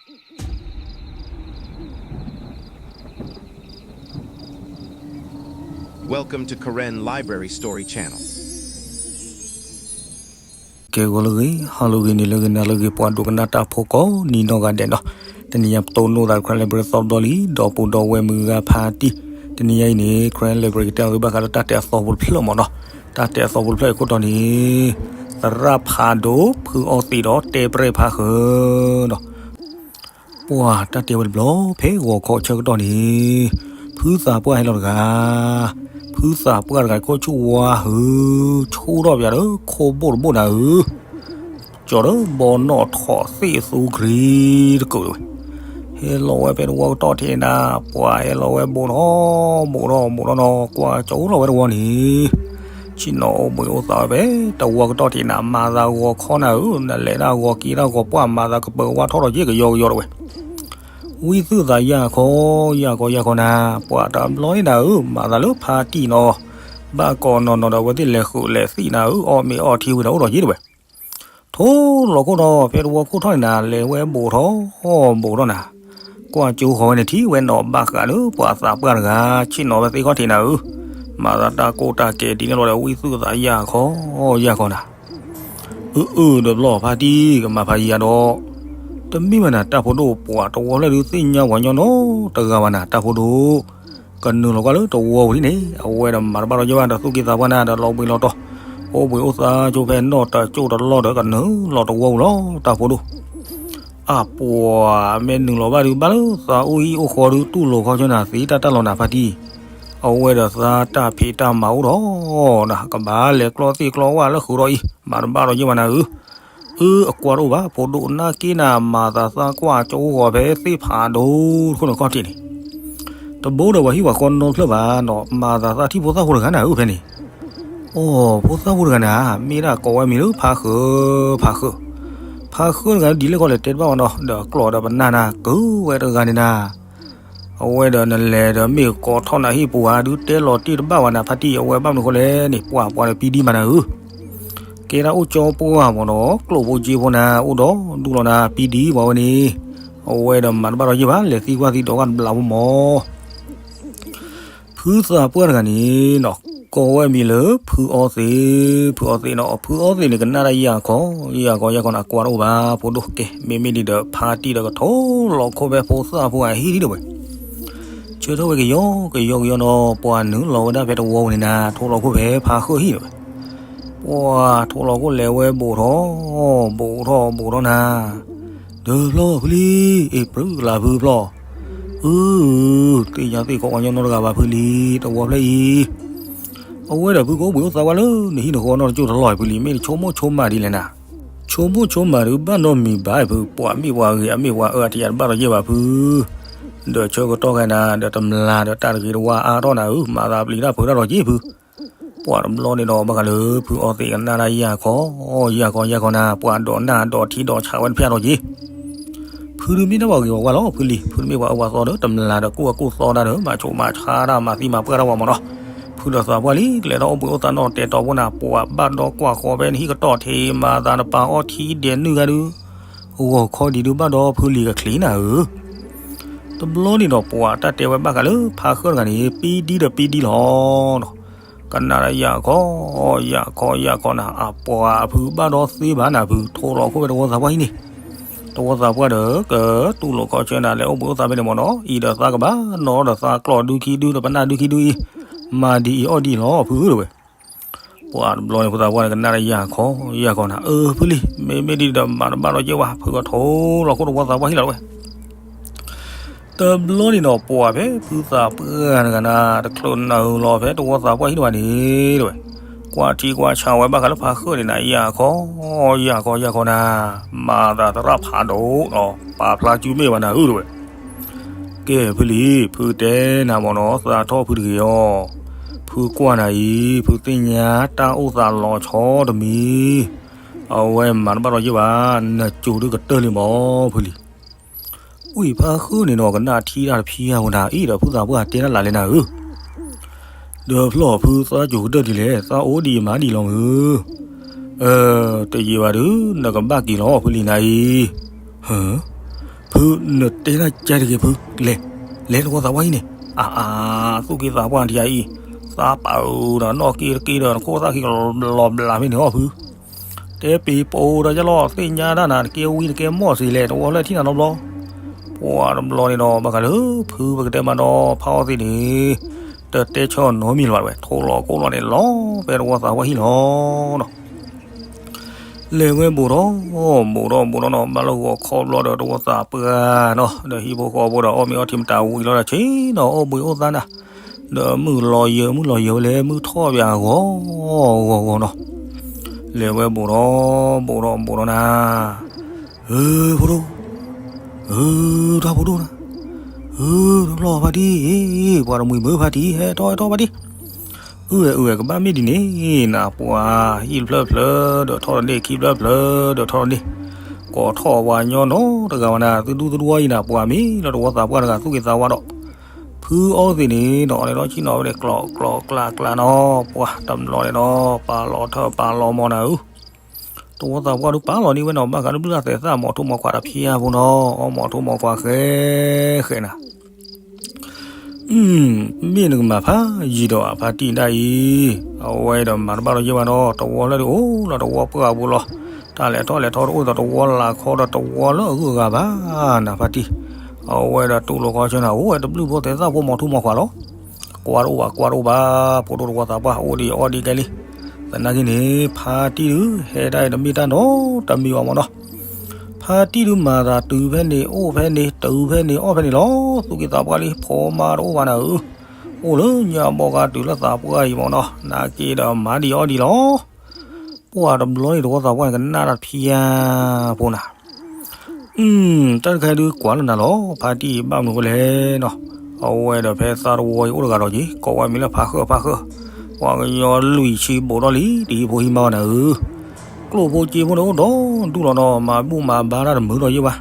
Welcome to Karen Library Story Channel. ကဲဂီၤလၢအဂ့ၤ ဟါလၢအဂ့ၤ နံၤလၢအဂ့ၤ နၤလၢအဂ့ၤ ပှၤဒိကနၣ်တၢ်ဖိကိးနံၤနီၢ်ဂၤဒဲးနီၤ, တနံၤညါပတိၢ်နီၣ်သး Karen Library သီဘျီလံ ဒီးပူၤဒီးဝဲမုၢ်ဂၤဖါတံၢ်, တနံၤညါအံၤန့ၣ် Karen Library ကတဲအီၤသုဘၣ်ဃးလၢတၢ်တဲအသီဖိတဖျၢၣ်မ့ၢ်နီၤ, တၢ်တဲအသီဖိတဖျၢၣ်အံၤခိၣ်တီန့ၣ် သရၣ်ဖးဒိၣ် ဖုအီသံးဒီးတဲပြဲၢ်ဖးဃၢၤနီၤ. ပှၤတၢ်တဲဝဲတဘျီ ဖဲဂီၤခီဆၢကတီၢ်န့ၣ် ဖုသးပှၢ်ဟဲလီၤတဂၤ, ဖုသးပှၢ်တဂၤ ခိၣ်ဆူၣ်ဝါဟု ဆူၣ်ထီၣ်ပၠးဒီး ခိၣ်ဘိၣ်တဘိၣ်နၤဧၢ, ကၠီၤဒီးဘီနီၣ်ထီၣ်သ့ၣ်အသူကရံတကုာ်ဝဲ, ဟဲလီၤဝဲဖဲတဝီကတီၢ်ထံးနၤ, ပှၤဟဲလီၤဝဲဘူးထီၣ်ဘူးထီၣ်ဘူးထီၣ်နီၤ, ကွၢ်ကၠီၤလီၤဝဲတဝီန့ၣ် ဆ့ၣ်နီၤအိၣ်ဘှံးအိၣ်သါဝဲဖဲတဝီကတီၢ်ထံးနၤ, မၤသးဂီၤခီနၤဧၢ, နလဲၤဒၣ်ဂီၤက့ၤဒၣ်ဂီၤပှၢ် မၤသးကပၢၤဝါထီၣ်ထီၣ်က့ၤကယီကယီတဝဲ, ဝံသုသးယၢ်ခီ, ယၢ်ခီယၢ်ခီနၤ, ပှၤတဘျီန့ၣ်နၤဧၢ, မၤသးလၢဖါတံၢ်နီၤ, ဘၣ်ကိးနီၢ်နီၢ်ဒီးအဝဲသ့ၣ်လဲၤဃုာ်လဲၤသံၣ်နၤဧၢ, အီၣ်မ့ၤအီထံဝံၤဒီးအိၣ်ထီၣ်က့ၤတဝဲ ထိၣ်လီၤခိၣ်ဒီး ဖဲတဝီခိၣ်ထီၣ်န့ၣ်နၤ လဲၤဝဲဘူးထီၣ်ဘူးထီၣ်နၤ, ကွၢ်ကၠိဃီၤဝဲန့ၣ်ထံၣ်ဝဲနီၤဘၣ်ဃးဒီး ပှၤသးပှၢ်တဂၤ ဆ့ၣ်နီၤဝဲသ့ၣ်ခီၣ်ထံးနၤဧၢ, မၤသးတၢ်ကိၢ်တၢ်ကဲၤဒ်န့ၣ်လီၤဒီး ဝံသုသးယၢ်ခီယၢ်ခီနၤ, အၢအၢဒီးဘျီဖါတံၢ်ကမၤဖးယံၤယၤဒီး, တမ့ၢ်ဘၣ်နၤ တၢ်ဖိဒိၣ်ပှၤတဝီဖျၢၣ်ဒုးသ့ၣ်ညါပှၤညီနီတဂၤဘၣ်နၤ တၢ်ဖိဒိၣ် ကနုာ်လီၤကွၢ်လၢတဝီပူၤလံန့ၣ် အဝဲဒီးမၤတဘၣ်ဒီးယဲၢ်ဘၣ်ဒီးသူၣ်က့သးပှၢ်နၤဒီးလီၤဘှံးလီၤတီၤ, အိၣ်ဘှံးအိၣ်သါကၠိဖဲနီၣ်တၢ်ကၠိတလီၢ်ဒီးကနုာ်လီၤတဝီပူၤလီၤ တၢ်ဖိဒိၣ်, အပှၤမ့ၢ်နုာ်လီၤဘၣ်ဒုးဘၣ်လၢသးအိၣ်ဟံၣ်အိၣ်ဃီဒုးတူၢ်လိာ်ခီဆၢနၤသ့တၢ်တၢ်လီၤနၤဖါတံၢ်, အဝဲဒီးသးတၢ်ဖံးတၢ်မၤအိၣ်ဒီးနၤ ကဘၣ်လဲၤကျီသ့ၣ်ကျီဝၣ်လၢဃုာ်ဒီးအံၤ မၤတဘၣ်ဒီးယဲၢ်ဘၣ်နၤဧၢ အၢ အကွၢ်တအိၣ်ဘၣ် ဖိဒိၣ်နၢ်က့နၤ မၤသးသးကွၢ်ကၠိဂီၤဖဲသ့ၣ်ဖးဒိၣ်တခိၣ်န့ၣ်ခီၣ်ထံးန့ၣ်, တဘိဒီးပှၤဟံၣ်ပှၤဃီနီတဖျၢၣ်ဘၣ်နီၤ မၤသးသးထံၣ်ဖိသၣ်ဖိတဂၤနၤဧၢဖဲန့ၣ်, အိ ဖိသၣ်ဖိတဂၤနၤ မ့ၢ်ဒၣ်ကိးဝဲမံၤလၢဖးဃၢၤ ဖးဃၢၤ, ဖးဃၢၤတဂၤဒ်လဲၣ်ခီလဲၣ်တဲတဘၣ်ဝဲနီၤ ဒီးကျီၢ်ဒီးပနၢ်နၤ ကုၤဝဲတဂၤန့ၣ်နၤ အဝဲဒီးနလဲၤဒီးမ့ၢ်ကိးထီၣ်နၤဟံၣ်ပူၤဧါ ဒုးတဲလီၤတ့ၢ်တဘၣ်ဝဲနၤဖါတံၢ် အဝဲဘၣ်မနုၤဃိလဲၣ်န့ၣ် ပှၤပှၤဒီးပံဒံမးနၤဧၢ, ကဲဒၣ်အိၣ်ကၠီပှၢ်မ့ၢ်နီၤ ကျိၣ်ဖိက့ဖိနၤ အိၣ်ဒီးဒူၣ်လီၤနၤ ပံဒံမးဝဲန့ၣ်, အဝဲဒီးမၤတဘၣ်ဒီးယဲၢ်ဘၣ် လဲၤသံကွၢ်သံဒိးကွၢ်တဘျီဖိမး ဖုသးပှၢ်တဂၤန့ၣ်နီၤ ကိးဝဲမံၤလၢ ဖုအီသံး, ဖုအီသံးနီၤ ဖုအီသံးန့ၣ် ကနၣ်တၢ်ယၢ်ခီ, ယၢ်ခီယၢ်ခီန့ၣ် အကွၢ်တအိၣ်ဘၣ် ဖိဒိၣ်ကဲ မ့မ့ၢ်ဒ်ဒီး ဖါတံၢ်ဒီးကထိၣ်လီၤခိၣ်ဖဲဖိသၣ်ဖိအဟံၣ်ဒံးတဝဲ, ဆၢထၢၣ်ဝဲကယီကယီကယီနီၤ ပှၤနုာ်လီၤဝဲဒၣ်ဖဲတဝီပူၤန့ၣ်နၤ ထိၣ်လီၤခိၣ်ဖဲဖါဃၢၣ်ဟံၣ်တဝဲ, ပှၤထိၣ်လီၤခိၣ်လဲၤဝဲဘူးထီၣ်, ဘူးထီၣ်ဘူးထီၣ်နၤ ဒီးဖျီၣ်ဖုလံ, အ့ၣ် ပြုၢ်လၢ်ဖုဖျီၣ်, အၢ, သ့ၣ်ညါသ့ၣ်ခီပှၤညီနီတဂၤဘၣ်ဖုလံ, တဝီဖျၢၣ်အံၤ, အဝဲဒီးဖုကအိၣ်ဘှံးအိၣ်သါဝဲလၢ နဟံၣ်နဃီနီတကၠိတလီၢ်အံၤဖုလံ, မ့ၢ်နဆိကမိၣ်ဆိကမးဒ်လဲၣ်နၤ, ဆိကမိၣ်ဆိကမးဒုးဘၣ်နီတမံၤဘၣ်အံၤဖု, ပှၤမ့ၢ်ပှၤဂ့ၤအမ့ၢ်ပှၤအၢအထံးအတဘၣ်ဒီးယဲၢ်ဘၣ်ဖု, ဒီးဆၢကတီၢ်ခဲအံၤနၤ ဒီးတမျၢ်ဒီးတၢ်တဂ့ၤတဝါအါထီၣ်နၤဧၢ, မၤသးပျံၤတၢ်ဖုးတၢ်ဒီးက့ၤဖု ပှၤတဘျီန့ၣ်ဒီး ဘၣ်ဃးလၢဖုအီသံးကနၣ်တၢ်ယၢ်ခီ, ယၢ်ခီယၢ်ခီနၤ, ပှၤဒိးနၢ်ဒိးထံဒိးဆးဝဲတဖျၢၣ်ဒီးက့ၤ, ဖုဒုးမ့ၢ်ဒၣ်ပှၤဂ့ၤပှၤဝါလီၤ ဖုလံ, ဖုတမ့ၢ်ပှၤအၢပှၤသီဒီး တမျၢ်ဒီးကူၣ်အကူၣ်သီတၢ်ဒီး မၤဆိးမၤဆါတၢ် မၤသံမၤပှၢ်တၢ်ဝဲမ့ၢ်နီၤ, ဖုဒီးသးပှၢ်လံ ကလဲၤထီၣ်အိၣ်ဘှံးအိၣ်သါနီၣ်တဲာ်တီၤဖိနၤ, ပှၤဘၣ်ဒီကွၢ်ဃီဖဲနဟံၣ်ကတီၢ်ထံး မၤသးနပာ်အီထံဒဲးနုာ်ဂၤဒုး, ဂီၤခီဒံးဒုးဘၣ်ဒီးဖုလံၤကချံးနၤဧၢ တဘျီန့ၣ်ဒီးပှၤတၢ်တဲဝဲဘၣ်ဃးလၢဖါဃၢၣ်တဂၤန့ၣ် ပံဒံဒီးပံဒံလီၤ. ကနၣ်တၢ်ယၢ်ခီ, ယၢ်ခီယၢ်ခီနၤ, အပှၤအဖုဘၣ်ဒီးသ့ဘၣ်နၤဖု, ထိၣ်လီၤခိၣ်ဖဲတဝီသးပှၢ်ဟံၣ်န့ၣ်, တဝီသးပှၢ်ဒီး ကတူၢ်လိာ်ခီဆၢနၤ လဲၤအိၣ်ဘှံးအိၣ်သါဖဲန့ၣ်မ့ၢ်နီၤ, အံၤဒီးသးကဘၣ်နီၤဒီးသးကျီၢ်ဒုခံဒု ဒီးပနၢ်ဒုခံဒုအံၤ, မၤဒ်အံၤအီၣ်ဒ်အံၤလီၤဖုဧၢတဝဲ ပှၤတဘျီန့ၣ် ဖိသၣ်ပှၢ်န့ၣ်ကနၣ်တၢ်ယၢ်ခီ, ယၢ်ခီနၤ, အၢ ဖုလံၤ, မ့မ့ၢ်ဒ်ဒီးမၤတဘၣ်ဒီးယဲၢ်ဝဲ, ဖုကထိၣ်လီၤခိၣ်တဝီသးပှၢ်ဟံၣ်လီၤတဝဲ. တဘျီန့ၣ်ဒီးပှၤဖဲဖုသးပှၢ်တဂၤနၤ, တချုးနုာ်လီၤဖဲတဝီသးပှၢ်ဟံၣ်တဝဲန့ၣ်တဝဲ, ကွၢ်ထံကွၢ်ဆးဝဲဘၣ်ဃးလၢဖါဃၢၣ်န့ၣ်နၤ, ယၢ်ခီ, ယၢ်ခီယၢ်ခီနၤ, မၤသးသရၣ်ဖးဒိၣ်, ပာ်ဖျါစုမ့ၢ်ဘၣ်နၤဧၢတဝဲ ကဲဖုလံၤ, ဖုတဲနၤမ့ၢ်နီၤ, သးထီၣ်ဖုတဂ့ၤအီၤ, ဖုကွၢ်နၤအံၤ, ဖုသ့ၣ်ညါတၢ်အိၣ်သးလီၤဆီတမံၤ, အဝဲမၤတဘၣ်ဒီးယဲၢ်ဘၣ်, နစိၤဒုကတၢၢ်လံမ့ၢ်ဖုလံၤ. ဝံၤဖါဃၢၣ်န့ၣ်နီၤ ကနၣ်ထံတၢ်တဖံးအါဝဲနၤအံၤဒီး ဖုသးပှၢ်တဲတၢ်လၢ်လဲၣ်နၤဧၢ ဒီးဖျီၣ်ဖုသးစိၤကတၢၢ်ဒ်လဲၣ်, သးအိၣ်ဒံးမးဒံးလီၤမုၢ်, တယံာ်ဘၣ်ဒုး နကဘၣ်က့ၤလီၤဖုလံၤနၤအံၤ, ဟၢ, ဖ ဖု, နတဲနၤကဲတဂ့ၤဖု, လဲၤ, လဲၤတဝီသးပှၢ်အံၤန့ၣ်, အါအါ, သူၣ်က့သးပှၢ်တယၤအံၤ, သးပာ်ဧၢဒီး နီၢ်က့တက့ဒီး နခိၣ်သၣ်ခံကလီၤဘျီဘျီမ့ၢ်န့ၣ်အီၤဖု, တဲပ့ၤပိာ်ဒီးယလီၤ သ့ၣ်ညါတၢ်နၤ နကဲဝံနကဲမီၢ်စ့လဲၣ် တဝီလၢထံၣ်နၤနီတဘျီ, ပှၤတဘျီန့ၣ်ဒီး ဘၣ်ဃးလၢ ဖုပကတဲမးဒီး ဖးအီၣ်သ့ၣ်န့ၣ် တတဲဆၢနီတမံၤလၢၤဘၣ်ဝဲ ထိးလီၤကိးလီၤန့ၣ်လီၤ ဖဲတဝီသးပှၢ်ဟံၣ်လီၤနီၤ လဲၤဝဲဘူးထီၣ်, ဘူးထီၣ်ဘူးထီၣ်နီၤ ဘၣ်လၢဂီၤခီဘျီဒီးတဝီသးပှၢ်နီၤ ဒီးဟံၣ်ဖိဃီဖိဒီး အီၣ်မ့ၤအီထံမတၤဝံၤလီၤဒီးဆ့ၣ်နီၤ အိၣ်ဘှံးအိၣ်သါနၤ, ဒီးမုၢ်လီၤယၢၤ မုၢ်လီၤယၢၤဝဲလဲၣ် မုၢ်ထီၣ်ပၠးဂီၤဂီၤဂီၤနီၤ, လဲၤဝဲဘူးထီၣ်, ဘူးထီၣ်ဘူးထီၣ်နၤ, ဧၢ ဖိဒိၣ်, ဧၢ တၢ်ဖိဒိၣ်နၤ, ဧၢ တဘျီဖါတံၢ်, ပှၤတမှံၤမုာ်ဖါတံၢ် ဟဲထီၣ်ဟဲထီၣ်ဖါတံၢ် အုၣ်ဝဲအုၣ်ဝဲ ကဘၣ်မ့ၢ်ဒ်န့ၣ်နၤ ပှၤဟံၣ်တဖျၢၣ်ဖျၢၣ်ဒီးထီၣ်တန့ၢ် ခံဖျၢၣ်ဖျၢၣ်ဒီးထီၣ်တန့ၢ်, ကိးထီၣ်ဝဲညီနီတဂၤဘၣ်နၤ သုဒူသုဒူအံၤနၤ ပှၤမ့ၢ်လၢတဝီသးပှၢ်တဂၤ သူၣ်က့သးဝါဒီး, ဖုအီၣ်သ့ၣ်န့ၣ်နီၤ အီၣ်န့ၣ်ဒီးဆ့ၣ်နီၤဝဲန့ၣ် ကျီးကျီးကျးကျးနီၤ ပှၤတဘျီန့ၣ်ဒီး ပာ်လီၤထၢၣ်ပာ်လီၤမီၤနၤဧၢ တဝီသးပှၢ်ဒုးပာ်လီၤန့ၢ်ဝဲနီၤ ဘၣ်ဃးလၢဘျုးတၢ်သဲးသၣ် မီၤထူမီၤခွါတဖျၢၣ်ဖိနီၤ အီၣ်မီၤထူမီၤခွါဃဲဃဲနၤ မ့ၢ်နကမၤဖးယံာ်ဒီးအဖါတံၢ်ဒၣ်အံၤ, အဝဲဒီးမၤတဘၣ်ဒီးယဲၢ်ဘၣ်နီၤ တဝီလၢဒုးအိၣ်လီၤတဝီပှၢ်ပူၤလီၤ, တၢ်လဲၤထီၣ်လဲၤထီတအိၣ်ဒီးတဝီလၤခီဒီးတဝီလၢအဂုၤအဂၤဘၣ်, နဖါတံၢ်, အဝဲဒီးတူၢ်လိာ်ခီဆၢနၤ အိၣ်ဝဲတဘျုးဖိသဲးသၣ်ဖိမီၤထူမီၤခွါလီၤ, ကွၢ်တအိၣ်ဘၣ်ကွၢ်တအိၣ်ဘၣ်, ဖိဒိၣ်တဝီသးပှၢ်အိၣ်ဒံးအီၣ်ဒံးကဲလံ, သနာ်က့န့ၣ် ဖါတံၢ်ဒုး ဟဲဒၣ်အံၤတမ့ၢ်တၢ်နီတမံၤဘၣ်မနီၤ ဖါတံၢ်ဒုးမၤသးတုၤဖဲန့ၣ် အိၣ်ဖဲန့ၣ် တုၤဖဲန့ၣ် အီၣ်ဖဲန့ၣ်လီၤ, သူၣ်က့သးပှၢ်လံ ဖိမါတအိၣ်ဘၣ်နၤဧၢ, အိၣ်လၢညါဘီကါတုၤလၢသးပှၢ်အံၤမနီၤ နာ်က့ဒီးမၤဒံးအီၣ်ဒံးလီၤ, ပှၤတဘျီန့ၣ်တဝီသးပှၢ်န့ၣ် ကနၣ်တၢ်တဖျၢၣ်ဖိနၤ တၢ်တခါဒုးကွၢ်လၢနၤလီၤ ဖါတံၢ်ဘၣ်မနုၤဝဲလဲၣ်နီၤ, အဝဲဒီးဖဲသးတဝီအံၤအိၣ်တဂၤဒီးက့ၤ ကိးဝဲမံၤလၢဖးဃၢၣ်ဖးဃၢၣ်, ပှၤကညီလွံၢ်ဆံဘူးထီၣ်လံ တဟံးဖိဟံးမါဘၣ်နၤဧၢ, ကျိၣ်ဖိစ့ဖိန့ၣ်အိၣ်ဒီဒူၣ်လီၤနီၤ မၤဘူၣ်မၤဘါတၢ်တမုာ်ဒီးယဲၢ်ဘၣ်,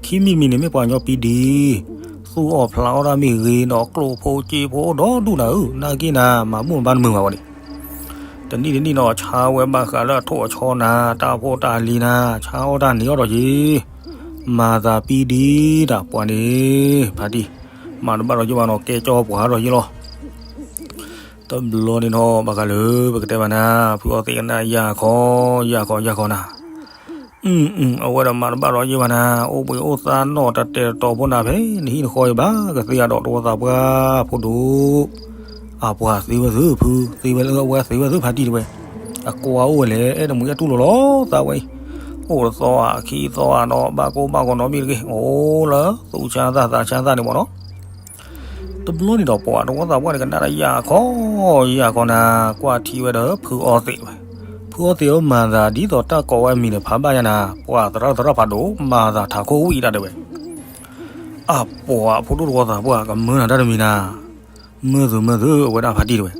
ခံမံၤတမံၤန့ၣ်မ့ၢ်ပှၤကညီပံဒံ သူၣ်အီၣ်ဖျးအီၣ်တၢ်မ့ၢ်ဂ့ၤဒီး ကျိၣ်ဖိစ့ဖိအိၣ်ဒီဒူၣ်နၤဧၢ, နာ်က့နၤ မၤဘူၣ်မၤဘါတမုာ်ဘၣ်ဝဲန့ၣ် တနံၣ်တနံၣ်နီၤ ဆါဝဲဘၣ်ဃးလၢအထိၣ်အဆီနၤ တၢ်ဖိတၢ်လံၤနၤ ဆါအီၣ်တၢ်န့ၢ်အီၣ်ဒီးက့ၤ, မၤသးပံဒံတၢ်ပှၤန့ၣ် ဖါတံၢ်, မၤတဘၣ်ဒီးယဲၢ်ဘၣ်နီၤ ကဲကၠီပှၤဒီးယဲၢ်လီၤ, တဘျီန့ၣ်နီၤ ဘၣ်ဃးလၢ ပကတဲဘၣ်နၤ ဖုအီၣ်သ့ၣ်ကနၣ်ယၢ်ခီ ယၢ်ခီယၢ်ခီနၤ အဝဲဒီးမၤတဘၣ်ဒီးယဲၢ်ဘၣ်နၤ အိၣ်ဘှံးအိၣ်သါနီၢ်တတဲာ်တတီၤဖိနၤ ဖဲနဟံၣ်နဃီအံၤဘၣ်ကသ့အဒီးတဝီသးပှၢ်ဖိဒိၣ်, အပှၤသ့ဝဲသုဖု သ့ဝဲလၢအဝဲသ့ဝဲသုဖါတံၢ်တဝဲ, အကွၢ်အိၣ်ဝဲလဲၣ် အဲၣ်တမုာ်အဲၣ်တူၢ်လိာ်လီၤသးဝဲအံၤ, အိၣ်တသီဧါခံသီဧါနီၤ ဘၣ်ကိၢ်ဘၣ်ဂီၤနီတမံၤတဂ့ၤ အိၣ်လၢသူၣ်ဆါသးသးဆါသးန့ၣ်မ့ၢ်နီၤ တဘျီန့ၣ်ဒီးပှၤတဝီသးပှၢ်န့ၣ် ကနၣ်တၢ်ယၢ်ခီ ယၢ်ခီနၤ ကွၢ်ထံဝဲဒီးဖုအီၣ်သ့ၣ်ဝဲ, ဖုအီၣ်သ့ၣ်ဧၢ မၤသးဒ်သိးတၢ်ကိးဝဲအမံၤန့ၣ် ဖးဘၣ်ယၤနၤ ပှၤသရၣ်သရၣ်ဖးဒိၣ် မၤသးထးခိၣ်ဝံၣ်ဒၣ်တဲဝဲ, အပှၤဖိဒိၣ်တဝီသးပှၢ် ကမၢနၤတၢ်တမံၤနၤ, မၢသုမၢသု အဝဲဒၣ်ဖါတံၢ်တဲဝဲ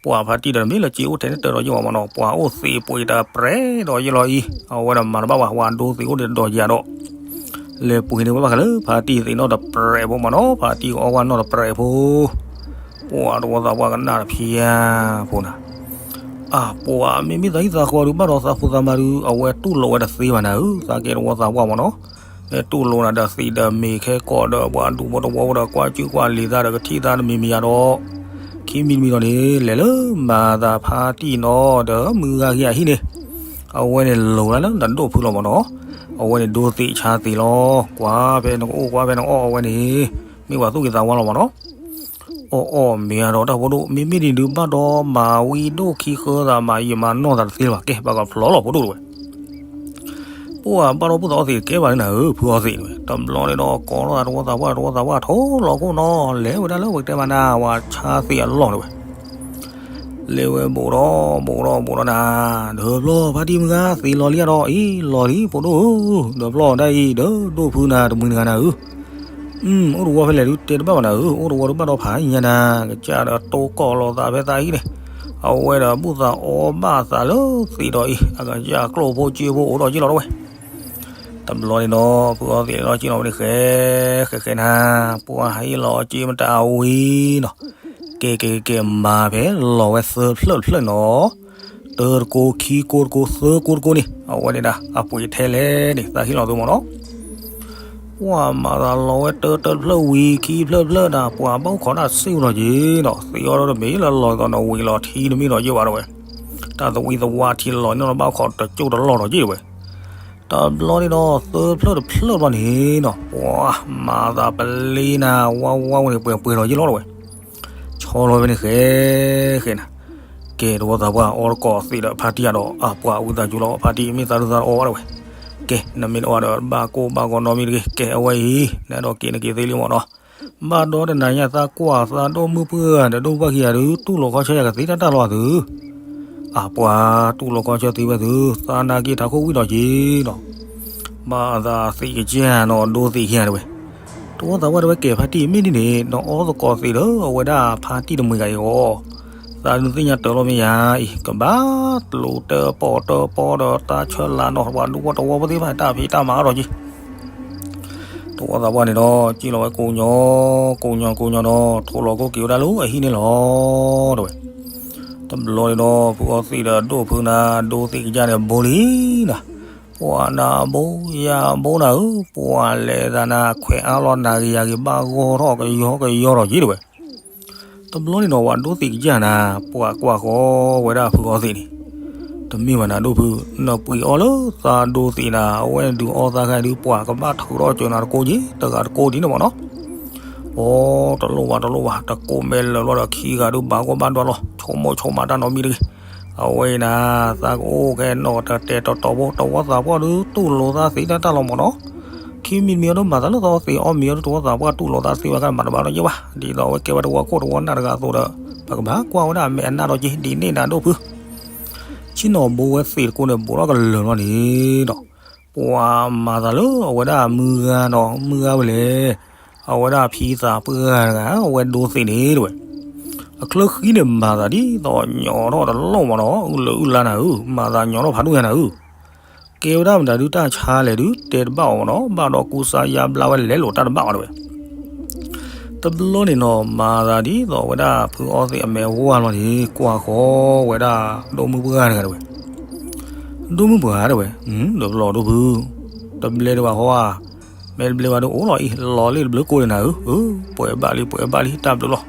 ပှၤဖါတံၢ်ဒီးမ့ၢ်လၢက့အိၣ်ထဲန့ၣ်တၢ်ဒီးယဲၢ်ဘၣ်မ့ၢ်နီၤ ပှၤအိၣ်သ့ၣ်ပှ့ၤတၢ်ပြဲးဒီးယဲၢ်လီၤအံၤ အဝဲဒီးမၤတဘၣ်ဝဲ ပှၤဒိသ့ၣ်အိၣ်ဒီးဒီးယၤဒီး လဲၤပှ့ၤန့ၢ်ဝဲဘၣ်ဃးလၢ ဖါတံၢ်သ့ၣ်နီၣ်တပြဲးဖိမ့ၢ်နီၤ ဖါတံၢ်ကအီၣ်ဝဲနီၣ်တပြဲးဖိ ပှၤတဝီသးပှၢ်ကနၣ်တဖျၢၣ်ဖိနၤ အပှၤမ့မ့ၢ်သးဟံၣ်သးဃီဒုးဘၣ်ဒီးသးဖိသးမါဒုး အဝဲတူၢ်လိာ်ဝဲတသ့ဘၣ်နၤဧၢ သးကဲတဝီသးပှၢ်မ့ၢ်နီၤ မ့ၢ်တူၢ်လိာ်နၤဒီးသံးဒီးမ့ၤခဲကိးဒီးပှၤဒူၣ်ဖိတဝီဖိဒီး ကွၢ်စုကွၢ်လံၤသးဒီးကထံၣ်သးတမံၤမံၤယၤဒီး ခံမံၤတမံၤဒီးန့ၣ် လဲၤလၢမၤသးဖါတံၢ်နီၤဒီးမုၢ်ဂၤက့ၤအဟံၣ်န့ၣ် အဝဲန့ၣ်လိၤလၢလၢနဒိၣ်ဖုလီၤမ့ၢ်နီၤ အဝဲန့ၣ်ဒိသ့ၣ်ဆါသ့ၣ်လီၤ ကွၢ်ဖဲနကအိၣ်ကွၢ်ဖဲနကအီၣ်အဝဲန့ၣ် မ့ၢ်ပှၤသူၣ်က့ၤသးဝါလီၤမ့ၢ်နီၤ အီၣ်အီၣ်မ့ၤအါဒီးတၢ်ဖိဒိၣ် မ့မ့ၢ်ဒ်ဒုးဘၣ်ဒီးမၤဝံၤဒိၣ်ခံဃၢသး မၤယံာ်မၤနီၢ်သးတသ့လၢၤဘၣ် ကဲဘၣ်ကဖျီလီၤဖိဒိၣ်တဝဲ ပှၤဘၣ်ဒီးဖိသၣ်အီၣ်သ့ၣ်ကဲဘၣ်န့ၣ်နၤဧၢ ဖုအီၣ်သ့ၣ်တဝဲ တဘျီန့ၣ်ဒီးကိးထီၣ်သးတဝီသးပှၢ် တဝီသးပှၢ်ထိၣ်လီၤခိၣ်နီၤ လဲၤဝဲဒၣ်လၢပကတဲမးနၤ ပှၤဆါသ့ၣ်အလီၢ်တဝဲ လဲၤဝဲဘူးဒီးဘူးဒီးဘူးဒီးနၤ ဒီးဖျီဖါတံၢ်မုၢ်ဂၤသ့ၣ်လီၤလံဒီး အံၤလီၤလံဖိဒိၣ်ဧၢ ဒီးဖျီဒၣ်အံၤ ဒီးဒိၣ်ဖုနၤတမှံၤတဂၤနၤဧၢ အိၣ်တဝီဖဲလဲၣ်ဒုးတဲတဘၣ်ဘၣ်နၤဧၢ အိၣ်တဝီဒုးဘၣ်ဒီးဖးညါနၤ ကစၢ်ဒီးတိကိးလိာ်သးဖဲသးဟံၣ်န့ၣ် အဝဲဒီးဘူၣ်သးအီဘၣ်သးလၢသ့ၣ်ဒီးအံၤ အကစၢ်ကျိၣ်ဖိစ့ဖိအိၣ်ဒီးက့လီၤတဝဲ တဘျီန့ၣ်ဒီး ဖုအီၣ်သ့ၣ်ဒီးက့လီၤဝဲန့ၣ်ဃဲ ဃဲဃဲနၤ ပှၤဟံၣ်လီၤက့မတၤဝံၤနီၤ ကဲကဲကဲမၤဖဲလီၤဝဲသၢဖျၢၣ်တဖျၢၣ်နီၤ တၢတကိခံကိတကိသၢကိတကိန့ၣ် အဝဲန့ၣ်ဒၣ် အပှ့ၤထဲလဲၣ်န့ၣ် သးဟ့ၣ်လီၤသုမ့ၢ်နီၤ ပှၤမၤသးလီၤဝဲတၢတၢတဖျၢၣ်ဝံၤ ခံဖျၢၣ်တဖျၢၣ်ဒီး ပှၤဘၣ်အိၣ်ခိးတၢ်စ့ၢ်ကီးလီၤက့ၤဒီး သ့အီၤဒီးတမ့ၢ်လၢလီၤသိးနီၣ်ဝံၤလီၤထံတမ့ၢ်ဒီးယဲၢ်ဘၣ်တဝဲ, တၢ်သဝံသဝါထံလီၤန့ၣ်လီၤ ဘၣ်အိၣ်ခိးတကၠိၢ်တလီၢ်ဒီးယဲၢ်တဝဲ, တဘျီန့ၣ်ဒီး သၢဖျၢၣ်တဖျၢၣ်ဘျီန့ၣ်နီၤ ပှၤမၤသးပလ့နၤ ဝါဝါဝဲန့ၣ် ပှဲၤပှဲၤဒီးယဲၢ်လီၤတဝဲ ဆီလီၤဝဲန့ၣ်ဃဲ ဃဲနၤ, ကဲတဝီသးပှၢ်အီတကိးသ့ၣ်ဒီးဖါတံၢ်အဒီး အပှၤဝံသးစူၤလီၤ ဖါတံၢ်မ့ၢ်သးဒုသးအီဘၣ်တဝဲ, ကဲ နမ့ၢ်တအီဒီးဘၣ်ကိၢ်ဘၣ်ဂီၤနီတမံၤတဂ့ၤ, ကဲအဝဲအံၤ နအဲၣ်ဒိးက့ၤနက့ၤသ့လံမ့ၢ်နီၤ, ဘၣ်ဒီတနၤညါသးကွၢ်သးဒိၣ်မုၢ်ပှၢ်ဒီးဒိၣ်ဘၣ်ခံဂၤဒုး တူၢ်လိာ်ခီဆၢယၤကသ့တၢ်တၢ်လီၤသု အပှၤတူၢ်လိာ်ခီဆၢသ့ဝဲသု သးနာ်က့ၤထးခိၣ်ဝံၣ်ဒီးက့ၤဒီး, ဘၣ်သးသံးကစၢ်နီၤဒိသံးခံဂၤတဝဲ, တဝီသးပှၢ်တဝဲကဲဖါတံၢ်မ့ၢ်ဒ်န့ၣ် နအီသကိးသ့ၣ်ဒီးအဝဲဒၣ်ဖါတံၢ်တမှံၤဂၤအံၤအီၤ, သးဒုးသ့ၣ်ညါတၢ်လီၤမ့ၢ်ယၤအံၤ ကဘၣ်တလိၤတၢပီၣ်တၢပီဒီးတၢ်ဆၢလၤနီၤ ပှၤဒူဖိတဝီဖိသ့ၣ်တဖၣ်တၢ်ဖံးတၢ်မၤအါထီၣ်က့ၤ တဝီသးပှၢ်န့ၣ်ဒီး စံၣ်လီၤဝဲကိးညီ, ကိးညီကိးညီဒီး ထိၣ်လီၤခိၣ်က့ၤဝဲဒၣ်လၢအဟံၣ်န့ၣ်လီၤ တဝဲ, တဘျီန့ၣ်ဒီး ဖုအီသံးဒီးဒိၣ်ဖုနၤ ဒိသံးကစၢ်န့ၣ် ဘိလံနၤ, ပှၤနၤဘိယၤဘိနၤဧၢ, ပှၤလဲၤသးနၤခွဲးအါလီၤနၤဂ့ၤယၤဂ့ၤ ဘၣ်ဂီၢ်ထီၣ်ကယီကယီထီၣ်က့ၤတဝဲ တဘျီန့ၣ်နီၤ ပှၤဒိသံးကစၢ်နၤ ပှၤကွၢ်ဃီဝဲဒၣ်ဖုအီသံးန့ၣ်, တမ့ၢ်ဘၣ်နၤဒိၣ်ဖု, နပှ့ၤအီလၢသးဒိသံးနၤ အဝဲဒုးအီသးခါဒုး ပှၤကဘၣ်ထုးထီၣ်စၢၤနၤတကိးက့ၤ တဂၤတကိးဒ်န့ၣ်မ့ၢ်နီၤ, အိ တလိၣ်ဘၣ်တလိၣ်ဘၣ် တကိးမဲာ်လၢာ်ဘျီဒီးခံဂၤဒုးဘၣ်ဂီၢ်ဘၣ်ဒွးလီၤ ဆိကမိၣ်ဆိကမးတၢ်နီတမံၤတဂ့ၤ, အဝဲအံၤနၤ သးကအိၣ်ကဲနီၢ်တတဲာ်တီတီဖိ တဝီသးပှၢ်ဒုးတူၢ်လိာ်သးသ့တၢ်တၢ်လီၤမ့ၢ်နီၤ ခံမံၤတမံၤအီၤဒုးမၤသးလၢသးအီသံးအီမံၤအီၤဒုး တဝီသးပှၢ်တူၢ်လိာ်သးသ့ဝဲခါမၤတဘၣ်ဒီးယဲၢ်ဘၣ်, ဒ်သိးအဝဲကဲဝဲတဝီခိၣ်တဝီနၢ်တဂၤအသိးဒီး ပကဘၣ်ကွၢ်ဝဲဒၣ်အမဲာ်အနၢ်ဒီးက့ၤ ဒ်န့ၣ်နၤဒိၣ်ဖု, ဆ့ၣ်နီၤဘိဝဲသ့းတကိးန့ၣ် ဘိးထီၣ်ကလၢာ်လီၤန့ၣ်ဒီး, ပှၤမၤသးလၢအဝဲဒၣ်မုၢ်ဂၤနီၤ မုၢ်ဂၤဝဲလဲၣ်, အဝဲဒၣ်ဖံသးပှၢ်တဂၤ အဝဲဒိသံးန့ၣ်တဝဲ, အချၢဃံန့ၣ်မၤသးဒ်သိးညီထီၣ်တလီၢ်မ့ၢ်နီၤ အုၣ်လၢအုၣ်လါနၤဧၢ မၤသးညီထီၣ်ဖးဒိၣ်ညါနၤဧၢ ကဲဝဲဒၣ်မတၤဒုးတၢ်ဆါလဲၣ်ဒုး တဲတဘၣ်အီၤမ့ၢ်နီၤ ဘၣ်ဒီးကူစါယါဘျါဝဲလဲၤလိာ်တၢ်တဘၣ်အီၤတဝဲ, တဘျီန့ၣ်နီၤ မၤသးဒ်သိးဝဲဒၣ်ဖုအီသံးအမဲာ်ဝါလီၤန့ၣ် ကွၢ်ဃီဝဲဒၣ်ဒိၣ်မုၢ်ပှၢ်တဂၤတဝဲ, ဒိၣ်မုၢ်ပှၢ်တဝဲ, တဘျီဒိၣ်ဖု, တဘျဲတဘၣ်ဟီဧါ, မ့ၢ်တဘျဲဘၣ်ဒုးအိၣ်လီၤအံၤ လီၤလံတဘျုးကိးန့ၣ်နၤဧၢ, ပှဲၤဘၣ်လံ ပှဲၤဘၣ်လံ တၢ်ဘျုးလီၤ,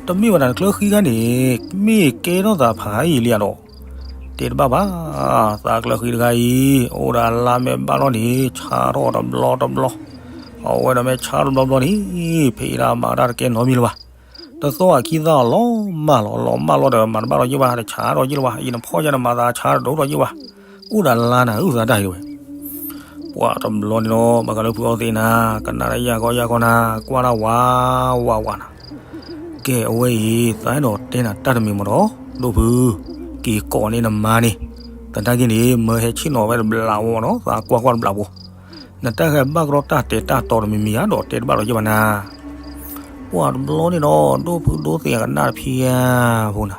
တမ့ၢ်ဘၣ်နၤတချၢဃံခါန့ၣ် မ့ၢ်ကဲထီၣ်သးဖးယံာ်လံဧါဒီး တဲတဘၣ်ဘၣ်, သးကျၢဃံတဂၤအံၤ အိၣ်ဒီးအလါမ့ၢ်ဘၣ်လီၤန့ၣ် ဆါထီၣ်တဘျီတဘျီ, အဝဲဒီးမ့ၢ်ဆါတဘျီဘျီန့ၣ် ဖံးတၢ်မၤတၢ်တကဲနီတမံၤလၢၤဘၣ်, တသီအခံသၣ်လီၤမၢ်လီၤ လီၤမၢ်လီၤဒီးမၤတဘၣ်ဒီးယဲၢ်ဘၣ် တဆါဒီးယဲၢ်လၢၤဘၣ်, ယနဖီၣ်ယဲၢ်နမၤသးဆါတဒိၣ်ဒီးယဲၢ်ဘၣ်, အိၣ်ဒီးအလါနၤဧၢသးတၢ်အံၤတဝဲ ပှၤတဘျီန့ၣ်ဒီး ဘၣ်ဃးလၢဖုအီသံးနၤ ကနၣ်တၢ်ယၢ်ကီယၢ်ကီနၤ ကွၢ်တၢ်ဝးဝးဝးနၤ, ကဲအဝဲအံၤ သးအဲၣ်ဒိးတဲနၤတၢ်တမံၤမ့ၢ်ဒီး ဒိၣ်ဖု, က့ၤကိးန့ၢ်နမါန့ၣ်, သနာ်က့န့ၣ် မၢဟဲဆ့ၣ်နီၤဝဲတဘျးဝဲမ့ၢ်ဒီး သးကွၢ်ကွၢ်တဘျးဖိ, နတၢ်ဟဲဘၣ်ကရီတၢ်တဲတၢ်တီတမံၤမံၤဧါ ဒီးတဲတဘၣ်ဒီးယဲၢ်ဘၣ်နၤ ပှၤတဘျီန့ၣ်ဒီး ဒိၣ်ဖုဒိၣ်သ့ၣ်အကနၣ်တဖံးဧါဖိနၤ,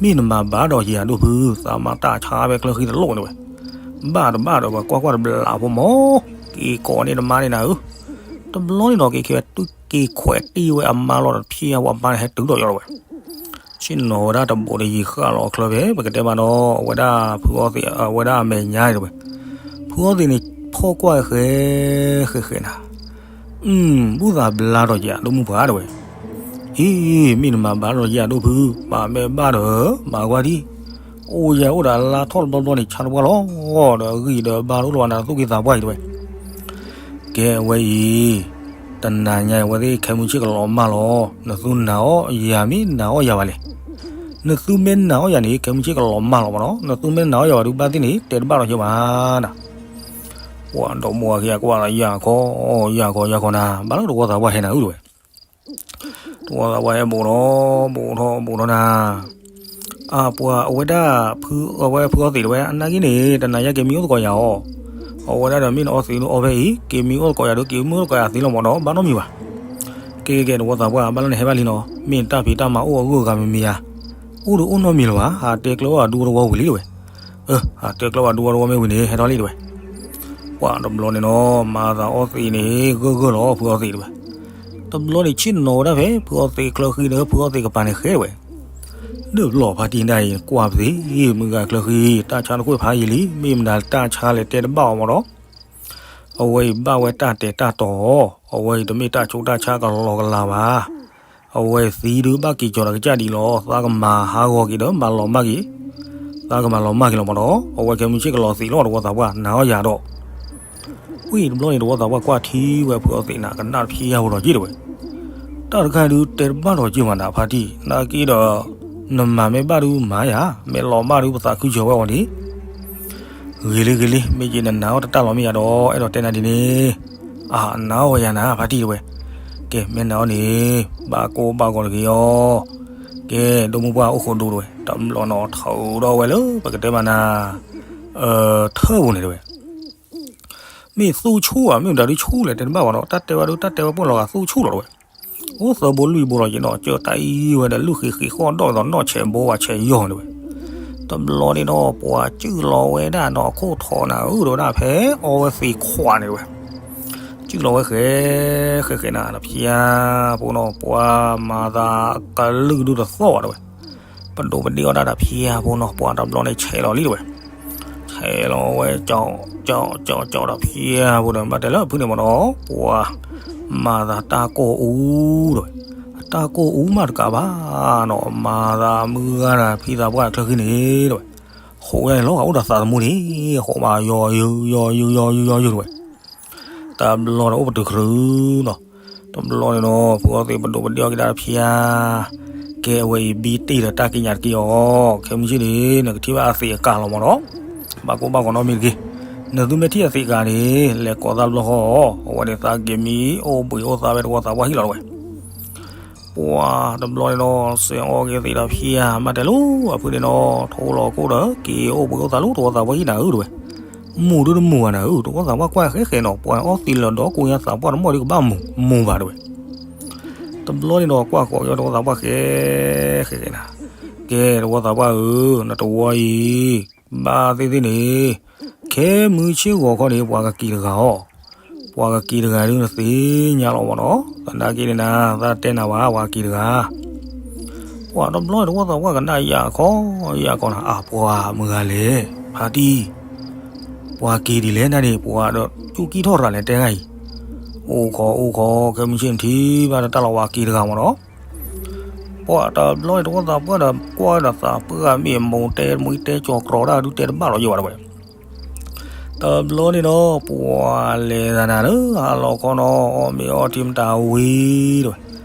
မ့ၢ်နမၤဘၣ်ဒီးယၤဒိၣ်ဖု သးမၤတၢ်ဆါဖဲကျၢဃံတလိၣ်န့ၣ်ဝဲ, ဘၣ်တဘၣ်ဒီးပှၤကွၢ်ကွၢ်တဘျးဖိမး, က့ၤကိးန့ၢ်နမါန့ၣ်နၤဧၢ, တဘျီန့ၣ်ဒီး က့ၤခဲဝဲတုၤက့ၤခွဲးတံၢ်ဝဲအမါလီၤတဖံးဧါ ပှၤမါန့ၣ်ဟဲတုၤဒီးယီၤဝဲ ဆ့ၣ်နီၤဝဲဒၣ်တဘိးတယံၤဃာ်လီၤအချၢဖဲ ပကတဲဘၣ်ဒီး အဝဲဒၣ်ဖုအီသံး အဝဲဒၣ်အမဲာ်ညါန့ၣ်တဝဲ, ဖုအီသံးန့ၣ် ဖီၣ်ကွၢ်ဃဲ ဃဲဃဲနၤ, အု ဘူၣ်သးဘျါထီၣ်က့ၤ ဒိၣ်မုၢ်ပှၢ်တဝဲ, အံၤ မ့ၢ်နမၤဘၣ်ထီၣ်က့ၤ ဒိၣ်ဖု ဘၣ်မ့ၢ်ဘၣ်ဒီး မၤကွၢ်ဒံး, အိၣ်ယဲၢ်အိၣ်ဒီးအလါထီၣ်တဘျီဘျီန့ၣ် ဆါတပှၢ်လီၤ, ဒီးအဂံၢ်ဒီးဘါတအိၣ်လၢၤဘၣ် နၤသူၣ်က့သးပှၢ်အံၤတဝဲ ကဲအဝဲအံၤ, တနၤညါအံၤ အဝဲသ့ၣ်ခဲမုၢ်ဆ့ၣ်ကလီၤမၢ်လီၤ, နသုနာ်အီၣ်ယၤမ့ၢ်နာ်အီၣ်ယၤဘၣ်လဲၣ်, နသုမ့ၢ်နာ်အီၣ်ယၤန့ၣ် ခဲမုၢ်ဆ့ၣ်ကလီၤမၢ်လီၤမ့ၢ်နီၤ, နသုမ့ၢ်နာ်အီၣ်ယၤဘၣ်ဒုးဘၣ်သ့ၣ်န့ၣ် တဲတဘၣ်လီၤယဲၢ်ဘၣ်နၤ, ပှၤဒီးမိၢ်အခံဂၤကွၢ်လီၤ ယၤခီ, ယၤခီ ယၤခီနၤ, ဘၣ်လၢတဝီသးပှၢ်ဟဲနၤအုၣ်တဝဲ တဝီသးပှၢ်ဟဲဘူးဒီး ဘူးထီၣ်ဘူးထီၣ်နၤ, အပှၤအဝဲဒၣ်ဖု အဝဲဖုအီသံးတဝဲ အနာ်က့န့ၣ် တနၤယဲၢ်က့ၤမံအိၣ်သကိးယၤအီၤ, အဝဲဒၣ်ဒီးမ့ၢ်နအီသံးဒုးအီဖဲအံၤ က့ၤမံအိၣ်သကိးယၤဒုး က့ၤမံအိၣ်သကိးယၤသံလီၤမ့ၢ်နီၤ ဘၣ်နီတမံၤဘၣ်, ကဲကဲကဲ တဝီသးပှၢ် ဘၣ်လၢနဟဲဘၣ်လံနီၤ မ့ၢ်နတၢ်ဖံးတၢ်မၤအိၣ်အဂုၤအဂၤမံၤမံၤဧါ, အိၣ်ဒီးအိၣ်နီတမံၤလၢၤဘၣ် ဟးတဲကျၢၤအီၣ်ဒူတဝီဝံၤလံတဝဲ အၢ ဟးတဲကျၢၤဝဲဒူဝဲတဝီမ့ၢ်ဝံၤန့ၣ် ဟဲထီၣ်လံတဝဲ, ပှၤတဘျီန့ၣ်နီၤ မၤသးအီသံးန့ၣ် ဂၢၢ်ဂၢၢ်လီၤ ဖုအီသံးတဝဲ, တဘျီန့ၣ်ဆ့ၣ်နီၤဝဲဒၣ်ဖဲ ဖုအီသံးကျၢဃံဒီး ဖုအီသံးကပၤန့ၣ်ဃဲတဝဲ, ဒၢးဘျီဖါတံၢ်ဒၣ်အံၤ ကွၢ်ပသ့ မုၢ်ဂၤကျၢဃံ တၢ်ဆါတခိၣ်ဖးယံာ်လံ မ့ၢ်မတၤတၢ်ဆါလဲၣ်တဲတဘၣ်အီၤမ့ၢ်ဒီး အဝဲအံၤဘၣ်ဝဲတၢ်တဲာ်တၢ်တီၤ, အဝဲအံၤတမ့ၢ်တၢ်ဆူးတၢ်ဆါကလီကလီဘၣ်. အဝဲသံဒုးဘၣ်က့ၤကၠီၤဒီးကစၢ်ဒ်အံၤလီၤ, သးကမၤဟးဂီၤက့ၤဒီးမၤလီၤမၢ်က့ၤ, သးကမၤလီၤမၢ်က့ၤလီၤမးဒီး အဝဲခဲမုၢ်ဆ့ၣ်ကလီၤသံးလီၤ, တဝီသးပှၢ်နာ်အီၤယၤဒီး ဝံၤတဘျီန့ၣ် တဝီသးပှၢ်ကွၢ်ထံဝဲဖုအီသံးန့ၣ် ကနၣ်တဖျါဖိဒီးက့ၤတဝဲ, တၢ်တခါဒုးတဲတဘၣ်ဒီးက့ၤမးနၤဖါတံၢ်, နာ်က့ဒီး နမၤမ့ၢ်ဘၣ်ဒုးမၤယၤ, မ့ၢ်လီၤမၢ်ဒုးပသးခုစၢၤဝဲအီၤန့ၣ် ဂ့ၤလံဂ့ၤလံ, မ့ၢ်က့ၤနနာ်အီၤတတၢ်လီၤမ့ၢ်ယၤဒီး အဲၣ်ဒိးတဲနၤဒ်န့ၣ်, အနာ်အီၤယၤနၤဖါတံၢ်တဝဲ, ကဲမ့ၢ်နာ်အီၤန့ၣ် ဘၣ်ကိၢ်ဘၣ်ဂီၤတဂ့ၤအီၤ, ကဲ ဒိၣ်မုၢ်ပှၢ်အိၣ်ဃိဒိတဝဲ, တဘျီန့ၣ်ထီၣ်ဒီးဝဲလၢပကတဲမးနၤ ထၢၣ်ပူၤန့ၣ်တဝဲ မ့ၢ်သူၣ်ဆူၣ်ဧါ မ့ၢ်မတၤဒုးဆူၣ်လဲၣ် တဲတဘၣ်ဘၣ်ဒီး တၢ်တဲဝဲဒုး တၢ်တဲဝဲပှဲၢ်လီၤဂာ်သူၣ်ဆူၣ်လီၤတဝဲ, အိၣ်သၢဘိလွံၢ်ဘိလီၤက့ၤနီၤ ကၢတၢ်အံၤဝဲဒီး လုၢ်ဃ့ဃ့ဃီၣ်ဒီၣ်ဒီးနီၢ်ဆဲးဘိဝဲဆဲးယီၤန့ၣ်တဝဲ, တဘျီန့ၣ်ဒီး ပှၤစုၣ်လီၤဝဲဒၣ်နီၤ ခိၣ်ထိးနၤဧၢ တဝဲဒၣ်ဖဲအီဝဲသံးခွးန့ၣ်တဝဲ, စုၣ်လီၤဝဲဃဲ ဃဲဃဲနၤ တဖျါဖိနီၤ ပှၤမၤသးကလုၢ်ဒုးတသီၣ်ဘၣ်တဝဲ ပဒိးပဒ့အီၣ်တၢ်တဖျါဖိနီၤ ပှၤတဘျီန့ၣ်ဆဲးလီၤလံတဝဲ, ဆဲးလီၤဝဲ ကၠီကၠီကၠီတဖျါဖိဒီး ဘၣ်တဲလၢဖုန့ၣ်မးနီၤ ပှၤမၤသးတၢ်ကိၢ်အူတဝဲ, အတၢ်ကိၢ်အူမးတကးဘၣ်နီၤ မၤသးမုၢ်ဂၤတဂၤဖံသးပှၢ်ချၢဃံန့ၣ်တဝဲ, ဃိးဝဲန့ၣ်လီၤဂာ်အိၣ်ဒီးသးသမူန့ၣ် ဃိးမးယီၤယုာ်ယီၤယုာ်ယီၤယုာ်ယီၤယုာ်တဝဲ တဘျီန့ၣ်အိၣ်ပတုာ်ခရူးနီၤ, တဘျီန့ၣ်နီၤ ဖုအီသံးပဒိးပဒ့အီၣ်က့ၤတၢ်တဖျါ, ကဲအဝဲအံၤဘံတ့ၢ်ဒီးတၢ်ကံးညာ်တက့ၢ်အီၤ, ခဲမုၢ်ဆ့ၣ်န့ၣ် နကထံၣ်ဘၣ်အသံးအကၤလီၤမးနီၤ, ဘၣ်ကိၢ်ဘၣ်ဂီၤနီတမံၤတဂ့ၤ, နသုမ့ၢ်ထံၣ်အသံးကၤန့ၣ် လဲၤကိးသးတဘျီဃီအီၤ, အဝဲန့ၣ်သးက့ၤမံအိၣ်ဘှံးအိၣ်သါဝဲတဝီသးပှၢ်ဟံၣ်လီၤတဝဲ ပှၤတဘျီန့ၣ်နီၤ စဲးအီက့ၤသံးတဖျါ မၤတဲလီၤ အဖုန့ၣ်နီၤ ထိလီၤခိၣ်ဒီး က့ၤအိၣ်ဘှံးအိၣ်သါလၢတဝီသးပှၢ်ဟံၣ်နၤဧၢတဝဲ, မူၤဒုတမူၤဘၣ်နၤဧၢ တဝီသးပှၢ်ကွၢ်ဃဲဃဲနီၤ ပှၤအီသံးလၢာ်ဒီးကိးညါသးပှၢ်တမီၢ်ဒ်ကဘၣ်မူၤ မူၤဘၣ်တဝဲ, တဘျီန့ၣ်နီၤ ကွၢ်ဃီၤက့ၤတဝီသးပှၢ်ဃဲ ဃဲဃဲနၤ, ကဲတဝီသးပှၢ်ဧၢ နတဝီအံၤ ဘၣ်သ့ၣ်သ့ၣ်န့ၣ် ခဲမုၢ်ဆ့ၣ်ဂီၤခီန့ၣ် ပှၤကက့ၤတဂၤအီၤ, ပှၤကက့ၤတဂၤဒုးနသ့ၣ်ညါလီၤမးနီၤ, သနာ်က့န့ၣ်နၤ သးတဲနၤဘၣ် ပှၤက့ၤတဂၤ ပှၤတဘျီတဝီသးပှၢ်ကနၣ်ယၤခီ ယၤခီနၤ အၢ ပှၤမုၢ်ဂၤလဲၣ် ဖါတံၢ်, ပှၤက့ၤဒ်လဲၣ်နၤန့ၣ် ပှၤဒီးစူၢ်ကံၢ်ထီၣ်ရၤလဲၣ်တဲဂၤအံၤ, အိၣ်ခီအိၣ်ခီ ခဲမုၢ်ဆ့ၣ်နထံၣ်ဘၣ်တၢ်လီၤဝဲက့ၤတဂၤမးနီၤ ပှၤတဘျီတဝီသးပှၢ်ဒီးကွၢ်ဒီးသးပှၢ်မ့ၢ်အမိၢ် တဲမ့ၢ်တဲကၠီၤကြီၤတၢ်ဒုးတဲတဘၣ်လီၤယဲၢ်ဘၣ်တဝဲ တဘျီန့ၣ်ဒီး ပှၤလဲၤသးနၤလၢဟါလီၤခီနီၤ အီၣ်မ့ၤအီထံမတၤဝံၤတဝဲ,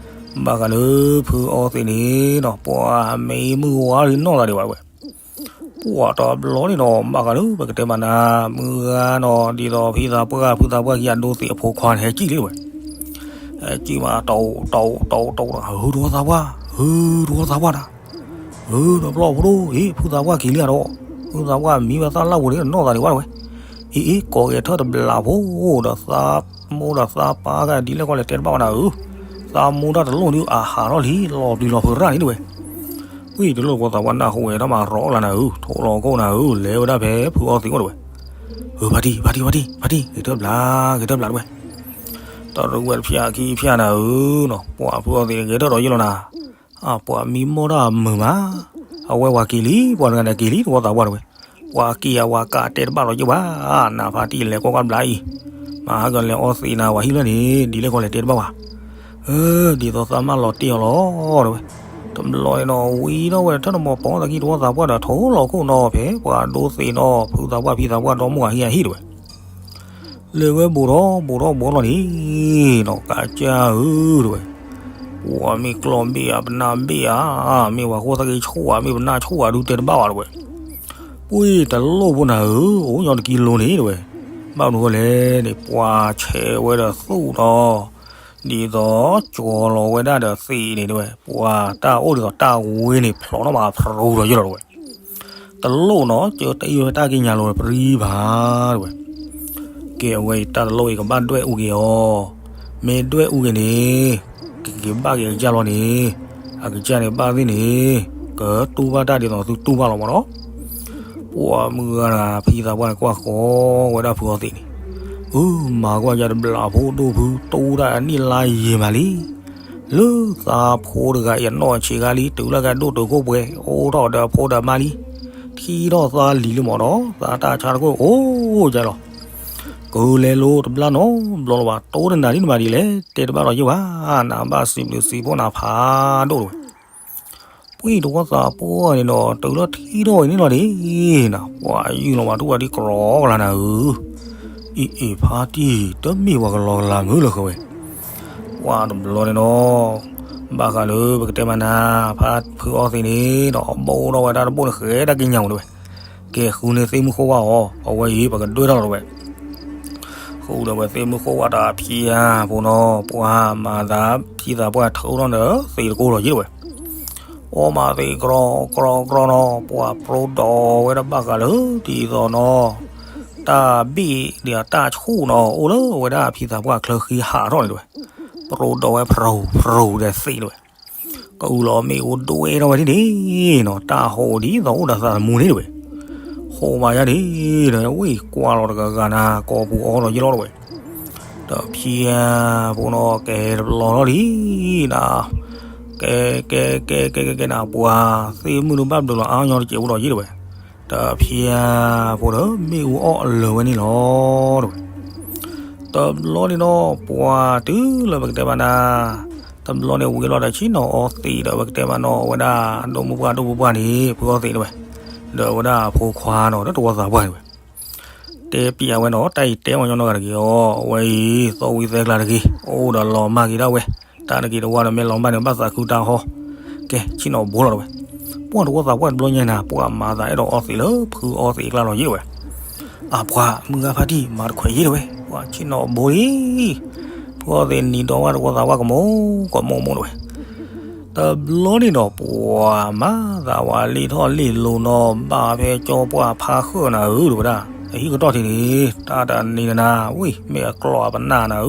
ဘၣ်ဃးလၢဖုအီသံးန့ၣ်နီၤ ပှၤမ့ၢ်မုၢ်ဝါလံနီၢ်သးဒံးဘၣ်တဝဲ, ပှၤတဘျီန့ၣ်နီၤ ဘၣ်ဃးလၢပကတဲမးနၤ မုၢ်ဂၤနီၤ ဒ်သိးဖံသးပှၢ် ဖုသးပှၢ်ခံဂၤဒိသံးအဖိခွါန့ၣ် ဟဲကံၣ်လံတဝဲ ဟဲကံၣ်မး တိၢ်တိၢ်တိၢ်တိၢ် ဟုတဝီသးပှၢ် ဟုတဝီသးပှၢ်နၤ ဟုတဘျီဖိဒိၣ်အံၤ ဖုသးပှၢ်က့ၤလံဧါဒီး ဖုသးပှၢ်မံဘၣ်သၣ်လၢ်ဝဲန့ၣ်နီၢ်သးဒံးဘၣ်တဝဲ, အ့အ့ ကိးဂဲၤထၢၣ်တဘျးဖိဒီးသးမိၢ်ဒီးသးပၢ်ကဒ်လဲၣ်ကီၢ်လဲၣ်တဲတဘၣ်ဝဲနၤဧၢ, သးမိၢ်တၢ်တလိၣ်ဒုးအဟးထီၣ်လံ လီၤပျံၤလီၤဖုးရၣ်န့ၣ်တဝဲ, ဝံၤတလိၣ်တဝီသးပှၢ်နၢ်ဟူဝဲတၢ်မၤရီအီၣ်လၢနၤဧၢ, ထိလီၤခိၣ်နၤဧၢ, လဲၤဝဲဒၣ်ဖဲဖုအီသံးအိၣ်တဝဲ, ဧၢ ဖါတံၢ် ဖါတံၢ် ဖါတံၢ် ဂဲၤထၢၣ်ဘျး ဂဲၤထၢၣ်ဘျးတဝဲ, တရူးဝဲတဖျၢၣ်ခံဖျၢၣ်နၤဧၢနီၤ, ပှၤဖုအီသံးဂဲၤထၢၣ်ဒီးယဲၢ်လီၤနၤ, အပှၤမံမီၢ်တၢ်မုာ်မး, အဝဲပှၤက့ၤလံ ပှၤတဂၤန့ၣ်က့ၤလံ တဝီသးပှၢ်တဝဲ, ပှၤက့ၤအဝဲကးတဲတဘၣ်လီၤယဲၢ်ဘၣ်, နၤဖါတံၢ်လဲၤကွၢ်ကွၢ်ဘျးအံၤ, မဟါကလဲၤအီသံးနၤဝဲဟံၣ်လၢန့ၣ် ဒ်လဲၣ်ကီၢ်လဲၣ်တဲတဘၣ်ဘၣ်, အၢ ဒ်သိးသးမၢလီၤတ့ၢ်အီၤလီၤတဝဲ, တဘျီန့ၣ်နီၤ ဝံၤဒီးဝဲတထၢၣ်တမီၤပိာ်သးကံၢ်တဝီသးပှၢ်ဒီးထိလီၤခိၣ်နီၤဖဲပှၤဒိသံးနီၤ ဖုသးပှၢ်ဖံသးပှၢ်ဒီမါဝၤဟံၣ်အဟံၣ်တဝဲ လဲၤဝဲဘူးထီၣ်ဘူးထီၣ်ဘူးထီၣ်လီၤန့ၣ်နီၤ ကးကၢ်ဧၢတဝဲ, ပှၤမ့ၢ်ကျီၢ်ဘ့ၣ်ဧါ ပနၢ်ဘ့ၣ်ဧါ, မ့ၢ်ပှၤဃိသးက့ၤဆိၣ်ဧါ မ့ၢ်ပနၢ်ဆိၣ်ဧါဒုးတဲတဘၣ်ဘၣ်တဝဲ, ပှ့ၤတလိၣ်ဖိနၤဧၢ, အိၣ်ညီတကံလိၤန့ၣ်တဝဲ, ဘၣ်မနုၤဃိလဲၣ်န့ၣ် ပှၤဆဲးဝဲဒီးသူၣ်ဒီး ဒ်သိးကၠီၤလီၤဝဲဒၣ်ဒီးသံးန့ၣ်တဝဲ, ပှၤတၢ်အိၣ်ဒ်သိးတၢ်ဝ့န့ၣ် ဖျိးထီၣ်မးဖရူဒီးယဲၢ်လီၤတဝဲ တလိၣ်နီၤ ကၢတအံၣ်ဝဲတၢ်ကံၢ်ညာ်လိၤပြံဘၣ်တဝဲ, ကဲအဝဲအံၤတၢ်တလိၣ်အံၤကဘၣ်ဒွဲၣ်အူက့ၤအီၤ, မ့ၢ်ဒွဲၣ်အူက့ၤန့ၣ် ကက့ၤဘၣ်က့ၤအကစၢ်လီၤန့ၣ်, အကစၢ်န့ၣ်ဘၣ်သ့ၣ်န့ၣ် ကတူၢ်ဘၣ်တၢ်ဒ်သိးသုတူၢ်ဘၣ်လီၤမးနီၤ, ပှၤမုၢ်ဂၤတဂၤဖံသးပှၢ်ကွၢ်ဃီဝဲဒၣ်ဖုအီသံးန့ၣ်, အၢ မၤကွၢ်ယၤတဘျးဖိဒိၣ်ဖု တူၢ်တၢ်အနံၣ်လါယံာ်မးလံ လၢသးဖိတဂၤအံၤအနီၢ်ဆံးခါလံ တုၤလၢကဒိၣ်တုာ်ခိၣ်ပှဲၤ အိၣ်ထီၣ်ဒီးအဖိဒီးအမါလံ, ထံၣ်ထီၣ်သးလံၤလံမးနီၤ သးတၢ်ဆါတခိၣ်အိၣ်ကလီၤ, ကလဲၤလိၤတဘျီနီတဘျီလၢၤဘၣ်, တိၢ်တနၤဒ်နဘၣ်ဒ်လဲၣ် တဲတဘၣ်ဒီးယ့ၢ်ဘၣ်, နဘၣ်စံးဘျုးစံးဖှိၣ်နၤဖးဒိၣ်တဝဲ. ပှၤတဝီသးပှၢ်န့ၣ်ဒီး တုၤလၢထံၣ်ထီၣ်ဝဲန့ၣ်လီၤဒ်နၤ, ပှၤယုၢ်လီၤဘၣ်ထူၣ်ဝဲဒ်ကြီကလၤနၤဧၢ, အ့ၣ်အ့ၣ်ဖါတံၢ် တမ့ၢ်ပှၤကလီကလၤမုၢ်လၢဃီဝဲ. ပှၤတဘျီန့ၣ်ဒီး ဘၣ်ဃးလၢပကတဲမးနၤ ဖါဖုအီသံးန့ၣ်ဒီး ဘိၣ်ထီၣ်ဝဲတၢ်တဘိၣ်န့ၣ် ဃဲတၢ်က့ၤညါမးတဝဲ, ကဲဃုန့ၢ်သ့ၣ်မုၢ်ဃိၣ်ဝါအီၤ အဝဲအံၤ ပကဒွဲၣ်ထီၣ်လီၤတဝဲ. ဃုဒီးဝဲသ့ၣ်မုၢ်ဃိၣ်ဝါတၢ်ဖံးဧါဖိနီၤ, ပှၤမၤသးဖံးသးပှၢ်ထုးထီၣ်န့ၣ်သ့းတကိးလီၤယ့ၢ်တဝဲ. အီမၤသ့းကြီကြီကြီနီၤ, ပှၤပြိဒီးဝဲဒၣ်ဘၣ်ဃးလၢဒ်သိးနီၤ တၢ်ဘ့ၣ်ဒီးတၢ်ဆူၣ်နီၤ အိၣ်လၢအဝဲဒၣ်ဖံးသးပှၢ်ချၢဃံဟးထီၣ်န့ၣ်တဝဲ, ပြိဒီးဝဲဖြူဖြူဒီးသ့းတဝဲ. ကအုၣ်လီၤမ့ၣ်အူဒွဲထီၣ်ဝဲဒ်န့ၣ်နီၤ, တၢ်ဟိးဒ်သိးအိၣ်ဒီးသးသမူန့ၣ်တဝဲ. ဟိးမးယါဒ်ဒီး ဝံၤကွၢ်လီၤတဂၤဂၤနၤ ကိာ်ပူၤအီလီၤယ့ၢ်လီၤတဝဲ. တဖံးဧါဖိနီၤ ကဲတဘျီလီၤလံနၤ, ကဲကဲကဲကဲကဲကဲနၤ ပှၤသ့ၣ်မုၢ်ဒုးဘၣ်ဘျုးလီၤအါညီတစဲးဖိဒီးယ့ၢ်တဝဲ. တဖံးဧါဖိဒီး မ့ၣ်အူအီၣ်အလၢာ်ဝဲန့ၣ်လီၤတဝဲ. တဘျီန့ၣ်ဒီး ပှၤတုၤလၢပကတဲဘၣ်နၤ, တဘျီန့ၣ်ဝံၤလီၤဒီး ဆ့ၣ်နီၤအီသံးဒီး ပကတဲဘၣ်နီၤ အဝဲဒၣ်ဒိၣ်မုၢ်ပှၢ်ဒိၣ်မုၢ်ပှၢ်န့ၣ် ဖုအီသံးတဝဲ, ဒီးအဝဲဒၣ်အဖိခွါနီၤ ဒီးတဝီသးပှၢ်တဝဲ. တဲပျးဝဲနီၤ တၢ်အံၤတဲဝဲညီနီၢ်ဂၤတဂ့ၤအီၤ, အဝဲအံၤ သီၣ်ဝံသဲကျါတဂ့ၤ, အိၣ်ဒီးလီၤမၢ်က့ၤဒၣ်ဝဲ, တၢ်တဂ့ၤတဝါဒီးမ့ၢ်လီၤမၢ်န့ၣ် ဘၣ်သးခုတၢ်ဟီ, ကဲ ဆ့ၣ်နီၤဘိလီၤတဝဲ. ပှၤတဝီသးပှၢ်တဘျီညါနၤ ပှၤမၤသးအဲၣ်ဒိးအီသံးလၢဖုအီသံးအကျါလီၤယ့ၢ်တဝဲ. အပှၤမုၢ်ဂၤဖါတံၢ် မၤတခွဲးယ့ၢ်တဝဲ, ပှၤဆ့ၣ်နီၤဘိလံ. ဖုအီသံးနံၤဒီဝဲတဝီသးပှၢ်ကမိၢ်ကမိၢ်မိၢ်တဝဲ. တဘျီန့ၣ်ဒီး ပှၤမၤသးဝဲလံာ်ထီၣ်လံာ်လီၤနီၤ ဘၣ်ဖဲကၠီပှၢ်ဖါဃၢၣ်နၤဧၢ တဝဲဒၣ်, အဟံၣ်ကတီၢ်ထံးန့ၣ် တၢ်တနံၤနၤ ဝံၤမ့ၢ်အကျီၢ်အပနၢ်နၤဧၢ,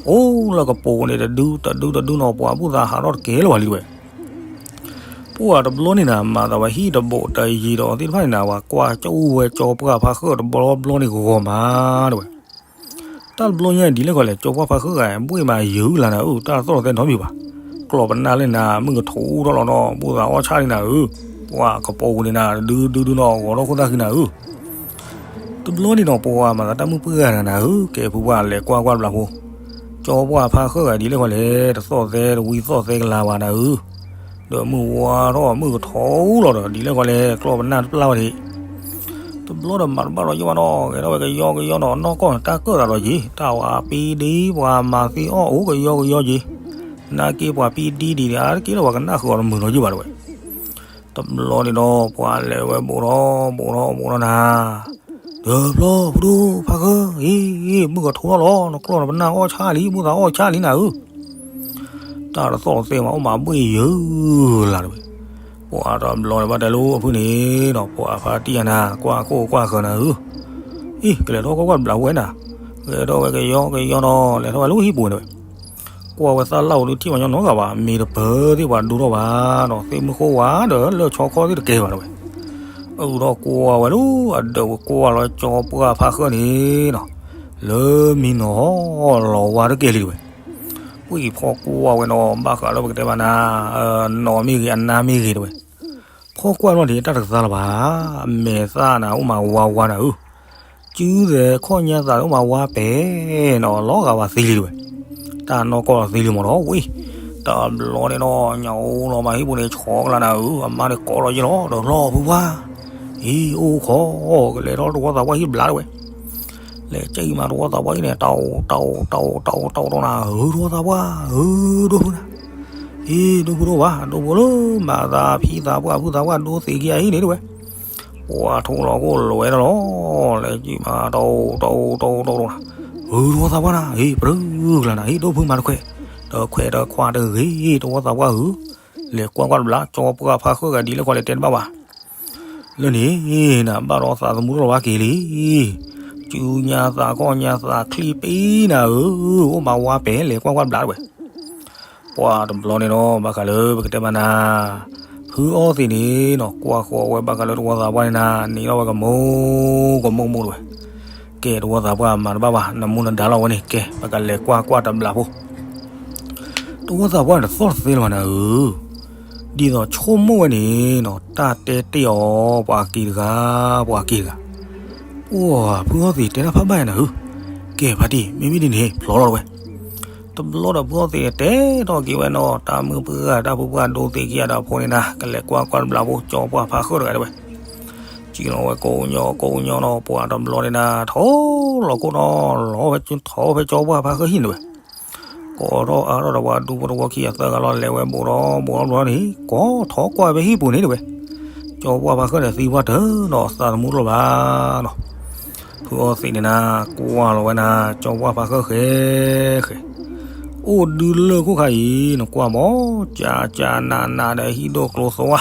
အိၣ်လၢကပိာ်န့ၣ် တဒုတဒုတဒုနီၤ ပှၤဘူၣ်သးဟးထီၣ်တကဲလၢၤဘၣ်လံတဝဲ. ပှၤတဘျီန့ၣ်နၤ မၤသးဝဲဟံၣ်တဘိးတယံၤဒီးသ့ၣ်တဖၣ်န့ၣ်နၤ ပှၤကွၢ်ကၠူဝဲကၠီပှၢ်ဖါဃၢၣ်တဘျီဘျီန့ၣ်ဂီၤမးတဝဲ. တၢ်တဘျီညါဒ်လဲၣ်ဃီလဲၣ် ကၠီပှၢ်ဖါဃၢၣ်ဂၤ ဘှ့ၣ်မးယုာ်လၢနၤဧၢ, တၢ်သီၣ်တသဲနီတမံၤဘၣ်. ကျီၢ်ပနၢ်လၢနၤ မုၢ်ကထူထီၣ်လီၤနီၤ ဘူၣ်သးအီၣ်ဆၣ်လံနၤဧၢ, ပှၤကပိာ်န့ၣ်နၤ တဒုဒုဒုနီၤ ဂီၤထီၣ်ခိၣ်သၣ်ဃံနၤဧၢ. တဘျီန့ၣ်နီၤ ပှၤမၤသးတၢ်မုၢ်ပှၢ်ဂၤနၤဧၢ, ကဲဖုပှၢ်လဲၤကွၢ်ကွၢ်တဘျီဖိ, ကၠီပှၢ်ဖါဃၢၣ်ဂၤဒ်လဲၣ်ဃီလဲၣ် တသီၣ်သဲတဝံသီၣ်သဲကလၤဘၣ်နၤဧၢ. ဒီးမုၢ်ဝါထီၣ်မုၢ်ကထူလီၤဒီး ဒ်လဲၣ်ဃီလဲၣ် ကျီၢ်ပနၢ်တပျၢ်ဝဲဒၣ် တဘျီဒီးမၤတဘၣ်လီၤယ့ၢ်ဘၣ်နီၤ ဂဲၤထီၣ်ဝဲကယီကယီနီၤ နီၢ်ကီၢ်န့ၣ် တၢ်ကၢၣ်သးဒီးက့ၤ တၢ်ဝဲပံဒံ ပှၤမၤသံအီၣ်အိၣ်ကယီကယီက့ၤ, နာ်က့ပှၤပံဒံဒံးန့ၣ် အါတက့ၢ်လၢပှၤကနၣ်ဃုာ်အီၤတမုာ်လီၤယ့ၢ်ဘၣ်တဝဲ. တဘျီန့ၣ်ဒီး ပှၤလဲၤဝဲဘူးထီၣ်ဘူးထီၣ်ဘူးထီၣ်နၤ, ဒီးဘျီဖုဒိၣ်ဖါဃၢ အံၤ မုၢ်ကထူထီၣ်လီၤ နကျီၢ်နပနၢ်အီၣ်ဆၣ်လံ ဘူၣ်သးအီၣ်ဆၣ်လံနၤဧၢ. တၢ်တသီၣ်တသဲမး အိၣ်မးဘှ့ၣ်ယုာ်လၢ်တဝဲ. ပှၤတဘျီန့ၣ်ဘၣ်တဲလၢအဖုန့ၣ်ဒီး ပှၤဖါတံၢ်နၤ ကွၢ်ခိၣ်ကွၢ်ဃၢၤနၤဧၢ, အံၤ ကလဲၤထီၣ်ကွၢ်ကွၢ်တဘျီဝဲနၤ, ဂဲၤထီၣ်ဝဲကယီကယီနီၤ လဲၤထီၣ်ဝဲလၢဟံၣ်ပူၤန့ၣ်ဝဲ. ကွၢ်ဝဲသၣ်လၢ်ဝဲဒုးထံၣ်မးညီနီတဂၤဘၣ် မ့ၢ်တပၢၤသ့ၣ်ပှၤဒိထီၣ်ဘၣ်ဒီး သ့ၣ်မုၢ်ဃိၣ်ဝါဒီးလၢဆီခီၣ်သ့ၣ်တကဲဘၣ်တဝဲ. အုၣ်ထီၣ်ကွၢ်ဝဲလၢအဒၢးကွၢ်လီၤကၠီပှၢ်ဖါဃၢန့ၣ်နီၤ, လၢမံနီၤလီၤဝါတကဲလံတဝဲ. ဝံၤဖီကွၢ်ဝဲနီၤ ဘၣ်ဃးလၢပကတဲဘၣ်နၤ, နီၢ်မ့ၢ်ဂ့ၤ အနါမ့ၢ်ဂ့ၤတဝဲ. ဖီကွၢ်လီၤဒ်တၢ်တကသါလၢၤဘၣ်, အမဲာ်သၣ်နၤ အိၣ်မးဝါဝါနၤဧၢ, စုသဲးခီၣ်ညါသး အိၣ်မးဝါပဲာ်နီၤ လီၤဂာ်ဝဲသံလံတဝဲ. တၢ်နီၢ်ကီၢ်သံလံမးနီၤ ဝံၤ, တဘျီန့ၣ်နီၤ ညၣ်အိၣ်လီၤမးဟံၣ်ပူၤန့ၣ် ဆီကလၤနၤဧၢ, အမါန့ၣ်ကိးလီၤယ့ၢ်လီၤ ဒီးလီၤဖုဝါ, အံၤ အိၣ်ခိး ကလဲၤထီၣ်တဝီသးပှၢ်ဟံၣ်ဘျးတဝဲ. လဲၤကၠံၣ်မးတဝီသးပှၢ်အံၤန့ၣ် တအိၣ် တအိၣ် တအိၣ် တအိၣ် တအိၣ် တအိၣ်နၤဧၢ, တဝီသးပှၢ်ဧၢ, ဒိၣ်ဖုနၤ, အံၤ ဒိၣ်ဖုဒိၣ်ဝါ ဒိၣ်ဖုလၢမၤသးဖံသးပှၢ်ဖုသးပှၢ် ဒိသံးက့ၤအဟံၣ်န့ၣ်တဝဲ. ပှၤထိၣ်လီၤခိၣ်လွဲဒီးလီၤ, လဲၤကၠံၣ်မး တအိၣ် တအိၣ် တအိၣ် တအိၣ် တအိၣ်နၤ, အၢ တဝီသးပှၢ်နၤ, အံၤ ပြၢကလၤနၤ, အံၤ ဒိၣ်ဖုမၤတခွဲး, တခွဲးတခွါတဂ့ၤ တဝီသးပှၢ်ဧၢ, လဲၤကွၢ်ကွၢ်တဘျီ ကၠီပှၢ်ဖါဃၢဂၤဒ်လဲၣ်ဃီလဲၣ်တဲတဘၣ်ဘၣ်. လၢန့ၣ်နၤ ဘၣ်ဒီးသးသမူတလီၤဘၣ်က့ၤလံ, စုညါသးခီၣ်ညါသးချံပံနၤဧၢ, အိၣ်မးဝါပဲာ် လဲၤကွၢ်ကွၢ်တဘျီတဝဲ. ပှၤတဘျီန့ၣ်နီၤ ဘၣ်ဃးလၢပကတဲမးနၤ, ဖုအီသံးန့ၣ်နီၤ ကွၢ်ဃီၤဝဲဘၣ်ဃးလၢတဝီသးပှၢ်န့ၣ်နၤ နံၤထီၣ်ဝဲကမိၢ်ကမိၢ်မိၢ်တဝဲ. ကဲ တဝီသးပှၢ်မၤတဘၣ်ဘၣ် နမူနဒါလီၤဝဲန့ၣ် ကဲ ပကလဲၤကွၢ်ကွၢ်တဘျီဖိ. တဝီသးပှၢ်န့ၣ်တသီၣ်တသဲလၢၤဘၣ်နၤဧၢ, ဒ်သိးဆိကမိၣ်ဝဲန့ၣ်နီၤ တၢ်တဲတ့ၢ်အီၤ ပှၤက့ၤတဂၤ ပှၤက့ၤတဂၤ, ပှၤဖုအီသံးတဲတၢ်ဖးဘၣ်ယါနၤဧၢ ကဲဖါတံၢ် မ့မ့ၢ်ဒ်န့ၣ် ဖျိးလီၤတဝဲ. တဘျီဒီးဖုအီသံးန့ၣ် တဲထီၣ်က့ၤဝဲနီၤ တၢ်မုၣ်ပှၢ်တၢ်ဖုပှၢ်ဒိသ့ၣ်ခံဂၤဒီးအဖိန့ၣ်နၤ ကလဲၤကွၢ်ကွၢ်တဘျီဖိ ကၠီပှၢ်ဖါဃၢၣ်တဂၤတဝဲ စံၣ်လီၤဝဲကိးညီကိးညီနီၤ ပှၤတဘျီန့ၣ်နၤ ထီၣ်လီၤခိၣ်နီၤ လီၤဝဲထီၣ်ဖဲကၠီပှၢ်ဖါဃၢၣ်ဟံၣ်န့ၣ်တဝဲ ကိးထီၣ်အါထီၣ်ဒီးပှၤဒူဖိတဝီခံဂၤသၢဂၤလီၤ လဲၤဝဲဘူးဒီးဘူးဒီးဘျီန့ၣ် ကိးထီၣ်ကွၢ်ဖဲဟံၣ်ပူၤန့ၣ်တဝဲ ကၠီပှၢ်ဖါဃၢၣ်န့ၣ် သံပှၢ်တၢၢ်နီၤ သးတမူတလီၤဘၣ်နီၤ. ဖုအီသံးန့ၣ်နၤ ကွၢ်လီၤဝဲနၤ ကၠီပှၢ်ဖါဃၢၣ်ဃဲဃဲ အိၣ်ဒုလၢခိၣ်ခါအံၤ နကွၢ်မး ကၠးကၠးနးနးဒီးဟံၣ်ဒိၣ်ကျိသဝါ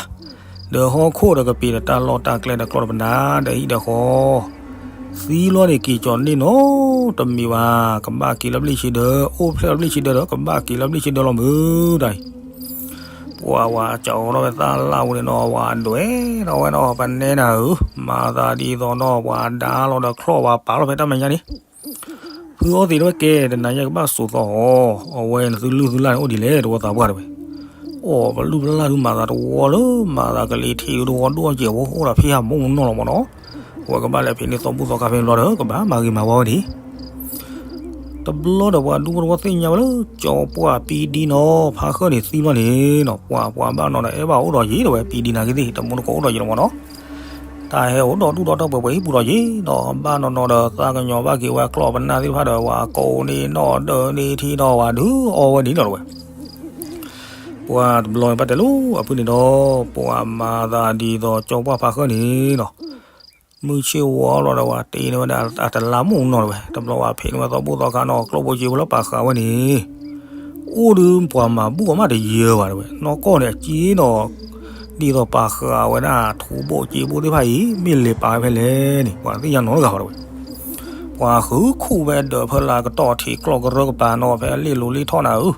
ဒီးဟီၣ်ခိၣ်ဒီးကပ့ၤဒီးတၢ်လီၢ်တၢ်ကျဲဒီးကျီၢ်ဒီးပနၢ်ဒီးဟံၣ်ဒီးဃီ သံလီၤန့ၣ်က့ၤကၠီၤန့ၢ်နီတမံၤဘၣ် ကဘၣ်က့ၤလၢပျံၢ်ဆံဒၢ အိၣ်ဖျဲၣ်လၢပျံၢ်ဆံဒၢဒီး ကဘၣ်က့ၤလၢပျံၢ်ဆံဒၢလီၤမုာ်တၢ်အံၤ ပှၤဝဲကၠီၤထီၣ်ဝဲသၣ်လၣ်ဝဲန့ၣ်နီၤ ဝဲဒွဲၣ်ထီၣ်ဝဲနီၤ ပနဲနၤဧၢ မၤသးဒ်သိးနီၤ ပှၤဒါလီၤဒီးချီၣ်ပှၤပာ်လီၤဖဲတၢ်မဲာ်ညါန့ၣ် ဖုအီသံးတဲဝဲကဲ တနၤညါကဘၣ်စိာ်သီအီၤ အဝဲနသုလုၢ်သုလၢ်န့ၣ်အိၣ်ဒ်လဲၣ် တဝီသးပှၢ်တဲဝဲ အိၣ်ပလုၢ်ပလၢ်ဒုးမၤသးတဝီလၢ မၤသးကလံၤထံးဒုးတဝီဒိၣ်အီၣ်စဲးဖိအိၣ်ဒီးဖံးဟးမူးနီၢ်လီၤမးနီၤ အဝဲကဘၣ်လဲၤဖံးန့ၢ်သီဘူၣ်သီခါဖဲန့ၣ်ဘျီဒီး ကဘၣ်မၤဂ့ၤမၤဝါဝဲဒၣ် တဘျီဒီးပှၤဒူဖိတဝီသ့ၣ်ညါဝဲလၢ ကၠီပှၢ်ပံဒံနီၤ ဖါဃၢၣ်န့ၣ်သံဘျီန့ၣ်နီၤ ပှၤပှၤဘၣ်နီၤဒီး အဲၣ်ဘၣ်အိၣ်ဒီးယံၤတဲဝဲ ပံဒံနာ်က့သ့ၣ် တမူတကိးအိၣ်ဒီးယံၤလီၤမးနီၤ တၢ်ဟဲအိၣ်ဒီးဒူၣ်ဒီးထၢၣ်ပှဲၤပှဲၤဟံၣ်ပူၤဒီးယံၤနီၤ ဘၣ်နီၤနီၤဒီးသးကညီၤဘၣ်က့ၤဝဲကျီၢ်ပနၢ်သ့ၣ်တဖၣ်ဒီး ပှၤကိးန့ၢ်နီၣ်ဒၢးန့ၢ်ထံနီၤ ပှၤဒုးအီဝဲန့ၣ်လီၤတဲဝဲ ပှၤတဘျီန့ၣ်ဘၣ်တဲလိာ်အဖုန့ၣ်ဒီး ပှၤမၤသးဒ်သိးကၠီပှၢ်ဖါဃၢၣ်န့ၣ်နီၤ မုၢ်ဆ့ၣ်ဝီလီၤဒီး ပှၤတ့န့ၢ်ဝဲဒၣ်အတလါမုၢ်နီၤတဲဝဲ တဘျီပှၤဖံးန့ၢ်ဝဲသီဘူၣ်သီခါနီၤ ကျိၣ်ဖိစ့ဖိလၢပာ်ဃာ်ဝဲန့ၣ် အိၣ်ဒီးပှၤမၤဘူၣ်အီၤမးတယၢဘၣ်တဲဝဲ နီၢ်ကီၢ်န့ၣ်အစ့နီၤ ဒ်သိးပာ်ဃာ်ဝဲဒၣ်ထူဘိၣ်စ့ဘိၣ်သ့ၣ်တဖၣ်အံၤ မ့ၢ်လဲၤပာ်ဝဲဖဲလဲၣ်န့ၣ် ပှၤသ့ၣ်ညါနီတဂၤဘၣ်တဲဝဲ ပှၤဃုခူၣ်ဖဲဒၢးဖၢလၢကတီၢ်ထံးကျီၢ်ကရၢကပၤနီၤ ဖဲလ့ၣ်လိၤလ့ၣ်ထီၣ်နၤဧၢ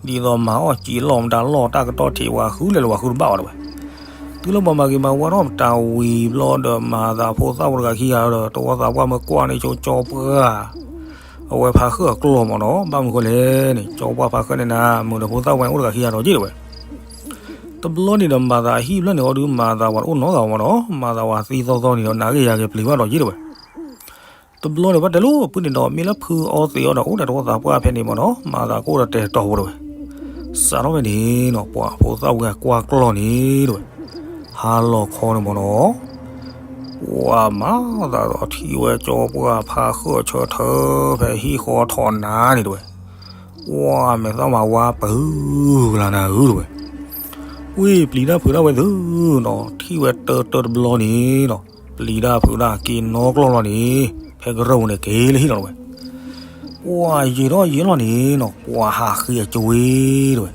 ဒ်သိးမၤအီၣ်စံာ်လီၢ်မတၤလီၢ်တၢ်ကတီၢ်ထံး ပှၤဃုလဲၤလီၤပှၤဃုတဘၣ်ဘၣ်တဲဝဲ တုၤလၢပှၤမၤဂ့ၤမၤဝါထီၣ်မတၤဝံၤဘျီဒီး မၤသးဖိသၣ်ဝဲတဂၤခံဂၤဒီး တဝီသးပှၢ်မ့ၢ်ကွၢ်န့ၢ်ဆိကၠီပှၢ် အဝဲဖါဃၢၣ်အကျီၢ်မးနီၤ ဘၣ်မနုၤဃိလဲၣ်န့ၣ် ကၠီပှၢ်ဖါဃၢၣ်န့ၣ်နၤ မုာ်ဒီးဖိသၣ်ဝဲအိၣ်တဂၤခံဂၤဒီးယံၤတဲဝဲ တဘျီန့ၣ်ဒီးမၤသးဟံၣ်ဖျၢၣ်န့ၣ်အီၤဒုး မၤသးပှၤတအိၣ်နီတဂၤမးနီၤ မၤသးပှၤသံသီသီန့ၣ်ဒီး နၤဂ့ၢ်ယၤဂ့ၢ်ပျံၤဘၣ်ဒီးယံၤတဲဝဲ တဘျီန့ၣ်ဘၣ်တဲလိာ်အဖုန့ၣ်ဒီး မ့ၢ်လၢဖုအီသံးအီၤဒီး အိၣ်ဒီးတဝီသးပှၢ်ဖဲန့ၣ်မးနီၤ မၤသးကအိၣ်ဒီးတဲာ်တီၤဖိတဲဝဲ စးထီၣ်ဖဲန့ၣ်နီၤ ပှၤဖိသၣ်ဝဲကွၢ်ကျီၢ်န့ၣ်တဲဝဲ ဟါလီၤခီန့ၣ်မးနီၤ ပှၤမၤသးဒီးထံၣ်ဝဲကၠီပှၢ်ဖါဃၢၣ်ဆၢထၢၣ်ဖဲဟံၣ်ဃီထီၣ်နၤန့ၣ်တဲဝဲ ပှၤမဲာ်သၣ်မၤဝါပၢၤဂလၤနၤဧၢတဲဝဲ ဝ့ၢ်ပျံၤတၢ်ဖုးတၢ်ဝဲသုနီၤ ထံၣ်ဝဲတၢတၢတဘျီန့ၣ်နီၤ ပျံၤတၢ်ဖုးတၢ်က့ၤနီၢ်ကျီၢ်လီၤန့ၣ် ဖဲကရၢၢ်ပူၤန့ၣ်က့ၤလၢဟံၣ်လီၤတဲဝဲ ပှၤယံာ်ထီၣ်ယံာ်လီၤန့ၣ်နီၤ ပှၤဟးဃ့အကွ့တဲဝဲ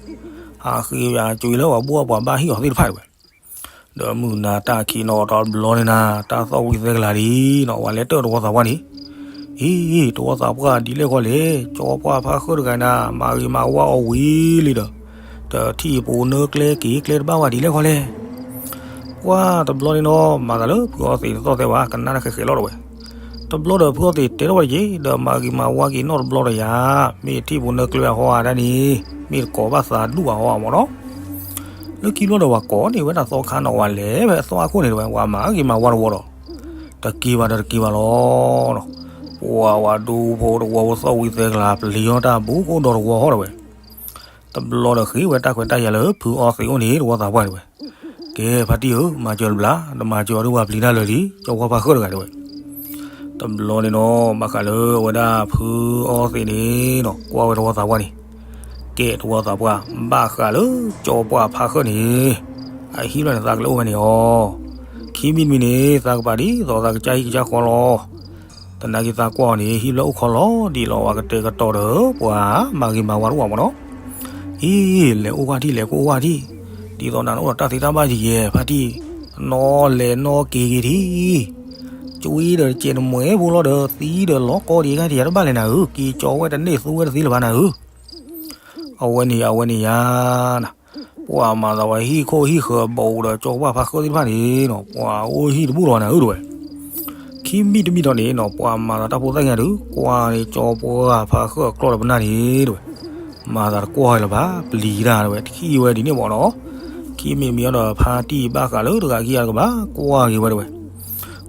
ဟးဃ့ယၤကွ့လၢပှၤဘူၣ်အီၣ်ပှၤဘၣ်ဟံၣ်အီၤသ့ၣ်တဖၣ်တဲဝဲ ဒီးမုၢ်နၤတၢ်ခံးနီၤဒီးတဘျီန့ၣ်နၤ တၢ်သီၣ်ဝံၤသဲကလၤဒ်နီၤ ပှၤလဲၤတၢၢ်တဝီသးပှၢ်န့ၣ် အံၤ တဝီသးပှၢ်ဒ်လဲၣ်ဃီလဲၣ် ကၠီပှၢ်ဖါဃၢၣ်တဂၤနၤ မၤဂ့ၤမၤဝါအီၤဝံၤလံဒီး တထံၣ်ပူၤနၢကျဲက့ၤကျဲတဘၣ်ဝဲဒ်လဲၣ်ဃီလဲၣ် ပှၤတဘျီန့ၣ်နီၤ မၤသးလၢဖုအီသံးတသီၣ်သဲဘၣ် ကနၣ်တၢ်ဃဲးဃဲးလီၤတဲဝဲ တဘျီဒီးဖုအီသံးတဲထီၣ်ဝဲတက့ၢ် ဒီးမၤဂ့ၤမၤဝါက့ၤနီၢ်တဘျီဒီးယၤ မ့ၢ်ထံၣ်ပူၤနၢကျဲအဟီအတၢ်န့ၣ် မ့ၢ်တကိးဘၣ်သးဒူၣ်ဘၣ်ဟီအမးနီၤ လၢခံဘျီဒီးပှၤကိးန့ၢ်ဝဲဒၣ်သီခါနီၤ ပှၤလဲၤဖဲသီၣ်အခိၣ်န့ၣ်တဲဝဲ ပှၤမၤဂ့ၤမၤဝါတဝီဒီး တက့ၤဘၣ်ဒီးတက့ၤဘၣ်လီၤ ပှၤဝဲဒူဖိတဝီဖိသီၣ်ဝံၤသဲကလၤ ပျံၤအီၣ်တၢ်ဘူးကအိၣ်ဒီးတဝီဟီတဲဝဲ တဘျီဒီးဃ့ဝဲတၢ်ခွဲးတၢ်ယာ်လၢဖုအီသံးအိၣ်န့ၣ် တဝီသးပှၢ်တဲဝဲ ကဲဖါတံၢ်ဧၢ မၤစၢၤတဘျီ တမၤစၢၤအီၤဒုးပှၤပျံၤတၢ်လၢာ်လံ ကၠီပှၢ်ဖါဃၢၣ်တဂၤတဲဝဲ တဘျီန့ၣ်နီၤ ဘၣ်ဃးလၢအဝဲဒၣ်ဖုအီသံးန့ၣ်နီၤ ကွၢ်ဝဲတဝီသးပှၢ်န့ၣ် ကဲတဝီသးပှၢ် ဘၣ်ဃးလၢကၠီပှၢ်ဖါဃၢၣ်န့ၣ် အဟံၣ်ဖျၢၣ်န့ၣ်သးကလဲၤအိၣ်ဝဲန့ၣ်အီၤ ခံမံၤတမံၤန့ၣ် သးကပၤဒ်သိးသးကစၢ်ဟံၣ်ကစၢ်ဃီလီၤ သနာ်က့သးကွၢ်အီၤန့ၣ် ဟံၣ်ဖျၢၣ်အိၣ်ခီလီၤဒ်လီၤ ပှၤကတဲာ်ကတီၤဒီး ပှၤမၤဂ့ၤမၤဝါတအိၣ်မးနီၤ အံၤ လဲၤအိၣ်ဝၣ်ထံၣ် လဲၤအိၣ်ဝၣ်ထံၣ် ဒ်သိးနၤနအိၣ်ဒီးတၢ်သ့တၢ်ဘၣ်ယံၤယဲၢ် ဖါတံၢ် နီၢ်လဲၤနီၢ်က့ၤက့ၤထံၣ် ကွံဒီးတစဲးတမှဲးဖိလီၤဒီး သံဒီးလီၤကီဒံးဂၤဒံးယၤတဘၣ်လဲၣ်နၤဧၢ က့ၤကၠီဝဲတန့ၢ်သူဝဲတသ့လၢၤဘၣ်နၤဧၢ အဝဲန့ၣ်ယၤ အဝဲန့ၣ်ယၤ နၤ ပှၤမၤသးဝဲဟံၣ်ခိၣ်ဟံၣ်ဃၢၤဘူးဒီးကၠီပှၢ်ဖါဃၢၣ်သ့ၣ်တဖၣ်န့ၣ်နီၤ ပှၤအိၣ်ဟံၣ်တဘူၣ်လီၤနၤဧၢတဲဝဲ ခံမံၤတမံၤထီၣ်န့ၣ်နီၤ ပှၤမၤသးတၢ်ဖိသၣ်ညါဒုး ကွၢ်န့ၣ်ကၠီပှၢ်ဖါဃၢၣ်အကျီၢ်ဒီးပနၢ်န့ၣ်တဲဝဲ မၤသးတကွၢ်လၢၤဘၣ် ပျံၤတၢ်တဲဝဲ ထံၣ်ဝဲဒ်န့ၣ်မးနီၤ ခံမံၤမံၤအီၤဒီးဖါတံၢ်ဘၣ်ဃးလၢတဂၤခံဂၤတကဘၣ် ကွၢ်က့ၤဝဲတဲဝဲ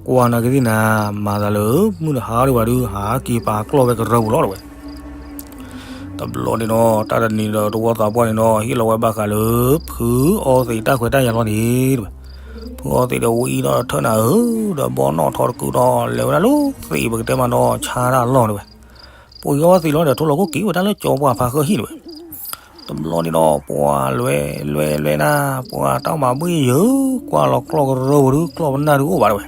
ကွၢ်နာ်က့သ့ၣ်နၤ, မၤသးလၢမုၢ်တဟါဒံးဘၣ်ဒုး ဟးက့ၤပာ်ကျီၢ်ဝဲကရၢပူၤလီၤတဝဲ. တဘျီန့ၣ်ဒီး တၢ်တနံၤဒီးတဝီသးပှၢ်န့ၣ်ဒီး ဟ့ၣ်လီၤဝဲဘၣ်ဃးလၢ ဖုအီသံးတၢ်ခွဲးတၢ်ယာ်လီၤန့ၣ်တဝဲ. ဖုအီသံးဒီးဝံအံၤဒီးထၢၣ်နၤဧၢ, ဒီးဘီနီၣ်ထီတကုဒီး လဲၤဝဲဒၣ်လၢသံးပကတဲမးနီၤ ဆါတၢ်လီၢ်တဝဲ. ပှၤအီသံးလီၤဒီး ထိလီၤခိၣ်က့ၤဝဲဒၣ်လၢကၠီပှၢ်ဖါဃၢၣ်ဟံၣ်တဝဲ. တဘျီန့ၣ်ဒီး ပှၤလွဲလွဲလွဲနၤ, ပှၤတၢ်မၤဘှ့ၣ်ယၢၤ, ကွၢ်လီၤကျီၢ်ကရၢပူၤဒုး ကျီၢ်ပနၢ်ဒုးအိၣ်ဘၣ်တဝဲ.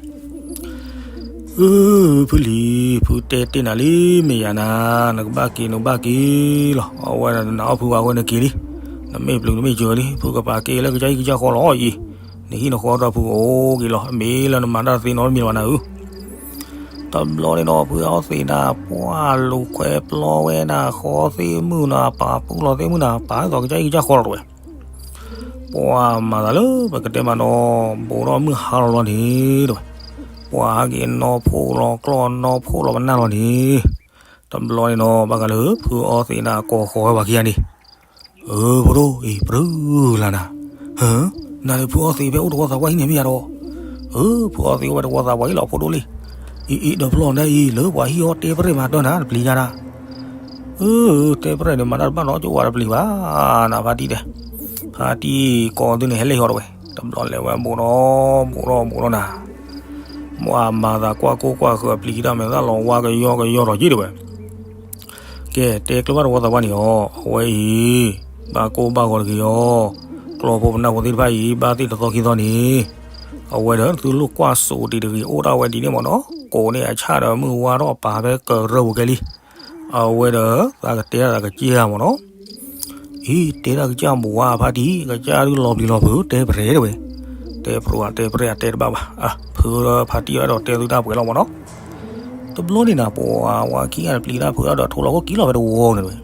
အၢ ဖုလံၤ, ဖုတဲတ့ၢ်နၤလံ မ့ၢ်ယၤနၤ, နကဘၣ်က့ၤနဘၣ်က့ၤလီၤ. အဝဲဒၣ်နအီၣ်ဖုဘၣ်ဝဲနက့ၤလံ, နမ့ၢ်ပျုၤနမ့ၢ်စၢၤလံ, ဖုကပာ်က့ၤလၢကစၢ်ဟံၣ်ကစၢ်ဃီလီၤအံၤ, နဟံၣ်နဃီဒီးဖုကအိၣ်က့ၤလီၤ, မ့ၢ်လၢနမၤတၢ်သ့နီတမံၤလၢၤဘၣ်နၤဧၢ. တဘျီန့ၣ်ဒီး ဖုအီသံးနၤ ပှၢ်လူၤခွဲးပျီဝဲနၤ ဃီသ့ၣ်မုၣ်နၤ ပာ်ပူလီၤသ့ၣ်မုၣ်နၤ ပာ်ဒ်သိးကစၢ်ဟံၣ်ကစၢ်ဃီလီၤတဝဲ. ပှၢ်မၤသးလၢပကတဲမးနီၤ ဘူးထီၣ်မုၢ်ဟါလီၤလီၤန့ၣ်တဝဲ. ပှၢ်ဟးက့ၤနီၢ်ဖှိၣ်လီၤကျီၢ် နီၢ်ဖှိၣ်လီၤပနၢ်လီၤန့ၣ်, တဘျီန့ၣ်နီၤ ဘၣ်ဃးလၢဖုအီသံးနၤကိးဃီၤဝဲပှၤခံဂၤန့ၣ်, အၢ ဖိဒိၣ်အံၤ ပြၢလၢနၤ, ဟၢ နၤန့ၣ်ဖုအီသံးဖဲအိၣ်တဝီသးပှၢ်ဟံၣ်န့ၣ်မ့ၢ်ယါဒီး, အၢ ဖုအီသံးအိၣ်ဝဲတဝီသးပှၢ်ဟံၣ်လီၤဖိဒိၣ်လံ. အံၤအံၤ ဒီးဖျီၣ်နၤအံၤ လၢပှၤဟံၣ်အီၣ်တဲပရဲၣ်မၤတၢ်နၤ တပျံၤညါနၤ. အၢ တဲပရဲၣ်န့ၣ် မၤတၢ်တဘၣ်နီတကၠိဘၣ်တပျံၤဘၣ်, နဖါတံၢ်တဲ, ဖါတံၢ်ကိးသုန့ၣ် ဟဲလၢဟီၣ်တဝဲ. တဘျီလဲၤဝဲဘူးထီၣ်ဘူးထီၣ်ဘူးထီၣ်နၤ, ပှၢ်မၤသးကွၢ်ကိၢ်ကွၢ်ဃၢၤ အပျံၤတၢ်မဲာ်သၣ်လီၤဝါကယီကယီထီၣ်က့တဝဲ. ကဲ တဲကျိဘၣ်တဝီသးပှၢ်န့ၣ်အီၤ အဝဲအံၤ ဘၣ်ကိၢ်ဘၣ်ဂီၤတဂ့ၤအီၤ, ကျီၢ်ဖိပနၢ်ဖိသ့ၣ်တဖၣ်အံၤ ဘၣ်သ့ၣ်တသီခံသီန့ၣ်, အဝဲဒီးသုလိၣ်ကွၢ်စိးတံၤတဂ့ၤ အိၣ်ဒၣ်ဝဲဒ်န့ၣ်မးနီၤ, ကိးန့ၢ်အဆၣ်ဒီးမုၢ်ဝါထီၣ်ပာ်ဖဲကရၢပူၤကဲလံ. အဝဲဒီးသးကတဲတၢ်သးကစၢ်မးနီၤ. အံၤ တဲတၢ်ကစၢ်ဘိးဝါဖါတံၢ် ကစၢ်ဒုးလီၤပျံၤလီၤဖုး တဲပရဲၣ်တဝဲ. တဲပရဲၣ် တဲပရဲၣ် အတဲတဘၣ်ဘၣ်, ဖုဒီးဖါတံၢ်ဝဲဒီးတဲသုတၢ်ပှဲၤလီၤမးနီၤ. တဘျီန့ၣ်နၤ ပှၤဝဲခံဂၤတပျံၤတၢ်ဖုဒီးထိလီၤခိၣ်က့ၤလီၤဖဲတဝီန့ၣ်တဝဲ.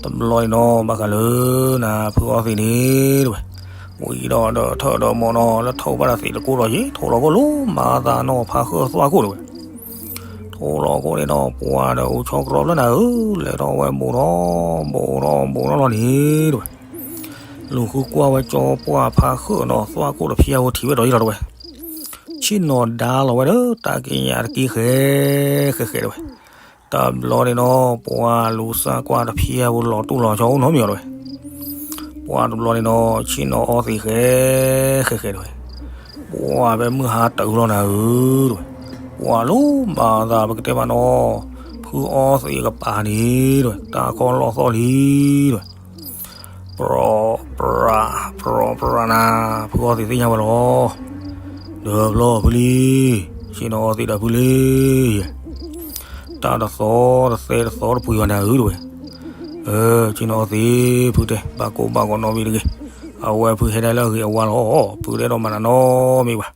တဘျီန့ၣ်နီၤ ဘၣ်ဃးလၢနၤ ဖုအီသံးန့ၣ်တဝဲ, ဝံၤဒီးဒီးထၢၣ်ဒီးမီၢ်နီၤ လၢထိးဘၣ်ဒီးသံးတကိၢ်ဒီးယ့ၣ် ထိလီၤခိၣ်လီၤ မၤသးနီၤ ဖါဃၢၣ်သွၣ်ခိၣ်တဝဲ. ထိလီၤခိၣ်န့ၣ်ဒီး ပှၤဒီးအိၣ်ဆီကရီဖျၢၣ်နၤဧၢ, လဲၤထီၣ်ဝဲဘူးထီၣ်ဘူးထီၣ်ဘူးထီၣ်လီၤန့ၣ်တဝဲ. လူၤဃုကွၢ်ဝဲကၠီပှၢ်ဖါဃၢၣ်နီၤ သွၣ်ခိၣ်တဖျၢၣ်ဖိထံၣ်ဝဲဒီးယ့ၣ်လီၤတဝဲ. ဆ့ၣ်နီၤဒါလီၤဝဲဒီး တၢ်က့ညါတက့ၢ်ဃဲ ဃဲဃဲတဝဲ. တဘျီန့ၣ်နီၤ ပှၤလူၤစၢ်ကွၢ်တဖျၢၣ်ဖိလီၤတူၢ်လီၤဆီအိၣ်နီတမံၤအီၤတဝဲ. ပှၤတဘျီန့ၣ်နီၤ ဆ့ၣ်နီၤအီသံးဃဲ ဃဲဃဲတဝဲ. ပှၤဖဲမုၢ်ဟါတၢ်လီၤနၤဧၢတဝဲ. ပှၤလီၤမၤသးပကတဲမးနီၤ ဖုအီသံးကပၤန့ၣ်တဝဲ တၢ်ခီလီၤသီၣ်လံတဝဲ. ပြီပြး ပြီပြးနၤ ဖုအီသံးသ့ၣ်ညါဝဲလီၤ. ဒီးဖျီၣ်ဖုလံ, ဆ့ၣ်နီၤအီသံးဒီးဖုလံ. တၢ်တသီတသဲတသီတပှ့ၤဘၣ်နၤဧၢတဝဲ. ဆ့ၣ်နီၤအီသံး ဖုတဲ ဘၣ်ကိၢ်ဘၣ်ဂီၤနီတမံၤတဂ့ၤ. အဝဲဖုဟဲဒၣ်လၢအဂ့ၤအဝါလီၤ. ဖုတအဲၣ်ဒိးမၤနၤနီတမံၤဘၣ်.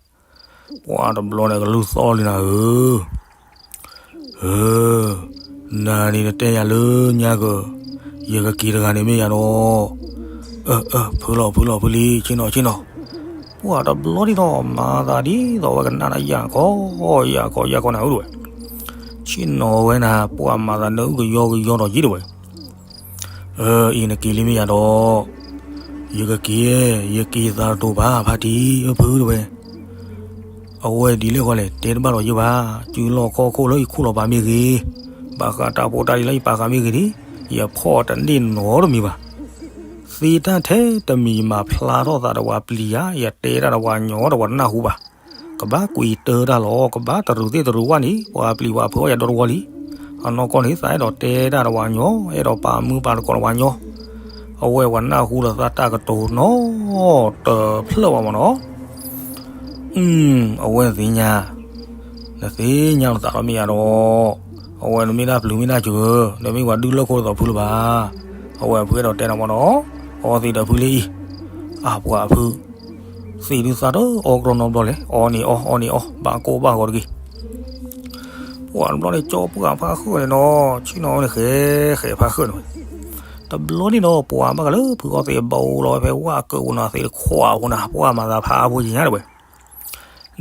ပှၤတဘျီန့ၣ်ကလုၢ်သီၣ်လံနၤဧၢ. ဧၢ, နၤန့ၣ်နတဲယၤလၢညါက, ယကက့ၤတဂၤန့ၣ်မ့ၢ်ယၤဒီး, အၢ အၢ ဖုလီၤ ဖုလီၤ ဖုလံ ဆ့ၣ်နီၤ ဆ့ၣ်နီၤ. ပှၤတဘျီဒ်သိး မၤသးဒ်သိးဝဲကနၣ်နၤယၤကီး ယၤကီး ယၤကီးနၤဧၢတဝဲ. ဆ့ၣ်နီၤဝဲနၤ ပှၤမၤသးနအုၣ်ကယီကယီဒီးယ့ၣ်တဝဲ. အၢ အံၤနက့ၤလံမ့ၢ်ယၤဒီး, ယကက့ၤ, ယက့ၤသးတတိၤဘၣ် ဖါတံၢ်ဧၢဖုတဝဲ. အဝဲဒ်လဲၣ်ဃီလဲၣ် တဲတဘၣ်ဒီးယ့ၣ်ဘၣ်. စုလီၢ်ခီၣ်ခိၣ်လၢယခူၣ်လီၤပာ်မ့ၢ်ဂ့ၤ, ဘၣ်ဃးတၢ်ဖိတၢ်လံၤလၢယပာ်ဃာ်မ့ၢ်ဂ့ၤန့ၣ်, ယဖီၣ်တန့ၢ်နီတမံၤဘၣ်. သ့တၢ်ထဲတမံၤမၤဖျါထီၣ်သးဒီးပှၤပျံၤယၤ, ယတဲတၢ်ဒီးပှၤညီဒီးပှၤနၢ်ဟူဘၣ်. ကဘၣ်ကွံာ်တၢတၢ်လီၤ, ကဘၣ်တရူးသ့ၣ်တရူးဝဲန့ၣ် ပှၤပျံၤပှၤဖုးအီၣ်ယၤဒီတဝီလံ. အနီၢ်ကီၢ်န့ၣ် သးအဲၣ်ဒိးတဲတၢ်ဒီးပှၤညီ, အဲၣ်ဒိးပာ်မူပာ်သကိးဒီးပှၤညီ, အဝဲပှၤနၢ်ဟူလၢသးတၢ်ကတိၤနီတဖျၢၣ်ဘၣ်မးနီၤ. အဝဲသ့ၣ်ညါ, နသ့ၣ်ညါလီၤသးလီၤမ့ၢ်ယၤဒီး, အဝဲနမ့ၢ်ဒၣ်ပျုၤမ့ၢ်ဒၣ်စၢၤ, နမ့ၢ်ပှၤဒုးလၢခိၣ်ဒ်သိးဖုလၢၤဘၣ်. အဝဲဖုအဲၣ်ဒိးတဲနၤမးနီၤ, အီသံးဒီးဖုလံအံၤ, အါပှၤဖု သံးဒုးသးတအီကရီနီတဘျီလဲၣ်, အီန့ၣ်အီ, အီန့ၣ်အီ, ဘၣ်ကိၢ်ဘၣ်ဂီၤတဂ့ၤ. ပှၤတဘျီန့ၣ် ကၠီပှၢ်ဖါဃၢၣ်န့ၣ်နီၤ, ဆ့ၣ်နီၤဝဲန့ၣ်ဃဲ, ဃဲဖါဃၢၣ်န့ၣ်ဝဲ. တဘျီန့ၣ်ဒီး ပှၤဘၣ်ဃးလၢဖုအီသံးဘီလီၤဝဲဖဲဝၣ်ကဝီၤနၤသ့ၣ်တခွးအဃိနၤ, ပှၤမၤသးဖးအါဖိညါတဝဲ.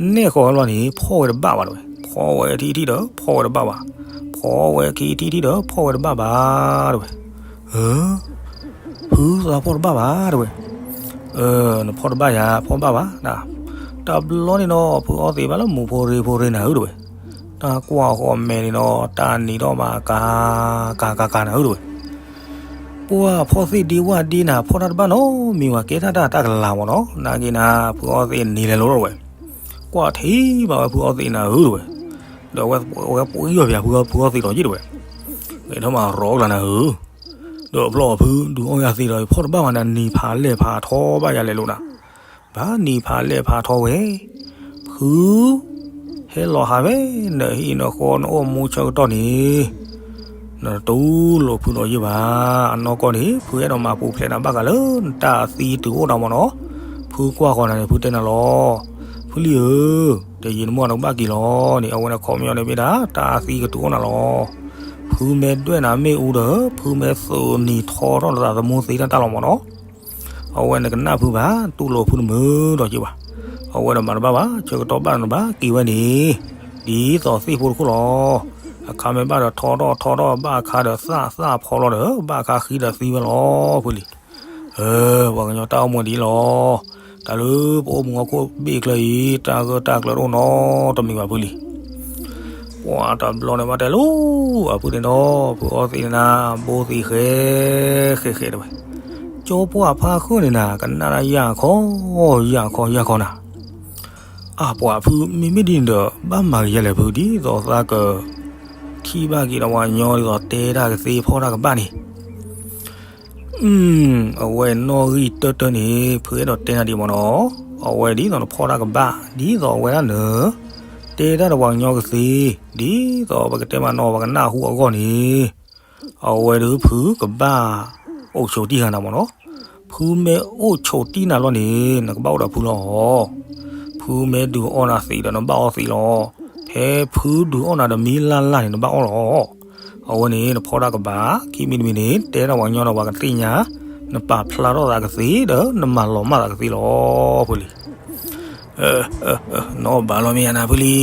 နဲၣ်ဃီၤဝဲလီၤန့ၣ် ဖီၣ်ဝဲတဘၣ်ဘၣ်တဝဲ, ဖီၣ်ဝဲခံထံၣ်ဒီး ဖီၣ်ဝဲတဘၣ်ဘၣ်, ဖီၣ်ဝဲခံထံၣ်ဒီး ဖီၣ်ဝဲတဘၣ်ဘၣ်တဝဲ. ဖုသးဖီၣ်တဘၣ်ဘၣ်တဝဲ. နဖီၣ်တဘၣ်ယၤ ဖီၣ်ဘၣ်ဘၣ်, တဘျီန့ၣ်ဒီး ဖုအီသံးဘၣ်လၢမူဖိရ့ဖိရ့နၤဧၢတဝဲ, တၢ်ကွၢ်ဃီမဲာ်န့ၣ်ဒီး တၢ်နံၤထီၣ်မးကၤကၤကၤကၤနၤဧၢတဝဲ, ပှၢ်ဖီၣ်သ့ၣ်ဒ့ဝၢ်ဒ့နၤ ဖီၣ်တၢ်တဘၣ်နီတမံၤဘၣ် ကဲထီၣ်တၢ်တၢ်ကလၤမ့ၢ်နီၤ, နာ်က့နၤ ဖုအီသံးနံၤလဲၤလိၤလီၤတဝဲ, ကွၢ်ထံၣ်ဘၣ်ဝဲဖုအီသံးနၤဧၢတဝဲ, ဒီးအဝဲပှ့ၤအီၣ်ပှၤဖုအီသံးဒီးယ့ၣ်တဝဲ, ဂဲၤထီၣ်မးရီကလၤနၤဧၢ, ဒီးဖျီၣ်ဖုဒုးအီၣ်ယၤသံးဒီး ဖီၣ်တဘၣ်မးနၤ နံၤဖးလဲၢ်ဖးထီဘၣ်ယၤလဲၤလိၤနၤ ဘၣ်နံၤဖးလဲၢ်ဖးထီဝဲ, ဖု ဟဲလီၤဟးဝဲ နဟံၣ်နဃီနအိၣ်မူဆၢကတီၢ်န့ၣ်, နတူၢ်လိာ်ဖုဒီးယ့ၣ်ဘၣ်, အနီၢ်ကီၢ်န့ၣ် ဖုအဲၣ်ဒိးမၤပူၤဖျဲးနၤဘၣ်ဃးလၢ နတၢ်သံကတုၤအိၣ်နၤမ့ၢ်နီၤ, ဖုကွၢ်ဃီၤနၤန့ၣ် ဖုတဲနၤလီၤ, ဖုလံဧၢ, တယံာ်တမီၢ်နကဘၣ်က့ၤလီၤန့ၣ် အဝဲန့ၣ်ခီပညီန့ၣ်မ့ၢ်ဒၣ် တၢ်သံကတုၤအိၣ်နၤလီၤ, ဖုမ့ၢ်ဒွဲၣ်နၤမ့ၣ်အူဒီး ဖုမ့ၢ်သုးနံၤထီထီၣ်နသးသမူသ့တၢ်တၢ်လီၤမ့ၢ်နီၤ အဝဲနကနၣ်ဖုဘၣ် တူၢ်လိာ်ဖုတမုာ်ဒီးက့ၤဘၣ်, အဝဲဒီးမၤတဘၣ်ဘၣ် ဆၢကတီၢ်ဘၣ်နဘၣ်က့ၤဝဲန့ၣ်, ဒ်သိးသ့ၣ်ဖိတခိၣ်လီၤ, အခါမ့ၢ်ဘၣ်ဒီးထီထီၣ်ထီထီၣ် ဘၣ်အခါဒီးသၣ်သၣ်ဖီလီၤဒီး ဘၣ်အခါဃံဒီးသံဝဲလီၤ ဖုလံ, ပှၤကညီတၢ်အိၣ်မူဒ်အံၤလီၤ, တၢ်လၢပအိၣ်မူဟီၣ်ခိၣ်ဘ့ၣ်ချၢအံၤ တၢ်ဂၢၢ်တၢ်ကျၢၤတအိၣ်နီတမံၤဘၣ်ဖုလံ ပှၤတဘျီန့ၣ်ဘၣ်တဲလိၤ အဖုန့ၣ်ဒီး ဖုအီသံးန့ၣ်နၤ ဘိသံးဃဲ ဃဲဃဲတဲဝဲ, ကၠီပှၢ်ဖါဃၢၣ်န့ၣ်နၤ ကနၣ်တၢ်ယၢ်ခီ ယၢ်ခီ ယၢ်ခီနၤ, အပှၤဖု မ့မ့ၢ်ဒ်န့ၣ်ဒီး ဘၣ်မၤကယဲလဲၣ်ဖု ဒ်သိးသးက ထံၣ်ဘၣ်က့ၤဒီးပှၤကညီဒ်သိးတဲတၢ်ကသ့ဖီၣ်တၢ်ကဘၣ်န့ၣ် အဝဲနီၣ်ဂံၢ်တၢၢ်တၢၢ်န့ၣ် ဖုအဲၣ်ဒိးတဲနၤဒံးမ့ၢ်နီၤ, အဝဲဒ်သိးနဖီၣ်တၢ်ကဘၣ် ဒ်သိးအဝဲဒၣ်န တဲတၢ်ဒီးပှၤကညီကသ့, ဒ်သိးပကတဲမးနီၤ ပှၤကနၢ်ဟူအဂီၢ်န့ၣ်, အဝဲဒၣ်ဖုကဘၣ်အိၣ်ဆိးတံၢ်ဃာ်နၤမ့ၢ်နီၤ, ဖုမ့ၢ်အိၣ်ဆိးတံၢ်နၤလီၤန့ၣ် နကဘၣ်အိၣ်ဒီးဖုလီၤ. ဖုမ့ၢ်ဒုးအီၣ်နၤသံးဒီးနဘၣ်အီၣ်သံးလီၤ. ဖဲဖုဒုးအီၣ်နၤဒီးမံလၢ်လၢ်န့ၣ် နဘၣ်အီၣ်လီၤ. အဝဲန့ၣ် နဖီၣ်တၢ်ကဘၣ် ခံမံၤတမံၤန့ၣ် တဲဒၣ်ပှၤကညီဒီးပှၤကသ့ၣ်ညါ, နပာ်ဖျါထီၣ်သးကသ့ဒီး နမၤလီၤမၢ်သးကသ့လီၤ ဖုလံ. နီၢ်ဘၣ်လီၤမ့ၢ်ယၤနၤဖုလံ.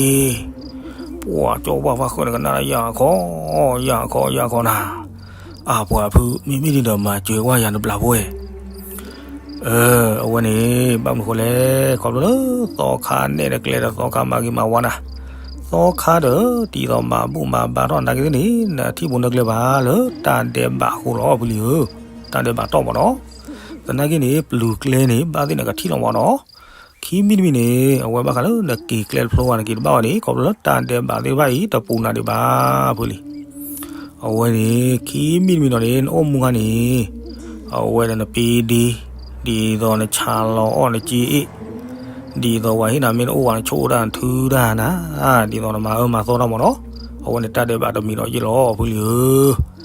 ပှၤကၠီပှၢ်ဖါဃၢၣ်န့ၣ်ကနၣ်ယၢ်ခီ, ယၢ်ခီ ယၢ်ခီနၤ. အပှၤဖု မ့မ့ၢ်ဒ်ဒီးမၤစၢၤကွၢ်ယၤတဘျီဖိဝဲ. အဝဲန့ၣ် ဘၣ်မနုၤဃိလဲၣ်, ခီဖျိလၢသီခါနဲၣ်တကျဲဒီးသီခါမၤဂ့ၤမၤဝါနၤ, သီခါဒီး ဒ်သိးမၤဘူၣ်မၤဘါထီၣ်နၤက့ၤသ့ၣ်န့ၣ် နထံၣ်ပူၤနကျဲဘၣ်လၢတၢ်ဒဲးဘးအဃိလီၤ ဖုလံဧၢ, တၢ်ဒဲးဘးတီၢ်မ့ၢ်နီၤ. သနာ်က့န့ၣ် ပျုၤကျဲန့ၣ် ဘၣ်သ့ၣ်နကထံၣ်လီၤမ့ၢ်နီၤ. ခံမံၤတမံၤန့ၣ် အဝဲဘၣ်ဃးလၢနက့ၤကျဲတဖျိဘၣ် နက့ၤတဘၣ်ဘၣ်န့ၣ် ခီဖျိလၢတၢ်ဒဲးဘးသ့ၣ်တဖၣ်အံၤ တပူၤနၤဒံးဘၣ် ဖုလံ. အဝဲန့ၣ် ခံမံၤတမံၤနီၤန့ၣ် နအိၣ်မူခါန့ၣ် အဝဲဒီးနပ့ဒ့, ဒ်သိးနဆါလီၤအီၣ်နက့အ့ၣ်, ဒ်သိးပှၤဟ့ၣ်နၤမ့ၢ်တအိၣ်ဘၣ် နဆိၣ်တၢ်နထုတၢ်နၤ, ဒ်သိးနမၤအၢမၤသီတၢ်မ့ၢ်နီၤ. အဝဲန့ၣ်တၢ်ဒဲးဘးတမံၤဒီးယ့ၢ်လီၤ ဖုလံဧၢ.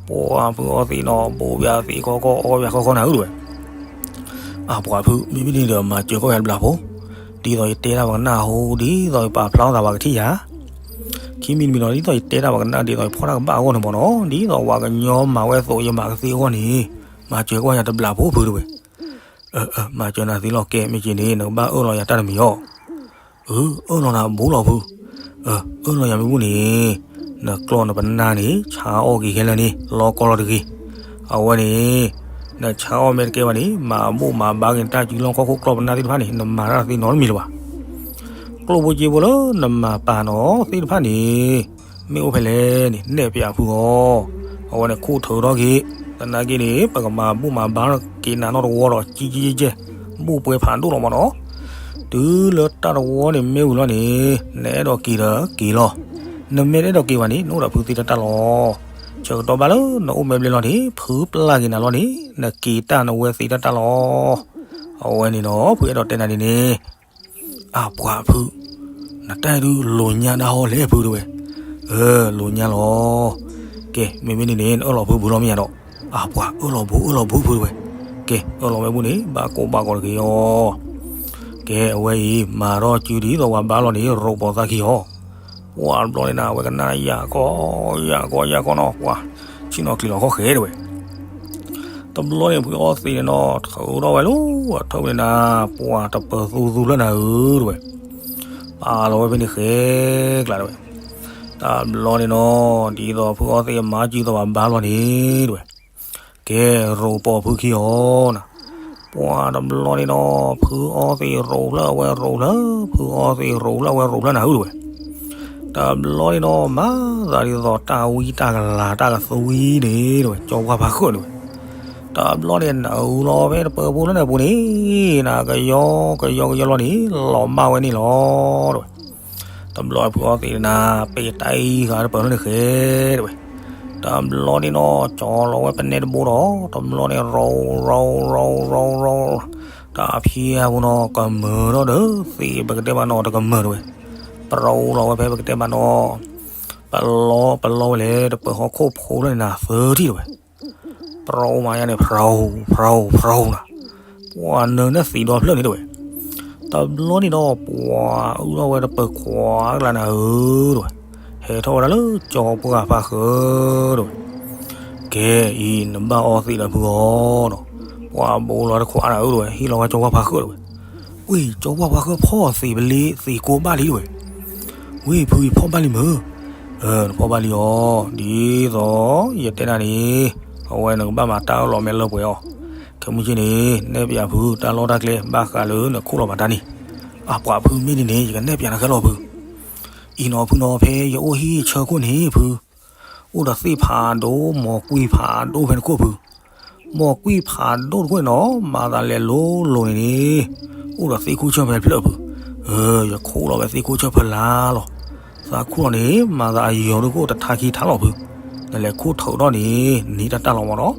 ပှၤဖုအီသံးနီၤ ဘိးဘၣ်သံးခီခီအီဘၣ်ခီခီနၤဧၢတဝဲ. အပှၤဖု မ့မ့ၢ်ဒ်န့ၣ်ဒီးမၤစၢၤကွၢ်ယၤတဘျီဖိ, ဒ်သိးယတဲတၢ်ပှၤကနၢ်ဟူ ဒ်သိးယပာ်ဖျါထီၣ်သးပှၤကထံၣ်ယၤ. ခံမံၤတမံၤနီၤ ဒ်သိးယတဲတၢ်ပှၤကနၢ် ဒ်သိးယဖီၣ်တၢ်ကဘၣ်အဂီၢ်န့ၣ်မ့ၢ်နီၤ, ဒ်သိးပှၤကညီမၤဝဲအသိးယမၤကသ့အဂီၢ်န့ၣ်, မၤစၢၤကွၢ်ယၤတဘျီဖိဖုတဝဲ. မၤစၢၤနၤသ့လီၤ ကဲမ့ၢ်က့ၤန့ၣ် နကဘၣ်အၢၣ်လီၤယၤတၢ်တမံၤအီၤ. အၢၣ်လီၤနၤဘူးလီၤဖု, အၢၣ်လီၤယၤမ့ၢ်ဘူးန့ၣ်, နကျီၢ်နပနၢ်န့ၣ် ဆါအီၣ်က့ၤခဲလၢာ်န့ၣ် လီၤကီလီၤတဂ့ၤ. အဝဲန့ၣ် နဆါအီၣ်မ့ၢ်တကဲဘၣ်န့ၣ် မၤဘူၣ်မၤဘါက့ၤနတၢ်စုလီၢ်ခီၣ်ခိၣ်ကျီၢ်ပနၢ်သ့ၣ်တဖၣ်န့ၣ် နမၤတၢ်သ့နီတမံၤလၢၤဘၣ်. ကျိၣ်ဖိစ့ဖိလၢနမၤပာ်နီၤသ့ၣ်တဖၣ်န့ၣ် မ့ၢ်အိၣ်ဖဲလဲၣ်န့ၣ် နဲၣ်ပၠးဖုအီၤ, အဝဲန့ၣ်ခိၣ်ထုးထီၣ်က့ၤ, သနာ်က့န့ၣ် ပကမၤဘူၣ်မၤဘါက့ၤနၤနီတဝီဒီး ကံကံကဲကဲ, ဘူၣ်ပှဲၤဖးဒိၣ်လီၤမ့ၢ်နီၤ. တုၤလၢတၢ်တဝီန့ၣ်မ့ၢ်ဝံၤလီၤန့ၣ် နအဲၣ်ဒိးက့ၤဒီးက့ၤလီၤ. နမ့ၢ်တအဲၣ်ဒိးက့ၤဘၣ်န့ၣ် နအိၣ်ဒီးဖုသ့တၢ်တၢ်လီၤ. ဆၢကတီၢ်ဘၣ်လၢနအိၣ်မဲာ်ဘျဲၣ်လီၤန့ၣ် ဖုပျၢ်က့ၤနၤလီၤန့ၣ် နက့ၤတၢ်နဝဲသ့တၢ်တၢ်လီၤ. အဝဲန့ၣ်ဒီး ဖုအဲၣ်ဒိးတဲနၤဒ်န့ၣ် အပှၤဖု, နတၢ်ဒုးလိာ်ညါဒၣ်ဟီလဲၣ်ဖုတဝဲ. လိာ်ညါလီၤ. ကဲ မ့မ့ၢ်ဒ်န့ၣ် နအၢၣ်လီၤဖုဘူးလီၤမ့ၢ်ယါဒီး. အပှၤအၢၣ်လီၤဘူးအၢၣ်လီၤဘူးဖုတဝဲ. ကဲ အၢၣ်လီၤဝဲဘူးန့ၣ် ဘၣ်ကိၢ်ဘၣ်ဂီၤတဂ့ၤအီၤ. ကဲအဝဲအံၤ မၤထီၣ်စုဒ်သိးပှၤဘါလီၤန့ၣ် ရိးပိာ်သးခံအီၤ. ပှၤတဘျီန့ၣ်နၤ အဝဲကနၣ်ယၢ်ကီ ယၢ်ကီ ယၢ်ကီနီၤ ပှၤ ဆ့ၣ်နီၤချံးလီၤခီၣ်ဃဲတဝဲ. တဘျီန့ၣ် ဖုအီသံးန့ၣ်နီၤ ထုးထီၣ်ဝဲလၢအထၢၣ်န့ၣ်နၤ ပှၤတပၢၤသူသူဖျၢၣ်နၤဧၢတဝဲ. ပာ်လီၤဝဲဖဲန့ၣ်ဃဲကျါတဝဲ. တဘျီန့ၣ်နီၤ ဒ်သိးဖုအီသံးမၤစုသိးပှၤဘါလီၤန့ၣ်တဝဲ. ကဲ ရိးပိာ်ဖုခံအီၤနၤ. ပှၤတဘျီန့ၣ်ဒီး ဖုအီသံးရိးဖျၢၣ်အဝဲရိးဖျၢၣ်, ဖုအီသံးရိးဖျၢၣ်အဝဲရိးဖျၢၣ်နၤဧၢတဝဲ. တဘျီန့ၣ်ဒီး မၤသးဒ်သိးတၢ်ဝံတၢ်ကလၤတၢ်ကသွံန့ၣ်တဝဲ, ကၠီပှၢ်ဖးဃၢၣ်တဝဲ. တဘျီန့ၣ် နအုလီၤဖဲတပၢၤဖိလၢန့ၣ်အပူၤန့ၣ်, နကယီကယီကယီလီၤန့ၣ် လီၤမၢ်ဝဲန့ၣ်လီၤတဝဲ. တဘျီဖုအီသံးနၤ ပ့ၤတၢ်အံၤဃာ်တပၢၤလၢန့ၣ်ဃဲတဝဲ. တဘျီန့ၣ်ဒီး ကၠီလီၤဝဲပနဲတဘိဒီး တဘျီန့ၣ် ရိး ရိး ရိး ရိး ရိး တၢ်ဖံးအပူၤနီၤ ကမၢၢ်ထီၣ်ဒီး သ့ၣ်ပကတဲဘၣ်နီၤတကမၢၢ်တဝဲ. ပရိလီၤဝဲဖဲပကတဲဘၣ်နီၤ, ပလီ ပလီဝဲလဲၣ် တပၢၤဟီၣ်ခိၣ်ဖိလၢန့ၣ်နၤသၢထံၣ်တဝဲ. ပရိမၤညါန့ၣ် ဖြိ ဖြိ ဖြိနၤ, ပှၤနၢၤန့ၢ်သံးဒီဖျၢၣ်န့ၣ်တဝဲ. တဘျီန့ၣ်ဒီး ပှၤအုၣ်ထီၣ်ဝဲတပၢၤခွါကလါနၤဧၢတဝဲ, ဟဲထီၣ်ဝဲဒၣ်လၢကၠီပှၢ်ဖးဃၢတဝဲ. ကဲအံၤ နဘၣ်အီသံးဒီးဖုအီဒီး, ပှၤဘိလီၤတခွါနၤဧၢတဝဲ, ဟ့ၣ်လီၤဝဲကၠီပှၢ်ဖးဃၢတဝဲ. ဝံၤ ကၠီပှၢ်ဖးဃၢဖီၣ်သံးပလ့သံးကိးဘၣ်လံတဝဲ. ဝံၤ ဖုအံၤဖီၣ်ဘၣ်လံမုၢ်, နဖီၣ်ဘၣ်လံအီၤ, ဒ်သိးယတဲနၤန့ၣ်, အဝဲနကဘၣ်မၤတၢ်အၢၣ်လီၤမဲာ်လၢပှဲၤအီၤ. ခဲမုၢ်ဆ့ၣ်န့ၣ် နဲၣ်ပၠးဖုတၢ်လီၢ်တၢ်ကျဲ ဘၣ်ဃးလၢနခိၣ်လီၤဘၣ်တၢ်န့ၣ်. အပှၤဖုမ့ၢ်ဒ်န့ၣ် ယကနဲၣ်ပၠးနၤခဲလီၤဖု. အံၤနီၤဖုနီၤ ဖဲယအိၣ်ဟံၣ်ဆၢခိၣ်န့ၣ်ဖု, အိၣ်ဒီးသ့ၣ်ဖးဒိၣ် မိၢ်ကွံဖးဒိၣ်ဖဲနခိၣ်ဖု. မိၢ်ကွံဖးဒိၣ်တခိၣ်န့ၣ်နီၤ မၤသးလဲၤလိၤလိၤန့ၣ်န့ၣ်, အိၣ်ဒီးသ့ၣ်ခိၣ်ဆၢၣ်ဖဲဖျၢၣ်ဖု. ယခိၣ်လီၤဝဲသ့ၣ်ခိၣ်ဆၢၣ်ဖဲလါလီၤ. သးခိၣ်လီၤန့ၣ် မၤသးအယီၤဒိၣ်ခိၣ်တထါခံထါလီၤဖု. နလဲၤခိၣ်ထုးထီၣ်န့ၣ် နံၤတၢ်တၢ်လီၤမးနီၤ.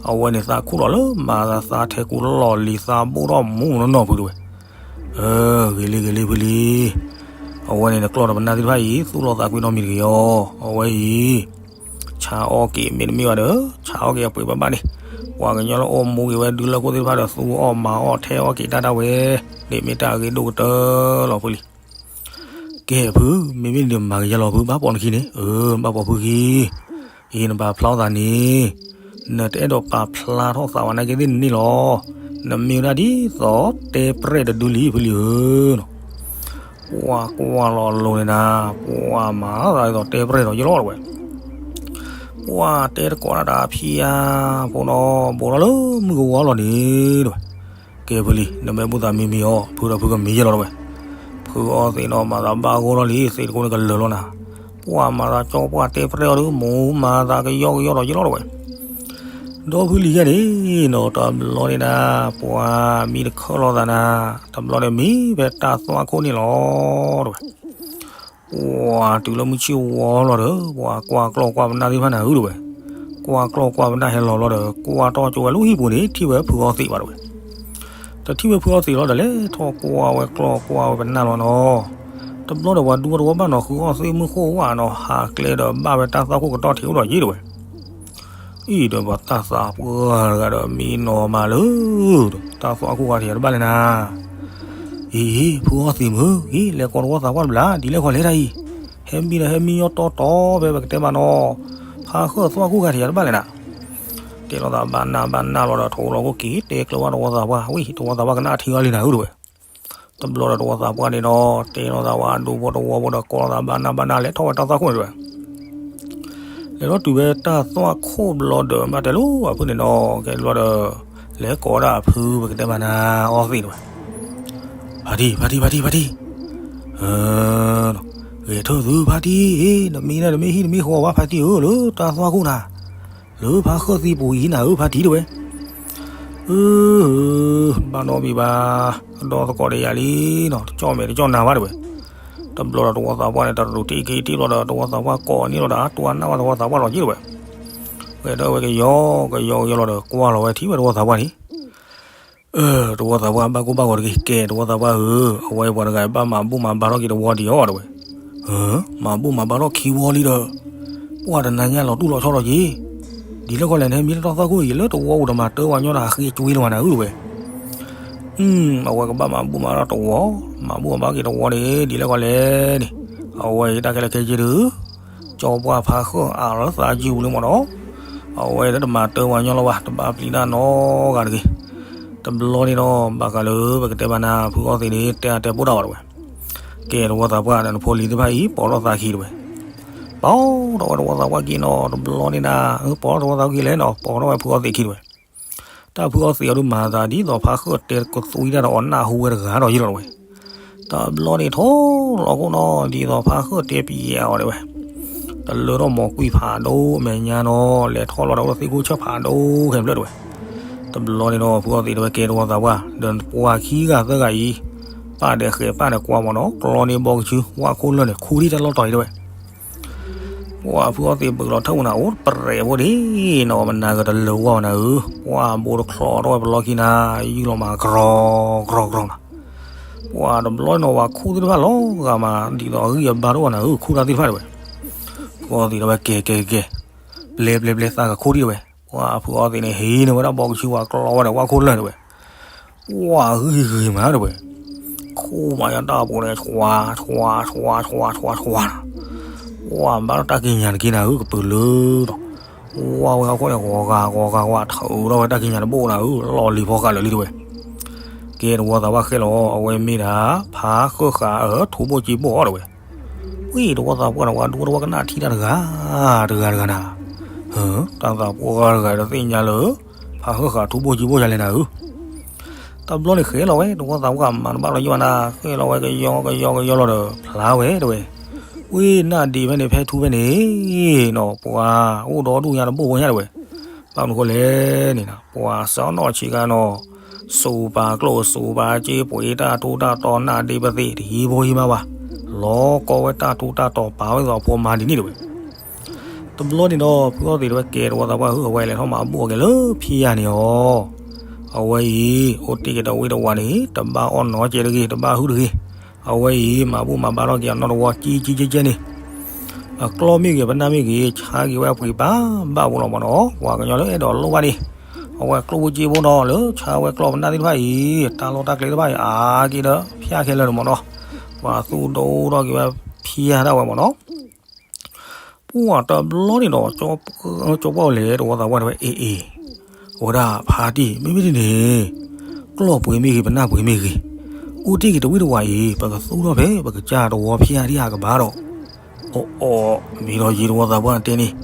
အဝဲန့ၣ်သးခိၣ်လီၤလၢမၤသးသးထဲကူလီၢ်လံၤသးဘိၣ်ထီၣ်မူနီၢ်နီၢ်ဖုတဝဲ. ဂ့ၤလံဂ့ၤလံဖုလံ. အဝဲန့ၣ်နကျီၢ်ဒီးပနၢ်သ့ၣ်တဖၣ်အံၤ သူၣ်လီၤသးကွံနီတမံၤတဂ့ၤအီၤ. အဝဲအံၤ ဆါအီၣ်က့ၤမ့တမ့ၢ်ဘၣ်ဒီး ဆါအီၣ်က့ၤအပှ့ၤဘၣ်ဘၣ်န့ၣ်, ပှၤကညီလၢအိၣ်မူက့ၤဝဲဒုလၢခိၣ်သ့ၣ်တဖၣ်ဒီး သူအီၣ်မၤအီၣ်ထဲအီၣ်က့ၤတၢ်တၢ်ဝဲ, ဒ်မ့ၢ်တၢ်အဂ့ၤဒိၣ်ကတၢၢ်လီၤဖုလံ. ကဲဖု, မ့မ့ၢ်ဒ်မၤကယဲလီၤဖု ဘၣ်ပိာ်နခံန့ၣ်, ဘၣ်ပိာ်ဖုခံ, အံၤနပာ်ဖျါထီၣ်သးန့ၣ်, နတအဲၣ်ဒိးပာ်ဖျါထီၣ်သးဝဲနာ်က့သ့ၣ်န့ၣ်လီၤ. နမ့ၢ်ဝဲဒၣ်ဒ်သိးတဲပြဲၣ်တဒုလံဖုလံဧၢနီၤ. ပှၤကွၢ်လီၤလိၤန့ၣ်နၤ, ပှၤမၤသးဒ်သိးတဲပြဲၣ်ဒီးယလီၤတဝဲ. ပှၤတဲတကိးတၢ်တၢ်ဖံးဧါ, ဖိနီၤ ဘူးထီၣ်လၢမုၢ်ကဝီၤလီၤန့ၣ်တဝဲ. ကဲဖုလံ, နမ့ၢ်ဘူၣ်သးမံမံအီၤ, ဖုဒီးဖုကမံယဲလီၤတဝဲ. ဖုအီသံးနီၤ မၤသးဘၣ်ဂီၢ်ထီၣ်လံ, သ့ၣ်တကိးန့ၣ်ကလၢာ်လီၤနၤ. ပှၤမၤသးကၠီပှၢ်တဲပြဲၣ်အီၤဒီး မူမၤသးကယီကယီဒီးယလီၤတဝဲ. ဒီဖုလံၤယဲန့ၣ်နီၤ တဘျီန့ၣ်နၤ, ပှၤမံတခၢၣ်လိာ်သးနၤ, တဘျီန့ၣ်မံဖဲတၢ်သွၣ်ခိၣ်န့ၣ်လီၤတဝဲ. ပှၤတုၤလၢမုၢ်ဆ့ၣ်ဝီလီၤဒီး ပှၤကွၢ်ကျီၢ်ကွၢ်ပနၢ်သ့ၣ်တဖၣ်နၤဧၢတဝဲ. ကွၢ်ကျီၢ်ကွၢ်ပနၢ်ဟဲလီၤလီၤဒီး ကွၢ်တီၢ်ကၠိဝဲလၢဟံၣ်ပူၤန့ၣ် ထံၣ်ဝဲဖုအီသံးဘၣ်တဝဲ. တထံၣ်ဝဲဖုအီသံးလီၤဒီး လဲၤထီၣ်ကွၢ်ဝဲကျီၢ်ကွၢ်ဝဲပနၢ်လီၤနီၤ. တဘျီဒီးပှၤဒူဝဲတဝီဘၣ်နီၤ ဃုအီၣ်သ့ၣ်မုၢ်ဃိၣ်ဝၣ်နီၤ ဟးကျဲဒီးဘၣ်ဝဲတၢ်သွၣ်ခိၣ်ကတီၢ်ထံးအိၣ်ဒီးယ့ၢ်တဝဲ. အံၤဒီးပှၤတၢ်သးပှၢ်တဂၤဒီးမံနီၤမးလၢ တၢ်သွၣ်ခိၣ်ဂၤထံးတဘၣ်လဲၣ်နၤ. အံၤ ဖုအီသံးမုၢ် အံၤ လဲၤကိးတဝီသးပှၢ်တဘျီ ဒ်လဲၣ်ဃီလဲၣ်တၢ်အံၤ, ဟဲမံဒီးဟဲမံညီတီတီဖဲပကတဲမးနီၤ, ဖးဃၢၣ်သွၣ်ခိၣ်ဂၤထံးတဘၣ်လဲၣ်နၤ. တဲလိာ်သးဘၣ်နၢ်ဘၣ်နၢ်လီၤဒီး ထိးလီၤခိၣ်က့ၤ တဲကျၢၤဝဲတဝီသးပှၢ် ဝံၤ တဝီသးပှၢ်ကနၣ်ထံအီၤလံနၤဧၢတဝဲ. တဘျီဒီးတဝီသးပှၢ်န့ၣ်ဒီး တဲလိာ်သးဝဲဒူဖိတဝီဖိဒီး ကိးလိာ်သးဘၣ်နၢ်ဘၣ်နၢ် လဲၤထီၣ်ဝဲတၢ်သွၣ်ခိၣ်န့ၣ်တဝဲ. လဲၤထီၣ်တုၤဖဲတၢ်သွၣ်ခိၣ်ဘျီဒီး ဘၣ်တဲလိာ်အဖုန့ၣ်နီၤ ကဲဘျီဒီး လဲၤကိးဒၣ်အဖုပကတဲမးနၤအီသံးတဝဲ. ဖါတံၢ် ဖါတံၢ် ဖါတံၢ် ဖါတံၢ်, ဂဲၤထၢၣ်သုဖါတံၢ်, နမ့ၢ်န့ၣ် နမ့ၢ်ဟံၣ်နမ့ၢ်ဃီဘၣ်ဖါတံၢ်ဧၢ လၢတၢ်သွၣ်ခိၣ်နၤ, လၢဖးဃၢၣ်သံပူၤအံၤနၤဧၢ ဖါတံၢ်တဝဲ. အၢ ဘၣ်နီတမံၤဘၣ်, ဒီသကိးဒီးယၤလံနီၤ, တကၠီၣ်မဲာ်တကၠီၣ်နၤဘၣ်တဝဲ. တဘျီဒီးတဝီသးပှၢ်န့ၣ် တရူးတံၢ်က့ၤတံၢ်ဘျီဒီး တဝီသးပှၢ်ကိးန့ၢ်လီၤဒီး တွၤနၢ်ဝဲတဝီသးပှၢ်လီၤက့ၤတဝဲ. ဝဲဒီးဝဲကယီကယီကယီလီၤဒီး ကွၢ်လီၤဝဲထံၣ်ဝဲတဝီသးပှၢ်န့ၣ် တဝီသးပှၢ်ဘၣ်ကိၢ်ဘၣ်ဂီၤတဂ့ၤ, ကဲတဝီသးပှၢ်ဧၢ, အဝဲပှၤတဂၤဘၣ်မၤဘူၣ်မၤဘါထီၣ်က့ၤတဝီဒံးအီၤတဝဲ. မၤဘူၣ်မၤဘါထီၣ်ခံဝီလံဒီး ပှၢ်တနၤညါလီၤတူၢ်လီၤဆီထီၣ်က့ၤ, ဒ်လဲၣ်ဃီလဲၣ် နဟဲမံလၢတၢ်သွၣ်ခိၣ်အံၤ လၢတဝီပူၤတမၤတၢ်ဝဲညီဒီး အဃ့ကွ့လီၤနၤဧၢတဝဲ. အဝဲကဘၣ်မၤဘူၣ်မၤထီၣ်တဝီ, မၤဘူၣ်မၤဘါက့ၤတဝီန့ၣ် ဒ်လဲၣ်ဃီလဲၣ်န့ၣ်, အဝဲအံၤတၢ်ခဲလၢာ်ခဲဆ့ဒီး ကၠီပှၢ်ဖးဃၢၣ်အးလၢသးအစုပူၤလံမးနီၤ, အဝဲတမၤတၢ်ဝဲညီလီၤဘၣ်, တဘၣ်ပျံၤတၢ်နီတဂၤတဂ့ၤ. တဘျီန့ၣ်ဒီး ဘၣ်ဃးလၢပကတဲဘၣ်နၤ ဖုအီသံးန့ၣ် တဲအါတဲပိၢ်တၢ်ဘၣ်တဝဲ. ကဲတဝီသးပှၢ်ဒီးနဖိလံၤသ့ၣ်တဖၣ်အံၤ ပိာ်ထီၣ်သးခံတဝဲ. ပိာ်ထီၣ်ဝဲတဝီသးပှၢ်ခံနီၤ, တဘျီန့ၣ်ဒၣ် ပိာ်ထီၣ်တဝီသးပှၢ်ခံလဲၣ်နီၤ, ပိာ်ထီၣ်ဝဲဖုအီသံးခံတဝဲ. တၢ်ဖုအီသံးအီၤဒုးမၤသးဒ်သိးဖါဃၢၣ်တဲကသွံတၢ်ဒီးအီၤနၢ်ဟူဝဲတဂၤဒီးယ့ၢ်လီၤတဝဲ. တဘျီန့ၣ်ထီၣ်လီၤခိၣ်နီၤ ဒ်သိးဖါဃၢၣ်တဲပယဲအီၤဒဝဲ, တလၢထီၣ်မီၤကွံာ်ဖးဒိၣ်အမဲာ်ညါနီၤ လဲၤထီၣ်လီၤဒီးအိၣ်သ့ၣ်ခိၣ်ဆၢၣ်ဖးဒိၣ်ခဲဖျၢၣ်တဝဲ. တဘျီန့ၣ်ဒီး ဖုအီသံးတဲဝဲ ကဲတဝီသးပှၢ် ဒီးပှၤခံဂၤသၢဂၤအံၤ ပာ်ဒီးဃဲၤပာ်ဒီးကွၢ်မၢ်နီၤ ကျီန့ၢ်ဘီကဆူ ဝၣ်ခိၣ်လၢၢ်န့ၣ် ခူထံၣ်တၢ်လီၢ်တီၤအံၤတဝဲ. ပှၢ်ဖုအီသံးဘုးလီၤထၢၣ်ပူၤနၤ အိၣ်တပရဲးဖိဒံးနီၤ မနၤဂၤတလၢာ်ဝီနၤဧၢ, ပှၢ်ဘိတချီးထီၣ်ဝဲပလီၢ်ခံနၤ ယူၢ်လီၤမး ကြီၤကြီၤကြီၤနၤ. ပှၢ်တဘျီနီၤ ဝၤခူၣ်သ့ၣ်တဖၣ်လီၤဂာ်မး ဒ်သိးအဂံၢ်အဘါတအိၣ်နၤဧၢ ခူၣ်တၢ်သ့ၣ်တဖၣ်တဝဲ. ဖုအီသံးတဲဝဲ ကဲကဲကဲ, ပျဲပျဲပျဲ သးကခူၣ်ဒံးတဝဲ. ပှၢ်ဖုအီသံးန့ၣ် ဟံးန့ၢ်ဝဲဒၣ်ဘီကဆူ ဝၤကျီဝဲဒီးဝၣ်ခိၣ်လၢၢ်တဝဲ. ပှၢ်ဂံၢ်ဂ့ၤမးတဝဲ, ခူၣ်မးယတၢ်ပူၤန့ၣ် ဆှၤဆှၤဆှၤဆှၤဆှၤဆှၤ, ပှၢ်ဘၣ်ထီၣ်တၢ်ကံးညာ်တက့ၢ်နၤဧၢ ကပုာ်လၢဒီး ဝၣ်ဝဲဟီၣ်ခိၣ်န့ၣ် ဂီၤဂာ်ဂီၤဂာ်ဂီၤ ထုးထီၣ်ဝဲတၢ်ကံးညာ်တဘိနၤဧၢ လီၢ်လံၤဖီဃာ်လၢာ်လံတဝဲ. ကဲတဝီသးပှၢ်ဃဲလီၤ အဝဲမ့ၢ်ဒၣ် ဖါဃၢၣ်ဃာ်အထူဘိၣ်ကၠံဘိၣ်အီၤတဝဲ. ဝံၤတဝီသးပှၢ်န့ၣ် ဝၤဒူဝဲတဝီကနၣ်ထံၣ်တၢ်တဂၤတဂၤတဂၤနၤ, တၢ်သးပှၢ်တဂၤတသ့ၣ်ညါလၢ ဖါဃၢၣ်ဃာ်ထူဘိၣ်ကၠံဘိၣ်ယၤလဲၣ်နၤဧၢ. တဘျီန့ၣ်ဃဲလီၤဝဲ တဝီသးပှၢ်မၤတဘၣ်လီၤယဲၢ်ဘၣ်နၤ ဃဲလီၤဝဲကယီကယီကယီလီၤဒီး ဖျါဝဲတဝဲ. ဝံၤနၢ်ဒံးဖဲန့ၣ် ဖဲထူဖဲန့ၣ်နီၤ ပှၤအိၣ်ဒီဒူၣ်ညါတဘိၣ်ဖိညါတဝဲ. ဘၣ်မနုၤဃိလဲၣ်န့ၣ် ပှၤစးနီၣ်ဆံးကါနီၤ စူးပာ်ကျိၣ်စူးပာ်စ့ ပှ့ၤတၢ်ထူးတၢ်တီၤ နၢ်ဒံးပသ့ၣ် တဟံးဖိဟံးမါဘၣ်, လီၤကီဝဲတၢ်ထူးတၢ်တီၤ ပာ်ဝဲဒ်သိးဖိမါဒ်န့ၣ်တဝဲ. တဘျီန့ၣ်ဒီး ဖုအီသံးတဲဝဲ ကဲတဝီသးပှၢ်ဧၢ အဝဲလဲၤထီၣ်မၤဘူၣ်အီၤက့ၤလၢဖံယါန့ၣ်အီၤ, အဝဲအံၤ အိၣ်တ့ၢ်က့ၤတဝံတဝးန့ၣ် တဘၣ်အီၣ်နီၤကဲတဂ့ၤ တဘၣ်ဟုတဂ့ၤ, အဝဲအံၤ မၤဘူၣ်မၤဘါထီၣ်က့ၤအနီၢ်တဝီ ကံကံကဲကဲန့ၣ် အကျီၢ်မ့ၢ်ဂ့ၤ ပနၢ်မ့ၢ်ဂ့ၤ ဆါက့ၤဝဲအပှ့ၤဘၣ်ဘၣ်ပူၤလီၤမၢ်နီၤ. ပှၤကညီလၢအဲၣ်ဒိးလိၣ်ဘၣ်န့ၣ် အဝဲကျိၣ်ဖိစ့ဖိနီၤ လၢဆါဝဲကျီၢ်ပနၢ်သ့ၣ်တဖၣ်အံၤ တၢ်လီၢ်တၢ်ကျဲသ့ၣ်တဖၣ်အံၤ အါက့ၤဒီးဖၠၣ်ခဲလၢာ်န့ၣ်မၢ်နီၤ. ပှၤသူၣ်ဒိၣ်ထီၣ်က့ၤဝဲဖၠၣ်ဒၣ်ဝဲမၢ်နီၤ. ပှၢ်တဘျီန့ၣ်ဒီး ကၠီပှၢ်လဲၤတဝီသးပှၢ်တဲဝဲ အ့ၣ်အ့ၣ်, အဝဲဒၣ်ဖါတံၢ် မ့မ့ၢ်ဒ်န့ၣ် ကျီၢ်ပှ့ၤမ့ၢ်ဂ့ၤ ပနၢ်ပှ့ၤမ့ၢ်ဂ့ၤ အိၣ်တ့ၢ်က့ၤတဝံတဝးအံၤ ပကသူၣ်ထီၣ်ဖဲ ပကစၢ်တဝီဖၠၣ်ဒံးအကဘၣ်ဒီး အီၣ်အီၣ် မ့ၢ်ဒီးယံၤတဝီသးပှၢ်တဲန့ၣ်,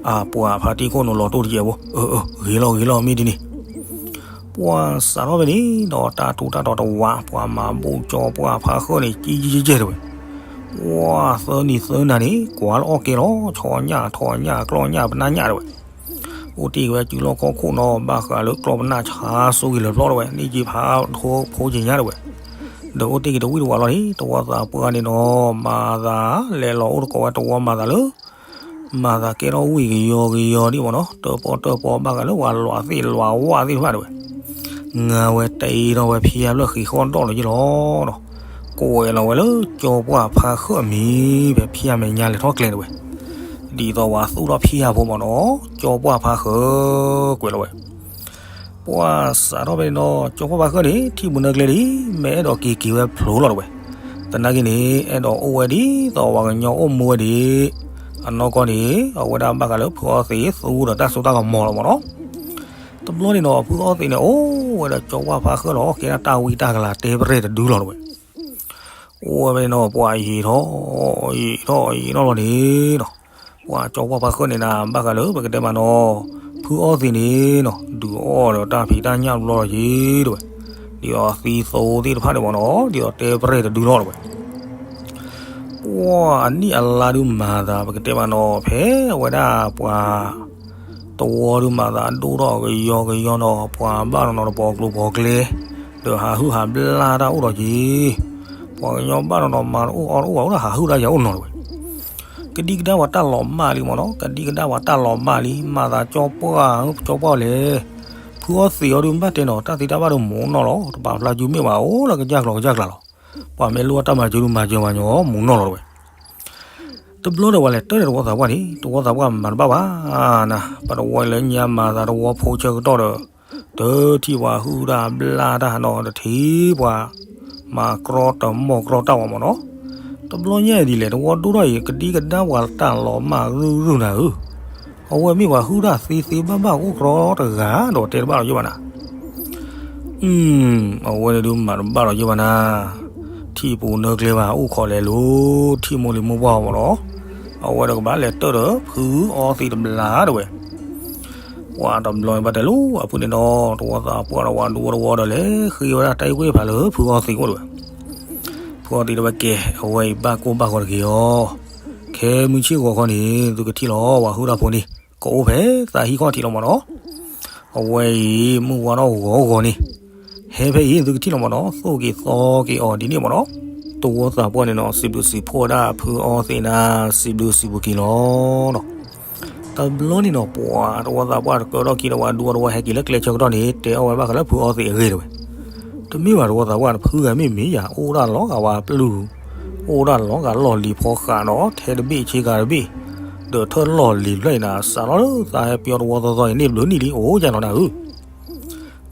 အပှၤဖါတံၢ်ခိၣ်နူာ်လီၤတိၢ်တကဲးဖိ, အၢ အၢ ဂ့ၤလီၤ ဂ့ၤလီၤ မ့ၢ်ဒ်န့ၣ်. ပှၢ်စးထီၣ်ဖဲန့ၣ်ဒီး တၢ်ထူးတၢ်တီၤတဝး ပှၤမၤဘူၣ်ကၠီပှၢ်ဖါဃၢၣ်န့ၣ် ကံကံကဲကဲတဝဲ. ပှၢ်သၢနံၤသၢနၤန့ၣ် ကွၢ်လၢအီၣ်ကဲလီၤ ဆီညၣ်ထီညၣ် ကျီၢ်ညၣ်ပနၢ်ညၣ်တဝဲ. အိၣ်တ့ၢ်က့ၤဝဲစုလီၢ်ခီၣ်ခိၣ်နီၤ ဘၣ်ဃးလၢကျီၢ်ပနၢ်ဆါစိဂ့ၤလၢာ်ပျီတဝဲ န့ၢ်က့ၤဖးထိဖိက့ၤညါတဝဲ. ဒီးအိၣ်တ့ၢ်က့ၤတဝံတဝးလီၤန့ၣ် တဝီသးပှၢ်န့ၣ်ဒီး မၤသးလဲၤလီၤအိၣ်သကိးဝဲတဝီမၤသးလၢ မၤသးကဲထီၣ်ဝံၣ်ကယီကယီဒံးမၢ်နီၤ တၢၣ်ပီၣ်တၢၣ်ပီဘၣ်ဃးလၢပှၤလွးသ့ၣ် လွးဝၣ်သ့ၣ်တဖၣ်တဝဲ. ငါဝဲတ့ထီၣ်ဝဲဖၠၣ်ဖျၢၣ်ဃံးဃီၣ်ဒီၣ်လီၤယ့ၢ်လီၤဒီး ကွဲးလီၤဝဲလၢကၠီပှၢ်ဖါဃၢၣ်အမံၤ ဖဲဖၠၣ်မဲာ်ညါလဲၤထီၣ်ကျဲတဝဲ. ဒ်သိးပှၤသူၣ်ထီၣ်ဖၠၣ်ဖိမၢ်နီၤ ကၠီပှၢ်ဖါဃၢၣ်ကွဲးလီၤဝဲ. ပှၢ်စးထီၣ်ဖဲန့ၣ်ဒီး ကၠီပှၢ်ဖါဃၢၣ်န့ၣ် ထံၣ်ပူၤနၢကျဲလံ မ့ၢ်အဲၣ်ဒိးက့ၤက့ၤဝဲဖျိလီၤတဝဲ. သနာ်က့န့ၣ် အဲၣ်ဒိးအိၣ်ဝဲဒ်သိးပှၤကညီအိၣ်မူဝဲဒၣ် အနီၢ်ကီၢ်န့ၣ် အဝဲဒၣ်ဘၣ်ဃးလၢဖုအီသံးသူဒီးတၢ်စိတၢ်ကမီၤလီၤမၢ်နီၤ. တဘျီန့ၣ်ဒီး ဖုအီသံးန့ၣ် အိၣ်ဝဲဒီးကၠီပှၢ်ဖါဃၢၣ်လီၤ ကဲဒၣ်တၢ်ဝံတၢ်ကလၤတဲပရဲၣ်တဒုလီၤတဝဲ. အိၣ်ဝဲဖဲန့ၣ်ဒီး ပှၢ်ယံာ်ထီၣ်ယံာ်ထီၣ်ယံာ်ထီၣ်လီၤန့ၣ်ဒီး ပှၤကၠီပှၢ်ဖါဃၢၣ်န့ၣ်နၤ ဘၣ်ဃးလၢပကတဲမးနီၤ ဖုအီသံးန့ၣ်နီၤ ဒုးအီၣ်ဒီးတၢ်ဖံးတၢ်ညၣ်တဘျီလီၤက့ၤတဝဲ. ဒ်သိးသံသိသ့ၣ်တဖၣ်န့ၣ်မၢ်နီၤ ဒ်သိးတဲပရဲၣ်တဒုလီၤတဝဲ. ပှၢ်အနံၣ်အလါဒုးမၤသး ပကတဲမးနီၤ ဖဲအဝဲဒၣ်ပှၤ တဝီဒုးမၤသးဒိၣ်ထီၣ်ကယီကယီနီၤ ပှၤဘၣ်နီၤနီၤတပီၤကျိၤပီၤကျဲ ဒီးဟးဟုၣ်ဟးဘျါတၢ်အိၣ်ဒီးက့ၤ ပှၤကညီဘၣ်နီၤနီၤမၤတအိၣ်အီၣ်တအိၣ်ဘၣ်အိၣ်ဒီးဟးဟုၣ်တၢ်ယၤအိၣ်နီၤတဝဲ. ကဒံကဒါပှၤတၢ်လီၤမၢ်လံမၢ်နီၤ ကဒံကဒါပှၤတၢ်လီၤမၢ်လံ မၤသးကၠီပှၢ် ကၠီပှၢ်လဲၣ် ဖုအီသံးအီၤဒုးဘၣ်တဲနီၤ တၢ်သံတၢ်ဘၣ်ဒုးမူးနီၢ်လီၤ တပာ်ဖျါကုမ့ၢ်ဘၣ် အိၣ်လၢကစၢ်ကျီၤကစၢ်ကျါလီၤ. ပှၤမ့ၢ်လိၣ်ဘၣ်တၢ်မၤစၢၤဒုးမၤစၢၤဘၣ်ညီ မူးနီၢ်လီၤတဝဲ. တဘျီဒီးပှၤလဲၤတၢၢ်ဒီးတဝီသးပှၢ်န့ၣ် တဝီသးပှၢ်မၤတဘၣ်ဘၣ်နၤ ပတဝီလၢညါမၤသးတဝီဖိဆၢကတီၢ်ဒီး တထံၣ်ပှၤဟုၣ်တၢ်ဘျါတၢ်နီၤ တထံၣ်ပှၤ မၤကြီတမီၢ်ကြီတၢ်ဝဲမၢ်နီၤ. တဘျီညါအံၤဒ်လဲၣ် တဝီဒိၣ်ထီၣ်အံၤ ကဒံကဒါပှၤတၢ်လီၤမၢ်ရုၢ်ရုၢ်နၤဧၢ, အဝဲမ့ၢ်ပှၤဟုၣ်တၢ်သ့သ့ဘၣ်ဘၣ်အိၣ်ကြီတဂၤဒီးတဲတဘၣ်လီၤယိၣ်ဘၣ်နၤ အဝဲန့ၣ်ဒုးမၤတဘၣ်လီၤယိၣ်ဘၣ်နၤ, ထံၣ်ပူၤနၢကျဲဘၣ် အိၣ်ခိးလဲၤလိၤ ထံၣ်မိၢ်လံၤမိၢ်ပှၢ်မၢ်နီၤ, အဝဲဒီးကဘၣ်လဲၤတၢၢ်ဒီးဖုအီသံးတဘျီတဝဲ. ပှၤတဘျီန့ၣ်ဘၣ်တဲလီၤ အဖုန့ၣ်ဒီး တဝီသးပှၢ်ဒီးဝၤဒူဝီတဝီဒီးလဲၤဃ့ဝဲဒၣ်တၢ်အုၣ်က့ၢ်ဖးလၢဖုအီသံးအိၣ်တဝဲ. ဖုအီသံးတဲဝဲကဲ အဝဲအံၤဘၣ်ကိၢ်ဘၣ်ဂီၤတဂ့ၤအီၤ, ခဲမုၢ်ဆ့ၣ်ဂီၤခီန့ၣ် သုကထံၣ်လီၤ ပှၤဟုၣ်တၢ်ဖိန့ၣ် ကအိၣ်ဖဲသးဟံၣ်ခီၣ်ထံးလီၤမးနီၤ. အဝဲအံၤ မုၢ်ဝါထီၣ်ဂီၤဂီၤန့ၣ် ဟဲဖဲအံၤ သုကထံၣ်လီၤမးနီၤ, သိၣ်က့ၤသီက့ၤအီၤဒ်န့ၣ်မးနီၤ. တဝီသးပှၢ်န့ၣ်နီၤ စံးဘျုးစံးဖှိၣ်ဝဲဒၣ်ဖုအီသံးနၤ စံးဘျုးစံးဖှိၣ်က့ၤလီၤနီၤ. တဘျီန့ၣ်နီၤ ပှၤတဝီသးပှၢ်တကၢထီၣ်ခံဒီးဝၤဒူဝီတဝီဟဲက့ၤလၢကျဲဆၢကတီၢ်န့ၣ် တဲအီၣ်ဝဲဘၣ်ဃးလၢဖုအီသံးအဂ့ၢ်တဝဲ. တမ့ၢ်ဘၣ်တဝီသးပှၢ် ဖုဂၤမ့ၢ်မ့ၢ်ယၤ အိၣ်ဒၣ်လီၤဂာ်ဝဲပျုၢ်, အိၣ်ဒၣ်လီၤဂာ်လီၢ်လံၤဖီဃးဒီး ထဲတဘ့ၣ်ဆ့ကၤတဘ့ၣ်, ဒီးထၢၣ်လီၢ်လံၤဖျၢၣ်အံၤနၤ စးထီၣ်လၢသးဟဲပၠီတဝီသီသီအံၤန့ၣ် ဘျုးနံၣ်လံ အိၣ်ယါလီၤနၤဧၢ.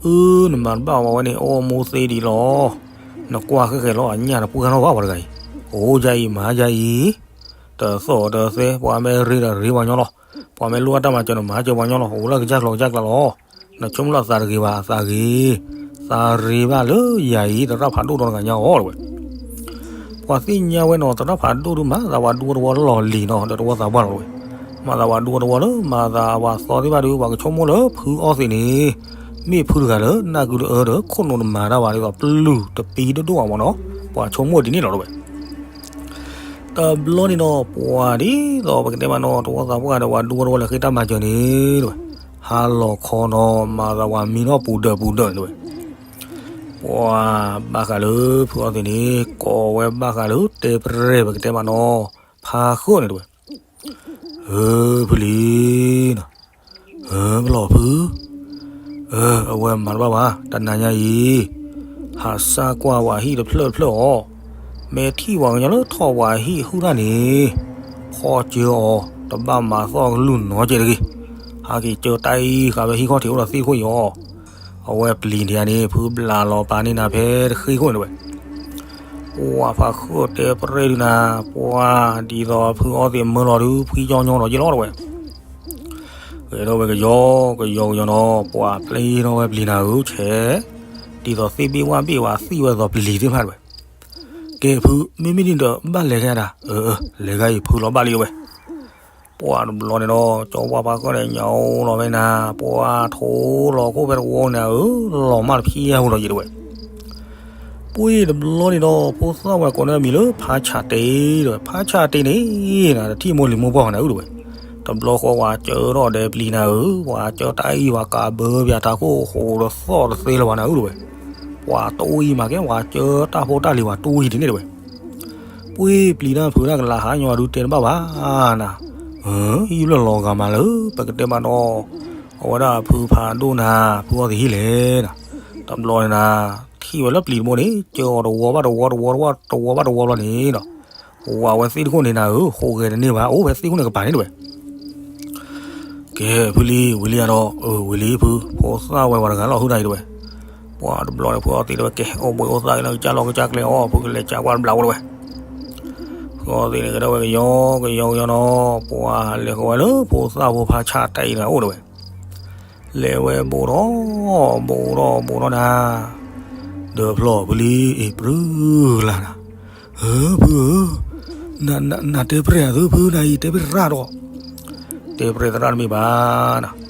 အၢ နမၤတဘၣ်ဝဲန့ၣ် အိၣ်မူသ့ဒံးလီၤ. နကွၢ်ဃဲဃဲလီၤအညၣ်တပှၢ်နီၣ်ဘၣ်ပှၤတဂၤအံၤ, အိၣ်ယါအံၤ မၤယါအံၤ, တသီၣ်တသဲ ပှၤမ့ၢ်ရ့ဒီးရ့ပှၤညီလီၤ, ပှၤမ့ၢ်လိၣ်အတၢ်မၤစၢၤန့ၣ် မၤစၢၤပှၤညီလီၤ, အိၣ်လၢကစၢ်ကျိၤကစၢ်ကျါလီၤ. နဆိကမိၣ်လၢအသးတဂ့ၤဘၣ် အသးဂ့ၤ, သးရ့ဘၣ်လၢယၤအံၤ သရၣ်ဖးဒိၣ်ဒီတဂၤညါအီၤတဝဲ. ပှၤသ့ၣ်ညါဝဲနီၤ သရၣ်ဖးဒိၣ်ဒုးမၤ သးဝၤဒူဝီတဝီလီၢ်လံၤနီၤ ဒီးတဝီသးပှၢ်လီၤတဝဲ. မၤသးဝၤဒူဝီတဝီလၢ မၤသးဝၤသီသ့ၣ်တဖၣ်ဒုး ပှၤကဆိကမိၣ်လၢဖုအီသံးန့ၣ် မ့ၢ်ဖုတဂၤလၢ နၢ်ကုတအၢဒီး ခိၣ်နူာ်တမၤတၢ်ဘၣ်ဒ်သိးပျုၢ်တပံဒိၣ်ဒိၣ်ဘၣ်မးနီၤ, ပှၤဆိကမိၣ်ဒ်န့ၣ်လီၤတဝဲ. တဘျီန့ၣ်နီၤ ပှၤဒ်သိးပကတဲမးနီၤ တဝီသးပှၢ်ဒီးဝၤဒူဝီတဝီလဲၤဃ့တၢ်မၤစၢၤန့ၣ်တဝဲ, ဟါလီၤခီနီၤ မၤသးဝၤမံထီၣ်ပူၤဒၢးပူၤဒၢးန့ၣ်တဝဲ. ပှၤဘၣ်ဃးလၢဖုအီသံးန့ၣ် ကိးဝဲဘၣ်ဃးလၢတဲပရဲၣ်ပကတဲမးနီၤ ဖါဃၢၣ်န့ၣ်တဝဲ. ဧၢ ဖုလံၤနီၤ, ဧၢ ပလီၢ်ဖု, အဝဲမၤတဘၣ်ဘၣ် တနၤညါအံၤ ဟးစၢ်ကွၢ်ဝၤဟံၣ်တဖျၢၣ်တဖျၢၣ်အီၤ, မ့ၢ်ထံၣ်ပှၤကညီလၢထီၣ်ဝၤဟံၣ်ဟုၣ်တၢ်န့ၣ် ဖီၣ်စၢအီၤ တဘၣ်မၤသီၣ်ကလုၢ်နီတစဲးတဂ့ၤ, ဟးက့ၤကၢတၢ်အံၤဃာ်ဖဲဟံၣ်ခီၣ်ထံးအိၣ်ဒီးသ့ၣ်ခိၣ်အံၤအီၤ, အဝဲပျံၤန့ၣ်န့ၣ် ဖုဘျးလီၤပာ်န့ၢ်နၤဖဲတဃ့ခိၣ်န့ၣ်တဝဲ. ပှၤဖးဃၢၣ်တဲပရဲၣ်ဒုးနၤ ပှၤဒ်သိးဖုအီသံးမၢလီၤဒုး ဖှံကၠီညီဒီးယ့ၢ်လီၤတဝဲ. ဂဲၤထီၣ်ဝဲကယီကယီကယီနီၤ ပှၤပျံၤထီၣ်ဝဲပျံၤနၤဧၢ ဆဲး ဒ်သိးသ့ၣ်ဘ့ၣ်ဝၣ်ဘ့ၣ်ဝဲသံဝဲဒ်သိးပျံၤသ့ၣ်တဖၣ်တဝဲ. ကဲဖု မ့မ့ၢ်ဒ်ဒီးဘၣ်လဲၤခဲဒၣ်, လဲၤခဲအံၤဖုလီၤဘၣ်လံတဝဲ. ပှၤတဘျီန့ၣ်ဒီး ကၠီဝၣ်ဖးဃၢၣ်န့ၣ် ညၣ်အိၣ်လီၤဝဲနၤ ပှၤထိလီၤခိၣ်ဖဲတဝီန့ၣ်ဧၢ, လီၤမၢ်တဖျံးအါဟူလီၤယံၤတဝဲ. ပှၤတဘျီန့ၣ်ဒီး ဖိသၣ်ဝဲကိးန့ၢ်အမံၤလၢဖါဆးတ့တဝဲ, ဖါဆးတ့န့ၣ် နတထံၣ်မိၢ်လံၤမိၢ်ပှၢ်နၤဧၢတဝဲ. တဘျီဃီပှၤကၢထီၣ်ဒဲးပျံၤနၤဧၢ, ပှၤကၢတၢ်အံၤပှၤကးဘၢပၠးတၢ်ခိၣ်ဃိးဒီးသီၣ်တသ့လၢၤဘၣ်နၤဧၢတဝဲ. ပှၤတအိၣ်အံၤမးကဲ ပှၤကၢတၢ်ဖိတၢ်လံၤပှၤတအိၣ်အံၤဒ်န့ၣ်တဝဲ. ပှၤပျံၤတၢ်ဖုးတၢ်ကလၤဟးညီဒုးတဲတဘၣ်ဘၣ်နၤ, ဟံၣ်ဖျၢၣ်လီၤဂာ်မးလၢ ပကတဲမးနီၤ, အဝဲဒၣ်ဖုဖးဒိၣ်နၤ ဖုအီသံးဟံၣ်လဲၣ်နၤ. တဘျီန့ၣ်နၤ ထံၣ်ဝဲလၢပျံၤတဘိန့ၣ် ကၢအီၤတဝီဘၣ်တဝီ တဝီတဝီ တဝီဘၣ်တဝီဘျီန့ၣ်ဒီး ဝၤဝဲသ့ၣ်တခိၣ်န့ၣ်နၤဧၢ ဃိးဂဲၤတန့ၢ်ဘၣ် အိၣ်ဖဲသ့ၣ်ခိၣ်န့ၣ်ကပၤန့ၣ်တဝဲ. ကဲဖုလံ ဝံၤလံယၤဒီး, ဝံၤလံဖု ဖိသၣ်ဝဲပှၤတဂၤလီၤဟုၣ်တၢ်အံၤတဝဲ. ပှၤတဘျီန့ၣ် ဖုအီသံးတဝဲ ကဲ အိၣ်ဘှံးအိၣ်သါက့ၤလၢကစၢ်လီၢ်ကစၢ်ကျဲအီၤ ဖုကလဲၤကးကွၢ်တဘျီဝဲတဝဲ. ဖုအီသံးန့ၣ် ကဒီးဝဲကယီကယီကယီနီၤ ပှၤလဲၤဃီၤဝဲလၢဖိသၣ်ဖိဖါဆးတ့အံၤတဂၤအိၣ်တဝဲ. လဲၤဝဲဘူးထီၣ် ဘူးထီၣ်ဘူးထီၣ်နၤ, ဒီးဖျီၣ်ဖုလံ အ့ၣ်ပြူလါနၤ, ဧၢ ဖုဧၢ, နတဲပြဲၢ်အသုဖုနၤအံၤ တဲပြဲၢ်သရၣ်ဒီး, တဲပြဲၢ်သရၣ်တမ့ၢ်ဘၣ်နၤ,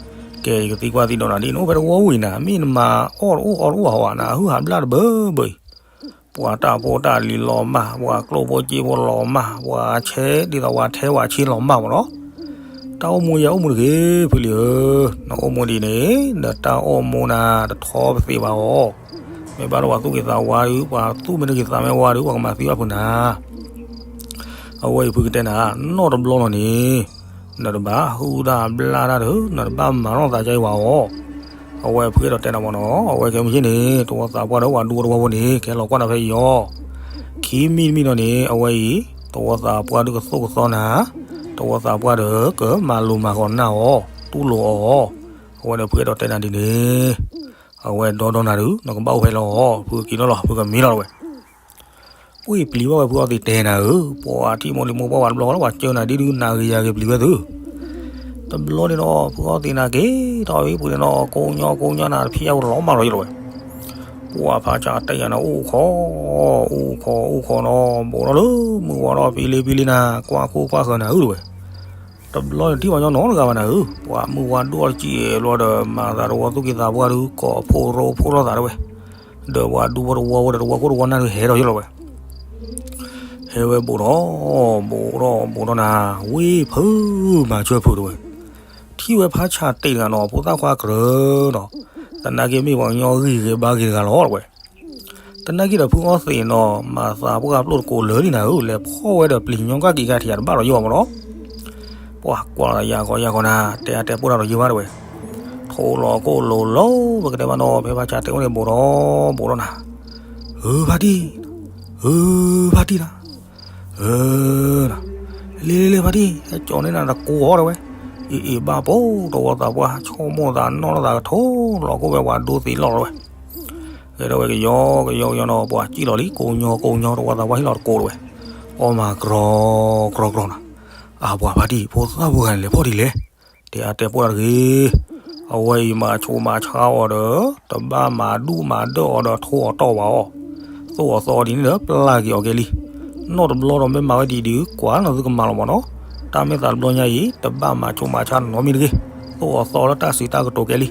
ကဲယကသံကွၢ်သံဒိးနၤဒ်နအိၣ်ဖဲတဝီဝံၤနၤ မ့ၢ်နမၤအီၣ်တအိၣ်အီတအိၣ်ဟီနၤ အဟုၣ်ဟးဘျၣ်တဘၢဘၢအံၤ ပှၤတၢ်ဖိတၢ်လံၤလီၤမၢ် ပှၤကျိၣ်ဖိစ့ဖိလီၤမၢ် ပှၤဆဲးဒ်သိးပှၤထဲဝၤဆ့လီၤမၢ်မးနီၤ, တၢ်အိၣ်မူယဲအိၣ်မူတဂ့ၤ ဖုလံဧၢ, နအိၣ်မူဒ်န့ၣ် နတၢ်အိၣ်မူနၤ တထီပသ့ဘၣ်အီၤ, မ့ၢ်ဘၣ်လၢပှၤသူၣ်က့ၤသးဝါဒုး ပှၤသူၣ်မ့ၢ်တက့ၤသးမ့ၢ်ဝါဒုး ပှၤကမၤသံဘၣ်ဖုးနၤ အဝဲအံၤဖုကတဲနၤ နီၢ်တဘျီလီၤန့ၣ်, နတဘၣ်ဟုၣ်တၢ်ဘျၣ်တၢ်ဒီး နတဘၣ်မၤထီၣ်သးကအံၤဝဲအီၤ, အဝဲဖုအဲၣ်ဒိးတဲနၤမးနီၤ အဝဲကဲမ့ၢ်န့ၣ် တဝီသးပှၢ်ဒီးဝၤဒူဝီတဝီဖိန့ၣ် ကဟဲလီၤကွၢ်နၤဖဲအံၤအီၤ, ခံမံၤတမံၤလီၤန့ၣ် အဝဲအံၤ တဝီသးပှၢ်ဒုးကသိၣ်ကသီနၤ, တဝီသးပှၢ်ဒီးကမၤလိၤမၤဃီၤနၢ်အီၤ တူၢ်လိာ်အီၤ, အဝဲဒီးဖုအဲၣ်ဒိးတဲနၤဒ်န့ၣ်, အဝဲဒီဒီနၤဒုး နကဘၣ်အိၣ်ဖဲလီၤအီၤ ဖုက့ၤလီၤလီၤ ဖုကမံလီၤတဝဲ ပှၤပျံၤဘၣ်ဝဲဖုအီသံးတဲနၤဧၢ, ပှၤထံၣ်မိၢ်လံၤမိၢ်ပှၢ်ပှၤတဘျီဃီလၢပှၤကၢနၤဒ်ဒုးနၤဂ့ၤယၤဂ့ၤပျံၤဝဲသု, တဘျီန့ၣ်ဒီး ဖုအီသံးနၤက့ၤထီၣ်ဝံၤပူၤန့ၣ်ဒီး ကိးညီကိးညီနၤတဖံးအါဝဲလီၤမၢ်လီၤယလီၤဝဲ, ပှၤဖးဆါတ့ယၤနၤအိၣ်ခိး, အိၣ်ခိးအိၣ်ခိးနီၤ ဘူးထီၣ်လၢမုၢ်ဝါထီၣ်ဖံလံဖံလံနၤ ကွၢ်ခိၣ်ကွၢ်ဃၢၤနၤဧၢတဝဲ, တဘျီန့ၣ်ထံၣ်ပှၤညီနီတဂၤဘၣ်နၤဧၢ, ပှၤမုၢ်ဝါဒိၣ်အီၤတစံးဘျီဒီး မၤသးတဝီသူၣ်က့သးပှၢ်ဒုး ကိးဖှိၣ်ရိဖှိၣ်ထီၣ်သးတဝဲ, ဒီးပှၤဒူဖိတဝီဝဲဒီး တဝီခိၣ်တဝီနၢ်ဒုးဟဲထီၣ်ယလီၤဝဲ, ဟဲဝဲဘူးထီၣ် ဘူးထီၣ်ဘူးထီၣ်နၤ, ဝ့ၢ်ဖု မၤဆၢဖုတဝဲ, ထံၣ်ဝဲဖးဆးတ့ၢ်တဂၤနီၤ ဖိသၣ်ခွါကရၢနီၤ, သနာ်က့မ့ၢ်ပှၤကညီဂံၢ်ဂ့ၤဘါဂ့ၤတဂၤလီၤတဝဲ တနာ်က့ဒီးဖုအီသံးနီၤ မၤသးပှၢ်ပျိၢ်တကိးလၢာ်လံနၤဧၢ, လဲၤဖီၣ်ဝဲဒီးပျံၤညီကၣ်က့ၤကါထံးယၤတဘၣ်ဒီးယိၣ်မးနီၤ, ပှၤကွၢ်လီၤယၤကီယၤကီနၤ တဲအါတဲပိၢ်တၢ်ဒီးယိၣ်ဘၣ်တဝဲ, ထိလီၤခိၣ်လိၤလိၤ ပကတဲမးနီၤ ဖဲဖးဆးတ့ၢ်အိၣ်န့ၣ်ဘူးထီၣ်ဘူးထီၣ်နၤ, ဧၢဖါတံၢ်, ဧၢဖါတံၢ်နၤ ဧၢ, လ့လ့လ့ဖါတံၢ် ဟဲကၠီၤန့ၢ်နၤတကိးအီၤတဝဲ, အ့ၣ်အ့ၣ်ဘၣ်ပိာ်တဝီသးပှၢ် ဆိကမိၣ်သးနီၣ်ထီၣ်သးကထိလီၤခိၣ်ဝဲပှၤဒိသံးလီၢ်တဝဲ, ကဲထီၣ်ဝဲကယီကယီကယီနီၤ ပှၤစံၣ်လီၤလံ ကိးညီကိးညီတဝီသးပှၢ်ဟ့ၣ်လီၤတကိးတဝဲ, အီၣ်မၤကြီကြီကြီနၤ, အပှၤဖါတံၢ် ဖိသၣ်ဖိဂၤန့ၣ်လဲၤဖီၣ်ဒ်လဲၣ်, တဲအါတဲပိၢ်တၢ်တဂ့ၤ အဝဲအံၤမၤဆိမၤဆါအီၤဒီး တဘၣ်မၤဒူၣ်မၤဒၢၣ်အီၤဒီးထိအီၤတီၢ်ဘၣ်အီၤ, သိၣ်အီၤသီအီၤဒ်န့ၣ်ဒီး ပျၢ်က့ၤအီၤကဲလံ, နီၢ်တဘျီဒီးမ့ၢ်မၤဝဲဒ်အံၤဒုး ကွၢ်နီၢ်သုကမၤလီၤမးနီၤ, တၢ်မ့ၢ်သးတဘျီညါအံၤ တဘၣ်မၤဆိမၤဆါနီတမံၤတဂ့ၤ, သိၣ်အီၤသီလၢတၢ်စံးတၢ်ကတိၤကဲလံ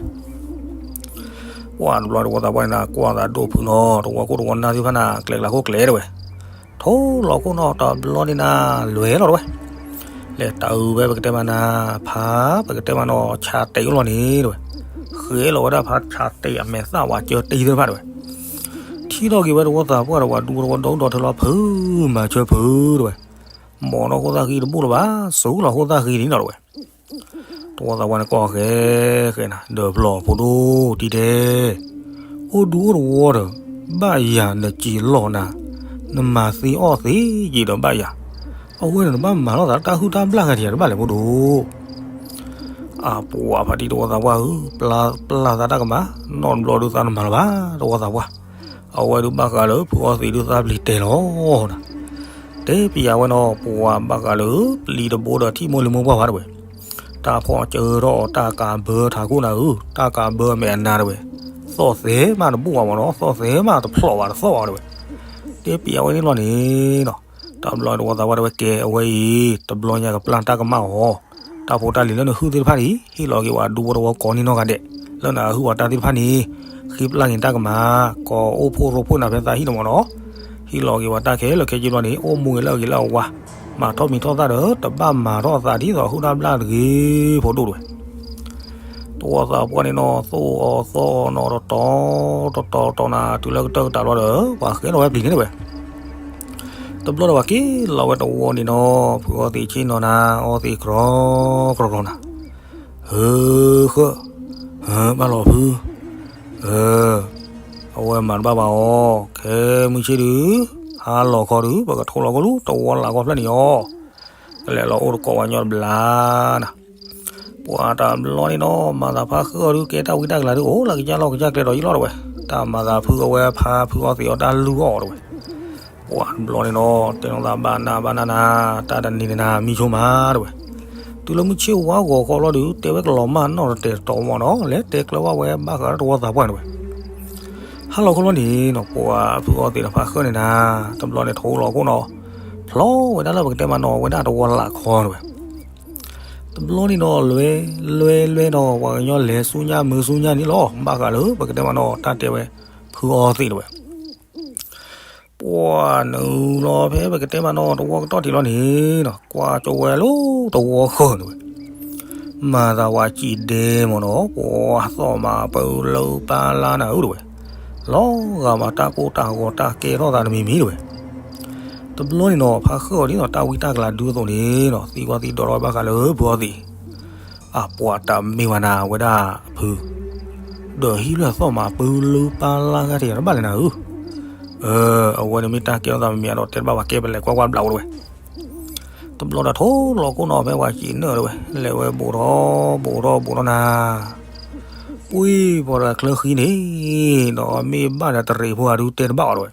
ပှၤတဘျီတဝီသးပှၢ်န့ၣ်နၤ ကွၢ်သးဒိၣ်ဖုနီၤ တဝီခိၣ်တဝီနၢ်သ့ၣ်တဖၣ်နၤ ကျဲကျါခိၣ်ကျဲတဝဲ, ထိလီၤခိၣ်နီၤ တဘျီန့ၣ်နၤ လဲၤလီၤတဝဲ, လဲၤတၢ်အုးဝဲပကတဲမးနၤ ဖးပကတဲမးနီၤ ဆးတ့ၢ်အိၣ်လီၤန့ၣ်တဝဲ, ဃဲလီၤဝဲဒၣ်ဖးဆးတ့ၢ်အမဲာ်သၣ်ဝးကၢတ့ၢ်သ့ၣ်တဖၣ်တဝဲ, ထံၣ်ထီၣ်က့ၤဝဲတဝီသးပှၢ်ဒီးပှၤဒူတဝီဒီဒူၣ်ဒီထၢလီၤဖု မၤဆၢဖုတဝဲ, မ်နီၢ်ခိၣ်သၣ်ဃံတဘူၣ်လၢၤဘၣ် စူၤလီၤခိၣ်သၣ်ဃံန့ၣ်နီၤတဝဲ တဝီသးပှၢ်န့ၣ်ကွၢ်ဃဲဃဲနၤ ဒီးဖျီၣ်ဖိဒိၣ်တံၢ်တဲ, အိၣ်ဒူအိၣ်တဝီဒီး ဘၣ်ယၤနစံးလီၤနၤ, နမၤသ့အီၣ်သ့ယံာ်ဒီးဘၣ်ယၤ, အဝဲန့ၣ်နဘၣ်မၤလီၤသးလၢတၢ်ဟုၣ်တၢ်ဘျၣ်ဂၤထံးတဘၣ်လဲၣ်ဖိဒိၣ် အပှၤဖါတံၢ်တဝီသးပှၢ်ဧၢ, ပျၢ်သးတၢ်ကမၣ်, နီၢ်တဘျီဒုးသးနမၤလၢၤဘၣ် တဝီသးပှၢ်, အဝဲဒုးဘၣ်ဃးလၢဖုအီသံးဒုးသးပျံၤတဲာ်လီၤနၤ, တဲပျံၤဝဲနီၤ ပှၤဘၣ်ဃးလၢ ပျံၤတဘိဒီးထံၣ်မိၢ်လံၤမိၢ်ပှၢ်ဘၣ်တဝဲ, တၢ်ဖီၣ်ကၢထီၣ်အီၤတၢ်ကးဘၢထးခိၣ်နၤဧၢ, တၢ်ကးဘၢအမဲာ်အနါတဝဲ, သီၣ်သဲးမးတဘူၣ်ဘၣ်မးနီၤ, သီၣ်သဲးမးတဖျိးဘၣ်တသီၣ်ဘၣ်တဝဲ, တဲပျံၤဝဲန့ၣ်လီၤန့ၣ်နီၤ, တဘျီတဝီသးပှၢ်တဝဲကဲ အဝဲအံၤ တဘျီညါကပျၢ်တၢ်ကမၣ်အီၤ, တၢ်ဖိတၢ်လံၤလၢနဟုၣ်သ့ၣ်တဖၣ်န့ၣ် ဟ့ၣ်လီၤက့ၤဝဲဒူဖိတဝီကိးန့ၢ်နီၢ်ဂၤဒဲး, လၢနဟုၣ်ဝဲတၢ်သ့ၣ်တဖၣ်န့ၣ် ဃ့ပျၢ်က့ၤတၢ်ကမၣ်, ကိးအိၣ်ဖှိၣ်ရိဖှိၣ်နၤဖဲသးဟံၣ်န့ၣ်မးနီၤ, ဟ့ၣ်လီၤက့ၤဝဲတၢ်ခဲလၢာ်ခဲဆ့ဘျီန့ၣ် အိၣ်မူဂ့ၤလၢအဂ့ၤလၢအဝါ, မၤထီၣ်မံၤထီၣ်သၣ်ဒီး တဘၣ်မၤထီၣ်အသးဒ်သိးဟုၣ်တၢ်ဘျၣ်တဂ့ၤ ဖိဒိၣ်တဝဲ တဝီသးပှၢ်န့ၣ်နီၤ သိၣ်အီၤသီအီၤနီၤ တတီၤတတီၤတတီၤနၤ တုၤလၢကတၢၢ်ကတၢၢ်လီၤဒီး ပှၤဃဲလီၤဝဲပျံၤန့ၣ်တဝဲ, တဘျီဒီးပှၤက့ၤလီၤဝဲတဝီန့ၣ်နီၤ ဖုအီသံးဆ့ၣ်နီၤနၤ အီသံးကြီကြီကြီနၤ, ဧၢ, ဃၢ, ဘၣ်လီၤဖု, အဝဲမၤတဘၣ်ဘၣ်အီၤ ခဲမုၢ်ဆ့ၣ်ဒုး ဟါလီၤခီဒုး ပကထိလီၤကလူတဝီလၢ်ကီၢ်ဖျၢၣ်န့ၣ်အီၤ, ကလဲၤလီၤအိၣ်တကိးဝဲညီတဘျါနၤ ပှၤတဘျီန့ၣ်နီၤ မၤသးဖါဃၢအီၤဒုး ကဲတၢ်ဝံတၢ်ကလၤဒုးအိၣ်လၢကစၢ်လီၢ်ကစၢ်ကျဲဒီးယံာ်လီၤတဝဲ, တၢ်မၤသးဖုအဝဲဖါဖုအီသံးအီၤတၢ်လုၢ်အီၣ်အီၤတဝဲ, ပှၤတဘျီန့ၣ်နီၤ တဲနီၢ်သးဘၣ်နးဘၣ်နးနၤ တၢ်တနံၤန့ၣ်နၤ မံဆိမးတဝဲ, တုၤလၢမုၢ်ဆ့ၣ်ဝါဂီၤခီလီၤဒုး တဲဝဲကလီၤမၢ်နီၣ်တတဲာ်တတီၤမးနီၤ လဲၤတဲကျၢၤဘၣ်ဝဲဘၣ်ဃးဒီးတဝီသးပှၢ်တဝဲ ဟါလီၤခီလီၤန့ၣ်နီၤ ပှၤဖုအီသံးဒီးဖါဃၢန့ၣ်နၤ တဘျီန့ၣ်ထိလီၤခိၣ်နီၤ, ဖျီဝဲဒၣ်လၢပကတဲမးနီၤ ဝဲဒၣ်တဝီလၢ်ခီတဝဲ, တဘျီန့ၣ်နီၤ လွဲလွဲလွဲဒီး ပှၤကညီလဲၤဆူညါမုာ်ဆူညါန့ၣ်လီၤ ဘၣ်ဃးလၢပကတဲမးနီၤ တၢ်တဲဝဲ ဖုအီသံးတဝဲ ပှၤနုာ်လီၤဖဲပကတဲမးနီၤ တဝီကတီၢ်ထံးလီၤန့ၣ်နီၤ ကွၢ်ကၠိဝဲလၢတဝီဃၢၤတဝဲ, မၤသးဝးစံးဒဲမ့ၢ်နီၤ ပှၤသီၣ်မၤပၢလၢပၢ်လါနၤဧၢတဝဲ, လီၤဂာ်မးတၢ်ကိၢ်တၢ်ဂီၤတၢ်ကဲထီၣ်သးတမံၤမံၤတဝဲ, တဘျီန့ၣ်နီၤ ဖါဃၢအီၤဒ်သိးတၢ်ဝံတၢ်ကလၤဒုးအသိးန့ၣ်နီၤ သံကွၢ်သံဒိးထီၣ်ဘၣ်ဃးလၢဖုအီသံး အပှၤတၢ်မ့ၢ်ဝဲနၤဝဲဒၣ်ဖု, ဒီးဟံၣ်လၢသီၣ်မၤပၢလၢပၢ်လါဂၤတယၤတဘၣ်လဲၣ်နၤဧၢ, အဝဲန့ၣ်မ့ၢ်တၢ်ကဲထီၣ်သးမံၤမံၤဒီးတဲတဘၣ်ပှၤကဲပလဲၤကွၢ်ကွၢ်ဘျးအိၣ်တဝဲ, တဘျီဒီးထိလီၤခိၣ်နီၤဖဲပှၤစံးနၢၣ်တဝဲ လဲၤဝဲဘူးထီၣ်ဘူးထီၣ်ဘူးထီၣ်နၤ ပှံၤပှၤတဂၤချၢဃံန့ၣ်နီၤ မ့ၢ်ဘၣ်ဒီးတရံးဖိအဒုးတဲတဘၣ်အီၤတဝဲ,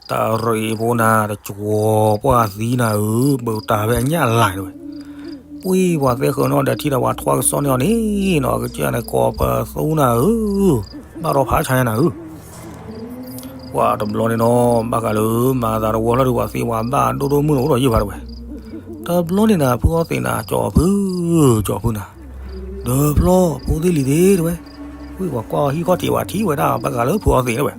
တရံးဖိနၤ တကွီၤပှၢ်သံနၤဧၢ, ပတၢ်ဖဲအညၣ်လၢ်တဝဲ, ပှံၤပှၤသဲဃၢၤနီၣ်ဒီးထံဒီးပှၤထွါကစီၣ်န့ၢ်အီၤန့ၣ်နီၤ ကစၢ်န့ၣ်ကိးပသူနၤဧၢ, ဘၣ်ထီၣ်ဖးဆါညါနၤဧၢ ပှၤတဘျီန့ၣ်နီၤ ဘၣ်ဃးလၢမၤသးတဝီလီၤဒုး ပှၤသ့ပှၤဘၣ်ဒိၣ်ဒိၣ်မုၢ်နုာ်အိၣ်ဒီးယုၢ်ဘၣ်တဝဲ, တ တဘျီန့ၣ်နၤ ဖုအီသံးနၤ ကၠီဖု, ကၠီဖုနၤ, ဒီးဖျီဖိသ့ၣ်လံၤသ့ၣ်တဝဲ, ဝံၢ်ပှၤကွၢ်အီၤဟံၣ်ခီၣ်ထံးဝဲထံၣ်ဝဲဒၣ်ဘၣ်ဃးလၢဖုအီသံးတဝဲ.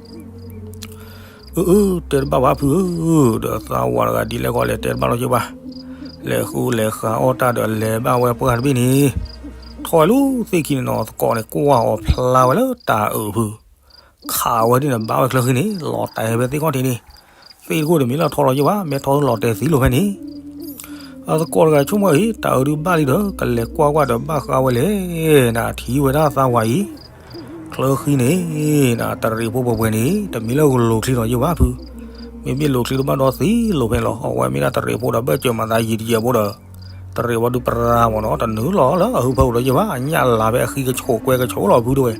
အၢ အၢ တဲတဘၣ်ဘၣ်ဖုဧၢ, ဒီးသးဝးတဂၤဒ်လဲၣ်ဂီၤလဲၤတဲတဘၣ်လီၤက့ၤဘၣ်, လဲၤဃုလဲၤဃါအီၣ်တၢ်ဒီးလဲၤဘၣ်ဝဲပှၢ်တဘ့ၣ်န့ၣ်, ထီၣ်ဝဲလၢသ့ၣ်ခံန့ၣ်နီၤ သကိးန့ၣ်ကွၢ်အီၤဖျါဝဲလၢတၢ်အုးဖု ခးဝဲဒ်န့ၣ် ဘၣ်ဝဲချၢဃံန့ၣ် လီၤတဲာ်ဖဲသ့ၣ်ခီၣ်ထံးန့ၣ်, သ့ၣ်တခိၣ်တမံၤလၢထီလီၤယဲၢ်ဘၣ် မ့ၢ်ထီလီၤတဲာ်သံလိာ်ဖဲန့ၣ်, အသကိးတဂၤဆိကမိၣ်အံၤ တၢ်အုးဒုးဘၣ်လံဒီး ကလဲၤကွၢ်ကွၢ်ဒီးဘၣ်ဃးဝဲလဲၣ်, နထံၣ်ဝဲဒၣ်သးဝးအံၤ, ချၢဃံန့ၣ်, နတရံးဖိပှဲၤပှဲၤန့ၣ် တမံၤလၢဂလိာ်ချံလီၤယဲၢ်ဘၣ်ဖု, မ့မ့ၢ်လိာ်ချံတဘၣ်ဒီးသံလိာ်ဖဲန့ၣ်လီၤ. အဝဲမ့ၢ်ဒၣ်တရံးဖိဒီးဘၢၣ်စၢၤမၤသးယံာ်တယံာ်ဖိဒီး တရံးဝဲဒုးပြါမ့ၢ်နီၤ တနုာ်လီၤလၢအဟုဖၢပူၤဒီးယဲၢ်ဘၣ် အညၣ်လၤဖဲအဃံကဆိးကွဲကဆိးလီၤဖုတဝဲ.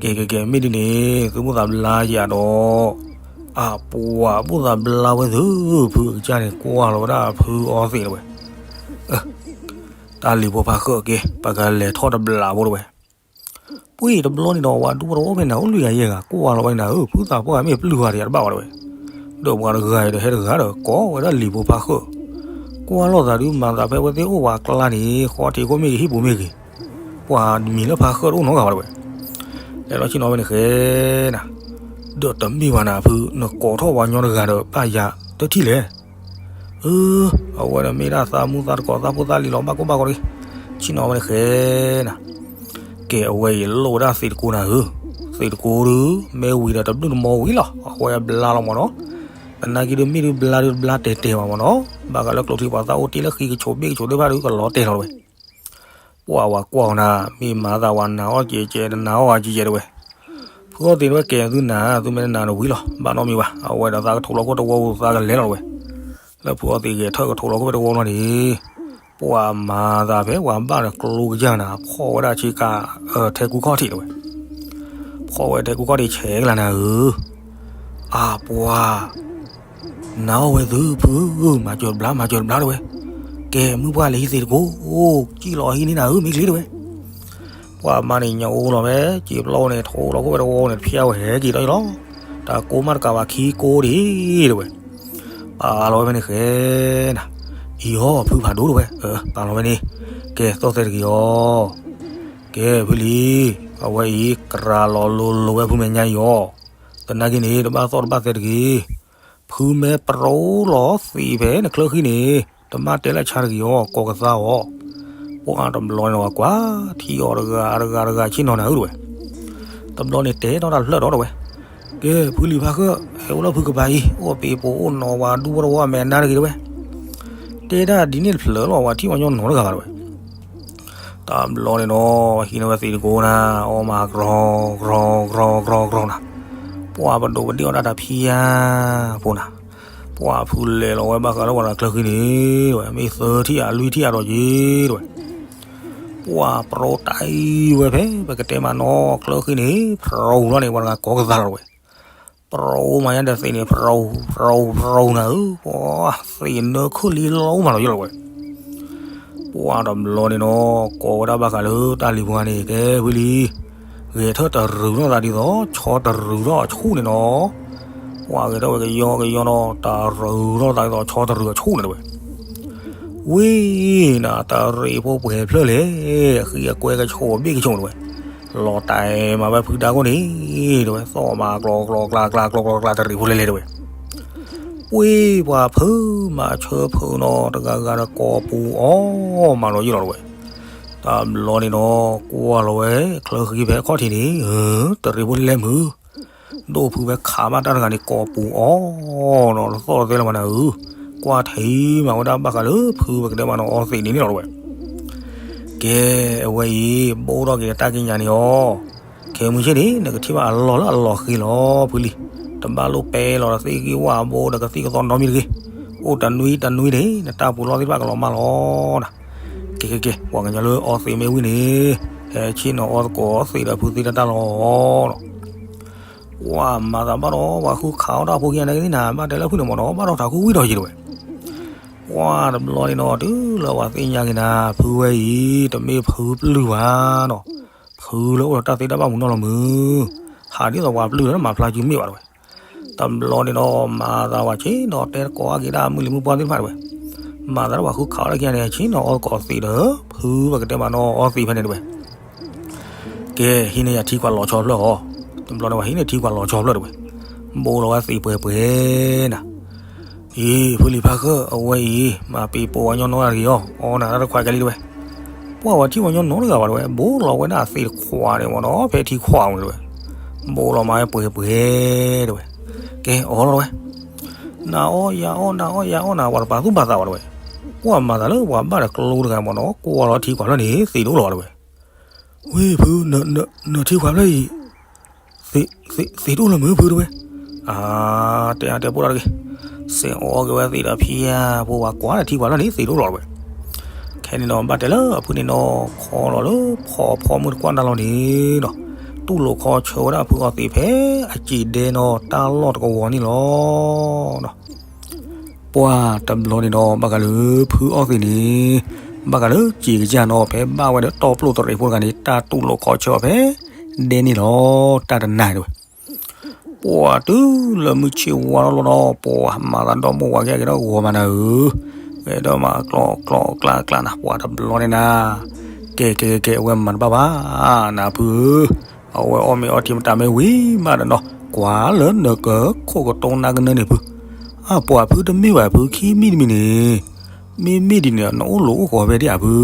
ကဲ ကဲ ကဲ မ့ၢ်ဒ်န့ၣ် သုဘၣ်သးဘျါယၤဒီး, အပှၤဘၣ်သးဘျါဝဲသု, ဖုအကစၢ်န့ၣ် ကွၢ်လီၤဝဲဒၣ်ဖုအီသံးတဝဲ, တၢ်လံၤဖိဖးဃၢၤက့ၤ ပကလဲၤထီၣ်တဘျးဖိတဝဲ. ပှ့ၤတဘျီန့ၣ်ဒီး ဝၤဒူဖိတဝီဖဲန့ၣ် အိၣ်လွံၢ်ဂၤယဲၢ်ဂၤ ကွၢ်လီၤဝဲန့ၣ်ဧၢ, ဖုသးပှၢ်မ့ၢ်ပျုၢ်ဝဲတယၤတဘၣ်ဝဲတဝဲ, ဒီးပှၤတဂၤအံၤဒီးဟဲတဂၤဒီး ကိးဝဲဒၣ်လံၤဖိဖးဃၢၤ, ကွၢ်လိာ်သးဒုးမၤသးဖဲဝဲသ့ၣ်အိၣ်ဝဲအကျါန့ၣ် ဃီထံးခိၣ်မ့ၢ်ဂ့ၤ ဟံၣ်ပူၤမ့ၢ်ဂ့ၤ, ပှၤမံၤလၢဖးဃၢၤတအိၣ်နီတဂၤဘၣ်တဝဲ. လဲၤလီၤဆ့ၣ်နီၤဝဲန့ၣ်ဃဲနၤ, ဒီးတမ့ၢ်ဘၣ်နၤဖု နကိးထီၣ်ပှၤညီတဂၤဒီးဘၣ်ယၤတထံၣ်လဲၣ်. အၢ, အဝဲန့ၣ်မ့ၢ်ဒၣ်သးမူသးတကိးသးဖိသးလံၤလီၤ ဘၣ်ကိၢ်ဘၣ်ဂီၤတဂ့ၤ, ဆ့ၣ်နီၤဝဲန့ၣ်ဃဲနၤ. ကဲအဝဲအံၤလိၣ်ဝဲဒၣ်သံးတကိးနၤဧၢ, သံးတကိးဒုး မ့ၢ်ဝံၤဒီးတဘျုးတမီၤဝံၤလီၤ အဝဲဘျါလီၤမ့ၢ်နီၤ, သနာ်က့ဒုးမ့ၢ်ဒုးဘျါဒုးတဘျါတဲာ်တဲာ်ဘၣ်မ့ၢ်နီၤ, ဘၣ်ဃးလၢကျိချံပှၤသးအိၣ်တ့ၢ်လၢဃံကဆိးဘ့ၣ်ကဆိးသ့ၣ်တဖၣ်ဒုးကလီၤတဲာ်လီၤတဝဲ. ပှၤဝၤကွၢ်အီၤနၤ မ့ၢ်မၤသးဝၤနာ်အီၣ်ကဲကဲ တနာ်အီၣ်ဝၤကဲကဲတဝဲ. ဖုအီသံးတဝဲကဲသုနၤ သုမ့ၢ်တနာ်နဝံၤလီၤ ဘၣ်နီတမံၤဘၣ်, အဝဲဒီးသးကထိးလီၤခိၣ်တဝီပူၤသးကလဲၤလီၤတဝဲ. လၢဖုအီသံးဂဲၤထၢၣ်ကထိးလီၤခိၣ်ဖဲတဝီလီၤန့ၣ်, ပှၤမၤသးဖဲပှၤဘၣ်ဒီးကျိကစၢ်နၤ ဖီၣ်ဝဲဒၣ်ဆ့ကၤ ထဲကူခီၣ်ထံးတဝဲ. ဖီၣ်ဝဲထဲကူခီၣ်ထံးဆဲးကလၤနၤဧၢ, အပှၤ နာ်အီၣ်ဝဲသုဖု, မၤစၢၤတဘျါ မၤစၢၤတဘျါတဝဲ. ကဲမုၢ်ပှၢ်လၢဟံၣ်သံးတကိး, ကံၣ်လီၤဟံၣ်န့ၢ်နၤဧၢ မ့ၢ်ချ့တဝဲ. ပှၤမါန့ၣ်ညါအိၣ်လီၤဝဲ စံာ်ပျီန့ၣ် ထိးလီၤခိၣ်ဝဲတဝီန့ၣ် ဖျါဝဲဟဲက့ၤဒီးလီၤ, တၢ်ကိးမးတကးဘၣ်ခံကိးဒံးတဝဲ. ပာ်လီၤဝဲဖဲန့ၣ်ဃဲ နၤ, အံၤအီၤ ဖုဖးဒိၣ်တဝဲ, ပာ်လီၤဝဲန့ၣ်, ကဲသီၣ်သဲတဂ့ၤအီၤ. ကဲဖုလံၤ, အဝဲအံၤ ကြၢးလီၤလိၤလိၤဝဲဖုမဲာ်ညါအံၤအီၤ, သနာ်က့န့ၣ် တဘၣ်သီၣ်တဘၣ်သဲတဂ့ၤ. ဖုမ့ၢ်ပရိလီၤသံးဖဲနချၢဃံန့ၣ် တမ့ၢ်တဲလၢဆါတဂ့ၤအီၤ ကိးကသါအီၤ. ပှၤတဘျီန့ၣ်ဝဲကွၢ်ထံအီၤတဂၤတဂၤတဂၤဆ့ၣ်နီၤနၤဧၢတဝဲ. တဘျီန့ၣ်တဲထီၣ်တၢ်ဖျၢၣ်ဒီးတဝဲ, ကဲဖုလံၤဖးဃၢၤ ဟဲအိၣ်လၢဖုကပၤအံၤ အိၣ်ပံၤပိာ်အိၣ်နီၢ်ဝၤဒူဖိတဝီအမဲာ်နါတဂ့ၤတဝဲ. တဲဒၣ်ဒ်န့ၣ်တဖျၢၣ်လီၤ ဝၤထံၣ်ဝဲညီနီတဂၤဘၣ်တဝဲ. တဘျီန့ၣ်ဒီး ဟံးန့ၢ်ဝဲသံးတကိးနၤ အီၣ်မးကြီကြီကြီကြီနၤ, ပှၤပဒိၣ်ပဒ့ၣ်အီၣ်ဒၣ်တၢ်ဖံးယါဖိနၤ, ပှၤဖုလဲၤလီၤဝဲဘၣ်ဃးလၢပှၤတဂၤချၢဃံန့ၣ်တဝဲ မ့ၢ်သၢထံၣ်ဧါလွံၢ်ထံၣ်ဧါဒီးက့ၤတဝဲ. ပှၤပရိတၢ်အံၤဝဲဖဲ ပကတဲမးနီၢ်ချၢဃံန့ၣ် ဖြူလီၤန့ၣ် ပှၤတဂၤကိးကသါလီၤတဝဲ. ပရိမးညါဒီးသံးန့ၣ် ဖြူ ဖြူ ဖြူနၤဧၢ, ပှၤသံးနၢခၢၣ်လံလီမးလီၤယိၣ်လီၤဝဲ. ပှၤတဘျီန့ၣ်နီၤ ကိးဝဲဒၣ်ဘၣ်ဃးလၢတၢ်လံၤပှၤန့ၣ် ကဲဝံၤလံ, ဂဲၤထၢၣ်တရူးထီၣ်သးဒ်သိး ဆီတရူးထီၣ်အဆူၣ်န့ၣ်နီၤ, ပှၤဂဲၤထီၣ်ဝဲကယီကယီနီၤ တရူးထီၣ်သးဒ်သိးဆီတရူးအဆူၣ်န့ၣ်တဝဲ. ဝံၤနၤ တရံးဖိပှဲၤဖျၢၣ်လဲၣ်, ဃံအကွဲကဆိးဘ့ၣ်ကဆိးတဝဲ, လီၤတဲာ်မးဝဲဖုဒါခိၣ်န့ၣ် တဝဲ သီၣ်မးကျီကျီကျါကျါကျီကျီကျါတရံးဖိလဲၣ်လဲၣ်တဝဲ. ပှ့ၤပှၤဖုမၤဆၢဖုနီၤ တဂၤဂၤဒီးကိးပူၤအီၤမးလီၤယိၣ်လီၤတဝဲ. တဘျီန့ၣ်နီၤ ကွၢ်လီၤဝဲ ချၢဃံဖဲခီၣ်ထံးန့ၣ် တရံးဖိလဲၣ်လဲၣ်မုၢ် ဒိၣ်ဖုဝဲခးဘၣ်တၢ်တဂၤန့ၣ် ကိးပူၤအီၤနီၤ တသီၣ်တသဲလၢၤမးနၤဧၢ, ကွၢ်ထံမးဝဲဒၣ်ဘၣ်ဃးလၢဖုပကတဲမးနီၤ အီသံးန့ၣ်န့ၣ်လီၤတဝဲ. ကဲ အဝဲအံၤ ဘိၣ်ထီၣ်က့ၤတၢ်ကံးညာ်န့ၣ်အီၤ, ခဲမုၢ်ဆ့ၣ်န့ၣ် နကထံၣ်ဘၣ်အလီၢ်လၢအလီၤဃံလီၤဖုလံ, တဘၣ်လိၣ်ပဲလီၤတသ့ၣ်ဂံၢ်ဝၣ်ဘိဒီးကသံၣ်ကသီဒီမံၤတဂ့ၤ, အိၣ်တနွံတနွံန့ၣ် နတၢ်ပူၤလီၢ်သ့ၣ်တဖၣ်ကလီၤမၢ်လီၤနၤ. ကဲ ကဲ ကဲ ပှၤကညီလၢအီသံးမ့ၢ်ဝံၤန့ၣ် ဟဲဆ့ၣ်နီၤအီသကိးသံးဒီးဖုသ့ၣ်တၢ်တၢ်လီၤနီၤ. ပှၤမၤသးဘၣ်ဒီး ပှၤဃုခးအီၣ်တၢ်ဖိခံဂၤန့ၣ်ကသ့ၣ်နၤ ဘၣ်တဲလၢဖုန့ၣ်မ့ၢ်နီၤ ဘၣ်ထီၣ်ထးခိၣ်ဝံၤဒီးယံၤတဝဲ. ပှၤတဘျီန့ၣ်နီၤ တုၤလၢပှၤသ့ၣ်ညါက့ၤနၤ ဖုဝဲအံၤ တမ့ၢ်ဖုပျုၢ်ဘၣ်နီၤ, ဖုလၢအိၣ်ဒီးတၢ်သ့တၢ်ဘၣ်မူနီၤလီၤမုၢ်, ဟးဒ်သိးပှၤပျုၢ်လၢမၤဖျါစုမ့ၢ်ဘၣ်တဝဲ. တဘျီန့ၣ်နီၤ မၤသးဝဲဆ့ၣ်နီၤတဲသကိးအါက့ၤဒၣ်မုၢ်လံၤမုၢ်ပှၢ်သ့ၣ်တဖၣ်တဝဲ. မၤသးလၢပှၤဃုခးအီၣ်တၢ်ခံဂၤန့ၣ် ဆ့ၣ်နီၤအီၣ်သကိးသံးဒီး ဖုပကတဲမးနီၤအီသံးဖဲန့ၣ်တဝဲ. ကဲ ဟံးန့ၢ်ယၤထံကွၢ်လီၤဆီဖျၢၣ်အီၤ, တဘျီန့ၣ်ပှၤဟံးန့ၢ်ထံကွၢ်လီၤဆီဖျၢၣ်တဝဲ, ဘူးလီၤဝဲသံးပှဲၤပှဲၤနၤ. အံၤ ဖုလံၤဖးဃၢ အဝဲအံၤ မၤပံၤပိာ်ဝဲညီနီတဂၤတဂ့ၤအီၤ, အီနၤတၢ်တခွးကဲလံတဝဲ. ပှၤဝဲထံၣ်ဝဲညီနီတဂၤဘၣ်တဝဲ ဘူးလီၤဝဲဒၣ်အသံးတခွးန့ၣ်မးနီၤ ဖဲထံခွၢ်ဝဲတဝဲ, ဘူးလီၤမၤဝဲပှဲၤပှဲၤတဝဲ. ကဲ အီလီၤတဝဲ နၤအီယၤအီ နၤအီယၤအီနၤ ပှၤတပာ်သူၣ်ပာ်သးဘၣ်တဝဲ. ပှၤမၤသးလၢပှၤဘၣ်ဒီးကျိတဂၤမးနီၤ ကွၢ်လီၤထံခွၢ်ဖျၢၣ်န့ၣ် သံးတအိၣ်လၢၤဘၣ်တဝဲ. ဝ့ၢ်ဖု နထံခွၢ်ဖျၢၣ်အံၤ သံးတအိၣ်လၢၤမုၢ်ဖုတဝဲ. အါ တဲအါတဲပိၢ်တၢ်တဂ့ၤ, စဲးအီၣ်က့ၤဝဲသံးဒီးဖံယါဖိ ပှၤကွၢ်ဒီးထံခွၢ်ဖျၢၣ်န့ၣ် သံးတအိၣ်လၢၤဘၣ်တဝဲ. ခဲန့ၣ်နီၤ ဘၣ်တဲလၢအဖုန့ၣ်နီၤ ခီလီၤလၢဖီဖီမုၢ်တကွၢ်တၢ်လီၢ်န့ၣ်နီၤ, တူၢ်လိာ်ခီဆၢဝဲဒၣ်ဖုအီသံးဖဲအစံာ်ဒဲနီၤ တၢ်လီၢ်တကဝီၤန့ၣ်လီၤ. ပှၤတဘျီန့ၣ်ဒီး ဘၣ်ဃးလၢဖုအီသံးန့ၣ် ဘၣ်ဃးလၢစံာ်ကစၢ်နီၤ ဖဲဘၣ်ဝဲဒီးတီပျိၢ်တရံးဖိတဂၤန့ၣ် တၢ်တူၢ်လိာ်ခီဆၢအီၤဖဲဒဲန့ၣ်လီၤ တၢ်တနၤတဝဲ. ပှၤတုၤလၢမုၢ်ဆ့ၣ်ဝါထီၣ်လီၤဒီး ပှၤမၤသးဒီမိၢ်ဝၤကဲက့ၤဒီးဂီၤမးနၤဧၢ, ကဲဒီးမၤကျီကျီကျါကျါနၤ ပှၤတဘျီန့ၣ်နၤ, ကဲကဲကဲကဲ အဝဲမၤတဘၣ်ဘၣ် နၤဖုဧၢ, အဝဲအီၣ်မ့ၤအီထံမတၤမ့ၢ်ဝံၤမးဒီးနီၤ ကွၢ်လၢနကခိၣ်ကတိၤနၤကနၢန့ၣ်ဖု, အပှၤဖုတမ့ၢ်ဘၣ်ဖု ခံမံၤတမံၤန့ၣ် မ့မ့ၢ်ဒ်န့ၣ် နအိၣ်လိၤအိၣ်ဃီၤဖဲဒ်အဖု,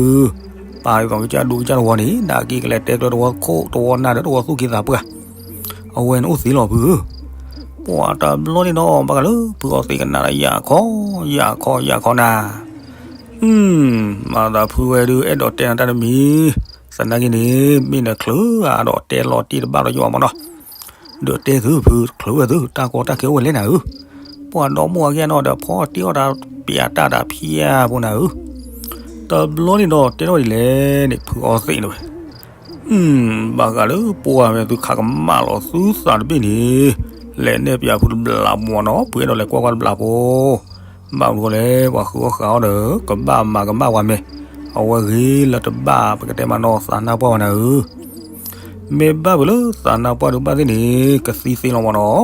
ပာ်ဒ်သိးကစၢ်ဒူကစၢ်တဝီန့ၣ် နက့ၤကလဲၤတဲကျၢၤတဝီခိၣ်တဝီနၢ်ဒီးတဝီသူၣ်က့သးပှၢ်, အဝဲနအိၣ်သ့လီၤဖုဧၢ. ပှၤတဘျီန့ၣ်ဒီး ဘၣ်ဃးလၢဖုအီသံးကနၣ်ဒီးယၢ်ခီ, ယၢ်ခီယၢ်ခီနၤ, မၤသးဖုဝဲဒုးအဲၣ်ဒိးတဲနၤတၢ်တမံၤ, သနာ်က့န့ၣ် မ့ၢ်နချုးဧါဒီးတဲလီၤတံၢ်တဘၣ်ဒီးယွၤမးနီၤ ဒီးတဲသုဖုချုးဝဲသု တၢ်ကီတၢ်ခဲအိၣ်ဝဲလဲၣ်နၤဧၢ, ပှၤဒီမိၢ်ဝၤကဲနီၤဒီး ဖီတ့အီၣ်တၢ်ပၠးတၢ်ဒီးဖံယါဖိနၤဧၢ, တဘျီန့ၣ်ဒီးတဲထီၣ်ဒ်လဲၣ်န့ၣ် ဖုအီသံးန့ၣ်ဝဲ ဘၣ်ဃးလၢပှၤမ့ၢ်သုခးကမၣ်လီၤသုသးတဘ့ၣ်န့ၣ်, လဲၤနဲၣ်ပၠးဖုတဘျးဖိနီၤ ဖုအဲၣ်ဒိးလဲၤကွၢ်ကွၢ်တဘျးဖိ, ဘၣ်မနုၤဃိလဲၣ် ပှၤဃုအီၣ်ဃုအီဒီး ကဘၣ်မၤကမၣ်ပှၤမဲာ်, အဝဲဂ့ၤလၢတဘၣ် ပကတဲမးနီၤသးနါပှၢ်ဝဲနၤဧၢ, မ့ၢ်ဘၣ်ဝံၤလၢသးနါပှၢ်ဒုးဘၣ်သ့ၣ်န့ၣ် ကသံသ့လီၤမးနီၤ,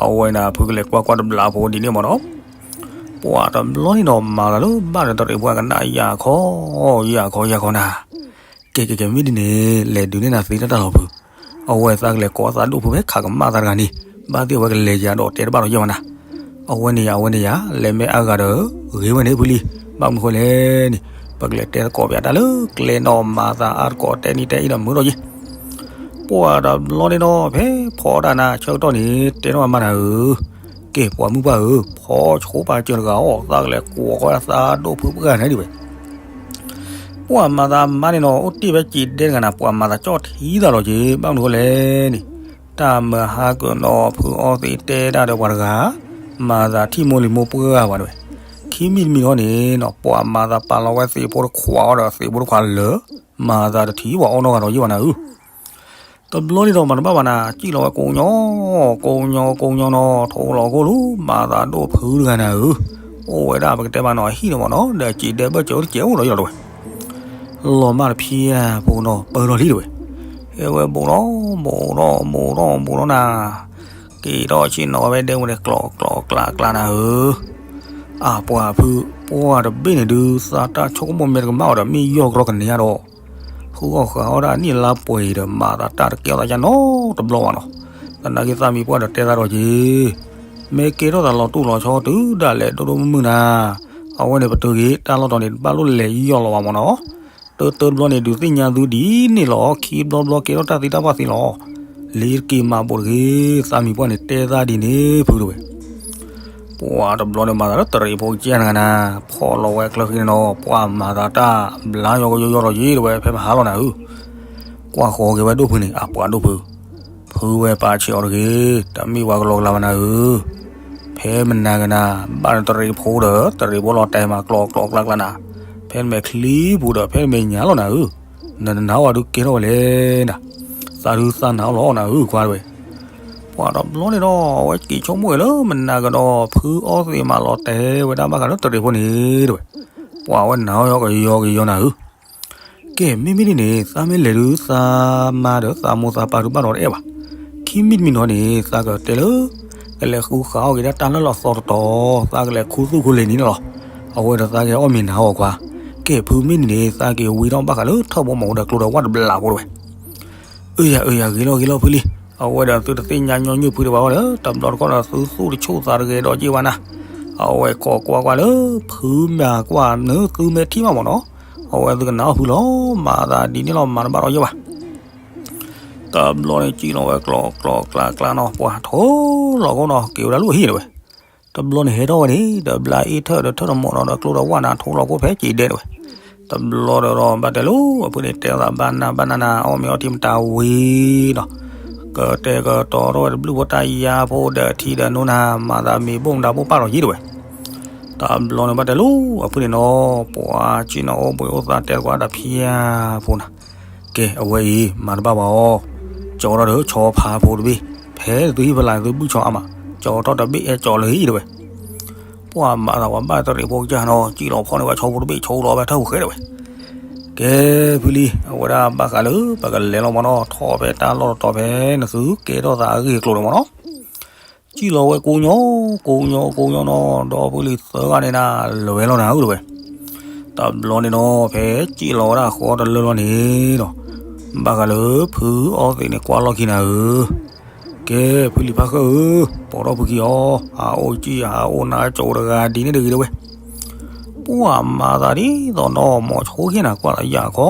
အဝဲန့ၣ်ဖုကလဲၤကွၢ်ကွၢ်တဘျးဖိဒ်န့ၣ်မးနီၤ, ပှၤတဘျီန့ၣ်ဒီးမၤသးလၢဘၣ်ဒီးတရံးဖိကနၣ်ယၢ်ခီ, ယၢ်ခီယၢ်ခီနၤ, ကဲကဲကဲမ့ၢ်ဒ်န့ၣ် လဲၤဒုးနဲၣ်နၤသ့တၢ်တၢ်လီၤဖု, အဝဲသးကလဲၤကိးသးဒိၣ်ဖုဖဲခးကမၣ်သးတဂၤန့ၣ်, ဘၣ်သ့ၣ်အဝဲကလဲၤယၤဒီးတဲတဘၣ်ဒီးယဲၢ်မးနၤ, အဝဲန့ၣ်ယၤ အဝဲန့ၣ်ယၤ လဲၤမ့ၢ်အါဂၤဒီး ဂ့ၤဝဲန့ၣ်ဖုလံ, ဘၣ်မနုၤဃိလဲၣ်န့ၣ်, ပကလဲၤတဲသကိးပၠးတၢ်လၢကျဲနီၢ်မၤသးအါတကိးတဲနံၤတဲအံၤဒီးမုာ်ဒီးယဲၢ် ပှၤတဘျီန့ၣ်ဒီး ဖဲဖီတၢ်နၤဆၢကတီၢ်န့ၣ် တဲနီၢ်မၤနၤဧၢ, ကဲပှၤမုၣ်ပှၢ်ဧၢ, ဖီဆိပာ်စၢၤတဂၤအီၤ သးကလဲၤကိးဃီသးဒိၣ်ဖုပှၢ်န့ၣ်ဒံးဝဲ ပှၤမၤသးမါန့ၣ်နီၤ အိၣ်တ့ၢ်ဝဲစံးဒဲတဂၤနၤ ပှၤမၤသးကၠီၣ်ထံသးလီၤက့ၤ ဘၣ်မနုၤဃိလဲၣ်န့ၣ်, တၢ်မၤဟါကၢၤနီၤဖုအီသံးတဲတၢ်ဒီးပှၤတဂၤ, မၤသးထံၣ်မိၢ်လံၤမိၢ်ပှၢ်ဘၣ်တဝဲ, ခံမံၤတမံၤဟီန့ၣ်နီၤ ပှၤမၤသးပာ်လီၤဝဲသံးဖိတခွးအီၤဒီးသံးဖိတခွးလၢာ်, မၤသးတထံၣ်ပှၤအီၣ်နီတဂၤဒီးယဲၢ်ဘၣ်နၤဧၢ တဘျီန့ၣ်ဒီးမၤတဘၣ်ဘၣ်နၤ စံၣ်လီၤဝဲကိးညီ, ကိးညီကိးညီနီၤ ထိးလီၤခိၣ်လူၤ မၤသးဒိၣ်ဖုတဂၤနၤဧၢ, အိၣ်ဝဲဒၣ်ပကတဲမးနီၤအဟံၣ်န့ၣ်မးနီၤ ဒီးစံးဒဲဘၢၣ်စၢၤအိၣ်တစဲးအိၣ်ဒီးယဲၢ်လီၤတဝဲ, လီၤမၢ်တဖံးဧါဖိနီၤ ပၢၢ်ထီၣ်လံတဝဲ, ဟဲဝဲဘူးဒီးဘူးဒီးဘူးဒီးဘူးဒီးနၤ, က့ၤထီၣ်ဆ့ၣ်နီၤဝဲဒဲဝဲန့ၣ် ကျီကျီကျါကျါနၤဧၢ အပှၤဖု, ပှၤတဘ့ၣ်န့ၣ်ဒုး သးတၢ်ဆိကမိၣ်မ့ၢ်တကမၣ်အီၤဒီး မ့ၢ်ယီၢ်ကရီကန့ၢ်ဧါဒီး, ဃုအီၣ်ဃုအီဒၣ်နံၣ်လါပှဲၤအံၤဒီး မၤသးတၢ်တကဲထီၣ်သးယါနီတဘျီဘၣ်နီၤ, သနာ်က့သးမံၤပှၢ်ဒီးတဲသးဒီးက့ၤ, မ့ၢ်ကဲထီၣ်သးလီၤတူၢ်လီၤဆီတုၤဒၣ်လဲာ်ဒိၣ်ဒိၣ်မုၢ်မုၢ်နၤ, အဝဲန့ၣ်ပတုၤဂ့ၤ တၢ်လီၢ်တီၤန့ၣ် တဘၣ်လိၣ်လဲၤယီၢ်လီၤဘၣ်မးနီၤ, တၢတၢတဘျီန့ၣ် ဒုးသ့ၣ်ညါသုဒ်န့ၣ်လီၤ, ခံဘျီဘျီကဲထီၣ်တၢ်သံတၢ်ပှၢ်သ့လီၤ, လ့ၤတက့ၤမၤဘူးတဂ့ၤ, သးမံၤပှၢ်န့ၣ်တဲသးဒ်န့ၣ်ဖုတဝဲ ပှၤတဘျီန့ၣ်မၤသးလၢတရံးဖိကစၢ်နဂၤနၤ, ဖီၣ်လီၤဝဲချၢဃံန့ၣ်နီၤ, ပှၤမၤသးတၢ်ဘျါယီကယီယီဒီးယ့တဝဲ ဖဲမဟါလီၤနၤဧၢ, ကွၢ်ဃီၤက့ၤဝဲဒိၣ်ဖုန့ၣ် အပှၤဒိၣ်ဖု, ဖုဝဲပာ်ဆံးအီၤတဂ့ၤ, တမ့ၢ်ပှၤကလီကလီဘၣ်နၤဧၢ, ဖဲမနၤကနၤ ဘၣ်နတရံးဖိဒီး တရံးဖိလီၤတဲာ်မး ကျီကျီကျါကျါနၤ, ဖဲနမဲာ်ချံပူၤဒီး ဖဲနမဲာ်ညါလီၤနၤဧၢ, နတနာ်အီၤဒုးကဲထီၣ်ဝဲလဲၣ်နၤ, သးဒုးသးနာ်အီၤလီၤနၤဧၢ ကွၢ်တဝဲ ပှၤတဘျီန့ၣ်ဒီး အဝဲက့ၤဆိကမိၣ်ဝဲလၢမနၤကဒီး ဖုအီသံးမးလီၤတဲာ်ဝဲဒၣ်ဘၣ်ဃးလၢတရံးဖိန့ၣ်တဝဲ, ပှၤဝဲနာ်အီၤကယီကယီနၤဧၢ, ကဲ မ့မ့ၢ်ဒ်န့ၣ် သးမ့ၢ်လဲၤဒုးသးမါဒီးသးမိၢ်သးပၢ်ဒုးဘၣ်ဒီးတအဲၣ်ဘၣ်, ခံမံၤတမံၤနီၤန့ၣ် သးကတဲလၢ ကလဲၤဃုဃာ်အီၣ်က့ၤဒၣ်တၢ်လၢလီၤသီတတီၤ, သးကလဲၤခူသူၣ်ခူလ့ၤနံၤန့ၣ်လီၤ, အဝဲဒီးသးက့ၤအီၣ်မ့ၤနၤအီၣ်ခွါ, ကဲဖုမ့ၢ်န့ၣ်န့ၣ် သးက့ၤဝံထီၣ်ဘၣ်ဃးလၢထၢၣ်ဘီမီၤအိၣ်ဒီးကျိဒီးဝၣ်တဘျးဖိတဝဲ. အၢယၤ အၢယၤ ဂ့ၤလီၤ ဂ့ၤလီၤဖုလံ. အဝဲဒီးသုတသ့ၣ်ညါညီနုၢ်ဖုဒံးဘၣ်ဒီး တဘျီတခီၣ်ဒီးသုသူၣ်တဆူၣ်သးတဂဲၤဒီးက့ၤဘၣ်နၤ. အဝဲကိးကွၢ်ကွၢ်လၢ ဖုမၤကွၢ်နသုမဲာ်ထံၣ်မးမီၤနီၤ. အဝဲသုကနၣ်အီၣ်ဖုလီၤ, မၤသးဒ်န့ၣ်လီၤ မၤတဘၣ်ဒီးယဲၢ်ဘၣ်. တဘျီန့ၣ် စံၣ်လီၤဝဲကျီကျီကျါကျါနီၤ, ပှၤထိလီၤခိၣ်နီၤ က့ၤဝဲဒၣ်လၢဟံၣ်တဝဲ. တဘျီန့ၣ်ဟဲထီၣ်ဝဲန့ၣ် ဒီးဘျါအ့ၣ်ထၢၣ်ဒီးထၢၣ်တမီၤနီၤ ဒီးကျိဒီးဝၣ်နၤ ထိလီၤခိၣ်ဖဲက့ၤဒဲတဝဲ. တဘျီဒီးဘၣ်တဲလိာ် အဖုန့ၣ်တဲသးဘၣ်နၤဘၣ်နၤနၤ အီၣ်မ့ၤအီထံမတၤဝံၤနီၤ, ကတဲာ်ကတီၤထီၣ်ဝဲတဘျုးဖိတၢ်ယါဖိဒီးထံဒီးနိနၤ မၤသးမ့ၤဘိၣ်မတၤဘိၣ်ပာ်လီၤယံၤတဝဲ. တဘျီန့ၣ်ဘၣ်တဲလိာ် အဖုန့ၣ်နီၤ ပှၤစံၣ်နီၤအိၣ်ဘှံးအိၣ်သါတဲသကိးဒီးဖံယါဖိနၤ ကဲ အဝဲအံၤ မၤတဘၣ်ဘၣ်အီၤ, ကၠီထီၣ်ဒီးဆီဖါဖိတဘ့ၣ်, ဖဲသုဟံၣ်ဖဲလၢသုဘုၣ်ဆီအါမး, ကၠီထီၣ်တဘ့ၣ်အဲၣ်ကၠီလၢဟံၣ်တဝဲ. ပှၤမၤသးပှၤဘၣ်တရံးဖိကစၢ်နီၤ စံၣ်လီၤဖီၣ်န့ၢ်ဝဲဆီဖိတဘ့ၣ် ဆိလီၤဖဲထၢၣ်ပူၤဃဲတဝဲ. ကဲ ဖုလံ အဝဲဒၣ်ဘၣ်ဃးလၢ ပကလဲၤလီၤမီၤနီၤ ထီၣ်ဖဲတၢ်လီၢ်တတီၤဖဲ နသုကဲထီၣ်သးအဂ့ၢ်အကျိၤန့ၣ်မီၤနီၤ. စံၣ်လီၤဝဲကိးညီ ကိးညီ ကိးညီနီၤ ဒီဖုလံၤသၢဂၤန့ၣ်နၤ လဲၤဝဲလီၤနၤဧၢတဝဲ. တဘျီန့ၣ်နီၤ ဖဲစံၣ်လီၤဝဲဒၣ်ဃီတလၢလီၤန့ၣ်နီၤ, ဘၣ်ဃးလၢဖုအီသံးန့ၣ် ကွၢ်လီၢ်ခံနၤဧၢ, ကဲ ဖုလံၤဖးဃၢဧၢ, ပိာ်ထီၣ်ဖုခံအီၤ, ဟးအိၣ်စံၣ် ဟးအိၣ်နါကၠိတဂၤဒ်န့ၣ်တဂ့ၤတဝဲ. ပှၤမၤသးဒ်သိးနီၤ မိၤဆိခံနၤ ကွၢ်သးယၢ်ခီ,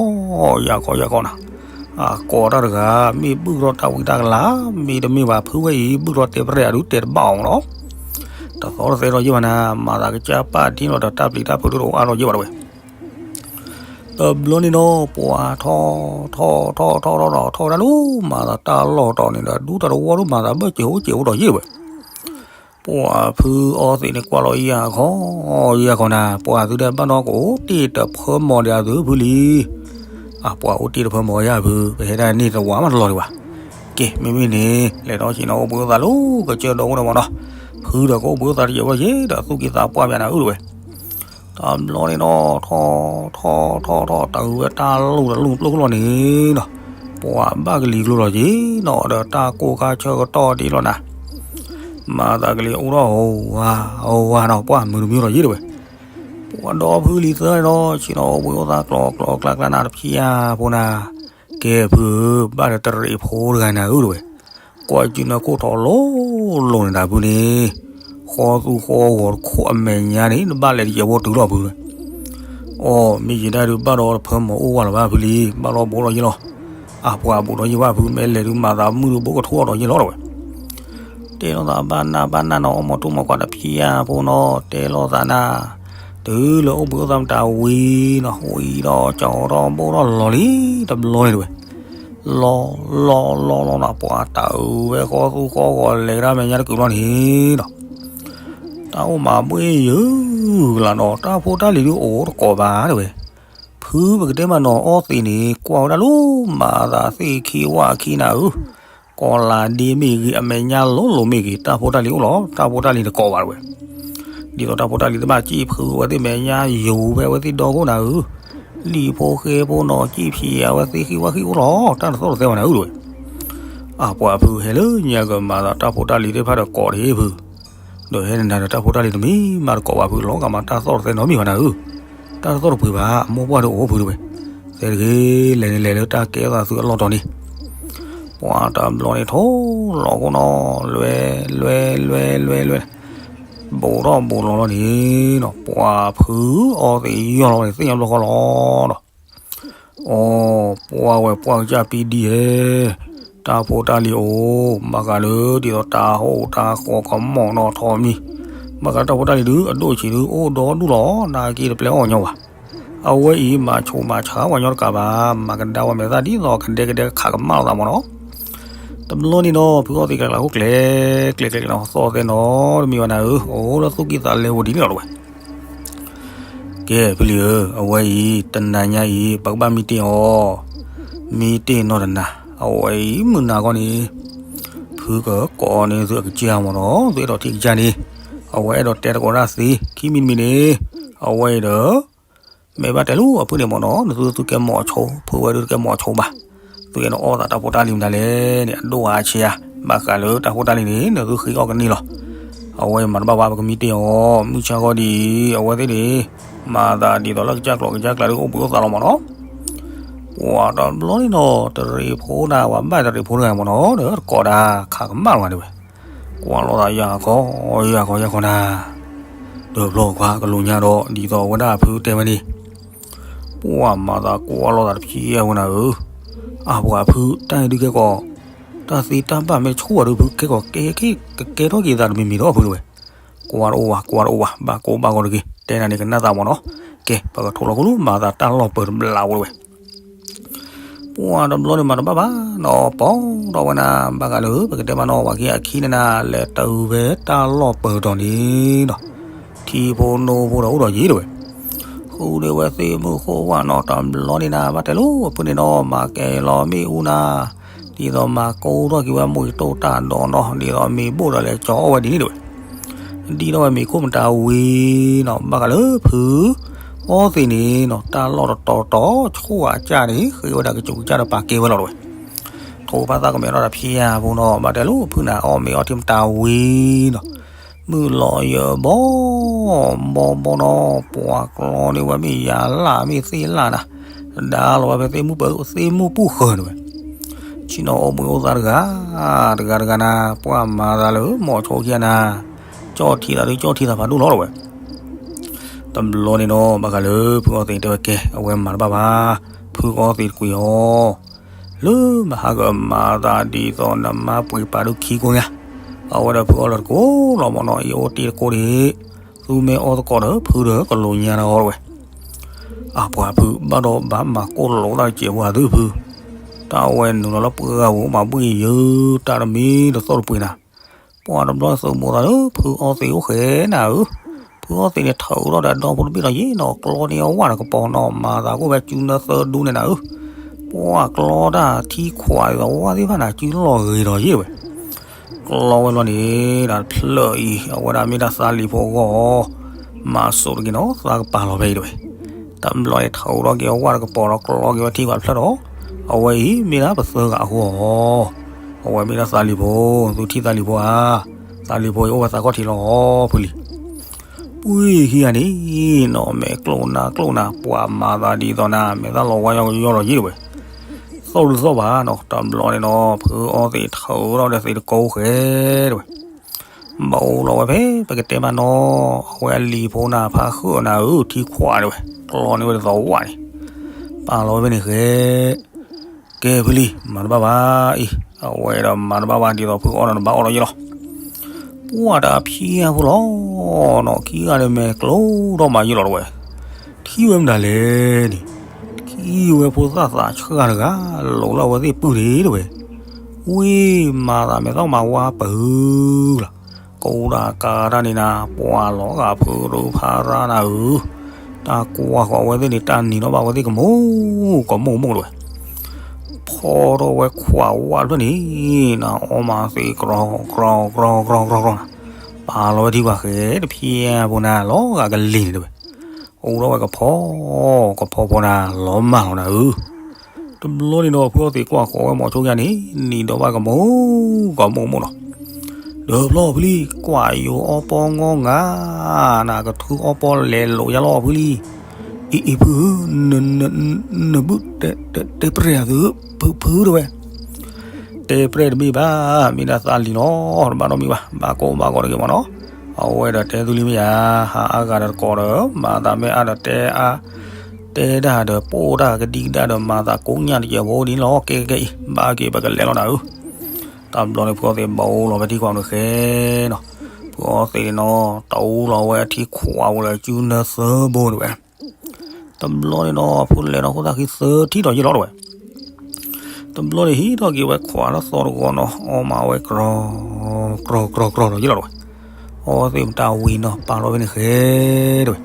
ယၢ်ခီ ယၢ်ခီနၤ, အကိးတၢ်တဂၤ မ့ၢ်ဘုၣ်ထီၣ်တၢ်ဝံတၢ်ကလၤ, မ့တမ့ၢ်ဘၣ် ဖုဝဲအံၤ ဘုၣ်ထီၣ်တဲပရဲၣ်အဒုးတဲတဘၣ်အီၤမီၤနီၤ. တသီတသဲဒီးယဲၢ်ဘၣ်နၤ, မၤသးကစၢ်ပာ်တံၢ်လီၤဒီးတၢ်ပျံၤတၢ်ဖုးဒိၣ်တအိၣ်အါဒီးယဲၢ်ဘၣ်တဝဲ. တဘျီန့ၣ်နီၤ ပှၤထီၣ် ထီၣ် ထီၣ် ထီၣ် ထီၣ် ထီၣ် ထီၣ်ဝဲဒၣ်လီၤ မၤသးတၢ်လီၢ်တီၤန့ၣ်ဒီး ဒူတၢ်တဝီဒိၣ် မၤသးဘၢၣ်စဲးအိၣ်စဲးအိၣ်ဒီးယဲၢ်တဝဲ. ပှၤဖုအီသံးန့ၣ် ကွၢ်လီၤယၢ်ခီ ယၢ်ခီနၤ, ပှၤသုဒဲးဘၣ်နီၤ ကအိၣ်တ့ၢ်တဖၢမီၤဒံးအသုဖုလံ. အပှၤအိၣ်တ့ၢ်တဖၢမီၤယၢ်ဖု ပဟဲဒၣ်န့ၣ်တဝါမးတလီၤဒံးဘၣ်. ကဲ မ့မ့ၢ်န့ၣ် လဲၤဒီးဆ့ၣ်နီၤအိၣ်ဘှံးအိၣ်သးလၢကစၢၢ်ဒီးအိၣ်ဒီးမီၤနီၤ, ဖုဒီးကအိၣ်ဘှံးအိၣ်သးတယဲၢ်ဘၣ်ယဲၢ်ဒီး သူၣ်ကံၢ်သးပှၢ်ဘၣ်နၤအုၣ်တဝဲ. တဘျီန့ၣ်နီၤ ထီၣ် ထီၣ် ထီၣ် ထီၣ် တၢ်ဝဲတၢ်လူၢ်တလူၢ်ကျိၣ်ကျိၣ်လီၤန့ၣ်နီၤ, ပှၤဘၣ်ကလံၤကျိၤလီၤယံၤနီၤ ဒီးတၢ်ကိၢ်ခါဆၢကတီၢ်ဒ်လီၤနၤ, မၤသးကလံၤအိၣ်ထီၣ်ဟိဝါ ဟိဝါနီၤ ပှၢ်မုာ်တမံၤလီၤယံၤတဝဲ. ပှၤဒီဖုလံၤသၢန့ၣ်နီၤ ဆ့ၣ်နီၤအိၣ်ဘှံးအိၣ်သးကျီကျီကျါကျါနၤတဖျၢၣ်ဖိနၤ, ကဲဖုဧၢ ဘၣ်ဒီးတရံးဖိတဂၤနၤအုၣ်တဝဲ. ကွၢ်ကၠုနၢ်ခိၣ်ထီၣ်လိၤလိၤန့ၣ်တၢ်ဖုန့ၣ်, ဃီသူဃီဂီၤတခိၣ်အမဲာ်ညါန့ၣ် နဘၣ်လဲၤတယဲၢ်ဖိတုၤလီၤဖု. အီ မ့ၢ်ယဲဒၣ်ဒုးဘၣ်ဒီးတဖၢမီၤအိၣ်ဝဲလီၤဘၣ်ဖုလံ, ဘၣ်လီၤဘိးလီၤယဲၢ်လီၤ. အပှၤဘိးဒီးယဲၢ်ဘၣ်ဖု မ့ၢ်လဲၤဒုးမၤသးမုၢ်ဒုးဘိကထိအီၤဒီးယဲၢ်လီၤတဝဲ. တဲလိာ်သးဘၣ်နၤဘၣ်နၤနီၤ အီၣ်မီၤထူမီၤကွၢ်တဖျၢၣ်ဖိနီၤ တဲလိာ်သးနၤ, တုၤလၢအိၣ်ဘှံးအိၣ်သးမတၤဝံၤနီၤ ဝံၤဒီးကၠီၤထီၣ်ဘိၣ်ထီၣ်လီၤလံ တဘျီန့ၣ်တဝဲ. လီၤ လီၤ လီၤ လီၤနီၤ ပှၤတၢ်အုးဝဲဃီသူဃီဂီၤလဲၤကဒါမဲာ်ညါတကုာ်လီၤန့ၣ်နီၤ, တၢ်အိၣ်မၤဘှ့ၣ်ယုာ်ကလးနီၤ တၢ်ဖိတၢ်လံၤဒုးအိၣ်တကိးဘၣ်တဝဲ. ဖုပကတဲမးနီၤ အီသံးန့ၣ် ကွၢ်ဝဲဒၣ်လၢမၤသးသ့ၣ်ခံဝၣ်ခံနၤဧၢ, ကီၤလၤဒ့မ့ၢ်ဂ့ၤ အမဲာ်ညါလိၤလိၤမ့ၢ်ဂ့ၤ တၢ်ဖိတၢ်လံၤအိၣ်လီၤ တၢ်ဖိတၢ်လံၤတကိးဘၣ်တဝဲ. ဒ်သိးတၢ်ဖိတၢ်လံၤတဘၣ်စံၣ်ဖုးဝဲသ့ၣ်မဲာ်ညါယိာ်ဖဲအဝဲသ့ၣ်ဒီခိၣ်နၤဧၢ, လံာ်ဖိဃဲဖိနီၤ စံၣ်ဖျံးအဝဲသ့ၣ်ဃံဝၣ်ဃံအိၣ်လီၤ တၢ်တသီၣ်တသဲဘၣ်နၤဧၢတဝဲ. အပှၤဖုဟဲလၢညါကမၤသးတၢ်ဖိတၢ်လံၤသ့ၣ်တဖၣ်ဒီးကိးတဟ့ၣ်ဖု, ဒီးဟဲနၤဒီးတၢ်ဖိတၢ်လံၤတမံၤမးတကိးဘၣ်ဖု လီၤဂာ်မးတၢ်သီၣ်တသဲနီတမံၤဘၣ်နၤဧၢ, တၢ်တသီၣ်တပှ့ၤဘၣ် အမိၢ်ပှၢ်ဒီးအိၣ်ဖုတဝဲ. သဲတဂ့ၤ လဲၤန့ၣ်လဲၤလၢတၢ်ကဲသးသုအလီၢ်တီၤန့ၣ်, ပှၤတဘျီန့ၣ်ထိၣ်လီၤခိၣ်နီၤ လွဲ လွဲ လွဲ လွဲ လွဲ ဘူးထီၣ်ဘူးလီၤလီၤန့ၣ်နီၤ ပှၤဖုအီသံးယီၢ်လီၤန့ၣ် သ့ၣ်ညါဘျီဃီလီၤဒီး အီ ပှၢ်ဝဲပှၢ်ကစၢ်ပံဒံဟဲ, တၢ်ဖိတၢ်လံၤအိၣ် ဘၣ်ဃးလၢဒ်သိးတၢ်ဟိၣ်တၢ်ဃီကမီၤနီၣ်ထီၣ်မံၤ, ဘၣ်ဃးလၢတၢ်ဖိတၢ်လံၤဒုး အဒိၣ်ဆံးဒုး အိၣ်ဒီဒူၣ်လီၤ နာ်က့တပျဲအီၣ်ညီဘၣ်. အဝဲအံၤမၤဆိးမၤဆါပှၤညီတကးဘၣ်, မၤကဒါဝဲမဲာ်သၣ်ဒ်သိးကဒဲကဒဲခးကမၣ်လိာ်သးမီၤနီၤ. တဘျီန့ၣ်နီၤ ဖုအီသံးကျဲကျဲခိၣ်ကျဲ, ကျဲကျဲကျဲနီၤ သီၣ်သဲနီတမံၤဘၣ်နၤဧၢ, အိၣ်လၢသူၣ်ကံၢ်သးလဲဝဲဒ်န့ၣ်လီၤတဝဲ. ကဲ ဖုလံၤဧၢ, အဝဲအံၤ တနၤညါအံၤ ပကဘၣ်မံတ့ၢ်အီၤ, မံတ့ၢ်နီၢ်တနၤ, အဝဲအံၤမုၢ်နၤခီန့ၣ် ဖုကကိးန့ၢ်သုအကစၢ်မ့ၢ်နီၤ, သုအဲၣ်ဒိးထံၣ်ကစၢ်န့ၣ်, အဝဲအဲၣ်ဒိးတဲတကိးတၢ်သ့, ခံမံၤတမံၤန့ၣ်, အဝဲအံၤဒီး မ့ၢ်ဘၣ်တဲလိာ်အဖုန့ၣ်မ့ၢ်နီၤ, နသုသုကဲမီၤဆိ, ဖုဝဲဒုးတကဲမီၤဆိဘၣ်, သုအဲၣ်ဒိးအီၣ်သးတၢ်ဖိတၢ်လံၤမတၤလဲၣ်န့ၣ် အဒိၣ်အါဆံးဧါ, ဘၣ်ဃးလၢတၢ်ဖိတၢ်လံၤန့ၣ် နသုဃ့အီၣ်ကန့ၢ်လီၤ. အဝဲမၤတဘၣ်ဘၣ် ပကမံတ့ၢ်အီၤ မုၢ်ဆါဃီဒ်အံၤ အဝဲသ့ၣ်န့ၣ် မၤသးဒ်သိးလၢကစၢ်ကျိာ်ကစၢ်ကျဲဒုးအိၣ်ဘှံးအိၣ်သါလီၤမးနီၤ. ပှၤတဘျီန့ၣ်နီၤ တရံးဖိနၤ ပှၤဘၣ်တရံးဖိတဂၤမးနီၤ ဒီးတကိးဒၣ်ခးကမၣ်တဂၤဒံးဝဲ, ကွၢ်လိာ်သးယၤခီ ယၤခီယၤခီနၤ, ဒီးဘျီကွၢ်ကလိာ်ညါဒီး ဒ်သိးအဝဲဒၣ်အဖုတဲဝဲန့ၣ် ပှၤမၤသးကွၢ်လိာ်သးတဖျဲးဝဲနၤဧၢ, အပှၤဖုတၢ်အံၤဒုးကဲကီး တၢ်သ့တၢ်ဘၣ်မ့ၢ်ဆူၣ်အီၤဒုးဖုကဲကီးကဲ ကကဲထီၣ်က့ၤသးတမံၤမံၤဒီးဖုတဝဲ, ကွၢ်တအိၣ်ဝဲ ကွၢ်တအိၣ်ဝဲ ဘၣ်ကိးဘၣ်ဂီၤတဂ့ၤ တဲနၤန့ၣ်ကနၣ်သးမးနီၤ, ကဲ ပကထိၣ်လီၤခလူ မၤသးတၢ်လီၢ်ပၢၤတဘျးဝဲတဝဲ ပှၤတဘျီန့ၣ်မၤတဘၣ်ဘၣ်နီၤ ပီၤဒီးဝဲနၤ ဘၣ်ဃးလၢ ပကတဲမးနီၤ ပှၤခံအခံန့ၣ်နၤ လဲၤတုၤဖဲတၢ်လီၢ်ပၢၤတီၤန့ၣ်ဒီး ထံဖိနိဖိဒီးအိၣ်ဒီးယံၤတဝဲ, ဃုဒၣ်ဝဲသ့ၣ်မုၢ်ဃိဝဲနီၤ တဘျီန့ၣ်နၤ ဘၣ်တဲလိာ်ဖုန့ၣ်နီၤ မၤကဲလီၤမ့ၣ်အူနၤ, ဒ်သိးမၤကိးထီၣ်က့ၤဝဲမိၢ်ယတိၢ်တၢ်ဒီးနီၤ ဒ်သိးမ့ၢ်ဘိၣ်ဒီးလဲၤကၠီအီၣ်ဝဲဒ်န့ၣ်တဝဲ ဒ်ထီၣ်ဝဲမ့ၤခိၣ်မတၤဝံၤနီၤ ဘၣ်ဃးလၢဖုအီသံးန့ၣ်နီၤ တၢ်လီၢ်တတီၤတီၤ ဆှိၣ်အကၢ်န့ၣ် ဃ့ဝဲဒၣ်ကစူးကစၢ်ဒီးပာ်ကဲဝဲလီၤတဝဲ, ထိၣ်ဖးသးကမဲာ်ထီၣ်တၢ်ဖံးယၤဖိနီၤ ဘၣ်တဲလိာ်ဖုနၤ အီၣ်မ့ၤအီထံမတၤဝံၤနီၤ, မုၢ်လီၤယၢၤဘီ ဘီဘီနီၤ ပှၤကျီန့ၢ်ဝဲမ့ၢ်ယၤလၢ်မ့ၢ်သ့ၣ်လၢ်နၤ, ဒါလီၤဝဲဖဲသ့ၣ်မုၢ်ပူၤဃၢၤန့ၣ်ဝဲ ဆ့ၣ်နီၤအိၣ်ဘှံးအိၣ်သါတဂၤ, တဂၤတဂၤနၤ ပှၤမၤသးလၢ မိၤဆိခံနၤ, ကၠီၣ်ထံသးဒုးကၠီၣ်ထံသးဖးဒိၣ်လီၤတဝဲ, တဘျီန့ၣ်နီၤ ဘၣ်ဃးလၢဖုအီသံးတဲဝဲကဲ အဝဲမၤတဘၣ်ဘၣ်, ဖုအီသံးတကွံာ်အီၤ, လၢမဟါကမၤသးဒ်သိးနမါပှ့ၤပာ်ဒုးခံကိးညါ, အဝဲဒီးဖုအီလၢတကိးလီၤမးနီၤ အံၤအိၣ်တ့ၢ်တကိးဒံး, သုမ့ၢ်အီသကိးဒီး ဖုဒီးကလိာ်ညါနၤအီတဝဲ အပှၤဖုဘၣ်ဒီးဘၣ်မၤကိၢ်လိာ်တၢ်ကဲးပှၤသုဖု, တၢ်ဝဲနုာ်လီၤလၢပှၢ်ဂၤဝဲမၤဘှံးယၢၤတၢ်တမံၤတသီၣ်တပှ့ၤနၤ, ပှၤတဘျီသုးမိၢ်သးလၢ ဖုအီသံးအိၣ်ဃဲနၤဧၢ, ဖုအီသံးန့ၣ်ထၢၣ်ဒီးဒီဖိတဘ့ၣ်ဒီးယ့ၣ်နီၤ ကျီန့ၢ်အဝၣ်တကပီၤနီၤ မၤသးကအိၣ်ဖဲကၠူနၢသၢဒူန့ၣ်နၤဧၢ, ပှၤကျီတၢ်ထံခွးဒ်သိးဝၣ်သ့ၣ်တဖၣ်နၤ ကၠူလီၤဂ့ၤဒီးယ့ၣ်ဝဲ ကျီဝဲဘျီန့ၣ် တၢ်တဖျၢၣ်အံၤ အဝဲဒၣ်မ့ၢ်ဒၣ်သးလံၤဖိအဂီၢ်, မၤစိးတက့ၢ်နီၤ သးကပာ်လီၤဖဲအံၤတဝဲ, တဘျီန့ၣ်ထၢၣ်ဒီးက့ၤအဝၣ်တကပီၤဒီးကျီက့ၤဝဲထံခွးတဖျၢၣ်ဒီး, အဝဲအံၤမ့ၢ်ဒၣ်ပသၢဂၤအဂီၢ်, အဝဲမ့ၢ်ဒၣ်သးလံၤဖိ, သုထံၣ်သးလံၤဖိဧါ, သးလံၤဖိအံၤအိၣ်ဝဲသးခီၣ်ထံးလီၤဖုလံ ပှ့ၤခံဂၤန့ၣ်နီၤ မဲာ်ကျိၣ်နါကျိၣ်နၤ ပှၤမၤသးဒ်သိးနၤ မဲာ်သၣ်လီၤဝါယီယီလီၤယ့ၣ်တဝဲ, သီၣ်ဒုးသီၣ်ဘၣ်နီၤ တဘျီန့ၣ်နီၤ ဖုအီသံးထၢၣ်ဒီးဒီးသံးတကိးဃဲတဝဲ, ဘၣ်အိၣ်လီၤဝဲဖဲ ပကတဲမးနီၤ အဝဲအလံၤဖိနၤ ဖးဃုာ်နၤဧၢ ထံခွးတဝဲ, ကျီန့ၢ်ဝဲဒ်သိးဝၣ်န့ၣ်, ပာ်လီၤဝဲဖဲန့ၣ်ဃဲ ကဲဖုလံ မၤတဘၣ်ဘၣ်အံၤ, အဝဲဒီးမၤတဘၣ်ဘၣ်ဒ်သိးဖုအီဒီးနဘၣ်အီလီၤယ့ၣ်လီၤ. ပှၤတၢ်ဖံးအါဖိလီၤနီၤ ခံဂၤန့ၣ်မဲာ်ကျိၣ်ဒီးမၤယ့ၣ်လီၤတဝဲ, ထံၣ်ဝဲမတၤလဲၣ်န့ၣ်, ထံၣ်ဝဲဖိသၣ်သးဆှၣ်တဂၤ လိၤလၢအဝဲသ့ၣ်ပုၢ်န့ၣ်တဝဲ, ဝံၤမၤသးမဲာ်သီၣ်မၤဝါပၢၤလီၤ ကိးဒၣ်ကးတၢ်န့ၣ်နၤ ပှၤလီၤဂာ်ဖုရူဖးရါနၤဧၢ, တၢ်ကွၢ်ဃီၤအဝဲသ့ၣ်န့ၣ် တၢ်နံၤနီၣ်ဘၣ်အဝဲသ့ၣ်ကမူၣ်ကမူၣ်ကမူၣ်တဝဲ, ဖီထီၣ်ဝဲခွးဝါတဖျၢၣ်န့ၣ် နအီမၤသံးကြီကြီကြီကြီနၤ, ပာ်လီၤဝဲထံခွးဃဲတဖျၢၣ်ဖိနၤ လီၤဂာ်ကလံၤန့ၣ်တဝဲ, အိၣ်ထီၣ်ဝဲကဖီ ကဖီဖိနၤ လီၤမၢ်လီၤနၤဧၢ တဘျီန့ၣ်ဒီး ဖုအီသံးကွၢ်ဃီၤဝဲမိၤဆိကါန့ၣ် နံၤဒီးဘၣ်ကမူၣ်ကမူၣ်ကမူၣ်နီၤ, ဒီးဖျီဖုလံ ကွၢ်ယိၤအီပီငီငါ နကထူအီပီလဲၤလိာ်ယါလီၤဖုလံ, အံၤအံၤဖုဧၢ, နဘုၣ်တဲပြဲၢ်အသု ဖုဖုတဝဲ တဲပြဲၢ်တမ့ၢ်ဘၣ်, မ့ၢ်ဒၣ်သးလံၤနီၤ တဘၣ်နီတမံၤဘၣ်, ဘၣ်ကိးဘၣ်ဂီၤတဂ့ၤမးနီၤ, အဝဲဒီးတဲသုလံမ့ၢ်ဧါ, ဟးအါဂၤဒီးတကိးဒီး မၤသးမ့ၢ်အါဒီးတဲအါ, တဲဒၣ်ဒီးပိၢ်တၢ်ကဒံကဒါဒီး မၤသးကိးညၣ်တကဲးဖိဒ်န့ၣ်လီၤ, ကဲကဲအံၤ ဘၣ်က့ၤပကလဲၤလီၤနၤဧၢ, တဘျီန့ၣ် ဖုအီသံးဘၣ်အိၣ်လီၤဝဲထံခွးန့ၣ်ဃဲနီၤ, ဖုအီသံးန့ၣ်နီၤ တအိၣ်လီၤဝဲအထံခွးဝဲလၢကၠူနၢသၢဘိတဝဲ တဘျီန့ၣ်နီၤ ဖုလဲၤနီၤ ဃိသးဃံသၢထံၣ်ဒီးယ့ၣ်လီၤတဝဲ, တဘျီန့ၣ်ဟံးထီၣ်က့ၤဝဲခွးလၢသီတဂီၤနီၤ အီမးဝဲကြီကြီကြီကြီဒီးယ့ၣ်လီၤတဝဲ, အီသံးမတၤဝံၤနီၤ ပာ်လီၤဝဲန့ၣ်ဃဲတဝဲ,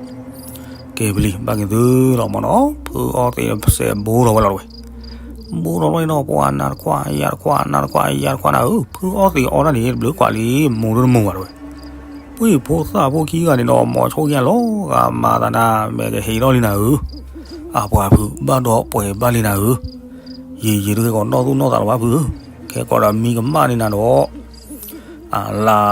ကဲပလံၤ ဘၣ်က့ၤသုလီၤမးနီၤ ဖုအီသံးစဲးဘိထီၣ်ဝဲလီၤတဝဲ, ဘိထီၣ်လီၤန့ၣ်နီၤ ပှၤနၤတခွးယၤတခွး နၤတခွးယၤတခွးနၤဧၢ, ဖုအီသံးအီတၢ်န့ၣ် တဘျုးခွးလံ မူၤတမူၤဘၣ်တဝဲ ပှ့ၤဖိသၣ်ဖိခံဂၤန့ၣ်နီၤ မိၤဆိကါလီၤဂာ်မၤသးနၤ မဲာ်ကဟ့ၣ်ထီၣ်လံနၤဧၢ, အပှၤဖုဘၣ်ဒီးပှဲၤဘၣ်လံနၤဧၢ, ယံာ်ယံာ်တဂ့ၤကီးနီၢ်သူၣ်နီၢ်သးလီၤဘၣ်ဖုဧၢ, ခဲကီးဒီးမံကမၣ်န့ၢ်နၤဒီး, အလါ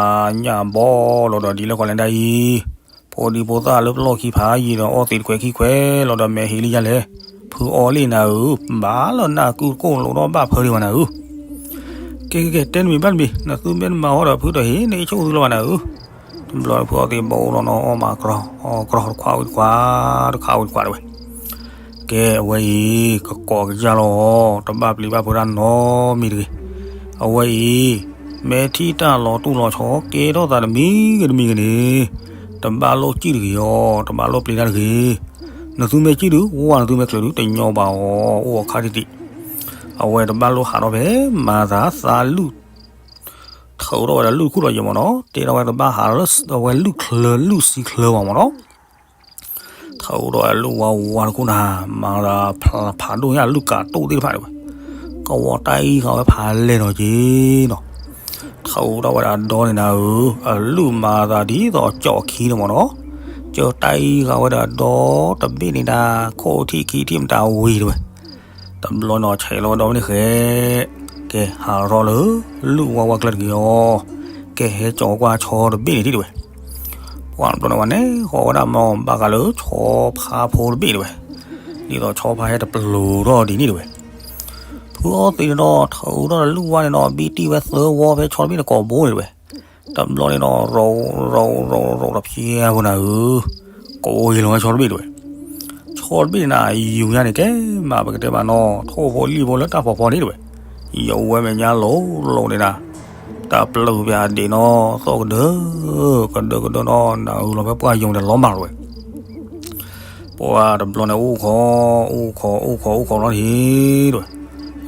ညၣ်ဘီလီၤဒီးဒ်လဲၣ်ဃီလဲၣ်ဒၣ်အံၤ, ဖိဒံဖိသၣ်လၢပလီၢ်ခံဖးယံၤဒီးအီသံးတခွဲးခံခွဲးလီၤဒီးမဲာ်ဟ့လံယါလဲၣ်, ဖုအီလံနၤဧၢ, ဘၣ်လၢနၢ်ကုၢ်တကိၣ်လိာ်ဒီးဘၣ်ဖၢဒံးဘၣ်နၤဧၢ. ကဲကဲကဲ တဲနမံၤဘၣ်နမံၤ, နသုမ့ၢ်တမၤဟီဒီးဖုတဟ့ၣ်န့ၢ်ဆိၣ်သုလၢၤဘၣ်နၤဧၢ. တဘျီဖုအီသံးဘိလီၤနီၤ အီမးကြီ, အီကြီတခွးဝံၤတခွး, တခးဝံၤတခွးတဝဲ ကဲအဝဲအံၤ ကကိးကစၢ်လီၤ, တဘၣ်ပျံၤဘၣ်ဖုးတၢ်နီတမံၤတဂ့ၤ. အဝဲအံၤ မ့ၢ်ထံၣ်တၢ်လီၤတူၢ်လီၤဆီ ကဲထီၣ်သးတမံၤဂ့ၤတမံၤဂ့ၤန့ၣ်, တဘၣ်လိၣ်စံၣ်တဂ့ၤအီၤ, တဘၣ်လိၣ်ပျံၤတၢ်တဂ့ၤ. နသုမ့ၢ်စံၣ်ဒုး ဝဲနသုမ့ၢ်ချုးဒုး တညီဘၣ်အီၤ, အိၣ်အခါတံၢ်တံၢ်. အဝဲတဘၣ်လိၣ်ဟးထီၣ်ဖဲ မၤသးသးလုၢ် ထုးထီၣ်ဝဲဒၣ်လုၢ်တခူၣ်လီၤယဲၢ်မးနီၤ, တဲထီၣ်ဝဲတဘၣ်ဟးလၢအဝဲလုၢ်ချၢလုၢ်ဆံချၢဘၣ်မးနီၤ. ထုးထီၣ်ဝဲလုၢ်ဝါဝါတခူၣ်နၤ, မၤသးဖးဒိၣ်ညါလုၢ်ကးတိၢ်သ့ၣ်တဖၣ်တဝဲ, ကဝီၤတၢ်အံၤဃာ်ဝဲဖးလဲၢ်နီၤက့ၤနီၤ. ထုးထီၣ်ဝဲဒၣ်ဒီန့ၣ်နၤဧၢ, အလုၢ်မၤသးဒ်သိးကၠီၣ်ခံန့ၣ်မးနီၤ, ကၢတၢ်အံၤဃာ်ဝဲဒၣ်ဒီတဘ့ၣ်န့ၣ်ဒၣ် ခိၣ်ထံၣ်ခံထံၣ်မတၤဝံၤတဝဲ. တဘျီနီၤ ဆဲးလီၤဝဲဒီမ့ၢ်န့ၣ်ဃဲ, ကဲဟးထီၣ်လၢ လုၢ်ဝါဝါကျဲတဂ့ၤအီၤ, ကဲဟဲကၠီၤကွၢ်ဆီတဘ့ၣ်န့ၣ်ထံၣ်တဝဲ. ပှၤတဘျီန့ၣ်ဝဲန့ၣ် ဃီဝဲဒၣ်မၤဘၣ်ဃးလၢဆီဖါဖိတဘ့ၣ်တဝဲ, ဒ်သိးဆီဖါဟဲတပျိၤထီၣ်ဒ်န့ၣ်တဝဲ. ဖုအီသံးန့ၣ်ဒီး ထုးထီၣ်လၢလုၢ်ဝါန့ၣ်ဒီး ဘံတံၢ်ဝဲသၢဝီဖဲဆီတဘ့ၣ်န့ၣ်ကိာ်ဘိန့ၣ်တဝဲ. တဘျီန့ၣ်ဒီး ရိးရိးရိးရိးတဖျဲဖိနၤဧၢ, ကိးယံၤလီၤဝဲဆီတဘ့ၣ်တဝဲ. ဆီတဘ့ၣ်န့ၣ်နၤ ယူၤညါန့ၣ်ကဲမး ပကတဲဘၣ်နီၤ ထိၣ်ဖိလံၣ်ဖိလၢတၢ်ဖီဖီန့ၣ်တဝဲ, ယဝဲမဲာ်ညါလိၤလိၤန့ၣ်နၤ, တၢ်ပျၢ်ပျၢ်ဒ့ၣ်နီၤ သီၣ်ကဒၢ ကဒၢကဒၢနီၤ နၤအုလီၤဖဲပှၢ်ယိၤန့ၣ်လီၤမၢ်တဝဲ. ပှၤတဘျီန့ၣ် အိၣ်ခိး အိၣ်ခိး အိၣ်ခိး အိၣ်ခိးလီၤန့ၣ်တဝဲ,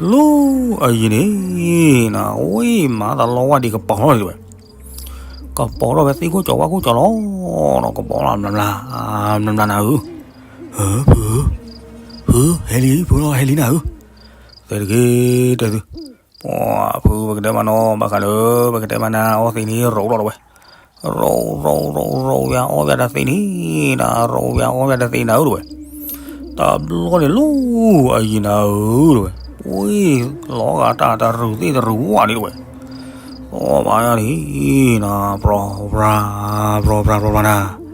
လီၤအယံၤန့ၣ် နဝံၣ်မၤသးလီဝဲဒံးကပီၤထီၣ်န့ၣ်တဝဲ, ကပီၤထီၣ်ဖဲသ့ၣ်ခိၣ်ကၠီၤဝၣ်ခိၣ်ကၠီၤလီၤ, ကပီၤလီၤ မျၤမျၤနၤဧၢ, ဖု ဖု ဟဲလံ ဖုလီၤ ဟဲလံနၤဧၢ, တဲတဂ့ၤ တဲသု ပှၤဖုပကတဲမးနီၤ ဘၣ်ဃးလၢ ပကတဲမးနၤ အီသံးန့ၣ် ရိးထီၣ်တဝဲ, ရိးရိးရိးရိးယၤ အီယၤတၢ်သံးန့ၣ် နၤ ရိးယၤ အီယၤတၢ်သံးန့ၣ်နၤဧၢတဝဲ, တဘျီန့ၣ်လီၤအယံၤနၤဧၢတဝဲ, ဝံၣ် လီၤဂာ်တၢ်တရူးသ့ၣ်တရူးဝၣ်န့ၣ်တဝဲ, အီဘၣ်ယၤန့ၣ် နၤ ပြီၤပြၤ ပြီၤပြၤ ပြီၤပြၤနၤ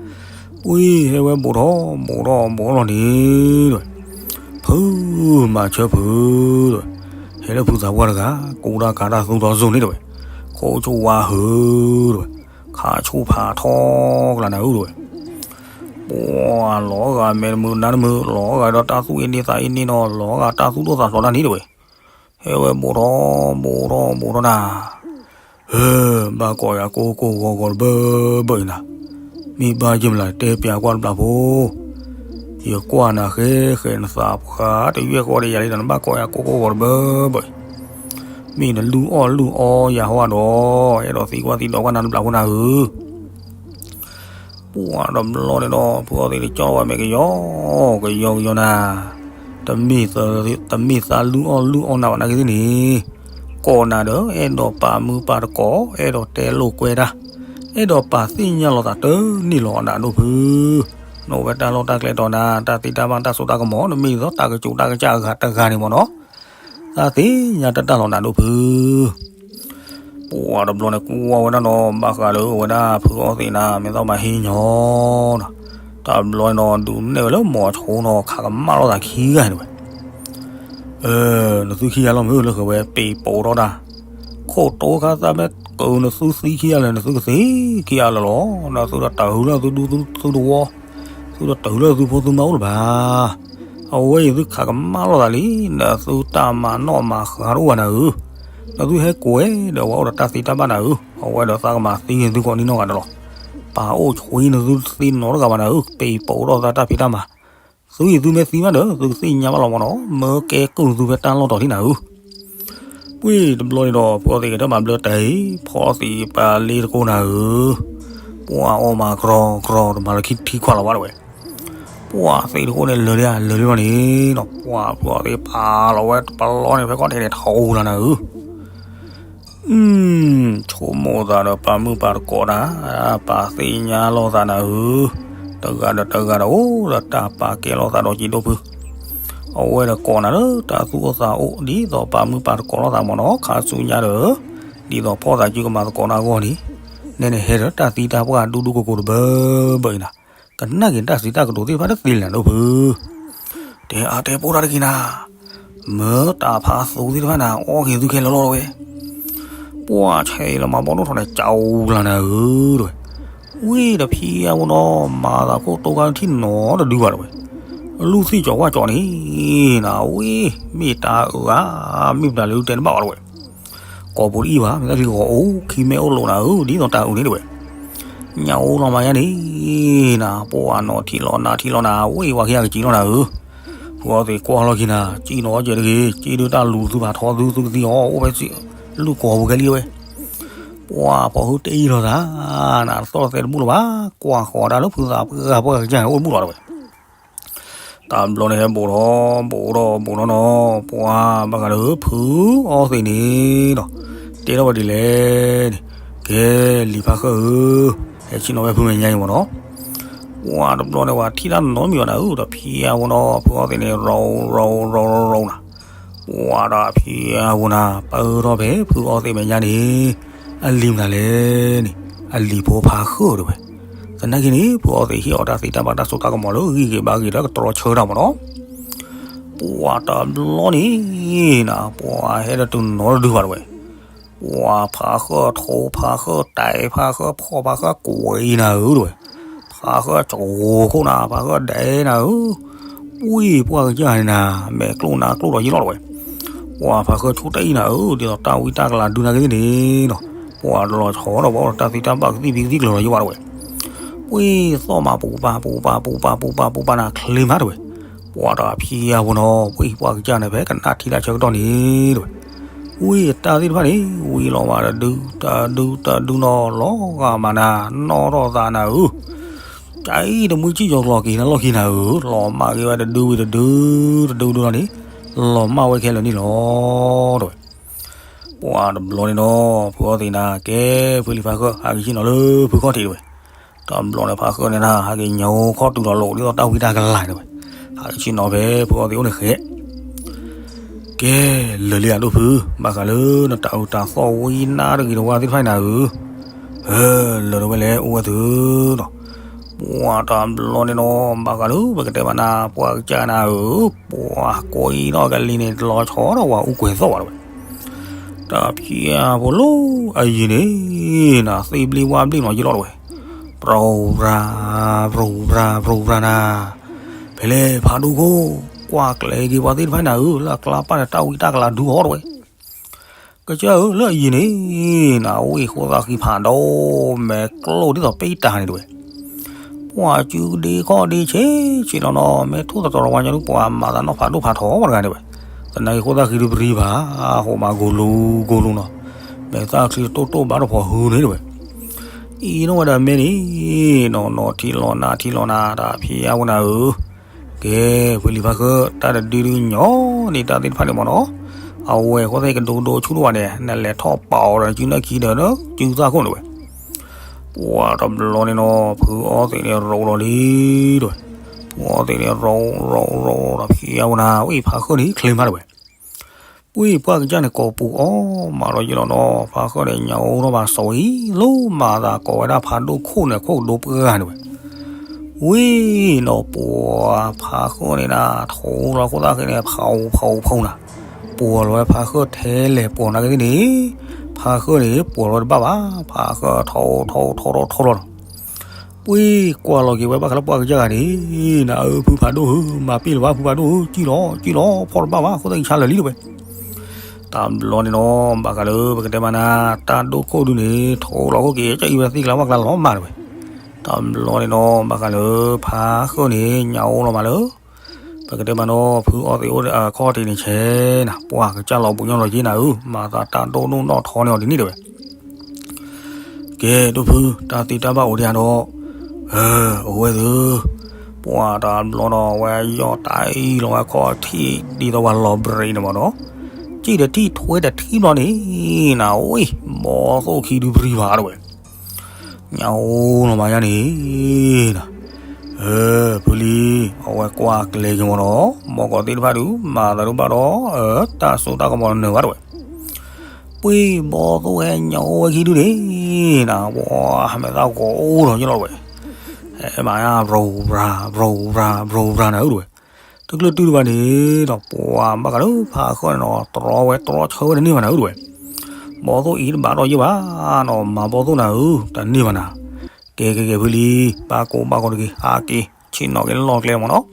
ဝံၣ် ဟဲဝဲဘူးထီၣ် ဘူးထီၣ် ဘူးထီၣ်န့ၣ်တဝဲ, ဖု မၤဆၢဖုတဝဲ, ဟဲလၢဖုသးပှၢ်တဂၤ ကူတၢ်ကၤတၢ်သူဒီးစိၤန့ၣ်တဝဲ, ခိၣ်ဆူၣ်ဝါဟုတဝဲ, ခးဆူၣ်ဖးထီကလၤနၤဧၢတဝဲ, ပှၤလီၤဂာ်မဲာ်တမုာ်နါတမုာ် လီၤဂာ်ဒီးတၢ်သူၣ်အ့န့သးအ့န့နီၤ လီၤဂာ်တၢ်သူၣ်ဒိၣ်သးဖျိးတၢ်န့ၣ်တဝဲ, ဟဲဝဲဘူးထီၣ် ဘူးထီၣ် ဘူးထီၣ်နၤ ဘၣ်ကိးယၤကိၢ်ကိၢ်ဂီၤဂီၤတဘၢဘၢအံၤနၤ, မ့ၢ်ဘၣ်ယမလၢတဲပျးကွၢ်တဘျီဖိ, ယကွၢ်နၤဃဲဃဲနသးဖှါတယွဲၢ်ဃီဒီးယၤလံဒီး နဘၣ်ကိးယၤကိၢ်ကိၢ်ဂီၤတဘၢဘၢအံၤ, မ့ၢ်နလုၢ်အီၣ်လုၢ်အီယၤဟီဒီး အဲၣ်ဒိးသံကွၢ်သံဒိးကွၢ်နၤတဘျီဖိနၤဧၢ ပှၤတဘျီန့ၣ်ဒီး ဖုအီသံးတကၠီဝဲမဲာ်ကယီ ကယီကယီနၤ, တမ့ၢ်သးလုၢ်အီၣ်လုၢ်အီနၤဘၣ်နာ်က့သ့ၣ်န့ၣ်, ကိးနၤဒီး အဲၣ်ဒိးပာ်မုာ်ပာ်တကိး အဲၣ်ဒိးတဲလိာ်ကွဲတၢ်, အဲၣ်ဒိးပာ်သ့ၣ်ညါလိာ်သးတန့ၢ်လီၤနၤဒိၣ်ဖု, နအိၣ်ဝဲတၢ်လီၢ်တၢ်ကျဲတီၤနၤ တၢ်သံတၢ်ဘၣ်တၢ်စိတၢ်ကမီၤ နမ့ၢ်ဒ်သိးတၢ်ကစူးတၢ်ကစၢ်အဂၤတဂၤန့ၣ်မ့ၢ်နီၤ, တၢ်သ့ၣ်ညါတၢ်တၢ်လီၤနၤဒိၣ်ဖု ပှၤတဘျီန့ၣ် ကွၢ်ဝဲဒၣ်နီၤ ဘၣ်ဃးလၢအဝဲဒၣ်ဖုအီသံးနၤ မ့ၢ်သီမၤဟ့ၣ်ညီနီၤ, တဘျီန့ၣ်နီၤ ဒုးနဲၣ်ဝဲလၢမိၤဆိနီၤ ခးကမၣ်လိာ်သးခံဂၤန့ၣ်ဝဲ, နသုခံဂၤလီၤမ့ၢ်လၢဃဲၤဝဲ ပ့ၤပိာ်ထီၣ်တၢ်, ခိၣ်တိခါသၣ်မ့ၢ်ကနသုသံခံဂၤလၢာ် နသုကသံခံဂၤလၢာ်လီၤ, နသုတတုၤလၢသုဒူသုသဝီ, သုတတုၤလၢသုဖိသုမါအိၣ်လၢၤဘၣ် အဝဲအံၤသုခးကမၣ်လိာ်သးလံ, နသုတၢ်မၤနီၣ်မၤဃါတအိၣ်ဘၣ်နၤဧၢ, နသုဟဲကွဲးဒီးဝဲအိၣ်ဒီးတၢ်သံတၢ်ဘၣ်နၤဧၢ, အဝဲဒီးသးကမၤသံန့ၢ်သုကိးနံၣ်နီၢ်ဂၤဒီးလီၤ, ပာ်အိၣ်ဆွံနသုတသံနီတဂၤဘၣ်နၤဧၢ, ပ့ၤပိာ်ထီၣ်သးတၢ်ဖံးတၢ်မၤ, သုအံၤသုမ့ၢ်သံဘၣ်ဒီး သုကသ့ၣ်ညါဘၣ်လီၤမ့ၢ်နီၤ, မၢကဲကုၢ်နသုဖဲတၢ်လီၢ်တီၤဒ်နၤဧၢ ပှ့ၤတဘျီန့ၣ်ဒီး ဖုအီသံးကတၢၢ်မၤဘျၢတၢ်အံၤ ဖီသံးပာ်လ့တကိးနၤဧၢ, ပှၤအီၣ်မၤကြီကြီတမၤလၢခံထံခွးလီၤဘၣ်တဝဲ, ပှၤသံးတကိးန့ၣ်လၢာ်လံဧါ လၢာ်လံလီၤန့ၣ်နီၤ, ပှၤဖုအီသံးပာ်လီၤဝဲတပလီၢ်န့ၣ် ဖဲကီၢ်ထံးန့ၣ် ထီၣ်အူလီၤနၤဧၢ ဆိကမိၣ်သးဒီးပာ်မုာ်ပာ်တကိးတၢ်, ပာ်သ့ၣ်ညါလိာ်သးနၤဧၢ, တဂၤဒီးတဂၤဒီးအိၣ်ဒီးတၢ်ပာ်ကဲလိာ်သးဒီးက့ၤဒိၣ်ဖု, အဝဲဒီးကိးနၤလၢတၢ်သူၣ်အိၣ်သးအိၣ် ဒ်သိးပာ်မုာ်ပာ်တကိးလိာ်သးမ့ၢ်နီၤ, ခါဆူညါဒီး ဒ်သိးဖီၣ်သးစုကမၤသကိးနၤအဂီၢ်န့ၣ်, နဲန့ၣ်ဟဲဒီးတၢ်သံတၢ်ပှၢ်ဒူဒူကိကိတဘၢဘၢအံၤနၤ, ကနၣ်က့ၤတၢ်စံးတၢ်ကတိၤသ့ၣ်တဖၣ်တသ့လၢၤဒိၣ်ဖု, တဲအါတဲပိၢ်တၢ်တက့ၤနၤ, မၢတၢ်ဖးသူသ့ၣ်တဖၣ်နၤ အီၣ်က့ၤသုခဲလၢာ်လီၤဝဲ, ပှၢ်ဆဲးလီၤမၤဘီၣ်ဒိၣ်ထီၣ်န့ၣ် ကၠီလၢနၤဧၢ, တဲဝဲ, ဝံၤတဖံအဝဲနီၤ မၤသးခိၣ်တိခါထံၣ်နီတဒုဘၣ်တဲဝဲ, လူၢ်သံၣ်ကၠီၤဝၣ်ကၠီၤန့ၣ်, နဝံၤ မ့ၢ်တၢ်အၢဧါ, မ့ၢ်ပတၢ်လၢတဲတဘၣ်ဘၣ်တဲဝဲ ကိာ်ပူၤတအံၤဘၣ် မ့ၢ်တၢ်ချံဂီၤအိၣ် ခံမဲအိၣ်လိာ်နၤဧၢ ဒ်သိးတၢ်အုၣ်န့ၣ်တဲဝဲ, ညၣ်အိၣ်လီၤမးယါန့ၣ်, နပှၢ်နီၤထံၣ်လီၤနၤထံၣ်လီၤနၤ ဝံၤဝဲခံဂၤကစံးလီၤနၤဧၢ, ဖုအီသံးကွၢ်လီၤခံနၤ ကံၣ်နီၤကဲတဂ့ၤ ကံၣ်ဒုတၢ်လူၤသုဖးထီသုသုကသံအီၤ အိၣ်ဖဲစံး လူၢ်ကိာ်ပူၤခဲလံဝဲ, ပှၢ်ဖီဟူတအံၤလီၤသး, နသီၣ်သဲတဘူၣ်လၢၤဘၣ်, ကွၢ်ဃီၤဒၣ်လၢဖုသးပှၢ်ပှၢ်ကစၢ်န့ၣ် အိၣ်တဘူၣ်လီၤတဲဝဲ တဘျီန့ၣ်ဟဲဘူးထီၣ်ဘူးထီၣ်ဘူးထီၣ်နီၤ ပှၢ်ဘၣ်ဃးလၢဖုအီသံးန့ၣ်ဒီး တဲထီၣ်ဝဲဒ်လဲၣ်န့ၣ်, ကဲလံာ်ဖးဃၢ်ဧၢ, ဟဲဆ့ၣ်နီၤဝဲဖုမဲာ်ညါအံၤမ့ၢ်နီၤ, ပှၢ်တဘျီန့ၣ်ဝဲထံၣ်တၢ်နီတမံၤဘၣ်နၤဧၢ ဒီးဖံအဝဲနီၤ ဖုအီသံးန့ၣ် ရီၤရီၤရီၤရီၤနၤ ပှၢ်ဒီးဖံအဝဲနၤ ပၢၢ်ထီၣ်ဖဲဖုအီသံးမဲာ်ညါန့ၣ်, အလံၤမနုၤလဲၣ်န့ၣ်, အလံၤဖိဖးဃၢ်တဲဝဲ, သနာ်က့န့ၣ် ဖုအီသံးဟ့ၣ်အီၤတၢ်သံတၢ်ဘၣ်တၢ်စိတၢ်ကမီၤလၢဂံၢ်ဂ့ၤဘါဂ့ၤဒီးကတြီဆၢတၢ်မ့ၢ်နီၤ, ပှၢ်တဘျီန့ၣ်နၤ ပှၢ်ဟဲဒီးတုၤနီတဒုဘၣ်တဲဝဲ, ပှၢ်ဖးဃၢ်ထိဖးဃၢ်တဲဖးဃၢ်ဖီၣ်ဖးဃၢ်ကွံာ်နၤဧၢတဲဝဲ, ဖးဃၢ်ကၠိခိၣ်နၤ ဖးဃၢ်ဒဲနၤဧၢ, ဝံၤပှၢ်ကစၢ်န့ၣ်နၤ မဲာ်ကျိၣ်နါကျိၣ်ဒီးယံာ်လီၤတဲဝဲ, ပှၢ်ဖးဃၢ်ဆိတအံၤနၤဧၢ ဒ်သိးတၢ်ဝံတၢ်ကလၤဒုနာ်က့သ့ၣ်န့ၣ်ဒီး, ပှၢ်တလီၤဆီဒီးဘၣ်အိၣ်ဒီးတၢ်သံတၢ်ဘၣ်ကသံၣ်ဖံးကသံၣ်ကျၢၤဒီးယံာ်ဘၣ်တဲဝဲ, ဝံၤသီၣ်မးပူၤပာ်ပူၤပာ်ပူၤပာ်ပူၤပာ်ပူၤပာ်နၤချ့မးတဲဝဲ, ပှၢ်ဒီးဖံအဝဲနီၤ ဝံၤပှၢ်ကစၢ်န့ၣ်ဖဲကနၣ်ထံတၢ်ဆၢကတီၢ်န့ၣ်တဲဝဲ ဝံၤတၢ်သ့ၣ်တဖၣ်န့ၣ် ဝံၤလီၤမးတဒု တဒု တဒုနီၤ လီၤဂာ်မးနၤ နီၣ်ထီၣ်သးနၤဧၢ, ကၢအံၤတမှံကံၣ်ယီၤကျီၤက့ၤနၤလီၢ်ခံနၤဧၢ, လီၤမၢ်က့ၤဝဲတဒုဝံၤတဒု တဒုဒုလီၤန့ၣ်, လီၤမၢ်ဝဲခဲလၢာ်န့ၣ်လီၤတဲဝဲ ပှၢ်တဘျီန့ၣ်နီၤ ဖုအီသံးနၤ ကဲ ဖုလံာ်ဖးဃၢ် ဟးက့ၤဆ့ၣ်နီၤလၢဖုခီၣ်ထံးတဲဝဲ, တဘျီန့ၣ် ဖးဃၢ်န့ၣ်နၤ ဟးက့ၤညိခီၣ်တုၤလီၤလိာ်ဒ်သိးတၢ်ဝံတၢ်ကလၤတဲဝဲ, ဟးက့ၤဆ့ၣ်နီၤဖဲဖုအီသံးအိၣ်န့ၣ်ဃဲ ကဲ, လၢာ်လံယၤဒိၣ်ဖု, ဘၣ်ဃးလၢနတၢ်အုၣ်တၢ်သီၣ်ဝံနါတဂ့ၤတဝါသ့ၣ်တဖၣ်နၤဧၢ, လၢာ်ဒိၣ်ဝဲလဲၣ်အိၣ်ဝဲသုဒီး, ပှၢ်တဘျီန့ၣ်နီၤ ဘၣ်ဃးလၢပကတဲဘၣ်နၤ ပှၢ်ကစၢ်နၤဧၢ, ပှၢ်ကွံာ်နီၣ်ကလံၤန့ၣ် တလီၤဆီဒီးဝဲအူကွဲၤသီၣ်ဘၣ်တဲဝဲ တၢ်ဖံးအဖိလီၤအယံၤန့ၣ်, နသ့ၣ်ဘျ့ဝါဘျ့နီၤယံာ်လီၤတဲဝဲ, ပြိပြါ, ပြိပြါ ပြိပြါနၤ, ဖဲလဲၣ်ဖးဒိၣ်ခိၣ်, ကွၢ်ကျဲၤက့ၤပှၤသ့ၣ်တဖၣ်နၤဧၢ, လၢအကျါပၢ်န့ၣ် တၢ်ဝံတၢ်ကလၤဒုအီၤတဲဝဲ, ကစၢ်ဧၢ လၢအယံၤန့ၣ်, နဝံၣ်ဃိသၣ်ဃံဖးဒိၣ်, မဲာ်ကျိၣ်ဒ်သိးပ့တၢ်န့ၣ်တဲဝဲ, ပှၤစုဒ့ခီၣ်ဒ့ဆ့းဆ့းနီၤနီၤ, မ့ၢ်ထိၣ်သတြီၤဝါညီဒု ပှၤမၤသးနီၣ်ဖးဒိၣ်ဖးထီဘၣ်တဂၤတဲဝဲ, သနာ်က့ဃိသၣ်ဃံဒုပရံဘၣ်, ဟိးမးဂိၤလူၤဂိၤလူၤနီၤ, မဲာ်သၣ်ချံတိၢ်တိၢ်ဘၣ်တဖီၣ်ဟုန့ၣ်တဲဝဲ, အံၤနီၣ်ဝဲဒၣ်မ့ၢ်န့ၣ်, နီၢ်နီၢ်ထံလီၤနၤထံလီၤနၤ တၢ်ဖံးအဝဲနၤဧၢ, ကဲ, ဖုလံၤဖးဃၢၤ တၢ်တဒုဒုညီန့ၣ် တၢ်သ့ၣ်တဖၣ်န့ၣ်မ့ၢ်နီၤ, အဝဲဃိသ့ၣ်ကဒိကဒိဆူၣ်ဒိၣ်ဘၣ်န့ၣ် နလဲၤထီၣ်ပာ်အီၤဒီးစုနၢ်ခံဒီး စုသၣ်ခိၣ်န့ၣ်ဝဲ, ပှၤတဘျီန့ၣ်နီၤ ဖုအီသံးန့ၣ်ရိးလီၤလံတဲဝဲ, ဖုအီသံးန့ၣ်ရိးရိးရိးဒီးဖံးအဝဲနၤ ဝံၣ်ဖးဃၢၤန့ၣ်ချ့မးတဲဝဲ ပှၢ်ပှၢ်ကစၢ်န့ၣ် ကိာ်ပူၤအီၣ်မးဒီးယလီၤနီၤ, ဖးဃၢၤန့ၣ် ညၣ်အိၣ်ထီၣ်ဘၣ်စီၤအံၤ လီၤမၤသးကိးဝဲဒၣ်ဖးဒိၣ်ခိၣ်န့ၣ် ခိၣ်ကဒိပှၢ်န့ၣ်ဝဲ, ဝံၤနီၤ ပှၢ်ဖးဃၢၤန့ၣ်နၤ ထိလီၤခိၣ်သၣ်ဃံန့ၣ် ဖးအူဖးအူဖးအူနၤ, ပှၢ်လီၤဝဲဖးဃၢၤထဲလဲၣ်ပှၢ်နၤကသ့ၣ်န့ၣ်, ဖးဃၢၤန့ၣ် ပှၢ်လီၤတဘၣ်ဘၣ်, ဖးဃၢၤထိထိထိထိထိလီၤနီၤ ပှၢ်ကွၢ်လီၤက့ၤဝဲဘၣ်ဃးလၢပှၢ်ကစၢ်ဂၤန့ၣ်, နအၢဖုဖးဒိၣ်ဧၢ, မၤပ့ၢ်လၢၤဘၣ်ဖုဖးဒိၣ်ဧၢ, ကံၣ်လီၤ ကံၣ်လီၤ ဖီၣ်တဘၣ်ဘၣ် ဃိသတးကဆါလၢာ်လံတဲဝဲ, တဘျီန့ၣ်နီၤ ဘၣ်ဃးလၢပကတဲမးနၤ တၢ်ဒိၣ်ခိၣ်ဒုန့ၣ် ထိလီၤခိၣ်က့ၤ ကအံၤဝဲသ့ၣ်ကျါဘၣ်ကျါလီၤမးတဲဝဲ, တဘျီန့ၣ်နီၤ ဘၣ်ဃးလၢဖးဃၢၤန့ၣ် ညၣ်အိၣ်လီၤမးလၢ ပကတဲမးနီၤ ဖုအီသံးအိၣ်အခီၣ်ထံးန့ၣ်ဆဲးနၤ ပှၢ်ကစၢ်လီၤဘူးညီလီၤက့ၤနၤဧၢ, မၤသးတၢ်ဒိၣ်ဒိၣ်နီၢ်ထီန့ၣ်အီၤဒ်န့ၣ်တဲဝဲ, ကဲဒိၣ်ဖု တၢ်သံတၢ်ဘၣ်အိၣ်ဒံးဧါဒီး, အဝဲသ့ၣ်, ပှၢ်တဘျီဒီး ဝဲယီၢ်တၢ်အံၤလီၤဝဲခီၣ်ထံး ဒ်သိးပှၤလီၤဘြံးန့ၣ်မးနီၤ, ကံၣ်တထံၣ်ထွဲတထံၣ်ဘျီန့ၣ်, နဝံၣ် ဘီသိၣ်ခံဒုပရံဘၣ်တဲဝဲ ညၣ်အိၣ်လီၤမးယါန့ၣ်, ဖုလံၤ အဝဲကွၢ်ကျဲၤက့ၤမးနီၤ, မီၢ်ကီးသ့ၣ်တဖၣ်ဒုး မၤသးဒိၣ်ဘၣ်ဒီး တၢ်စိတၢ်ကမီၤနၢၤဘၣ်တဲဝဲ, ပှ့ၤဘီသိၣ်ဟဲညါအိၣ်ဝဲခံဒုန့ၣ်, နပှၤဟမဲာ်သၣ်ဂီၤအိၣ်ထီၣ်ယလီၤတဝဲ, ဟဲမၤညါ ဘြိၤဘြၤ ဘြိၤဘြၤ ဘြိၤဘြၤနၤဧၢတဝဲ, တချုးတုၤတဘၣ်န့ၣ်ဒီး ပှၤဘၣ်ဃးလၢဖးဃၢၤန့ၣ်နီၤ တြီဝဲတြီဆၢဝဲတန့ၢ်ဘၣ်နၤဧၢတဝဲ, ဘီသိၣ်အံၤတဘၣ်ဒီးယဘၣ်နီၤ မၤဘီသိၣ်နၤဧၢ တန့ၢ်ဘၣ်နၤ, ကဲကဲကဲဖုလံ, ဘၣ်ကိၢ်ဘၣ်ကိၢ်တဂ့ၤ ဟးက့ၤ ဆ့ၣ်နီၤက့ၤလီၢ်ကျဲမ့ၢ်နီၤ ဖး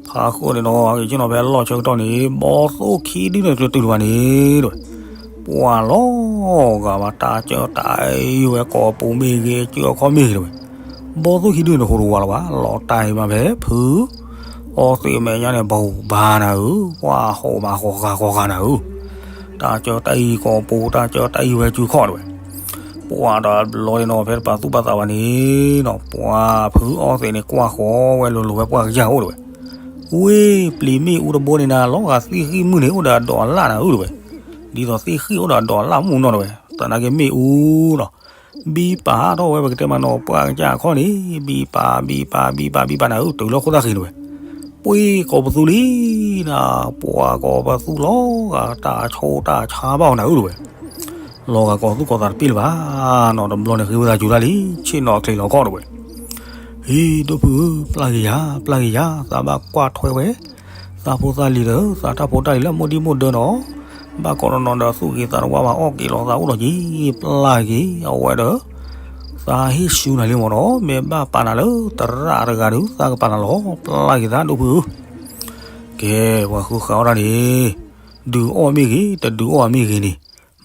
ဃၢၤန့ၣ်ဒီး ဟဲက့ၤဆ့ၣ်နီၤဖဲလီၢ်ဆၢကတီၢ်န့ၣ် ဘီသိၣ်ခံဒုန့ၣ် တချုးတုၤတဘၣ်န့ၣ်တဝဲ, ပှၤလီၤဂာ်ဘၣ်တၢ်ကၢတၢ်အံၤဝဲကိာ်ပူၤမ့ၢ်ဂ့ၤ ကၢအခီၣ်မ့ၢ်ဂ့ၤတဝဲ, ဘီသိၣ်ခံဒုန့ၣ်တဟူးတဝးလၢၤဘၣ် လီၤတၢ်အံၤမးဖဲဖု အီသံးအမဲာ်ညါန့ၣ် ဘိးဘၣ်နၤဧၢ, ပှၤဟီၣ်ဘၣ်ဃီၤဃာ်ဃီၤဃာ်နၤဧၢ, တၢ်ကၢတၢ်အံၤကိာ်ပူၤ တၢ်ကၢတၢ်အံၤဝဲစုခီၣ်တဝဲ ပှၤတဘျီန့ၣ်နီၤ ဖဲတပာ်သူၣ်ပာ်သးဘၣ်န့ၣ်နီၤ ပှၤဖုအီသံးန့ၣ် ကွၢ်ဃီၤဝဲလိၤလိၤဝဲပှၢ်ကစၢ်အိၣ်တဝဲ, ဝ့ၢ်ပျံၤမ့ၣ်အူတဘိန့ၣ်နၤ လီၤဂာ်သ့ၣ်ဃံၣ်မုၢ်န့ၣ် အိၣ်ဒီးအဒိးအလၣ်နၤဧၢတဝဲ, ဒ်သိးသ့ၣ်ဃံၣ်အိၣ်ဒီးအဒိးအလၣ်မုၢ်နီၤတဝဲ, သနာ်က့မ့ၣ်အူနီၤ ဘံပာ်ထီၣ်ဝဲပကတဲမးနီၤ ပှၢ်ကစၢ်အခီၣ်န့ၣ် ဘံပာ် ဘံပာ် ဘံပာ် ဘံပာ်နၤဧၢ တုၤလၢခိၣ်သၣ်ဃံၤတဝဲ, ပှ့ၤကိးပသူလံနၤ, ပှၤကိးပသူလီၤဂာ်တၢ်ဆိတၢ်ဆါဘၣ်အီၤနၤဧၢတဝဲ, လီၤဂာ်ကိးသူၣ်ကိးသးတပ့ၢ်လၢၤဘၣ်နီၤ, တဘျီန့ၣ်ဃ့ဝံသးစူၤတၢ်လံ, ဆ့ၣ်နီၤချံးလီၤကီၢ်တဝဲ, ဟ့ၣ်ဒိၣ်ဖုဧၢ ပျၢ်က့ၤယၤ ပျၢ်က့ၤယၤ သးဘၣ်ကွၢ်ထွဲဝဲ သးဖိသၣ်လံၤဒီး သးတၢ်ဖိတၢ်လံၤလၢမိၢ်ဒံမိၢ်ဒၢနီၤ, ဘၣ်ကိးနီၤနီၤဒီးသူၣ်က့ၤသးတဝါဘၣ်အီၣ်က့ၤလီၤသးအိၣ်လီၤက့ၤ, ပျၢ်က့ၤအဝဲဒီး သးဟ့ၣ်ဆူနၤလံမ့ၢ်နီၤ, မ့ၢ်ဘၣ်ပာ်နၤလၢတရၣ်တဂၤဒီး သးကပာ်နၤလီၤ, ပျၢ်က့ၤသးဒိၣ်ဖုဧၢ, ကဲ ပှၤဃုဃာ်အီၣ်တၢ်န့ၣ် ဒုးအီၣ်မ့ၢ်ဂ့ၤ တဒုးအီၣ်မ့ၢ်ဂ့ၤန့ၣ်,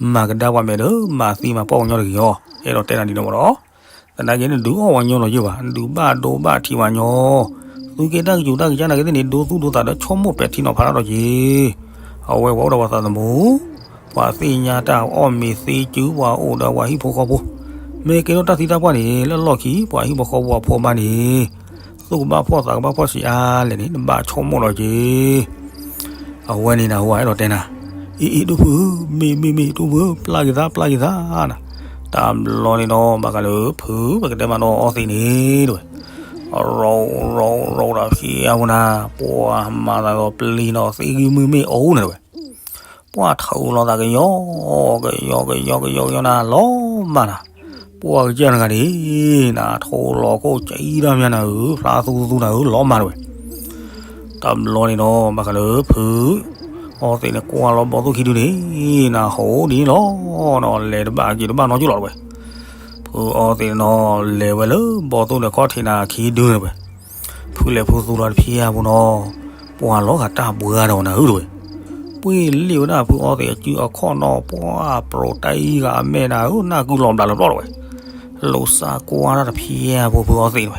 မၤကဒါပှၤမဲာ်ဒီး မၤသံမၤပှၢ်ပှၤညီတဂ့ၤအီၤ, အဲၣ်ဒိးတဲနၤဒ်န့ၣ်မ့ၢ်နီၤ, သနာ်က့န့ၣ် ဒုးအီၣ်ပှၤညီလီၤယ့ၢ်ဘၣ်, ဒုးဘၣ်ဒိဘၣ်ထံးပှၤညီ, သုကဲတၢ်ကစူၤတၢ်ကစၢ်နာ်က့သ့ၣ်န့ၣ် ဒိသူၣ်ဒိသးဒီး ဆိကမိၣ်ပဲာ်ထံနီၤဖးတၢ်ဒီးက့ၤ, အဝဲပှၤအိၣ်ဒီးပှၤသးသမူ ပှၤသ့ၣ်ညါတၢ်အီၣ်မ့ၤသ့စု ပှၤအိၣ်ဒီးပှၤဟံၣ်ဖိဃီဖိ, မ့ၢ်ကဲထီၣ်တၢ်သံတၢ်ပှၢ်န့ၣ် လၢလီၢ်ခံ ပှၤဟံၣ်ဖိဃီဖိအဖိအမါန့ၣ် သူၣ်ကဘၣ်ဖှီၣ်သးကဘၣ်ဖှီၣ်ဆံးအါလဲၣ်န့ၣ် နဘၣ်ဆိကမိၣ်လီၤက့ၤ, အဝဲန့ၣ်နဟူအဲၣ်ဒိးတဲနၤ, အ့ အ့ ဒိၣ်ဖုဧၢ, မ့ၢ် မ့ၢ် မ့ၢ် ဒိၣ်ဖုဧၢ, ပျၢ်က့ၤသး ပျၢ်က့ၤသးနၤ, တဘျီန့ၣ်နီၤ ဘၣ်ဃးလၢဖု ပကတဲမးနီၤ အီသံးန့ၣ်တဝဲ, ရိ ရိ ရိဒီးဖံအပူၤနၤ, ပှၤမၤသးဒီးပျံၤနီၤ သ့ၣ်ဂံၢ်မုၢ်မ့ၣ်အူန့ၣ်တဝဲ ပှၤထုးလီၤသးကယီ ကယီ ကယီ ကယီ ကယီနၤ လီၤမၢ်နၤ, ပှၤကစၢ်တဂၤန့ၣ် နထိလီၤခိၣ်ကံတၢ်မးနၤဧၢ, ဖျါသူသူနၤဧၢ လီၤမၢ်တဝဲ, တဘျီန့ၣ်နီၤ ဘၣ်ဃးလၢဖု အီသံးန့ၣ် ကွၢ်လီၤဘီသိၣ်ခံဒုန့ၣ် နဟူဒ်န့ၣ်လီၤနီၤ, လဲၤတဘၣ်က့ၤတဘၣ်နီတကၠိၢ်လီၤတဝဲ, ဖုအီသံးန့ၣ်နီၤ လဲၤဝဲလၢဘီသိၣ်ဒီးခီၣ်ထံးနၤခံဒုန့ၣ်ဝဲ ဖုလဲၤဖုသူလီၤတဖံအပူၤနီၤ, ပှၤလီၤဂာ်တၢ်ဘှါဒီးနၤဧၢတဝဲ, ပှ့ၤလံာ်ဝဲဒၣ်ဖုအီသံးအစုအခီၣ်နီၤ ပှၤပြိးတၢ်အံၤဂၤအမဲာ်နၤဧၢ နၢ်ကုလီၤဘျးလၢပျီၢ်တဝဲ, လိာ်စးကွၢ်တၢ်တဖံအပူၤဖုအီသံးတဝဲ,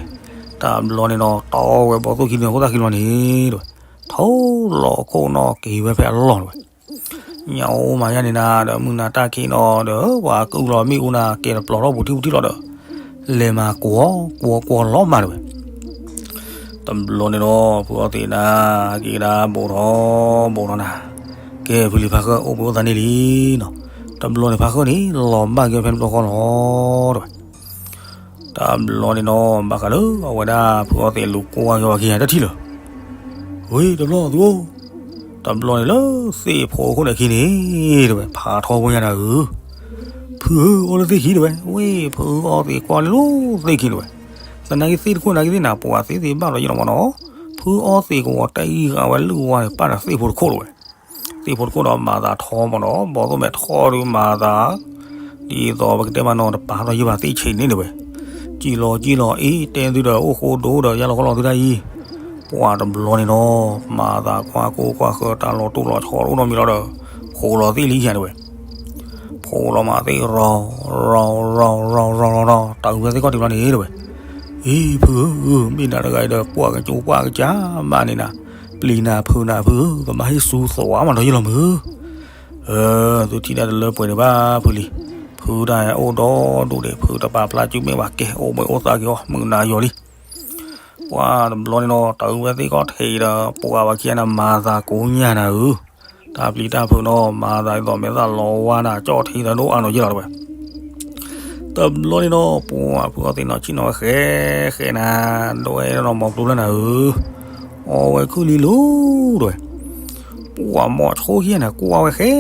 တဘျီန့ၣ်နီၤ တီဝဲဘီသိၣ်ခံဒုန့ၣ် ခိၣ်သၣ်ခံလီၤန့ၣ်တဝဲ, ထိလီၤခိၣ်နီၤက့ၤဝဲဖဲအလီၢ်တဝဲ ညၣ်အိၣ်မၤယါန့ၣ်နၤဒီး မုၢ်နၤတၢ်ခံးနီၤဒီး ပှၤကုၢ်လီၤမ့ၣ်အူနၤ ကဲတပျီၤထီၣ်ပူၤထံပူၤထံလီၤဒီး လဲၤမၤကွီၢ်ကွီၢ်ကွီၢ်လီၤမၢ်တဝဲ, တဘျီန့ၣ်ဒီး ဖုအီသံးနၤ က့ၤကဒါဘိးထီၣ်ဘိးထီၣ်နၤ, ကဲဖုလံၤဖးဃၢၤ အိၣ်ဘှံးအိၣ်သါန့ၢ်လံနီၤ, တဘျီန့ၣ်ဖးဃၢၤန့ၣ် လီၤဘၣ်က့ၤဖဲတဘျီဃီလီၤတဝဲ တဘျီန့ၣ်နီၤ ဘၣ်ဃးလၢအဝဲဒၣ်ဖုအီသံးလူၤကွၢ်က့ၤဝဲခံဂၤတထံၣ်လၢၤ, ဝ့ၢ်တဘျီသုအိၣ်, တဘျီန့ၣ်လၢသ့ၣ်ဖိအခိၣ်န့ၣ်ခံန့ၣ် တဝဲ ဖးထီဖိညါနၤဧၢ, ဖုဧၢ အိၣ်လၢသ့ၣ်ခံတဝဲ, ဝ့ၢ်ဖုအီသံးကွၢ်လၢလီၤသ့ၣ်ခံတဝဲ, သနာ်က့သ့ၣ်တခိၣ်နာ်က့သ့ၣ်နၤ ပှၤသ့သ့ဘၣ်ဒီးယလီၤမၢ်နီၤ, ဖုအီသံးကဝီၤတၢ်အံၤဂၤဝဲလုၢ်ဝါန့ၣ် ပာ်ဒီးသ့ၣ်ဖိတခိၣ်တဝဲ သ့ၣ်ဖိတခိၣ်ဒီးမၤသးထီမးဒီး ဘီသိၣ်မဲာ်ထီဒုးမၤသး ဒ်သိးပကတဲမးနီၤ တပာ်ထီၣ်ယံာ်ဘၣ်သ့ၣ်ဆံးန့ၣ်တဝဲ, ကံၣ်လီၤကံၣ်လီၤအ့ၣ် တဲသုဒီးအိၣ်ဃိဒိၣ်ဒီးယါလီၤခီလီၤသုတၢ်အံၤ, ပှၤတဘျီန့ၣ်နီၤ မၤသးကွၢ်ကိၢ်ကွၢ်ဃၢၤ တၢ်လီၤတိၢ်လီၤဆီတအိၣ်နီတမံၤလီၤဒီး ဖိးလီၤသ့ၣ်လံယါတဝဲ ဖိးလီၤမးသ့ၣ်ရီၤ ရီၤ ရီၤ ရီၤ ရီၤ ရီၤ ရီၤ တၢ်အုၣ်ဝဲသ့ၣ်ခီၣ်ထံးဘျီန့ၣ်တဝဲ, အ့ ဖုဧၢ မ့ၢ်နၤတဂၤအံၤဒီး ပှၢ်ကကၠိပှၢ်ကစၢ်မးန့ၣ်နၤ, ပျံၤနၤဖုးနၤဖုဧၢ ကဘၣ်ဟ့ၣ်ဆူသဝးမးဒီးယလီၤမုၢ်, သုထံၣ်ဒၣ်တလၢပှဲၤဒံးဘၣ်ဖုလံ, ဖုတၢ်အိၣ်ဒီဒူၣ်ဒံး ဖုတပာ်ဖျါစုမ့ၢ်ဘၣ်ကဲ အိၣ်ဘှံးအိၣ်သါက့ၤအီၤ မုၢ်နၤယီၤလံ ပှၤတဘျီန့ၣ်နီၤ တၢ်အုၣ်ဝဲသ့ၣ်ခီၣ်ထံးဒီး ပှၤဘၣ်ခံဂၤန့ၣ် မၤသးကိညါနၤဧၢ, တၢ်ပျံၤတၢ်ဖုးနီၤ မၤသးဒ်သိးမဲာ်သၣ်လီၤဝါနၤ ကၠီၣ်ထံသးဒိၣ်အါနီၤယလီၤတဝဲ, တဘျီန့ၣ်နီၤ ပှၤဖုအီသံးနီၤ ဆ့ၣ်နီၤဝဲဃဲဃဲနၤ, ဒွဲၣ်နီၤမီၤကျိၤလၢနၤဧၢ, အီဝဲခုၣ်လံလိၤတဝဲ, ပှၤမိၤဆိဟံၣ်န့ၣ် ကွၢ်ဝဲဃဲ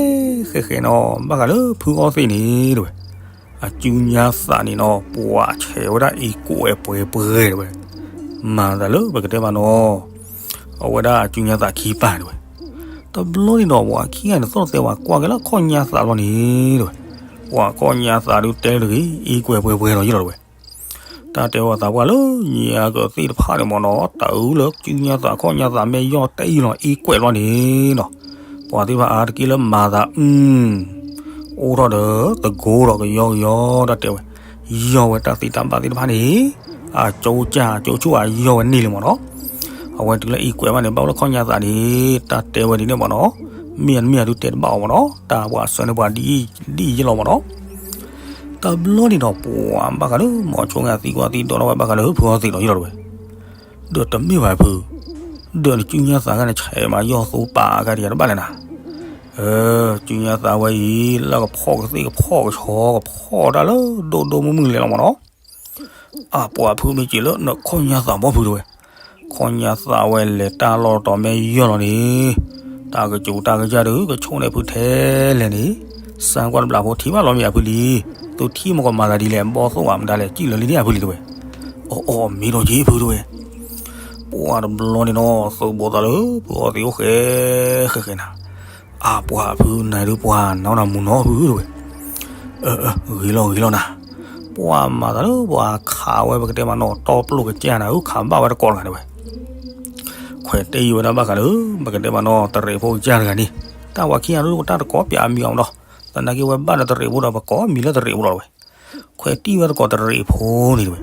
ဃဲဃဲနီၤ ဘၣ်ဃးလၢဖုအီသံးန့ၣ်တဲဝဲ, အစုညါသးန့ၣ်နီၤ ပှၤဆဲးဝဲဒၣ်အံၤကွဲးပှဲၤပှဲၤတဲဝဲ, မၤသးလၢပကတဲဘၣ်နီၤ အဝဲဒၣ်အစုညါသးခံပၢ်တဲဝဲ. တဘျီန့ၣ်ဒီး ပှၤခံဂၤန့ၣ်သီၣ်တသဲဝဲ ကွၢ်က့ၤလၢခီၣ်ညါသးဘျီန့ၣ်တဲဝဲ, ပှၤခီၣ်ညါသးဒုးတဲတဂ့ၤ အံၤကွဲးပှဲၤပှဲၤလီၤယ့ၢ်လီၤတဲဝဲ. တၢ်တဲဝဲသးပှၢ်လၢညါကသ့ၣ်တဖၣ်န့ၣ်မ့ၢ်နီၤ တၢ်အုၣ်လၢစုညါသးခီၣ်ညါသးမ့ၢ်ယီၢ်တအံၤလီၤ အံၤကွဲးဘျီန့ၣ်နီၤ, ပှၤသ့ၣ်တဖၣ်အါတက့ၢ်လၢမၤသး အုၣ် အိၣ်ထီၣ်ဒီးသကိးဒီးကယီကယီ တၢ်တဲဝဲ, ယီၢ်ဝဲတၢ်သ့တၢ်ဘၣ်သ့ၣ်တဖၣ်န့ၣ် အကၠိကၢ်ကၠိဆူၣ်အယီၢ်ဝဲန့ၢ်လံမ့ၢ်နီၤ, အဝဲတုၤလၢအံၤကွဲးဘၣ်န့ၣ် ဘၣ်အိၣ်လၢခီၣ်ညါသးန့ၣ် တၢ်တဲဝဲဒ်န့ၣ်မ့ၢ်နီၤ, မ့ၢ်အမ့ၢ်အဒုးတဲတဘၣ်အီၤမ့ၢ်နီၤ တၢ်ပှၤဆၢန့ၢ်ပှၤဒ်အံၤယ့ၢ်လီၤမ့ၢ်နီၤ. တဘျီန့ၣ်ဒီး ပှၤဘၣ်ဃးလၢမိၤဆိဂၤသံကွၢ်သံဒိးထီၣ်ဝဲဘၣ်ဃးလၢဖုအီသံးလီၤယ့ၢ်လီၤတဲဝဲ, ဒီးတမ့ၢ်ဘၣ်ဖု, ဒီးနစုညါသးဂၤန့ၣ်ဆဲးမၤယီၢ်သူပာ်အဂၤဒံးတဘၣ်လဲၣ်နၤ, စုညါသးဝဲအံၤ လၢကဖီၣ်ကသ့ၣ်ကဖီၣ်ကဆီကဖီၣ်တၢ်လၢဒိၣ်ဒိၣ်မုၢ်မုၢ်လဲၤလီၤမ့ၢ်နီၤ. အပှၤဖုမ့ၢ်စံးလၢနခီၣ်ညါသးဘီဖုတဲဝဲ, ခီၣ်ညါသးဝဲလဲၤတၢ်လီၢ်တတီၤမ့ၢ်ယီၢ်လီၤန့ၣ်, တၢ်ကစူၤတၢ်ကစၢ်ဒုးကဆိကမိၣ်န့ၢ်ဖုထဲလဲၣ်န့ၣ်, စၢကွၢ်တဘျီဖိထံၣ်ဘၣ်လီၤမ့ၢ်အဖုလံ, သုထံၣ်မ့ၢ်ကမၤသးဒ်လဲၣ် ဘီၣ်သိၣ်ဘၣ်မတၤလဲၣ် စံၣ်လၢာ်လံန့ၣ်အဖုလံတဲဝဲ. အီၣ်အီၣ်မ့ၢ်ဒီးက့ၤဖုတဲဝဲ, ပှၤတဘျီန့ၣ်နီၤ သုးဘိးသးလၢဖုအီသံးအိၣ်ဃဲဃဲဃဲနၤ, အပှၤဖုနၤဒုးပှၤနီၤနၤမုၢ်နီၤဖုတဲဝဲ ဂ့ၤလီၤဂ့ၤလီၤနၤ, ပှၤမၤသးလၢပှၤခးဝဲပကတဲမးနီၤ တီပျိၢ်ကစၢ်နၤဧၢ ခးဘၣ်ဝဲတကိးတဂၤတဲဝဲ, ခွဲးတ့ၢ်ယံၤဝဲဒၣ်ဘၣ်ဃးလၢ ပကတဲမးနီၤ တရံးဖိကစၢ်တဂၤန့ၣ်, တၢ်ဝဲခံဂၤဒုးတၢ်တကိးပၠးအမံၤအီၤမးဒီး, သနာ်က့ဝဲဘၣ်ဒီးတရံးဖိဒီးပကိးမံၤလၢတရံးဖိလီၤတဲဝဲ, ခွဲးတ့ၢ်ဝဲတကိးတရံးဖိန့ၣ်တဲဝဲ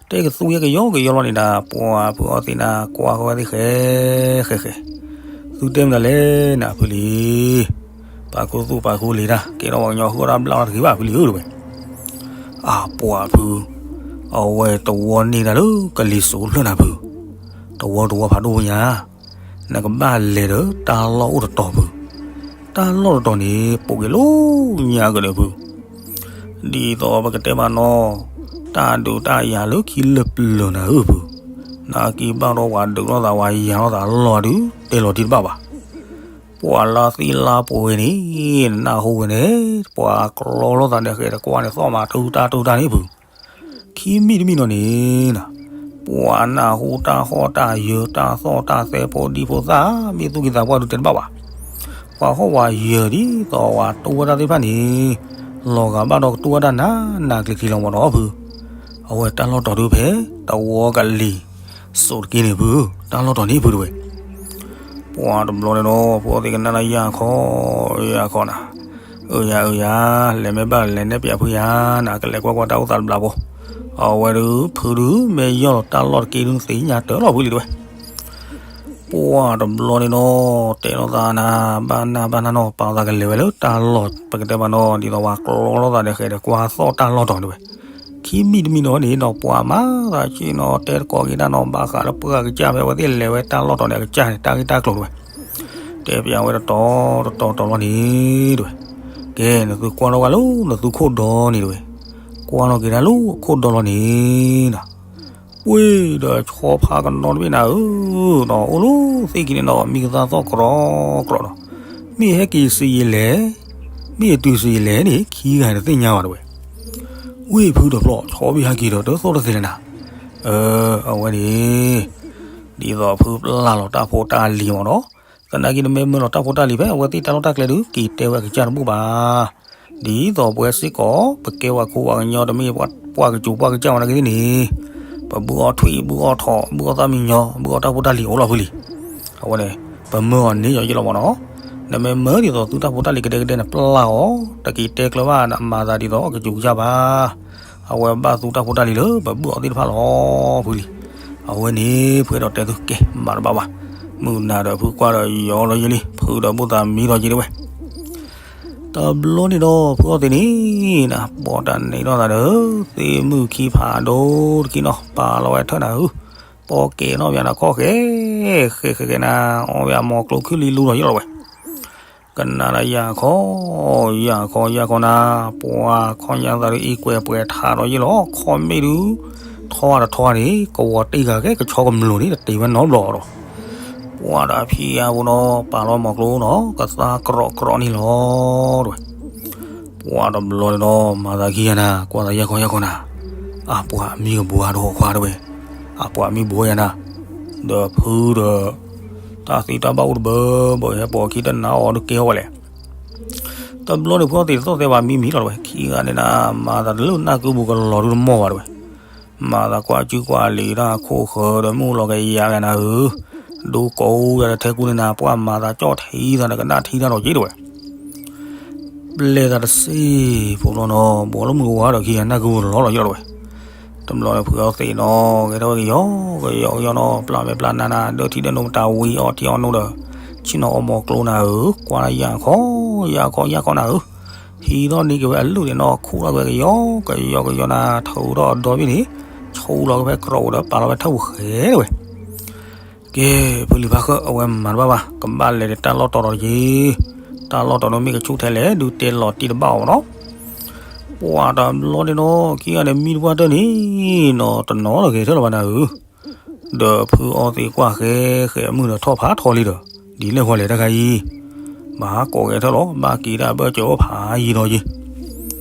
တဲကသူဝဲကယီကယီလီၤန့ၣ်ဒီး ပှၤဖုအီသံးနၤ ကွၢ်ဃီဝဲသ့ၣ်ဃဲဃဲဃဲ, သုတဲမနုၤလဲၣ်နၤဖုလံ, ပာ်ခူသူၣ်ပာ်ခူလံၤတၢ် ကဲထီၣ်ပှၤကညီဃုအီၣ်တၢ်ဘျၣ်အီၣ်တဂ့ၤဘၣ်ဖုလံဧၢတဲဝဲ, အပှၤဖု, အဝဲတဝီန့ၢ်တၢ်လၢကလံၤစိးဖျၢၣ်နၤဖု, တဝီတဝီဖးဒိၣ်ညါ နကဘၣ်လဲၤဒီးတၢ်လီၢ်အိၣ်တတီၤဖု, တၢ်လီၢ်တတီၤန့ၣ် ပိာ်က့ၤလီၤညါကဒီးဖု, ဒ်သိးပကတဲမးနီၤ, တၢ်ဒုးတၢ်ယၤလၢခံလၢာ်ပျၢၤနၤဧၢဖု, နာ်က့ဘၣ်ဒီးပှၤဒုးလိာ်သးပှၤယၤလိာ်သးလီၤဒုး တဲလီၤတံၢ်တဘၣ်ဘၣ်, ပှၤလါသ့လါပှဲၤန့ၣ် နနၢ်ဟူဝဲန့ၣ် ပှၤကျီလိာ်သးဒီးဃဲၤတကွၢ်န့ၣ် သီၣ်မၤထူတၢ်ထူတၢ်န့ၣ်ဖု ခံမံၤတမံၤနီၤန့ၣ်, ပှၤနၢ်ဟူတၢ်ဟီၣ်တၢ်ယၢၤ တၢ်သီၣ်တၢ်သဲဖိဒံဖိသၣ် မ့ၢ်သူၣ်က့သးပှၢ်ဒုးတဲတဘၣ်ဘၣ်, ပှၤဟီၣ်ပှၤယၢၤဒ်သိးပှၤတူၢ်ဝဲဒၣ်သ့ၣ်တဖၣ်န့ၣ်, လီၤဂာ်ဘၣ်ဒီးကတူၢ်ဝဲဒၣ်နးနးကျံၤကျံၤလီၤမ့ၢ်နီၤဖု, အဝဲတၢ်လီၢ်တီၤဒုးဖဲ တဝီကလံၤစိးတက့ၢ်န့ၣ်ဖု, တၢ်လီၢ်တီၤန့ၣ်ဖုတဲဝဲ ပှၤတဘျီန့ၣ်ဒီး ဖိသ့ၣ်ကနၣ်လၢယၤခီ, ယၤခီနၤ, အၢယၤအၢယၤ, လဲၤမ့ၢ်ဘၣ်လဲၤနဲၣ်ပၠးဖုယၤနၤ, ကလဲၤကွၢ်ကွၢ်တၢ်အိၣ်သးတဘျီဖိ, အဝဲဒုးဖုဒုးမ့ၢ်ယီၢ်လီၤတၢ်လီၢ်တက့ၢ်ဒုးသ့ၣ်ညါတၢ်လီၢ်ဖုလံတဲဝဲ ပှၤတဘျီန့ၣ်ဒီး တဲလိာ်သးနၤ ဘၣ်နၢ်ဘၣ်နၢ်နီၤ ပာ်သးကလဲၤဝဲလၢတၢ်လီၢ် ပကတဲမးနီၤ ဒ်သိးပှၤကျီလိာ်သးဒီးဃဲၤဒီးကွၢ်သီၣ်တၢ်လီၢ်တီၤတဲဝဲ, ခံမံၤတမံၤနီၤန့ၣ်ဒီး ပှၤမၤသးဆ့ၣ်နီၤ တဲသကိးက့ၤတၢ်နီၤ ဘၣ်ဃးလၢပှၢ်ကစၢ်ဖဲအဝဲသ့ၣ်လဲၤဝဲတၢ်လီၢ်တီၤန့ၣ် အကစၢ်န့ၣ် တၢ်ဂ့ၢ်တၢ်ကျိၤတဲဝဲ, တဲပၠးဝဲတတီၤတတီၤတတီၤလီၤန့ၣ်တဲဝဲ, ကဲ နသုကွၢ်ထီၣ်ဝဲလၢနသုခိၣ်ဒီန့ၣ်တဲဝဲ, ကွၢ်ထီၣ်က့ၤတၢ်လၢခိၣ်ဒီလီၤန့ၣ်နၤ ပှ့ၤဒီးဆီဖါကနီတဘ့ၣ်နၤဧၢ, ဒီးအိၣ်လၢသ့ၣ်ကံၤန့ၣ်ဒီး မံကသါသီၣ်ကြီကြီဒီး, မ့ၢ်ဟဲက့ၤစံးယလဲၣ်, မ့ၢ်အတုၤစံးယလဲၣ်န့ၣ် ခံဂၤတသ့ၣ်ညါဘၣ်တဲဝဲ, ဝ့ၢ်ဖုတဖျီၣ် ဆီဘ့ၣ်ဟဲက့ၤဒီး တသီၣ်တသ့လၢၤနၤ, အဝဲန့ၣ် ဒ်သိးဖုပျၢ်လီၤတၢ်ဖိတၢ်လံၤမ့ၢ်နီၤ, သနာ်က့နမ့ၢ်မၢလီၤတၢ်ဖိတၢ်လံၤဖဲအဝဲသ့ၣ်တၢ်လီၢ်တၢ်ကျဲဒုး က့ၤတဲဝဲအကစၢ်တဘူၣ်ဘၣ် ဒ်သိးပဝဲစ့ၢ်ကီး ပကဲပှၤခိပှၤကညီတမ့ၢ်ပှၤကစူးပှၤကစၢ်ဝဲနာ်က့သ့ၣ်န့ၣ်, ပဘုၣ်အီၣ်ထွံၣ် ဘုၣ်အီၣ်ထိး ဘုၣ်အီၣ်သၣ်မံညီ ဘုၣ်အီၣ်တၢ်ဖိတၢ်လံၤအိၣ်လီၤဖုလံ. အဝဲန့ၣ် ပမၢအီၤန့ၣ်ယီၤယ့ၢ်လီၤမ့ၢ်နီၤ. နမ့ၢ်မၢဒ်သိးသုတၢ်ဖိတၢ်လံၤကဒဲကဒဲန့ၣ် ပျၢ်အီၤ တက့ၤတဲကျၢၤဘၣ် နမၤသးဒ်သိးကစူးကစၢ်ဘၣ်. အဝဲဘၣ်သုတၢ်ဖိတၢ်လံၤလၢပဘုၣ်အီၤသ့ၣ်တဖၣ်လီၤဖုလံ. အဝဲန့ၣ် ဖုအဲၣ်ဒိးတဲသုကဲ မၤတဘၣ်ဘၣ်. မုၢ်နၤဒီးဖုကွၢ်ဒီးယီၤလီၤယ့ၢ်လံ ဖုဒီးဘုၣ်သးမံလီၤယ့ၢ်ဒၣ်ဝဲ တဘျီန့ၣ်ဒီး ဖုအီၣ်သ့ၣ်န့ၣ် နဘီတၢ်န့ၣ်ထီၣ်သးဒီး သ့ၣ်မုၣ်ခံဖးဒိၣ်တက့ၢ်နီၤ ပာ်လီၤဝဲထၢၣ်နၤဧၢ, ပီကဲနီၣ်ပယၤနၤခီၣ်ဃဲ ဃဲဃဲဃဲနၤ အီၣ်ပယၤမီၤကျိချံလံလူလီၤယ့ၢ်လီၤဝဲ. ကနၣ်ဒၣ်ယၤခီ, ယၤခီ ယၤခီနၤ, ပှၤခီၣ်ညါသးဒုးအံၤကွဲးပှဲၤထးဒီးယ့ၢ်လီၤ ခီၣ်မ့ၢ်ဒုး ထီတထီန့ၣ် ကဝီၤတ့ၢ်ဂၤကဲ ကဆီကမျိၤန့ၣ် တတ့ၤဝဲနီတဘျီဒီး ပ ပှၤဒီးဖံးယါဖိနီၤ ပာ်လီၤမီၤကျိနီၤ ကသါကြီကြီန့ၣ်လီၤ တဲဝဲ. ပှၤတဘျီန့ၣ်ဒီး မၤသးခံဂၤနၤ ကွၢ်သးယၢ်ခီယၢ်ခီနၤ, အပှၤမံကဘှါဒီးခွါတဲဝဲ, အပှၤမံဘှီယၤနၤ, ဒီးဖုဒီး တၢ်သ့တၢ်ဘၣ်အိၣ်တဘၢဘၢ ဟဲပိာ်ခံတနၤအီၤဒုးကဲထီၣ်ဝဲလဲၣ်. တဘျီန့ၣ်ဖုအီသံးတသီၣ်သဲဘၣ် မံမံလီၤတဲဝဲ, ခံဂၤန့ၣ်နၤ မၤသးတလၢနၢ်ကုပူၤကလီၤဒုတမီၢ်ဘၣ်တဲဝဲ. မၤသးကွၢ်စုကွၢ်လံာ်တၢ်ခိၣ်ဃၢၤဒီး မုၢ်လီၤကယၤဂၤနၤဧၢ, ဒိကိးယၤဒီးထဲကူန့ၣ်နၤ ပှၤမၤသးကၠီၣ်ထံသးဒီးကနၣ်ထံတၢ်ဒီးက့တဲဝဲ. ပျဲသးတစ့ၢ်ဖိလီၤနီၤ ဘီလၢမုၢ်ကဝါဒီးခံဂၤနၢ်ကုပူၤလီၤလီၤယီၤတဲဝဲ. တဘျီန့ၣ်ဖုအီသံးနီၤ ဂဲၤထီၣ်ဝဲကယီကယီကယီနီၤ ပျၢ်မဲာ်ပျၢ်နါနၤ ဒၢထံဒၢနိတၢ်ဝံအီထံအီနိဒီး ဆ့ၣ်နီၤအီမီၤကျိနၤဧၢ, ကွၢ်ယၢ်ခီ ယၢ်ခီယၢ်ခီနၤဧၢ, ဟံးထီၣ်န့ၢ်က့ၤဝဲအလုၢ်န့ၣ်နီၤ ခူၣ်ထီၣ်က့ၤဝဲကယီကယီကယီနၤ ထုးထီၣ်အဒီဘ့ၣ်န့ၣ် ဆူလီၤက့ၤဖဲကြီဒီးပာ်လီၤဝဲထၢၣ်ပူၤဃဲတဲဝဲ. ကဲ ဖုလံၤဖးဃၢ အဝဲမၤတဘၣ်ဘၣ် ကဘၣ်လဲၤဒီးတၢ်လီၢ်တီၤဒီးက့ၤ, တၢ်လီၢ်တီၤဒီးမ့ၢ်ကဆူၣ်ထဲလဲၣ် ဒုးတဲလီၤတံၢ်တဘၣ်အီၤနီၤ. ပှၤတဘျီန့ၣ်နီၤ ခံဂၤန့ၣ်မံတပှၢ်တၢၢ်န့ၣ်နီၤ တနီၤတဂဲၤထၢၣ်လီၤဘၣ်နၤဧၢ, ဒီးဖုအီသံးကွၢ်ဃဲဃဲအမုၢ်ဒီးထီၣ်ဖးထီလံဒီး ဒ်လဲၣ်ဃီလဲၣ်တၢ်ခါအံၤ, ဘၣ်ကိးဂဲၤထၢၣ်လီၤ ဘၣ်က့ၤတၢ်ဘၢၣ်စၢၤအိၣ်ဖးယံၤဒီးယံၤ.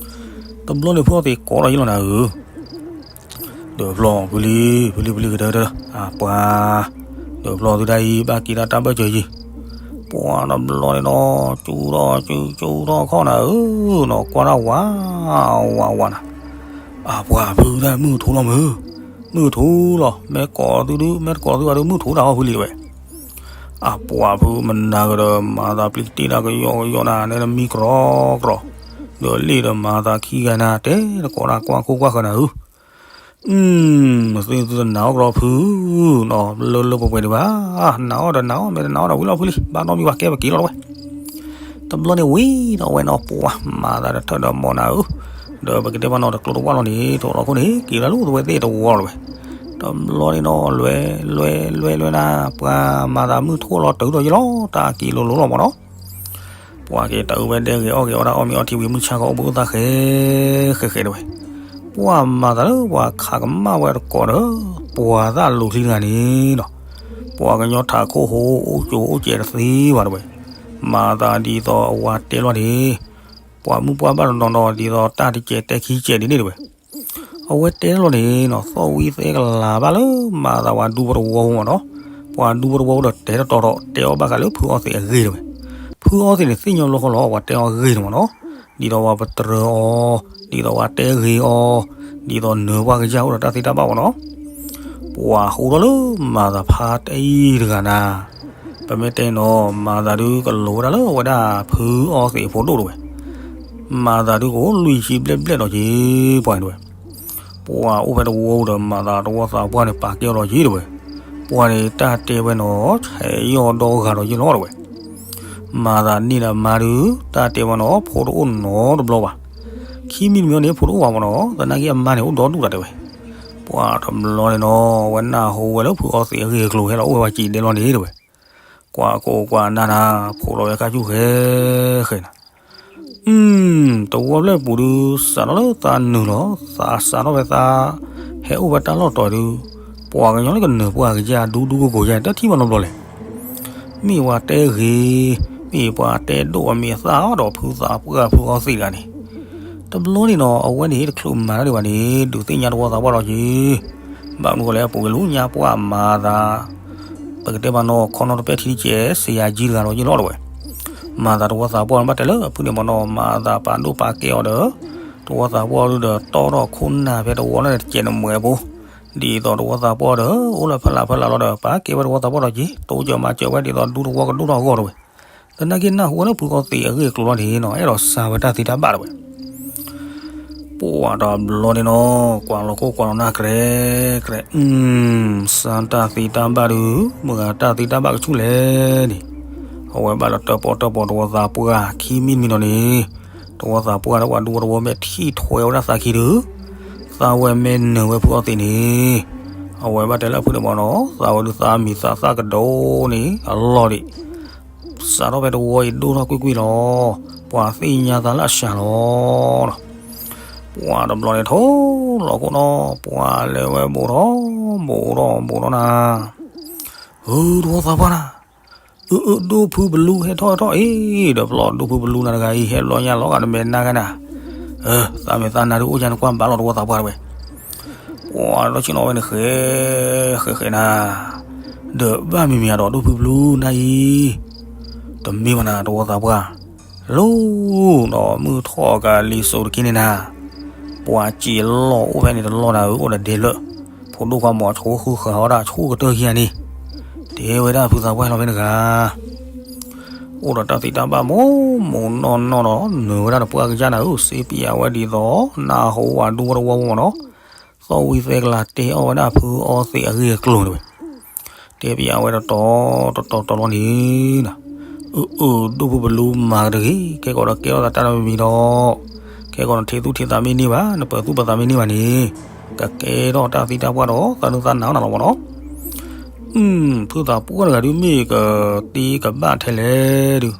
တဘျီန့ၣ်ဖုအီသံးကိးထီၣ်ယံၤလီၤနၤဧၢ ဒီးဖျီဖုလံ ဖုလံ ဖုလံကတၢၢ်တၢၢ် အပှၤ, ဒီးဖျီသုတၢ်အံၤ ဘၣ်က့ၤတၢ်တၢ်ဘၢၣ်စၢၤယံၤ. ပှၤတဘျီန့ၣ်နီၤ ကၠူထီၣ်ကၠူ ကၠူထီၣ်ခီၣ်နၤဧၢနီၤ ကွၢ်ထီၣ်ဝး ဝးဝးနၤ, အပှၤဖုတၢ်မုၢ်ထူလီၤမုၢ်, မုၢ်ထူလီၤ မ့ၢ်ကိးသုဒု မ့ၢ်တကိးသုဘၣ်ဒု မုၢ်ထူတၢ်အီၣ်ဖုလံတဲဝဲ. အပှၤဖုမနၤကဒီး မၤသးပျံၤကတ့ၢ်တၢ်ကယီကယီနၤ နဲနမံကြီကြီ, ဒီးလ့ၣ်ဒီးမၤသးခံဂၤနၤ တဲတကိးနၤကွၢ်ခိၣ်ကွၢ်ဃၢၤနၤဧၢ သုသုတနာ်အီၣ်ကရီဖုနီၤ လၢလၢပှဲၤပှဲၤဒံးဘၣ်, နာ်အီၣ်ဒီးနာ်အီၣ် မ့ၢ်တနာ်အီၣ်ဒီးဝံၤလီၤဖုလံ ဘၣ်နီတမံၤဘၣ် ကဲပက့ၤလီၤတဝဲ. တဘျီန့ၣ်ဝံၤဒီးဝဲနီၤ ပှၤမၤသးတထၢၣ်ဒီးမိၢ်နၤဧၢ, ဒီးပကတဲဘၣ်နီၤတကျိတဝၢ်လီၤန့ၣ် ထိးလီၤခိၣ်န့ၣ် က့ၤလၢလူၢ်သဝဲသ့ၣ်တဝီလီၤတဝဲ. တဘျီန့ၣ်နီၤ လွဲလွဲလွဲလွဲနၤ ပှၤမၤသးမုၢ်ထူၣ်လီၤတုၤဒီးယလီၤ တၢ်က့ၤလိၤလိၤလီၤမးနီၤ ပှၤက့ၤတၢ်အုၣ်ဝဲဒဲဂ့ၤအီၣ်ဂ့ၤအီၣ်ဒၣ်အီၣ်မ့ၤအီထံဝံၤမုၢ်ဆါခီအိၣ်ဘှံးအိၣ်သါဃဲဃဲဃဲတဝဲ. ပှၤမၤသးလၢပှၤခးကမၣ်ဝဲတကိးဒီး ပှၤသၣ်လိၤချံတဂၤန့ၣ်နီၤ, ပှၤကညီထးခိၣ်ဟိအိၣ်ကၠိအိၣ်စဲးတသ့ဘၣ်တဝဲ. မၤသးဒ်သိးအဝၤတဲလီၤန့ၣ်, ပှၤမုၢ်ပှၢ်ဘၣ်တနီၤနီၤဒ်သိးတၢ်တစဲးတဲခံစဲးဒ်န့ၣ်တဝဲ. အဝဲတဲလီၤန့ၣ်နီၤ သီၣ်ဝံသဲကလၤဘၣ်လၢမၤသးပှၤဒူဖိတဝီဖိမးနီၤ, ပှၤဒူဖိတဝီဖိဒီးတဲတတီၤဒီး တဲအီၣ်ဘၣ်ဃးလၢဖုအီသံးအဂ့ၢ်တဝဲ. ဖုအီသံးန့ၣ်သ့ၣ်ညါလီၤဃီလီၤ ပှၤတဲအီၣ်ဂ့ၢ်န့ၣ်မးနီၤ, ဒ်သိးပှၤပတြၢၤအီၤ, ဒ်သိးပှၤတဲဂ့ၤအီၤ, ဒ်သိးနၢၤပှၢ်ကစၢ်အိၣ်ဒီးတၢ်သ့တၢ်ဘၣ်မးနီၤ. ပှၤဟူထီၣ်လၢမၤသးဖါတံၢ်တဂၤနၤ, ပမ့ၢ်တဲနီၤ မၤသးဒုးကလိၤဝဲဒၣ်လၢအဝဲဒၣ်ဖုအီသံးအဖိဒိၣ်တဝဲ. မၤသးဒုးကအိၣ်လွံၢ်ဆံဘျဲၣ်ဘျဲၣ်ဒီးက့ၤ ပှၤန့ၣ်တဝဲ. ပှၤအိၣ်ဖဲတဝီဒီးမၤသးတဝီသးပှၢ်န့ၣ် ပာ်ကဲအီၤဒီးက့ၤတဝဲ. ပှၤန့ၣ်တၢ်တဲဝဲနီၤ ဆဲးယီၢ်ဒီဂၤဒီးက့ၤလီၤတဝဲ. မၤသးန့ၢ်ဒီးမါဒုး တၢ်တဲဝဲနီၤ ဖိတအိၣ်နီတဘျီဘၣ်. ခံမံၤတမံၤန့ၣ် ဖိတအိၣ်ဘၣ်မးနီၤ သနာ်က့အမါန့ၣ်အိၣ်ဒီဒူၣ်တၢ်တဲဝဲ. ပှၤတဘျီန့ၣ်နီၤ အဝဲနၢ်ဟူဝဲလၢဖုအီသံးအဂ့ၢ်အကျိၤဟဲလီၤအိၣ်ဝဲပှၤစံးဒဲလီၤန့ၣ်တဝဲ. ကွၢ်ကိးကွၢ်နၢ်နၤ ဖိးလီၤဝဲခါဆူၣ်ဃဲဃဲနၤ. တဝီဖျၢၣ်ပူၤဒုး စးထီၣ်လၢသးနုာ်လီၤ သးစးထီၣ်ဝဲသး ဟဲအိၣ်ဝဲတၢ်လီၢ်တီၤဒုး ပှၤကညီလၢကနၢၤပှၢ်ကယၢ်ဒူဒူကိကိယဲၢ် တထံၣ်ဘၣ်နီတဘျီလဲၣ်. မ့ၢ်ပှၤတဲဂ့ၤ, မ့ၢ်ပှၤတဲဒိၣ်အမ့ၢ်အသၣ်အီၤဒီးဖုသးပှၢ်ဖုအီသံးတဂၤန့ၣ်. တဘျီန့ၣ်နီၤ အဝဲန့ၣ်တချုးမၤတၢ်ဒံးဘၣ်န့ၣ် ဒုးသ့ၣ်ညါတဝီသးပှၢ်ဒီးက့ၤ. ဘၣ်မနုၤဃိလဲၣ် ပှၤဂ့ၤလူညါပှၢ်မၤသး ပကတဲဘၣ်နီၤ ခီနီတပဲထံတကဲး စယၤကံတဂၤဒီးယ့ၢ်လီၤတဝဲ. မၤသးတဝီသးပှၢ်န့ၣ်ဘၣ်တဲလၢအဖုန့ၣ်မ့ၢ်နီၤ မၤသးပာ်ဒိၣ်ပာ်ကဲအီၤဒီး တဝီသးပှၢ်ဒုးဒီးတီၢ်ထီၣ်ခိၣ်နၢ်ဖဲတဝီန့ၣ် တကဲးနမဲာ်အပူၤ ဒ်သိးတဝီသးပှၢ်ဒီး အိၣ်လၢဖဲလးဖဲလးလီၤဒီး ပာ်ကဲဝဲတဝီသးပှၢ်ဒီးက့ၤ တိစၢၤမၤစၢၤဝဲဒ်သိးဒူတဝီကဒိၣ်ထီၣ်အဂီၢ်တဝဲ. သနာ်က့နၢ်ဟူဝဲလၢဖုအီသံးအဂ့ၢ်အကျိၤလီၤန့ၣ်နီၤ အဲၣ်ဒိးစၢၤဝဲတၢ်သ့တၢ်ဘၣ်တဝဲ. ပှၤတဘျီန့ၣ်နီၤ ကွၢ်လီၤခိၣ်ကွၢ်လီၤနၢ်ကြဲးကြဲး, စၢၤတၢ်သ့တၢ်ဘၣ်ဒုး မတၤတၢ်သ့တၢ်ဘၣ်ကဆူၣ်လဲၣ်န့ၣ်, အဝဲဘၣ်ဒီးတၢၣ်ပီၣ်တၢၣ်ပီၣ်တဝီသးပှၢ်ခံမံၤတမံၤနီၤန့ၣ်, တဝီသးပှၢ်ဒီးပှၤဒူဝီတဝီမ့ၢ်ထံၣ်ထွဲဝဲဒၣ်သးခံဒုး, သးဝဲမ့ၢ်နၢၤဝဲဖုအီသံးန့ၣ်, အဝဲဘၣ်တဲလၢအဖုန့ၣ်မ့ၢ်နီၤ သးဝဲဒုးသးမံၤသးသၣ်ကဒိၣ်န့ၣ် အလီၢ်ဒံး စးထီၣ်ဖဲတဝီအံၤဒိၣ်ထီၣ်ကွ့ၢ်ကွ့ၢ်လီၤ. ပှၤသ့ၣ်ညါသးလၢအစှၤလီၤ. ပှၤတဘျီန့ၣ်ထိၣ်လီၤခိၣ်နီၤ ပှၤလဲၤဝဲဘူးထီၣ်ဘူးထီၣ်ဘူးထီၣ်နၤ, ဟုတဝီသးပှၢ်နၤ အၢ အၢ ဒိၣ်ဖုဘလူး ဟဲထီၣ်ဟဲထီၣ်အ့ၣ် ဒီးပျီဒိၣ်ဖုဘလူးနၤတဂၤအံၤ ဟဲဘျီညါလီၤဂာ် နမဲာ်နါဂၤနၤ, သးမဲာ်သးနါဒုးအိၣ်ယါနကွၢ်ဘၣ်လီၤ တဝီသးပှၢ်တဝဲ, ပှၤလီၢ်ဆ့ၣ်နီၤဝဲန့ၣ်ဃဲ ဃဲဃဲနၤ, ဒီးဘၣ်မံၤမံၤဒီးဒိၣ်ဖုဘလူးနၤအံၤ, တမ့ၢ်ဘၣ်နၤ တဝီသးပှၢ်, လီၤဒီးမုၢ်ထီၣ်ကလံၤစိးတက့ၢ်န့ၣ်နၤ, ပှၤစံးလီၤအိၣ်ဖဲန့ၣ်တလီၢ်နၤဧၢ အိၣ်ဒီးဒဲလၢ, ဖိဒိၣ်ခွါမီၤဆိဃုဃၢၤအီၣ်ဒၣ်ဆူၣ်ကတၢၢ်ခံဂၤန့ၣ်, တဲဝဲဒၣ်ဖုသးပှၢ်လီၤဖဲန့ၣ်တဂၤ အိၣ်ဒီးတၢ်သံတၢ်ဘၣ်မိၢ်မိၢ်နီၢ်နီၢ်ဒီး နုာ်ဝဲဒၣ်တပှၢ်ကစၢ်နၤဧၢ စ့ပၠးဝဲဒ်သိး နၢ်ဟူဝဲဒူဝဲတဝီဝဲမ့ၢ်နီၤ, သီၣ်ဝံသဲကလၤတဲအီၣ်ဝဲဒၣ်ဖုအီသံးအဂ့ၢ်အကျိၤန့ၣ်ဝဲ, တဲပၠးဝဲတတီၤတတီၤတတီၤလီၤန့ၣ်, အၢ အၢ ဒိၣ်ဖုဘလူးမၤကတဂ့ၤ ကဲကီးဒီးကဲထီၣ်သးတၢ်နီတမံၤဒီး, ကဲကီးနထံသူၣ်ထံသးမ့ၢ်န့ၢ်ဘၣ် နပၢၤသူၣ်ပၢၤသးမ့ၢ်န့ၢ်ဘၣ်န့ၣ်, ကကဲထီၣ်တၢ်သံတၢ်ပှၢ်ဒီး သးနုၢ်သးနါနၤလီၤမ့ၢ်နီၤ ဖုသးပှၢ်တဂၤဒုးမ့ၢ်ကတ့ကဘၣ်ထဲလဲၣ်ဒုး,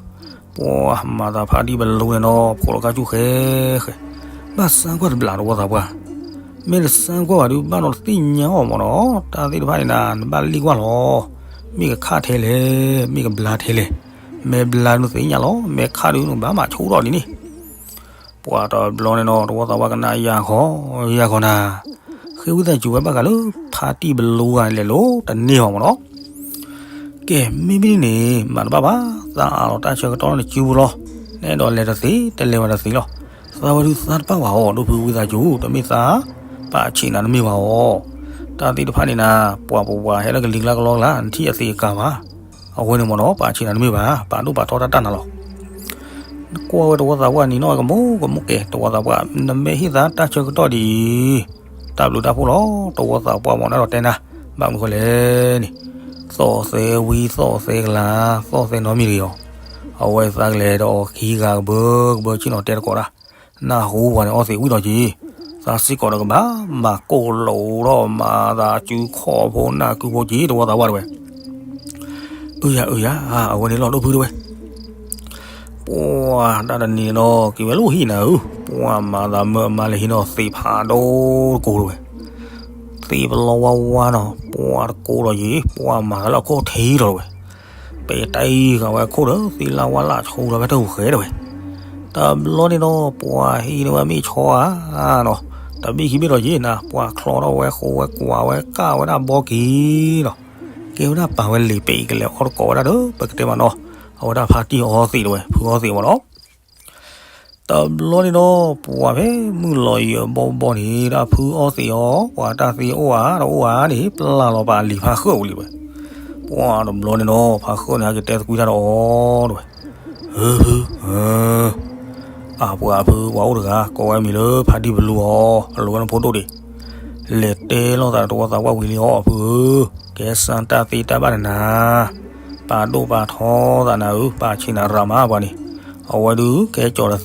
ပှၤမၤသးဖါတံၢ်ဘလူးန့ၣ်နီၤ ဖိးလီၤခါဆူၣ်ဃဲဃဲ, ဘၣ်စၢ်ကွၢ်တဘျးတဝီသးပှၢ်, မ့ၢ်တစၢ်ကွၢ်ဘၣ်ဒုး ဘၣ်ဒီးတသ့ၣ်ညါအီၤမ့ၢ်နီၤ တၢ်သ့ၣ်တဖၣ်န့ၣ်နၤ နဘၣ်လံၣ်ကွၢ်လီၤ, မ့ၢ်ကခၣ်ထဲလဲၣ် မ့ၢ်ကဘျါထဲလဲၣ်, မ့ၢ်ဘျါဒုးနသ့ၣ်ညါလီၤ မ့ၢ်ခၣ်ဒုးနဘၣ်မၤဆိထီၣ်ဒ်န့ၣ် ပှၤတဘျီန့ၣ်နီၤ တဝီသးပှၢ်ကနၣ်ယၤခီ ယၤခီနၤ, ဃ့ဝံသးစူၤဝဲဘၣ်ဃးလၢ ဖါတံၢ်ဘလူးဂၤလဲၤလိၤတန့ၢ်အီၤမ့ၢ်နီၤ, ကဲ မ့မ့ၢ်ဒ်န့ၣ် မၤတဘၣ်ဘၣ် သးအးလီၤတၢ်ဆၢကတီၢ်လၢနစုပူၤလီၤ, နအဲၣ်ဒိးလဲၤတသ့ တလဲၤဘၣ်တသ့လီၤ, သးဝဲဒုးသးတပာ်ဘၣ်အီၤ ဒိၣ်ဖုဝံသးစူၤ တမ့ၢ်သး ပာ်ဆံးနၤတမ့ၢ်ဘၣ်အီၤ, တၢ်သ့ၣ်တဖၣ်န့ၣ်နၤ ပှၤပဝဲဟဲလၢကလံၤကျါကလီကျါ နထံၣ်အသ့အကၤဘၣ်, အဝဲန့ၣ်မ့ၢ်နီၤ ပာ်ဆံးနၤတမ့ၢ်ဘၣ် ပာ်ဒိၣ်ပာ်ထီတၢ်တၢ်နၤလီၤ ကွၢ်ဝဲတဝီသးပှၢ်နံၤနီၣ်ကမူကမူကဲ တဝီသးပှၢ် နမ့ၢ်ဟ့ၣ်သးတၢ်ဆၢကတီၢ်ဒ်အံၤ, တၢ်ဘျုးတၢ်ဖှိၣ်လီၤ တဝီသးပှၢ်မ့ၢ်နီၣ်ဒီးတဲနၤ, ဘၣ်မနုၤဃိလဲၣ်န့ၣ်, သီၣ်သဲဝံသီၣ်သဲကလၤ သီၣ်သဲနီတမံၤတဂ့ၤအီၤ, အဝဲသးကလဲၤဒီးအီၤခံဂၤကဘၢကဘၢဆ့ၣ်နီၤတဲတကိးတၢ်, နၢ်ဟူပှၤန့ၣ်အီသံးဝံၣ်ဒီးက့ၤ, သးစ့ၢ်ကီးဒီးကဘၣ်မၤကိၢ်လိာ်ဒီးမၤသးစုခီၣ်ဖိနၢ်ကုဖိက့ၤ တဝီသးပှၢ်တဝဲ အၢယၤအၢယၤ အဝဲန့ၣ်လီၤဒိၣ်ဖုတဝဲ, ပှၤတၢ်တနံၤန့ၣ်ဒီး က့ၤဝဲလၢဟံၣ်နၤဧၢ, ပှၤမၤသးမၢအမါလဲၤဟံးနီၤသ့ၣ်ဖးဒိၣ်တကိးတဝဲ, သ့ၣ်ပလီဝါဝါနီၤ ပှၤတကိးဒီးယံၤ ပှၤမၤသးလၢအခိၣ်ထံးလီၤတဝဲ, ပဲာ်တၢ်အံၤဃာ်ဝဲခိၣ်ဒီး သ့ၣ်လၣ်ဝါလၣ်ဆိဒီးဖဲတဟူးဃဲတဝဲ, တဘျီန့ၣ်ဒီး ပှၤဟံးန့ၢ်ဝဲမ့ၣ်ဆီဧါနီၤ, တဘ့ၣ်ခံဘ့ၣ်ဒီးယံၤနၤ ပှၤချီထီၣ်ဝဲဃိဝဲကွၢ်ဝဲကၣ်ဝဲဒၣ်ဘီက့ၤနီၤ, ကဲဝဲဒၣ်ပာ်ဝဲလံာ်ပဲာ်အံၤကလဲၤအီၣ်တကိးဝဲဒၣ်ဒီး ပကတဲမးနီၤ, အဝဲဒၣ်ဖါတံၢ်အီသံးတဝဲ ဖုအီသံးမ့ၢ်နီၤ တဘျီန့ၣ်ဒီး ပှၤဖဲမုၢ်လီၤယံၤအဘီဘီန့ၣ် ဒၣ်ဖုအီသံးအီၤ ပှၤတၢ်သ့အိၣ်ဧါ တအိၣ်ဧါန့ၣ် ပျၢ်လီၤပာ်လံာ်ဖါဃၢၣ်ဝံၤလံဝဲ, ပှၤတဘျီန့ၣ်ဒီး ဖါဃၢၣ်န့ၣ် ဟဲက့ၤတဲသကွံတၢ်ဒီးအီၤတဝဲ, အၢ ဖု အၢ အပှၤဖု ပှၤအိၣ်တဂၤ ကိးဝဲမံၤလၢဖါတံၢ်ဘလူးအီၤ အလိၤဝဲနဖိဒိၣ်ဒံး, လဲၤတဲလိာ်သးဒီးတဝီသးပှၢ်ဝံၤလံအီၤ ဖုဧၢ, ကဲစၢ်တၢ်သ့တၢ်ဘၣ်န့ၣ်နၤ ပာ်ဒိၣ်ပာ်ထီသးနၤဧၢ, ပာ်ဆံးနၤရၤမးပှၤန့ၣ်, အဝဲဒုးကဲကၠီၤတသံး,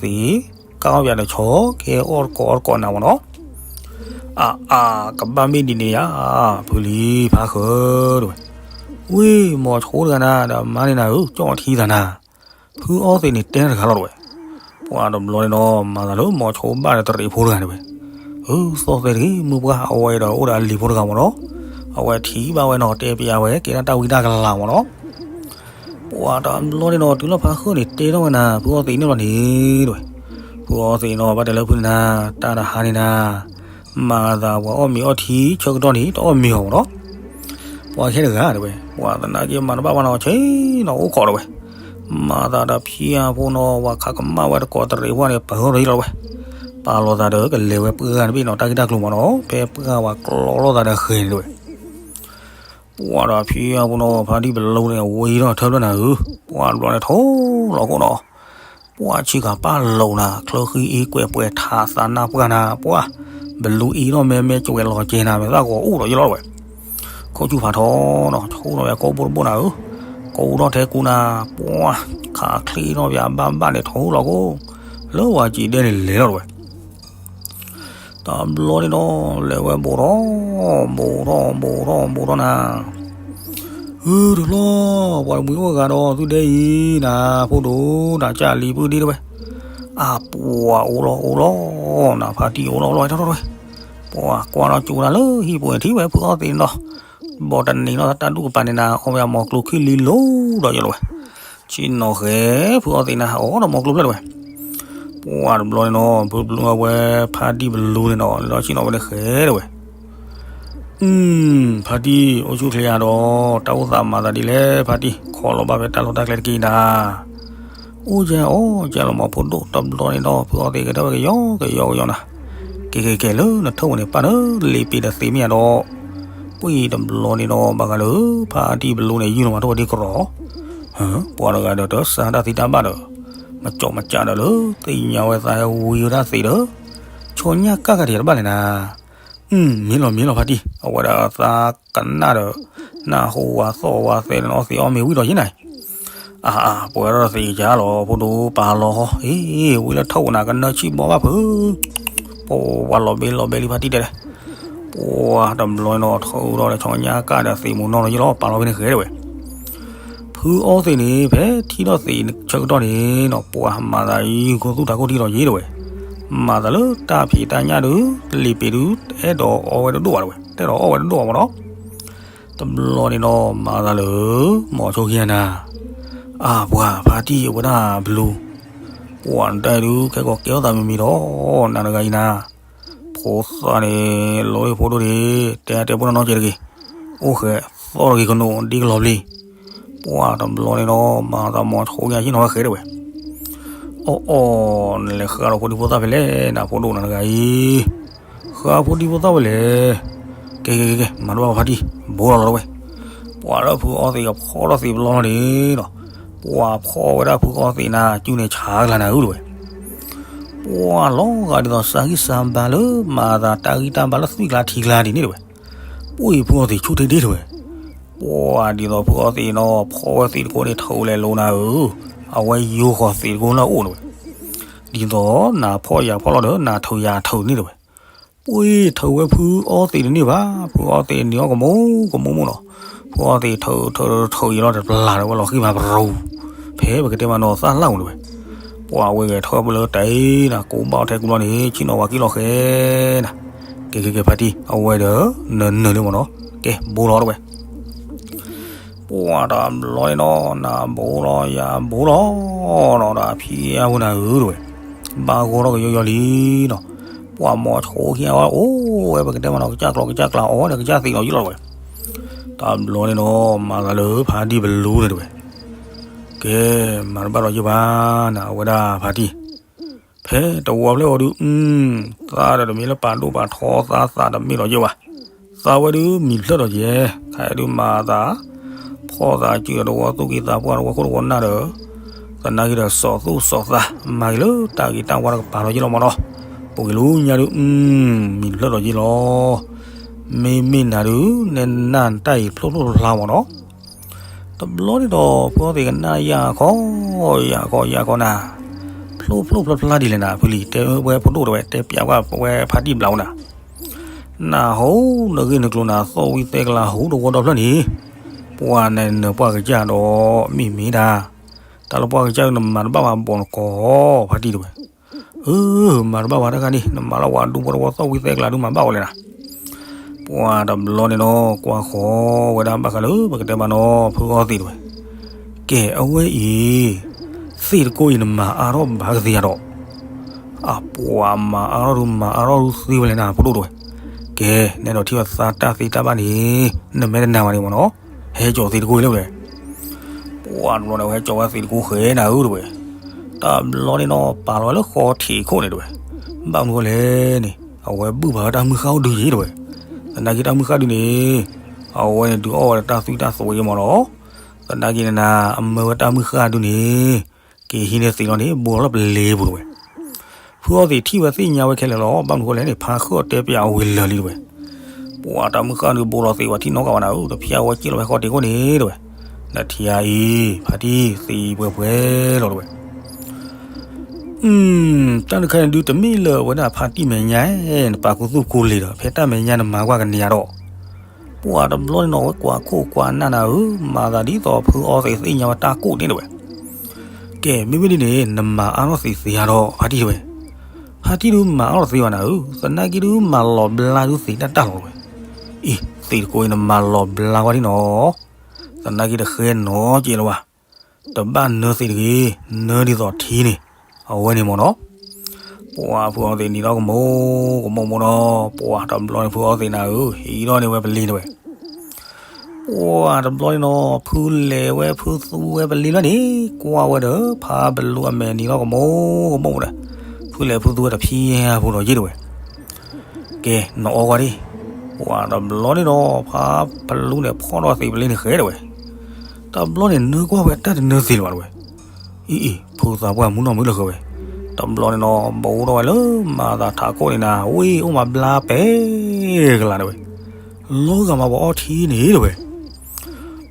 ကၣ်အီၣ်ပၠးတဆီ ကဲအီၣ်တကိးအီၣ်တကိးနၤမ့ၢ်နီၤ, အါအါ ကဘၣ်မ့ၢ်ဒ်န့ၣ်ဧါ, ဖုလံဖါဃၢၤတဝဲ, ဝ့ၢ် မီၤဆိတဂၤနၤ ဒီးမါန့ၣ်နၤဧၢ ကၠီၣ်ထံသးနၤ, ဖုအီသံးန့ၣ်တဲတဂၤလီၤတဝဲ, ပှၤတဘျီန့ၣ်ဒီး မၤသးလၢမီၤဆိဘၣ်ဒီးတရံးဖိတဂၤန့ၣ်ဝဲ, အၢ သီၣ်သဲတဂ့ၤ မုၢ်ပှၢ်အဝဲဒီးအိၣ်ဒီးအလံၤဖိတဂၤမ့ၢ်နီၤ, အဝဲထံၣ်ဘၣ်ဝဲနီၤ တဲပၠးဝဲ ကဲဒၣ်တၢ်ဝံတၢ်ကလၤမ့ၢ်နီၤ ပှၤတဘျီန့ၣ်ဒီး တုၤလၢဖါဃၢၣ်န့ၣ် တဲထီၣ်ဝဲနၤ ဖုအီသံးန့ၣ်လီၤန့ၣ်တဝဲ, ဖုအီသံးနီၤ ဘၣ်တဲလၢဖုန့ၣ်နၤ တၢ်တဟါန့ၣ်နၤ, မၤသးပှၤအီၣ်မ့ၤအီထံဆၢကတီၢ်န့ၣ် တအီၣ်မ့ၤအီၤမ့ၢ်နီၤ, ပှၤခဲတဂၤတဝဲ, ပှၤသနာ်က့မၤတဘၣ်ဘၣ်နီၤ ဆ့ၣ်နီၤအိၣ်ခိးတဝဲ, မၤသးဒီးဖံအဖိနီၤ ပှၤခးကမၣ်ဝဲတကိးတရံးဖိန့ၣ် ပၢၤထီၣ်တယံာ်လီၤတဝဲ, ပာ်လီၤသးဒီးကလဲၤဝဲပှၢ်ဂၤတဘ့ၣ်နီၤ တၢ်ဂ့ၢ်တၢ်ကျိၤမ့ၢ်နီၤ ဖဲပှၢ်ဝဲကျီလိာ်သးဒီးဃဲၤန့ၣ်တဝဲ ပှၤဒီးဖံအဖိနီၤ ဖါတံၢ်ဘလူးန့ၣ် ဝံထီၣ်ထၢဖျၢၣ်နၤဧၢ, ပှၤတဘျီန့ၣ်ထိၣ်လီၤခိၣ်နီၤ, ပှၤဆံးကၤပၢ်လိာ်နၤ ချၢဃံအံၤကွဲးပှဲၤထးသးနၢ်ပှၢ်နၤ ပှၤဘလူးအံၤနီၤ မဲမဲကၠွဲးလီၤကဲနၤ မဲာ်သၣ်ဂီၤအိၣ်ဒီးယလီၤတဝဲ, ခိၣ်ဆူၣ်ဖးထီနီၤ ဆိၣ်ထီၣ်ဝဲကိးဘိတဘိနၤဧၢ, ကိးထီၣ်ထဲကူနၤ, ပှၤခးချ့ထီၣ်ပၠးဘၣ်ဘၣ်န့ၣ် ထိၣ်လီၤခိၣ်, လၢဝၤစံးဒဲန့ၣ်လဲၤလီၤတဝဲ တဘျီန့ၣ်ဒီး လဲၤဝဲဘူးထီၣ် ဘူးထီၣ် ဘူးထီၣ် ဘူးထီၣ်နၤ, ဟုတဘျီ ပှၤတမှံၤအိၣ်ဂၤဒီးသုဒဲအံၤ နၤဖိဒိၣ် နၤကၢ်လံၤပုၢ်ဒ့တဝဲ, အပှၤအိၣ်လီၤအိၣ်လီၤ နၤဖါတံၢ်အိၣ်လီၤအိၣ်လီၤဝဲထီၣ်ထီၣ်ဝဲ, ပှၤကွၢ်ထီၣ်ကၠိနၤလၢဟံၣ်ပူၤန့ၣ် ထံၣ်ဝဲဖုအီသံးန့ၣ်ဒီး, ဘီတနံၤနီၤ တၢ်ဒူၣ်ကပၤန့ၣ်နၤ အီၣ်ဝဲအမီၤကျိၤခံလံလိၤဒီးယလီၤဝဲ ဆ့ၣ်နီၤဃဲၤ ဖုအီသံးနၤ အီၣ်ဒီးမီၤကျိဖျၢၣ်တဝဲ, ပှၢ်တဘျီန့ၣ်နီၤ ဖုဘျီအဝဲဖါတံၢ်ဘလူန့ၣ်နီၤ လၢဆ့ၣ်နီၤဝဲန့ၣ်ဃဲၤတဝဲ, ဖါတံၢ် အိၣ်ဆူၣ်ချ့ဧါဒီး တၢ်အိၣ်သးမၤသးဒ်လဲၣ် ဖါတံၢ် ခီလီၤဘၣ်ဖဲတၢ်လီၢ်တၢ်ကျဲတက့ၢ်နၤ, အိၣ်ကဲအီၣ်ကဲလီၤမီၤဖိဒိၣ် တဘျီန့ၣ်ဒီး ဖုအီသံးကတဲဝဲကယီကယီကယီနၤ, ကဲကဲကဲလၢနထၢၣ်ဝဲန့ၣ် ပၢ်နၢ လ့ပ့ၤဒီးသ့မ့ၢ်ဧါဒီး, ပှၢ်တဘျီန့ၣ်ဒီး ဘၣ်ဃးလၢ ဖါတံၢ်ဘလူန့ၣ် ယုၢ်လီၤမၤထီၣ်ဝဲဒ်ကရီး ပှၤတဂၤဒီးတစါတၢ်သံတၢ်ဘၣ်ဒီး, မကၠီမကၠးဒီးလၢ သ့ၣ်ညါဝဲသးဟဲဝံဝဲဒၣ်သံးဒီး, ဆီညၣ်ကၣ်ကဒီးတဘၣ်လဲၣ်နၤ, မ့ၢ်လီၤမ့ၢ်လီၤဖါတံၢ် အဝဲဒၣ်သးကနၣ်ဒီး, နၢ်ဟူဝဲသီၣ်ဝဲသဲဒီး အီသံးအီၣ်မ့ၤဝံၣ်ဒီးယဲနၤ, အါအါ ပှဲၤဒီးသံးကၢ်လီၤ ဖိဒိၣ်ပာ်လီၤဃီ အ့ ဝံၤလၢထီၣ်ဝဲနၤကနၢဆံၣ်ဘီဘၣ်ဖု ပှၤလီၤဘဲလီၤဘဲလံဖါတံၢ်တဲ, ပှၢ်တဘျီန့ၣ်နီၤ ထီၣ်ဒီးဆီညၣ်ကၣ်ဒီးသံးမူနီၢ်လီၤယဲလီၤ ပာ်လီၤဖဲန့ၣ်ဃဲၤတဝဲ, ဖုအီသံးန့ၣ် ဖဲထံၣ်ဒီးသံးဆၢကတီၢ်န့ၣ်နီၤ ပှၢ်မၤသးအံၤ ခိၣ်သူၣ်ထးခိၣ်ထံလီၤယဲတဝဲ, မၤသးလၢတၢ်ဖံးတၢ်ညၣ်ဒုး လ့ပ့ၤဒုး တအဲၣ်ဒိးအီဝဲတဒိၣ်ဘၣ်တဝဲ တအဲၣ်ဒိးအီဝဲတဒိၣ်ဘၣ်မးနီၤ, တဘျီန့ၣ်နီၤ မၤသးလၢ မီၤဆိခံဂၤနၤ, အါ ပှၢ်ဖါတံၢ်အဝဲဒၣ်ဘလူ, ပှၢ်နတၢ်အံၤဒုး ခဲကီးကဲထီၣ်သးမံၤမံၤဒီး နၤတဂၤအံၤနၤ, ဖိသၣ်န့ၣ် လီၤအံၤဖိဒိၣ်န့ၣ် တဲတဲဖိနီၢ်နီၢ်ကဲတဂ့ၤ, အိၣ်ဃဲၤသီၣ်တဂ့ၤကနိးဒ်ကလီၤပျံၤ, ပှၢ်တဘျီန့ၣ်နီၤ မၤသးမီၤဆိခံဂၤဆ့ၣ်နီၤဝဲဃဲၤတဝဲ, အီၣ်အီၣ် နလဲၤဃၣ်ဒီးဖိဒံဖိသၣ်ဖဲလဲၣ် နဖိဒိၣ်နၤတဂၤအံၤ, ဃၣ်ဖိဒံဖိသၣ်ဝဲလဲၣ်, ကဲကဲကဲကဲ မၤတဘၣ်ဘၣ်ဖါတံၢ် ဘိလီၤလီၤတဝဲ, ပှၢ်လၢဖုအီသံးကဖီထီၣ်သံးဘျီလီၤန့ၣ်နီၤ, ပှၢ်ဖီၣ်ဝဲဒၣ်ဖုအီသံးနၤ ကၠူန့ၣ်ဆါကလၤနၤဧၢတဝဲ, ပှၢ်လီၤဂာ်ဒ်သိးစါဂံၢ်စါဘါလၢမၤသးတၢ်ဂံၢ်တၢ်ဘါလၢသွံၣ်ကျါထံကျါဒ်န့ၣ်တဝဲ, ပှၢ်ဖုအီသံးဆူၣ်ထံဒ့တဝဲ, ပှၢ်ဒ်သိးဖုအီသံးနီၤ ဖီၣ်ဝဲသံးတကိးန့ၣ်ထုးလဲၤလိၤနၤဧၢ, အဝဲယိဃီၤသံးတကိးလၢအအိၣ်တဝဲ, ဒ်သိးနၤဖီၣ်ယၤဖီၣ်လီၤဒီး နၤထုးယၤထုးန့ၣ်တဝဲ, ပှၢ်ထုးဝဲဖုအီသံးတန့ၢ်ဘၣ်, ဖုအီသံးန့ၢ်အီၣ်ကမူၣ်ကမူၣ်မူၣ်နီၤ, ဖုအီသံးထုးထုးထုးယံၤလီၤတပျၢ်တဝဲလီၤဃံၢ်မးပရူၤ, ဖဲပကတဲမးနီၤသၣ်လၣ်ဝဲတဝဲ, ပှၢ်ဝဲဂဲၤထီၣ်ပလၢတၢ်အံၤနၤ ကိးဘၣ်အီၤထဲကူလီၤန့ၣ် ဆ့ၣ်နီၤဝဲကံၣ်လီၤဃဲၤနၤ, ကဲကဲကဲဖါတံၢ် အဝဲဒီး နနၢၤလၢမးနီၤ, ကဲဘိလီၤတဝဲ ပှၢ်တဘျီန့ၣ်နီၤ နၤဘိလီၤယၤဘိလီၤနီၤ ဒီးအဖံအဝဲနၤဧၢတဝဲ, ဘၣ်ဂီၢ်ထီၣ်ကယီယီလံနီၤ, ပှၢ်မီၤဆိခံဂၤဝဲအိၣ်ဝဲပကတဲမးနီၤ ကစၢ်ကျီကစၢ်ကျါ အီၣ်ဒီးကစၢ်သံးလီၤယံၤလီၤတဝဲ, တဘျီန့ၣ်နီၤ မၤသးလၢဖါတံၢ်ဘလူန့ၣ်တဝဲ, ကဲ မၤတဘၣ်ဒီးယဘၣ်နၤ အဝဲဒၣ်ဖါတံၢ် ဖဲတဝီဖျၢၣ်ဝဲဒုး သးဒီးတမ့ၢ်လၢပာ်ဒိၣ်ပာ်ထီသး သးတမ့ၢ်လီၤယဲဘၣ်, သးဝဲဒုးမံၤဖျၢၣ်ဒီးယဲ, ခဲဒုးမၤသး ဖီၣ်သးစုဒီးတဝီသူၣ်ကံၢ်သးပှၢ် တဝီခိၣ်တဝီနၢ်ဒီး, သနာ်က့ဒီးစီၤသူၣ်စီၤသး မၤက့ၤလၢတၢ်ဂ့ၤတၢ်ဝါတကပၤလီၤယဲလီၤမးနီၤ, ပှၤက့ၤလူညါဒုး မံၤဖျၢၣ်ဒီးယဲလီၤ, မ့မ့ၢ်နၤဒုး နဲနၢ်တၢ်အံၤဖျိဖျိဖျါဖျါမးနီၤ တဘျီန့ၣ်ဒီး ဖုအီသံးကနၣ်ယၤခီ, ယၤခီ ယၤခီနၤ, ဖျိဖျိဖျါဖျါဒ်လဲၣ်နၤ ဖုလံၤ တဲဝဲဖိဒိၣ်တဝဲ တဲပျးဝဲဖါတံၢ်ဘျးဝဲနၤ, နဟူနဂ့ၢ်နကျိၤနၤ သီၣ်ဝံၣ်သဲကလၤဟူတဝီဒီဖျၢၣ်န့ၣ်, ပှၤနနၢၤပှၢ်ကစၢ်ဒီး မ့ၢ်မ့ၢ်ဒၣ်, တၢ်လၢပှၢ်ကစၢ်နမၤတဘၣ်ဘၣ်ဘီနကီၢ် ဖါတံၢ်တဝဲ အၢ မၤတဘၣ်ဝဲတၢ်ခါန့ၣ် နမၤလၢဝဲဒူဖိတဝီသီၣ်ဝံၣ်သဲကလၤဒုးမၤဘၣ်ဝဲလဲၣ်နၤ, ပှၤတဘျီန့ၣ်နီၤ ကွၢ်ဃီၤဝဲဒၣ်ဘၣ်ဃးလၢပကတဲမးနီၤ ဖုအီသံးတဝဲ, ကဲအဝဲအံၤ, သ့ၣ်တကိးအံၤနမၤအါထီၣ်ဘၣ်ကသ့ဧါဒီး, အပှၤမၤအါထီၣ်ဒုးမၤအါထီၣ်ဒုးသ့ဝဲလဲၣ်နၤ ဖိဒိၣ်တဝဲ, ကဲ နဲဒီးထံၣ်ဝဲသးတၢ်သ့တၢ်ဘၣ်န့ၣ်, နမ့ၢ်တနာ်ဘၣ်န့ၣ်မးနီၤ, ဟဲကၠီၤသ့ၣ်တကိးအံၤလၢဝဲ ပှၤတဘျီန့ၣ် ဟဲကၠီၤဝဲသ့ၣ်တကိးဃဲၤနၤဧၢတဝဲ, တဘျီန့ၣ်နီၤ ပာ်လီၤဝဲလၢဃီထံးခိၣ်န့ၣ်တဝဲ, ဘၣ်မနုၤလဲၣ်န့ၣ် အဝဲဘုၣ်ဖးဝဲတၢ်မုၢ်ဃၢ်အိၣ်ဒုးယံၤတဝဲ, သနာ်က့တၢ်မုၢ်ဃၢ်ဒုးန့ၣ်, အဝဲန့ၣ်ဒုးအီၣ်ဝဲဒီးတၢ်သွံၣ်တၢ်သွဲမးနီၤ, သနာ်က့န့ၣ်နၤ အမၢဝဲတၢ်မုၢ်ဃၢ်ဒုးန့ၣ်, က့ၤဟံးန့ၢ်သ့ၣ်လီၤန့ၣ် ဘိလီၤလၢပလ့ပူၤတဝဲ ဖုအီသံးထံၣ်ဝဲသ့ၣ်ညါဝဲခဲလၢာ်လီၤ, ဘၣ်မနုၤဃိလဲၣ်န့ၣ် ဖါဃုာ်တဲပၠးအဝံၤလၢာ်လံတဝဲ, ပှၤတၢ်မုၢ်ဃၢ်ဒုးဘိလီၤသ့ၣ်ဝဲထံၣ်နီတဂၤဘၣ်နၤဧၢ, တဖျါဝဲက့ၣ်လီၤဖဲဃီတ့ၢ်ခိၣ်န့ၣ်တဝဲ, နထံၣ်ဧါအံၤ ဖါတံၢ်သံးပှဲၤပှဲၤလီၤတဝဲ တၢ်တခါန့ၣ်ဒုးတမ့ၢ်လၢအဝဲဒၣ်ဖါတံၢ်မဲာ်ညါ, နပာ်ခူသူၣ်ခူလံာ်ဒီး ဖဲတၢ်မဲာ်ညါနမၤကွၢ်ကန့ၢ်ယၤဒီး, ပှၤတဘျီန့ၣ်နီၤ အဝဲကွၢ်ခိၣ်ကွၢ်နၢ်နၤဧၢ, မၤသးဒ်သိးဖုအီသံးသ့ၣ်ညါဝဲတၢ်ကိၢ်န့ၣ်တဝဲ, ကဲ မ့မ့ၢ်ဒ်န့ၣ် နမၤအါထီၣ်သ့ၣ်သ့ၣ်ဧါဒီး ဖါတံၢ်တဝဲ, ဖါတံၢ်ဒုးမၤအါထီၣ်သ့ဝဲနၤဧၢ, သနာ်က့ဒုးမၤလီၤဘျါဒုးသ့ၣ်တၢ်တၢ်လီၤတဝဲ, အံၤ သ့ၣ်တကိးအံၤနမၤလီၤဘျါဝဲဒ်နီၤ, သနာ်က့တဃဲနီၤက့လၢၤဘၣ် တဘၣ်နၢသံးတဂ့ၤ, နၢဒ်သိးထံန့ၣ်, အဝဲန့ၣ်မ့ၢ်နီၤ. ပှၤဖုအီသံးနံၤထီၣ်ကမိၣ်ကမိၣ်မ့ၢ်နီၤ, ပှၤတဘျီန့ၣ်ဖုအီသံးနၤဧၢ, ဟံးထီၣ်န့ၢ်ဝဲပလံၤတဝဲ. ပှၤတဘျီန့ၣ်နီၤ, ဖုလဲၤဝဲဖုသူဝဲပလံၤလီၤန့ၣ်, ကွၢ်ဝဲဒီး ဖါပလူအမဲာ်နံၤထီၣ်ကမိၣ်ကမိၣ်ဒီး, ဖုလဲၤဖုသူဝဲတဖံအပူၤဒီးယ့ၢ်တဝဲ. ကဲ, နအီကွၢ်ဒံး. ပှၤတဘျီန့ၣ်နီၤ, ဖါပလူန့ၣ်ဖီၣ်ထီၣ်သံးပလံၤန့ၣ်ဃဲတဝဲ. တဘျီန့ၣ်နၢကွၢ်ဝဲတၢ်တနၢသံးလၢၤဘၣ်တဝဲ. အံၤအံၤ, ဖုသးပှၢ်မူနီၢ်မုၢ်လၢဃဲဝဲ. တဘျီန့ၣ်နီၤ, ဘူးထီၣ်ဝဲလၢမၤသးထးခိၣ်န့ၣ်နၤ, ဝ့ၢ်အိၣ်မးဘျါပဲကလးတဝဲ. လီၤဂာ်မးပှၤအီထံန့ၣ်တဝဲ.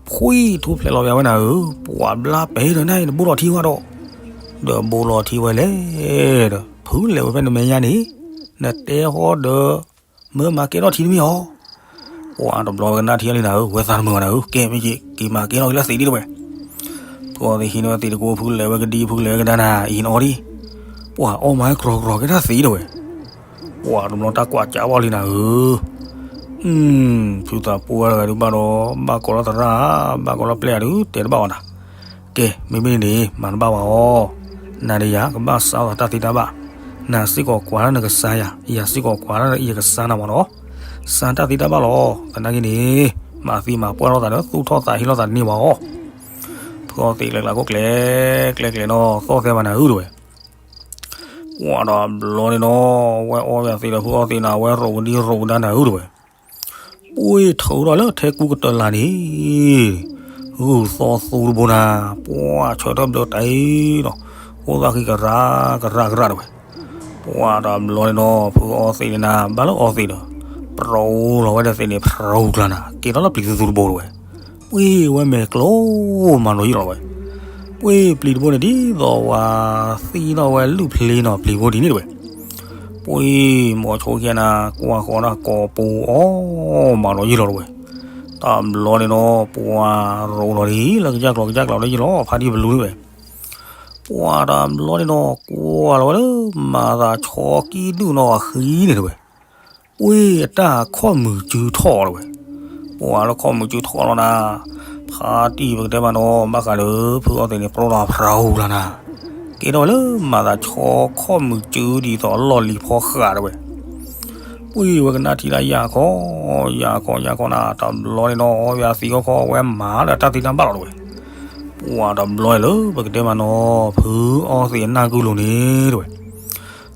ဖှံထူဖျဲးလီၤပဝဲနၤဧၢ, ပှၤဘျါပဲဒီးနၤအံၤ နဘူးထီၣ်ထံဝဲဒီး, ဒီးဘူးလီၤထံဝဲလဲၣ်ဒီး ဖုလဲၤဝဲဖဲနမဲာ်ညါန့ၣ်, နတဲဟီဒီး မၢမၤကဲထီၣ်ထံတမ့ၢ်အီၤ. ပှၤတဘျီဝဲကနၣ်ထံအီၤလံနၤဧၢ, ဝဲသးတမုာ်ဘၣ်နၤဧၢ, ကဲမ့ၢ်က့ၤ က့ၤမၤကဲထီၣ်က့ၤလၢသံးဒံးတဝဲ. ဖုအီသံးဟံးန့ၢ်ဝဲသံးတကိး, ဖုလဲၤဝဲကဒံ, ဖုလဲၤဝဲကဒါနၤ, အံၤနအီဒံး. ပှၤအီမးဟဲကြီကြီကဲထီၣ်သံးတဝဲ. ပှၤတဘျီတၢ်ကွၢ်ကၠးဘၣ်လံနၤဧၢ. ဖုသးပှၢ်တဂၤဒုးဘၣ်ဒီး ဘၣ်ကိးလီၤသရၣ်, ဘၣ်ကိးလီၤပျဲၢ်အဒုး တဲတဘၣ်ဝဲနၤ. ကဲ, မ့မ့ၢ်န့ၣ် မၤတဘၣ်ဝဲအီၤ, နၤဒီးယၤကဘၣ်စးထီၣ်တၢ်သံတၢ်ဘၣ်, နၤစ့ၢ်ကီးကွၢ်လၢနကစၢ်ယၤ, ယၤစ့ၢ်ကီးကွၢ်လၢယကစၢ်နၤမ့ၢ်နီၤ, စးတၢ်သံတၢ်ဘၣ်လီၤ. သနာ်က့န့ၣ် မၤသံမၤပှၢ်လိာ်သးဒီး သူၣ်ထီၣ်သးဟ့လိာ်သးတန့ၢ်ဘၣ်အီၤ. ဖုအီသံးကျဲကျဲခိၣ်ကျဲ, ကျဲကျဲနီၤ, သီၣ်သဲဘၣ်နၤဧၢတဝဲ. ပှၤတဘျီန့ၣ်နီၤ, ဝဲအီဝဲသံးဒီးဖုအီသံးနၤ, ဝဲရိးကဒံရိးကဒါနၤဧၢတဝဲ. ပှ့ၤထုးထီၣ်လၢထဲကူကတၢၢ်လၢ်န့ၣ်, ဂုၢ်သီသူတဘိနၤ, ပှၤဆၢထၢၣ်ဘျၢတၢ်အံၤနီၤ, ဃိသးဃံကရၢကရၢကရၢတဝဲ. ပှၤတဘျီန့ၣ်နီၤ, ဖုအီသံးန့ၣ်နၤ, ဘၣ်လၢအီသံးဒီး ပြူလီၤဝဲဒီးသံးန့ၣ် ဖြူကျါနၤ, ကဲထီၣ်လၢပျံၤသူသူတဘိတဝဲ. ပှ့ၤဝဲမဲာ်ကျိမးနီၤယ့ၢ်လီၤတဝဲ. ပှ့ၤပျံၤတဘိန့ၣ် ဒ်သိးဝဲသံထီၣ်ဝဲလုၢ်ဖျ့နီၤ, ပျံၤဖိဒ်န့ၣ်တဝဲ. ပှ့ၤမိၤဆိခံနၤ, ကွၢ်ဃီဒၣ်ကိာ်ပူၤအီမးနီၤယ့ၢ်လီၤတဝဲ. တဘျီန့ၣ်နီၤ, ပှၤရိးလီၤဒ်လၢကစၢ်ကျီၤကစၢ်ကျီၤလၢယ့ၢ်လီၤ, ဖါတံၢ်ပလူတဝဲ. ပှၤတဘျီန့ၣ်နီၤ, ကွၢ်လီၤဝဲလၢမၤသးဆီကံၣ်ဒုၣ်နီၤအဃံန့ၣ်တဝဲ. ပှ့ၤအတၢ်ခီၣ်မုၢ်စုထီၣ်တဝဲ. ပှၤလၢခီၣ်မုၢ်စုထီၣ်လီၤနၤ, ဖါတံၢ်ပကတဲမးနီၤ, ဘၣ်ဃးဒီး ဖုအီသံးန့ၣ် ပြူလီၤဖြူကျါနၤ, ကဲထီၣ်ဝဲလၢမၤသးဆီခီၣ်မုၢ်စုဒ်သိးလီၢ်လံၤဖီဃးတဝဲ. ပှ့ၤဝဲကနၣ်ထံလၢယၢ်ခီ, ယၢ်ခီယၢ်ခီနၤ, တဘျီန့ၣ်နီၤ, အီဝဲသံးအီခီ အဝဲမၤလၢတၢ်သံတၢ်ဘၣ်လီၤတဝဲ. ပှၤတဘျီလၢပကတဲမးနီၤ, ဖုအီသံးအနၢ်ကုလိၤန့ၣ်တဝဲ.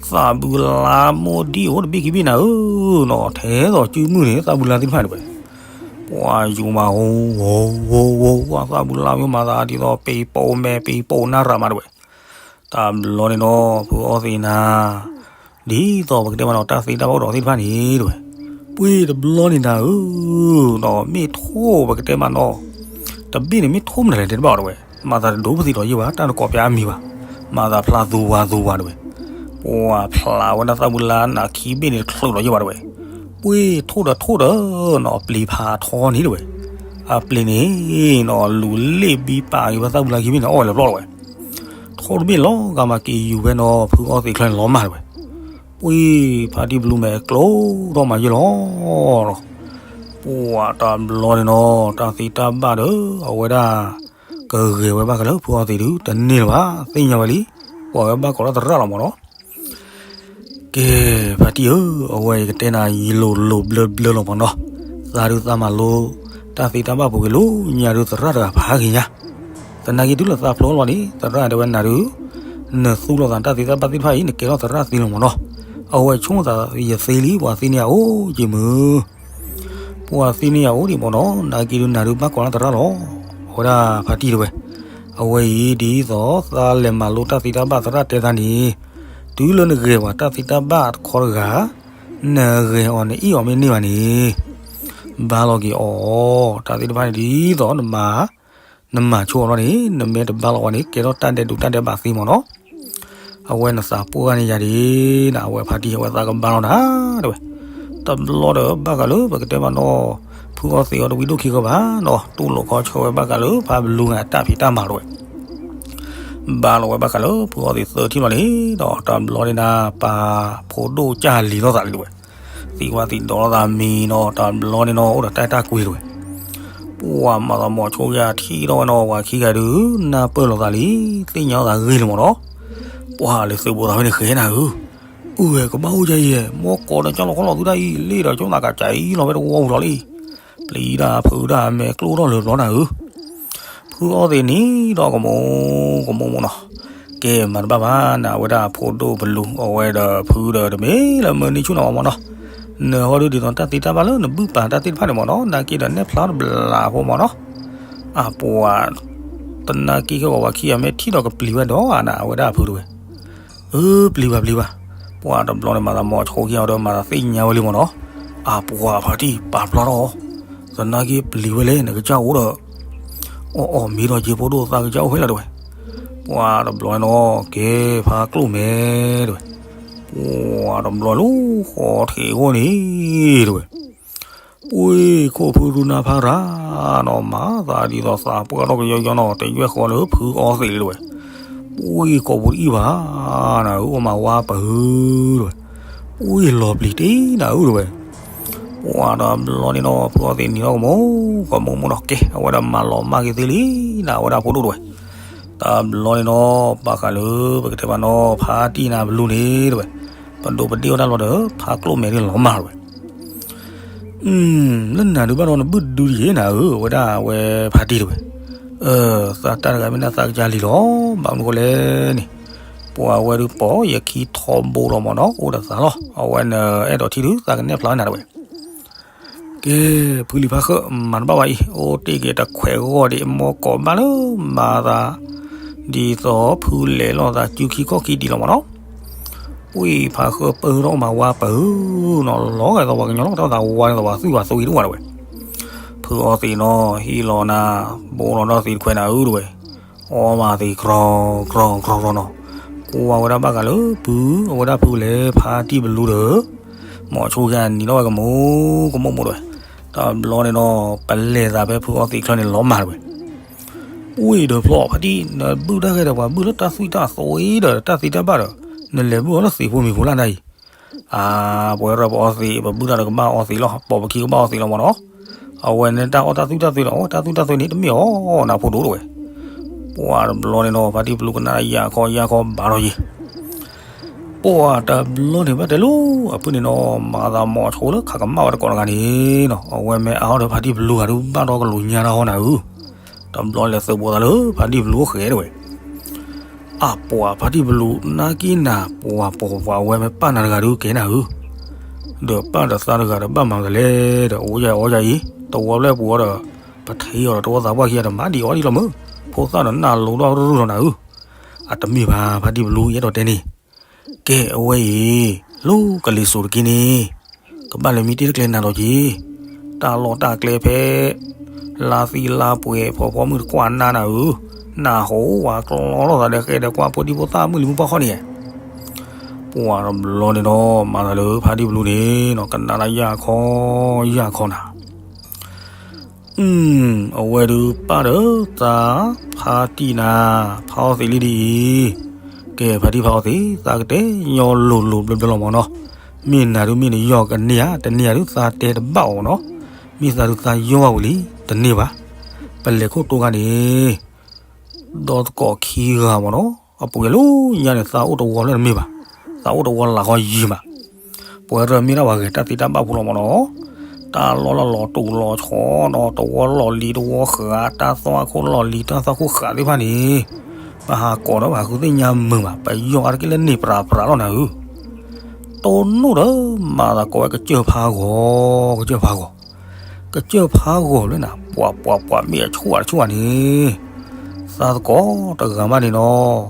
သးဘုလါမိၢ်ဒံၣ်အိၣ်တဘ့ၣ်ခံဘ့ၣ်နၤဧၢနီၤ, ထဲသိးစုမုၢ်န့ၣ် သးဘုလါသ့ၣ်တဖၣ်န့ၣ်တဝဲ. ပှၤယူၤမး ဝိဝိဝိဝိ, သးဘုလါမ့ၢ်မၤသးဒ်သိးပံၤပိာ်မဲာ်ပံၤပိာ်နၢ်ရၤမးတဝဲ. တဘျီန့ၣ်နီၤ, ဖုအီသံးနၤ, ဒ်သိးပကတဲမးနီၤ, တၢ်သံတၢ်ဘၣ်အိၣ်ဒီးသ့ၣ်တဖၣ်န့ၣ်တဝဲ. ပှ့ၤတဘျီန့ၣ်နၤဧၢ, ဒီးမ့ၢ်ထိၣ်ပကတဲမးနီၤ, တဘ့ၣ်န့ၣ်မ့ၢ်ထိၣ်မနုၤလဲၣ်တဲတဘၣ်အီၤတဝဲ. မၤသးတဒိပသံးဒီးယ့ၢ်ဘၣ်, တၢ်နကိးပၠးအမံၤဘၣ်. မၤသးဖျါသူဝါသူဝါတဝဲ. ပှၤဖျါဝဲဒၣ်သးဘုလါနၤခံဘ့ၣ်န့ၣ် တချုးဒီးယ့ၢ်ဘၣ်တဝဲ. ပှ့ၤထိၣ်ဒီးထိၣ်ဒီးနီၤ, အပျ့ၤဖးထီန့ၣ်တဝဲ. အပျ့ၤန့ၣ်နီၤ, လူၤလ့ၣ်ဘံပာ်က့ၤဝဲသးဘုလါခံဘ့ၣ်န့ၣ် အီၣ်ဝဲလၢပျီၢ်တဝဲ. ထိၣ်တဘ့ၣ်လီၤဂာ်မးက့ၤယူၤဝဲနီၤ, ဖုအီသံးချၢန့ၣ်လီၤမၢ်တဝဲ. ပှ့ၤဖါတံၢ်ဘလူးမဲာ်ကျိထီၣ်မးယ့ၢ်လီၤ. ပှၤတဘျီန့ၣ်နီၤ, တၢ်သံတၢ်ဘၣ်ဒီး အဝဲဒၣ်ကဂဲၤဝဲဘၣ်ဃးလၢဖုအီသံးဒုး တန့ၢ်လၢၤဘၣ်, သ့ၣ်ညါဝဲလံ. ပှၤဝဲဘၣ်ကိးလီၤသရၣ်လီၤမးနီၤ. ကဲ, ဖါတံၢ်ဧၢ, အဝဲယကတဲနၤ ယလိၤလိၤဘျၢဘျၢလီၤမးနီၤ. သးဒုးသးမၤလိ တၢ်သံတၢ်ဘၣ်ပူၤကွံာ်လၢညါဒုးသရၣ်တဂၤဖးဂ့ၤညါ. သနာ်က့တုၤလၢသးဖျိလီၤန့ၣ် သရၣ်တဲဝဲနၤဒုး နသူၣ်လီၤသးတၢ်သံတၢ်ဘၣ်သ့ၣ်တဖၣ်အံၤ နကဲထီၣ်သရၣ်သ့လီၤမးနီၤ. အဝဲဆိကမိၣ်သးယသ့လံ, ပှၤသံန့ၢ်ယအိၣ်က့ၤမုၢ် ပှၤသံန့ၢ်ယအိၣ်ဒံးမးနီၤ, နာ်က့ဒုးနၤဒုးဘၣ်ကိးလီၤသရၣ်လီၤ. အဝဲဒၣ်ဖါတံၢ်တဲဝဲ, အဝဲအံၤဒ်သိးသးလဲၤမၤလိတၢ်သံတၢ်ဘၣ်သရၣ်တဲသးန့ၣ်, တုၤလၢနဂဲၤပှၤတၢ်သံတၢ်ဘၣ်တခီတဂၤ, နဂဲၤအီၤနအ့ၣ်အီၤမ့ၢ်န့ၢ်ဘၣ်န့ၣ်, ဘါလီၤက့ၤအီၤ, တၢ်သ့ၣ်တဖၣ်န့ၣ်ဒ်သိးနမၤ နမၤဆိအီၤလီၤန့ၣ် နမ့ၢ်တဘါလီၤဝဲန့ၣ် ကဲထီၣ်တၢ်ဒဲးဒိးတၢ်ဒဲးဘးသ့မးနီၤ. အဝဲနသးပှၢ်န့ၢ်ယၤဒံးနၤ, အဝဲဖါတံၢ်အဝဲသးကဘါလီၤနၤတဲဝဲ. တဘျီဒီးဘၣ်ဃးလၢပကတဲမးနီၤ, ဖုအီသံးအီၤတဝံၤဒိၣ်ခံဂၤဘၣ်နီၤ, တူၢ်လိာ်ခီဆၢဝဲဘၣ်ဃးလၢဖါဘလူးအတၢ်ဖံးတၢ်မၤတဝဲ. ဘါလီၤဝဲဘၣ်ဃးလၢဖုအီသံးသၢထံၣ်လီၤန့ၣ်ဒီး တဘျီန့ၣ်နၤ ပာ်ဖိဒိၣ်ကၢ်လံၤလိာ်သးလံတဝဲ. သံကွၢ်သံဒိးလိာ်သးမံၤနီၤ, တဘျီန့ၣ်နီၤ အိၣ်ဒီးတၢ်အဲၣ်တၢ်ကွံတဝဲ. ပှၤမၤသးမီၤဆိက့ၤထံၣ်ထီၣ်ဝဲနီၤ ပှၤခံဂၤဒုး နၢ်ပၢၢ်လိာ်သးလံ, သ့ၣ်ညါသးဂ့ၤလံမ့ၢ်နီၤ. ပှၤလဲၤသုးဘူးသးဖဲန့ၣ်ဃဲနၤဧၢ, အုၣ်ဝဲကဘၣ်အိၣ်ကယဲၢ် မ့ၢ်ကိးဒီးကၠီလီၤခီလီၤသုတၢ်အံၤ လ့ၣ်ဒီးကၠီသးကစၢ်အံၤလီၤဖဲတဝီပူၤလီၤလံ. ပျံၤတၢ်ဖုးတၢ်မဲာ်ကျိၣ်ထီၣ်လၢာ်ဘျီနၤဧၢ. ဖုအီသံးနံၤဒီးကမူ ကမူမူနီၤ. ကဲမၤတဘၣ်ဘၣ်နၤ အဝဲဒၣ်ဖိဒိၣ်ပလူၤ အဝဲဒီးဖုဒီးတမ့ၢ်လၢမၢနံၤဆူၣ်နၤမ့ၢ်နီၤ. နဟီဒုးဒ်သိးတၢ်သ့တၢ်ဘၣ်လၢနဘုၣ်ပာ်တၢ်သ့ၣ်တဖၣ်န့ၣ်မ့ၢ်နီၤ နာ်က့ဒီးနဲၣ်ဖျါတဘျီဖိမ့ၢ်နီၤ. အပှၤ တနာ်က့ခဲဂီၤဝဲခံဂၤမ့ၢ်ထံၣ်ဒီးကပျံၤဝဲဒီးနၤ အဝဲဒၣ်ဖုတဝဲ အၢ ပျံၤဘၣ်ပျံၤဘၣ်. ပှၤတဘျီန့ၣ်မၤသးမီၤဆိက့ၤအီၤဒီးမၤသးသ့ၣ်ညါဝဲလံမ့ၢ်နီၤ. အပှၤဖါတံၢ်ပာ်ဖျါထီၣ်အီၤ, သနာ်က့ပျံၤဝဲလဲၣ် နကစၢ်အိၣ်ဒီး အီၣ်အီၣ်မ့ၤဒီးက့ၤဖိဒိၣ်သးကစၢ်အိၣ်ဖဲလဲၣ်တဝဲ. ပှၤတဘျီန့ၣ်နီၤ ကဲဖါကျိၣ်မဲတဝဲ. ပှၤတဘျီလၢဃီထံးအဂီၢ်န့ၣ်တဝဲ ပှ့ၤခိၣ်ဖုရူနါဖါရၤနီၤ မၤသးဒ်သိးသးပှၢ်ထီၣ်ကယီကယီနီၤ တယွဲၣ်ဃီလၢဖုအီသံးလံတဝဲ. ပှ့ၤကိာ်ပူၤတအံၣ်ဘၣ်နၤဧၢ အိၣ်မးဝါပၢၢ်တဝဲ. ပှ့ၤလီၤပျံၤတ့နၤဧၢတဝဲ. ပှၤတဘျီန့ၣ်နီၤ ဖုအီသံးနံၤထီၣ်ကမူ ကမူမူနီၤ ကဲ အဝဲဒၣ်မၤလီၤမၢ်က့ၤသ့လံနၤ အဝဲဒၣ်ဖိဒိၣ်တဝဲ. တဘျီန့ၣ်နီၤ ဘၣ်ဃးလၢပကတဲဘၣ်နီၤ ဖါတံၢ်နၤပလူၤန့ၣ်တဝဲ ပဒိးပဒ့ၣ်အီၣ်တၢ်လီၤဒီး ဖါကျိၣ်မဲာ်န့ၣ်လီၤမၢ်တဝဲ. လၢနၤဒုးဘၣ်ဒီးနဘုၣ်ဒုတယ့ၢ်နၤဧၢ အဝဲဒၣ်အဝဲဖါတံၢ်တဝဲ. သးတၢ်တဂၤမ့ၢ်ဒၣ်သးကစၢ်လံလီၤ ဘၣ်မနုၤဃိလဲၣ်န့ၣ် ပှၤဝဲဒုးပိာ်ယခံထီဘိလီၤမ့ၢ်နီၤ အိၣ်ဒီးသးလီၤ အဝဲနအဲၣ်ဒိးထံၣ်ဒုးသးကနဲၣ်ဖျါနၤတဝဲ. ကဲ ဖုလံၤဖါဃၢ် မၤတဘၣ်ဝဲအံၤ အိၣ်တ့ၢ်က့ၤတခွဲးဂီၢ်ဒံး မ်ကိးဘၣ်လၢမၤသး ဒ်သိးဖုလဲၤလိာ်သးစုခံခီၣ်ခံဒံးလီၤမ့ၢ်နီၤ. ပှ့ၤဖါဃၢ်ပၢၢ်ထီၣ်မၤဝါပၢၢ်နီၤ လီၤဂာ်သိးပှၤကညီလီၤ တၢ်သးဝါန့ၣ်သိးပှၤသူၣ်ပှၤသိးအံၤတအိၣ်ဝဲတဝဲ. ဖုအီသံးနီၤ ဟံးလီၤနၤ ဘိလီၤဒီးသံးတခွဲးနၤဧၢတဝဲ. အီမၤသံးကြီကြီကြီကြီနီၤ. ကွၢ်ဝဲဒၣ်ဘၣ်ဃးလၢဖု အဝဲဒၣ်ဖုလဲၤဖါတံၢ်ပလူၤဒီး မီၤဆိက့ၤနံၤထီၣ်ဝဲကမူ ကမူမူတဝဲ. တဘျီန့ၣ်နီၤ ပလဲၤသးဖဲဖုအီသံးချၢန့ၣ်လီၤမၢ်တဝဲ. ပှ့ၤဒီးဖျီဖါတံၢ် နဘုၣ်တၢ်ဂ့ၤဒီးပှၤဘုၣ်လၢတၢ်သွံၣ်တၢ်သွံဒီး တၢ်သံတၢ်ဘၣ်ဒီး နလဲၤဘုၣ်အီၤလၢသံးဖိမံၤဖိလၢနၤအံၤ အါ ပဝဲရၢ်ပအီသံး ပဘုၣ်တၢ်ဒီးကဘၣ်အီသံးလီၤ ပိာ်ပခံကဘၣ်အီသံးလီၤမ့ၢ်နီၤ. အဝဲန့ၣ်တၢ်အီၣ်တၢ်သွံၣ်တၢ်သွံဒီး အီၣ်တၢ်သွံၣ်တၢ်သွံန့ၣ် တမ့ၢ်အီၤနၤဖိဒိၣ်တဝဲ. ပှၤတဘျီန့ၣ်နီၤ ဖါတံၢ်ပလူၤကနၣ်ယၢ်ခီယၢ်ခီဘၣ်ထီၣ်ယံၤ ပှၤတဘျီန့ၣ်ဘၣ်တဲလိၤ အဖုန့ၣ်နီၤ မၤသးမီၤဆိလၢခးကမၣ်ဝဲတကိးတဂၤန့ၣ်နီၤ အဝဲမ့ၢ်အါထီၣ်ဒီးဖါတံၢ်ပလူၤဂၤဒုးဘၣ်ဒီးကလူၤညါတၢ်ဟီနၤဧၢ. တဘျီလဲၤသုးဘူးသးလၢဖါတံၢ်ပလူၤအိၣ်ဃဲတဝဲ. အပှၤဖါတံၢ်ပလူၤနာ်က့နၤ ပှၤပိာ်ပှၤဝဲမ့ၢ်ပၢ်နၤတဂၤဒုးကဲနၤဧၢ, ဒီးပၢ်ဒီးသးတဂၤဒီးဘၣ်မၤကလဲၣ်ဒီး အိၣ်ယၤအီယၤအံၤ တဝီဖျၢၣ်ပူၤအီၤဒီး ပထံၣ်အီၤဒီးတဝီသးပှၢ်ခံဂၤဒီးမၤဒံးအီဒံးလီၤမုၢ်, ဖိသၣ်ဒီးနၢ်လိၤဒီးရူၢ်လီၤနၤဧၢ. အတမ့ၢ်ဘၣ် ဖါတံၢ်ပလူၤ ယအဲၣ်ဒိးတဲန့ၣ်, ကဲအဝဲအံၤ လၢကလံၤစိးတက့ၢ်န့ၣ် ကဘၣ်လဲၤမံတ့ၢ်တကျဲနၤဒီးက့ၤ, တၢ်လီၢ်တၢ်ကျဲဖဲ လါသံလါပှဲၤ ဖီဖီမုၢ်တကွၢ်နါနၤဧၢ, နၢ်ဟူဝဲကျီလီၤသးဒီး ဃဲဒီးကွၢ်ဖိဒံဖိသၣ်မုၢ်လံၤမုၢ်ပှၢ်ခီန့ၣ်, ပှၤတဘျီန့ၣ်ဒီး မၤသးလၢဖါတံၢ်ပလူၤန့ၣ်နီၤ ကနၣ်တၢ်ယၢ်ခီယၢ်ခီနၤ အဝဲဒုးပၢ်ဒီးသး ဖါတံၢ်နၤ ဖါအီသံးလံဒ်အံၤ, ကဲဖါတံၢ်ဖါအီသံး သးကတဲညီလိၤလိၤဘျီဘျီလီၤမ့ၢ်နီၤ, မ့ၢ်နၤဒုးမ့ၢ်နယီၢ်ကန့ၢ်ဧါ, တန့ၢ်ဧါဒုးသးတဲတဘၣ်အီၤမ့ၢ်နီၤ, မ့ၢ်သးဒုးသးယီၢ်ဘၣ်ဝံၤလံ တန့ၢ်ဘၣ်, ပလဲၤခိၣ်တိဂၤန့ၣ် ဒီသကိးခံဂၤမ့ၢ်နီၤ, အပှ့ၤလၢညါန့ၣ် သးအိၣ်တဝီဖျၢၣ်တမ့ၢ်ဘၣ်, သးအိၣ်တဝီလၢ်ဃီယံၤမး, ပဝဲရၢမ့ၢ်ဒၣ်ပှၤဂဲၤတၢ်သ့တၢ်ဘၣ်ဖိလီၤမ့ၢ်နီၤ, တၢ်လီၢ်လၢလီၤတူာ်လီၤဆီနီၤ တဝီလီၢ်လံၤတဝီဃာ် တၢ်သွၣ်ခိၣ်လီၢ်လံၤတၢ်သွၣ်ခိၣ်ဃာ်သ့ၣ်တဖၣ်န့ၣ်, ပဟးကိးဒီးပဟးဃုသ့ၣ်ညါမုာ်ဘၣ်, ပယီၢ်အါတက့ၢ်လၢန့ၢ်ပြးပြးလီၤနၤဧၢ, တိၢ်နီၣ်ဒီး မၤသးကိးဝဲကစၢၢ်ဖးဂီၤ, ကစၢၢ်ဖးဂီၤ ကစၢၢ်ဖးဂီၤလၢနၤ ပှၤပှၤပှၤမ့ၢ်အဆူၣ်အဆူၣ်န့ၣ်, သးသကိးတဂၤမးန့ၣ်နီၤ,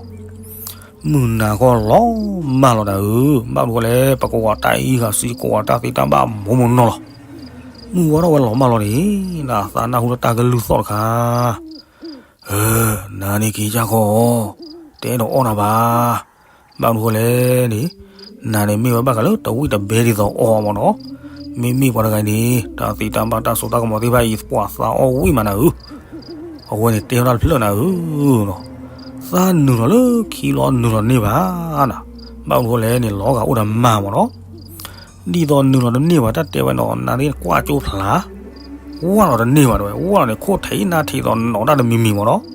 မုၢ်နၤခီလီၤမၢ်လီၤနၤဧၢ, ဘၣ်မနုၤဃိလဲၣ် ပကဝီၤတၢ်အံၤဂၤစံး ကဝီၤတၢ်သ့တၢ်ဘၣ်မိၢ်မိၢ်နီၢ်လီၤ, မုၢ်ဝါထီၣ်ဝဲလီၤမၢ်လီၤန့ၣ်, နသးနၢ်ဟူလၢတၢ်ကလုၢ်သီၣ်တခါ နၤန့ၣ်က့ၤယၢ်ခီအီၤ, တအဲၣ်ဒိးအီၣ်နၤဘၣ်, ဘၣ်မနုၤဃိလဲၣ်န့ၣ်, နၤန့ၣ်မ့ၢ်ဝဲဘၣ်ဃးလၢတဝံၣ်တဘဲဒ်သိးအီၤမ့ၢ်နီၤ, မ့မ့ၢ်ပှၤတဂၤန့ၣ် တၢ်သ့တၢ်ဘၣ်တၢ်စိတၢ်ကမီၤသ့ၣ်တဖၣ်အံၤ ပှၤသးအီၣ်ဝံၣ်မးနၤဧၢ, အဝဲန့ၣ်တဲဝဲဒၣ်တဖျၢၣ်နၤဧၢ, သးနုာ်လီၤလၢခံလီၤနုာ်လီၤတန့ၢ်ဘၣ်နၤ, ဘၣ်မနုၤဃိလဲၣ်န့ၣ် လီၤဂာ်အိၣ်ဒီးမါမ့ၢ်နီၤ ဒ်သိးနုာ်လီၤတန့ၢ်ဘၣ် တၢ်တဲဝဲနီၤ နၤသ့ၣ်ကွၢ်ကၠိဖျါ, ဝၢ်လီၤတန့ၢ်ဘၣ်တဲဝဲ, ဝၢ်လီၤန့ၣ် ခိၣ်ထံးနၢ်ထံးသိးနီၣ်တၢ်တမံၤမံၤမ့ၢ်နီၤ.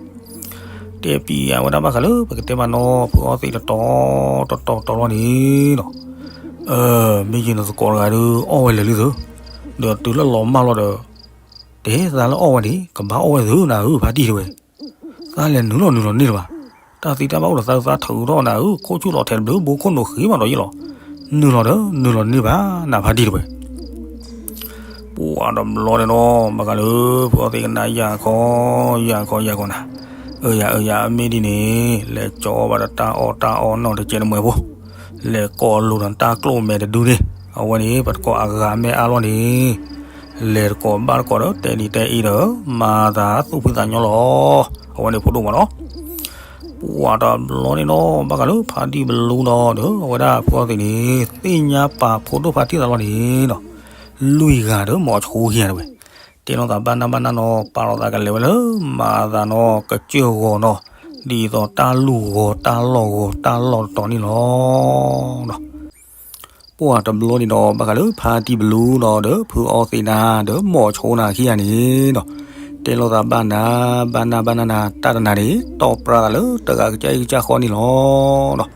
တဲပံၤအဝဲဒၣ်ဘၣ်ဃးလၢ ပကတဲဘၣ်နီၤ ဖုအီသံးတတီၤတတီၤတီၤလီၤန့ၣ်နီၤ, မ့ၢ်ယနသကိးတဂၤဒုး အီၣ်ဝဲလဲၤလံသု, ဒီးတုၤလၢလီၤမၢ်လီၤဒီး တဲသးလၢအီၣ်ဝဲန့ၣ် ကဘၣ်အီၣ်ဝဲသုနၤဧၢ ဖါတံၢ်တဲဝဲ, သးလဲၤနုာ်လီၤနုာ်လီၤန့ၢ်လၢၤဘၣ်. တၢ်သံတၢ်ဘၣ်အိၣ်ဒီးသးသးထုးထီၣ်နၤဧၢ, ခိၣ်ဆူၣ်လီၤထဲတဘျုး ဘိခိၣ်နိာ်ဃ့မးဒီးယ့ၢ်လီၤ. နုာ်လီၤဒီး နုာ်လီၤန့ၢ်ဘၣ်နၤ ဖါတံၢ်တဲဝဲ. ပှၤတဘျီန့ၣ်ဒီး ဘၣ်ဃးလၢ ဖုအီသံးကနၣ်ယၤခီ ယၤခီ ယၤခီနၤ, အၢယၤ အၢယၤ အမ့ၢ်ဒ်န့ၣ် လဲၤကၠီဘၣ်ဒီးတၢ်အီၣ်တၢ်အီနီၢ်တကဲးတမှဲၤဖိ, လဲၤကိးလိာ်ဒီးတၢ်ကျိၣ်မဲာ်တဒုန့ၣ်, အဝဲန့ၣ် ပတကိးအဂၤမ့ၢ်အါလီၤန့ၣ် လဲၤတကိးဘၣ်တကိးဒီး တဲဒ်တဲအံၤဒီး မၤသးသူၣ်ဖှံသးညီလီၤ. အဝဲန့ၣ်ဖိဒိၣ်မးနီၤ. ပှၤတဘျီန့ၣ်ဒီး ဘၣ်ဃးလၢဖါတံၢ်ဘလူဒီး ဒီးအဝဲဒၣ်ဖုအီသံးန့ၣ် သ့ၣ်ညါပာ်ဖိဒိၣ်ဖါတံၢ်သးလီၤန့ၣ်နီၤ, လွံၢ်ဂၤဒီးမိၤဆိခံဂၤတဲဝဲ, တဲလိာ်သးဘၣ်နၢ်ဘၣ်နၢ်နီၤ ပာ်လီၤသးကလဲၤဝဲလၢ မၤသးနီၤ ကစၢၢ်ဂီၤနီၤ, ဒ်သိးတၢ်လူၢ်ဂီၤ တၢ်လီၢ်ဂီၤ တၢ်လီၢ်တတီၤန့ၣ်လီၤ. ပှၤတဘျီန့ၣ်ဒီး ဘၣ်ဃးလၢဖါတံၢ်ဘလူနီၤ ဒီးဖုအီသံးနၤ ဒီးမိၤဆိနၤခံဂၤန့ၣ်နီၤ, တဲလိာ်သးဘၣ်နၢ်ဘၣ်နၢ်ဘၣ်နၢ်နၤ တၢ်တနၤန့ၣ် တီၢ်ပြၢသးလၢတဂၤကစၢ်အံၤကစၢ်ဃီန့ၣ်လီၤ.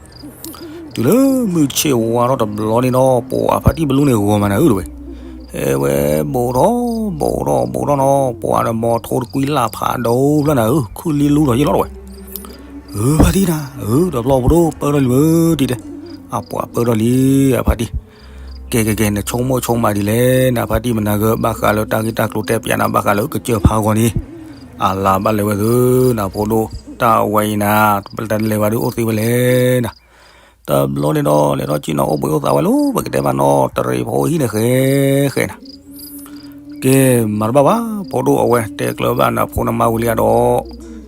တုၤလၢမုၢ်ဆ့ၣ်ဝါထီၣ်တဘျီန့ၣ်ဒီး ပှၤဖါတံၢ်ဘလူန့ၣ်ဂီၤမးနၤဧၢတဲဝဲ, ဟဲဝဲဘိးထီၣ် ဘိးထီၣ် ဘိးထီၣ်နီၤ ပှၤဒီးမိၤဆိတကွံလၢ်ဖးဒိၣ်ဖျၢၣ်နၤဧၢ ခုၣ်လံလူထီၣ်ယ့ၢ်လီၤတဲဝဲ. ဧၢ ဖါတံၢ်နၤ ဧၢ တဘျီဖိဒိၣ်ပၢၢ်ထီၣ်လံမ့ၢ်တံၤတဲ, အပှၤပၢၢ်ထီၣ်လံ အဖါတံၢ်, ကဲကဲကဲ နဆိကမိၣ်ဆိကမးဒ်လဲၣ် နဖါတံၢ်မနၤဂ့ၤ ဘၣ်ဃးလၢတၢ်ဂ့ၢ်တၢ်ကျိၤတဲပၠးနၤ ဘၣ်ဃးလၢကစၢၢ်ဖးဂီၤန့ၣ်, အလၤဘၣ်လဲၤဝဲသု နဖိဒိၣ် တၢ်ဝဲအံၤနၤ ပလဲၤဝဲဒုးအိၣ်သ့ဝဲလဲၣ်နၤ. တဘျီန့ၣ်ဒီး လဲၤထီၣ်စံၣ်နီၤအိၣ်ဘှံးအိၣ်သါဝဲလၢ ပကတဲဘၣ်နီၤ တရံးဖိဟံၣ်န့ၣ်ဃဲဃဲနၤ ကဲ မၤတဘၣ်ဘၣ် ဖိဒိၣ်အဝဲ တဲကျၢၤဘၣ်နဖိနမါဝံၤလံအဒီး,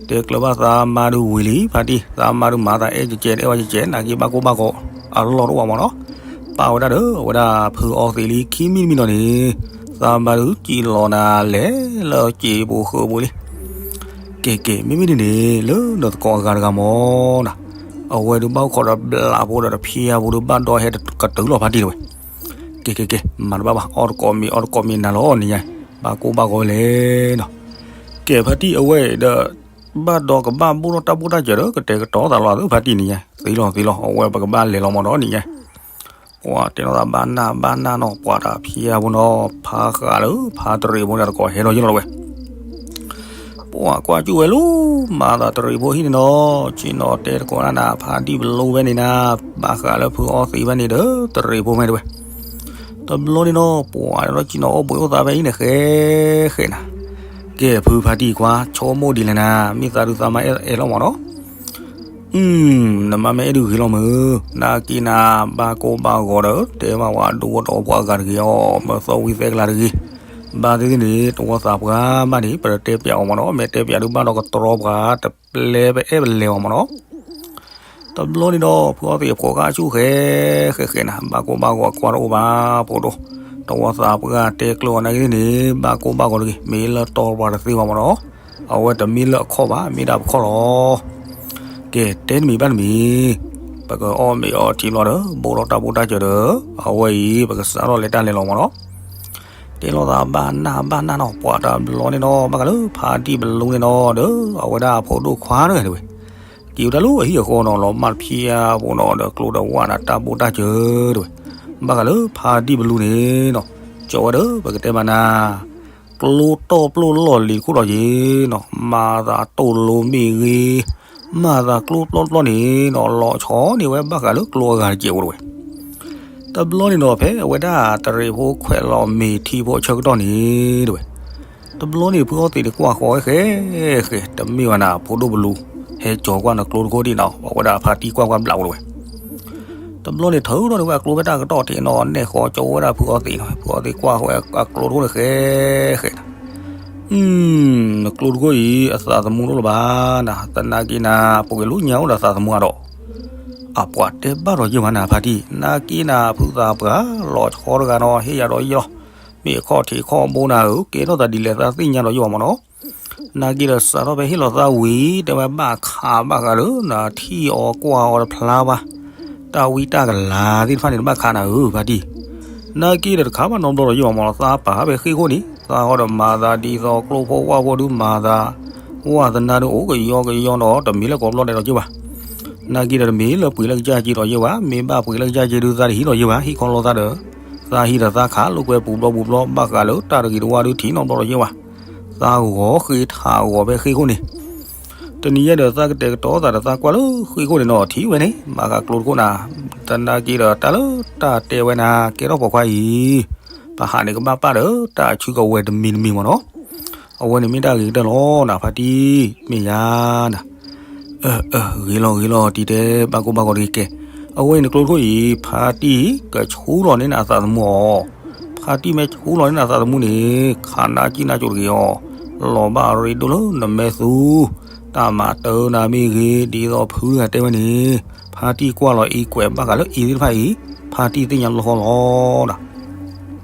တဲကျၢၤဘၣ်သးမါဒုးဝံၤလံ ဖါတံၢ် သးမါဒုးမၤသးအဲၣ်ကဲကဲ အဲၣ်ဝဲကဲကဲ နာ်က့ဘၣ်ကိၢ်ဘၣ်ဂီၤ အလီၢ်တအိၣ်ဘၣ်မ့ၢ်နီၤ, ပာ်ဝဲဒၣ်ဒီး အဝဲဒၣ်ဖုအီသံးလံ ခံမံၤတမံၤနီၤန့ၣ်, သးမါဒုးစံၣ်လီၤနၤလဲၤလၢစံာ်ပူၤဃုာ်ပူၤလံ. ကဲကဲ မ့မ့ၢ်ဒ်န့ၣ် လၢနသကိးအဂၤတဂၤမ့ၢ်နီၤ, အဝဲဒုးဘၣ်အိၣ်ခိးဒီးဘျးဖိဒီးတဖျါဖိဒုးဘၣ်ဒီးဟဲကတုၤလီၤဖါတံၢ်တဲဝဲ. ကဲကဲကဲ မၤတဘၣ်ဘၣ် အီၣ်တကိးမ့ၤ အီၣ်တကိးမ့ၤနၤလီၤနံၤညါ, ဘၣ်ကိၢ်ဘၣ်ဂီၤလဲၣ်နီၤ. ကဲဖါတံၢ်အဝဲဒီး ဘၣ်ဒီးကဘၣ်ဘူၣ်ထီၣ်တၢ်ဘူၣ်တၢ်စၢၤဒီး ကတဲာ်ကတီၤသးလီၤသုဖါတံၢ်နံၤညါ, သ့လီၤသ့လီၤ အဝဲပကဘၣ်လဲၤလီၤမ့ၢ်ဒီးနံၤညါ. ပှၤတဲနီၤသးဘၣ်နၢ်ဘၣ်နၢ်နီၤ ပှၤတဖျါဖိနီၤ ဖးဃးလၢဖါတရံးဖိန့ၣ်တကိးဟဲဒီးယ့ၢ်လီၤဝဲ ပှၤကွၢ်ကၠူၣ်ဝဲလီၤ, မၤသးတရံးဖိဟံၣ်န့ၣ်နီၤ, စံၣ်နီၤတဲသကိးနၤ ဖါတံၢ်ဘလူဝဲန့ၣ်နၤ, ဘၣ်ဃးလၢဖုအီသံးဝဲန့ၣ်ဒီး တရံးဖိဖဲတဲဝဲ. တဘျီန့ၣ်နီၤ ပှၤဒီးစံၣ်နီၤအိၣ်ဘှံးအိၣ်သါဖဲအံၤန့ၣ် ဃဲဃဲနၤ. ကဲဖုဖါတံၢ်ကွၢ် ဆိကမိၣ်ဒ်လဲၣ်နၤ, မ့ၢ်သးဒုးသးမါအဲၣ်အဲၣ်လီၤမ့ၢ်နီၤ. နမါမ့ၢ်အဲၣ်ဒုးဂ့ၤလီၤမုၢ်, နာ်က့နၤ ဘၣ်ကိၢ်ဘၣ်ဂီၤဒီး တဲမးဝဲဒိဝဲဒီးပှၤအဂၤတဂ့ၤအီၤ, မ့ၢ်သီဝံၤသဲကလၤတဂ့ၤ. ဘၣ်သ့ၣ်သ့ၣ်န့ၣ် တဝီသးပှၢ်ဘၣ်န့ၣ် ပတတဲပၠးအီၤမ့ၢ်နီၤ, မ့ၢ်တဲပၠးဒုးဘၣ်ဒီးကတြီပှၤ တပျဲပအဲၣ်ပလဲၤအီၤမ့ၢ်နီၤ. တဘျီန့ၣ်ဒီး ဖုအီသံးအဖိခွါဆူၣ်ဃဲ ဃဲဃဲနၤ, ဘၣ်ကိၢ်ဘၣ်ဂီၤကွၢ်တအိၣ်ဘၣ်, ဖိဒိၣ်, တဝီသးပှၢ်တဲကျၢၤအီၤနာ်က့သ့ၣ်န့ၣ် ဘၣ်ကိၢ်ဘၣ်ဂီၤတဂ့ၤ, မ့ၢ်လၢတီပှၤတသ့ဘၣ်မ့ၢ်နီၤ. အဝဲတမ့ၢ်လၢအခီၣ်ဘၣ်, မ့ၢ်ဒၣ်ပခီၣ်လီၤ. ကဲ တဲတမံၤဘၣ်တမံၤ, ပကအီၣ်မ့ၤအီထံဘျီဒီး ဘိးထီၣ်တၢ်ဘူၣ်တၢ်စၢၤဒီး အဝဲအံၤ ပကစးထီၣ်လဲၤတၢ်လဲၤလီၤမ့ၢ်နီၤ. တဲလိာ်သးဘၣ်နၢ်ဘၣ်နၢ်နီၤ, ပှၤတဘျီန့ၣ်နီၤ ဘၣ်ဃးလၢဖါတံၢ်ဘလူန့ၣ်နီၤ ဒီး အဝဲဒၣ်အဖိဒိၣ်ခွါန့ၣ်တဲဝဲ, က့ၤဝဲဒၣ်လၢအဟံၣ်အဃီနီၤ လီၤမၢ်တဖျါဖိနီၤ ဒီးကျိဒီးဝၣ်နၤတၢ်ဘူၣ်တၢ်စၢၤတဲဝဲ, ဘၣ်ဃးလၢဖါတံၢ်ဘလူန့ၣ်နီၤ ကၠီဝဲဒီး ပကတဲမးနၤ ကျိတီၢ်ပျိၢ်လီၢ်လံၤတခိၣ်ဒီးယ့ၤနီၤ, မၤသးတိၢ်လိမ့ၢ်ဂ့ၤ, မၤသးကျိပျီပျီန့ၣ်နီၤ လီၤဆီန့ၢ်ဝဲဘၣ်ဃးလၢကျိအဂၤတကဲးဖိတဲဝဲ. တဘျီန့ၣ်နီၤ ဖဲအဝဲဒၣ်တရံးဖိခွဲးလီၤမ့ၤထံဖိအဆၢကတီၢ်န့ၣ်တဲဝဲ, တဘျီန့ၣ်ဖုအီသံးန့ၣ်ကွၢ်ဃီဝဲဃဲဃဲ တမ့ၢ်ဘၣ်နၤ ဖိဒိၣ်ဘလူ ဟဲကၠီၤကွၢ်နကျိတခိၣ်ဒံးနီၤ အဝဲဒၣ်ဖါတံၢ်ကွၢ်ကွၢ်ဘျးဖိတဲဝဲ. တဘျီန့ၣ်ထုးထီၣ်န့ၢ်ဝဲအကျိဖဲတၢ်ကတီၢ်ထံးနီၤ နဲၣ်ဃီကၠီဝဲဒၣ်ဖုအီသံးနီၤ, ဖုအီသံးကွၢ်ဃီဝဲအကျိတခိၣ်န့ၣ်ဃဲ ဃဲနၤ, နကျိတခိၣ်အံၤ အသးသမူတအိၣ်လၢၤဘၣ်နၤ, သနာ်က့နၤ ပှၤကလူညါအိၣ်ဒီးသးသမူအါဒီး, အပှၤတဲဘၣ်ဒီးယ့ၢ်မးနၤဖါတံၢ် နာ်က့နၤ ဖုသးပှၢ်လီၤဆီတဂၤနီၤ ဟ့ၣ်ယၤဒီးယ့ၢ်လီၤ, မ့ၢ်အခီၣ်ထံးခီၣ်ဘိနၤဧၢ ကဲထီၣ်သးဒ်လဲၣ်သးသ့ၣ်ညါဒီးယ့ၢ်မးနီၤ. နာ်က့ဒီးစးထီၣ်ဖဲဟ့ၣ်လီၤသးဝံၤ တဲဝဲဘၣ်ခးဘၣ်ဃးဒီးနၤ ထံၣ်အီၤကွၢ်အီၤတဖျါဘၣ်, တၢ်ဝံတၢ်ကလၤသ့ၣ်တဖၣ်န့ၣ် တဘၣ်ခးနၤဧၢဖါတံၢ်, နာ်က့ဒီးတခါဘၣ်နီတဘျီဒီးယ့ၢ်မးနီၤ သးပာ်ဖဲဃ့ၢ်ခိၣ်န့ၣ် သးဟီဒီးမၤသးဒ်သိးကျိဖိဝၣ်ဖိဒုးမၤသး, ဝၣ်သနာ်ဒုးအိၣ်ကယီကယီနီၤ တမ့ၢ်လၢကိးဘျီဒဲးဒီးက့ၤဘၣ်. နာ်က့ဒီးတမ့ၢ်လၢပှ့ၤလၢကစၢ်က့ၤဒီးက့ၤဘၣ်, မ့ၢ်ဘၣ်ပှ့ၤလၢကစၢ်က့ၤဒုးသးတဟံးဒီးက့ၤဘၣ်, ဟံးခီလီၤသးဒီး သးဟံးဒီးသးခးလိာ်ကွဲပူၤဘျီပူၤဘျီ ဘၣ်ဃးလၢတၢ်တဂ့ၤတဝါဒုးထံၣ်နီတဘျီဒီးက့ၤဘၣ်. သးဂီၤဃ့ထးဂီၤဖဲဃ့ခိၣ်န့ၣ် တနံၤယဲဒီးသးကတဲာ်ကတီၤသးဒီးသးကွၢ်လၢဃ့ခိၣ်န့ၣ်နီၤ ထံၣ်ဝဲန့ၣ် မၤဃးကျိတခိၣ်နၤ, သနာ်က့ဒီးတၢ်လၢတၢ်တဲဝဲနၤ ကဲထီၣ်ပိာ်ခွါအံၤ, ပဟးန့ၣ်ကဘၣ်ပာ်ဒီးတၢ်အဆူကဝဲၤတမံၤတမံၤမ့ၢ်နီၤ, အဝဲန့ၣ်မ့ၢ်တၢ်ဂ့ၤကတၢၢ်လီၤနၤ ဖါတံၢ် မ့ၢ်ယၤနၤ အၢ အၢ ဂ့ၤလီၤ ဂ့ၤလီၤ တံၤတဲဘၣ်ကိၢ်ဘၣ်ဂီၤတဂ့ၤကဲ, အဝဲအံၤနကျိတခိၣ်အံၤ ဖါတံၢ်ကဆူလီၤန့ၢ်နၤအသးသမူအီၤ, ဖါတံၢ်မ့ၢ်ဆူလီၤန့ၢ်နၤအသးသမူန့ၣ် ခးနါကံၣ်နါကိၤတဂ့ၤအီၤ, လီၤဘၣ်အရ့ဒိၣ်လၢနမဲာ်သူ, တၢ်မၤတၢ်နၤမ့ၢ်ဂ့ၤ ဒ်သိးဖုဂၤတဲဝဲန့ၣ်, ဖါတံၢ်ကွၢ်လီၤအံကွဲးဘၣ်ဃးလၢအံၤသ့ၣ်တဖၣ်အံၤ, ဖါတံၢ်သ့ၣ်ညါလီၤဃီလီၤနၤ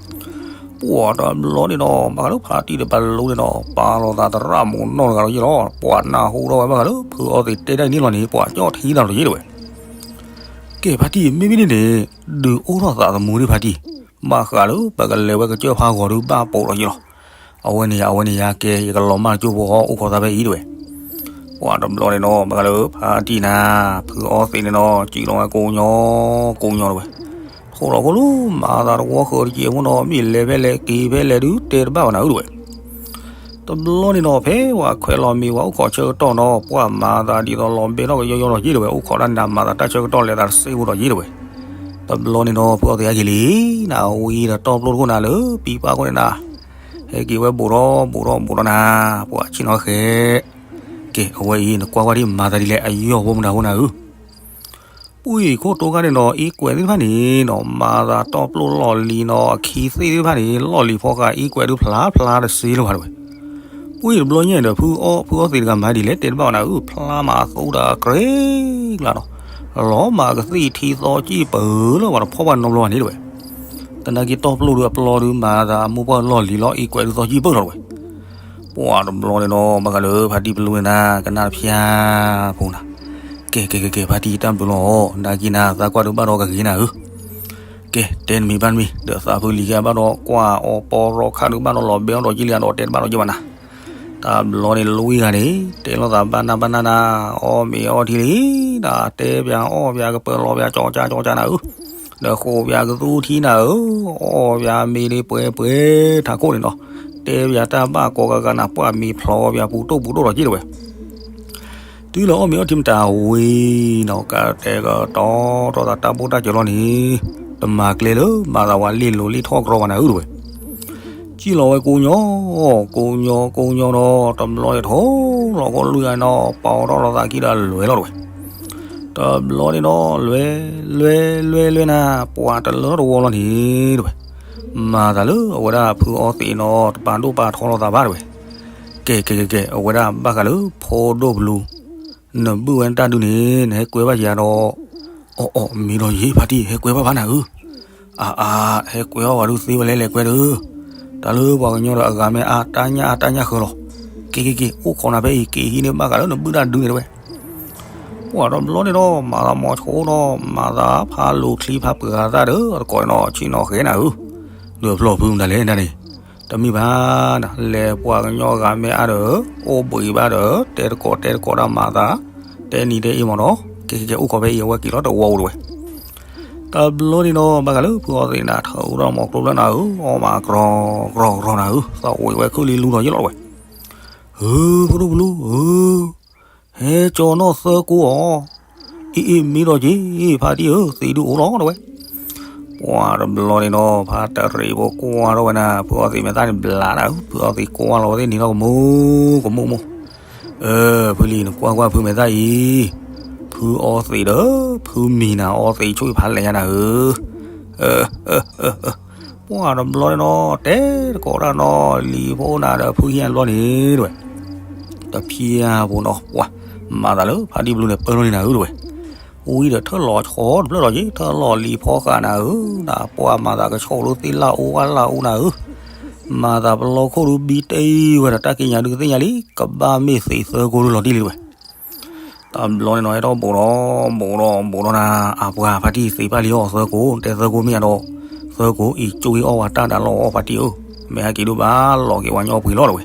ပှၤတဘျီန့ၣ်ဒီး ဘၣ်ဃးလၢဖါတံၢ်ဒီးပလူန့ၣ်ဒီး ပာ်လီၤသးသရၣ်မုၣ်နီၢ်တဂၤလီၤယ့ၢ်လီၤ, ပှၤနၢ်ဟူထီၣ်ဝဲဘၣ်ဃးလၢဖုအီသံးတဲတၢ်အံၤန့ၣ်လီၤန့ၣ် ပှၤကၠီၣ်ထံတၢ်လီၤယ့ၢ်တဝဲ, ကဲဖါတံၢ် မ့မ့ၢ်န့ၣ်န့ၣ် ဒုးအိၣ်ထီၣ်သးသမူဒံးဖါတံၢ်, ဘၣ်ဃးလၢပကလဲၤဝဲကစၢၢ်ဖးဂီၤဒုးဘၣ်ပိာ်လီၤယ့ၢ်လီၤ, အဝဲန့ၣ်ယၤ အဝဲန့ၣ်ယၤ ကဲ ယကလီၤမၢ်ကၠိဖိဃီ အိၣ်ခိးသးဖဲအံၤတဝဲ ပှၤတဘျီန့ၣ်နီၤ ဘၣ်ဃးလၢဖါတံၢ်နၤ, ဖုအီသံးန့ၣ်နီၤ စံၣ်လီၤဝဲကိးညီ, ကိးညီတဝဲ, ထိၣ်လီၤဖိလၢမၤသးတဝီဃၢၤတက့ၢ်အဃိနီၤ မ့ၢ်လဲၤဖဲလဲၣ်က့ၤဖဲလဲၣ်ဒုး တဲတဘၣ်ဘၣ်နၤဧၢတဝဲ, တဘျီန့ၣ်နီၤ ဖဲပှၤခွဲးလီၤမ့ၢ်ပှၤအိၣ်ခိးဆၢကတီၢ်နီၤ ပှၤမၤသးဒ်သိးလီၤဘဲထီၣ်ကယီယီလီၤယ့ၢ်တဝဲ အိၣ်ခိးတၢ်န့ၣ် မၤသးတၢ်ဆၢကတီၢ်လဲၤသးတစ့ဖိဒီးယ့ၢ်တဝဲ, တဘျီန့ၣ်နီၤ ဖုအီသံးအါက့ၤလံ, နဝံၤဒီးတီၢ်ပျိၢ်တခိၣ်နၤလၢပံပၢ်ခိၣ်န့ၣ်နၤ ဟဲက့ၤဝဲဘူးထီၣ်ဘူးထီၣ်ဘူးထီၣ်နၤ, ပှၤဆ့ၣ်နီၤဃဲ, ကဲ အဝဲအံၤ နကွၢ်ကွၢ်ဒ်မၤသးဒ်လဲၣ် အယီၢ်ဖိမတၤဖိနၤဧၢ, ပှၤခိၣ်တိခါန့ၣ်နီၤ အံကွဲးသ့ၣ်တဖၣ်န့ၣ်နီၤ မၤသးတီၢ်ပျိၢ်လီၢ်လံၤနီၤ အခံသ့ၣ်သ့ၣ်တဖၣ်န့ၣ် လီၢ်လံၤဖီဃာ်အံကွဲးဒုးဖျါဖျါတစ့လၢၤဘၣ်တဝဲ, ပှၤတဘျီညါဒီး ဖုအီသံးတဂၤမၤဒ်လဲၣ် တဲတဘၣ်ဝဲနၤဧၢ ဖျါမးအသိတၢ်ကြ့ကျါနီၤ, လီၤမးကသံၣ်ထံသီကံၣ်ပၢၢ်လၢပှၤတဖီၣ်ပှၤနီတဘျီဘၣ်န့ၣ်တဝဲ သနာ်က့တီၢ်ပျိၢ်ဒုးအပျီဒုးမၤသးအမိၢ်ပှၢ်လီၢ်လံၤလီၤအံကွဲးဒုးသီကံၣ်ပၢၢ်လီၤတဝဲ, ပှၤတဘျီန့ၣ်နီၤ ဘၣ်ဃးလၢဖါတံၢ်ပလူန့ၣ်နၤ ကနၣ်တဖၠၣ်ဖိနၤ, ကဲကဲကဲကဲ ဖါတံၢ်တၢ်ဘျုးလီၤ နာ်က့နၤ သးကွၢ်ဒုးဘၣ်ဒီးကဂ့ၤနၤဧၢ ကဲ တဲနမံၤဘၣ်နမံၤ ဒီးသးဖုလံၤကဲဘၣ်ဒီး ကွၢ်အီၤပီရီခါဒုးဘၣ်ဒီးလီၤဘဲအီၤဒီးကံလံအဒီးတဲတဘၣ်ဒီးက့ၤဘၣ်နၤ, တၢ်ဘျီန့ၣ်လွံၢ်ဂၤန့ၣ် တဲလိာ်သးဘၣ်နၢ်ဘၣ်နၢ်နၤ, အီၣ်မ့ၤအီထံလံနၤ, တဲပၠးအီၣ်ပၠးကပၢၤလီၤပၠးကၠီကၠါကၠီကၠါနၤဧၢ, ဒီးဃိးပၠးကသူထံနၤဧၢ, အီၣ်ပၠးမ့ၤလံပှဲၤပှဲၤထးခိၣ်န့ၣ်နီၤ, တဲပၠးတၢ်ဘၣ်ကိးဂၤဂၤနၤ ပှၢ်မ့ၤဖျိးပၠးပူၤတိၢ်ပူၤတိၢ်ဒီးက့ၤတဝဲ တုၤလၢအီၣ်မ့ၤအီထံမတၤဝံၤနီၤ ကတဲာ်ကတီၤထီၣ်သးတၢ်ဘိၣ်တၢ်စၢၤလီၤန့ၣ်, တမၤကျဲလၢမၤသးဝဲလ့ၣ်လိၤလ့ၣ်ထီၣ်ကရီပှၤနၤဧၢတဝဲ, စံၣ်လီၤဝဲကိးညီ, ကိးညီကိးညီဒီး တဘျီန့ၣ်ထိၣ်လီၤကိးလွံၢ်ဂၤနီၤ ပာ်အီၤထီၣ်လီၤသးခံဒီးလွဲၤလီၤတဝဲ, တဘျီန့ၣ်နီၤ လွဲၤ လွဲၤ လွဲၤ လွဲၤနၤ ပှၤတလၢထီၣ်တဝီလီၤန့ၣ်တဝဲ, မၤသးလၢအဝဲဒၣ်ဖုအီသံးနီၤ တပာ်ဒိၣ်ပာ်ထီလီၤသးဘၣ်တဝဲ, ကဲ ကဲ ကဲ ကဲ အဝဲဒၣ်ဘၣ်ဃးလၢဖိဒိၣ်ပလူၤ, နဘုၣ်ဝဲတၢ်ဒုးန့ၣ် နဟဲကွဲဘၣ်ယၤဒီး, အီၣ်အီၣ်မ့ၢ်ဒီးယ့ၢ်ဖါတံၢ် ဟဲကွဲဘၣ်ဘၣ်နၤဧၢ, အါအါ ဟဲကွဲအီၣ်ဝဲဒုးသ့ဝဲလဲၣ်လဲၣ်ကွဲဒုး, တၢ်လၢပှၤကညီဒီးအဂၤမ့ၢ်အါတၢ်ညၣ်အါတၢ်ညၣ်ဃၢၤလီၤ, က့ၤက့ၤက့ၤ အိၣ်ခိးနၤဖဲအံၤ က့ၤဟံးန့ၢ်ဘၣ်ဃးလၢနဘုၣ်တၢ်ဒုးန့ၣ်တဝဲ ပှၤတဘျီန့ၣ်ဒီး မၤသးမီၤဆိဒီး မၤသးဖးလိာ်ချံဖးပှဲၤဂၤသၣ်ဒီး အတကိးနီၤ ဆ့ၣ်နီၤဃဲနၤဧၢ, ဒုးဖျိးဖုမတၤလဲၣ်နၤန့ၣ်, တမ့ၢ်ဘၣ်နၤ လဲၤပှၤကညီဂၤမ့ၢ်အါဒီး အိၣ်ဘှံးဘၣ်ဒီး တဲတကိးတဲတကိးတၢ်မၤသး, တဲနံၤတဲအ့မးနီၤ, ကဲကဲကဲ အိၣ်ခိးဖဲအံၤ အဝဲက့ၤလီၤတဝီအိၣ်တဝဲ တဘျီန့ၣ်နီၤ ဘၣ်ဃးလၢဖုအီသံးနၤ ထၢအူထီၣ်မီၤကျိဖျၢၣ်နၤဧၢ, အီၣ်မးကြီကြီကြီနၤဧၢ, သးအိၣ်ဝဲခုၣ်လံလူဒီးယ့ၢ်လီၤတဝဲ, ဧၢ ဖိဒိၣ်ပလူၤဧၢ, ဟဲကၠီနီၣ်သၢကိးအီၤ, အ့ၣ်အ့ၣ်မ့ၢ်ဒီးက့ၤ ဖါတံၢ်ဧၢ, သံးဒုအိၣ်လီၤတဝဲ, ပှၤတဘျီန့ၣ်နီၤ ဖါတရံးဖိကွၢ်ထီၣ်ဝဲနၤ ဖုအီသံးမဲာ်သၣ်န့ၣ်ဘျးနၤဧၢ, ဖုအီသံးကွၢ်လီၤဝဲသ့ၣ်နံၤထီၣ်ကမူကမူမူ အၢ ဖုလံၤ နကွၢ်ကွၢ်ဖုမဲာ်သၣ်အံၤ, ဖုအီသံးဒီး ဖုမံၤနၤအီသံး ဆိၣ်ဂ့ၤဖးလဲၢ်ညါနၤဧၢ, ပှၤတဘျီန့ၣ်နီၤ တဲတကိးတၢ်နီၤ လံၤဖိနၤဒီးဖုဟံၣ်အဘျီန့ၣ်တဝဲ, တဖျၢၣ်ဖိနီၤ ပှၤမၤသးလၢဖါတံၢ်ဘျုးန့ၣ် ပၢၢ်ထီၣ်န့ၢ်နၤဧၢတဝဲ, ဝံၤဒီးထၢၣ်လီၤဆီတဖျၢၣ်လီၤက့ၤ ထၢၣ်လီၤလံၤဖီဃာ်နၤဧၢ, နပှၤမၤသးကဆီၣ်ဒုးသ့ၣ်လၣ်အိၣ်ဝၣ်လၣ်အိၣ်နၤဧၢ, မၤသးပလီခိၣ်ဒုးဘံတ့ၢ်ဝဲဒီး တၢ်က့ညါဒုးကသ့ၣ်ညါလံ ကဘၣ်မ့ၢ်သံးသၢကိးဒုးလီၤတံၢ်လံတဝဲ တဘျီန့ၣ်နီၤ ဟဲထီၣ်ဘူးဒီး ဘူးဒီး ဘူးဒီးနၤ အပှၤဖါတံၢ်သံးပၢ်လံအီၣ်သၢကိး တဲသၢကိးမ့ၢ်အဒီး သၢကိးအံၤ ကၠိအီၣ်ဝဲတၢ်ဒၣ်လီၤအီၣ်ဖါတံၢ်ဧၢ, မ့ၢ်ဟဲက့ၤဒုးဘၣ်လီၤက့ၤဝဲညီပှ့ၤလီၤတဝဲ.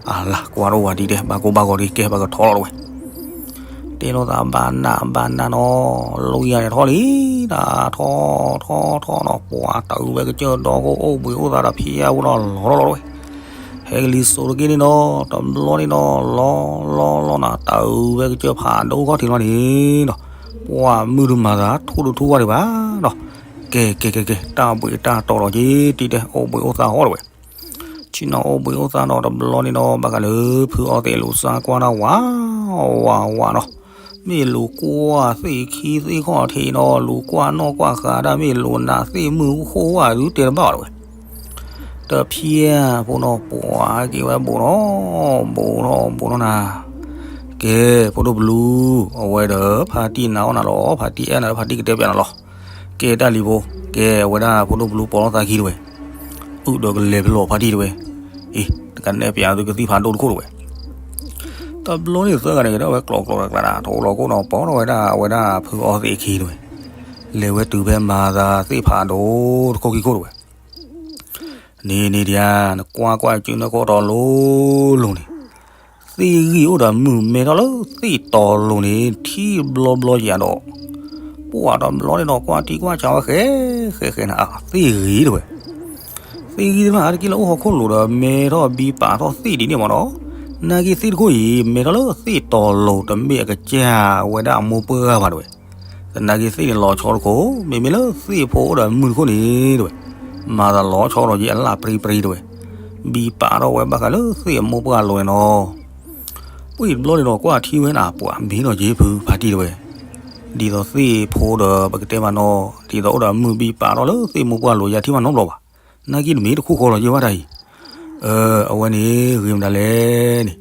အလၢ်ကွၢ်ထီၣ်ဝဲဒ်တဲ ဘၣ်ကိၢ်ဘၣ်ဂီၤဒ်ကဲ ဘၣ်ကထီလီၤတဝဲ. တဲလိာ်သးဘၣ်နးဘၣ်နးနီၤ, လီယၤန့ၣ်ထီၣ်လံ, တၢ်ထီၣ်ထီၣ်ထီၣ်နီၤ ပှၤတအုးဝဲကစၢၢ်ဒီခိၣ် အိၣ်ဘှံးအိၣ်သါဒီးဖျဲးဝဲနီၤ လီၤထီၣ်လီၤတဝဲ. ဟဲကလံၤစိးတက့ၢ်န့ၣ်နီၤ တဘျီန့ၣ်နီၤ လီၤလီၤလီၤနၤ တအုးဝဲကစၢၢ်ဖးဒိၣ်ခီၣ်ထံးလီၤန့ၣ်နီၤ ပှၤမုၢ်တမၤသးထူၣ်တထူၣ်ဝဲဒံးဘၣ်နီၤ. ကဲကဲကဲကဲ တၢ်ဘှံးတၢ်တီၤဒီးက့ၤ တံၤတဲ အိၣ်ဘှံးအိၣ်သါဟီၣ်တဝဲ. ဆ့ၣ်နီၤအိၣ်ဘှံးအိၣ်သါနီၤ တဘျီန့ၣ်နီၤ ဘၣ်ဃးလၢဖုအီသံးလူၤစါကွၢ်တၢ်ဝး ဝးဝးနီၤ. မ့ၢ်လူၤကွၢ်သ့ၣ်ခံသ့ၣ်ခီၣ်ထံးနီၤ လူၤကွၢ်နီၣ်ကွၢ်ဃာ်တၢ် မ့ၢ်လူၤနးသ့ၣ်မုၢ်ဃိၣ်ဝဲဒုးတဲတဘၣ်ဘၣ်တဝဲ. တဖျဲၣ်ဖိနီၤ ပှၤက့ၤဝဲဘူးနီၤ ဘူးထီၣ်ဘူးထီၣ်နၤ. ကဲ ဖိဒိၣ်ပလူၤ အဝဲဒီးဖါတံၢ်နာ်အီၣ်နၤလီၤ ဖါတံၢ်အဲၣ်နၤလီၤ ဖါတံၢ်ကတဲပျးနၤလီၤ. ကဲတၢ်လံၤဖိ ကဲဝဲဒၣ်ဖိဒိၣ်ပလူၤပိာ်လီၤသးခံတဝဲ. အုၣ်ဒီးကလဲၤဖဲလီၤဖါတံၢ်တဝဲ. အ့ တကနဲၣ်ပျးသုကသံၣ်ဖးဒိၣ်တခိၣ်တဝဲ. တဘျီန့ၣ်သၢဂၤန့ၣ် ကဒၣ်ဝဲကျိးကျိးကျးကျး ထီၣ်လီၤခိၣ်နီၤ ပိာ်ထီၣ်ဝဲဒၣ်အဝဲဒၣ်ဖုအီသံးအခံတဝဲ. လဲၤဝဲတုၤဖဲမၤသးသ့ၣ်ဖးဒိၣ်တခိၣ်ခံခိၣ်တဝဲ. န့ၣ်န့ၣ်ဒံးဧါ နကွၢ်ကွၢ်စုနၢခိၣ်တီၤလိၤလိၤန့ၣ် သ့ၣ်ဂံၢ်အိၣ်ဒီးမုၢ်မဲထီၣ်လၢသ့ၣ်တီၤလိၤန့ၣ် ထံဘျီဘျီယၤဒီး ပှၤတဘျီန့ၣ်ဒီးကွၢ်ထံကွၢ်ဆးဝဲဃဲ ဃဲဃဲနၤ အသ့ၣ်ဂ့ၤတဝဲ. သ့ၣ်ဂံၢ်သ့ၣ်တဖၣ်အါတက့ၢ်လၢအိၣ်ဟီၣ်ခိၣ်လိၤဒီး မဲထီၣ်ဘံပာ်ထီၣ်သ့ၣ်ဒ်န့ၣ်မးနီၤ. နာ်က့သ့ၣ်တခိၣ်အံၤ မဲထီၣ်လၢသ့ၣ်တီၤလိၤ တမ့ၢ်အကစၢ်ဝဲဒၣ်အမိၢ်ပှၢ်ဘၣ်တဝဲ. သနာ်က့သ့ၣ်န့ၣ်လီၤဆီတခိၣ် မ့မ့ၢ်လၢသ့ၣ်ဖိအိၣ်ဒီးမုၢ်တခိၣ်န့ၣ်တဝဲ. မၤသးလီၤဆီဒီးယံအလၣ်ပြံပြံတဝဲ. ဘံပာ်ထီၣ်ဝဲဘၣ်ဃးလၢသ့ၣ်အမိၢ်ပှၢ်လိၤန့ၣ်နီၤ. ပှၤတဘျီန့ၣ်ဒီးကွၢ်ထံဝဲနၤ ပှၤမ့ၢ်နီၤက့ဖုဖါတံၢ်တဝဲ. ဒ်သိးသ့ၣ်ဖိဒီးပကတဲမးနီၤ ဒ်သိးအိၣ်ဒီးမုၢ်ဘံပာ်ထီၣ်လၢသ့ၣ်မိၢ်ပှၢ်လိၤ ယၤထံၣ်မးနီတဘျီဘၣ်. နာ်က့တမ့ၢ်တခိၣ်ဃီလီၤယဲဘၣ်တၢ်အံၤ. အဝဲန့ၣ်ဂ့ၤမနုၤလဲၣ်န့ၣ်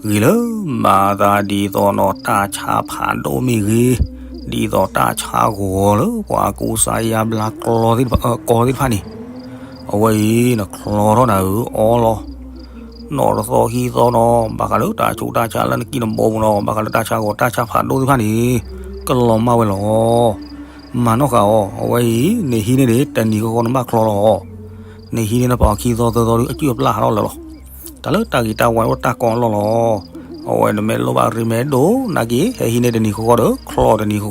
ဂ့ၤလၢမၤသးဒ်သိးနီၤ တၢ်ဆါဖးဒိၣ်မ့ၢ်ဂ့ၤ, ဒ်သိးတၢ်ဆါဂီၤလၢပှၤကူစါယါဘျါကျီသ့ၣ်တဖၣ် ကီသ့ၣ်တဖၣ်န့ၣ်, အဝဲအံၤနချီထီၣ်နၤဧၢ အီလီၤ. နီၢ်တသီခံသီနီၤ ဘၣ်ဃးလၢတၢ်ဆူးတၢ်ဆါလၢနကံၢ်နဘီပူၤနီၤ ဘၣ်ဃးလၢတၢ်ဆါဂီၤတၢ်ဆါဖးဒိၣ်သ့ၣ်တဖၣ်န့ၣ် ကလီၤမၢ်ဝဲလီၤ. မၤနီၣ်ဃာ်အီၤ အဝဲအံၤ နဟံးန့ၢ်န့ၣ် တနံၤဃီဃီနဘၣ်ချီလီၤ. နဟံးန့ၢ်နပာ်အီၤခံသီသၢသီဒုး အစုၣ်အပျၢ်ဟးထီၣ်လၢာ်လီၤ. တၢ်လၢတၢ်ဂ့ၤတၢ်ဝါအိၣ်တၢ်ကီအလီၢ်လီၤ. အဝဲနမ့ၢ်လိၣ်ဘၣ်ရ့မဲာ်ဒိၣ် နာ်က့ ဟဲဟံးန့ၢ်တနံၤဃီဃီဒီး ချီတနံၤဃီဃီ.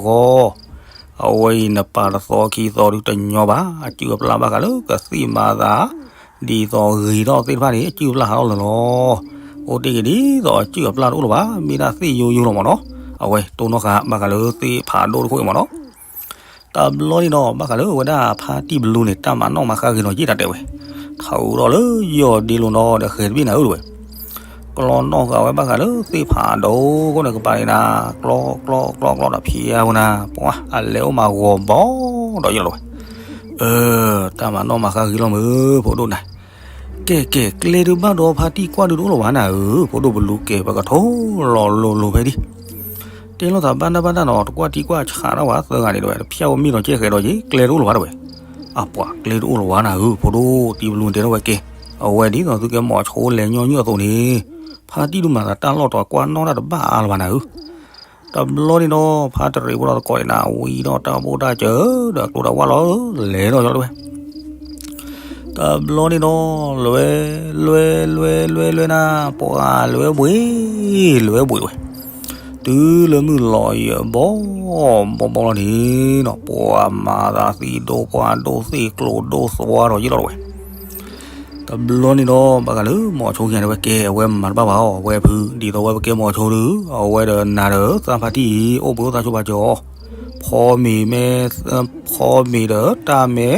အဝဲအံၤနပာ်တသီခံသီဒုးတညီဘၣ် အစုၣ်အပျၢ်ဘၣ်ဃးလၢကသံၣ်မၤသး ဒ်သိးဂ့ၤထီၣ်သ့ၣ်တဖၣ်န့ၣ် အစုၣ်အပျၢ်ဟးထီၣ်လၢာ်လီၤ. အိၣ်တ့ၢ်က့ၤဒ်သိးအစုၣ်အပျၢ်တအိၣ်လၢၤဘၣ် မ့ၢ်ဒၣ်သ့ၣ်ယိယိလီၤမးနီၤ. အဝဲတိၢ်နီၣ်ဃာ်ဘၣ်ဃးလၢသ့ၣ်ဖးဒိၣ်တခိၣ်အံၤမးနီၤ. တဘျီန့ၣ်ဒီး ဘၣ်ဃးလၢအဝဲဒၣ်ဖါတံၢ်ဘလူန့ၣ် တၢ်မၤနီၣ်မၤဃါဂ့ၤနီၤ ယ့ၣ်တၢ်တဲဝဲ, ထးအုးထီၣ်လၢယီၢ်ဒ့လိၤနီၤဒီး ဃဲၤတဘ့ၣ်နၤဧၢတဝဲ. ကျီနီၣ်ဃာ်ဝဲဘၣ်ဃးလၢသ့ၣ်ဖးဒိၣ်ခိၣ်န့ၣ် ကပၤန့ၣ်နၤ ကျီကျီကျီကျီဒီးဖျါဝဲနၤ ပှၤအလဲၤအိၣ်မၤဂီၤဘီဒီးယ့ၣ်လီၤတဝဲ. အၢ တၢ်မၤနီၣ်မၤဃါဂ့ၤလီၤမုၢ် ဖိဒိၣ်နၤ. ကဲကဲ ကျဲဒုးဘၣ်ဒီးဖါတံၢ်ကွၢ်ဒုးတအိၣ်လၢၤဘၣ်နၤဧၢ ဖိဒိၣ်ဘလူကဲ ပကထီၣ်လီၤလိၤလိၤဖဲဒံ တဲလိာ်သးဘၣ်နၢ်ဘၣ်နၢ်နီၤ တကွၢ်ထံကွၢ်ဆးထီၣ်ဝဲသၢဂၤန့ၣ်တဝဲ တဖျၢၣ်ဝဲမ့ၢ်ဒီးကဲဃဲၤဒီးက့ၤ ကျဲတအိၣ်လၢၤဘၣ်တဝဲ. အပှၤကျဲတအိၣ်လၢၤဘၣ်နၤဧၢ ဖိဒိၣ် တံၢ်ဘလူန့ၣ်တဲထီၣ်ဝဲကဲ အဝဲဒ်သိးသုကဲမိၤဆိလဲၤညီနုၢ်အသိးန့ၣ် ဖါတံၢ်ဒုးမၤသးတၢ်လီၢ်တကွၢ်နီၣ်တၢ်တဘၣ်အါလၢၤဘၣ်နၤဧၢ. တဘျီန့ၣ်ဒီး ဖါတရံးဖိဒီးသကိးန့ၣ်နၤ ဝံထီၣ်တၢ်ဘိၣ်တၢ်စၢၤ ဒီးကျိတၢ်ဝၣ်လီၤ လဲၤထီၣ်လီၤတဝဲ. တဘျီန့ၣ်ဒီး လဲၤ လဲၤ လဲၤ လဲၤနၤ ပှၤလဲၤဝဲဘှံး လဲၤဝဲဘှံးတဝဲ. တုၤလၢမုၢ်လီၤယံၤဘီ ဘီဘီလီၤန့ၣ်နီၤ ပှၤမၤသးသံၣ်ဒိၣ်ပှၢ်ဒိၣ်သ့ၣ်ကျိၤဒိၣ်သွါဒီးယ့ၣ်လီၤတဝဲ. တဘျီန့ၣ်ဒီး ဘၣ်ဃးလၢမိၤဆိခံဂၤန့ၣ်ဝဲကဲ အဝဲမၤတဘၣ်ဘၣ်အီၤ အဝဲဖု ဒ်သိးဝဲပကဲမိၤဆိဒုး အဝဲဒီးနၤဒီးသးဖါတံၢ်အံၤ အိၣ်ဘှံးအိၣ်သါဆိဘၣ်ကီ ဖီမ့ၤမ့ၢ် ဖီမ့ၤဒီးတၢ်မဲ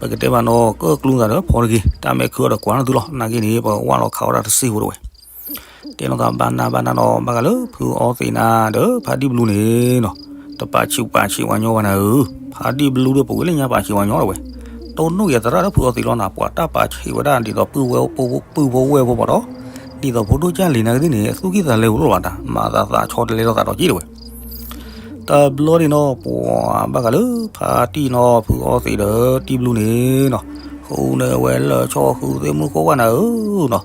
ပကတဲမးနီၤ ကၢၣ်ကျူသးဒီးဖီတဂ့ၤ တၢ်မဲခုအီၤဒီးကွၢ်နသုလီၤ နာ်က့န့ၣ် ပကဝၢ်လီၤခးဝဲဒၣ်တစ့ဖိတဝဲ. တဲလိာ်သးဘၣ်နၢ်ဘၣ်နၢ်နီၤ ဘၣ်ဃးလၢဖုအီသံးနၤဒီးဖါတံၢ်ဘလူန့ၣ်နီၤ တပာ်ဆံးပာ်ဆံးဝဲညီဘၣ်နၤဧၢ ဖါတံၢ်ဘလူဒီးပဝဲလၢညါပာ်ဆံးဝဲညီတဝဲ. တိၢ်နီၣ်က့ၤသရၣ်လၢဖုအီသံးလီၤနၤ ပှၤတၢ်ပာ်ဆံးဝဲဒၣ်ဒ်သိးပုၢ်ဝဲၢ်ပုၢ်ဖိဝဲၢ်ဖိမးဒီး ဒ်သိးဖိဒိၣ်ကၢ်လံၤနၤကသ့ၣ်န့ၣ် သူၣ်ကံၢ်သးလဲပူၤလိၣ်ဘၣ်တၢ် မၤသးသးဆီတလဲထီၣ်သးဒီးက့တဝဲ. တဘျီန့ၣ်နီၤ ပှၤဘၣ်ဃးလၢဖါတံၢ်နီၤ ဖုအီသံးဒီးတံၢ်ဘလူန့ၣ်နီၤ ဃုန့ၢ်ဝဲလၢာ်ဆီဃုသ့ၣ်မုၢ်ခိၣ်ဝဲနၤဧၢနီၤ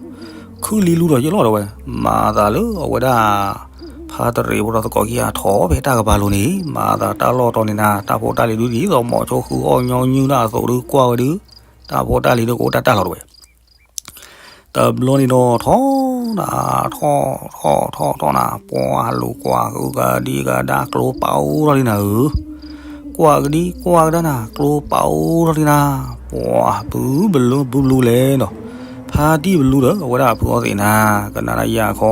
ခုၣ်လံလူဒီးယ့ၣ်လီၤတဝဲ. မၤသးလၢအဝဲဒၣ် ဖါတရံးဖိဒီးသကိးခံဂၤထီၣ်ဖဲတၢ်ကပၤလိၤန့ၣ် မၤသးတၢ်လီၢ်တီၤန့ၣ်နၤ တၢ်ဖိတၢ်လံၤဒုးဒ်သိးမိၤဆိဃုအီၣ်ညီနုၢ်ဒၣ်အသိးဒုးကွၢ်ဝဲဒုး တၢ်ဖိတၢ်လံၤဒုးကအိၣ်တၢ်တၢ်လီၤတဝဲ. တဘျီန့ၣ်ဒီးထီၣ်နၤ, ထီၣ်ထီၣ်ထီၣ်ထီၣ်နၤ, ပှၤလူၤကွၢ်ကဒံကဒါ ကျိပာ်အိၣ်ထီၣ်လံနၤဧၢ, ကွၢ်ကဒံကွၢ်ကဒါနၤ ကျိပာ်အိၣ်ထီၣ်လံနၤ, ပှၤဘုဘလူဘုဘလူလဲၣ်နီၤ, ဖါတံၢ်ဘလူဒီး အဝဲဒၣ်ဖုအီသံးနၤ, ကနၣ်ဒၣ်ယၢ်ခီ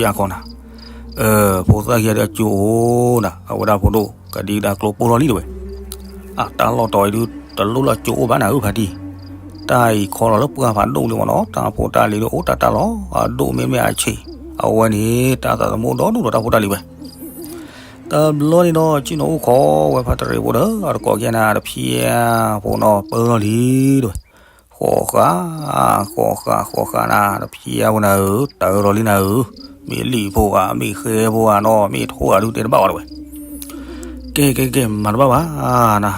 ယၢ်ခီနၤ, ဖိသၣ်ခံဂၤဒီးအကၠိအိၣ်နၤ, အဝဲဒၣ်ဖိဒိၣ်ကဒံကဒါကျိပိၢ်ထီၣ်လံတဲဝဲ, အတၢ်လီၢ်တီၤအံၤဒုး တလိၣ်လၢကၠိအိၣ်ဘၣ်နၤဧၢဖါတံၢ်, တၢ်အံၤခီလီၤလၢပှၢ်ဖးဒိၣ်လံမ့ၢ်နီၤ, တၢ်ဖိတၢ်လံၤဒီးအိၣ်တၢ်တၢ်လီၤ, အဒိၣ်မ့ၢ်မ့ၢ်အဆံး, အဝဲန့ၣ် တၢ်သးသမူဒီဒူၣ်ဒီးတၢ်ဖိတၢ်လံၤဝဲ တဘျီန့ၣ်ဒီး ဆ့ၣ်နီၤအိၣ်ခိးဝဲဖါတရံးဖိဒီး အတကိးကဲနၤ တဖျဲဖိနီၤ ပၢလီၤလံတဲဝဲ, ဃိးဃာ်, ဃိးဃာ်ဃိးဃာ်နၤ တဖျဲဖိနၤဧၢ, တၢ်အၢလီၤလံနၤဧၢ, မ့ၢ်လံၣ်ဖိဧါ မ့ၢ်ဃဲဖိဧါနီၤ မ့ၢ်ထိၣ်ဧါဒုးတဲတဘၣ်ဝဲတဲဝဲ, ကဲကဲကဲ မၤတဘၣ်ဘၣ်နၤ,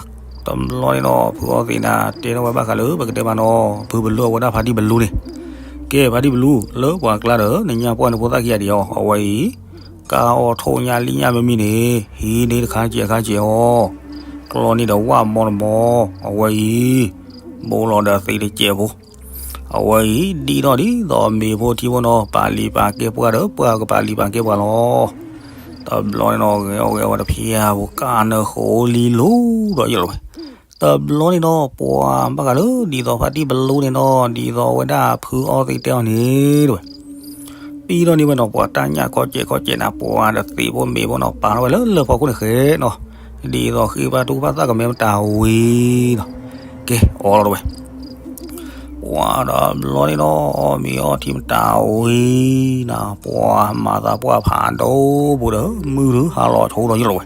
တဘျီန့ၣ်ဒီး ဖုအီသံးနၤ တဲထီၣ်ဝဲဘၣ်ဃးလၢ ပကတဲမးနီၤ ဖုဘလူအဝဲဒၣ်ဖါတံၢ်ဘလူန့ၣ်, ကဲဖါတံၢ်ဘလူ လၢပှၤကျါဒီး နညါပှၢ်န့ၣ်ဖိသၣ်ခံဂၤဒံးအီၤ အဝဲအံၤ ကါအီၣ်ထိၣ်ညၣ်လံၣ်ညၣ်မ့မံန့ၣ် ဟံးန့ၢ်တခါစဲးခါစဲးအီၤ, ကျီန့ၢ်ဒီးဝၣ်မီတမီ, အဝဲအံၤ ဘိလီၤဒီးသံးတစဲးဖိ, အဝဲအံၤ ဒ်ထီၣ်ဒ်သိးမ့ၤဖိထံဖိနီၤ ပာ်လံာ်ပာ်ကဲပှၢ်ဒီး ပှၢ်ကပာ်လံာ်ပာ်ကဲပှၤလီၤ. တဘျီန့ၣ်နီၤ ဂဲၤအီၣ်ဂဲၤအီဝဲတဖျဲဖိ ကါနၢဃိလံလိၤဒီးယလီၤဝဲ တဘျီန့ၣ်နီၤ ပှၤဘၣ်ဃးလၢ ဒ်သိးဖါတံၢ်ဘလူန့ၣ်နီၤ ဒ်သိးအဝဲဒၣ်ဖုအီသံးတဲအီၤန့ၣ်တဲဝဲ ပံထီၣ်န့ၢ်ဝဲနီၤ ပှၤတၢ်ညၣ်ခီစဲးခီစဲးနၤ ပှၤဒီးသံးဖိမ့ၤဖိနီၤ ပာ်ထီၣ်ဝဲလၢလၢၢ်ဖီခိၣ်န့ၣ်ဃဲနီၤ, ဒ်သိးဃ့ဘါထုကဖၣ်သၣ်ကမဲမတၤဝံၤနီၤ, ကဲအီလီၤတဲဝဲ ပှၤတဘျီန့ၣ်နီၤ အီၣ်မ့ၤအီထံမတၤဝံၤနၤ ပှၤမၤသးပှၢ်ဖးဒိၣ်ပူၤဒီး မုၢ်ဒုးဟါလီၤဆိဒီးယလီၤဝဲ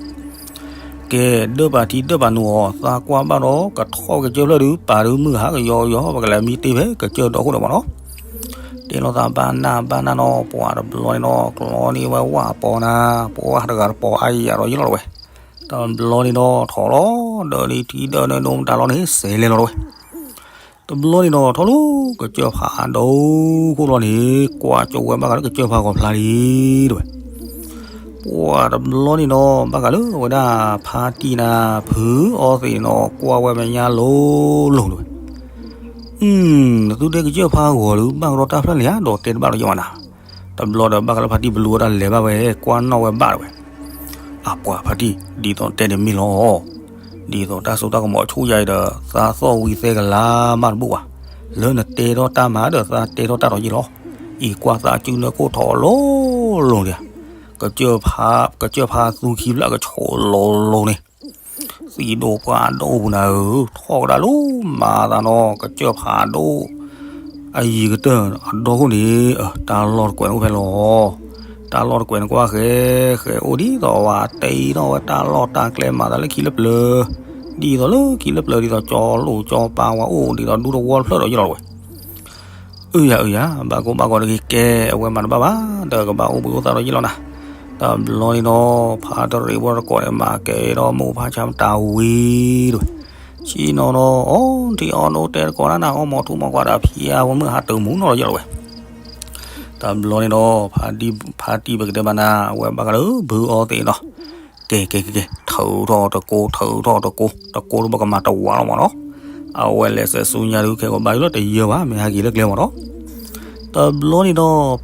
ကဲ ဒၢၣ်ပာ်ထံဒၢၣ်ပာ်နူၤအီၤ သးကွၢ်ဘၣ်ဒီး ကထီၣ်ကစၢၢ်ဖျၢၣ်ဒုး ပာ်ဒုးမုၢ်ဟါကယီကယီ ပကလဲၤမံတ့ၢ်ဖဲကစၢၢ်ဒီခိၣ်ဒီးမးနီၤ, တဲလိာ်သးဘၣ်နၢ်ဘၣ်နၢ်နီၤ ပှၤတဘျီန့ၣ်နီၤ ကျီန့ၢ်ဝဲဝၣ်ပီနၤ ပှၤတဂၤတပီၤအါယၤဒီးယလီၤဝဲ, တဘျီန့ၣ်ဒီး ထီၣ်လီၤ ဒၢးလံထံဒၢးန့ၣ်ဒိမတၤလီၤန့ၣ် စဲးလဲၤလီၤဝဲ တဘျီန့ၣ်ဒီး ထီၣ်လၢကစၢၢ်ဖးဒိၣ်ခိၣ်လီၤန့ၣ် ကွၢ်ကၠိဝဲဘၣ်ဃးလၢကစၢၢ်ဖးဂီၤဖျါလံတဲဝဲ, ပှၤတဘျီန့ၣ်ဒီး ဘၣ်ဃးလၢအဝဲဒၣ်ဖါတံၢ်နၤ ဖုအီသံးနီၤ ကွၢ်ဝဲမဲာ်ညါလိၤလိၤတဲဝဲ, သုတဲကစၢၢ်ဖးဂီၤလၢဘၣ်ကဒီးတၢ်ဖျၢၣ်လံဧါ ဒီးတဲတဘၣ်လီၤယဲၢ်ဝဲနၤ, တဘျီဒီးဘၣ်ဃးလၢဖါတံၢ်ဘလူဝဲဒၣ်လဲၤဘၣ်ဝဲ ကွၢ်နီၣ်ဝဲဘၣ်တဲဝဲ အပှၤဖါတံၢ် ဒ်သိးတဲန့ၣ်မ့ၢ်လီၤ. ဒ်သိးတၢ်စိတၢ်ကမီၤဆူၣ်ယါအံၤဒီး သးသီၣ်ဝံၤသဲကလၤမးတဘူၣ်ဘၣ်. လၢနတဲထီၣ်တၢ်မၤဒီး သးတဲထီၣ်တၢ်ဒီးယ့ၢ်လီၤ. အံၤကွၢ်သးစုနၢခိၣ်ထီၣ်လိၤလိၤဒံး, ကစၢၢ်ဖး ကစၢၢ်ဖးသူခံဖျၢၣ်ကဆိးလိၤလိၤန့ၣ် သံးဒိၣ်ပှၢ်ဒိၣ်ပူၤနၤဧၢ, ထီၣ်ကဒါလိၤမၤသးနီၤ ကစၢၢ်ဖးဒိၣ် အယံၤကတၢၢ်အဒီခိၣ်န့ၣ် တၢ်လီၢ်တကွဲးန့ၣ်အိၣ်ဖဲလီၤ. တၢ်လီၢ်တကွဲးန့ၣ်ကွၢ်ဃဲ ဃဲအိၣ်ဒ်သိးဝဲတ့ထီၣ်ဝဲတၢ်လီၢ်တၢ်ကျဲမၤသးလၢခံလၢပျၢၤ, ဒ်သိးလၢခံလၢပျၢၤဒ်သိးကၠီလိာ်ကၠီပၤဝဲအိၣ်ဒ်သိးဒူတဝီတဖျၢၣ်ဒီးယ့ၢ်လီၤဝဲ အုယၤအုယၤ ဘၣ်ကိၢ်ဘၣ်ဂီၤတဂ့ၤကဲ အဝဲမၤတဘၣ်ဘၣ် ဒီးကဘၣ်အိၣ်ဘှံးအိၣ်သါဒီးယ့ၢ်လီၤနၤ. တဘျီန့ၣ်ဒီး ဖါတရံးဖိတကိးန့ၣ် မၤကဲဒီးမိၢ်ဖါဆါမတၤဝံၤတဝဲ ဆ့ၣ်နီၤဒီး အီထံအီနိတဲတကိးနၤနၤ အီမီၤထူမီၤကွၢ်ဒီးဖံးအါဝဲ မုၢ်ဟါတၢ်မူနီၤဒီးယ့ၢ်လီၤဝဲ တဘျီန့ၣ်ဒီး ဖါတံၢ်ပကတဲဘၣ်နၤ အဝဲဘၣ်ဃးလၢဘုအီသံးနီၤ ကဲကဲကဲကဲ ထုးထီၣ်တကိး ထုးထီၣ်တကိး တကိး တဘၣ်ကမၤတဝးလီၤမးနီၤ. အဝဲလဲၤစဲးဆူညါဒုး ခဲကိးဘၣ်ယိၣ်လၢတယၢဘၣ် မ့ၢ်ဟဲက့ၤလၢကျဲမးနီၤ. တဘျီန့ၣ်ဒီး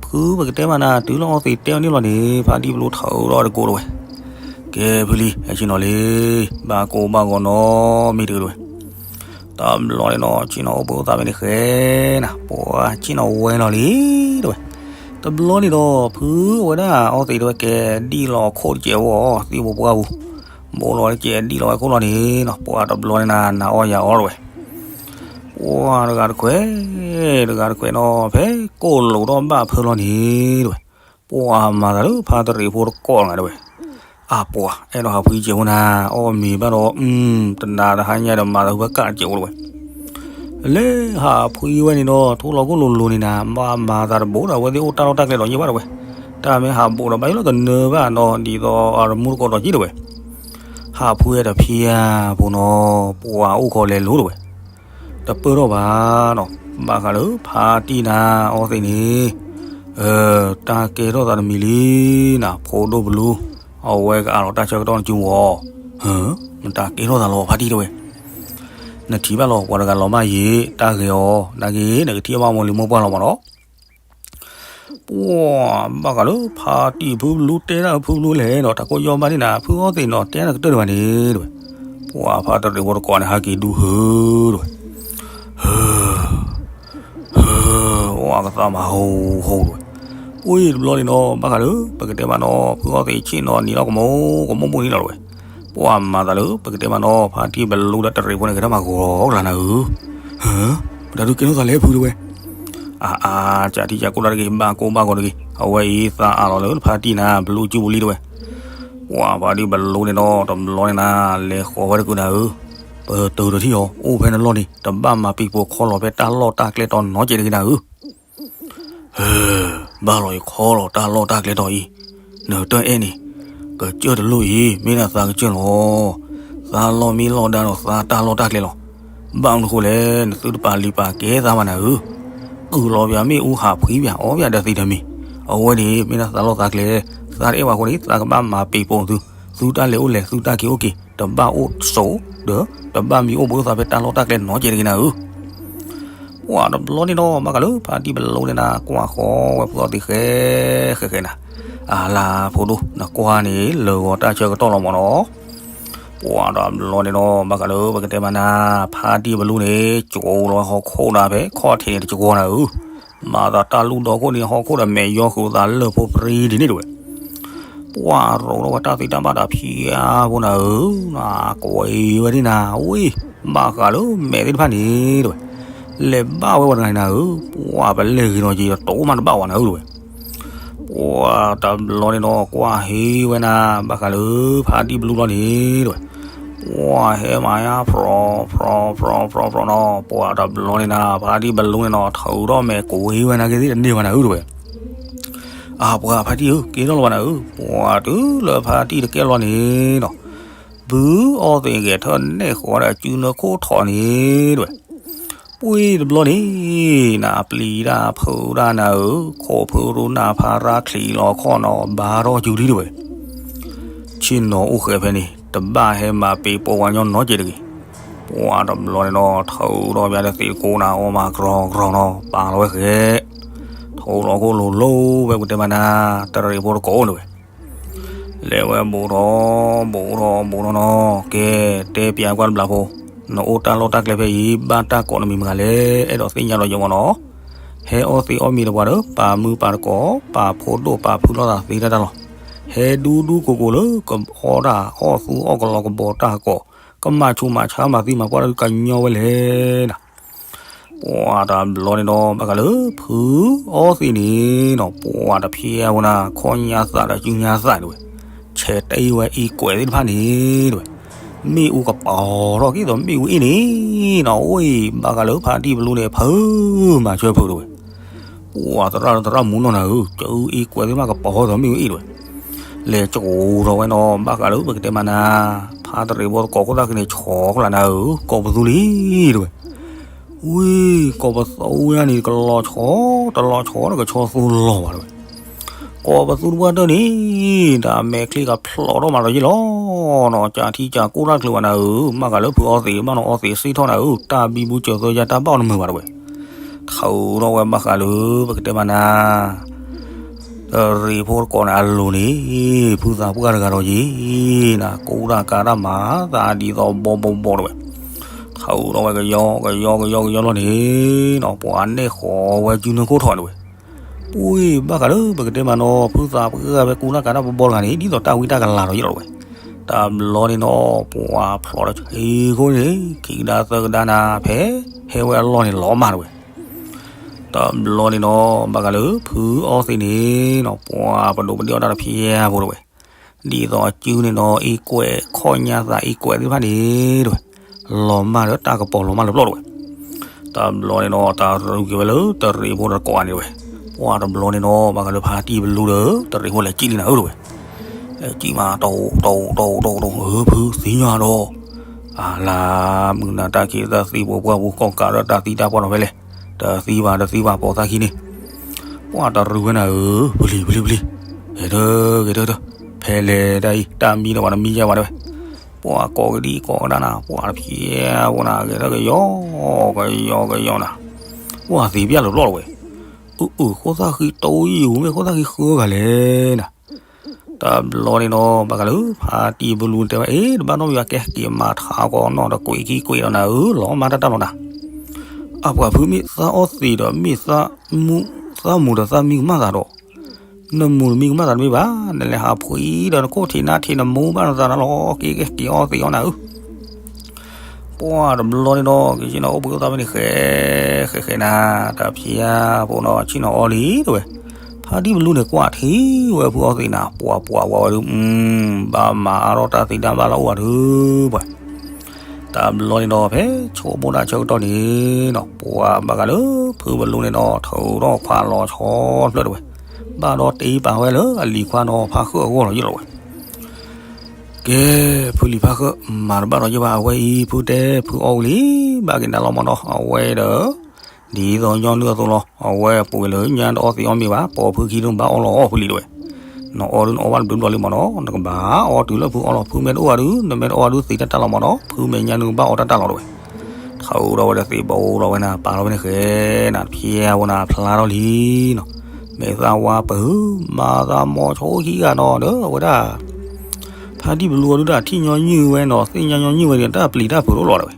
ဖုပကတဲမးနၤ တုၤလၢအီသံးတဲအီၤန့ၣ်လီၤန့ၣ် ဖါတံၢ်ပလူထုးထီၣ်တကိးတဝဲ ကဲဖုလံ ဟဲဆ့ၣ်နီၤလံ ဘၣ်ကိၢ်ဘၣ်ဂီၤနီတမံၤတဂ့ၤတဝဲ တဘျီန့ၣ်ဒီး ဆ့ၣ်နီၤအိၣ်ဘှံးအိၣ်သါဖဲန့ၣ်ဃဲနၤ ပှၤဆ့ၣ်နီၤဝဲလီၤလံတဝဲ. တဘျီန့ၣ်ဒီး ဖုအဝဲဒၣ်အီသံးတဝဲကဲ ဒံၣ်လီၤခိၣ်တစဲးဖိအီၤ သံၣ်ဖိပှၢ်ပူၤ ဘိးလီၤတစဲး ဒံၣ်လီၤဝဲခိၣ်လီၤန့ၣ်နီၤ ပှၤတဘျီန့ၣ်နၤ နၤအီယၤအီတဝဲ ပှၤတဂၤတခွဲး တဂၤတခွဲးနီၤ ဖဲကိၣ်လိာ်ထီၣ်ဘၣ်ဖၢလီၤန့ၣ်တဝဲ ပှၤမၤသးလၢဖါတရံးဖိတကိးတဂၤတဝဲ အပှၤ အဲၣ်ဒိးဟးဖှံစဲးဖိနၤ အီၣ်မ့ၤဘၣ်ဒီး တနၤတဟါညါဒီးမၤသးဖုဘၣ်ကၣ်တစဲးဖိတဝဲ လဲၤဟးဖှံဝဲန့ၣ်ဒီး ထူလီၤခိၣ်လိၤလိၤန့ၣ်နၤ ဘၣ်မၤသးတဘိဒီး အဝဲသ့ၣ်အိၣ်တၢ်လီၢ်တၢ်ကျဲဒီးယ့ၢ်ဘၣ်တဝဲ တၢ်မ့ၢ်ဟးဘိးဒီးဘၣ်ယိၣ်လၢကနၢဘၣ်နီၤ ဒ်သိးအတမူတကိးဒီးက့တဝဲ ဟးဖှံဝဲတဖျၢၣ်ဖိနီၤ ပှၤအိၣ်ခိးလဲၤလိၤတဝဲ တပၢၢ်ထီၣ်ဘၣ်နီၤ ဘၣ်ဃးလၢဖါတံၢ်နၤအီသံးန့ၣ် တၢ်ကဲထီၣ်သးတမံၤလံနၤ ဖိဒိၣ်ဘလူ အဝဲကအးလီၤတၢ်ဆၢကတီၢ်နစုဝီၤ မတၤကဲထီၣ်သးလီၤဖါတံၢ်တဝဲ နထံၣ်ဘၣ်လီၤ ပှၤတဂၤလီၤဘၣ်ယံၤ တၢ်ဂဲၤအီၤ နာ်က့ နကထံၣ်ဘၣ်မီၢ်လံမိၢ်ပှၢ်လီၤမးနီၤ ပှၤဘၣ်ဃးလၢဖါတံၢ်ဖုလူတဲဒၣ်ဖုလူလဲၣ်ဒီး တၢ်ကိၢ်ယီၢ်ဘၣ်န့ၣ်နၤ ဖုအီသံးနီၤ တဲနၤကတၢၢ်တဘၣ်န့ၣ် တဲဝဲ. ပှၤဖါတရံးဖိတကိးန့ၣ် ဟးက့ၤဒူဟၢတဝဲ. ဟၢ ဟၢ ဝဲကသးမၤဟူဟူတဝဲ. ပှၤတဘျီန့ၣ်နီၤ ဘၣ်ဃးလၢ ပကတဲမးနီၤ ဖုအီသံးဆ့ၣ်နီၤနံၤလီၤ ကမိၣ်ကမိၣ်နံၤလီၤတဝဲ. ပှၤမၤသးလၢ ပကတဲမးနီၤ ဖါတံၢ်ဘလူဒီးတရံးဖိန့ၣ် ကတၢၢ်မၤဂီၤကလၤနၤဧၢ. ဟၢ ပတၢ်ဒုးကဲထီၣ်သးလဲၣ်ဖုတဝဲ. အါအါ ကၢ်ထံကၢ်ကိၢ်တၢ်တဂ့ၤ ဘၣ်ကိၢ်ဘၣ်ဂီၤတဂ့ၤ အဝဲအံၤသးအးလီၤလၢဖါတံၢ်နၤ ဘလူကၠူပူၤလံတဝဲ. ပှၤဖါတံၢ်ဘလူန့ၣ်နီၤ တဘျီန့ၣ်နၤ လဲၤဃီၤဝဲတကုာ်နၤဧၢ. ပတုာ်တထံၣ်အီၤ အိၣ်ဖဲနလီၢ်န့ၣ် တဘၣ်မၤပံၤပိာ်ခီလီၤဖဲတၢ်လီၢ်တၢ်ကျဲတီၤနီတစဲးတဂ့ၤနၤဧၢ. ဟၢ ဘၣ်လီၤအံၤခီလီၤတၢ်လီၢ်တၢ်ကျဲတီၤအံၤ, နတအဲၣ်န့ၣ် ကစၢၢ်တလိၣ်အံၤ မ့ၢ်နသးကစၢၢ်လီၤ. သးလီၢ်မ့ၢ်လီၢ်ဒါဒီးသးတၢ်လီၢ်တၢ်ကျဲလီၤ. ဘၣ်မနုၤဃိလဲၣ် နသုတပာ်လံၤပာ်ကဲသးဘၣ်နၤဧၢ. ကုၢ်လီၤပၠးမ့ၣ်အူဟးဖှံပၠး အီပၠးဒီးသံးတမံၤ, အဝဲန့ၣ် မ့ၢ်နသးလီၢ်သးကျဲ, သးတအဲၣ်ဘၣ်အဃိန့ၣ် သးကဘၣ်မၤပံၤပိာ်သု, သုတၢ်လဲၤအိၣ်လဲၤ သုတၢ်က့ၤအိၣ်က့ၤ တဘၣ်အိၣ်ဆိး ဒီးတဘၣ်မံအိၣ်ဘှံးအိၣ်သးဖဲတၢ်လီၢ်တၢ်ကျဲနီတစဲးတဂ့ၤနၤဧၢ. ပှၤတဘျီန့ၣ်နီၤ ဘၣ်ဃးလၢဖါတံၢ်ဘလူန့ၣ်နၤ ကွၢ်ဃီဝဲဖုအီသံးဃဲဃဲဃဲနၤ, အလၤဖိဒိၣ် နကွၢ်န့ၣ် လၢဂီၤတၢ်ဆၢကတီၢ်လီၤမၢ်နီၤ. ပှၤတဘျီန့ၣ်နီၤ ဘၣ်ဃးလၢပကတဲမးနၤ ဖါတံၢ်ဘလူန့ၣ် ကၠိလီၤဟီၣ်ခိၣ်နၤဖဲခီၣ်ထံးန့ၣ်တကဝီၤနၤဧၢ. မၤသးတၢ်လူၢ်ဒီခိၣ်န့ၣ် ဟီၣ်ခိၣ်ဒီးမဲာ်ယီဃုာ်သးလၢၢ်ဖိပြံဒ်န့ၣ်တဝဲ. ပှၤရိးထီၣ်ဝဲတၢ်သ့တၢ်ဘၣ်တၢ်ဖၠါဖိနၤဧၢ, နကွဲးဝဲဒ်နၤဝံၤ ဘၣ်ဃးလၢမဲာ်သ့ၣ်တဖၣ်န့ၣ်တဝဲ, လဲၤဘၣ်ဝဲဝဲတဂၤန့ၣ်နၤဧၢ, ပှၤပလဲၤဂ့ၤနီၤက့ၤဒီးတိၢ်မးတဘၣ်ဝဲနၤဧၢတဝဲ. ပှၤတဘျီန့ၣ်နီၤ ကွၢ်ဟ့ဝဲနၤ ဘၣ်ဃးလၢဖါတံၢ်ဘလူလီၤန့ၣ်တဝဲ. ပှၤဟဲမၤညါဖြီဖြီဖြီဖြီဖြီနီၤ, ပှၤတဘျီန့ၣ်နၤ ဖါတံၢ်ဘလူန့ၣ်နီၤ ထုးထီၣ်မဲာ်ကွဲးဝဲနၤက့ၤသ့ၣ်တန့ၢ်ဘၣ်နၤဧၢတဝဲ. အပှၤဖါတံၢ်ဧၢ ကဲထီၣ်လီၤဘၣ်နၤဧၢ, ပှၤတုၤလၢဖါတံၢ်တကဲလီၤန့ၣ်နီၤ, ဘုအီသံးဂဲၤထၢၣ်နဲၣ်ဃီၤဒၣ်စုနၢခိၣ်ထီၣ်န့ၣ်တဝဲ. ပှၤတဘျီန့ၣ် နပျံၤတၢ်ဖုးတၢ်နၤဧၢ, ခိးဖုရူနၤဖါရါချံးလီၤခီၣ်နီၤ ဘါထီၣ်ကၠူထံတဝဲ. ဆ့ၣ်နီၤအိၣ်ဃဲးဖဲန့ၣ် တဘၣ်ဟဲမၤပံၤပိာ်ဝဲညီနီတစဲးတဂ့ၤ. ပှၤတဘျီန့ၣ်နီၤ ထုးထီၣ်ပၠးဒီးသံးကိးနၤအီၣ်မၤကြီကြီနီၤ ပာ်လီၤဝဲဃဲး, ထုးလီၤခိၣ်လိၤလိၤဝဲပကတဲမးနၤ တရံးဖိတကိးအိၣ်န့ၣ်ဝဲ. လဲၤဝဲဘူးထီၣ် ဘူးထီၣ် ဘူးထီၣ်နီၤ, ကဲ တဲပၠးကွၢ်တဘျီဖိ, နအိၣ်တၢ်လီၢ်တၢ်ကျဲဖဲအံၤ ဘၣ်တၢ်ကိးနမံၤမတၤလဲၣ်, အဲၣ်ဒိးသ့ၣ်ညါဒီးယမီၤနီၤ. ဟဲအီသံးအီမံၤတပှၤဒီး ပာ်မုၢ်ပာ်တကိး ပာ်ဖိဒိၣ်ပာ်ဖုလိာ်သးသ့တၢ်တၢ်လီၤ. ဟဲဒူဒူကိးကိးလၢကအီၣ်တၢ်အီၣ်သူအီၣ်ကလီကဘီတၢ်ဟးကိး, ကမၤဆူးမၤဆါမၤသံမၤပှၢ်တၢ်ဒုးကညီဝဲလဲၣ်နၤ. ပှၤတဘျီန့ၣ်နီၤ ဘၣ်ဃးလၢ ဖုအီသံးန့ၣ်နီၤ ပှၤတဖျဲးဝဲနၤ ခီၣ်ညါသးဒီးစုညါသးန့ၣ်ဝဲ, ဆဲးတ့ၢ်ဝဲအံကွဲးသ့ၣ်တဖၣ်န့ၣ်တဝဲ, မ့ၣ်အူကပီၤထီၣ်က့ၤသိးမ့ၣ်အူအ့ၣ်န့ၣ်နီၤ, အိၣ်အံၤ ဘၣ်ဃးလၢဖါတံၢ်ဘလူန့ၣ် ဖုမၤဆၢဖုတဝဲ. ပှၤသရၣ်သရၣ်မုၣ်နီၢ်နၤဧၢ, ကအံကွဲးသ့ၣ်တဖၣ်ကပီၤထီၣ်သိးမ့ၣ်အူအ့ၣ်တဝဲ. လဲၤကၠိထီၣ်ဝဲနီၤ ဘၣ်ဃးလၢပကတဲမးနၤ, ဖါတရံးဖိတကိးခိၣ်သၣ်ဃံန့ၣ် ဆီကလးနၤဧၢ, ကိးပသူလံတဝဲ. ဝံၤ ကိးပသူဝဲန့ၣ် ကလီၤဆီ တလီၤဆီဒီးကဆီသူလီၤဘၣ်တဝဲ. ကိးပသူတပှၢ်တၢၢ်န့ၣ် တၢ်မဲာ်ချံကဖျိးထီၣ်မးဒီးယ့ၣ်လီၤနီၤ, ကၢ်ထံကၢ်ကိၢ်တၢ်ချုးဘၣ်နၤဧၢ, ဘၣ်ဃးလၢဖုအီသံး ဘၣ်နီၤအီသံးစံၣ်ထီၣ်နၤဧၢ, တၢ်ဘံဘူစၢၤသၢယါတၢ်ဘၣ်အီၤတမုာ်ဘၣ်တဝဲ. ထုးထီၣ်ဝဲဘၣ်ဃးလၢ ပကတဲမးနၤ တရံးဖိတကိးန့ၣ်အလိၤန့ၣ် ဖုသးပှၢ်တဂၤဒီးယ့ၣ်နၤ ကူတၢ်ကၤတၢ်မၤသးဒ်သိးဘီဘီဘီတဝဲ. ထုးထီၣ်ဝဲကယီကယီကယီကယီလီၤန့ၣ်နီၤ ပှၤနဲၣ်ဃီၤဝဲစုနၢခိၣ်ထီၣ်တဝဲ. ပှၤဘၣ်ဃးလၢပကတဲမးနီၤ ဖုသးပှၢ်ဝဲကူတၢ်ကၤတၢ်ဘီဘီတဂၤန့ၣ် ဒ်သိးတၢ်ဝံတၢ်ကလၤဒီးယ့ၣ်လီၤတဝဲ. တဘျီန့ၣ်နီၤ ပှၤဖျိးဒီးဆံးခိၣ်န့ၣ် ခံကဒါသၢကဒါနၤဖဲ ဟဲဝဲအလီၢ်န့ၣ်လီၤမၢ်တဝဲ. တဘျီန့ၣ်နီၤ ဘၣ်ဃးလၢဖုအီသံးန့ၣ်နီၤ ပှၤပဒိးပဒ့ၣ်အီၣ်တၢ်တဖျဲးဖိတဝဲ. ဒ်သိးအစုန့ၣ်နီၤ အံကွဲးခီၣ်ညါသးအံကွဲးသ့ၣ်တဖၣ်န့ၣ်တဝဲ လီၤမၢ်ဒီးတၢ်ကပီၤလီၤမၢ်လၢပျီၢ်တဝဲ. တဘျီန့ၣ်နီၤ တၢ်ရူးက့ၤဝဲလၢတရံးဖိတကိးန့ၣ်တဝဲ. ပှၤတဘျီန့ၣ်နီၤ ဘၣ်ဃးလၢဖါတံၢ်ဘလူဒီး တရံးဖိလဲၤကံၣ်လံနၤဧၢတဝဲ. လဲၤကံၣ်မး တိၢ်တိၢ်တိၢ်တိၢ်တိၢ် ဧၢ ဖုသ့ၣ်ညါဒီး အလၤ မုၢ်နၤတၢ်ခံးတၢ်သံပှၤပှၢ်ပူၤ ကီၣ်ကးဒီးတၢ်သံတၢ်ပှၢ်နီၤဖဲလဲၣ်, တသံဘၣ်တသံဘၣ်ပိာ်သးခံန့ၣ်, ပှၤတရူးဝဲနၤဧၢ, ပျံၤပျံၤပျံၤ, ဂဲၤထၢၣ်ဂဲၤထၢၣ်ထၢၣ်, ဖဲလဲၣ်တၢ်အံၤ တၢ်မံဒီးပှၤတမံယါဘၣ်တဝဲ, ပှၤကိးကဒံကိးကဒါနၤ ပှၤတဖျဲးဖိနၤ ဂဲၤထၢၣ်ကယီ ကယီကယီနၤ, ပှၤသံပျၢ်လၢပျီၢ်တဝဲ, အ အုၣ်အုၣ် ဃိသၣ်ဃံတိယိာ်မ့ၢ် ဃိသၣ်ဃံဃၢဂၤလဲၣ်နၤ. တဘျီန့ၣ်ဒီး ဘၣ်ဃးလၢဖါတံၢ်ဘလူတဲဝဲ အ့ တဘၣ်နီတမံၤဘၣ် ကဲက့ၤမၤထးကီးနီၣ်ဒီး ကွံာ်ခံကွံာ်ဒီးနၤဧၢ, လီၤမါတၢ်တၢ်လီၤနၤ. အပှၤဖုမ့ၢ်သးအီၣ်သံးဒီး မ့ၢ်သးမူဒီးသးမံကမၣ်သးဒီး နမူနမံကမၣ်သးတမ့ၢ်ဘၣ်, နလဲၤဟးဖှံဒီးနခိၣ်ထံးနါထံး နမူဘၣ်နသးနၤလီၤ, က့ၤက့ၤက့ၤအီၣ်သံးအီၣ်နၤဧၢ. ပှၢ်တဘျီန့ၣ်ဒီး က့ၤဆ့ၣ်နီၤအိၣ်ဘှံးအိၣ်သါဖဲန့ၣ် ဃဲ ဃဲဃဲနၤ, တၢ်ဖံးယါဖိနီၤ ဆ့ၣ်နီၤအီၣ်လံတဝဲ. ဖါတံၢ်ဘလူန့ၣ် ကွၢ်ထံဝဲဖုအီၣ်သံးနၤ ပှၢ်ပှၢ်ဝဲဒုး ဘၣ်မၤအါထီၣ်တၢ်သံတၢ်ဘၣ်လီၤအိၣ်ဝဲဒုးပှၤ တဘျီန့ၣ်ဒီး ဖဲဆိကမိၣ်တၢ်ဆၢကတီၢ်န့ၣ်နီၤ ပှၢ်ဘၣ်ဃးလၢဖုဘလူန့ၣ်ဒီး ထုးထီၣ်ခွါလီၤဆီတဖျၢၣ်တဝဲ, ဘၣ်ဒီးတ့ပာ်ဝဲလၢအလံၤခွါနီၤ ဖါဃၢၣ်အဂီၢ်လီၤယလီၤဝဲ. ကဲ, ဖုလံၤဖါဃၢၣ် မၤတဘၣ်ဒီးယဘၣ် အဝဲအံၤ ဖုတဲဖုအီၣ်ဝံၤလံ, ဘၣ်က့ၤနၤလီၤမးနီၤ, အဝဲဒီး ဒ်သိးညီနုၢ်အသိးလီၤ, အဝဲပှ့ၤလၢညါတအီၣ်သံးအီၣ်မ့ၤဘၣ်, ပိာ်ဖုခံဒုးဘၣ်အီၣ်လီၤအီၣ်ဖုလံၤတဝဲ. နအီၣ်ဒုးနအီၣ်ဘၣ်တဘျုးဘျီလံမးနီၤ, နကဘၣ်အီၣ်တုၤလၢဖုအီလီၤ, ဖုမ့ၢ်တအိၣ်ဝဲဒုး နမ့ၢ်တအီၣ်ဝဲဒုးသံးတၢ်တၢ်လီၤမးနီၤ, ဖုမ့ၢ်ညါနုၢ်ကဘၣ်အီၣ်တၢ်တၢ်လီၤတဝဲ. ထုးထီၣ်ဝဲဒီးသံးဘိလီၤဝဲနၤ ပာ်လီၤဝဲန့ၣ်ဃဲနၤ, ဖံဝဲနၤဖျါထီၣ်လံနီၤ, မ့ၢ်သးဝါပဟု မၤသးမီၤဆိခံဂၤနီၤ ဒီးအဝဲဒၣ် ဖါတံၢ်ဘလူအီၤဒုးတၢ်ထံၣ်ညီနုၢ်ဝဲနီၤ, သ့ၣ်ညါညီနုၢ်ဝဲဒီး တၢ်ပျံၤတၢ်ဖုးတအိၣ်လီၤတဝဲ.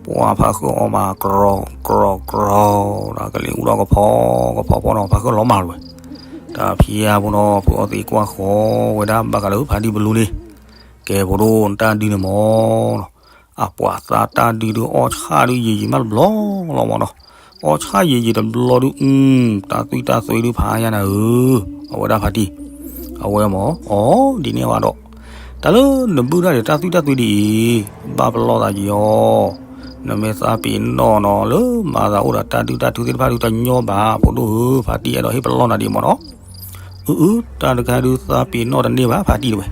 ပှၢ်ဖါဃၢၣ်အီၣ်မး ကြီၤကြီၤကြီၤဒီး ကလံၤအူထီၣ်ကဖီ ကဖီဖီနီၤ ဖါဃၢၣ်လီၤမၢ်တဝဲ. တၢ်ဖံးယါဖိနီၤ ဖုအီၣ်သံးကွၢ်ဃီၤဝဲဒၣ်ဘၣ်ဃးလၢဖါတံၢ်ဘလူန့ၣ်, ကဲဖိဒိၣ် နတၢ်ဒုးန့ၣ်မးနီၤ, အပှၤသးတၢ်ဒုးဒုးအီၣ်ဆၣ်ဒုးယံာ်ယံာ်မးတဘျီလီၤမးနီၤ, အီၣ်ဆၣ်ယံာ်ယံာ်တဘျီဒုး တၢ်သွံၣ်တၢ်သွံၣ်ဒုးဖးယါနၤဧၢ, အဝဲဒၣ်ဖါတံၢ်, အဝဲမး အီ ဒ်န့ၣ်အဘၣ်ဒီး တၢ်လၢနဘုၣ်ဒၣ်ဒီးတၢ်သွံၣ်တၢ်သွံၣ်ဒ်အံၤ, ဘၣ်ပလီၢ်သးက့ၤအီၤ, နမ့ၢ်သးပ့ၤနီၣ်နီၤ လၢမၤသးအိၣ်ဒီးတၢ်ဒုၣ်တၢ်ထုသ့ၣ်တဖၣ်ဒုးတညီဘၣ် ဖိဒိၣ်ဧၢ, ဖါတံၢ်အဲၣ်ဒိးဟ့ၣ်ပလီၢ်နၤဒ်မးနီၤ, အုအု တၢ်တခါဒုးသးပ့ၤနီၣ်တန့ၢ်ဘၣ် ဖါတံၢ်တဝဲ.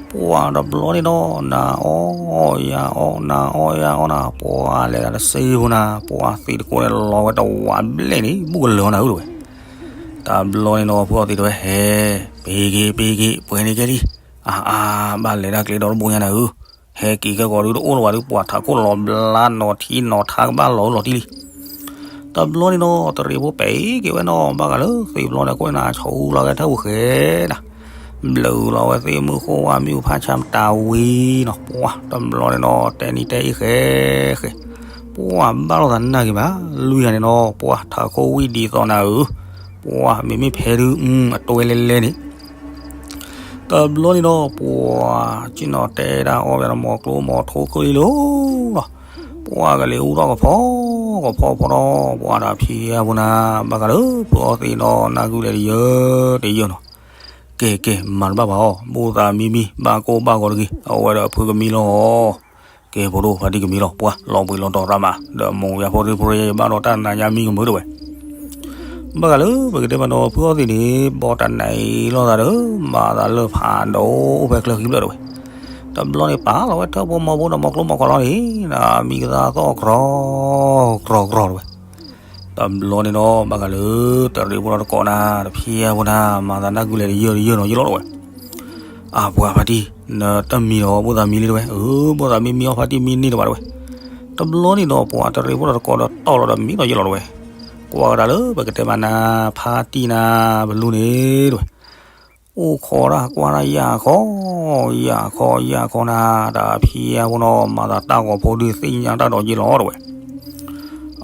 ပှၢ်တဘျီန့ၣ်ဒီး နၤအီၣ်ယၤအီၣ် နၤအီၣ်ယၤအီၣ်နၤ ပှၢ်လဲၤတၢ်တစ့ဖိနၤ ပှၢ်သံးတကိးန့ၣ်လီၤဝဲတဝးဘျဲၣ်န့ၣ် ဘူၣ်ကလၢာ်အီၤနၤဧၢတဝဲ. တဘျီန့ၣ်ဒီး ဖုအီၣ်သံးတဝဲ ဟဲ ပ့ၤက့ၤ ပ့ၤက့ၤ ပှဲၤန့ၢ်ကဲလံ, အါအါ ဘၣ်လဲၤတၢ်ကျဲဒီတဘိညါနၤဧၢ, ဟဲက့ၤခဲကီးဒုးတအိၣ်လၢၤဘၣ်ဒုး ပှၢ်ထးခိၣ်လီၤဘျါနီၤထံနီၤထါကဘၣ်လီၤလီၤတံၢ်လံ. တဘျီန့ၣ်ဒီး တရံးဖိပဲာ်က့ၤဝဲနီၤ ဘၣ်ဃးလၢသ့ၣ်ဘျီန့ၣ် ကွၢ်နၤဆူလီၤဝဲထၢၣ်ပူၤဃဲနၤ, ဘျုးလီၤဝဲသ့ၣ်မုၢ်ဃိဝါမ့ၣ်အူဖးဆါမတၤဝံၤနီၤ ပှၢ်တဘျီန့ၣ်ဒီး တဲနံၤတဲအ့ၣ်ဃဲဃဲ, ပှၢ်ဘၣ်လိာ်သးနၢ်က့ၤဘၣ်, လွံၢ်ဂၤန့ၣ်နီၤ ပှၢ်ထးခိၣ်ဝံၣ်ဒ်သိးနၤဧၢ, ပှၢ်မ့မ့ၢ်ဖဲဒုး အတွဲလဲၤလဲၤန့ၣ် တဘျီန့ၣ်ဒီး ပှၢ်က့ၤနီၤတဲဒၣ်အီၣ်ဝဲဒီး မီၤကျိမီၤထိခိၣ်လံလီၤနီၤ, ပှၢ်ကလံၤအူထီၣ်ကဖီ ကဖီဖီဒီး ပှၢ်ဒီးဖံယါဖိနၤ ဘၣ်ဃးလၢဖုအီၣ်သံးနီၤ နၢ်ကုလဲၤတယၢတယၢနီၤ, ကဲကဲ မၤတဘၣ်ဘၣ်အီၤ ဘိၣ်သးမံမံ ဘၣ်ကိၢ်ဘၣ်ဂီၤတဂ့ၤ အဝဲဒီးဖုကမံလီၤ ကဲဖိဒိၣ် ဖါတံၢ်ကမံလီၤ ပှၢ်လီၤဘှံးလီၤတီၤသးမး ဒီးမိၢ်ယါဖိဒုဖိရယဘၣ်ဒီးတၢ်နးညါမံကမၢတဝဲ. ဘၣ်ဃးလၢပကတဲမးနီၤ ဖုအီၣ်သံးန့ၣ် ဘီတၢ်နံၤလိာ်သးဒီး မၤသးလၢဖးဒိၣ်အိၣ်ဖဲချၢဃံဘျၢၣ်တဝဲ. တဘျီန့ၣ်ပာ်လီၤဝဲထၢၣ်ဖိမီဖိဒီးမီၤကျိမီၤကီၤလီၤန့ၣ် မံကသးသီၣ်ကြီၤကြီၤတဝဲ. တဘျီန့ၣ်ဒီး ဘၣ်ဃးလၢတရံးဖိဒီးတကိးနၤ တဖံယါဖိနၤ မၤသးနၢ်ကုလဲၤတယၢတယၢနီၤယလီၤတဝဲ. အပှၤဖါတံၢ် နတမံဒီး ဘိၣ်သးမံလံတဝဲ, အၢ ဘိၣ်သးမံမံအီၣ်ဖါတံၢ်မံန့ၢ်တဘၣ်တဝဲ. တဘျီန့ၣ်ဒီး ပှၤတရံးဖိဒီးတကိးဒီးတီၢ်လီၤဒီးမံဒီးယလီၤတဝဲ. ကွၢ်ကဒါလၢပကတဲမးနၤ ဖါတံၢ်နၤ ဘလူန့ၣ်တဝဲ အိၣ်ခိးတၢ်ကွၢ်တၢ်ယၢ်ခီ ယၢ်ခီယၢ်ခီနၤ တၢ်ဖံယါဖိနီၤ မၤသးတၢ်ဂီၤဖိဒုးသ့ၣ်ညါတၢ်ဒီးယလီၤတဝဲ.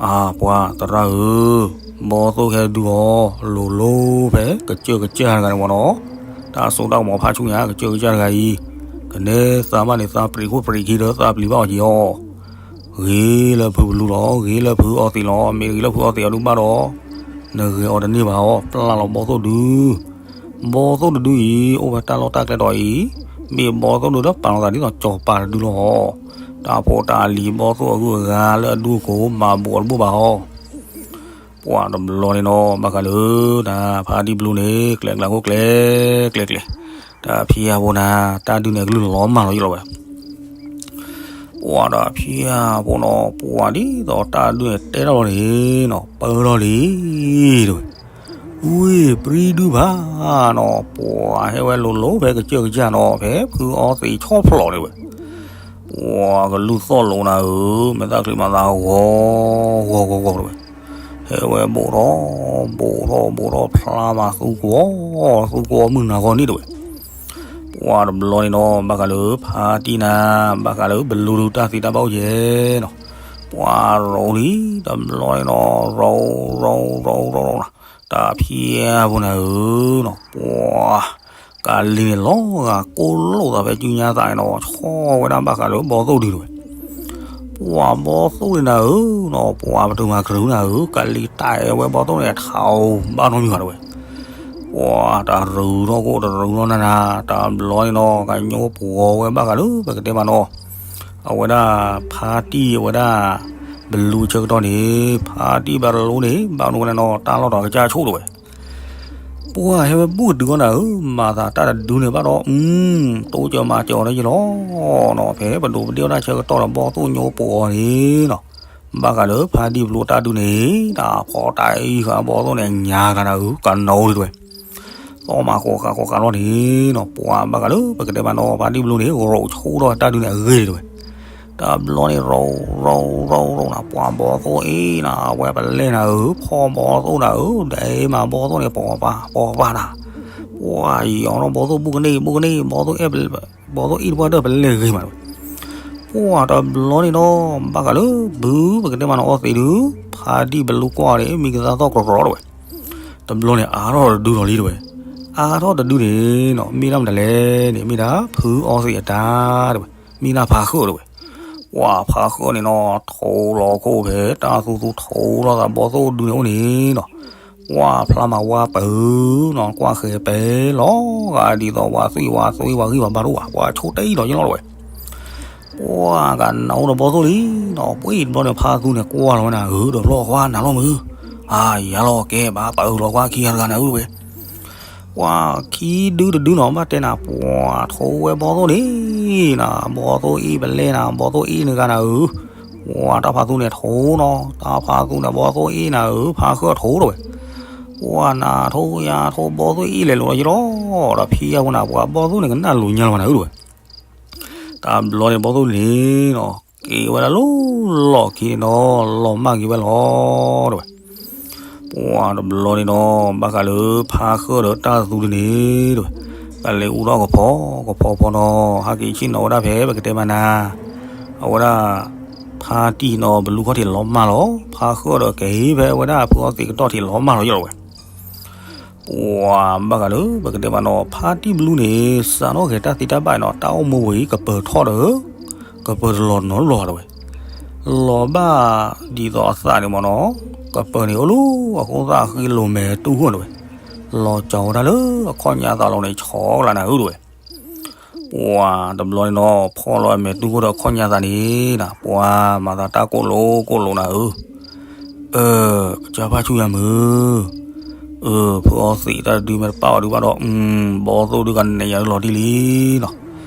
အပှၤသရၣ်ဧၢ, ဘီသိၣ်ခဲဒုးအီၤ လိၤလိၤဖဲ ကစၢၢ်ကစၢ်တဂၤန့ၣ်မ့ၢ်နီၤ, တၢ်စိတၢ်ကမီၤဖးဆူညါ ကစၢၢ်ကစၢ်တဂၤအံၤ, ကနဲသးမးန့ၣ် သးပျံၤခိၣ်ပျံၤခံဒီး သးပျံၤဘၣ်အီၤက့ၤအီၤ, ဂ့ၤလၢဖုပလူလီၤ, ဂ့ၤလၢဖုအီသံးလီၤ, မ့ၢ်တဂ့ၤလၢဖုအီသံးအီၤဒုးဘၣ်ဒီး, နဂဲၤအီၤတန့ၢ်ဘၣ်အီၤ, ပျၢ်လီၤဘီသိၣ်ဒုး ဘီသိၣ်တဒုအံၤ အိၣ်ဖဲတၢ်လီၢ်တၢ်ကျဲတီၤအံၤ, မ့ၢ်ဘီသိၣ်ဒုးဒီးပာ်လီၤသးဒ်သိးစီၤပၤတဒုလီၤ. တၢ်ဖိတၢ်လံၤဘီသိၣ်အဂုၤအဂၤလၢအဒူအခိၣ် မၤဘူးအီၤတဘူၣ်ဘၣ်အီၤ. ပှၤတဘျီန့ၣ်နီၤ ဘၣ်ဃးလၢ တၢ်ဖါတံၢ်ဘျူးန့ၣ် ကျဲကျါခိၣ်ကျဲ ကျဲကျဲ, တၢ်ဖံးယါဖိနၤ တၢ်ဒုးန့ၣ်အကလုၢ်လီၤမၢ်လီၤယလီၤဝဲ ပှၤဒီးဖံးယါဖိနီၤ ပှၤဒ်သိးတၢ်ဒုးန့ၣ်တဲထီၣ်လီၤန့ၣ်နီၤ ပၢထီၣ်လံ တဲဝဲ, ဝ့ၢ်ပြံဒုဘၣ်နီၤ ပှၤဟဲဝဲလိၤလိၤဖဲကစၢၢ်ကစၢ်နီၤ ဖဲဖုအီသံးဆီၣ်ဖျိးန့ၣ်ဝဲ, ပှၤကလုၢ်သီၣ်လိာ်နၤဧၢ, မဲာ်သၣ်ချံမၤသးဂီၤဂီၤဂီၤဂီၤတဲဝဲ, ဟဲ ဝဲဘိးထီၣ်, ဘိးထီၣ်ဘိးထီၣ်ဖျါမးသူကဝီၤ, သူကဝီၤမုၢ်နၤဂီၤန့ၣ်တဝဲ. ပှၤတဘျီန့ၣ်နီၤ ဘၣ်ဃးလၢဖါတံၢ်နၤ, ဘၣ်ဃးလၢဘလူတၢ်သ့တၢ်ဘၣ်အိၣ်ယဲနီၤ. ပှၤရိလံ, တဘျီန့ၣ်နီၤ ရိရိရိရိနီၤ, တၢ်ဖံးအဖိနၤဧၢနီၤ, ပှၤ ကလံၤန့ၣ်လီၤဂာ်ကိၢ်လိာ်သးဖဲကၠူညါသးန့ၣ်နီၤ, ဆီၣ်ဝဲဒၣ်ဘၣ်ဃးလၢဘီသိၣ်ဒုတဝဲ. ပှၤဘီသိၣ်န့ၣ်နၤဧၢနီၤ, ပှၤပတုာ်မၤကရူၢ်နၤဧၢ, ကလံၤတၢ်အဲၣ်ဝဲဘီသိၣ်န့ၣ် ထးအိၣ်ဘၣ်နီတမံၤဘၣ်တဝဲ. ပှၤတရူးထီၣ်ကိၣ်တရူးထီၣ်နၤနၤ, တဘျီန့ၣ်နီၤ ကညိပှီၤဝဲဘၣ်ဃးလၢပကတဲမးနီၤ အဝဲဒၣ်ဖါတံၢ်အဝဲဒၣ် ဘလူဆၢကတီၢ်န့ၣ်, ဖါတံၢ်ဘလူန့ၣ် ဘၣ်မနုၤဝဲန့ၣ်နီၤ တၢ်လီၢ်တၢ်ကစၢ်ဆိၣ်တဝဲ. ပှၤဟဲဝဲဘူၣ်တဒုဃီနၤဧၢ, မၤသးတၢ်တဒုန့ၣ်ဘၣ်ဒီး အူ, တိစၢၤမၤစၢၤအီၤလၢယလီၤနီၤ, ဖဲပဒိးပဒ့ၣ်အီၣ်တၢ်ဆၢကတီၢ်ဒီးဘီသိၣ်ညိပှီၤအီၤန့ၣ်နီၤ, ဘၣ်ဃးလၢဖါတံၢ်ဘလူတၢ်ဒုန့ၣ် တၢ်ဖီတၢ်အံၤဃာ်ဘီသိၣ်န့ၣ် ညါကနၤဧၢ, ကနိးဒံးတဝဲ. သီၣ်မးဃိးဃာ်ဃိးဃာ်လီၤန့ၣ်နီၤ, ပှၤဘၣ်ဃးလၢပကတဲမးနီၤ ဖါတံၢ်ဘလူန့ၣ် ရိးဆိထီၣ်တၢ်ဒုန့ၣ်အဂ့ၢ်တဝဲ. တဘျီန့ၣ် ရိးရိးရိးရိးနၤ, ပှၤဘီသိၣ်အ့ၣ်နၤ, အဝဲပလဲၢ်နၤဧၢ, ဖီၣ်ဘီသိၣ်နၤဧၢ, ဒဲးမၤဘီသိၣ်န့ၣ် ပီၤပၤပီၤပၤနၤ, ပှၤယီၤထီၣ်ဘီသိၣ်ဘူးကန့ၢ်ဘူးကန့ၢ်, ဘီသိၣ်အဲၣ်, ဘီသိၣ်အ့ၣ်တပှၢ်ဒၢပလဲၢ်ဂ့ၤမးတဝဲ. ပှၤတဘျီန့ၣ်နီၤ ဘၣ်ဃးလၢဘုပကတဲမးနီၤအီသံးဒု, ဖါတံၢ်ဘလူကွၢ်န့ၣ် မံကသါသီၣ်ကြီကြီတဝဲ. တဘျီန့ၣ် အါထီၣ်တဒုလီၤလံတဝဲ. အါထီၣ်တဒုန့ၣ်နီၤ မ့ၢ်ဒၣ်မတၤလဲၣ်န့ၣ် မ့ၢ်ဒၣ်ဖုအီသံးအတၢ်တဝဲ, မ့ၢ်ဒၣ်ဖါဃၢၣ်တဝဲ. ပှၤဖါဃၢၣ်န့ၣ်နီၤ ထိးလီၤခိၣ်ဖဲတၢ်သူသူထိးလီၤသးဘီသိၣ်ဒုန့ၣ်အိၣ်န့ၣ်နီၤ, ပှၤဖျါမၤဝါပၢၤနီၤ, ကွၢ်ဃဲၤပဲလီၤဂာ်ဒ်သိးပှၤသွံၣ်ဝါသွံၣ်ဝါဂံၢ်ဝါဘါတအိၣ်ဘၣ်, ပှၤဆိတအံၤဒီးယလီၤတဝဲ. ပှၤကနၢ်အိၣ်ဒီးဘီသိၣ်လံနီၤ, ပှ့ၤတဘျီန့ၣ် ဖါသူန့ၣ်ကွၢ်လီၤဝဲနၤဧၢ, ဒီးဖျီၣ်ခွါနၤလီၤမုၢ်, အါယၤလီၤကဲဘၣ်ပၢၤလီၤကွၢ်ခံဂၤတဂၤနၤဧၢတဝဲ. ပှၤခံဒုတဒုနီၤ ဘၣ်တဲနၤ ပှၤထိးဝဲဘီသိၣ်န့ၣ်နၤ, ဘီသိၣ်အ့ၣ်ပလဲၢ်နၤ, ဘီသိၣ်အ့ၣ်နဂၤနၤဧၢ, ပှၤတၢ်ဖါသူန့ၣ်ထိးနီၤ, တၢ်ဖါသူန့ၣ် ဘီသိၣ်အ့ၣ်နၤဧၢ, ဖါဃၢၣ်ထိးတဝဲ. ပှၤနၤထိးယၤထိးဘီသိၣ်အ့ၣ်လဲၤလိၤလီၤယလီၤ, ဒီးဖံအဝဲနၤ ပှၤဘီသိၣ်န့ၣ်ကနၣ်လိၤညါလီၤနၤဧၢတဝဲ. တဘျီန့ၣ်ဘီသိၣ်န့ၣ်နီၤ က့ၤဝဲဒၣ်လၢလီၢ်ခံန့ၣ်နီၤ လီၤမၢ်က့ၤဝဲလီၤတဝဲ. ပှၤတဘျီန့ၣ်နီၤ ဘၣ်ဃးလၢဖါဃၢၣ်ဒီးတၢ်သူတန့ၣ်တဝဲ, ကလဲၤအူထီၣ်ကဖီကဖီဖီနီၤ ဟးက့ၤဆ့ၣ်နီၤဝဲဒၣ်ဖဲပကတဲမးနၤ အဝဲဒၣ် ဖါတံၢ်နီၤ ဘလူခီၣ်ထံးလီၤမၢ်လီၤ, ဖါဃၢၣ်ဒီးကဟ့ၣ်ဖဲဝဲဒၣ်ဖုအီသံးကတီၢ်ထံးလီၤမၢ်လီၤယလီၤဝဲ. ပှၤဘၣ်ဃးလၢပကတဲမးနီၤ ဖါတံၢ်ဘလူန့ၣ် စးထီၣ်က့ၤတၢ်သ့တၢ်ဘၣ်နီၤ တၢ်အိၣ်မူဝဲအံၤ ကပၢၤထီၣ်ဒီး ကပၢၤတလီၤနီတဘျီတဝဲ. လီၤဘၣ်ဒ်သိးအသးန့ၣ်မးနီၤ ကပၢၤန့ၣ်အိၣ်လၢအဃိသတးအဃံလိၤမဲာ်တူၢ်ဃိၣ်တဝဲ, လီၤကၠီၤဝဲဒၣ်လၢအခီၣ်ညါသးလီၤန့ၣ် ဆီကလးနၤဧၢတဝဲ. ပှၤတဘျီန့ၣ်နီၤ ဖီၣ်လီၤအမဲာ်တူၢ်ဃိၣ်ဒီးအခီၣ်ညါသးန့ၣ်နၤ ပှၤမၤသးတၢ်ကိၢ်လိာ်ကိၢ်လိာ်နၤဧၢ အၢ ကစၢ်ဖါဆူညါမုၢ်, အၢ ဖုအီသံးတၢ်တဒုမ့ၢ်တပာ်အီၤဒုဘၣ်ဒီး ဘီသိၣ်ဒုကနဲၣ်ယၤလီၤတံၢ်လံနီၤ.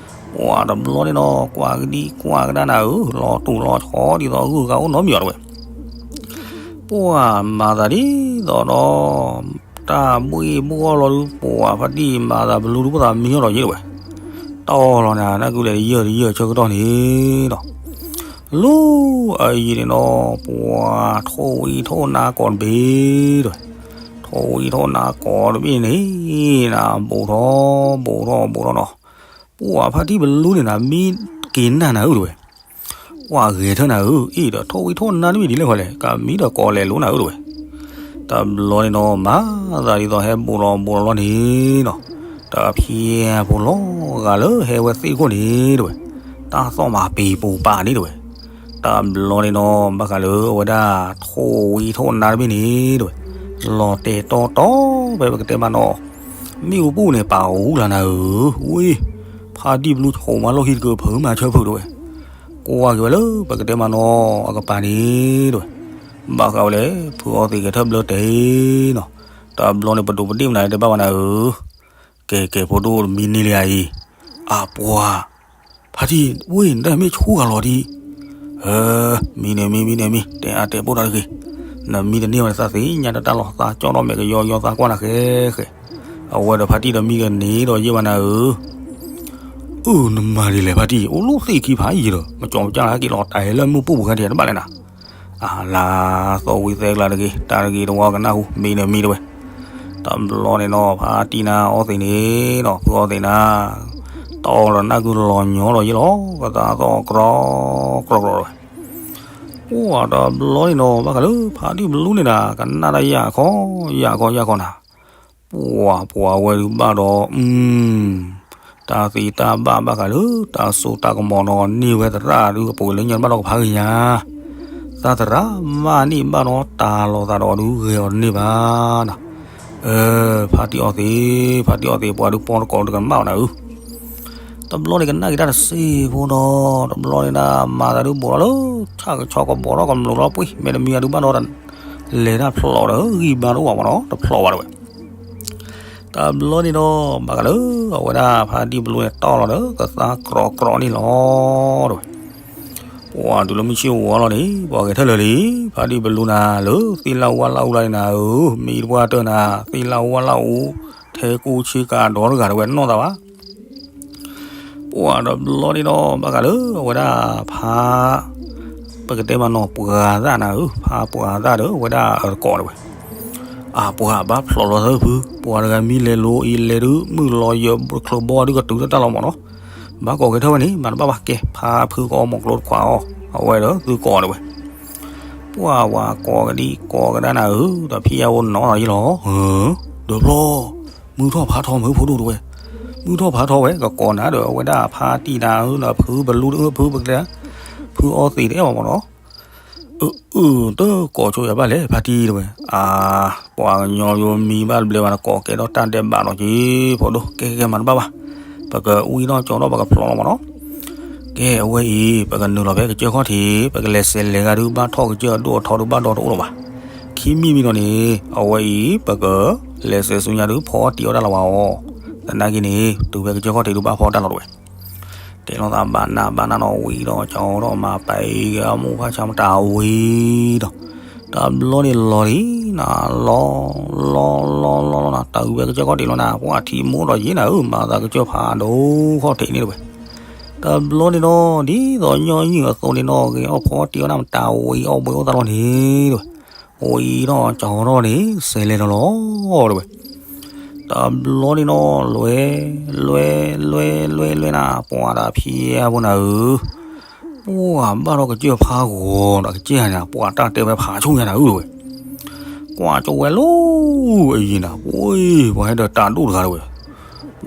ပှၤတဘျီန့ၣ်နီၤ ကွၢ်ကဒံကွၢ်ကဒါနၤဧၢ လီၤတူာ်လီၤဆီဒ်သိးဂုၢ်ဂၤအိၣ်နီတမံၤအီၤတဝဲ. ပှၤမၤသးဒ်သိးဒီး တၢ်ဘှ့ၣ်ဘှီၣ်လီၤဒု ပှၤဖါတံၢ်မၤသးဘလူဒု ပသးမံထီၣ်ဒီးယဲၢ်တဝဲ, တီၢ်လီၤနၤ နၢ်ကုလဲၣ်တယၢၢ်တယၢၢ်ဆၢကတီၢ်န့ၣ်ဒီး လၢအယံၤန့ၣ်နီၤ ပှၤထိၣ်ဝံထိၣ်နါကိးတဘ့ၣ်တဝဲ, ထိၣ်ဝံထိၣ်နါကိးတဘ့ၣ်န့ၣ် နၤဘူးထီၣ်ဘူးထီၣ်ဘူးထီၣ်နီၤ, ပှၤဖါတံၢ်ဘလူန့ၣ်နၤ မံက့ၤနၢ်နၤဧၢတဝဲ. ပှၤဂဲၤထၢၣ်နၤဧၢ အ့ၣ်ဒီးထိၣ်ဝံထိၣ်နါတဘ့ၣ်ဒ်လဲၣ်ဃီလဲၣ် ကမံဒီးကိးလဲၤလိာ်နၤဧၢတဝဲ. တဘျီန့ၣ်နီၤ မၤသးဒ်သိးဟဲဘူးလီၤဘူးလီၤလီၤန့ၣ်နီၤ, တဖံဖိလီၤဂာ်လၢဟဲဝဲသ့ၣ်ခိၣ်န့ၣ်တဝဲ, တၢ်သီၣ်မၤပ့ၤပူၤပာ်န့ၣ်တဝဲ. တဘျီန့ၣ်နီၤ ဘၣ်ဃးလၢအဝဲဒၣ်ထိၣ်ဝံထိၣ်နါတဘ့ၣ်န့ၣ်တဝဲ, လီၤတဲာ်တီတီဖဲပကတဲမးနီၤ မ့ၣ်အူပူၤန့ၣ် ပာ်အူလၢနၤဧၢ, ဝ့ၢ် ဖါတံၢ်ဘလူဆိးမးလီၢ်ခံတကၢၢ် ဖုမၤဆၢဖုးတဝဲ, ကွၢ်က့ၤဝဲလၢပကတဲမးနီၤ အကပၤန့ၣ်တဝဲ, ဘၣ်ဃးဝဲလဲၣ် ဖုအီသံးကဲထၢၣ်ဘျၢတဲာ်နီၤ, တဘျီန့ၣ် ပဒိးပဒ့ၣ်မနုၤတဘၣ်ဘၣ်နၤဧၢ, ကဲကဲဖိဒိၣ်တမံန့ၢ်လံဧါအံၤ, အပှၤ ဖါတံၢ်ဝ့ၢ် နတၢ်မ့ၢ်ဆူဂၤလီၤဒံး, မံန့ၣ်မံ မံန့ၣ်မံ တဲအါတဲပိၢ်တၢ်တဂ့ၤ, နမံတန့ၢ်ဝဲသးသ့ၣ်ညါတၢ်လီၤ သးကၠီဒီးမဲာ်ကယီယီသးကွၢ်နၤဃဲဃဲ, အဝဲဒီးဖါတံၢ်ဒီးမံကန့ၢ်ဒီးယဲၢ်ဘၣ်နၤဧၢ, အၢ နမၤဒ်လဲၣ်ဖါတံၢ် အိၣ်လီၢ်သ့ၣ်ခံဖးယံာ်ဒီး မကၠီကၠၢ်က့ၤလီၤတၢ်ဟဲလၢမုၢ်ပူၤပူၤခဲဒံးတဘၣ်လဲၣ်နၤ, အလၤ သီၣ်ဝံသဲကျါတဂ့ၤ တၢ်တဂ့ၤတဝါကနၣ်ဟူ မံဒီးမံတဝဲ. တဘျီန့ၣ်နီၤ ဖါတံၢ်နၤအီသံးန့ၣ်နီၤ ဖုအီသံးနၤ တီလီၤနၢ်ကုလီၤညီဒီးယ့ၢ်လီၤ ကသးသီၣ်ကြီကြီတဝဲ. ပှၢ်တဘျီန့ၣ်နီၤ ဘၣ်ဃးလၢဖါတံၢ်ဘလူန့ၣ်နၤ ကနၣ်တၢ်ယၢ်ခီ ယၢ်ခီယၢ်ခီနၤ. ပှၢ်ပှၢ်ဝဲဒုးဘၣ်ဒီး တၢ်သ့တၢ်ဘၣ်ဘၣ်ဃးလၢ တၢ်စိတၢ်ကမီၤနီၤ န့ၢ်ဝဲသရၣ်ဒုးအပူၤလၢညါဘၣ်ဒီးကဖးဂ့ၤညါ သးသရၣ်မၤန့ၢ်ဘၣ်ဒီးတၢ်လီၤသးဒီးဒုးဂဲၤအီၤတန့ၢ်ဘၣ်နီၤ. ဖါတံၢ်အီသံး ဖါတံၢ်အီသံး ပှၤဒုးပီတကိးတကမၣ်အီၤနၤဧၢ. တဘျီန့ၣ်ကနၣ်က့ၤတၢ်တစ့ဖိနီၤ တဘျီန့ၣ်ဒၣ် မၤသးဒုးဘိးထီၣ်လၢ ဆၣ်ကဆီကဘီထီၣ်ကမျိာ်လီၤပှ့ၤ မ့တမ့ၢ်အဒုးဘၣ်ဒီး လဲၤတၢ်ဖျိးဒီးဂံၢ်ဘါတအိၣ်ဘၣ်မးနီၤ တဖျိးဘၣ်တဝဲ. တဘျီန့ၣ်ဒီး ဘၣ်ဃးလၢ အဝဲဒၣ်ဖါတံၢ်ဘလူန့ၣ်တီလီၤဒီး ကသါကြီကြီန့ၣ်လီၤတဝဲ. ပှၢ်တုၤလၢမုၢ်ဆ့ၣ်ဝါလီၤန့ၣ် ပှၤဂဲၤထၢၣ်လၢာ်လံ ဖါတံၢ်ဘလူနၤလၢသ့ၣ်လၣ်ဝၣ်လၣ်အူလၢန့ၣ်နၤဧၢ မ့ၢ်တပှၢ်တၢၢ်နၤ သ့ၣ်လၣ်ဝၣ်လၣ်အူ ထဲကူဆ့ကၤဒီတဂၤတဝဲနီၢ်သးဘၣ် ပှၢ်တဘျီန့ၣ်ဒီး ဘၣ်ဃးလၢအဝဲဒၣ်ဖါ ပကတဲမးနီၤ ပှၤသၣ်နၤဧၢ ဖါပှၤသၣ်ဒီးအဝဲဒၣ်အတကိးတဝဲ. အပှၤဘၣ်ဖျိးလီၤသၢဖု ပှၤတဂၤမံလဲၤလိအံၤလဲၤဒုး မုၢ်လီၤယၢၤချၢဘီဒုးကတုၤတၢ်လီၤမးနီၤ. ဘၣ်ကိးကဲထီၣ်ဝဲန့ၣ် မၤတဘၣ်ဘၣ်ကဲ ဖါဖုကအီမီၤကျိတခွးအီၤ အဝဲဒီးသုကိးတဝဲ. ပှၢ်ဝၤကိးကဒံကိးကဒါနၤဧၢ ဒီးဖံယါဝဲနီၤဒီးယ့ၢ်လီၤ ဒီးဖျီ မုၢ်ထီၣ်ဖါထီမုၢ်ဖိဒိၣ်တဝဲ. မုၢ်ထီၣ်ဖါထီဝဲ ကကိးနၤဒီးအဝဲဒၣ်ဖါတံၢ်နၤဧၢ ဒီးဖုဘလူတအၢ ဖုပကတဲ ဖုအီသံးတအဲၣ်ဘၣ်မးနီၤ. အၢ အၢ တကိးဆိယၤဘၣ်လဲၣ် ဖါတံၢ်တဝဲ. အါ ပှၤကညီယိမံဘၣ်တဘျဲဘၣ် နကိးကဲထီၣ်တၢ်ဒဲးဘးလီၤက့ၤ ဖိဒိၣ် ကဲကဲကဲမၤတဘၣ်ဘၣ်. ပကဝံထီၣ်ကၠီထီၣ် ပကဖျိးလီၤမးနီၤ. ကဲ အဝဲအံၤ ပကနုာ်လီၤဖဲကစၢၢ်ခီၣ်ထံး ပကလဲၤစဲးလဲၤဂၤဒုး ဘၣ်ထီၣ်ကစၢၢ်အဒိၣ်အထီဒုး ဘၣ်ဒီတအိၣ်လၢၤဘၣ်. ခံမံၤမံၤဒီးန့ၣ် အဝဲအံၤ ပကလဲၤစဲးဆူညါဒုး ဖီအီၣ်တံၢ်အီၣ်တၢ်လီၤဝဲအီၤ. သနာ်က့န့ၣ် တုၤဖဲကစၢၢ်ခီၣ်ထံးဒုး ဘၣ်ဖီတၢ်လီၤတဝဲ. တဲလိာ်သးဘၣ်နးဘၣ်နးနီၤ ဝံၤဒီးကၠီဒီးမၤပာ်အံၤ အမိၢ်ဖါဆါမတၤဝံၤဒီး တဘျီန့ၣ်လီၤလံနၤ လီၤလီၤလီၤလီၤနၤ တၢ်အုးဝဲကစၢၢ်ခီၣ်ထံးလီၤနၤ ပှၤထံၣ်မိၢ်ဒီးယ့ၢ်နၤဧၢ မၤသးကစၢၢ်ဖးဒိၣ်ခီၣ်ထံးန့ၣ်တဝဲ. တဘျီန့ၣ်ဒီး ဒ်သိးညီနုၢ်အသိးန့ၣ်နီၤ ဂဲၤအီၣ်ဖီအီၣ်တံၢ်အီၣ်နၤမတၤဝံၤအီၣ်ဘှံးအိၣ်သးလီၤန့ၣ်တဝဲ. ဝံၤဒီးကၠီဒီးန့ၣ် စဲးလဲၤလီၤလီၤတဝဲ. တဘျီန့ၣ်နီၤ လွဲ လွဲ လွဲ လွဲ လွဲနၤ ပှၤဒီးဖံယါဖိနၤဧၢ, ပှၤဘၣ်ထီၣ်ကစၢၢ်ဖးဂီၤဒီးကစၢၢ်န့ၣ် ပှၤတၢ်တဲဝဲဖးဆူၣ်ညါနၤဧၢတဝဲ, ကွၢ်ကၠီဝဲလီၤအံၤနၤ ပှၤ ပှၤဟဲဒီးတၢ်ဒိၣ်တဂၤတဝဲ,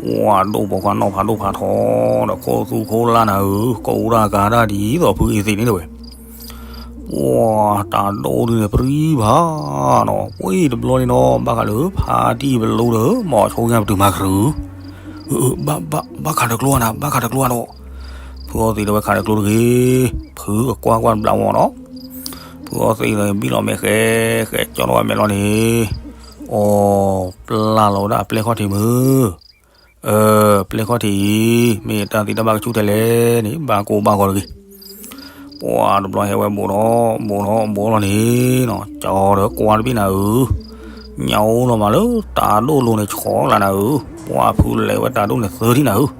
ပှၤဒိၣ်ပိာ်ခွါနီၢ်ဖးဒိၣ်ဖးထီဒီး ခိၣ်သူခိၣ်လၢ်နၤဧၢ, ကိးတၢ်ကၤတၢ်ဒ်သိးဖုအံၤသ့ၣ်န့ၣ်တဝဲ ပှၤတၢ်ဒိၣ်ဒုန့ၣ် ပြံဖးနီၤ, ပှၤတဘျီန့ၣ်နီၤ ဘၣ်ဃးလၢဖါတံၢ်ပလူဒီး မီၤဆိက့ၤပတုာ်မၤကရု, ဘၣ် ဘၣ်ခးတကျိနၤ ဘၣ်ခးတကျိနီၤ, ဖုအီသံးတဲဝဲခးတကျိတဂ့ၤ, ဖုကကွၢ်ကွၢ်တဘျီဝဲနီၤ, ဖုအီသံးန့ၣ် ဘံၣ်လီၤမဲာ်ဃဲ ဃဲကၠီထီၣ်ဝဲမဲာ်လီၤန့ၣ်, အီၤ ပျၢ်လီၤဝဲဒၣ်အပျဲၢ်ခီၣ်ထံးမုၢ် အပျဲၢ်ခီၣ်ထံးအံၤ မ့ၢ်တၢ်သံတၢ်ဘၣ်ကဆူၣ်ထဲလဲၣ်န့ၣ် ဘၣ်ကိၢ်ဘၣ်ဂီၤတဂ့ၤ, ပှၤတဘျီဟဲဝဲဘူးထီၣ် ဘူးထီၣ်ဘူးလီၤန့ၣ်နီၤ, ကၠီဒီးကွၢ်တဘ့ၣ်နၤဧၢ, ညါအိၣ်လီၤမးလၢတၢ်ဒိၣ်လိၤန့ၣ် ဆီကျါနၤဧၢ, ပှၤဖုလဲၤဝဲတၢ်ဒိၣ်န့ၣ်သၢထံၣ်နၤဧၢ,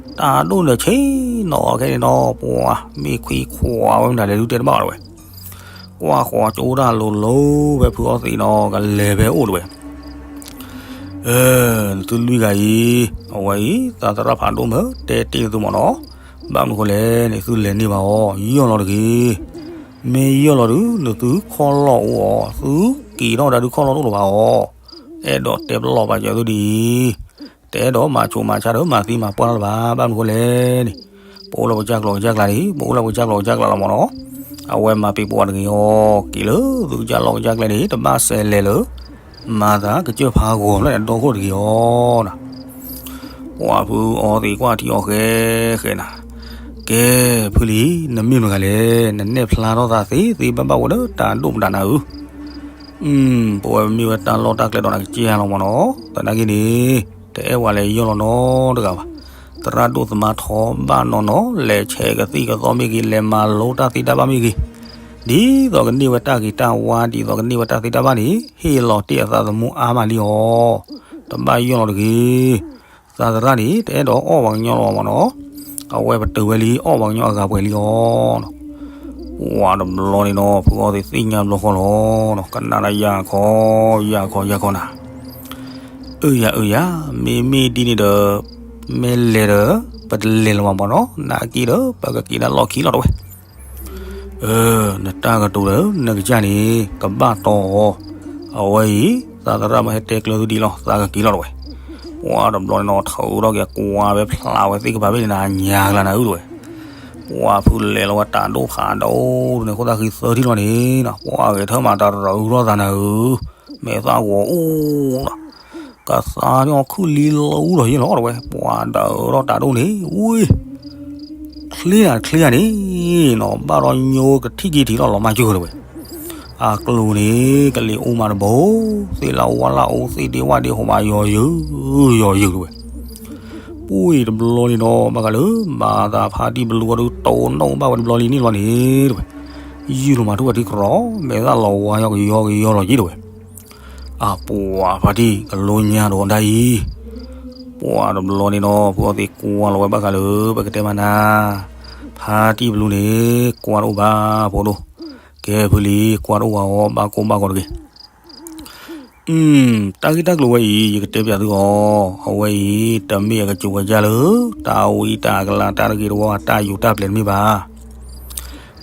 တၢ်ဒိၣ်န့ၣ်ဆ့ၣ်နီၤခဲန့ၣ်နီၤ, ပှၤမ့ၢ်ခွံခွါဝဲမနုၤလဲၤဒုးတဲတဘၣ်အီၤတဝဲ ကွၢ်ဃီၤကၠိတၢ်လိၤလိၤဖဲဖုအီသံးနီၤ ကလဲၤဖဲအိၣ်တဝဲ, နသုလွံၢ်ဂၤအံၤ အဝဲအံၤ သးသရၣ်ဖးဒိၣ်မ့ၢ်တဲတ့ၢ်နသုမးနီၤ, ဘၣ်မနုၤဃိလဲၣ်န့ၣ် သုလဲၤန့ၢ်ဘၣ်အီၤ ယီၢ်လီၤတဂ့ၤ, မ့ၢ်ယီၢ်လီၤဒုး နသုခီၣ်လီၢ်အိၣ်အီၤ သုက့ၤထီၣ်ဝဲဒၣ်ဒုးခီၣ်လီၢ်တအိၣ်လၢၤဘၣ်အီၤ, အဲၣ်ဒိးတဲပလီၢ်ပာ်စၢၤသုဒ်အံၤ တအဲၣ်ဒိးမၤဆိးမၤဆါဒီးမၤသံမၤပှၢ်လၢၤဘၣ်, ဘၣ်မနုၤဃိလဲၣ်န့ၣ်, ပအိၣ်လၢပကစၢ်ကျိာ်ကစၢ်ကျါန့ၣ် ပအိၣ်လၢပကစၢ်ကျိာ်ကစၢ်ကျါလီၤမးနီၤ, အဝဲမၤပံၤပဝးတဂ့ၤအီၤ က့ၤလၢသုကစၢ်လီၢ်ကစၢ်ကျဲန့ၣ် တဘၣ်စဲးလဲၤလၢ မၤသးကစၢၢ်ဖးဂီၤဖျၢၣ်န့ၣ် ဒီခိၣ်တဂ့ၤအီၤနၤ ပှၤဖုအီသံးကွၢ်ထံအီၤဃဲဃဲနၤ, ကဲ ဖုလံၤ နမ့ၢ်မတၤဂၤလဲၣ် နနဲၣ်ဖျါထီၣ်သးသ့သ့ဘၣ်ဘၣ်ဝဲလၢတၢ်ဒိၣ်မတၤနၤဧၢ, ပဝဲမ့ၢ်ဝဲတၢ်လီၢ်တၢ်ကျဲဒီးနၤကစၢ်လီၤမးနီၤ, သနာ်က့န့ၣ် တအဲၣ်ဝဲလဲၤယီၢ်လီၤနီတဂၤဘၣ်, သရၣ်ဒိၣ်သမါထီဘၣ်နီၢ်နီၢ် လဲၤဆဲးကသံၣ်ကသီမ့ၢ်ဂ့ၤ လဲၤမၤလိတၢ်သ့တၢ်ဘၣ်မ့ၢ်ဂ့ၤ, ဒ်သိးကန့ၢ်ဝဲတၢ်ဂ့ၤတၢ်ဝါ ဒ်သိးကန့ၢ်ဝဲတၢ်သ့တၢ်ဘၣ်န့ၣ် ဟ့ၣ်လီၤတ့ၢ်အသးသမူအါမးလံအီၤ, တဘၣ်ယီၢ်လီၤတဂ့ၤ, သးသရၣ်န့ၣ် တအဲၣ်ဒိးအီၣ်ပှၤကညီလီၤမးနီၤ, အဝဲပတုာ်ဝဲလံ အီၣ်ပှၤကညီအဂၤပှဲၤလံအီၤနီၤ ပှၤတဘျီန့ၣ်နီၤ ဖုအီသံးသ့ၣ်ညါဘျီဃီလီၤ, ကနၣ်ဒၣ်ယၤခီ, ယၤခီ ယၤခီနၤ, အၢယၤ အၢယၤ, မ့မ့ၢ်ဒ်န့ၣ်ဒီး မ့ၢ်လဲၤဒီး ပတလဲၤလၢၤဘၣ်မၢ်နီၤ, နာ်က့ဒီး ပကက့ၤဒၣ်လီၢ်ခံလီၤတဝဲ. နတၢ်ကတိၤဒီး နကစၢ်န့ၣ် ကဘၣ်တီအီၤ, အဝဲအံၤ သးသရၣ်မ့ၢ်ဟဲတဲကျၢၤသုဒံးလီၤ သးကက့ၤလီၤတဝဲ. ပှၤတဘျီန့ၣ်နီၤ ထုးထီၣ်က့ၤကွၢ်ဝဲဖျါဝဲသ့ၣ်ကပၤဖဲန့ၣ်နၤ ညါကလၤနၤဧၢတဝဲ. ပှၤဖုလဲၤလီၤဝဲတၢ်ဒိၣ်ဖးဒိၣ်န့ၣ် ခိၣ်သၣ်ဃံသၢထံၣ်လီၤန့ၣ်နီၤ ပှၤဂဲၤထၢၣ်မၤတရူးထီၣ်သးနၤဧၢ, မဲာ်သၣ်ဂီၤအူလီၤ, ကသါထီၣ်ခုၣ်လံလီၤအူလီၤယ့ၢ်လီၤတဝဲ. ပှၤဒၢးထီၣ်တၢ်ဒိၣ်န့ၣ် ဝ့ၢ် ချ့နၤချ့ယၤန့ၣ်နီၤ ဘၣ်ဒီးညိကထံၣ်က့ၤထံၣ်ထီၣ်လီၤမၢ်ကၢၢ်တဝဲ. အကျိၤန့ၣ် ကလံၤအိၣ်မးတဘိ, သ့ၣ်လၣ်ဝါလၣ်အိၣ် သ့ၣ်ဒ့ဝၣ်ဒ့ဟိးမးယီၤယုာ်ယီၤယုာ်တဝဲ. ပှၤတဘျီန့ၣ်နီၤ ဘၣ်ဃးလၢ မၤသးဖါတံၢ်ပလူအီၤဒုး တိၢ်နီၣ်ဘၣ်ဝဲတဘျီလံန့ၣ်လီၤန့ၣ်တဝဲ. ယုၢ်လီၤမၤထူၣ်ဝဲထံကရီ, မဲာ်သၣ်လီၤဝါယီၤကယီကယီလီၤယ့ၢ်တဝဲ. အပှၤဖါတံၢ်ကလိညါဒီးဒၣ်အံၤ, ပှၤတဘျီန့ၣ်နီၤ ဖုအီသံးကွၢ်လီၤဝဲဘၣ်ဃးလၢ ပကတဲမးနၤ, ဖါတံၢ်ပလူန့ၣ် ကွၢ်တအိၣ်ဘၣ်ဖိဒိၣ်, ကဲဖုလံ ကွၢ်တအိၣ်ဘၣ်အီၤ ဘၣ်ကိၢ်ဘၣ်ဂီၤတဂ့ၤ. တၢ်ဂ့ၢ်တၢ်ကျိၤဝဲအံၤ ယကတဲပျးသုအီၤ, အဝဲအံၤ တမ့ၢ်အကစူၤကစၢ်လၢ တၢ်ဝံတၢ်ကလၤတၢ်တဂ့ၤတဝါ တၢ်ယူးတၢ်ပျဲၤတမ့ၢ်ဘၣ်.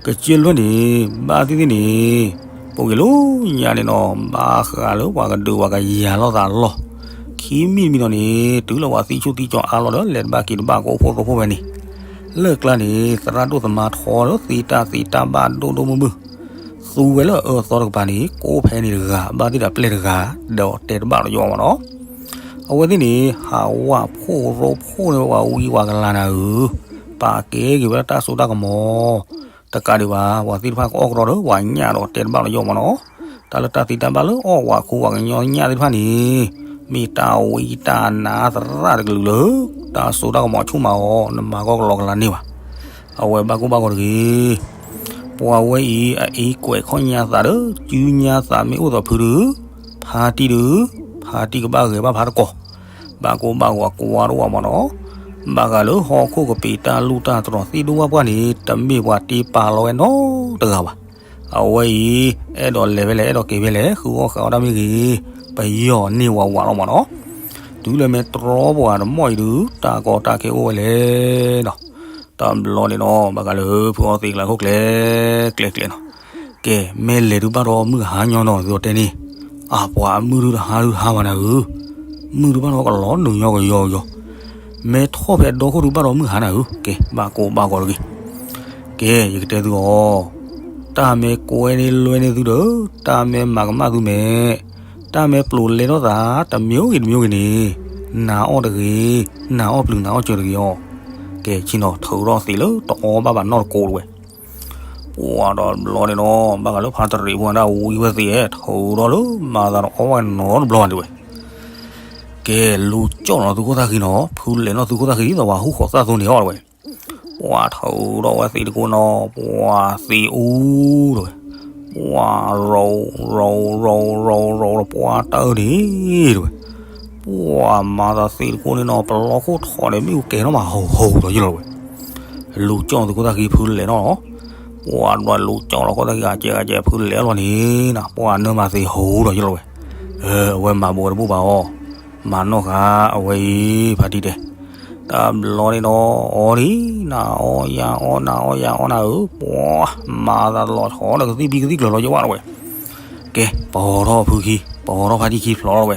ကစၢၢ်လွဲၢ်န့ၣ် ဘၣ်သ့ၣ်သ့ၣ်န့ၣ် ပှၤက့ၤလၢညါန့ၣ်နီၤ ဘၣ်ဃးလၢပှၤကဒုးပှၤကယၤလိာ်သးလီၢ်, ခံမံၤတမံၤနီၤန့ၣ် တုၤလၢပှၤသံဆူၣ်သံကၠီအါလီၤဒီး လဲၤတဘၣ်က့ၤတဘၣ်ကအိၣ်ဖှိၣ်သိဖှိၣ်ဖဲန့ၣ်, လၢကျါန့ၣ် သရၣ်ဒိၣ်သမါထီဒီး သ့တၢ်သ့တၢ်ဘၣ်ဒိၣ်ဒိၣ်မုၢ်မုၢ်, သူဝဲလၢအအၢအသီတကပၤန့ၣ် ကအိၣ်ဖဲန့ၣ်တဂၤ ဘၣ်သ့ၣ်ဒီးပျဲၢ်တဂၤ ဒီးတဲတဘၣ်လီၤယီၢ်မးနီၤ. အဝဲသ့ၣ်န့ၣ် ဟးဝးဖှိၣ်ရိဖှိၣ်န့ၢ်ဝဲပှၤဝံပှၤကလၤနၤဧၢ, ပာ်ကဲက့ၤဝဲလၢတၢ်စိတၢ်ကမီၤ တကးဒံးဘၣ် ပှၤသ့ၣ်တဖၣ်ကအီၣ်ကရီဒီးပှၤညၣ်ဒီးတဲတဘၣ်လီၤယီၢ်မးနီၤ. တၢ်လၢတၢ်သ့တၢ်ဘၣ်လၢအီၣ်ဝးခူဝးကညီညၣ်သ့ၣ်တဖၣ်န့ၣ် မ့ၢ်တၢ်ဝံတၢ်နါသရၣ်တကလုာ်လၢ တၢ်စိတၢ်ကမီၤဆိၣ်မၤအီၤ နမၤကီၢ်ကလီကလၤန့ၢ်ဘၣ်. အဝဲဘၣ်ကိၢ်ဘၣ်ဂီၤတဂ့ၤ. ပှၤဝဲအံၤ အအံၤကွဲးခီၣ်ညါသးဒီး စုညါသးမ့ၢ်အိၣ်သိးဖုဒုး, ဖါတံၢ်ဒုး, ဖါတံၢ်ကဘၣ်ဂဲၤဘၣ်ဖးတကီၢ်, ဘၣ်ကိၢ်ဘၣ်ဂီၤကွၢ်တအိၣ်ဘၣ်မးနီၤ. ဘၣ်ဃးလၢဟီၣ်ခိၣ်ကပ့ၤတၢ်လူၢ်တၢ်တြီၤသ့ၣ်ဒိၣ်ဝၣ်ပှၢ်န့ၣ် တမ့ၢ်ပှၤတ့ပာ်လီၤဝဲနီတဂၤဘၣ်. အဝဲအံၤ အဲၣ်ဒိးလဲၤဖဲလဲၣ် အဲၣ်ဒိးက့ၤဖဲလဲၣ် ဃုအီၣ်ဃုအီတၢ်မ့ၢ်ဂ့ၤ, ပယီၤန့ၢ်ဝးဝးလီၤမးနီၤ. တုၤလၢမ့ၢ်တြီပှၤတမီၢ်အံၤဒုး တၢ်ကီတၢ်ခဲအိၣ်ဝဲလဲၣ်နီၤ. တဘျီန့ၣ်နီၤ ဘၣ်ဃးလၢဖုအီသံးကျါခိၣ်ကျဲ ကျဲကျဲနီၤ. ကဲ မ့ၢ်လဲၤဒုးဘၣ်ဒီးမုၢ်ဟါညီနီၤ သုအီၤတဲန့ၣ်, အပှၤမုၢ်ဒုးတဟါဒုးဟါဘၣ်နၤဧၢ, မုၢ်ဒုးဘၣ်ဒီးကလီၤနုာ်ညီကယီကယီ, မ့ၢ်ထီၣ်ဖဲဒီခိၣ်ဒုးဘၣ်ဒီးမုၢ်ဟါနၤဧၢ, ကဲ ဘၣ်ကိၢ်ဘၣ်ဂီၤတဂ့ၤ. ကဲ ယကတဲသုအီၤ, တၢ်မ့ၢ်ကွဲန့ၢ်လွဲန့ၢ်သုဒီး တၢ်မ့ၢ်မၤကမၣ်သုမဲာ်, တၢ်မ့ၢ်ပျိးလဲထီၣ်သး တမံၤဂ့ၤတမံၤဂ့ၤန့ၣ်, နၤအီၣ်တဂ့ၤ, နၤအီၣ်ပျုၤနၤအီၣ်စၢၤတဂ့ၤအီၤ. ကဲ ဆ့ၣ်နီၤ ထုးထီၣ်သံးလၢတအီဘၣ်ဘၣ်နီတကိးတဝဲ. ပှၤဒီးဘျီန့ၣ်နီၤ ဘၣ်ဃးလၢဖါတရံးဖိဒၣ်ဝံဝဲသ့ၣ် ထုးထီၣ်လၢမၤသးတအီဘၣ်နီတဘျီဘၣ်တဝဲ. ကဲ လူၤကၠီၣ်လီၤသုခိၣ်သၣ်ဃံနီၤ ဖုလဲၤနီၣ်သုခိၣ်သၣ်ဃံ ဒ်သိးပှၤဟူၣ်ဃီၤသၣ်သိန့ၣ်အီၤတဝဲ. ပှၤထုးထီၣ်ဝဲသံးတကိးနီၤ ပှၤသံးအူတဝဲ. ပှၤရိၤ ရိၤ ရိၤ ရိၤ ရိၤ ပှၤတၢၢ်န့ၣ်တဝဲ. ပှၤမၤသးသံးတကိးန့ၣ်နီၤ ပလီခိၣ်ထီၣ်န့ၣ် မ့ၣ်အူကဲၤထီၣ်မးဟူးဟူးဒီးယလီၤဝဲ. လူၤကၠီၣ်သုခိၣ်သၣ်ဃံဖုလဲၤနီၤလီၤ. ပှၤဒီးလူၤကၠီၣ်လီၤခိၣ်သၣ်ဃံဂၤကဲဂၤကဲ ဖုလဲၤလီၤန့ၣ်နီၤ ပှၤနၢမၤသံးဟူးဒီးယလီၤဝဲ. အဝဲမၤဘူးဝဲတဘူးဘၣ်အီၤ, မၤနီၢ်ဃာ်အဝဲအံၤ ဖါတံၢ်တဲ. တဘျီန့ၣ်နီၤ အီဒံး နၤအီယၤအီ နၤအီယၤအီနၤဧၢ, ပှၤမၤသးလီၤဆီဒီးကသံၣ်ဘံကသံၣ်ကျၢၤလီၤယဝဲတဝဲ. ကဲ ပီၤထီၣ်ဖုခံ ပီၤထီၣ်ဖါတံၢ်ခံဖျိးထီၣ်ဝဲ.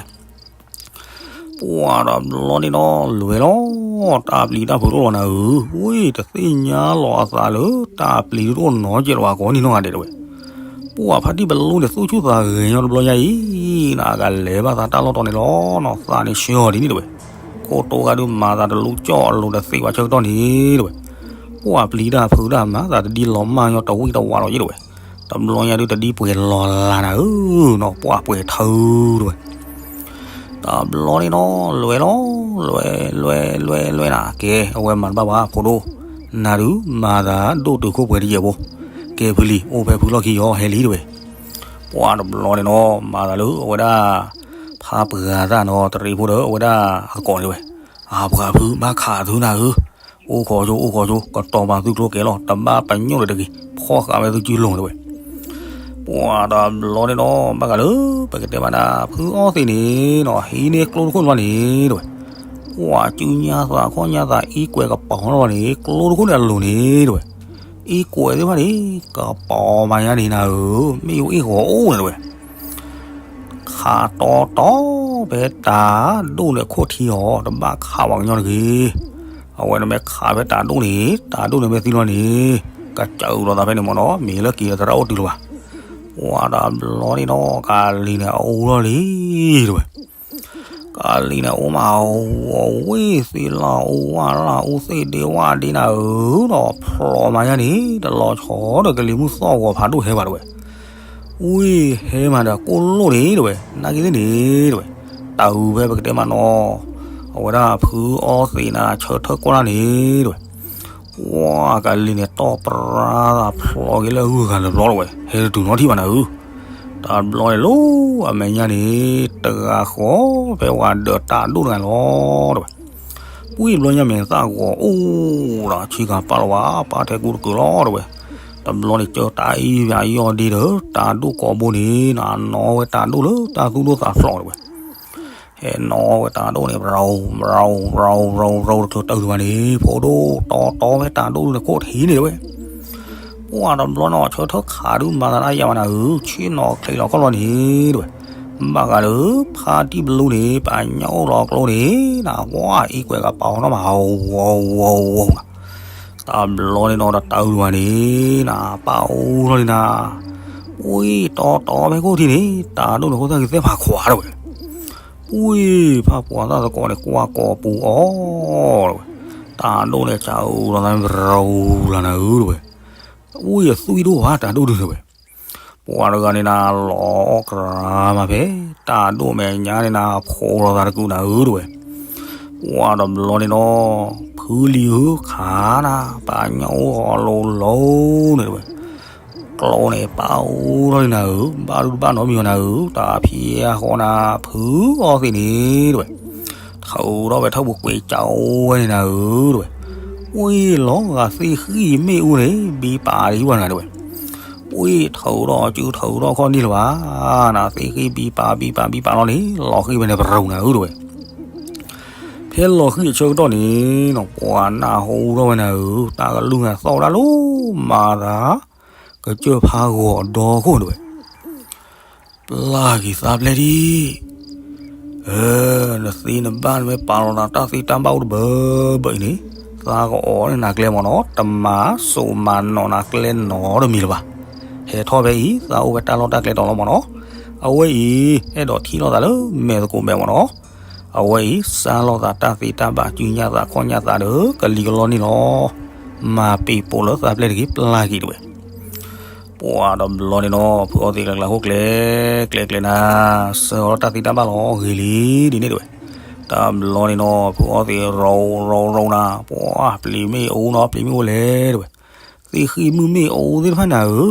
ပှၤဒီးဘျီန့ၣ်နီၤ လွဲၤလီၤ တၢ်ပျံၤတၢ်ဖုးတအိၣ်လီၤနၤဧၢ, ဝ့ၢ်တသ့ၣ်ညါလီၤအသးလၢ တၢ်ပျံၤတအိၣ်နီတစဲးလၢၤဘၣ်ကိးနံၤနီတဂၤဒဲးတဝဲ. ပှၤဖါတံၢ်ပလူန့ၣ် သူၣ်ဆူၣ်သးဂဲၤညီတဘျီညါအံၤ, နကလဲၤဘၣ်သးတၢ်လီၢ်တီၤန့ၣ်လီၤနီၤ သးန့ၣ်ဆှၢအီၤဒ်န့ၣ်တဝဲ. ခိၣ်တိဂၤဒုးမၤသးတလူၤကၠီၣ်အလိၤတသ့ဘၣ်ဆၢကတီၢ်န့ၣ်တဝဲ. ပှၤပျံၤတၢ်ဖုးတၢ်မၤသးတဒ်လီၤမၢ်ညီတဝံၣ်တဝးလီၤယဲတဝဲ. တဘျီညါဒုးတဒ်ပှဲၤလီၤလၢ်နၤဧၢနီၤ ပှၤပှဲၤထၢတဝဲ. တဘျီန့ၣ်နီၤ လွဲၤလီၤ လွဲၤ လွဲၤ လွဲၤ လွဲၤနၤ ကဲ အဝဲမၤတဘၣ်ဘၣ်ဖိဒိၣ်, နၤဒုးမၤသးဒိၣ်တုာ်ခိၣ်ပှဲၤတယဲၢ်ဖိ, ကဲဖုလံ အိၣ်ဖဲဖုလီၢ်ခံယီၤဟဲလံတဝဲ. ပှၤတဘျီန့ၣ်နီၤ မၤသးလၢအဝဲဒၣ် ဖါပှၤသၣ်နီၤ တရံးဖိဒီး အဝဲဒၣ်အသကိးန့ၣ်ဝဲ, အပှၤဖုဘၣ်ခးသုနၤဧၢ, အိၣ်ခိးဆိ အိၣ်ခိးဆိ ကတီၤပာ်သုကျိကဲလီၤ, တဘၣ်ပညိၣ်ဒီးတဂ့ၤ, ဖီၣ်ဃာ်ဝဲသုစုလိၤန့ၣ်တဝဲ. ပှၤတဘျီန့ၣ်ဒီး ဘၣ်ဃးလၢ ပကတဲမးဒၣ်ဖုအီသံးန့ၣ်နီၤ ဟံးန့ၢ်ကျိတခိၣ်တဘျီန့ၣ်တဝဲ. ပှၤစုညါသးခီၣ်ညါသး အံကွဲးကပီၤထီၣ်ဘျီန့ၣ် ကျိတခိၣ်န့ၣ်အလိၤန့ၣ်တဝဲ. အံကွဲးသ့ၣ်တဖၣ်န့ၣ် ကပီၤမၤညါန့ၣ်နၤဧၢ, မ့ၣ်အူအ့ၣ်ဂီၤအိၣ်န့ၣ်တဝဲ. ခးတီတီဖဲတၢ်ဒိၣ်န့ၣ်အခိၣ်ထံအီၤ, တဘၣ်ခးပှၤကညီတဂ့ၤ. အဝဲန့ၣ်မ့ၢ်ခးဖဲတၢ်ဒိၣ်န့ၣ် တၢ်ဒိၣ်န့ၣ်မ့ၢ်သံလီၤန့ၣ် ကစၢ်အုးလီၤသးဖဲန့ၣ်မ့ၢ်နီၤ, မ့ၢ်လၢက့ၤသရၣ်အိၣ်တုၤလၢၤဘၣ်. ပှၤတဘျီန့ၣ်ဒီး ကလံၤန့ၣ်အအိၣ်ထီၣ်လံတဝဲ. ကလံၤန့ၣ်အိၣ်မးအဝဲသ့ၣ်လၢအူဝဲလၢအူသ့ၣ်ဒ့ဝဲဒ့နၤဧၢဒီး ဖျိးမၤညါန့ၣ် တလီၤဆီဒီးကလံၤမုၢ်သီၣ်ဂီၤဖးဒိၣ်ဟဲဘၣ်တဝဲ. ဝံဟဲမးဒီးကိၣ်လိၣ်န့ၣ်တဝဲ, နာ်က့သ့ၣ်န့ၣ်တဝဲ, တၢ်အုးဖဲပကတဲမးနီၤ, အဝဲဒၣ်ဖုအီသံးန့ၣ် ဆၢထၢၣ်ကွၢ်လၢ်န့ၣ်တဝဲ. ပှၤကလံၤန့ၣ်တီၢ်ပြါသးဖျိးက့ၤလၢအဂုၤအဂၤလၢၤဘျီတဝဲ, ဟဲတတုၤနီတထံၣ်ဘၣ်နၤဧၢ. တဘျီန့ၣ်လီၤအမဲာ်ညါန့ၣ် တဂၤဃီဖဲဝဲဒၢးတၢ်ဒိၣ်တဂၤလီၤတဝဲ. ပှၤဘျီညါမဲာ်သၣ်ဂီၤအိၣ်ဒီး ဆ့ကၤပာ်လီၤဝဲ ပာ်ထဲကူတကုာ်လီၤတဝဲ. တဘျီန့ၣ် ကၢတၢ်အံၤပယီၢ်ဒ့ဒီး တၢ်ဒိၣ်ကိးဘိန့ၣ် နီၣ်ဝဲတၢ်ဒိၣ်လၢတၢ်သူၣ်ဒိၣ်သးဖျိးတဝဲ. ဟဲနီၣ်ဝဲတၢ်ဒိၣ်န့ၣ် ဘြီၤ ဘြီၤ ဘြီၤ ဘြီၤ ဘြီၤ တချုးတၢ်အုးတဘၣ်န့ၣ် ဖိဒိၣ်တီတီဖဲတၢ်ဒိၣ်န့ၣ်ခိၣ်ထံးန့ၣ်တဝဲ. ပှၤတဘျီန့ၣ် ဆၢထၢၣ်ခးဒုးမၤသးဒၣ်ယၤဘၣ်နၤဧၢ, ဆ့ၣ်နီၤချံးလီၤခီၣ်လီၤန့ၣ်တဝဲ. ဘၣ်ဃးလၢ ဖါတံၢ်ဘလူန့ၣ် ပညိၣ်အိၣ်လီၤကျိန့ၣ် နကွၢ်အံကွဲးကပီၤထီၣ်မး ဝီၤ ဝီၤ ဝီၤ နၤ. တဘျီန့ၣ်နီၤ တၢ်အုးတဘၣ်န့ၣ် န ပၢ်အိၣ်ထီၣ်န့ၣ်နၤ, ပှၤတီတီဖဲခိၣ်ထံးန့ၣ် တၢ်ဒိၣ်န့ၣ်ခိၣ်သၣ်က့ၤသဲဖးခွါတဝဲ. ပှၤဖးပှၤသၣ်သကိးန့ၣ် ကွၢ်ကိးပူၤအီၤတဝဲ. တၢ်ဒိၣ်န့ၣ် ကၢ်အုးလီၤသး ဘြီၤလီၤနၤဧၢတဝဲ. ဝံအသွံၣ်ဒိၣ်ဘၣ် တၢ်ဒိၣ်ဒုးတဝဲ. ပှၤတဂၤန့ၣ်နၤ လီၤအီၣ်ကြၤမးဖဲ တၢ်ဒိၣ်မဲာ်ညါန့ၣ်နၤ ဖိးလီၤသးတကုာ်နၤဧၢတဝဲ. ပှၤတဘျီန့ၣ်နီၤ ဖုလံၤဧၢ ခးနၤ ပညိၣ်အိၣ်လီၤလိၤလိၤန့ၣ်တဝဲ. ကျိန့ၣ် ပၢ်အိၣ်ထီၣ်န့ၣ်နၤဧၢ, ဘၣ်ဒုးတဘၣ်နီတမံၤဘၣ်နၤဧၢ, တၢ်ဖံးအဃီနၤ ဖုအီသံးန့ၣ်တဝဲ. ထုးထီၣ်ဝဲထၢၣ်ပူၤကွံာ်ကၠိဝဲန့ၣ်နၤဧၢတဝဲ. ပှၤလီၤဂာ်သ့ၣ်ဃံၣ်မ့ၣ်အူန့ၣ် ဘံပာ်ဒံးဘၣ်နၤတဝဲ. ပှၤထုးထီၣ်စုထုးထီၣ်ခီၣ်န့ၣ်လၢၤဘၣ်နၤ, သ့ၣ်ဃံၣ်ဘံပာ်ဘံပာ်ဘံပာ်လီၤန့ၣ် လီၤဃံၤဝဲန့ၣ် ဘြီၤနၤဧၢတဝဲ. ဖဲလီၤဃံၤအဆၢကတီၢ်န့ၣ်နီၤ ပှၤနၢ်ဟူထီၣ်ဝဲနၤဧၢ, တၢ်ကလုၢ်နၤသီၣ်ဝဲဒၣ်လၢ မၤသး ကစၢၢ်ဖးဂီၤဒီခိၣ်တဝဲ. ပျၢ်က့ၤသးပျဲၢ်ဒံး, နသ့နဘၣ်နမ့ၢ်ပာ်လီၤသးတၢ်သ့တၢ်ဘၣ်အိၣ်တဘၢဘၢအံၤန့ၣ်, သးကအီၣ်န့ၢ်နၤကျဲမ့ၢ်နီၤ, တမၤစိးမၤနီၢ်နၤကျဲနီတမံၤလၢၤဘၣ်. ဟဲထီၣ်ဖဲအံၤ သးအိၣ်ဝဲတၢ်လီၢ်တၢ်ကျဲတီၤလီၤမ့ၢ်နီၤ. အဝဲအံၤ အဲၣ်ဒိးထံၣ်လိာ်သးလၢမဲာ်သကိးမဲာ်မ့ၢ်နီၤ. အဝဲအံၤ စၢ်လိာ်သးတၢ်သ့တၢ်ဘၣ် စုညါသးခီၣ်ညါသးဒီး ကလံၤကလီန့ၣ်လီၤ. မၤပ့ၤပိာ်လၢသးပျဲၢ်တဂ့ၤ ပျၢ်က့ၤတဝဲ. ပှၤတဘျီန့ၣ်နီၤ ဖုအီသံးကျဲကျဲခိၣ်ကျဲ, ကျဲကျဲနၤ, စၢၤအီၤလၢတၢ်သ့တၢ်ဘၣ်လီၤဂ့ၤလံဒ်န့ၣ်တဝဲ. တဘျီန့ၣ်နီၤ ဖုအီသံးရိၤရိၤရိၤနၤ, ပှၤပျံၤမ့ၣ်အူနီၤ ပျံၤမ့ၣ်အူလဲၣ်တဝဲ. သ့ၣ်ဃံၣ်မုၢ်မ့ၣ်အူသ့ၣ်တဖၣ်နၤဧၢ,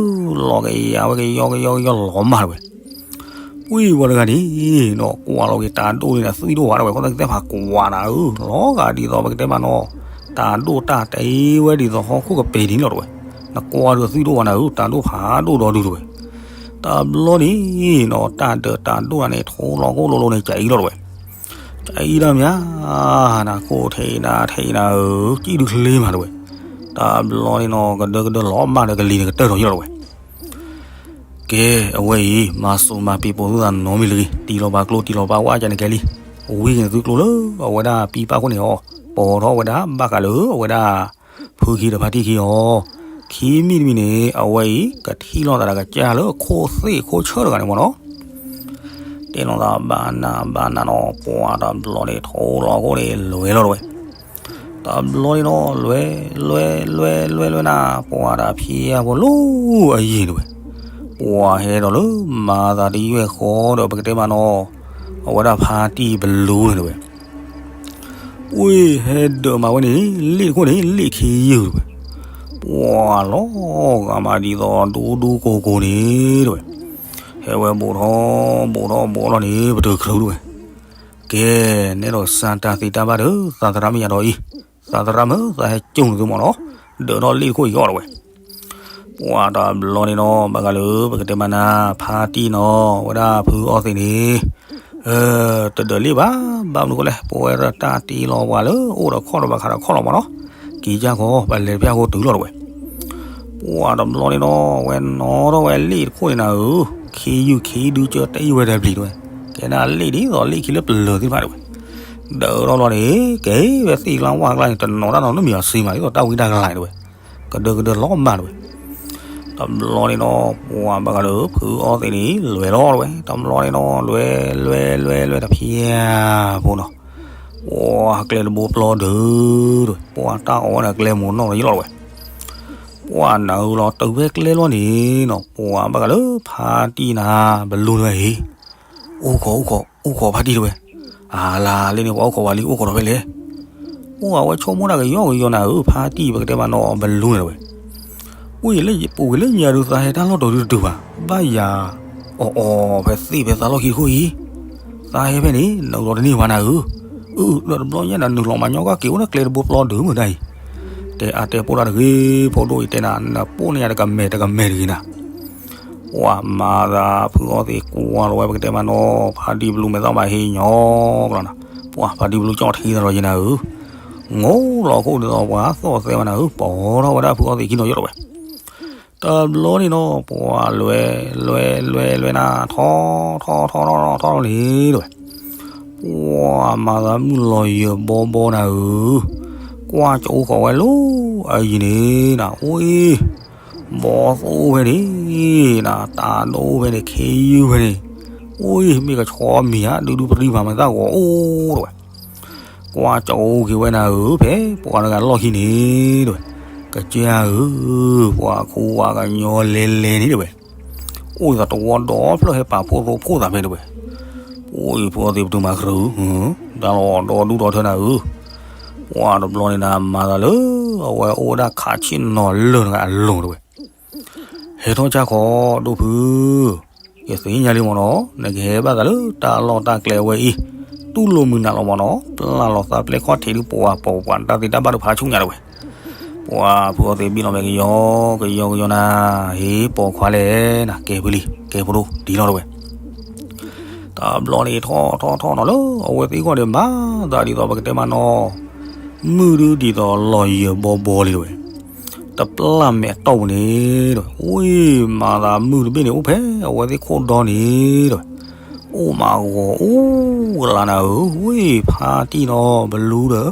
လီၤကယၤဝဲကယီကယီကယီလီၤမးတဝဲ. ပှၤဝဲတဂၤန့ၣ်နီၤ ကွၢ်လီၤက့ၤတၢ်ဒိၣ်န့ၣ် အသွံၣ်ဒိၣ်ဝဲတဝဲ, ခီသၣ်ကသဲဖးကွၢ်နၤဧၢ, လီၤဂာ်ဒ်သိးပကတဲမးနီၤ, တၢ်ဒိၣ်တၢ်တဲဝဲဒ်သိးဟီၣ်ခိၣ်ကပ့ၤဒ်န့ၣ်လီၤတဝဲ. နကွၢ်ဒုးအသွံၣ်ဒိၣ်ဝဲနၤဧၢ, တၢ်ဒိၣ်ဖးဒိၣ်ဒီဒုးတဝဲ. တဘျီန့ၣ်နီၤ တၢ်ဒၢးတၢ်ဒိၣ်တဂၤန့ၣ် ထိလီၤခိၣ်လိၤလိၤန့ၣ် ကအံၤလီၤတဝဲ. ကအံၤဒၣ်မး, နခိၣ်ထံးနၤထံးနၤဧၢ, ကံၣ်ဒုးချ့မးတဝဲ. တဘျီန့ၣ်နီၤ ကဒၢကဒၢလီၤမးဒီးကလံၤန့ၣ်ကတၢၢ်ထီၣ်ယီၢ်လီၤတဝဲ. ကဲ, အဝဲအံၤ မၤစိးမၤပ့ၤပိာ်သုသးနီတမံၤလၢၤဂ့ၤ, တံၢ်လီၤပာ်ကျိတံၢ်လီၤပာ်ဝဲကန့ၣ်ကဲလံ. ဝံၤကန့ၣ်သုကျိလၢအဝဲဒၣ်ပံပာ်ခိၣ်န့ၣ်အီၤ, ပိာ်ထီၣ်ဝဲဒၣ်ဘၣ်ဃးလၢအဝဲဒၣ် ဖုခံဒီးဖါတံၢ်ခံအီၤ, ခံမံၤတမံၤန့ၣ် အဝဲအံၤ ကထံၣ်လိာ်သးဒီးကစၢ်လၢအခိၣ်သ့ၣ်ခိၣ်ဆၢတဂၤန့ၣ်မ့ၢ်နီၤ. တဲလိာ်သးဘၣ်နၤဘၣ်နၤနီၤ, ပှၤတဘျီန့ၣ် ထိလီၤခိၣ်န့ၣ် လဲၤလီၤတဝဲ. တဘျီန့ၣ်နီၤ လဲၤ လဲၤ လဲၤ လဲၤ လဲၤနၤ, ပှၤတၢ်ဖံးအဖိလၢအယံၤတဝဲ. ပှၤဟဲဒီးလၢမၤသးတယွဲၢ်ဃီဒီး ပကတဲမးနီၤ, အဝဲဒၣ်ဖါတံၢ်ဘလူန့ၣ်တဝဲ. ပှၤဟဲဒၢးမးဝဲန့ၣ် လ့ၣ်တခိၣ်န့ၣ် လ့ၣ်ခံယုၢ်တဝဲ. ပှၤလီၤဂာ်မးဒ်သိးဒူဒူကိၤကိၤန့ၣ်တဝဲ. ဟဲဝဲဘူးထီၣ်ဘူးထီၣ်ဘူးထီၣ်န့ၣ် ပတုၤချုးတဝဲ. ကဲ, နဲဒိးစၢ်တၢ်သ့တၢ်ဘၣ်ဒီး သးသရၣ်မ့ၢ်ယၤဒီးအံၤ, သးသရၣ်မုၣ် သးဟဲကၠိနသုမ့ၢ်နီၤ, ဒၢးထီၣ်လ့ၣ်တခိၣ်အံၤအီၤတဝဲ. ပှၤတဘျီန့ၣ်နီၤ ဘၣ်ဃးလၢပကတဲမးနၤ ဖါတံၢ်နီၤ ဝဲဒၣ်ဖုအီသံးန့ၣ် တဒၢးလ့ၣ်ဘၣ်, ဘၣ်မနုၤဃိလဲၣ် ပဝဲဒၣ်တၢ်တ့လီၤပှၤလၢအိၣ်ဒီးခီၣ်ဒီးဘၣ်ခးဒီးခီၣ်လီၤမ့ၢ်နီၤ, က့ၤကၢ်ခီ ပလဲၤတဖျၢၣ်ဃိတုၤလီၤတဝဲ. ပှၤတဘျီန့ၣ်နီၤ ဝဲနီၤထီၣ်ဝဲလ့ၣ်တခိၣ်န့ၣ်နၤဧၢ, ခ့ယုၢ်ခ့ဒုကၢတအံၣ်ဝဲတဘျီတဝဲ, ကဲဒၣ်လ့ၣ်ဒ်သိးလ့ၣ်ခံလၢပလၢၤသ့ၣ်တဖၣ်တဝဲ, ဒၢးထီၣ်ဘျီန့ၣ် ကဲဝဲသ့ၣ်ကျါဝၣ်ကျါန့ၣ် တနီၤတၢ်နီၤ နမ့ၢ်အီၤစ့မး ဒ်သိးတၢ်ဝံတၢ်ကလၤတဝဲ, ကဒၢကဒၢလီၤမးတဝဲ. တဘျီန့ၣ်နီၤ ပှၤဘၣ်ဃးလၢဖုအီသံးန့ၣ် လဲၤလီၤတဝဲ, တဘျီန့ၣ်နီၤ လဲၤ လဲၤ လဲၤ လဲၤတဖျၢၣ်ဖိနီၤ, ပှၤကျဲတဘိပျီဒၢးတဝဲ, ပှၤတၢ်အီၣ်ဝဲန့ၣ်ကျဲမုၢ်နီၢ်လီၤယလီၤတဝဲ. ပှၤနၤဧၢလီၤတုၤဖဲကျဲလီၤန့ၣ်နီၤ ပှၤဘၣ်ဃးလၢဖါတံၢ်နၤ ဘလူတဝဲဟ့ၣ်, အိၣ်ခိး အိၣ်ခိး အိၣ်ခိးဖါတံၢ်တဝဲ, အလါလ့ၣ်န့ၣ် ပှၤအိၣ်ခိးဝဲလံ အိၣ်ခိးဒီးဖဲလဲၣ်. အိၣ်အဝဲဆိကမိၣ်တၢ်ကယီကယီနၤဧၢ ဖါတံၢ် ပကတဲမးနီၤ ဘလူန့ၣ်တဝဲ. အိၣ်ယလၢပူၤကွံာ်လၢညါဒုးသးဟဲတၢ်လီၢ်တတီၤဒုးတတုၤဘၣ်, ဘၣ်ယၤအီၣ်အီၣ်ဖဲသ့ၣ်ဖဲသးလီၢ်ခံတခိၣ်အံၤ, သးဟဲဖဲန့ၣ် နုာ်လီၤတန့ၢ်ဘၣ်နၤဧၢ. အၢ လၢတဘျီညါနၤ နုာ်လီၤမၤညီကီၢ်က့ၤအိၣ်လၢကျဲတဘိပျီဒၢးမုၢ်တၢ်အံၤ, တဲအါတဲပိၢ်တၢ်တဂ့ၤ ဖိဒိၣ်အံၤတဲနၤ နပိာ်န့ၢ်ယၤတကမဲာ်တကမဲာ်တဂ့ၤနၤ. ပှၤမၤသးဖုအီသံးကွၢ်လီၤဝဲ ပကတဲမးနီၤ ဖါတံၢ်ဘလူမဲာ်သၣ်မၤဟ့ၣ်ညီကလီၤနၤ, ပှၤဖါတံၢ်ဘလူကၠီၣ်ထံသးဒီးယနၤဧၢ, ငိၢ်လီၤခိၣ်ဒ်သိးပှၤသီၣ်သဲမးနၤဧၢ, ပိာ်ထီၣ်ဝဲဒၣ်ဖုအီသံးခံနီၤယီၢ်တဝဲ. တဘျီန့ၣ်နီၤ ပှၤလွဲ လွဲ လွဲ လွဲနၤ ထီ ထီ ထီ ထီထီၣ်န့ၣ်တဝဲ, ပှၤမၤသးမုၢ်လီၤယၢၤဘီဘီနၤဧၢ, ကွၢ်ကၠိအိၣ်ခိးဝဲလီၤအယံၤန့ၣ်နၤ အိၣ်အံၤ ဘီသိၣ်ဖဲန့ၣ်နၤ တၢ်ဒိၣ်ဖဲန့ၣ် ခ့ယုၢ်ဖဲန့ၣ်, အိၣ်အံၤ မ့ၢ်ကဆီမံၤဧါ ဒုဒုပရံၣ်မၤမ့ၢ်သၣ်ဂီၤအိၣ်တဝဲ. ကွၢ်ကၠိက့ၤဝဲနၤဧၢ ဖဲပှၤတဂၤလီၢ်ခံန့ၣ်တဝဲ, ကစၢ်ဧၢ ပှၤခူဝၤကညီလဲၤလဲၤန့ၣ်တဝဲ, အိၣ်သးတဝီဒီဖျၢၣ်ဟဲပာ်ဖှိၣ်ရိဖှိၣ်သးဖဲတဝဲ, အိၣ်အံၤဖုအီသံးပတုာ်မၤကြုာ်, တၢ်လီၤဒီဒူၣ်ဒီထၢနၤဧၢ, ပှၤတဘျီန့ၣ်နၤ မၤသးလၢ အဝဲအိၣ်ဝဲဒၣ်ခးဆ့ၣ်နီၤလၢာ်တဂၤအလိၤတဝဲ ဟဲထီၣ်ဆၣ်ခီ ဒိၣ်ဖု, ယသ့ၣ်ညါလံမ့ၢ်နီၤ နကဟဲဘၣ်သးလၢတၢ်လီၢ်တၢ်ကျဲဝဲအံၤ, တူၢ်လိာ်မုာ်နၤလီၤမ့ၢ်နီၤ ပျၢ်လီၤသးပျဲၢ်ခီၣ်ထံးဒုးပဝးပိာ်ပှၤတၢ်သ့တၢ်ဘၣ်ဒုးဖးဆူညါတဝဲ, ပှၤဖုအီသံးဘံၣ်လီၤမဲာ်ကယီကယီကယီနၤ, ဟ့ၣ်ပိာ်ခွါလဲၣ်နၤ ကဲဖုလံ ကဲဖိဒိၣ်ဒ်လီၤတဝဲ တဘျီန့ၣ်ထီၣ်ထီၣ်ထီၣ်နီၤလၢ အဝဲသ့ၣ်ဂီၢ်ဒီးမၤသးဒ်သိးပကတဲမးနီၤ, မုၢ်ဒုးဒ်သိးလီၤယၢၤဘီဘီလံတဝဲ, တပျၢ်မဲာ်တီၢ်ပူၤန့ၣ်တဝဲ, ဝံၤမၤသးမုၢ်တဘ့ၣ်န့ၣ် အိၣ်ဖဲအဝဲသ့ၣ်ခိၣ်ဒီန့ၣ်တဝဲ, အိၣ်မးဂီၤအိၣ်ကလးနၤဧၢ, ဝံၤဖါတံၢ်နီၤ ဘလူဒီး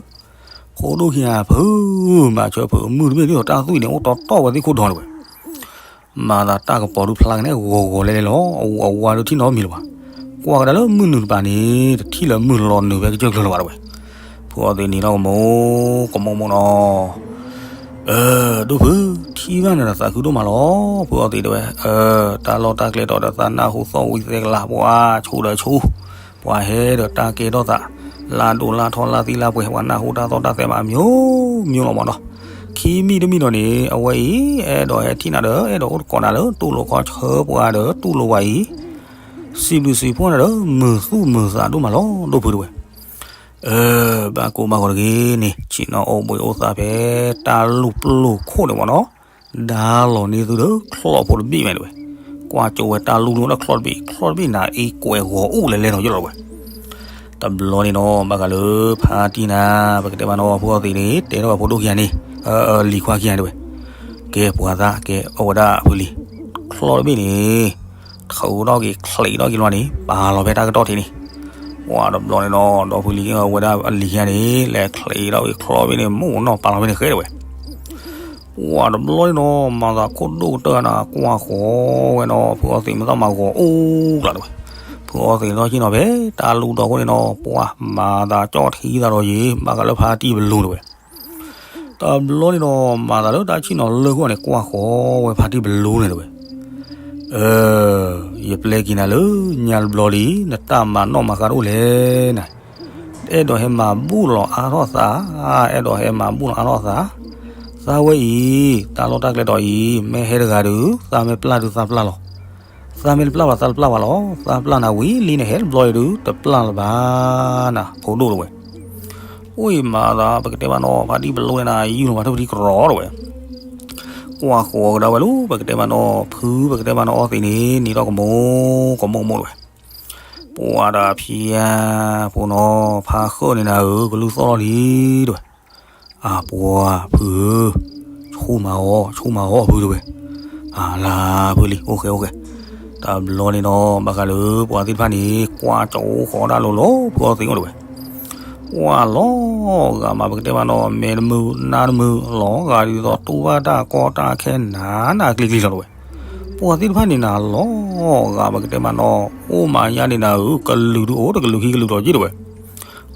ဖိဒိၣ်ခံဂၤဖုးမၤဆၢဖုး မုၢ်တဘ့ၣ်ဒ်သိးတၢ်သွံၣ်န့ၣ် အိၣ်တီတီဝဲသ့ၣ်ခိၣ်ဒီတဝဲ မၤသးတၢ်ကပီၤဒုးဖျါကနဲၣ်ဂီၤဂီၤလဲၤလဲၤလီၤ, အဝၤဒုးထံၣ်နီတမံၤလၢၤဘၣ်, ကွၢ်ကဒါလၢမုၢ်နုာ်တပၤန့ၣ် တထံၣ်လၢမုၢ်လီၤနုာ်ဖဲကစၢၢ်ကျၢၤလၢၤဘၣ်တဝဲ, ဖုအီသံးန့ၣ်နီၤကမိၢ်ကမိၢ်မ့ၢ်နီၤ, ဒိၣ်ဖု, ထံၣ်ဘၣ်နၤဒီးသးခုဒိၣ်မးလီၤ, ဖုအီသံးတဲဝဲ, တၢ်လီၢ်တၢ်ကျဲတီၤဒီးသးနၢ်ဟူသီၣ်ဝံၤသဲကလး ပှၤဆူဒီးဆူ, ပှၤဟဲဒီးတၢ်ကဲထီၣ်သး, လၢဒိၣ်လၢထီလၢသံလၢပှဲၤ ပှၤနၢ်ဟူတၢ်သီၣ်တၢ်သဲမးအမျိုးမျိုးလီၤမ့ၢ်နီၤ, ခံမံၤတမံၤဒီးန့ၣ် အဝဲအံၤ အဲၣ်ဒိးဟဲထံၣ်နၤဒီး အဲၣ်ဒိးအိၣ်တကိးနၤလၢတူၢ်လိာ်ခီဆၢပှၤဒီးတူၢ်လိာ်ဝဲအံၤ, စံးဘျုးစံးဖှိၣ်နၤဒီး မုာ်သူၣ်မုာ်သးဒိၣ်မးလီၤ ဒိၣ်ဖုတဲဝဲ, ဘၣ်ကိၢ်ဘၣ်ဂီၤတဂ့ၤန့ၣ် ဆ့ၣ်နီၤအိၣ်ဘှံးအိၣ်သါဖဲတၢ်လူၢ်ပျိာ်ခိၣ်န့ၣ်မ့ၢ်နီၤ, ဒါလီၤန့ၢ်သုဒီးချီၣ်ဖိတဘ့ၣ်ဝဲတဝဲ, ကွၢ်ကၠိဝဲတၢ်လူၢ်န့ၣ်အိၣ်ဒီးချီၣ်တဘ့ၣ် ချီၣ်တဘ့ၣ်နၤအံၤကွဲးဂီၤအိၣ်လဲၤလဲၤနီၤယလီၤတဝဲ, တဘျီန့ၣ်နီၤ ဘၣ်ဃးလၢဖါတံၢ်နၤ ပကတဲမးနီၤ ဖုအီသံးန့ၣ် တဲထီၣ်ဝဲဖိဒိၣ်ခံဂၤန့ၣ်, လံၤခွါခံဂၤတဝဲ, ကဲပှၤသးကဲအီၣ်ဝဲဒၣ်ဖုလံၤ, ချီၣ်တဘ့ၣ်န့ၣ် ထုးထီၣ်က့ၤချံးထီၣ်က့ၤလီၤန့ၣ် ပာ်လီၤဖဲတၢ်ကတီၢ်ထံးန့ၣ်, ပှၤတဘျီန့ၣ်နီၤ ဒီဖုလံၤအဝဲဒၣ်အလံၤခံဂၤန့ၣ် လဲၤချံးထီၣ်က့ၤချီၣ်တဘ့ၣ်န့ၣ် မိၢ်နီၢ်ပာ်လီၤဖဲန့ၣ်ဃဲတဝဲ ပှၤတဘျီန့ၣ်နီၤ မၤသးခိၣ်ဒိၣ်ကတၢၢ်နၤ ကွၢ်ဃီဝဲနီၤ ဖုအီသံးမ့ၢ်သီၣ်မၤဂီၤအိၣ်ကျးတဝဲ, ဖုအီသံးသီၣ်က့ၤနီၤဖဲ တၢ်လူၢ်ဒီခိၣ်န့ၣ်နီၤ ပှၤမၤသးကၠီၣ်ထံသးဒီးယံၤ ဘၣ်ဃးလၢဖါတံၢ်ပလူတဝဲ တဘျီန့ၣ်နီၤ မၤသးလၢတၢ်ဆ့ၣ်နီၤလၢာ်ခိၣ်န့ၣ် ကွၢ်ဃီဝဲဖါတံၢ်ပလူန့ၣ်တဝဲ ယပျဲက့ၤနၤလၢညါတဘျီလံ နတၢ်မၤနီၣ်မၤဃါတအိၣ်လဲၣ်နၤ, အဲၣ်ဒိးဟဲမၤဘူၣ်လီၤအါထီၣ်သး, အဲၣ်ဒိးဟဲမၤဘူၣ်လီၤအါထီၣ်သး, သးဝဲအံၤ တၢ်လီၢ်တၢ်ကျဲတီၤအံၤ မ့ၢ်ဟဲတဂၤဒီး သးမ့ၢ်ပျၢ်ဒုးသးပျၢ်လီၤ, သးမ့ၢ်တပျၢ်ဘၣ်သးတပျၢ်ဘၣ်လီၤ, သးပျၢ်နၤဝံၤလံနဟဲတဘျီအံၤဒုး တပျၢ်လၢၤဘၣ်နၤ ဖိဒိၣ်တဝဲ ပှၤမၤသး ပကတဲမးနီၤ ဖါတံၢ်ပလိန့ၣ်နၤ ယူၢ်လီၤမၤထူၣ်ပတံၤကရီတဝဲ, ကွၢ်ဃီၤကဒါဝဲလၢ ပကတဲမးနီၤ ဖု ပကတဲမးနီၤ အီသံးန့ၣ် နံၤထီၣ်ကမူ ကမူကမူတဝဲ, ပှၤဒီးဖံယါဖိနီၤ ဖါဃၢၣ်န့ၣ်နၤဧၢ ကလုၢ်သီၣ်လီၤလံတဝဲ, အၢ ပှၤဖုဧၢ, ဆူၣ်မၤအီၤ ဆူၣ်မၤအီၤဖုတဝဲ, အၢ လၢဖုလံ အိၣ်ဃဲအိၣ်ဃဲ, တဘျီန့ၣ်နီၤ ဘၣ်ဃးလၢပှၤသ့ၣ်တဖၣ်န့ၣ် ကွၢ်ကၠိဃီၤဒၣ်လိၤလီၤ ဖုအီသံးအိၣ်တဝဲ ပှၤလီၤဂာ်မး ပကတဲမးနီၤ မဲာ်တမုာ်နါတမုာ် လီၤဂာ်ဒ်သိးတူၢ်ဘၣ်တၢ်ကီတၢ်ခဲနးနးကျံၤကျံၤလီၤတဝဲ, ပှၤသ့ၣ်တဖၣ်န့ၣ်နၤ လီၤဂာ် ပကတဲမးနီၤ အိၣ်မးညါန့ၣ်နၤဧၢ ကလုာ်ဒုးအိၣ်တကလုာ်ခံကလုာ်ဒီးက့တဝဲ,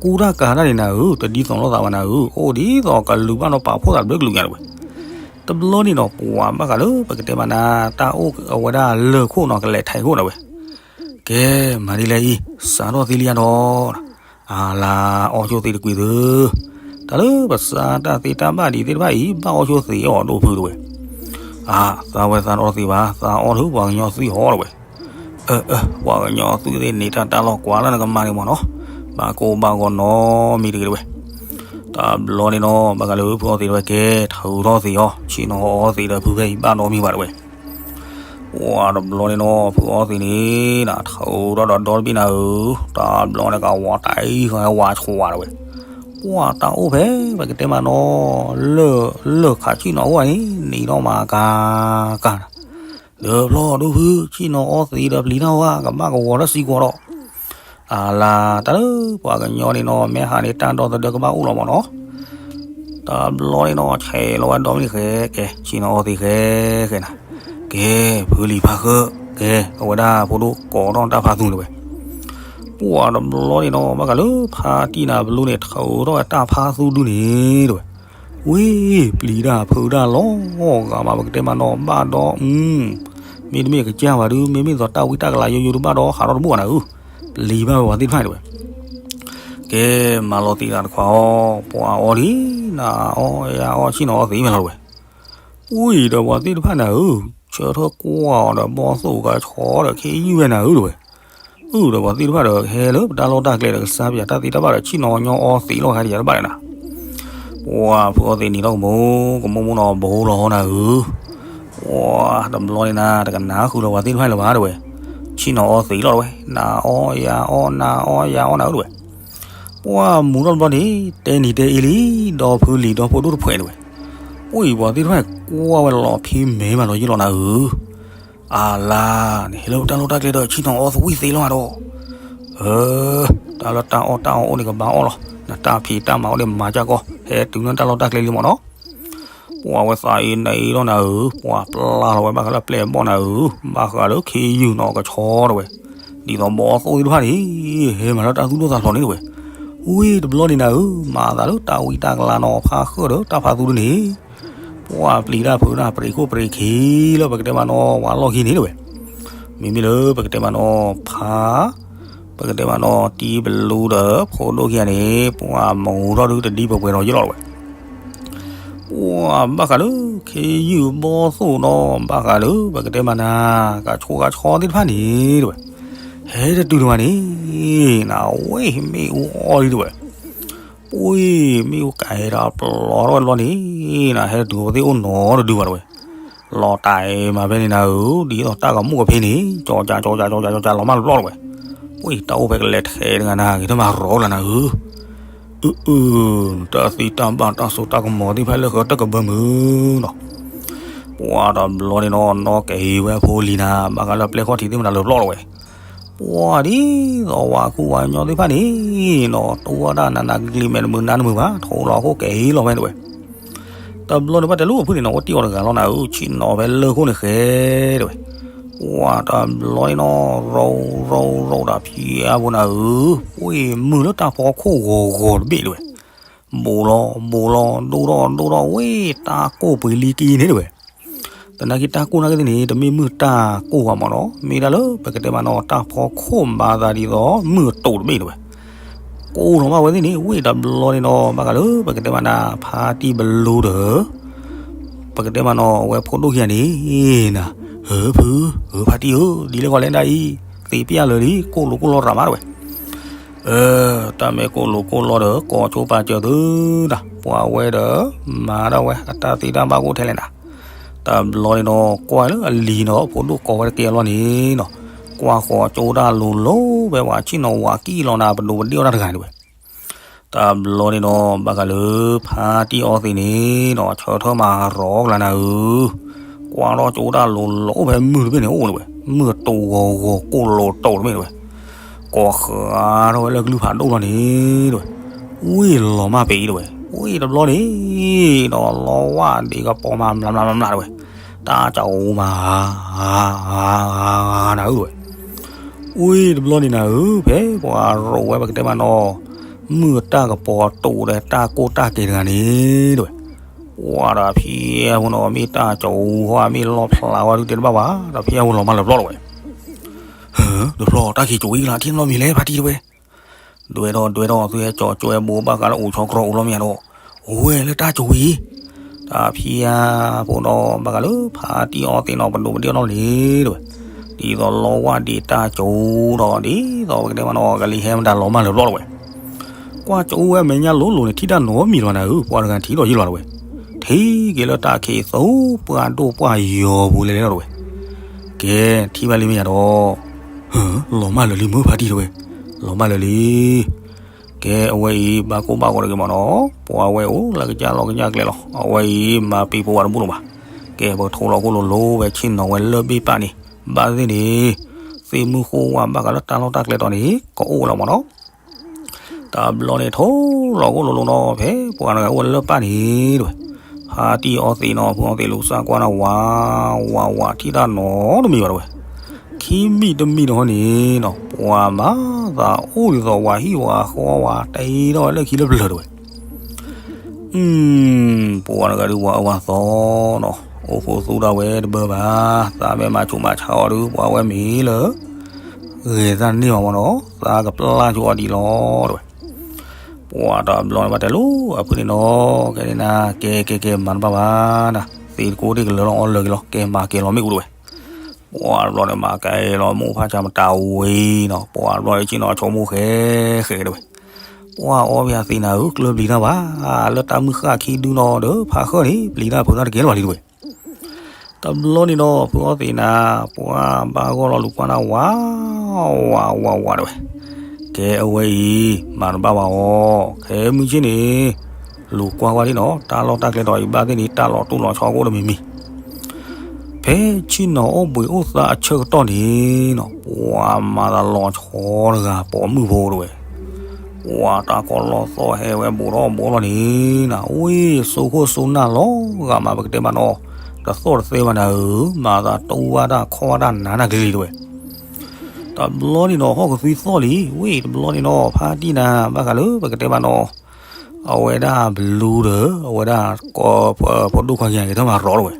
ကူတၢ်ကၤတၢ်န့ၣ်နၤဧၢ တဒ်သိးလိာ်သးဘၣ်နၤဧၢ အိၣ်ဒ်သိးကလုာ်ဘၣ်နီၤ ပာ်ဖှိၣ်သးတဘျုးကလုာ်ညါတဝဲ, တဘျီန့ၣ်နီၤ ပှၤဘၣ်ဃးလၢ ပကတဲမးနၤ တၢ်အိၣ်အဝဲဒၣ်လၢၢ်ခိၣ်နီၤ ကလဲၤထဲးခိၣ်တဝဲ ကဲ မၤဒ်လဲၣ်အံၤ စးထီၣ်သံလံယါဒီး, အလါအီၣ်ဆိၣ်သ့တကွံာ်သု, တၢ်လၢပစးတၢ်သ့တၢ်ဘၣ်ဒံးသ့ၣ်တဖၣ်အံၤ ဘၣ်အီၣ်ဆိၣ်သ့အီၤဒိၣ်ဖုတဝဲ, အၢ သးဝဲသးအီၣ်သ့ဘၣ် သးအီၣ်လၢပှၤကညီသွံၣ်ဟီတဝဲ, အၢ အၢ ပှၤကညီသွံၣ်သ့ၣ်န့ၣ် တၢ်တၢ်လီၤကွၢ်လၢနကမၤန့ၣ်မ့ၢ်နီၤ, ဘၣ်ကိၢ်ဘၣ်ဂီၤနီတမံၤတဂ့ၤတဝဲ, တဘျီန့ၣ်နီၤ ဘၣ်ဃးလၢဖုအီသံးတဝဲကဲ ထုးထီၣ်သံးအီၤ ဆ့ၣ်နီၤအီသံးဒီးဖုဖဲအံၤဘၣ်ဒီမံၤဘၣ်တဝဲ ပှၤတဘျီန့ၣ်နီၤ ဖုအီသံးန့ၣ် ထုးထီၣ်ဒီးဒီတဘ့ၣ်နၤဧၢ, တဘျီန့ၣ်ကဝီၤတၢ်အံၤဃီဝါဆှးတဝဲ, ပှၤတၢ်အိၣ်ဖဲ ပကတဲမးနီၤ လၢၢ် လၢၢ်ခးဆ့ၣ်နီၤအိၣ်န့ၣ် နံၤထီၣ်မးကၤကၤနၤ, ဒီးဖျီဒိၣ်ဖု ဆ့ၣ်နီၤအီသံးဒီးပျံၤတၢ်ဝဲ ကဘၣ်ကဝီၤလၢစံကွီၤဒီး အလါ တၢ်လၢပှၤကညီန့ၣ်နီၤ မ့ၢ်ဟးန့ၣ် တၢ်ဒီသဒၢကဘၣ်အိၣ်လီၤမ့ၢ်နီၤ, တဘျီန့ၣ်နီၤ ဆဲးလီၤဝဲဒီမံၤဃဲကဲ ဆ့ၣ်နီၤအီသံးဃဲဃဲနၤ, ကဲ ဖုလံၤဖါဃၢၣ် ကဲ အဝဲဒၣ်ဖိဒိၣ်ကိးထီၣ်တၢ်ဖးသူတဝဲ, ပှၤတဘျီန့ၣ်နီၤ ဘၣ်ဃးလၢဖါတံၢ်နၤဘျုးန့ၣ် ထုးထီၣ်ဝဲတၢ်ဖးသူဒုန့ၣ်တဝဲ, ဝ့ၢ် ပျံၤတၢ်ဖုးတၢ်လီၤဂာ်မး ပကတဲမးနီၤ ဘၣ်ဒီး မ့တမ့ၢ်ကစၢ်ဘၣ်ဒုး မ့မ့ၢ်သိးတၢ်ဝံတၢ်ကလၤယိယိတဘၣ်ဒီး ဟးထီၣ်တဘူၣ်ဘၣ်နၤဧၢ, ပျံၤဘၣ်ဝဲပှၤသ့ၣ်တဖၣ်တဝဲ, ကဲ မၤလီၤသံးတၢ်တခွါအီၤ ပှၤအီဒံး နၤအီယၤအီဆ့ၣ်နီၤအီသံးမ့ၢ်လီၤတဝဲ, ဝံၤဒီးပှၤသ့ၣ်တဖၣ်နၤဧၢ, ဆၢထၢၣ်ကွၢ်အီၤဒီးဘီၣ်သိၣ်ကဆီဒီးခ့ယုၢ်ဝဲနၤဧၢတဝဲ, အုဒီးပှၤသ့ၣ်တဖၣ်ဒီးဟဲလၢပတၢ်လီၢ်တၢ်ကျဲဒီးကစၢ်ပယၤတၢ်သ့တၢ်ဘၣ်ဒီး ဆ့ၣ်နီၤညီအီသံးလီၤဟဲဒံးယၤတဘၣ်ဒီးနၤ, ပှၤဖုအီသံးနံၤထီၣ်ကမူ ကမူမူနီၤ ဘိလီၤနၤဧၢ, ပှၤတဘျီန့ၣ်နၤ တကနၣ်ဃုာ်လီၤပှၤသ့ၣ်တဖၣ်လၢၤဘၣ်တဝဲ, ဆ့ၣ်နီၤအီသံးလီၤတဝဲ, နၤအီယၤအီ နၤအီယၤအီနၤဧၢတဝဲ ပှၤမူထီၣ်တဘျီန့ၣ် တဲနံၤတဲအ့လံ ဒီဖုလံၤဒီဖိဒိၣ်တဖှဲးတဝဲ, ပှၤအံၤပှၤသ့ၣ်တဖၣ်ကွၢ်ဝဲလီၤဖံးမဲာ်မးလီၤယ့ၢ်လီၤနၤဧၢ, အလါန့ၣ် ဟဲလၢပတၢ်လီၢ်တၢ်ကျဲဒီး ဆ့ၣ်နီၤအီသဝံၣ်သ့လီၤမးဒီး, အၢ တၢ်လၢတၢ်အီၣ်တၢ်အီအိၣ်န့ၣ်ကဘၣ်အီၣ်လီၤ, နတၢ်ဖံးတၢ်မၤအိၣ်န့ၣ်မၤကၢ်ကီ ဟဲတုၤလၢတၢ်လီၢ်တၢ်ကျဲလံမးနီၤ ပှၤဝဲသးအ့ၣ်နအ့ၣ်လီၤနၤဧၢ, ပှၤပျၢ်လီၤဝဲဘၣ်ဃးလၢပျဲၢ်ဘီၣ်နၤဧၢ, ဘၣ်ဃးလၢခ့ယုၢ်နီၤကဆီတဝဲ, ဒ်သိးဘီသိၣ်သ့ၣ်တဖၣ်န့ၣ် ဟဲမၤလၢတၢ်သူၣ်ဒိၣ်သးဖျိးန့ၣ်တဝဲ, ဝံၤတဘျီန့ၣ်နၤဧၢ, မၤသးလၢတၢ်ဝံတၢ်ကလၤနီၤ ဖးဃၢၣ်ဒီးတၢ်ဖးသူဒုန့ၣ်, ပှၤပျံၤတၢ်ဖုးတၢ်ပရံးခိၣ်ပရံးခံလၢပကတဲမးနီၤ ဝါလီၢ်ခံန့ၣ်တဝဲ, မ့မ့ၢ်လၢပကတဲမးနီၤ ဖး ပကတဲမးနီၤ တံၤပလူဒီးဖိဒိၣ်ခံဂၤန့ၣ် ပှၤမူထီၣ်ဒုတဒံပှဲၤပှဲၤဒီးယ့ၢ်လီၤတဝဲ, ပှၤဘၣ်ဃးလၢခ့ယုၢ်ဘီသိၣ်ဒီး ဘၣ်ဃးလၢပကတဲမးနၤ ကဆိကဆိသ့ၣ်တဖၣ်န့ၣ်တဝဲ, ဟဲတတုၤတဝဲန့ၣ် နဝဲၢ်မ့ၣ်အူအီၣ်လံတဝဲ, ပှၤမ့ၣ်အူကးဟဲဒီးပျီထီၣ်ဝဲတဘျီန့ၣ် နဟဲတတုၤဝဲသ့ၣ်အိၣ်နီတဒုဘၣ်တဝဲ, လီၤတၢ်အံၤမၤဖဲန့ၣ်နၤဧၢ, ဒ်သိးတၢ်ကမူၣ်ကဖ့န့ၣ် ကၠီၤကၠီၤကၠီၤကၠီၤကၠီၤကၠီၤလီၤမၢ်တဘျီတဝဲ, ပှၤတၢ်အိၣ်ဖဲကလဲၤထဲတဂၤနၤ ဂ့ၤတမၤရီလၢနၤဧၢ, အၢ အၢ တၢ်သ့တၢ်ဘၣ်တၢ်စိတၢ်ကမီၤသ့ၣ်တဖၣ်လၢဃၢၤတၢ်ကဘၢမုၢ်နီၤ, ပှၤတဘျီန့ၣ်နီၤ နီၢ်ကဲအံၤဝဲအဖိလံၤနၤ ဘၣ်ဃးလၢပျဲၢ်ခီၣ်ထံးသ့ၣ်မတၤလၢပျီတဝဲ, ပှၤဒ်သိးဝၤကူဝၤညီသ့ၣ်တဖၣ်န့ၣ်နီၤ တူၢ်ဝဲဒၣ်နးနးကျံၤကျံၤ မဲာ်တမုာ်နါတမုာ်ဘၣ် ထိးလီၤခိၣ်ကဲအံၤလီၤဝဲတဝဲ, တဘျီန့ၣ်ဘၣ်တဲလၢအဖုၣ်န့ၣ်နီၤ အိၣ်တ့ၢ်အီၤတဂၤလီၤနၤဧၢ, ဆ့ၣ်နီၤဖဲလၢၢ်ခိၣ်န့ၣ်ဃဲတဝဲ, ပှၤတဘျီန့ၣ်နီၤ ရိရိရိဒီးဖံအါဖိနၤဧၢ, ပှၤမုာ်လၢတၢ်ဖီခိၣ်ဂီၤဂီၤတဘ့ၣ်တဝဲ, ဘူးလီၤဘူးလီၤ ဒိၣ်ထီၣ်ဒိၣ်ထီၣ်ဝဲ တၢ်ကိၢ်ပှ့ၤလံကံန့ၣ်တဝဲ, သနာ်က့တၢ်ကိၢ်နာ်က့သ့ၣ်န့ၣ် တမ့ၢ်မုၢ်တၢ်ကိၢ်ဘၣ်မးနီၤ မ့ၢ်ဒၣ်လၢပကတဲမးနီၤ တၢ်ဖီခိၣ်မၤသးဒ်သိး မုၢ်အတိာ်တဘ့ၣ်တဝဲ, ကိၢ်လီၤဘၣ်ဝဲသ့ၣ်န့ၣ် ဝ့ၢ်တဘျီန့ၣ်နီၤ ဘၣ်ဃးလၢပကတဲမးနၤ ဖါတံၢ်ပလူဒီး ပကတဲမးနီၤ အဝဲဖိဒိၣ်ခံဂၤန့ၣ်နၤ, ဧၢ ဖု ဧၢ ဖါတံၢ်ဧၢ ဒ်လဲၣ်ဂီၤလဲၣ်ဒၣ်အံၤ သ့ပျၢ်လၢာ်လံ ကိၢ်လိာ်ကိၢ်လီၤရၤမးတဝဲ, အၢ တၢ်မ့ၢ်ကိၣ်လိၤကိၣ်လီဒီး ကိးဆိပာ်စၢၤသုနၤ, ပှၤဝဲဒီး မၤဒၣ်ဝဲအတၢ်သ့တၢ်ဘၣ်ကိၣ်ထဲလဲၣ်နၤ. တဘျီန့ၣ်ဒီး ကွၢ်လၢအလံၤနီၤ ဖိဒိၣ်ကိးဝဲတကဲအလီၢ်န့ၣ်နီၤ, ကွၢ်ဃီၤကၠိတၢ်လိၤလိၤ ဖဲပှၤဆ့ၣ်နီၤဝၤကံၣ်လီၤနၤ ပဒိးပဒ့ၣ်အီၣ်တၢ်တဂၤန့ၣ်ဝဲ. တဘျီန့ၣ်ဒီး ဘၣ်ဃးလၢ ဖါတံၢ်အီသံးန့ၣ်နီၤ ဆၢထၢၣ်မၤရီကလၤနၤဧၢ, ကွၢ်ထီၣ်ကၠိတၢ်လိၤလိၤ အိၣ်ဖဲမုၢ်တဘ့ၣ်န့ၣ်အိၣ်ဝဲ, မုၢ်တိၤဂီၤဂီၤကိၣ်လိၤတိၤတဘ့ၣ်န့ၣ်ဝဲ, ကိးဃာ်ထီၣ်ဝဲလၢကလုၢ်ဖးဒိၣ်လီၤန့ၣ်တဝဲ, ဝ့ၢ်လီၤမၢ်ပ့ၤတဝဲ, ဝ့ၢ်တဘျီန့ၣ်ဒီး လီဝၣ်ဒံးကပီၤမၤမျးမျးမျးတဝဲ, တၢ်ကၠိမၤ နၤဧၢတဝဲ. ဝ့ၢ်တဘျီန့ၣ်နၤဧၢ ဖဲပှၤရိးဝဲပကတဲမးနီၤ, မုၢ်တၢ်ကပီၤတိၤဒီးတၢ်ကိၢ်တၢ်ကဲတဂၤန့ၣ်တဝဲ, ပှၤဒီးဖံအဝဲနီၤ မ့ၢ်တၢ်ကၠိဟီ မ့ၢ်လီၢ်ဖျါဝဲဒုးတဲတဘၣ်ဘၣ်, ဒီးဖံအဝဲလီၤမၢ်လၢာ်ဘျီတဝဲ. ဟၢ တဘျီတၢ်ခံးကၠိအံၤကလါ ထံၣ်နီတမံၤလဲၣ် ဖါတံၢ်တဝဲ. ဒွဲၣ်ထီၣ်ဒွဲၣ်ထီၣ် သုဟဲကၠီကၠိဝဲဘိးဘၣ်ဃးလၢအိၣ်ဆီကြီအိၣ်လီၤမ့ၢ်ဧါဒီး, အိၣ်ဝဲလၢတၢ်ကၠိအံၤ, တၢ်ဖံအဖိဒီးဘၣ်ဃးလၢဖါတံၢ်အီသံးနီၤ ပဒိးပဒ့ၣ်အီၣ်နီၤန့ၣ်တဝဲ, ဒ်သိးလီဝၣ်ဒံးတၢ်ကၠိဒီး ဒ်သိးပကတဲမးနီၤ ကလံၤဟဲမတၤလီၤမၢ်လၢာ်ဘျီတဝဲ. ကွၢ်ကၠိအိၣ်ဝဲအမဲာ်ညါလိၤလိၤန့ၣ် ထံၣ်တၢ်နီတမံၤလီၤနၤဧၢ, ပှၤတဂၤထံၣ်ထီၣ်ယံာ်လီၤတဝဲ, ထံၣ်က့ၤလၢတၢ်ခံးသူပှၢ်ဒိၣ်ပှၢ်ယီၤပူၤလဲၤလဲၤလီၤတဝဲ. ကဲ ထံၣ်ဘၣ်လံမ့ၢ်ဧါဒီး, ဟၢ လီၤမၢ်လၢာ်လံမုၢ်ဖါတံၢ်တဝဲ, လီၤမၢ်လၢာ်လံ. ကဲ အဝဲအံၤ ဘၣ်ကိၢ်ဘၣ်ဂီၤတဂ့ၤမးနီၤ, ပှၤဝဲအိၣ်လၢကစၢ်လီၢ်ကစၢ်ကျဲလီၤ, အဝဲအံၤ မၤပံၤဖိဝဲတဘူၣ်လီၤဘၣ်. ကဲ ပကထိးလီၤကိၣ်လိၤလိၤဝဲ ဆ့ၣ်နီၤဝဲလၢဘ့ၣ်ပၢ်န့ၣ်, ဘၣ်သ့ၣ်န့ၣ် သ့ၣ်မုၢ်ဃိဝဲဘၣ်ဃးလၢတၢ်လီၢ်တၢ်ကျဲတီၤန့ၣ် ကအိၣ်ဝဲလီၤမးနီၤ. တဘျီန့ၣ် ထိးလီၤကိၣ်လိၤလိၤနီၤ ဖဲပှၤတဂၤအိၣ်ဝဲလၢပၢ်န့ၣ်တဝဲ, ဖါတံၢ်အီသံးနီၤ ဖုအီသံးလူၤစၢ်ကွၢ်နၤ ဝး ဝး ဝး ထံၣ်တၢ်နီတမံၤဘၣ်တဝဲ. ခံမံၤတမံၤတဟီန့ၣ်နီၤ ပှၤမၤသးအိၣ်ဒ်သိးဝၤဟံၣ်ဝၤဃီဝဲ တ့ထီၣ်ဝဲလၢခံလၢပျၢၤတဝဲ. အၢ ပှၤတဂၤဒုးဝၤအၢဝၤသီနီၤ, အိၣ်ဖှိၣ်သူတၢ်ဝဲတဘၢဘၣ်, သးမ့ၢ်မၤဆူးမၤဆါအီၤဒုး ပှၤဝဲမ့ၢ်လၢ ဂဲၤသးန့ၢ်ဘၣ်မးနီၤ, သးကပျၢ်ဆိအီၤဒံးလီၤတဝဲ. ပှၤတဘျီန့ၣ်ဘၣ်တဲလိာ်အဖုန့ၣ်နီၤ, ကဲန့ၣ်နၤ ကဲကဲကဲ မၤတဘၣ်ဘၣ်နၤ, သ့ၣ်တကိးတ့ၢ်ကလၢာ်လီၤအီၤလၢာ်က့ၤလီၤ, ကဲမၤကဲလီၤမ့ၣ်အူတဝဲ. ပှၤတဘျီန့ၣ် မၤကဲလီၤမိၢ်ဖးဆါမတၤဝံၤနီၤ, ပှၤတဘျီန့ၣ် ဆ့ၣ်နီၤဆိကမိၣ်ဃဲဃဲတဝဲ. ပှၤအီဘၣ်သ့ၣ်နၤဧၢ ကျၢၢ်ပျံၤတၢ်ဘၣ်, လၢတၢ်မုၢ်ဃၢ်ခံဒုနီၤဒီး ဖးဃၢၤန့ၣ် ပျံၤတၢ်ဖုးတၢ်တကဲလၢၤဘၣ်လံတဝဲ. တဘျီန့ၣ်ဒီး ဖုအီသံးနၤ ပှၤဘၣ်ဂီၢ်လီၤလူၤကွၢ်နၤ ဝး ဝး ဝး ဝး တဝဲ. ကဲအဝဲအံၤ မၤတဘၣ်ဘၣ်အီၤ, ခဲမုၢ်ဆ့ၣ်န့ၣ် လူၤကွၢ်ဝဲဒၣ်နီၤ တၢ်လီၢ်တၢ်ကျဲတီၤအံၤ ဘၣ်သ့ၣ်န့ၣ် တၢ်လီၤတူၢ်လီၤဆီကအိၣ်တမံၤမံၤ. ဖဲဆ့ၣ်နီၤအိၣ်ဘှံးအိၣ်သါအဆၢကတီၢ်န့ၣ်နီၤ ပှၤမၤသးလီၤဆီတဂၤ ပိာ်မုၣ်ဖိတဝဲ. ပှၤတၢ်ကီလီၤသီၣ်ဟဲဝဲဘူးထီၣ်ဘူးလီၤန့ၣ်နၤ, ဝ့ၢ်စိခိၣ်စိနၢ်လီၤဂာ်မး ပကတဲမးနီၤ, တသီၣ်တသဲဘၣ်နၤဧၢ, မၤသးတူၢ်ဘၣ်တၢ်ခီၣ်ဘၣ်တၢ်နးနၢ်ကလံၤလံတဝဲ. တဘျီန့ၣ်နီၤ ဟီၣ်ကသွံသီၣ်လံ, ဝ့ၢ်တဘျီန့ၣ်နီၤ ဖါတံၢ်နၤ ဘၣ်ဃးလၢပကတဲမးနီၤ, အဝဲဒၣ်ဘျူဒီး အဝဲဒၣ်ကီ ဖိဒိၣ်ခွါက့ၤ ကဲထီၣ်မၤရီတဝဲ.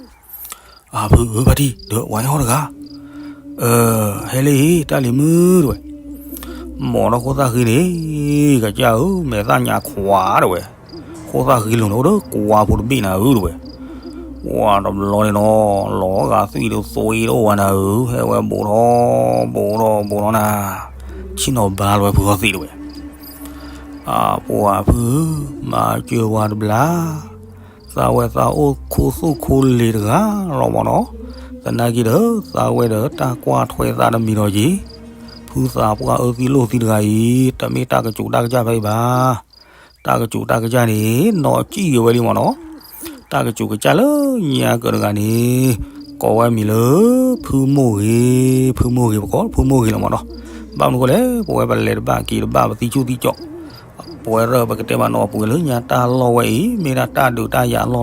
အဖုဧၢ ဖါတံၢ် ဒီးဝဲဟီၣ်တဂၤ ဟဲလၢအံၤ တၢ်လံၤမုၢ်တဝဲ, မ်ဒီးခိၣ်သၣ်ဃံန့ၣ် ကစၢ်ဧၢ မဲာ်သၣ်ညါခွါတဝဲ, ခိၣ်သၣ်ဃံလိၤန့ၣ် အိၣ်ဒီးကွၢ်ဖိတဘ့ၣ်နၤဧၢတဝဲ. ပှၤတဘျီန့ၣ်နီၤ လီၤဂာ်သွံၣ်ဒီးသွံၣ်တအိၣ်ဝဲနၤဧၢ, ဟဲဝဲဘူးထီၣ်ဘူးထီၣ်ဘူးထီၣ်နၤ, ဆ့ၣ်နီၤဘါလီၤဝဲဖုအီသံးတဝဲ. အပှၤဖုဧၢ, မၤစၢၤဝဲတဘျီ သးဝဲသးအိၣ်ခိၣ်သူၣ်ခိၣ်လ့ၤတဂၤလီၤမးနီၤ, သနာ်က့ဒီး သးဝဲဒီးတၢ်ကွၢ်ထွဲသးတမံၤဒီးယံၤ, ဖုသးပှၢ်အၢသံလိၣ်သံတဂၤအံၤ တမ့ၢ်တၢ်ကစူးတၢ်ကစၢ်ဖဲအံၤဘၣ်. တၢ်ကစူးတၢ်ကစၢ်န့ၣ် နီၢ်ကံၣ်က့ၤဝဲလံမးနီၤ, တၢ်ကစူးကစၢ်လၢညါကၢၢ်တဂၤန့ၣ် ကိးဝဲမံၤလၢ ဖုမိၢ်ဂ့ၤ, ဖုမိၢ်ဂ့ၤ ပကိးဖုမိၢ်ဂ့ၤလီၤမးနီၤ. ဘၣ်မနုၤဃိလဲၣ် ပဝဲပလဲၤတဘၣ်က့ၤတဘၣ် ပသံဆူၣ်သံကၠီၣ် ပဝဲရၢၢ်ပကတဲမးနီၤ ပှ့ၤလၢညါတၢ်လီၢ်ဝဲအံၤ မ့ၢ်ဒၣ်တၢ်ဒုးတၢ်ယၤအလီၢ်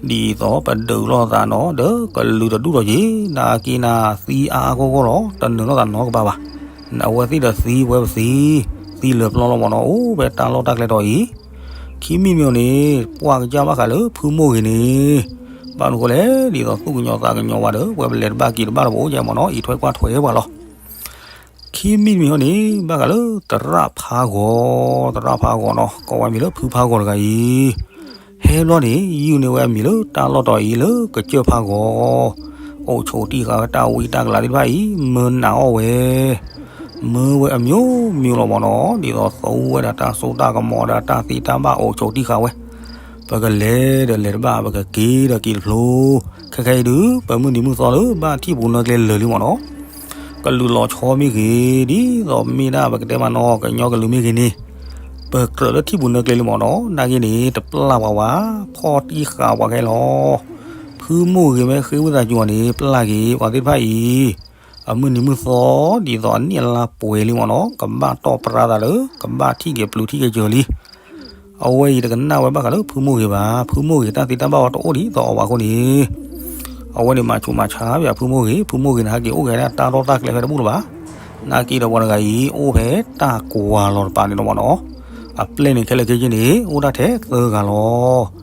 လီၤ. ဒ်သိးပဒုးလိာ်သးနီၤ ဒီးကလုာ်တဒူၣ်ဒီးယံၤ နာ်က့နၤသံအါအါဂီၢ်ဂီၢ်လီၤ တနုာ်လိာ်သးနီတကပၤဘၣ်. အဝဲသ့ၣ်ဒီးသံ ပဝဲပသံ, သံလၢာ်ပျီလီၤမးနီၤ အိၣ်ဖဲတၢ်လီၢ်တၢ်ကျဲတီၤအံၤ. ခံမံၤမံၤန့ၣ် ပှၤကစၢ်ဘၣ်ဃးလၢဖုမိၢ်ဂ့ၤန့ၣ် ဘၣ်မနုၤဃိလဲၣ် ဒ်သိးသူၣ်ကညီၤသးကညီၤဝဲဒီး ပဝဲပလဲၤတဘၣ်က့ၤတဘၣ်လီၤ ပအိၣ်ယဲမးနီၤ အံးထွဲကွၢ်ထွဲပှၤလီၤ. ခံမံၤတမံၤဟီန့ၣ် ဘၣ်ဃးလၢသရၣ်ဖးဂီၤ, သရၣ်ဖးဂီၤနီၤ ကိးဝဲမံၤလၢဖုဖးဂီၤတဂၤအံၤ ဟဲဘျီန့ၣ် ယုၢ်န့ၢ်ဝဲအမံၤလၢတၢ်လီၢ်တီၤအံၤလၢကစၢၢ်ဖးဂီၤ, အိၣ်ဆိးတံၢ်ဃာ်ဝဲတၢ်ဝံတၢ်ကလၤသ့ၣ်တဖၣ်အံၤ မၢနးအီၣ်ဝဲ, ပ မၢဝဲအမျိုးမျိုးလီၤမ့ၢ်နီၤ, ဒ်သိးသူဝဲဒၣ်တၢ်စိတၢ်ကမီၤဒီးတၢ်သ့တၢ်ဘၣ်အိၣ်ဆိးတံၢ်ဃာ်ဝဲ, ပကလဲၤဒီးလဲၤတဘၣ် ပကက့ၤဒီးက့ၤတဖျိ, ခဲခဲအံၤဒုး ပမုၢ်နံၤမုၢ်သီလၢဘၣ်ထံၣ်ပူၤနၢကျဲလၢာ်လံမ့ၢ်နီၤ, ကလုာ်လီၤဆီမ့ၢ်ဂ့ၤ, ဒ်သိးမ့ၢ်ဒၣ်ပကတဲမ့ၢ်နီၤ ကညီကလုာ်မ့ၢ်ဂ့ၤန့ၣ်, ပကြၢးလၢထံၣ်ပူၤနၢကျဲလံမ့ၢ်နီၤ, နာ်က့န့ၣ် တပျၢ်ပှၤဘၣ်, ဖီၣ်တံၢ်ဃာ်ပှၤခဲလီၤ. ဖုမိၢ်ဂ့ၤမ့ၢ်ဃ့ဝံသးစူၤအီၤန့ၣ် ပျၢ်က့ၤပှၤသ့ၣ်တဖၣ်အံၤ အမုၢ်နံၤမုၢ်သီ ဒ်သိးအနံၣ်အလါပှဲၤလံမ့ၢ်နီၤ, ကဘၣ်တီၢ်ပြါသးလၢ ကဘၣ်ထံၣ်က့ၤပျုၤထံၣ်က့ၤစၢၤလံ. အဝဲအံၤတကနၣ်ဝဲဘၣ်ဃးလၢဖုမိၢ်ဂ့ၤဘၣ်, ဖုမိၢ်ဂ့ၤတၢ်သ့တၢ်ဘၣ်ဝဲတအိၣ်ဒ်သိးအီၤဘၣ်အဃိန့ၣ်, အဝဲန့ၣ်မၤဆူးမၤဆါဘၣ်ဖုမိၢ်ဂ့ၤ, ဖုမိၢ်ဂ့ၤန့ၣ် ဟဲက့ၤအိၣ်က့ၤဒၣ်တၢ်ထီၣ်တၢ်ကျဲဖဲတဘူၣ်လၢၤဘၣ်. နာ်က့ဒီးပှၤတဂၤအံၤ အိၣ်ဖဲတၢ်ကွၢ်လီၤတပၤန့ၣ်လီၤမ့ၢ်နီၤ, အပျဲၢ်န့ၣ်ခဲလၢာ်ခဲဆ့န့ၣ် အိၣ်ဒၣ်ထဲသၢဂၤလီၤ. ဒ်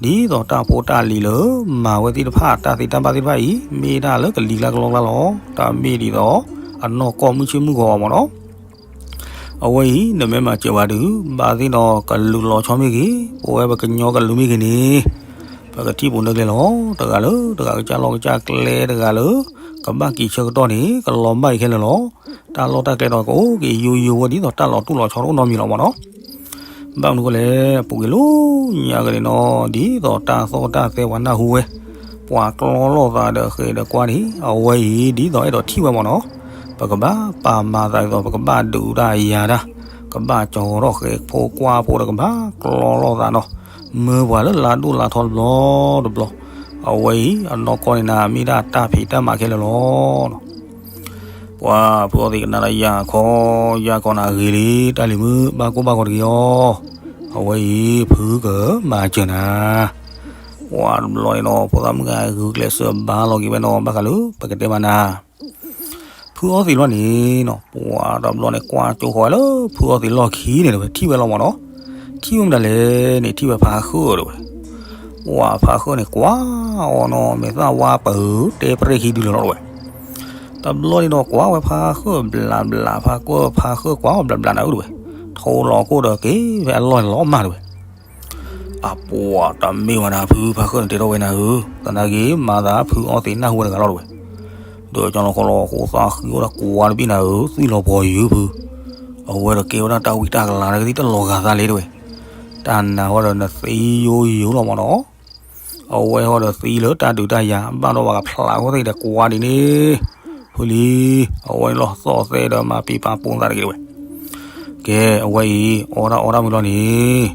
သိးတၢ်ဖိတၢ်လံၤလၢ မၤဝဲသ့ၣ်တဖၣ်တၢ်သ့တၢ်ဘၣ်သ့ၣ်တဖၣ်အံၤ မ့ၢ်ဒၣ်လၢကလံၤကျါကလီကျါလီၤ, တၢ်မ့ၢ်ဒ်သိး အနီၢ်ကီၢ်မုၢ်ဆ့ၣ်မုၢ်ဂီၤအီၤမ့ၢ်နီၤ. အဝဲအံၤ နမ့ၢ်မၤစၢၤဝဲဒုး ဘၣ်သ့ၣ်နီၤကလုာ်လီၤဆီမ့ၢ်ဂ့ၤ, ပဝဲပကညီကလုာ်မ့ၢ်ဂ့ၤန့ၣ်, ပကထံၣ်ပူၤနၢကျဲလီၤ. တဂၤလၢတဂၤကစၢ်လီၢ်ကစၢ်ကျဲတဂၤလၢ ကဘၣ်က့ၤဆၢကတီၢ်န့ၣ် ကလီၤဘၣ်အံၤခဲလၢာ်လီၤ. တၢ်လီၢ်တၢ်ကျဲဒီးကအိၣ်က့ၤယိယိဝဲဒ်သိးတၢ်လီၤတူၢ်လီၤဆီတအိၣ်နီတမံၤလီၤမ့ၢ်နီၤ. ဘၣ်မနုၤဃိလဲၣ်, ပူၤကွံာ်လၢညါက့ၤန့ၣ်နီၤ, ဒ်သိးတၢ်သီၣ်တၢ်သဲပှၤနၢ်ဟူဝဲ, ပှၤကျီလိာ်သးဒီးဃဲးဒီးကွၢ်န့ၣ် အဝဲအံၤ ဒ်သိးအဲၣ်ဒိးထံၣ်ဝဲမ့ၢ်နီၤ, ပကဘၣ်ပာ်မၤသးဒ်သိး ပကဘၣ်ဒုးတၢ်ယၤတၢ်, ကဘၣ်ကၠီၤထီၣ်ဃဲးဖိကွၢ်ဖိဒီးကဘၣ်ကျီလိာ်သးနီၤ, မၢပှၤလၢလါဒိၣ်လါထီတဘျီတဘျီ, အဝဲအံၤ အနီၢ်ကီၢ်န့ၣ်နၤ မ့ၢ်ဒၣ်တၢ်ဖံးတၢ်မၤခဲလၢာ်လီၤ. ပှၤဖုအီသံးကနၣ်လၢယၤခီ, ယၤခီနၤဂ့ၤလံ, တၢ်လံၤမုၣ် ဘၣ်ကိၢ်ဘၣ်ဂီၤတဂ့ၤအီၤ, အဝဲအံၤ ဖုကမၤစၢၤနၤ. ပှၤတဘျီန့ၣ်နီၤ ဖိသၣ်မုၣ်ဂၤဂုာ်ကျဲးစၢးဘါလီၤက့ၤဝဲနီၤ ဘၣ်ဃးလၢ ပကတဲမးနၤ ဖုအီသံးလီၤန့ၣ်နီၤ, ပှၤတဘျီန့ၣ် ကွၢ်ကၠိဃီၤဝဲလၢ ဖုအီသံးလီၢ်ခံန့ၣ်တဝဲ ထံၣ်ဝဲလီၤမ့ၢ်နီၤ, ထံၣ်ဝဲမတၤလဲၣ်န့ၣ် ထံၣ်ဝဲဖါဃၢၣ်တဝဲ, ပှၤဖါဃၢၣ်န့ၣ် ကွၢ်အီၤနီၤ မဲာ်သၣ်ဝါပၢၤ တဲပြဲၢ်ခံဒုလၢာ်လီၤတဝဲ, တဘျီန့ၣ်ဒီး ကွၢ်ဝဲဖါဃၢၣ်ဘျးဘျး ဖါကွၢ်ဖါဃၢၣ်ကွၢ်အီၤဘျးဘျးနၤဧၢတဝဲ, ထိလီၤခိၣ်ဒီးက့ၤဖဲအလီၢ်န့ၣ်လီၤမၢ်တဝဲ အပှၤတမ့ၢ်ဝဲနၤ ဖုဖါဃၢၣ်န့ၣ်တဲထီၣ်ဝဲနၤဧၢ, သနာ်က့ မၤသးဖုအီသံးနၢ်ဟူဝဲတဂၤလီၤတဝဲ, ဒီးကၠီလီၤခီလီၤ ဃိသၣ်ဃံအိၣ်ဒီးကွၢ်တဘ့ၣ်နၤဧၢ, သွံၣ်လီၤပှီၤယုၤဖု, အဝဲဒီးကဲဝဲဒၣ်တၢ်ဝံတၢ်ကလၤ နကသံၣ်တလီၤဂာ်သးလံတဝဲ, တၢ်နၤဟီဒီးနသံယိယိလီၤမ့ၢ်နီၤ, အဝဲဟီဒီးသံလၢတၢ်ဒုးတၢ်ယၤ ဘၣ်ဒီးပှၤကဖျးဃိသ့ၣ်ဒီးကွၢ်ဒ်န့ၣ်, ဖုလံ, အဝဲန့ၣ်လီၤသီၣ်သဲဒီးမၤပံာ်ပာ်ပိာ်သးတဂ့ၤတဝဲ ကဲ အဝဲအံၤ အီၣ်ဒၣ်အီတၢ်မုၢ်လီၤန့ၣ်,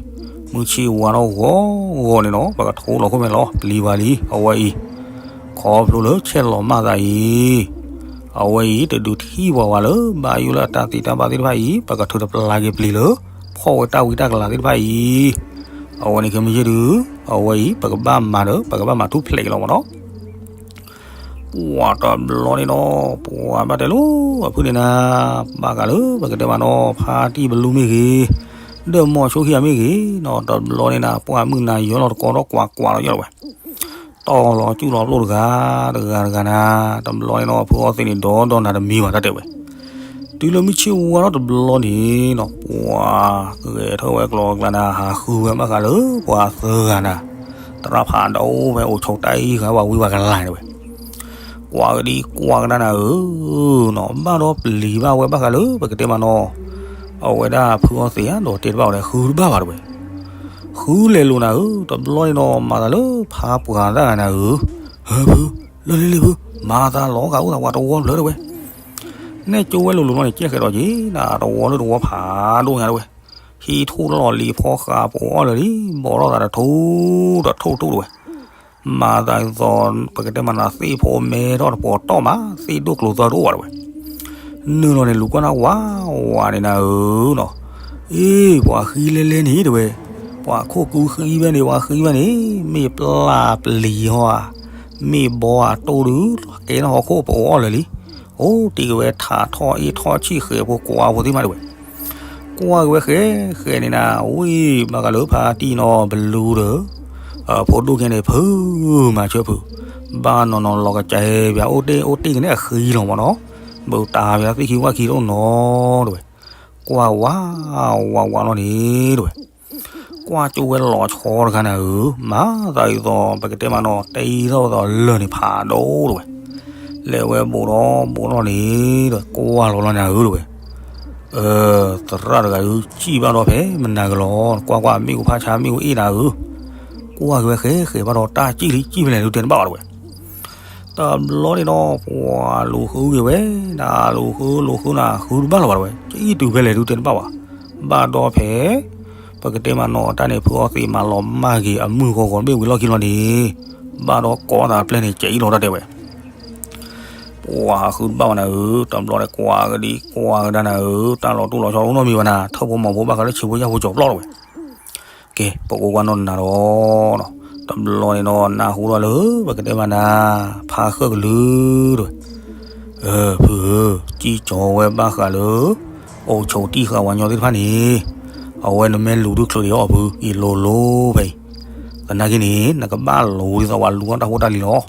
မုၢ်ဆ့ၣ်ဝါထီၣ်ဂီၤဂီၤန့ၣ်နီၤ ပကထိလီၤခိၣ်မဲာ်လီၤ ပျံၤဝဲလံ အဝဲအံၤ, ခီဖျိလၢဆဲးလီၤမၢ်သးအံၤ, အဝဲအံၤ တဒုးထံၣ်ပှၤဝဲလၢ ဘၣ်ယိၣ်လၢအတၢ်သံတၢ်ဘၣ်သ့ၣ်တဖၣ်အံၤ ပကထုးတပျၢ်က့ၤပျံၤလၢ ဖီၣ်ဝဲတၢ်ဝံတၢ်ကလၤသ့ၣ်တဖၣ်အံၤ, အဝဲန့ၣ်ခဲမုၢ်ဆ့ၣ်ဒုး, အဝဲအံၤ ပကဘၣ်မၤဒီး ပကဘၣ်မၤထူၣ်ဖျဲးက့ၤလီၤမ့ၢ်နီၤ ပှၤတဘျီန့ၣ်နီၤ ပှၤဘၣ်တဲလိၤ အဖုန့ၣ်နၤ, ဘၣ်ဃးလၢပကတဲမးနီၤ ဖါတံၢ်ပလူမ့ၢ်ဂ့ၤ, ဒီးမိၤဆိခံဂၤမ့ၢ်ဂ့ၤနီၤ တဘျီန့ၣ်နၤ ပှၢ်မုၢ်နၤယီၤလီၤတကီဒီးကွၢ်ကွၢ်လီၤယီၤလီၤဝဲ, တီၢ်လီၤကူၣ်လီၤပျိၢ်တဂၤ, တဂၤတဂၤနၤ, တဘျီန့ၣ်နီၤ ဖုအီသံးန့ၣ် ဒီဒီနၤတမံၤဘၣ်တၢ်တဲဝဲ တုၤလၢမုၢ်ဆ့ၣ်ဝါထီၣ်တဘျီန့ၣ်နီၤ ပှၤဂဲၤထီၣ်ဝဲကျီကျါနၤ ဟးဃုဝဲဘၣ်ဃးလၢပှၤသၢဂၤနၤ, သရၣ်ဖးဒိၣ်ဖဲအိၣ်ဆိးတၢ်အံၤ ဃာ်ဝဲဝံၤဝဲကလၤန့ၣ်ဝဲ, ကွၢ်ကဒံကွၢ်ကဒါနၤဧၢနီၤ ဘၣ်ဒီးပျံၤဘၣ်ဝဲဘၣ်ဃးလၢပကတဲမးနီၤ, အဝဲဒၣ်ဖုအီသံးဧါ ဒီးတဲတဘၣ်ဝဲဒီး ဃုတဘၣ်ဘၣ်တဝဲ, ဃုလဲၤလိာ်နၤဧၢ, တဘျီန့ၣ်ဒီး မၤသးလၢဖးပှၤသၣ်ဂၤနၤဧၢ, ဟၢဖု, လၢလံလံဖု, မၤသးလီၤဂာ်အိၣ်သးပှၤတဝီဖျၢၣ်တဝဲ နဲၣ်ကၠိဝဲလိၤလိၤလီၤန့ၣ် ကဲဃဲးဒီးက့ၤ နတဝီလၢတဝီဖးဒိၣ်ညါတဝဲ, ဟံးထူၣ်လီၢ်လံၤဖီဃးပအိၣ်လၢာ်လံ, ဘီထီၣ်သးတထူၣ်တထူၣ်တဝဲ, မၤသးဒ်သိး ပကတဲမးနၤသ့ၣ်ဖိမဲထီၣ်တပှီၤတီၢ်မး သ့ၣ်ဒိၣ်ကျိၤသၢဒိၣ်ဝဲတဝဲ, နုာ်လီၤန့ၣ်လူၤကွၢ်နၢ်ဝးဝးန့ၣ်နၤဧၢနီၤ, အ့ ပှၤဃံလဲလဲန့ၣ်တဝဲ, ပှၤခိၣ်ကူဃံဖဲန့ၣ် ပှၤဃံဖဲန့ၣ် မ့ၢ်ပျၢ်ပျံၤဟီဧါ, မ့ၢ်ဘီဧါတိၢ်ဒုး ကဲထီၣ်ဟီၣ်ခိၣ်ပအိၣ်လၢာ်လံ, အိၣ်တ့ၢ်က့ၤဝဲထးထီၣ်အ့ၣ်ထီၣ်ဆံၣ်ဃဲၤဖိကွၢ်ဖိသ့ၣ်မးတဝဲ, ကွၢ်က့ၤဝဲဃဲဃဲန့ၣ်နၤ, ဝံၤဘၣ်ဃးလၢဖါတံၢ်နီၤ ပလူဒီး ဖိဒိၣ်ကဲန့ၣ် ဖုမၤဆၢဖု, ဘၣ်နီၤနီၤလီၤကစၢ်ဘၣ် အိၣ်တ့ၢ်အိၣ်တ့ၢ်က့ၤန့ၣ်အဃံလီၤမးနီၤ, ဘုးတၢ်ဘၣ်သ့ၣ်ခံဝၣ်ခံတအိၣ်နီၤတဝဲ, ကွၢ်ဝးဝးဝးလီၤန့ၣ်တဝဲ ကွၢ်ကၠိဝဲလီၤဆီတခါနၤဧၢ, မၤသးဒ်သိး ပကတဲမးနီၤ တ့ထီၣ်ဝဲသိးလၢၢ်န့ၣ်ဖးဒိၣ်တဝဲ, လဲၤဝဲဘူးဒီးဘူးလီၤန့ၣ်ဒီး ကွၢ်လီၤလီၤနၤဧၢတဝဲ, အၢ သရၣ်တဂၤဒုး စံၣ်ဘၣ်ဒီးဖဲမနၤကလီၤ, ကွၢ်ကွၢ် မ့ၣ်အူဖးဆါ မ့ၣ်အူအ့ၣ်နၤဧၢ, ကွၢ်က့ၤဝဲဃဲဃဲဘၣ်ဒီး တၢ်စံၣ်လံ စံၣ်ဖဲလဲၣ်ဒုးတဲတဘၣ်ဘၣ်တဝဲ. တဘျီန့ၣ်ဒီး ပှၤလူၤဃုက့ၤဝဲ, နလူၤဃုလူၤဃုနၤဃုတဘၣ်လီၤဘၣ်တဝဲ, စံၣ်တုၤဖဲလဲၣ်ဒုးတဲတဘၣ်ဘၣ်. ဘၣ်ဒီးဖဲ ပကတဲမးနီၤ တၢ်န့ၣ် ဖုအီသံးမၤလီၤမၢ်က့ၤအမုၢ်ဂီၤဂီၤတဘ့ၣ်ဝံၤလီၢ်ခံလီၤန့ၣ်, ဘၣ်ဒီးကိးသးပျဲၢ်န့ၣ် စံၣ်လီၤတၢ်တဲဝဲ ပှၤဃုတဘၣ်ဝဲနၤဧၢ, တဘျီန့ၣ် ကွၢ်ကဒံကွၢ်ကဒါနၤဧၢ, တၢ်လီၤတူၢ်လီၤဆီအိၣ်နီတမံၤဘၣ်နၤ, ထၢၣ်ဖိမီၤဖိဘၣ်ဃးလၢဆံးဖိယၢ်ဖိကၠီၤပျီၢ်တဝဲ. ကဲ ပကအိၣ်ကွၢ်နီၢ်နၤဒီး, တဘျီန့ၣ်ဒီး နၢ်ဟူထီၣ်လၢ ပကတဲမးနၤ ဖါဃၢၣ်ကလုာ်တဝဲ. ဖုဧၢ, စံၣ်ကၠီၤဝဲဘၣ်ဃးလၢ အိၣ်ဆိးတံၢ်ဃာ်ဝဲညီသ့ၣ်တဖၣ်န့ၣ်, အဝဲနမ့ၢ်လူၤဒုးချုးဒံးအီၤဖု အံၤလိၤလိၤဖဲအံၤ, သနာ်က့န့ၣ် နကဘၣ်လူၤဒ်သိးပှၤလူၤအီၣ်တၢ်ဖိတၢ်လံၤလီၤ.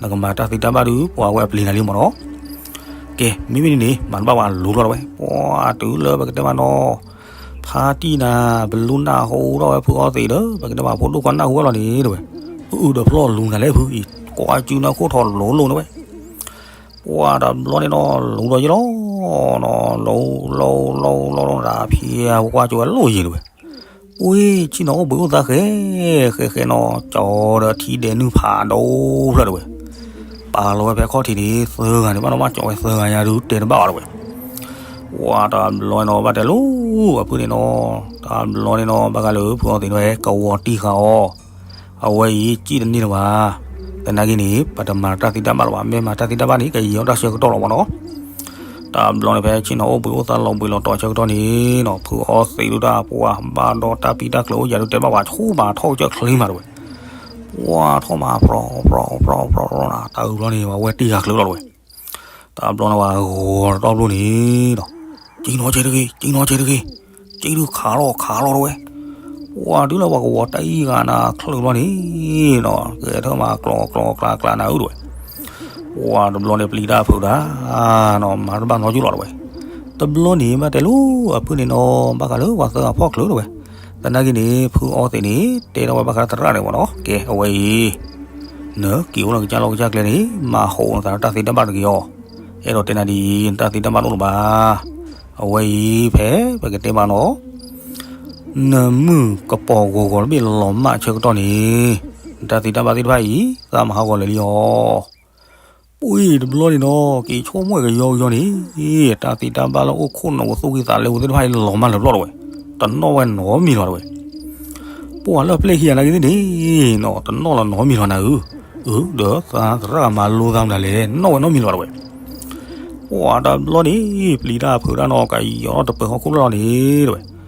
နကမၤတၢ်သ့တၢ်ဘၣ်ဒုး ပှၤဝဲအပျံၤနၤလံမးနီၤ. ကဲ မ့မ့ၢ်ဒ်န့ၣ် မၤတဘၣ်ဝဲလူၤလီၤတဝဲ, ပှၤတုၤလၢပကတဲမးနီၤ ဖါတံၢ်နၤ ပလူနၢ်ဟူထီၣ်ဝဲဖုအီသံးဒီး ပကတဲမးဖိဒိၣ်ခွါနၢ်ဟူဝဲလီၤန့ၣ်တဝဲ, အုၣ်အုၣ်တဖျီၣ်လူၤနၤလဲၣ်ဖုအံၤ, ကွၢ်စုနၢ်ခိၣ်ထီၣ်လိၤလိၤတဝဲ. ပှၤတဘျီန့ၣ်ဒီး လူၤဒီးယလီၤ, နီၤ လူၤ လူၤ လူၤ လူၤ လူၤ တၢ်ဖံးအပှၢ်ကၠိဝဲလိၣ်ယံၤတဝဲ. ပှ့ၤ ဆ့ၣ်နီၤအိၣ်ဘှံးအိၣ်သါဃဲ ဃဲဃဲနီၤ ကၠီဒီးထံဒဲးနုာ်ဖးဒိၣ်ဖျၢၣ်တဝဲ. ပာ်လီၤဝဲဖဲခီၣ်ထံးန့ၣ် သၢဂၤန့ၣ် ဘၣ်နီၤဘၣ်ကၠီဝဲသၢဂၤညါဒုးတဲတဘၣ်ဘၣ်တဝဲ. ပှၤတဘျီန့ၣ်နီၤ ဘၣ်တဲလိၤ အဖုန့ၣ်နီၤ, တဘျီန့ၣ်နီၤ ဘၣ်ဃးလၢဖုအီသံးန့ၣ်ဝဲ ကဝီၤတံၢ်ဃာ်အီၤ, အဝဲအံၤ စံၣ်တန့ၢ်လၢၤဘၣ်. သနာ်က့န့ၣ် ပတမၤတၢ်သ့တၢ်ဘၣ်လၢၤဘၣ်, မ့ၢ်မၤတၢ်သ့တၢ်ဘၣ်န့ၣ် ကယံာ်အီၣ်တၢ်ဆၢကတီၢ်လီၤမးနီၤ. တဘျီန့ၣ် ဖဲဆ့ၣ်နီၤအိၣ်ဘှံးအိၣ်သါလီၤဘှံးလီၤတီၤဆၢကတီၢ်န့ၣ်နီၤ ဖုအီသံးဒုးတၢ်ပှၤဘၣ်ဒီးတၢ်ပံးတၢ်ကျၢၤအိၣ်ယၤဒုးတဲဘၣ်ဝဲ ဆိမးထီၣ်ကစၢၢ်ချ့မးတဝဲ. ပှၤထီၣ်မး ပြီ ပြီ ပြီ ပြီ နၤ တၢ်အုးဘျီန့ၣ် ပှၤဝဲတံၢ်ဃာ်ချုးလီၤတဝဲ. တဘျီန့ၣ် ပှၤဂီၤတတီၢ်ဘျီန့ၣ်နီၤ, ကၠံနီၤဆဲးတဂ့ၤ ကၠံနီၤဆဲးတဂ့ၤ, ကၠံဒုးခးလီၤခးလီၤတဝဲ. ပှၤတုၤလၢပှၤကဝီၤတံၢ်ဃာ်နၤချုးဘျီန့ၣ်နီၤ ကဲထၢၣ်မးကျီကျီကျါကျါနၤဧၢတဝဲ. ပှၤတဘျီန့ၣ် ပျံၤတၢ်ဖုးတၢ်နီၤ မၤတဘၣ်နီတယုၢ်လီၤတဝဲ. တဘျီန့ၣ် ဘၣ်တဲလိၤ အဖုန့ၣ်နီၤ ဘၣ်ဃးလၢပှၤသၢဂၤဖီၣ်ချုးတဝဲ. သနာ်က့န့ၣ် ဖုအီသံးန့ၣ် တဲထီၣ်ဝဲဘၣ်ဃးသရၣ်န့ၣ်မးနီၤ ကဲအဝဲအံၤ နက့ၤအိၣ်လၢကစၢ်လီၢ်ကစၢ်ကျဲန့ၣ် မၤဟးဂီၤနသးလၢတၢ်သ့တၢ်ဘၣ်တဂ့ၤအီၤ. အဲၣ်ဒိးတဲနၤဒ်အံၤ နတၢ်သ့တၢ်ဘၣ်တအိၣ်လၢၤဘၣ်. အဝဲအံၤ ဖဲပကတဲမးနီၤ နမုၢ်ကပီၤဂီၤဂီၤတဘ့ၣ်လီၤမၢ်ဆၢကတီၢ်န့ၣ် နတၢ်သ့တၢ်ဘၣ်သ့ၣ်တဖၣ်အံၤ သးမၤဟးဂီၤလၢာ်လံအီၤ. ပှ့ၤတဘျီန့ၣ်နီၤ က့ၤဆိကမိၣ်ကယီကယီန့ၣ် တၢ်သ့တၢ်ဘၣ်လၢအိၣ်ခိၣ်နူာ်သူၣ်ကံၢ်သးလဲပူၤသ့ၣ်တဖၣ်အံၤလီၤမၢ်လၢာ်ပျီၢ်တဝဲ, တနီၣ်ဝဲနီတမံၤလီၤတဝဲ. ပှၤလၢပျဲၢ်ခံဂၤနာ်က့သ့ၣ်န့ၣ်နီၤ တနီၣ်လီၤနီတမံၤလီၤနၤဧၢ, အၢ ဒီးသရၣ်မၤလိသးမနုၤလဲၣ် နီၣ်ဝဲနီတမံၤလီၤတဝဲ. ပှၤတဘျီန့ၣ် ပျံၤတၢ်ဖုးတၢ်နီၤ ကယီထီၣ်တပၢၤဟီၣ်ခိၣ်ဖျၢၣ်လီၤန့ၣ်တဝဲ. တဘျီန့ၣ်နီၤ ဖုအီသံးဖီၣ်တၢ်အံၤဃာ်ယုၢ်န့ၣ်ဆီ တဘၣ်က့ၤကၠီၤတပၢၤဟီၣ်ခိၣ်ဖျၢၣ်နီတစဲးတဂ့ၤ,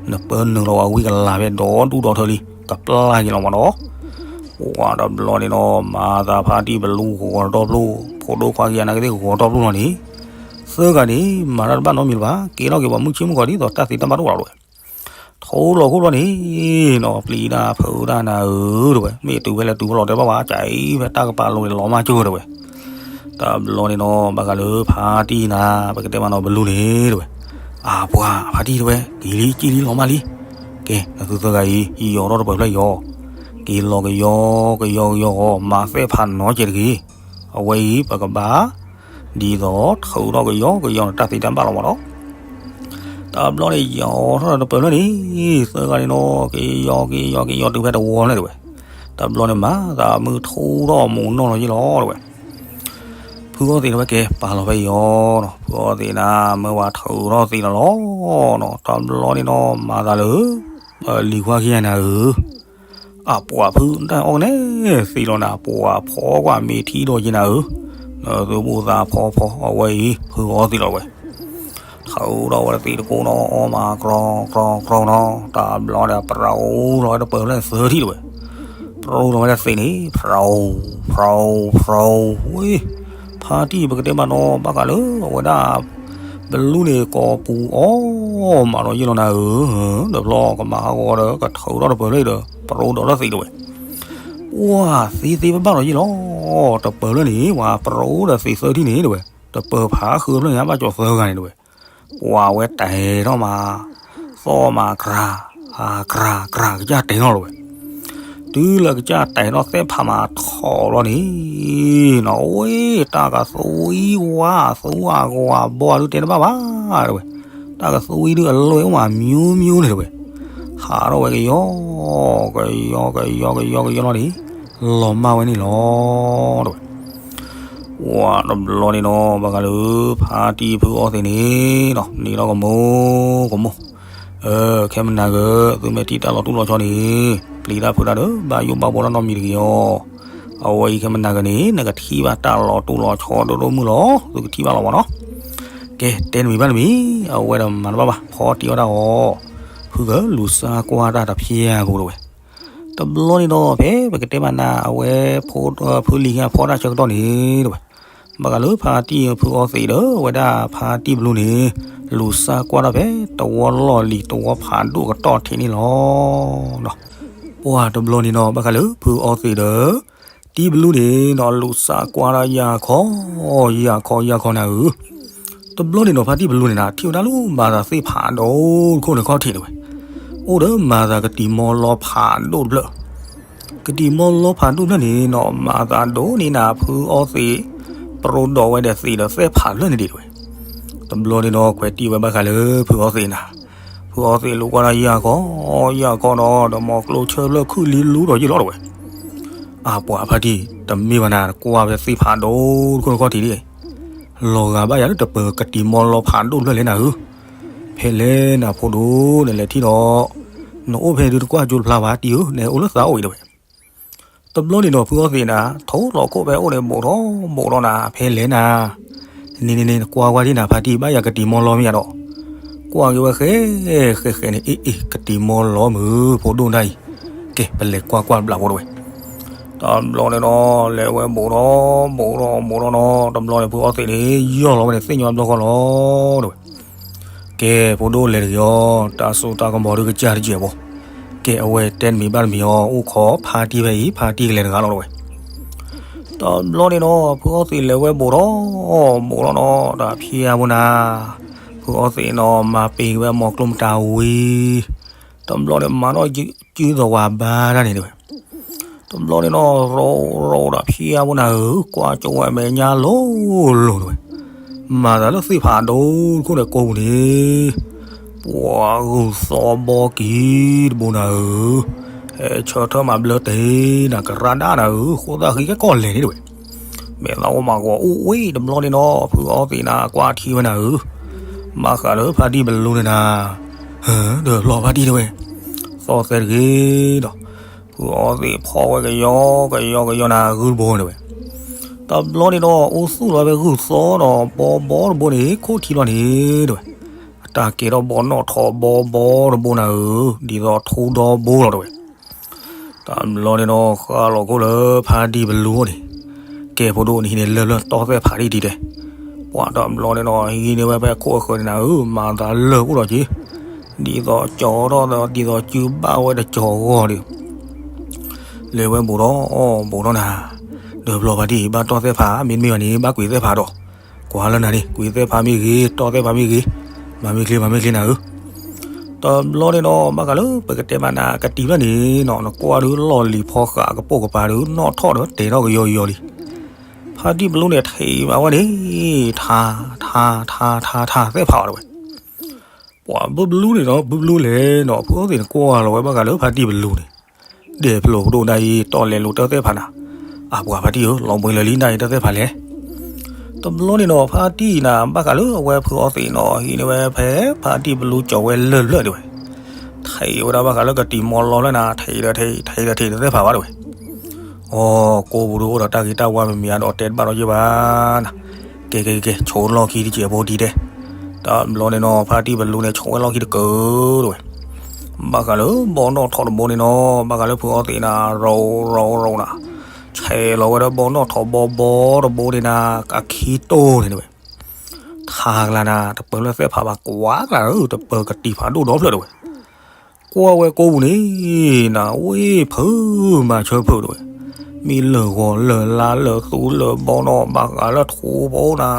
နပၢနုာ်လီၤဝဲဝံကလၤဖဲဒီဒူၣ်ဒီထၢလံ ကပျၢ်က့ၤလီၤမးနီၤ. ပှၤတဘျီန့ၣ်နီၤ မၤသးဖါတံၢ်ပလူဂီၤတီၢ်ပျိၢ်, ဖိဒိၣ်ခွါခံဂၤနာ်က့သ့ၣ်ဂီၤတီၢ်ပျိၢ်လီၤန့ၣ်, သၢဂၤန့ၣ် မၤတၢ်တဘၣ်နီတမံၤလၢၤဘၣ်, က့ၤလီၤက့ၤပှၤမုၢ်ဆ့ၣ်မုၢ်ဂီၤဒ်သိးတၢ်သ့တၢ်ဘၣ်တအိၣ်လီၤတဝဲ. ထိလီၤခိၣ်ဘျီန့ၣ်နီၤ ပျံၤတၢ်ဖုးတၢ်နၤဧၢတဝဲ, မ့ၢ်တုၤဖဲလဲၣ်တုၤဖဲလဲၣ်တဲဘၣ်ဝဲ ကၠအံၤဖဲတၢ်ကပၤလိၤန့ၣ်လီၤမၢ်ကၠိတဝဲ. တဘျီန့ၣ်နီၤ ဘၣ်ဃးလၢဖါတံၢ်နၤ ပကတဲမးနီၤ ပလူန့ၣ်တဝဲ, အပှၤဖါတံၢ်တဝဲ က့ၤလံက့ၤလံလီၤမၢ်လံ. ကဲ နသုသၢဂၤအံၤ ယီၤထီၣ်တပၢၤဖျၢၣ်ယီၤ, က့ၤလီၤကယီကယီကယီဂီၤ မၤသဲၣ်ဖးနီၤစဲးတဂ့ၤ. အဝဲအံၤ ပကဘၣ် ဒ်သိးထုးထီၣ်ကယီကယီနတၢ်သ့တၢ်ဘၣ်လီၤမးနီၤ. တဘျီန့ၣ် ယီၤထီၣ်တပၢၤဖျၢၣ်န့ၣ် သၢဂၤန့ၣ်နီၤ ကယီကယီကယီတုၤဖဲတဝီဖျၢၣ်တဝဲ. တဘျီန့ၣ် မၤသးမုၢ်ထူထီၣ်မူးနီၢ်လီၤယ့ၣ်လီၤတဝဲ. ဖုအီသံးန့ၣ်ဝဲကဲ ပာ်လီၤဖဲယီၤနီၤ, ဖုအီသံးန့ၣ် မၢဝဲထုးထီၣ်သံးလီၤလီၤနီၤ. တဘျီန့ၣ်နီၤ မၤသးလၢ လံၤခွါခံဂၤနၤဧၢ, အပှၤဖုတၢ်အီၣ်ကနဲသံးလီၤနၤ, ပှၤဖီကွၢ်မ့ၢ်ထံဒီးက့ၤနၤဧၢ, နသုဘူၣ်သးဖီဖီ အဝဲအံၤ ဖုအီသံးလီၤဝဲ. ထုးထီၣ်ဝဲသံးတကိးနီၤ အီမးကြီကြီကြီနီၤ, တဘျီန့ၣ် ပြူလီၤဝဲတပၢၤဖျၢၣ်န့ၣ်သၢထံၣ်တဝဲ. ပြူလီၤဝဲတသံးန့ၣ် ဖြူ ဖြူ ဖြူ ဝဲ, ဖါတံၢ်ပကတဲမးနီၤ ဘၣ်ဃးလၢအဝဲဒၣ် ပလူန့ၣ်ကိးပူၤအီၣ်မးဒီးယ့ၣ်လီၤနၤဧၢ, တဘျီကမၤဟးဂီၤဒီး ကထုးထီၣ်တပၢၤဖျၢၣ်ဒီး ပြူဒီးတသံးတဝဲ. ပှၤသ့သ့ဘၣ်ဘၣ်ဒီးယ့ၣ်လီၤ, တပၢၤဖျၢၣ်န့ၣ် ပှၤပြူဒီးသံးသၢထံၣ်န့ၣ်တဝဲ, တပၢၤဖးဃုဖျၢၣ်န့ၣ် အဘၣ်ကၠီၤသၢဂၤန့ၣ်တဝဲ. ပှၤဝဲတဲထီၣ်မး သီၣ်မး ကြၤ ကြၤ ကြၤ ကစၢ်တဲထီၣ်လီၤဝဲ. တုၤလၢကစၢ်တဲာ်နီၣ်သဲၣ်ဖးမးထီၣ်လီၤန့ၣ်, နီၣ်ဝဲ တၢ်ကသွံဝါ သူအဂီၤဘီဒုးတဲတဘၣ်ဘၣ် တဲဝဲ, တၢ်ကသွံဒုးအလွဲၢ်အိၣ်မး မျိုးမျိုး န့ၣ် တဲဝဲ, ဟးထီၣ်ဝဲကယီ ကယီ ကယီ ကယီ ကယီ ကယီလီၤန့ၣ်, လီၤမၢ်ဝဲန့ၣ်လီၤ တဲဝဲ. ပှၤတဘျီန့ၣ်နီၤ ဘၣ်ဃးလၢ ဖါတံၢ်ဖုအီသံးန့ၣ်နီၤ န့ၣ်လီၤကမိၢ်ကမိၢ်, ခဲမနၤဂ့ၤ သုမ့ၢ်ထံၣ်တၢ်လီၤတူၢ်လီၤဆီန့ၣ် ပျံၤတၢ်ဖုးတၢ်ဒီး ဘၣ်ယိၣ်ဘၣ်ဘှီတၢ်နီတမံၤတဂ့ၤအီၤ, အဝဲအံၤခဲမနၤဂ့ၤန့ၣ် နကထံၣ်ဘၣ်တၢ်လီၤတူၢ်လီၤဆီဒိၣ်ဒိၣ်မုၢ်လီၤ သုကထံၣ်ဘၣ်လီၤမးနီၤ, ကဲ တဲနမံၤဘၣ်နမံၤ အဝဲဒီးမၤတဘၣ်ဘၣ် ဖီတံၢ်ဝဲဒၣ်အီၤ, ဖုဂ့ၤလူၤစၢ်ကွၢ်တၢ်တဖျဲၣ်အပူၤ တဲဝဲ. တဘျီန့ၣ်ဒီး ဖဲပကတဲမးနၤ အဝဲ ဖုလံၤဟဲဖီတၢ်ဆၢကတီၢ်န့ၣ် တဲဝဲ, ဘၣ်ဃးလၢဖါတံၢ်ဖုအီသံးဒီး အဝဲဒၣ်ဖါတံၢ်ဘလူန့ၣ် လူၤစၢ်ကွၢ်တၢ်ဖဲ တဝီလီၢ်လံၤတဝီဖးဒိၣ်ကတီၢ်ထံးန့ၣ်လီၤ. ပှၤတဘျီန့ၣ်ဒီး ဘၣ်ဃးလၢဖုအီသံးဒီး တံၢ်ဘလူန့ၣ်နီၤ လူၤစၢ်ကွၢ်တၢ်ယၢ်ခီ ယၢ်ခီ ယၢ်ခီနၤဧၢ, တဘျီန့ၣ်နီၤ ဖါတံၢ်ဘလူန့ၣ်နၤ ထံၣ်ဝဲဒၣ်လၢမၤသးသ့ၣ်ဖးဒိၣ်တခိၣ်န့ၣ်ခီၣ်ထံး တဲဝဲ, အိၣ်ဒီးမၤသးကတံၤမီလီဖးဒိၣ်တဖျၢၣ်, ကတံၤမီလီဖးဒိၣ်တဖျၢၣ်န့ၣ်နီၤ မၤသးဒိၣ်န့ၢ်နၤ ဖုအီသံး ပရိဒိးဝဲဒီးသံးဒီးသဲၣ်ဖးတဖျၢၣ်န့ၣ်ဒံး တဲဝဲ. တဘျီန့ၣ်ဒီး ကွဲးတံၢ်ဝဲဘၣ်ဃးလၢဖုအီသံးနၤ, ဖုအီသံးလူၤကွၢ်တၢ်ယၢ်ခီ ယၢ်ခီဒီး ဒီးမိၢ်ကျိဆၢဖျၢၣ်ခုၣ်လံလူဒီးယ့ၢ်လီၤ တဲဝဲ. အပှၤဖါတံၢ် တမ့ၢ်ဘၣ်နၤ ကွၢ်ဖဲသ့ၣ်ဖးဒိၣ်တခိၣ်န့ၣ်ခီၣ်ထံးဒ်အံၤ, လီၤဂာ်ဘၣ်ယၤလၢတပၢၤကတံၤမီလီဖးဒိၣ်တဖျၢၣ်လဲၣ်နၤဧၢ, ဖဲလဲၣ်နၤဖိဒိၣ် နလဲၤထံၣ်ဒီး နအိၣ်ဖဲဒုးတကွၢ်ကၠိတဖျါဘၣ်တံၢ်ဧၢ နအိၣ်လၢသးအိၣ်အံၤ တဲဝဲ. တဘျီန့ၣ်ဒီး ဖုအီသံးနၤ ထိၣ်လီၤခိၣ်ဖဲအိၣ်န့ၣ် ဘူးထီၣ်ဘူးထီၣ်နၤ ဖဲလဲၣ်နၤ, န့ၣ်န့ၣ်န့ၣ် နကွၢ်ကွၢ်ဒ်နၤ ဖါတံၢ် ဘၣ်ယၤကတံၤမီလီမ့ၢ်ယၤဒီး, ကွၢ်က့ၤဝဲဃဲ ဃဲဃဲန့ၣ် အ့ၣ်အ့ၣ် ကတံၤမီလီမုၢ် ဖိဒိၣ်ဒၣ်အံၤ, ကဲ ပလဲၤကွၢ်ကွၢ်တဘျီဖိ တဲဝဲ. တဘျီန့ၣ်ဒီး လဲၤဝဲဘူးထီၣ်ဘူးထီၣ်ဘူးထီၣ်နီၤ တဘျီန့ၣ် ဖုအီသံးန့ၣ် ယီၢ်လီၤဝဲန့ၣ် သ့ၣ်ညါဘျီဃီလီၤ တဲဝဲ. ကဲ ဖိဒိၣ်လဲၤတဂ့ၤအီၤ တၢ်စိတၢ်ကမီၤဒုးကစၢ်တကဲးဖိ, ကဲ အဝဲတဲနမံၤဘၣ်နမံၤအီၤ အိၣ်ခိးဖါတံၢ်ဖဲအံၤ ဖါတံၢ်ကလဲၤတဂၤလီၤ တဲဝဲ. တဘျီန့ၣ်ဒီး ဖုအီသံးလဲၤဝဲဘူးထီၣ် ဘူးထီၣ်နီၤ တၢ်ဖျဲၣ်ဖိနၤ, ဖုအီသံးနီၤ မၤပ့ၤဝဲမိၢ်ကျိမတၤဝံၤ, တဘျီန့ၣ် မၤထီၣ်စုသဝးဘါတၢ်န့ၣ် တဲဝဲ. တဘျီန့ၣ်နီၤ ရီရီတၢ်ဖျဲၣ်ဖိနၤဧၢ, ကွၢ်ကၠိဝဲအမဲာ်ညါလိၤလိၤ တဲဝဲ. မၤသးလၢသ့ၣ်ဖးဒိၣ်တခိၣ်န့ၣ်ကိးပူၤန့ၣ်, ပှၤဂုၢ်သီဘီကံၤတဘိနၤဧၢ, ဟဲဆၢထၢၣ်မၤဘျၢတ့ၢ်နၤ ကရၣ်ဒၣ်နၤဧၢ, ဃိသၣ်ဃံကဲကီၢ်လဲၣ်န့ၣ် တဲဝဲ. မဲာ်သၣ်အိၣ်မးဂီၤအိၣ်ဝဲ တဘျီန့ၣ်နီၤ ဖုအီသံးနၤ ကွၢ်ထံဝဲနၤဧၢ, ဘၣ်ဃးလၢဖါတံၢ်ဘလူန့ၣ်နၤ, ဟၢ ဒီးလီၤဖါတံၢ် တဲဝဲ, သီၣ်သဲတဂ့ၤဒီး ဖုအီသံးဖီၣ်ဝဲကယီကယီကယီနၤ ဂုၢ်တဘိန့ၣ်ဝဲ. တဘျီန့ၣ်ဒီး အိၣ်သူၣ်လီၤဖဲဂုၢ်သီဒီးဘီဘီတဘိန့ၣ် ခိၣ်ထံလီၤန့ၣ် တဲဝဲ. အတၢ်ကဲထီၣ်ဘီနီၣ်ထီၣ်ဘီဘီတဘိနၤဧၢ, ဒ်သိးထူဒီဘိလီၤ တဲဝဲ. တဘျီန့ၣ်ဒီး ဃၣ်လီၤခိၣ်လၢဖါတံၢ်ဘလူအအိၣ်န့ၣ်, ကဲ ဖိဒိၣ်န့ၣ် ဟံးန့ၢ်လၢၢ်လၢၢ်တီၢ်သဲၣ်ဖးဒံးဒံးတဲ, ပှၤတဘျီန့ၣ်ဒီး ဟံးန့ၢ်ဝဲဖဲခိၣ်အဃၢၤန့ၣ်နၤဧၢ, မၤသးလၢာ်အိၣ်ဒီးက့ၤ, ဒ်သိးကၠီထီၣ်ဒီး ဒ်သိးစုဘၣ်ဝဲတကၠီဂီၤဒီး လဲၤဝဲဘူးထီၣ်ဘူးထီၣ်နၤ, ဒီးဘျီဖါတံၢ် ဘၣ်တီၢ်သဲၣ်ဖး မ့တမ့ၢ်ဘၣ်န့ၣ် ဘၣ်ကွံာ်သဲၣ်ဖးဒီး, ကွၢ်လၢနၤန့ၣ် ကွံာ်သဲၣ်ဖးမ့ၢ်ဂ့ၤ တီၢ်သဲၣ်ဖးမ့ၢ်ဂ့ၤ, မၤမ့ၢ်ချ့မၤမ့ၢ်ချ့နၤဧၢ. တဘျီန့ၣ်ဒီး ဘၣ်ဃးလၢပကတဲမးနၤ ကတံၤဖျၢၣ်န့ၣ်နီၤ နကွၢ်ဒုးလီၢ်လံၤဖီဃးကပိာ်ကပၤဒုး နီၣ်ထီၣ်ဒီးတဲထီၣ်ကယီကယီလံ. ဖါတံၢ်ဘလူန့ၣ် ထံးမးဝဲန့ၣ် ထါ ထါ ထါ ထါ ထါ သဲၣ်ဖးအီၤ တဲဝဲ. ပှၤဘုဘလူန့ၣ်နီၤ ဘုဘလူလဲၣ်နီၤ ဖုအီသံးန့ၣ်ကွၢ်လီၤဝဲဘၣ်ဃးလၢဖါတံၢ်ဘလူန့ၣ်, ဒဲးဖျိးပဒိၣ်ဒၣ်အံၤ တီၢ်လဲၤလိာ်တၢ်သဲၣ်ဖးနၤ, အပှၤဖါတံၢ်ဧၢ လီၤဘှံးလၢာ်လံဒၣ်အံၤတၢ်သဲၣ်ဖးလဲၣ်. တဘျီန့ၣ်နီၤ ဖါတံၢ်နၤ ဘၣ်ဃးလၢအဝဲဖုအီသံးနီၤ ဟံးန့ၢ်ဝဲဖဲ ဖါတံၢ်ဘလူကၠီၤဝဲလၢာ်ဖျၢၣ် တဲဝဲ. ထံးဝဲဒၣ်ဘၣ်ဃးလၢကတံၤမီလီဖျၢၣ်နၤ ထံးဒီးထံး ထံးဒီးထံးတသဲၣ်ဖးဘၣ် တဲဝဲ. အိ ကိးပူၤဒုးအိၣ်ဒီးတၢ်ဂ့ၤတၢ်ဝါမံၤမံၤအါဒီး တဲတဘၣ်ဒီးယဲၢ်ဘၣ်နၤ, ကဲကဲကဲ ဆိလီၢ်ခံတစဲးဖိဒံးတဲ. တဘျီန့ၣ်နီၤ ဖါတံၢ်ဘလူန့ၣ် ဆိဝဲလီၢ်ခံတကၢ တဲဝဲ. ဘၣ်ဃးလၢဘီနီၣ်ထီၣ်တဘိန့ၣ်နီၤ ဘၣ်ဃးလၢဖုအီသံးနၤ ရိရိရိနၤ, ဆဲးလီၤဝဲဒီးဘီနီၣ်ထီၣ်ဘီဘီတဘိန့ၣ်နၤ အခံတိၢ်န့ၣ် တဲဝဲ. ထါကလၤနၤ တပၢၤလၢသဲၣ်ဖးဘၣ်ကွၢ်ကလၤဧၢ တပၢၤကတံၤဖးဒိၣ်ဒီဖျၢၣ် တဲဝဲ. ကွၢ်ဝဲကိးပူၤန့ၣ် နဝ့ၢ်ဖုးမၤဆၢဖုး တဲဝဲ, မ့ၢ်လၢာ်ဂီၤလၢာ်လါလၢာ်သူလၢာ်ဘီနီၣ် ဘၣ်ဃးလၢထူဘိနၤ,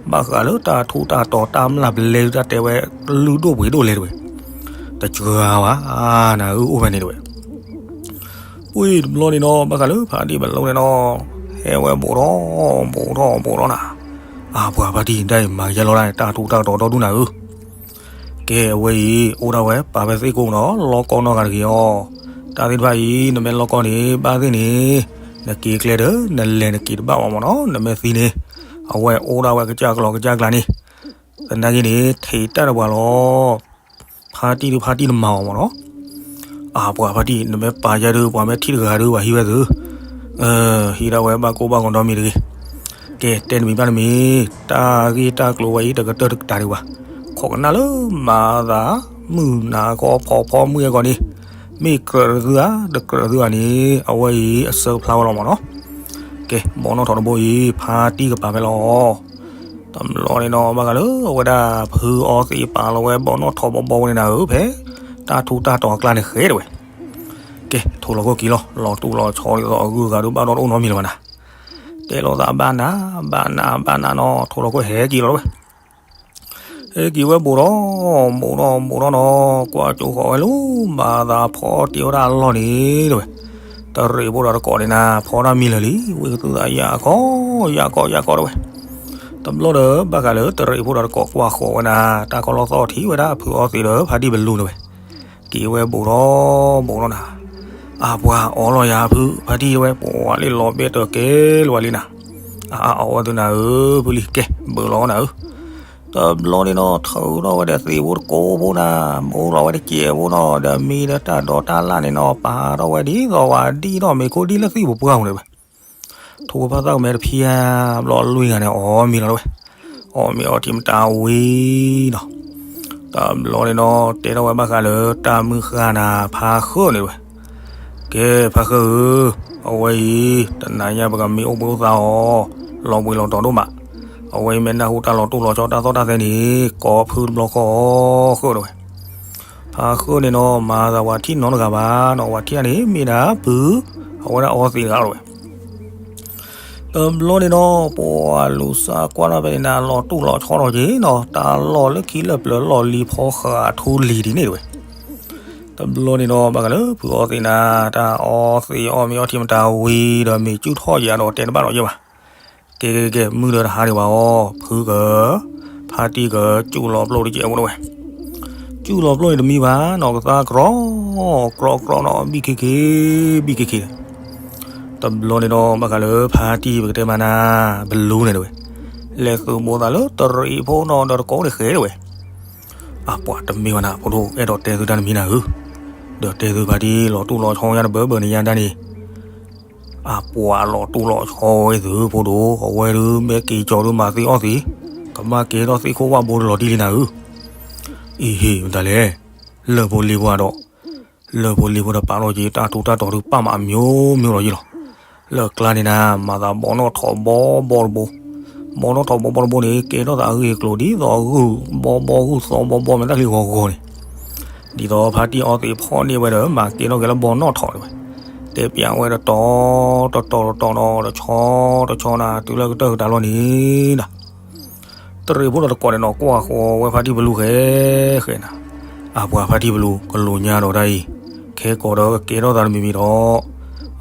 ဘၣ်ဃးလၢတၢ်ထူးတၢ်တီၤတၢ်မျၢ်ပလဲ တၢ်တဲဝဲ လုၢ်ဒိၣ်ပှ့ၤဒိၣ်လဲၣ် တဲဝဲ. တစှၤဘၣ်နၤဧၢ အိၣ်ဖဲန့ၣ် တဲဝဲ. ပှ့ၤတဘျီန့ၣ်နီၤ ဘၣ်ဃးလၢဖါတံၢ်ပလူန့ၣ်နီၤ, ဟဲဝဲဘူးထီၣ်ဘူးထီၣ်ဘူးထီၣ်နၤ, အပှၤဖါတံၢ်ဒၣ်အံၤမၤကယဲလီၤဒၣ် တၢ်ထူးတၢ်တီၤဒီဒူၣ်နၤဧၢ, ကဲအဝဲအံၤ အိၣ်ဒၣ်ဝဲပာ်ဖဲသ့ၣ်ကိးနီၤ လီၢ်ကီၢ်နီၢ်ဂၤတဂ့ၤအီၤ, တၢ်သ့ၣ်တဖၣ်အံၤ နမ့ၢ်လီၢ်ကီၢ်န့ၣ် ဘၣ်သ့ၣ်န့ၣ် နက့ၤကျဲဒီး နလဲၤနက့ၤတဘၣ်ဘၣ်မ့ၢ်နီၤ, နမ့ၢ်သံန့ၣ် အဝဲအိၣ်ဒၣ်ဝဲကစၢ်ကျီၤကစၢ်ကျါန့ၣ်, သနာ်က့န့ၣ် ထံးတၢ်တပှၤလီၤ ဖါတံၢ်ဒုးဖါတံၢ်နမၤအီၤမ့ၢ်နီၤ, အပှၤဖါတံၢ် နမ့ၢ်ပာ်ယဲဒုး ပှၤမ့ၢ်ထံၣ်တဂၤဒုး ပှၤဟံးဝဲသု, ဟံးဒၣ်ဝဲဘၣ်ကိၢ်ဘၣ်ဂီၤဒီမံၤတဂ့ၤ, ကဲတဲတမံၤဘၣ်တမံၤ, တၢ်ဂ့ၢ်တၢ်ကျိၤဝဲအံၤ တကတၢၢ်တကတၢၢ်ဒံးဘၣ်, ခိးကနၣ်လၢမၤသး မုၢ်နၤကီၢ်ဖီဖီမုၢ်အဲၣ်ကီးန့ၣ်, မ့ၢ်ကြၢးသုဧါ တကြၢးသုဧါန့ၣ် အဝဲအံၤအစၢဖျါဝဲလီၤမ့ၢ်နီၤ, ကဲ ဘီနီၣ်ထိးတဘိအံၤ ဖါတံၢ်ကပာ်ဖဲလီၤ တဘျီန့ၣ်နီၤ ဘၣ်ဃးလၢအဝဲဒၣ်ဖုအီသံးပာ်လီၤဝဲဘီနီၣ်ထိးဘီဘီဝဲန့ၣ်နၤဧၢ ဖဲတၢ်ထူးတၢ်တီၤအကျါန့ၣ်ဃဲတဲဝဲ, ကဲ ထိးလီၤခိၣ်က့ၤလီၤ လီၤတူၢ်လီၤဆီဒ်သိးအဂုၤအဂၤဒုးဘၣ်ဒီးတအိၣ်နီတမံၤလၢၤဘၣ်နၤ, တဲလိာ်သးဘၣ်နး ဘၣ်နး ဘၣ်နးနီၤ ထိးလီၤခိၣ်ဟဲက့ၤလီၤဝဲ ဟဲက့ၤဝဲဘူးထီၣ် ဘူးထီၣ်ဘူးထီၣ်နီၤ ကွၢ်ကၠိဃီၤဝဲလၢ မၤသးဖီတ့ၢ်ဝဲဒၣ်အလီၢ်န့ၣ်တဲဝဲ, တရံးဖိဒီးတကိးန့ၣ်နၤ ဖီတၢ်မံလၢာ်လံ ဝံသးစူၤယၤခီ ယၤခီ ယၤခီတဲဝဲ, တဘျီဒီး ဘၣ်ဃးလၢတရံးဖိဒီးတကိးကွၢ်ဃီၤဝဲနၤ တၢ်ကီလီၤသီၣ်ထံၣ်ဝဲဒၣ်ဖုအီသံးဒီးဖါတံၢ်ပလူန့ၣ်ဝဲ, က့ၤဝဲဘူးထီၣ်ဘူးထီၣ်နၤ, အပှၤအီလီၤယၤဖု ဖါတံၢ်တဲဝဲ ပှၤလၢလီၤဘဲတကဲလၢၤဝဲလံနၤ, အအီဝဲသုနၤဧၢ ဖုလံ ကဲ ဘုးလီၤနၤဧၢ တဘျီန့ၣ်နီၤ ထုးထီၣ်ဝဲဒီးသ့ၣ်ဖိတကိးဖိနၤ, မူလီၤဝဲတစဲးဖိနီၤ ဒီးမံၤဒီးတၢ်ဒိးတၢ်လၣ်န့ၣ်နီၤ ပာ်ထီၣ်ဝဲဒ်သိးဝဲဒ်ဒီးမ့ၤခိၣ်ဒ်လၢသံၣ်ပူၤပှၢ်ပူၤန့ၣ်ဝဲ, ထိးဖါသၣ်ကမဲတဖံယါဘျီလွံၢ်ဂၤန့ၣ် အီမ့ၤလီၤဝဲ, အီမ့ၤအီထံမတၤဝံၤနီၤ, တဘျီန့ၣ်နီၤ တဲထီၣ်ဝဲဘၣ်ဃးလၢတၢ်မုၢ်ဃၢ်နၤ ဖါဃၢၣ်န့ၣ်ဝဲ, ကဲ ဖါဃၢၣ်ဧၢ, အဝဲအံၤ တနၤညါပကမ့ၢ်အိၣ်ဘှံးအိၣ်သါအီၤ လီၤဘှံးလီၤတီၤဒိၣ်မး, အဝဲအံၤမ့ၢ်နၢ်ဟူတၢ်လီၤတူၢ်လီၤဆီတၢ်သီၣ်တၢ်သဲန့ၣ် ကိးဖုတဘျီဃီဃၢၣ်တဲဝဲ, ဖါဃၢၣ်န့ၣ်နီၤ မၤသးပှၤထံၣ်နီတဂၤဘၣ်နီၤ ပှၤထံၣ်န့ၣ်မ့ၢ်ဒၣ်ဖု အဝဲဒၣ်အီသံးတဂၤလီၤဝဲ တဘျီန့ၣ်နီၤ ပှၤလူၤစၢ်ကွၢ်ထီၣ်ဖဲန့ၣ်နၤ လီၤတူၢ်လီၤဆီထီၣ်က့ၤနီၤ တၢ်လီၢ်လၢခံလၢပျၢၤလီၢ်လံၤဖီဃာ်ထူလံၤဒ်န့ၣ်တဲဝဲ, တဘျီန့ၣ်နီၤ ဘၣ်ဃးလၢဖုအီသံးနၤ တၢ်အီသံးအီမ့ၤအီထံမတၤဝံၤဒီးမ့ၢ်ကၠူၣ်ထီၣ်ယၤဒီးတဲတဘၣ်ဒီးယဲဘၣ်, ကဲကဲကဲ မုၢ်ဒီးတဟါဒံးဘၣ်အီၤ ဖုက ဖါတံၢ်က ကၠူၣ်လီၤပျိၢ်တကဲးဖိဒိၣ်ဝဲ, ကၠူၣ်လီၤပျိၢ်န့ၣ်တမံဘၣ်နီၤ ကသါကြီ ကြီကြီနီၤ ဘံၣ်ခ့ခ့ ဘံၣ်ခ့ခ့ တဘျီန့ၣ်ဒီး ဘၣ်ဃးလၢဖါတံၢ်ပကတဲမးနၤ ပလူန့ၣ်တဲဝဲ, လဲၤသုးဘိသးလၢတရံးဖိနီၤ ဒီးတကိးန့ၣ်ဃဲတဲဝဲ, အပှၤတမ့ၢ်ဘၣ်နၤ ဖိဒိၣ် အဲၣ်ဒိးတဲသုတၢ်တမံၤနၤဧၢ, ဒီးတဲသုဖါတံၢ်လီၤတူၢ်လီၤဆီညါ တဘၢဘၢန့ၣ်ညါဒၣ်န့ၣ် အပှၤလီၤတူၢ်လီၤဆီဝဲသု ဖိဒိၣ် အဝဲဒုးမ့ၢ်က့ၤကၠီၤဒုးမၤသံအီသံး, ကဘၣ်ကဲထီၣ်သ့ၣ်ခိၣ်ဝၣ်ဘိတလီၤတံၢ်လံနၤဧၢ, အံၤဟ့ၣ် မတၤလဲၣ်, လၢၢ်ဖိလ့ၣ်ဖိဒီး လၢၢ်ဖိလ့ၣ်ဖိဒီးပာ်လီၤက့ၤ တၢ်ထူးတၢ်တီၤဒုးပာ်မးအမျိုးမျိုးလီၤယံလီၤ, လၢကျါန့ၣ်နၤ မၤသးဘီနီၣ်ထိးဘီဘီတဘိ, ဘီနီၣ်ထိးဘီဘီတဘိန့ၣ် ကဲထီၣ်သးအဂ့ၢ်အကျိၤဒ်သိးဂုၢ်ဘီဘီဂုၢ်သီဘီဘီမဲာ်တၢ်ချံဂီၤဂီၤန့ၣ်, ဒ်သိးဖါတံၢ်အီသံးဖီၣ်န့ၢ်ဝဲဒီး မၤကဲထီၣ်က့ၤလၢဘီနီၣ်ထိးန့ၣ်ဝဲ, တဲပျးဝဲတတီၤတတီၤတတီၤနီၤ တဆီတဆီနၤ တုၤလၢကတၢၢ်ကတၢၢ်လီၤန့ၣ်နၤ တရံးဖိဒီးတကိးန့ၣ်နီၤ ကွၢ်ဃီၤဝဲဖါတံၢ်ပလူဃဲဃဲနၤ, အပှၤဖါတံၢ်ပလူ ကလိာ်ညါဒီးတၢ်အံၤ, ခဲကိာ်ဒီးကကဲထီၣ်သးတမံၤမံၤဒီး,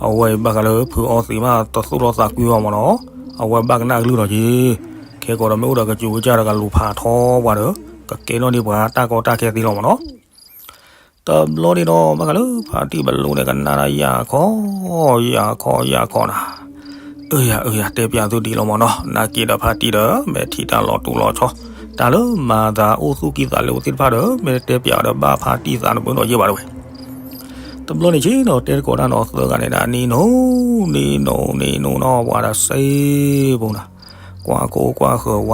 အဝဲအံၤဘၣ်ဃးလၢဖုအီသံးမး တသူၣ်လီၤသးကွံဘၣ်မ့ၢ်နီၤ, အဝဲဘၣ်ကနၣ်ကလုၢ်ဒီးက့ၤ, ခဲကိာ်ဒီးမ့ၢ်အိၣ်ဒီးကစူၤကစၢ်ဒီးကလူၤဖးထီပှၤဒီး, ကကဲထီၣ်န့ၢ်ပှၤတၢ်ကီတၢ်ခဲသ့လီၤမ့ၢ်နီၤ တဘျီန့ၣ်ဒီး ဘၣ်ဃးလၢဖါတံၢ်ပလူန့ၣ် ကနၣ်ဒၣ်ယၤခီ, ယၤခီ ယၤခီနၤ, အၢယၤ အၢယၤ တဲပျးသုဒ်လီၤမ့ၢ်နီၤ, နာ်က့ဒီးဖါတံၢ်ဒီး မ့ၢ်ထံၣ်တၢ်လီၤတူၢ်လီၤဆီ, တၢ်လၢမၤသးအိၣ်သူၣ်ကံၢ်သးလဲအိၣ်သ့ၣ်တဖၣ်ဒီး မ့ၢ်တဲပျးဒီးဘၣ်ဖါတံၢ်သးတဘၢဒီးယဲၢ်ဘၣ်တဝဲ တဘျီန့ၣ်ဆ့ဒီး တဲတကိးတၢ်နီၤ သၢဂၤန့ၣ်ဒၣ် နံၤနိ, နံၤနိ, နံၤနိနီၤ ပှၤဒီးစ့ဖိနၤ, ကွၢ်ကိၢ်ကွၢ်ဃၢၤဝ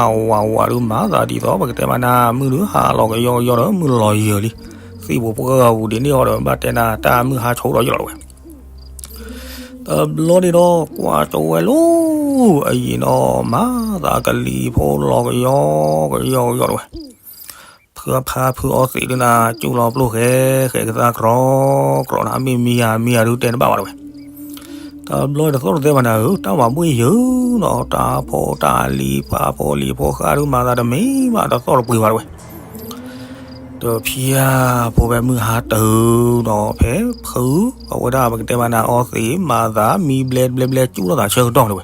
း, ဝးဝးဒုးမၤသးဒ်သိး ပကတဲမးနၤ မုၢ်ဒုးဟါလီၤကယီကယီဒီး မုၢ်လီၤယံၤလံ, သံၣ်ပူၤပှၢ်ပူၤဒ်န့ၣ်အီၤဒီး ဘၣ်တဲနၤ တၢ်မုၢ်ဟါဆိးဒီးယလီၤတဝဲ တဘျီန့ၣ်ဒီး ကွၢ်ကၠိဝဲလီၤ, အယံၤနီၤ မၤသးကလံၤဖိလီၤကယီကယီကယီတဝဲ ဖုအဖါဖုအီသံးဒုးနၤ ကၠူၣ်လီၤပျိၢ်ဃဲဃဲကသါကြီကြီနၤ မ့ၢ်မံယၤမံယၤဒုးတဲတဘၣ်ဘၣ်တဝဲ တဘျီတသီၣ်တသဲဘၣ်နၤဧၢ, တၢ်မၤဘှ့ၣ်ယုာ်နီၤ တၢ်ဖိတၢ်လံၤ ဖါဖိလံၤဖိဃၢ်ဒုးမၤသးတမံၤဘၣ် တသီၣ်တပှ့ၤဘၣ်တဝဲ တ ဒီးဖဲအဖိဖဲမုၢ်ဟါတၢ်ဒီး ဖဲဖု အဝဲဒၣ်ပကတဲမးနၤအီသံးမၤသး မံဘျဲဘျဲဘျဲ ကၠူၣ်ထီၣ်သးဆၢကတီၢ်တဲဝဲ,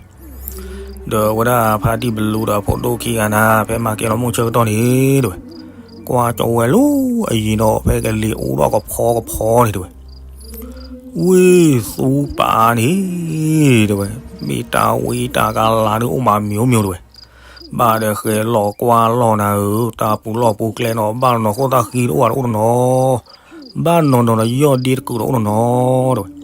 ဒီးအဝဲဒၣ်ဖါတံၢ်ပလူဒီးဖိဒိၣ်ခံဂၤနၤ ဖဲမၤကဲလီၤမိၢ်ဆၢကတီၢ်န့ၣ်တဲဝဲ, ကွၢ်ကၠီဝဲလီၤအယံၤဒီး ဖဲကလံၤအိၣ်ဒီးကဖီကဖီန့ၣ်တဲဝဲ, ဝ့ၢ်သူပာ်န့ၣ်တဲဝဲ, မ့ၢ်တၢ်ဝံတၢ်ကလၤဒုးအိၣ်မးမံၤအိၣ်မံၤတဲဝဲ, ဘၣ်ဒီးဃဲၤလီၤကွၢ်လီၤနၤဧၢ, တၢ်ပူၤလီၢ်ပူၤကျဲနီၤ ဘၣ်နီၤနီၤဃိၣ်သၣ်ဃံတအိၣ်ဘၣ်တအိၣ်နီၤ, ဘၣ်နီၤနီၤဒီးယီၢ်ဒ့တကုာ်တအိၣ်နီၤနီၤတဲဝဲ,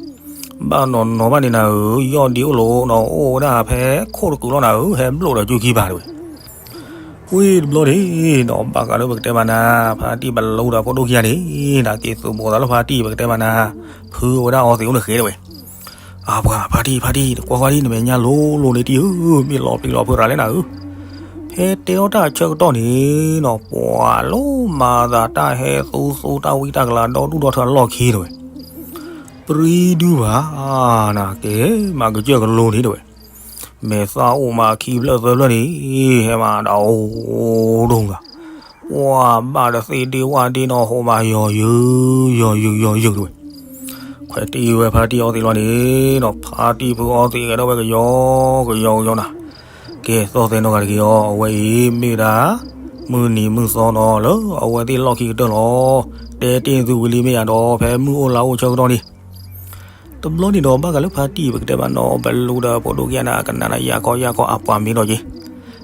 ဘၣ်နီၤနီၤဘၣ်န့ၣ်နၤဧၢ, ယီၢ်ဒ့အိၣ်လီၤနီၤ အိၣ်ဝဲဒၣ်ဖဲခိၣ်တကုာ်လီၤနၤဧၢ, ဟဲဘျိၣ်ဒီးကၠူခံဘၣ်တဲဝဲ ဝ့ၢ်တဘျီန့ၣ်နီၤ ဘၣ်ဃးလၢပကတဲမးနၤ ဖါတံၢ်ပလူဒီးဖိဒိၣ်ခံဂၤန့ၣ် နက့ၤသူၣ်ဘိးသးလၢဖါတံၢ်ပကတဲမးနၤ, ဖုအဝဲဒၣ်အီသံးအိၣ်န့ၣ်ဃဲတဲဝဲ, အပှၤဖါတံၢ်ဖါတံၢ် ကွၢ်ကွၢ်ဒ်နမဲာ်ညါလိၤလိၤန့ၣ်တံၢ်ဧၢ, မ့ၢ်လီၤပျံၤလီၤဖုးရၤလဲၣ်နၤဧၢ, ဖဲတဲထီၣ်တၢ်ဆၢကတီၢ်န့ၣ်နီၤ ပှၤလီၤမၤသးတၢ်ဟဲသူသူတၢ်ဝံတၢ်ကလၤဒီဒူၣ်ဒီထၢအလီၢ်ခံတဲဝဲ, ပြံဒုဘၣ်နၤ ကဲမၤကစၢၢ်ကလိန့ၣ်တဲဝဲ, မဲာ်သၣ်အိၣ်မးခံဖျၢၣ်သၢဖျၢၣ်န့ၣ် ဟဲမးဒီးအိၣ်ဒိၣ်ဂၤ, ပှၤဘၣ်ဒီးသ့ၣ်ဒ့ဝၣ်ဒ့နီၤ ဟိးမးယီၤယုာ် ယီၤယုာ်ယီၤယုာ်တဲဝဲ, ခွဲးတံၢ်ဝဲဖါတံၢ်အီသံးလီၤန့ၣ်နီၤ ဖါတံၢ်ဖုအီသံးကဲထီၣ်ဝဲကယီကယီကယီနၤ, ကဲသီၣ်သဲနီၢ်ဂၤတက့ၢ်အီၤ အဝဲအံၤမ့ၢ်ဝဲဒၣ် မုၢ်နံၤမုၢ်သီနီၤ လၢအဝဲသ့ၣ်လီၢ်ခံကတၢၢ်လီၤ, တဲတ့ၢ်သုဝံၤလံမ့ၢ်ယၤဒီး ဖဲမုၢ်အိၣ်လါအိၣ်ဆၢကတီၢ်န့ၣ် တဘျီန့ၣ်ဒီးဘၣ်ဃးလၢဖါတံၢ်ပကတဲမးနီၤ ပလူဒီးဖိဒိၣ်ခံဂၤန့ၣ် ကနၣ်နယၢ်ခီယၢ်ခီအပှၤမ့ၤဒီးက့ၤ,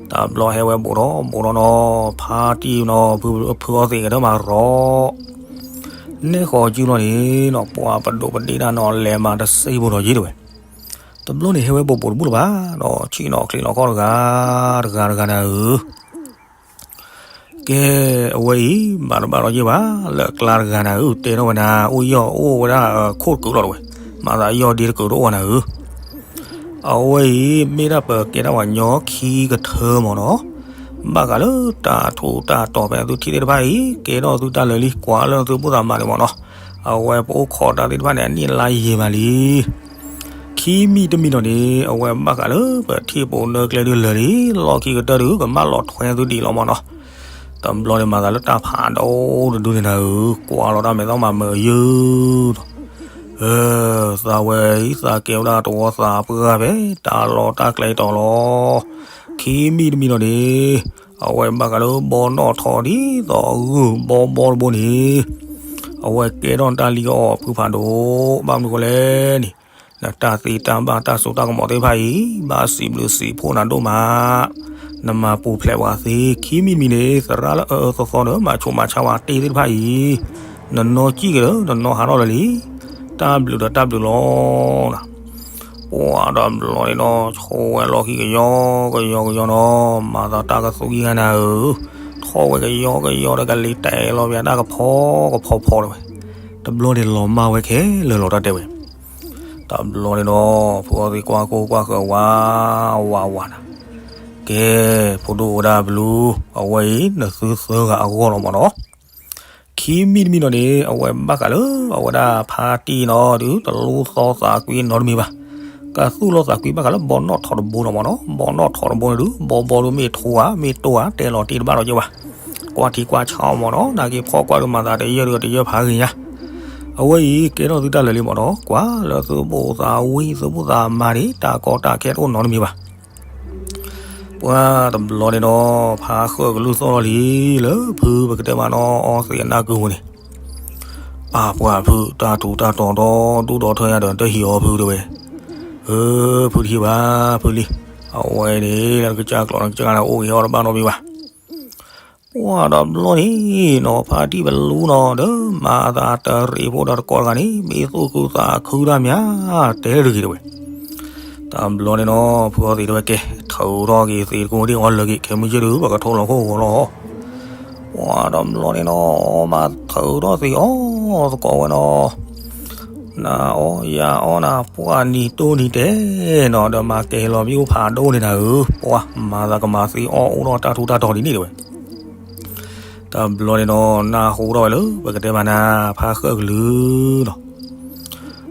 တဘျီဟဲဝဲဘူးထီၣ်ဘူးထီၣ်နီၤ ဖါတံၢ်နီၤ ဖုအီသံးကဲထီၣ်မးရီၤ နဲၣ်ဃီၤကၠူလီၤန့ၣ်နီၤ ပှၤပဒိးပဒ့တၢ်နီၤ လဲၤမၤတစ့ဖိဒီးက့ၤတဲဝဲ, တဘျီန့ၣ်ဟဲဝဲဘူးဘူးတဘူၣ်လၢၤဘၣ်နီၤ ဆံၣ်နီၤချံးနီၤခီၣ်တဂၤ တဂၤတဂၤနၤဧၢ ကဲ အဝဲအံၤ ဘၣ်တဘၣ်ဒီးယဲၢ်ဘၣ် လၢအကျါတဂၤနၤဧၢ တဲထီၣ်ဝဲနၤ အိၣ်ယီၢ်အိၣ်ဝဲဒၣ်ခိၣ်တကုာ်လီၤတဲဝဲ, မၤသးယီၢ်ဒ့တကုာ်တအိၣ်နၤဧၢ, အဝဲအံၤ မ့ၢ်ဒၣ်ပကဲဒၣ်ပှၤညီခံကထၢမ့ၢ်နီၤ, ဘၣ်ဃးလၢတၢ်ထူးတၢ်တီၤဖဲအသုထံၣ်သ့ၣ်တဖၣ်အံၤ ကဲထီၣ်သုတၢ်လၢာ်လံ ကွၢ်လၢသုဘူၣ်သးမၤန့ၣ်မ့ၢ်နီၤ, အဝဲပအိၣ်ခိးတၢ်သ့ၣ်တဖၣ်န့ၣ် အနံၣ်လါယံာ်မးလံ ခံမံၤတမံၤဒီးန့ၣ် အဝဲဘၣ်ဃးလၢပထံၣ်ပိာ်နၢကျဲဒုးလၢာ်လံ, လီၢ်ခံကတၢၢ်ဒုး ကမၣ်လီၤထွဲသုဒံးလီၤမ့ၢ်နီၤ, တဘျီန့ၣ်မၤသးလၢတၢ်ဖးဒိၣ်တဒုန့ၣ်နၤဧၢ, ကွၢ်လီၤတၢ်မဲာ်သီမးမုာ်ယုာ်ဒီး, သးဝဲအံၤ သးကဲဝဲဒၣ်တဝီသးပှၢ်ဖဲ တၢ်လီၢ်တၢ်ကျဲတီၤလီၤ, ခံမံၤတမံၤဒီးန့ၣ် အဝဲဘၣ်ဃးလၢဘီနီၣ်ထီၣ်ဒ်သိးဂုၢ်ဘီဘီတဘိန့ၣ် အဝဲကဲထီၣ်တၢ်လံအီၣ်ဖုဖးဒိၣ် ဘၣ်မနုၤဃိလဲၣ်န့ၣ်, နတၢ်သ့တၢ်ဘၣ်တၢ်စိတၢ်ကမီၤသ့ၣ်တဖၣ်အံၤ ဘၣ်စံးဘျုးစံးဖှိၣ်နၤဒိၣ်မး, နမၤပူၤဖျဲးပှၤသ့ ခံမံၤတမံၤန့ၣ် သရၣ်လၢအအၢအၢသီသီဒီး မၤဆိးမၤဆါဝဲတ့ၢ်သ့ၣ်တဖၣ်အံၤ, နနီၢ်ကံၣ်က့ၤဒီး နနီၢ်ဟးထီၣ်လၢာ်လံ, တၢ်ဘျုးဒီးတၢ်ဘျုးလီၤ. ပှၤဒီးဘျီန့ၣ်ဒီး ဆိဝဲလီၢ်ခံကယီကယီကယီနီၤ, မၤသးတၢ်ကသူကံၢ်ဂၤနၤဧၢ, ထီၣ်ဝဲကယီကယီဒီး ကလံၤတဲာ်လီၤပျးတၢ်ကဖီကဖီဖီတဲဝဲ, တဘျီန့ၣ်လီၤမၢ်ဝဲခဲလၢာ်လီၤတၢ်တဲဝဲ တဘျီန့ၣ်ဒီး ဖုအီသံးကွၢ်ကိၢ်ကွၢ်ဃၢၤဝးဝးဝးနၤ, ကဲ ဖိဒိၣ်ဝဲဒၣ်ဘျုး, အဝဲအံၤ နသုသၢဂၤအဂီၢ်လီၤမ့ၢ်နီၤ. ခံမံၤတမံၤနီၤန့ၣ် အဝဲဘၣ်ဃးလၢ အဝဲဒၣ်ဖါတံၢ်နီၤဒုး တလူသီသးကွံနီတမံၤဘၣ်. ကသူၣ်လီၤသးကွံဘၣ်ဃးလၢ ဘီနီၣ်ထီၣ်တဘိနီၤမ့ၢ်နီၤ. ဘီနီၣ်ထီၣ်တဘိန့ၣ်ဒုး ဘီဘီဒုးမ့ၢ်ထိဧါ မ့ၢ်တိၢ်ဧါ တဲလီၤတ့ၢ်တဘၣ်ဒီးယဲၢ်ဘၣ်. ကွၢ်ထံကွၢ်ဆးအီၤမ့ၢ်နီၤ. နာ်က့ဖီၣ်ကွၢ်ဒုးမၤသးတယၢၢ်ဒုးတယၢၢ်ဖးဂ့ၤညါ. အဝဲအံၤ ကဲထီၣ်သုတၢ်လၢာ်လံမ့ၢ်နီၤ. ကွၢ်လၢသုဘူၣ်သးဝံၣ် သုဘူၣ်သးမၤန့ၣ် တၢ်ကီတၢ်ခဲတအိၣ်နီတမံၤဘၣ်. ပှၤတဘျီန့ၣ်ဒီး ဖးဃၢၤကလုၢ်သီၣ်လီၤလံ လၢဖုပကတဲမးနီၤ အီသံးအနၢ်ကုပူၤန့ၣ်, အါပှၤဖု တၢ်ထူးတၢ်တီၤဒီဒူၣ်ဒီထၢညါဒီး တဟံၣ်အီၤဖုတဲဝဲ. အၢ ဖုတဟံၣ်ဘၣ်ဖုလံ. အဝဲန့ၣ် လၢကစၢ်ကျိာ်န့ၣ် ကစၢ်န့ၣ်အိၣ်ဂ့ၤအီၤတဘၣ်နီတမံၤဘၣ်. ပှၤတဘျီန့ၣ်နီၤ ဖါတံၢ်ပလူနီၤ ဒီးမၤအသးတရံးဖိဒီးတကိးတဂၤန့ၣ် မ့ၢ်သူၣ်ခုသးခုတၢ်မး တဲတဂ့ၤတဲဝဲ. တဘျီန့ၣ်နီၤ ဖုအီသံးတဲဝဲ ကဲ ထုးထီၣ်က့ၤသံးတကိးဒံးအီၤလၢာ်က့ၤ ခဲမုၢ်ဆ့ၣ်ဒုး ပကထိးလီၤခိၣ်ဂီၤလီၤ. ပှၤတဘျီန့ၣ်နီၤ မၤထုးထီၣ်သံးအီၤသကိးဝဲနီၤ. နၤအီယၤအီနၤ ပှၤနံၤတိၢ်နံၤတဲနီၤ ဒီးမၤကဲၤလီၤမ့ၣ်အူဖးဒိၣ်န့ၣ်နၤဧၢ, ပှၤမၤသးကမၤသံအီၣ်အိၣ်ဒီးတၢ်ထူးတၢ်တီၤဒ်န့ၣ်တဲဝဲ. တဘျီန့ၣ်နီၤ နၢ်ဟူထီၣ်ဝဲလၢ ပကတဲမးနၤ ဖးဃၢၤကလုၢ်နီၤ.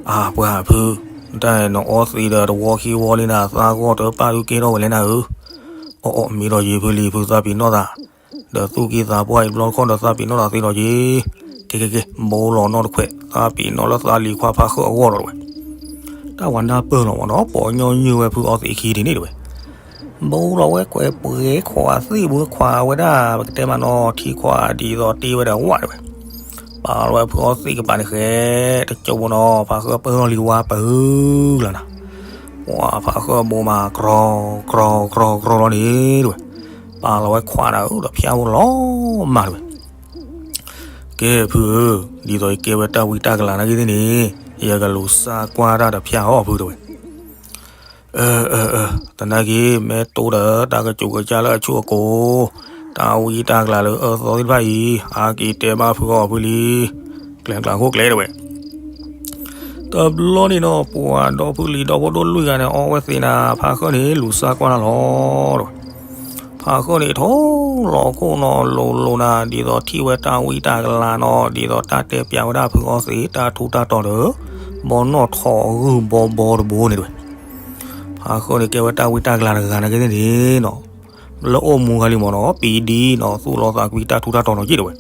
အါပှၤဖု တၢ်နအီသံးဒီးတဝီခံဝီလံနၤ သးဂီၢ်တပၣ်ဒုးကဲထီၣ်ဝဲလဲၣ်နၤဧၢ. အီၣ်အီၣ်မ့ၢ်ဒီးယံၤဖုလံ ဖုသးပ့ၤနီၣ်သး ဒီးသူၣ်က့သးပှၢ်အံၤတဘျီတခီၣ်ဒီးသးပ့ၤနီၣ်ဒီးသ့ဒီးက့ၤ, က့ၤက့ၤက့ၤ ဘိလီၤနီၣ်တခွဲး သးပ့ၤနီၣ်လၢသးလံၤခွါဖးဃၢၣ်အဂီၢ်လီၤတဝဲ. တၢ်ဝၤနၢ်ပၢၢ်လီၤမးနီၤ ပိာ်ညီနုၢ်ဝဲဖုအီသံးခံဒ်န့ၣ်တဝဲ. ဘိလီၤဝဲကွဲးပှဲၤခွးသ့ၣ်ဘိခွးဝဲဒၣ် ပကတဲမးနီၤ ထံခွးဒ်သိးတ့ဝဲဒီးဝၣ်တဝဲ. ပာ်လီၤဝဲဖုအီသံးကပၤန့ၣ်ဃဲ, တကၠိဖိနီၤ ဖးဃၢၣ်ပၢၢ်ထီၣ်လံဝါပၢၢ်လၢ်နၤ. ပှၤဖးဃၢၣ်ဘိမး ကြီၤကြီၤကြီၤကြီၤလီၤန့ၣ်တဝဲ. ပာ်လီၤဝဲခွးနၤဧၢဒီးဖၠၣ်ဖိလီၤမၢ်တဝဲ. ကဲဖုဧၢ, ဒ်သိးယကဲဝဲတၢ်ဝံတၢ်ကလၤနာ်က့သ့ၣ်န့ၣ် ယကလူၤစၢ်ကွၢ်တၢ်ဒီးဖၠၣ်အီၣ်ဖုတဝဲ. အၢ အၢ အၢ သနာ်က့ မ့ၢ်တိၢ်ဒီးတၢ်ကစူၤကစၢ်လၢအဆူၣ်အကိၤ, တၢ်ဝံတၢ်ကလၤလၢအအၢသီသ့ၣ်တဖၣ်အံၤ အါက့ၤတဲဘၣ်ဖုအီၣ်ဖုလံ. ကျဲကျးခိၣ်ကျဲတဝဲ. တဘျီန့ၣ်နီၤ ပှၤဒီဖုလံၤဒီဖိဒိၣ်လွံၢ်ဂၤန့ၣ် အီဝဲသ့ၣ်နၤ ဖးဃၢၣ်န့ၣ် လူၤစၢ်ကွၢ်တၢ်လီၤတဝဲ. ဖးဃၢၣ်န့ၣ် ထိၣ်လီၤခိၣ်နီၤ လိၤလိၤနၤ ဒ်သိးထံၣ်ဝဲတၢ်ဝံတၢ်ကလၤနီၤ ဒ်သိးတၢ်တဲပၠးဝဲဒၣ်ဖုအီသံး တၢ်ထူးတၢ်တီၤဒီး ဘီနီၣ်ထိးဂုၢ်ဘီဘီတဘိန့ၣ်တဝဲ. ဖးဃၢၣ်န့ၣ် ကဲဝဲတၢ်ဝံတၢ်ကလၤတဂၤနာ်က့သ့ၣ်န့ၣ်နီၤ, လၢအိၣ်မူဂၤလံမးနီၤ ပံၤဒံနီၤ သူၣ်လီၤသးကွံတၢ်ထူးတၢ်တီၤနီၤက့တဝဲ.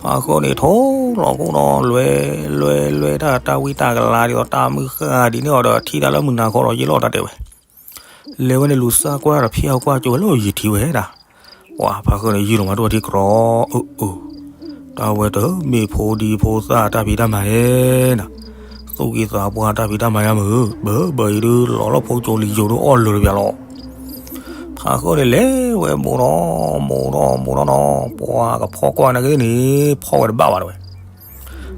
ဖးဃၢၣ်န့ၣ် ထိၣ်လီၤခိၣ်နီၤ လွဲလွဲလွဲတၢ်တၢ်ဝံတၢ်ကလၤဒ်သိးတၢ်မုၢ်ဃၢ်ဒ်န့ၣ်အီၤဒီး ထံၣ်တၢ်လၢမုၢ်နၤခီဒီးယ့ၢ်လီၤတၢ်တဲဝဲ. လဲၤဝဲန့ၣ်လူၤစၢ်ကွၢ်တၢ်ဒီးဖၠၣ်အီၣ်ကွၢ်ကၠိဝဲလၢယံာ်ထံဝဲဒၣ်. ပှၤဖးဃၢၣ်န့ၣ် ယံာ်လီၤမးတအိၣ်ထံကြီၤ, အၢ အၢ, တၢ်ဝဲတမ့ၢ်ဖိဒံဖိသၣ်တၢ်ဖံးတၢ်မၤဧါနၤ, သူၣ်က့သးပှၢ်တၢ်ဖံးတၢ်မၤယါမုၢ်, ဘၢဘၢအံၤဒုး လီၤလၢဖိကၠိလံၤယိၤဒုးအီၣ်လၢာ်တပျးလီၤ. ဖးဃၢၣ်န့ၣ် လဲၤဝဲဘိးထီၣ်ဘိးထီၣ်ဘိးထီၣ်နီၤ ပှၤကဖီၣ်ကွၢ်နာ်က့သ့ၣ်န့ၣ် ဖီၣ်ဝဲတဘၣ်ဘၣ်တဝဲ.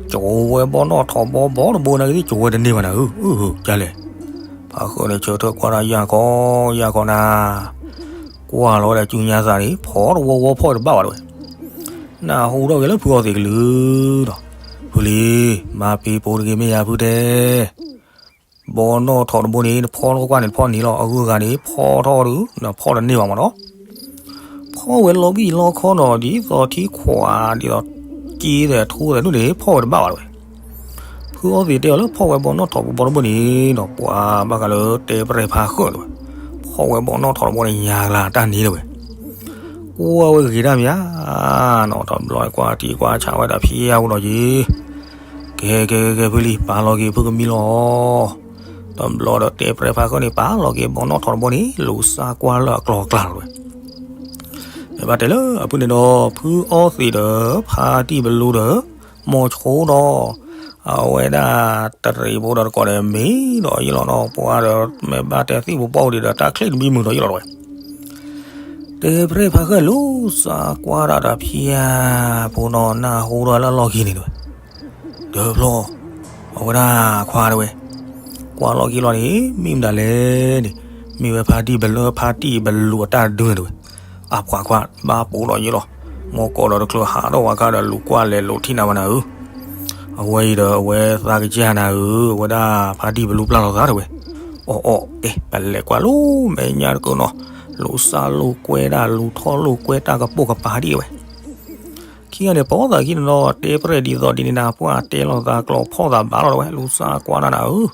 ကၠိဝဲဘီနီၣ်ထိးဘီဘီတဘိနာ်က့သ့ၣ် ကၠိဝဲတန့ၢ်ဘၣ်နၤဧၢ, အၢ ကလဲၣ်. ဖးဃၢၣ်န့ၣ် ဆၢထၢၣ်ကွၢ်တၢ်ယၢ်ခီယၢ်ခီနၤ, ကွၢ်လီၤဝဲဒၣ်ကူညါသးန့ၣ် ဖီၣ်တဝီဝီဖီၣ်ဝဲတဘၣ်ဘၣ်တဝဲ. နၢ်ဟူထီၣ်က့ၤလၢဖုအီသံးကလုၢ်ဒီး, ဖုလံ, မၤပ့ၤပိာ်တဂ့ၤမ့ၢ်ယၤဖုတဲ ဘီနီၣ်ထိးတဘိန့ၣ် နဖီၣ်လီၤကွၢ်န့ၣ် နဖီၣ်န့ၢ်လီၤ အဂုၤအဂၤန့ၣ် ဖီၣ်ထီၣ်ဒုး နဖီၣ်တန့ၢ်ဘၣ်မးနီၤ. ဖီၣ်ဝဲလီၤဘံၣ်လီခီနီၤ ဒ်သိးထံခွး ဒ်သိးက့ဒီးထူဒီးဒုးန့ၣ် ဖီၣ်ဝဲတဘၣ်ဘၣ်တဝဲ. ဖုအီသံးတဲအီၤလၢဖီၣ်ဝဲဘီနီၣ်ထိးဘိတဘိန့ၣ်နီၤ ပှၤဘၣ်ဃးလၢတဲပရဲၣ်ဖးဃၢၣ်တဝဲ, ဖီၣ်ဝဲဘီနီၣ်ထိးတဘိန့ၣ် ညါကလၤတၢ်န့ၣ်တဝဲ. ကွၢ်ဝဲဂ့ၤတၢ်မးနီၤ တဘျီကွၢ်ထံကွၢ်ဆးဝဲဒၣ်ဖံယၢ်ဝဲဒီးယံၤ ကဲကဲကဲကဲ ဖုလံ ပာ်လီၤက့ၤဖုကမံလီၤ. တဘျီဒီးတဲပရဲၣ်ဖးဃၢၣ်န့ၣ် ပာ်လီၤက့ၤဘီနီၣ်ထိးတဘိန့ၣ် လူၤစၢ်ကွၢ်လၢအကျီၤအကျါလီၤဝဲ. မ့ၢ်ဘၣ်တဲလၢအဖုန့ၣ်ဒီး ဖုအီသံးဒီး ဖါတံၢ်ဘလူဒီး မိၤဆိဒီး အဝဲဒၣ်တရံးဖိဒီးတကိးဒီး မ့ၢ်ဒီးယ့ၢ်လီၤနီၤ ပှၤဒီး မ့ၢ်ဘၣ်တဲသံၣ်ဖိပှၢ်အိၣ်ဒံးဒီး တၢ်ချံၣ်တမံမုာ်ဒီးယ့ၢ်လီၤတဝဲ. တဲပရဲၣ်ဖးဃၢၣ် လူၤစၢ်ကွၢ်တၢ်ဒီးဖံယၢ်ဖိနီၤ နၢ်ဟူဒီးလၢအလီၢ်ခံန့ၣ်တဝဲ. တဘျီ အဝဲဒၣ်ခွါတဝဲ ကွၢ်လီၤက့ၤလီၤန့ၣ် မ့ၢ်မတၤလဲၣ်န့ၣ် မ့ၢ်ဝဲဖါတံၢ်ဘလူ ဖါတံၢ်ဘလူအတၢ်ဒုန့ၣ်တဝဲ. အပှၤခွါ ဘၣ်ပိာ်ဒီးယ့ၢ်လီၤ. မ့ၢ်ကီးဒီးတချုးဟးထီၣ်ဝဲခါဒီး လူၤကွၢ်လဲၤလူၤထံၣ်နၤဝဲနၤဧၢ. အဝဲအံၤဒီးအဝဲသးကစၢ်နၤဧၢ, အဝဲဒၣ်ဖါတံၢ်ဘလူပျၢ်လီၤသးတဝဲ. အီၣ်အီၣ် ကဲ ပလဲၤကွၢ်လိာ်မဲာ်ညါတကၢနီၤ, လူၤစၢ်လိာ်ကွဲဒၣ် လူၤထီၣ်လိာ်ကွဲတၢ်ကပိာ်ကပၤဒံးဝဲ. ခံဂၤန့ၣ် ပိာ်သးခံန့ၣ်နီၤ, တဲပရဲၣ်ဒ်သိးဒ်န့ၣ်နၤ, ပှၤတဲလိာ်သးကျိာ်ဖီၣ်သးဘၣ်လီၤတဝဲ, လူၤစၢ်ကွၢ်နၤနၤဧၢ,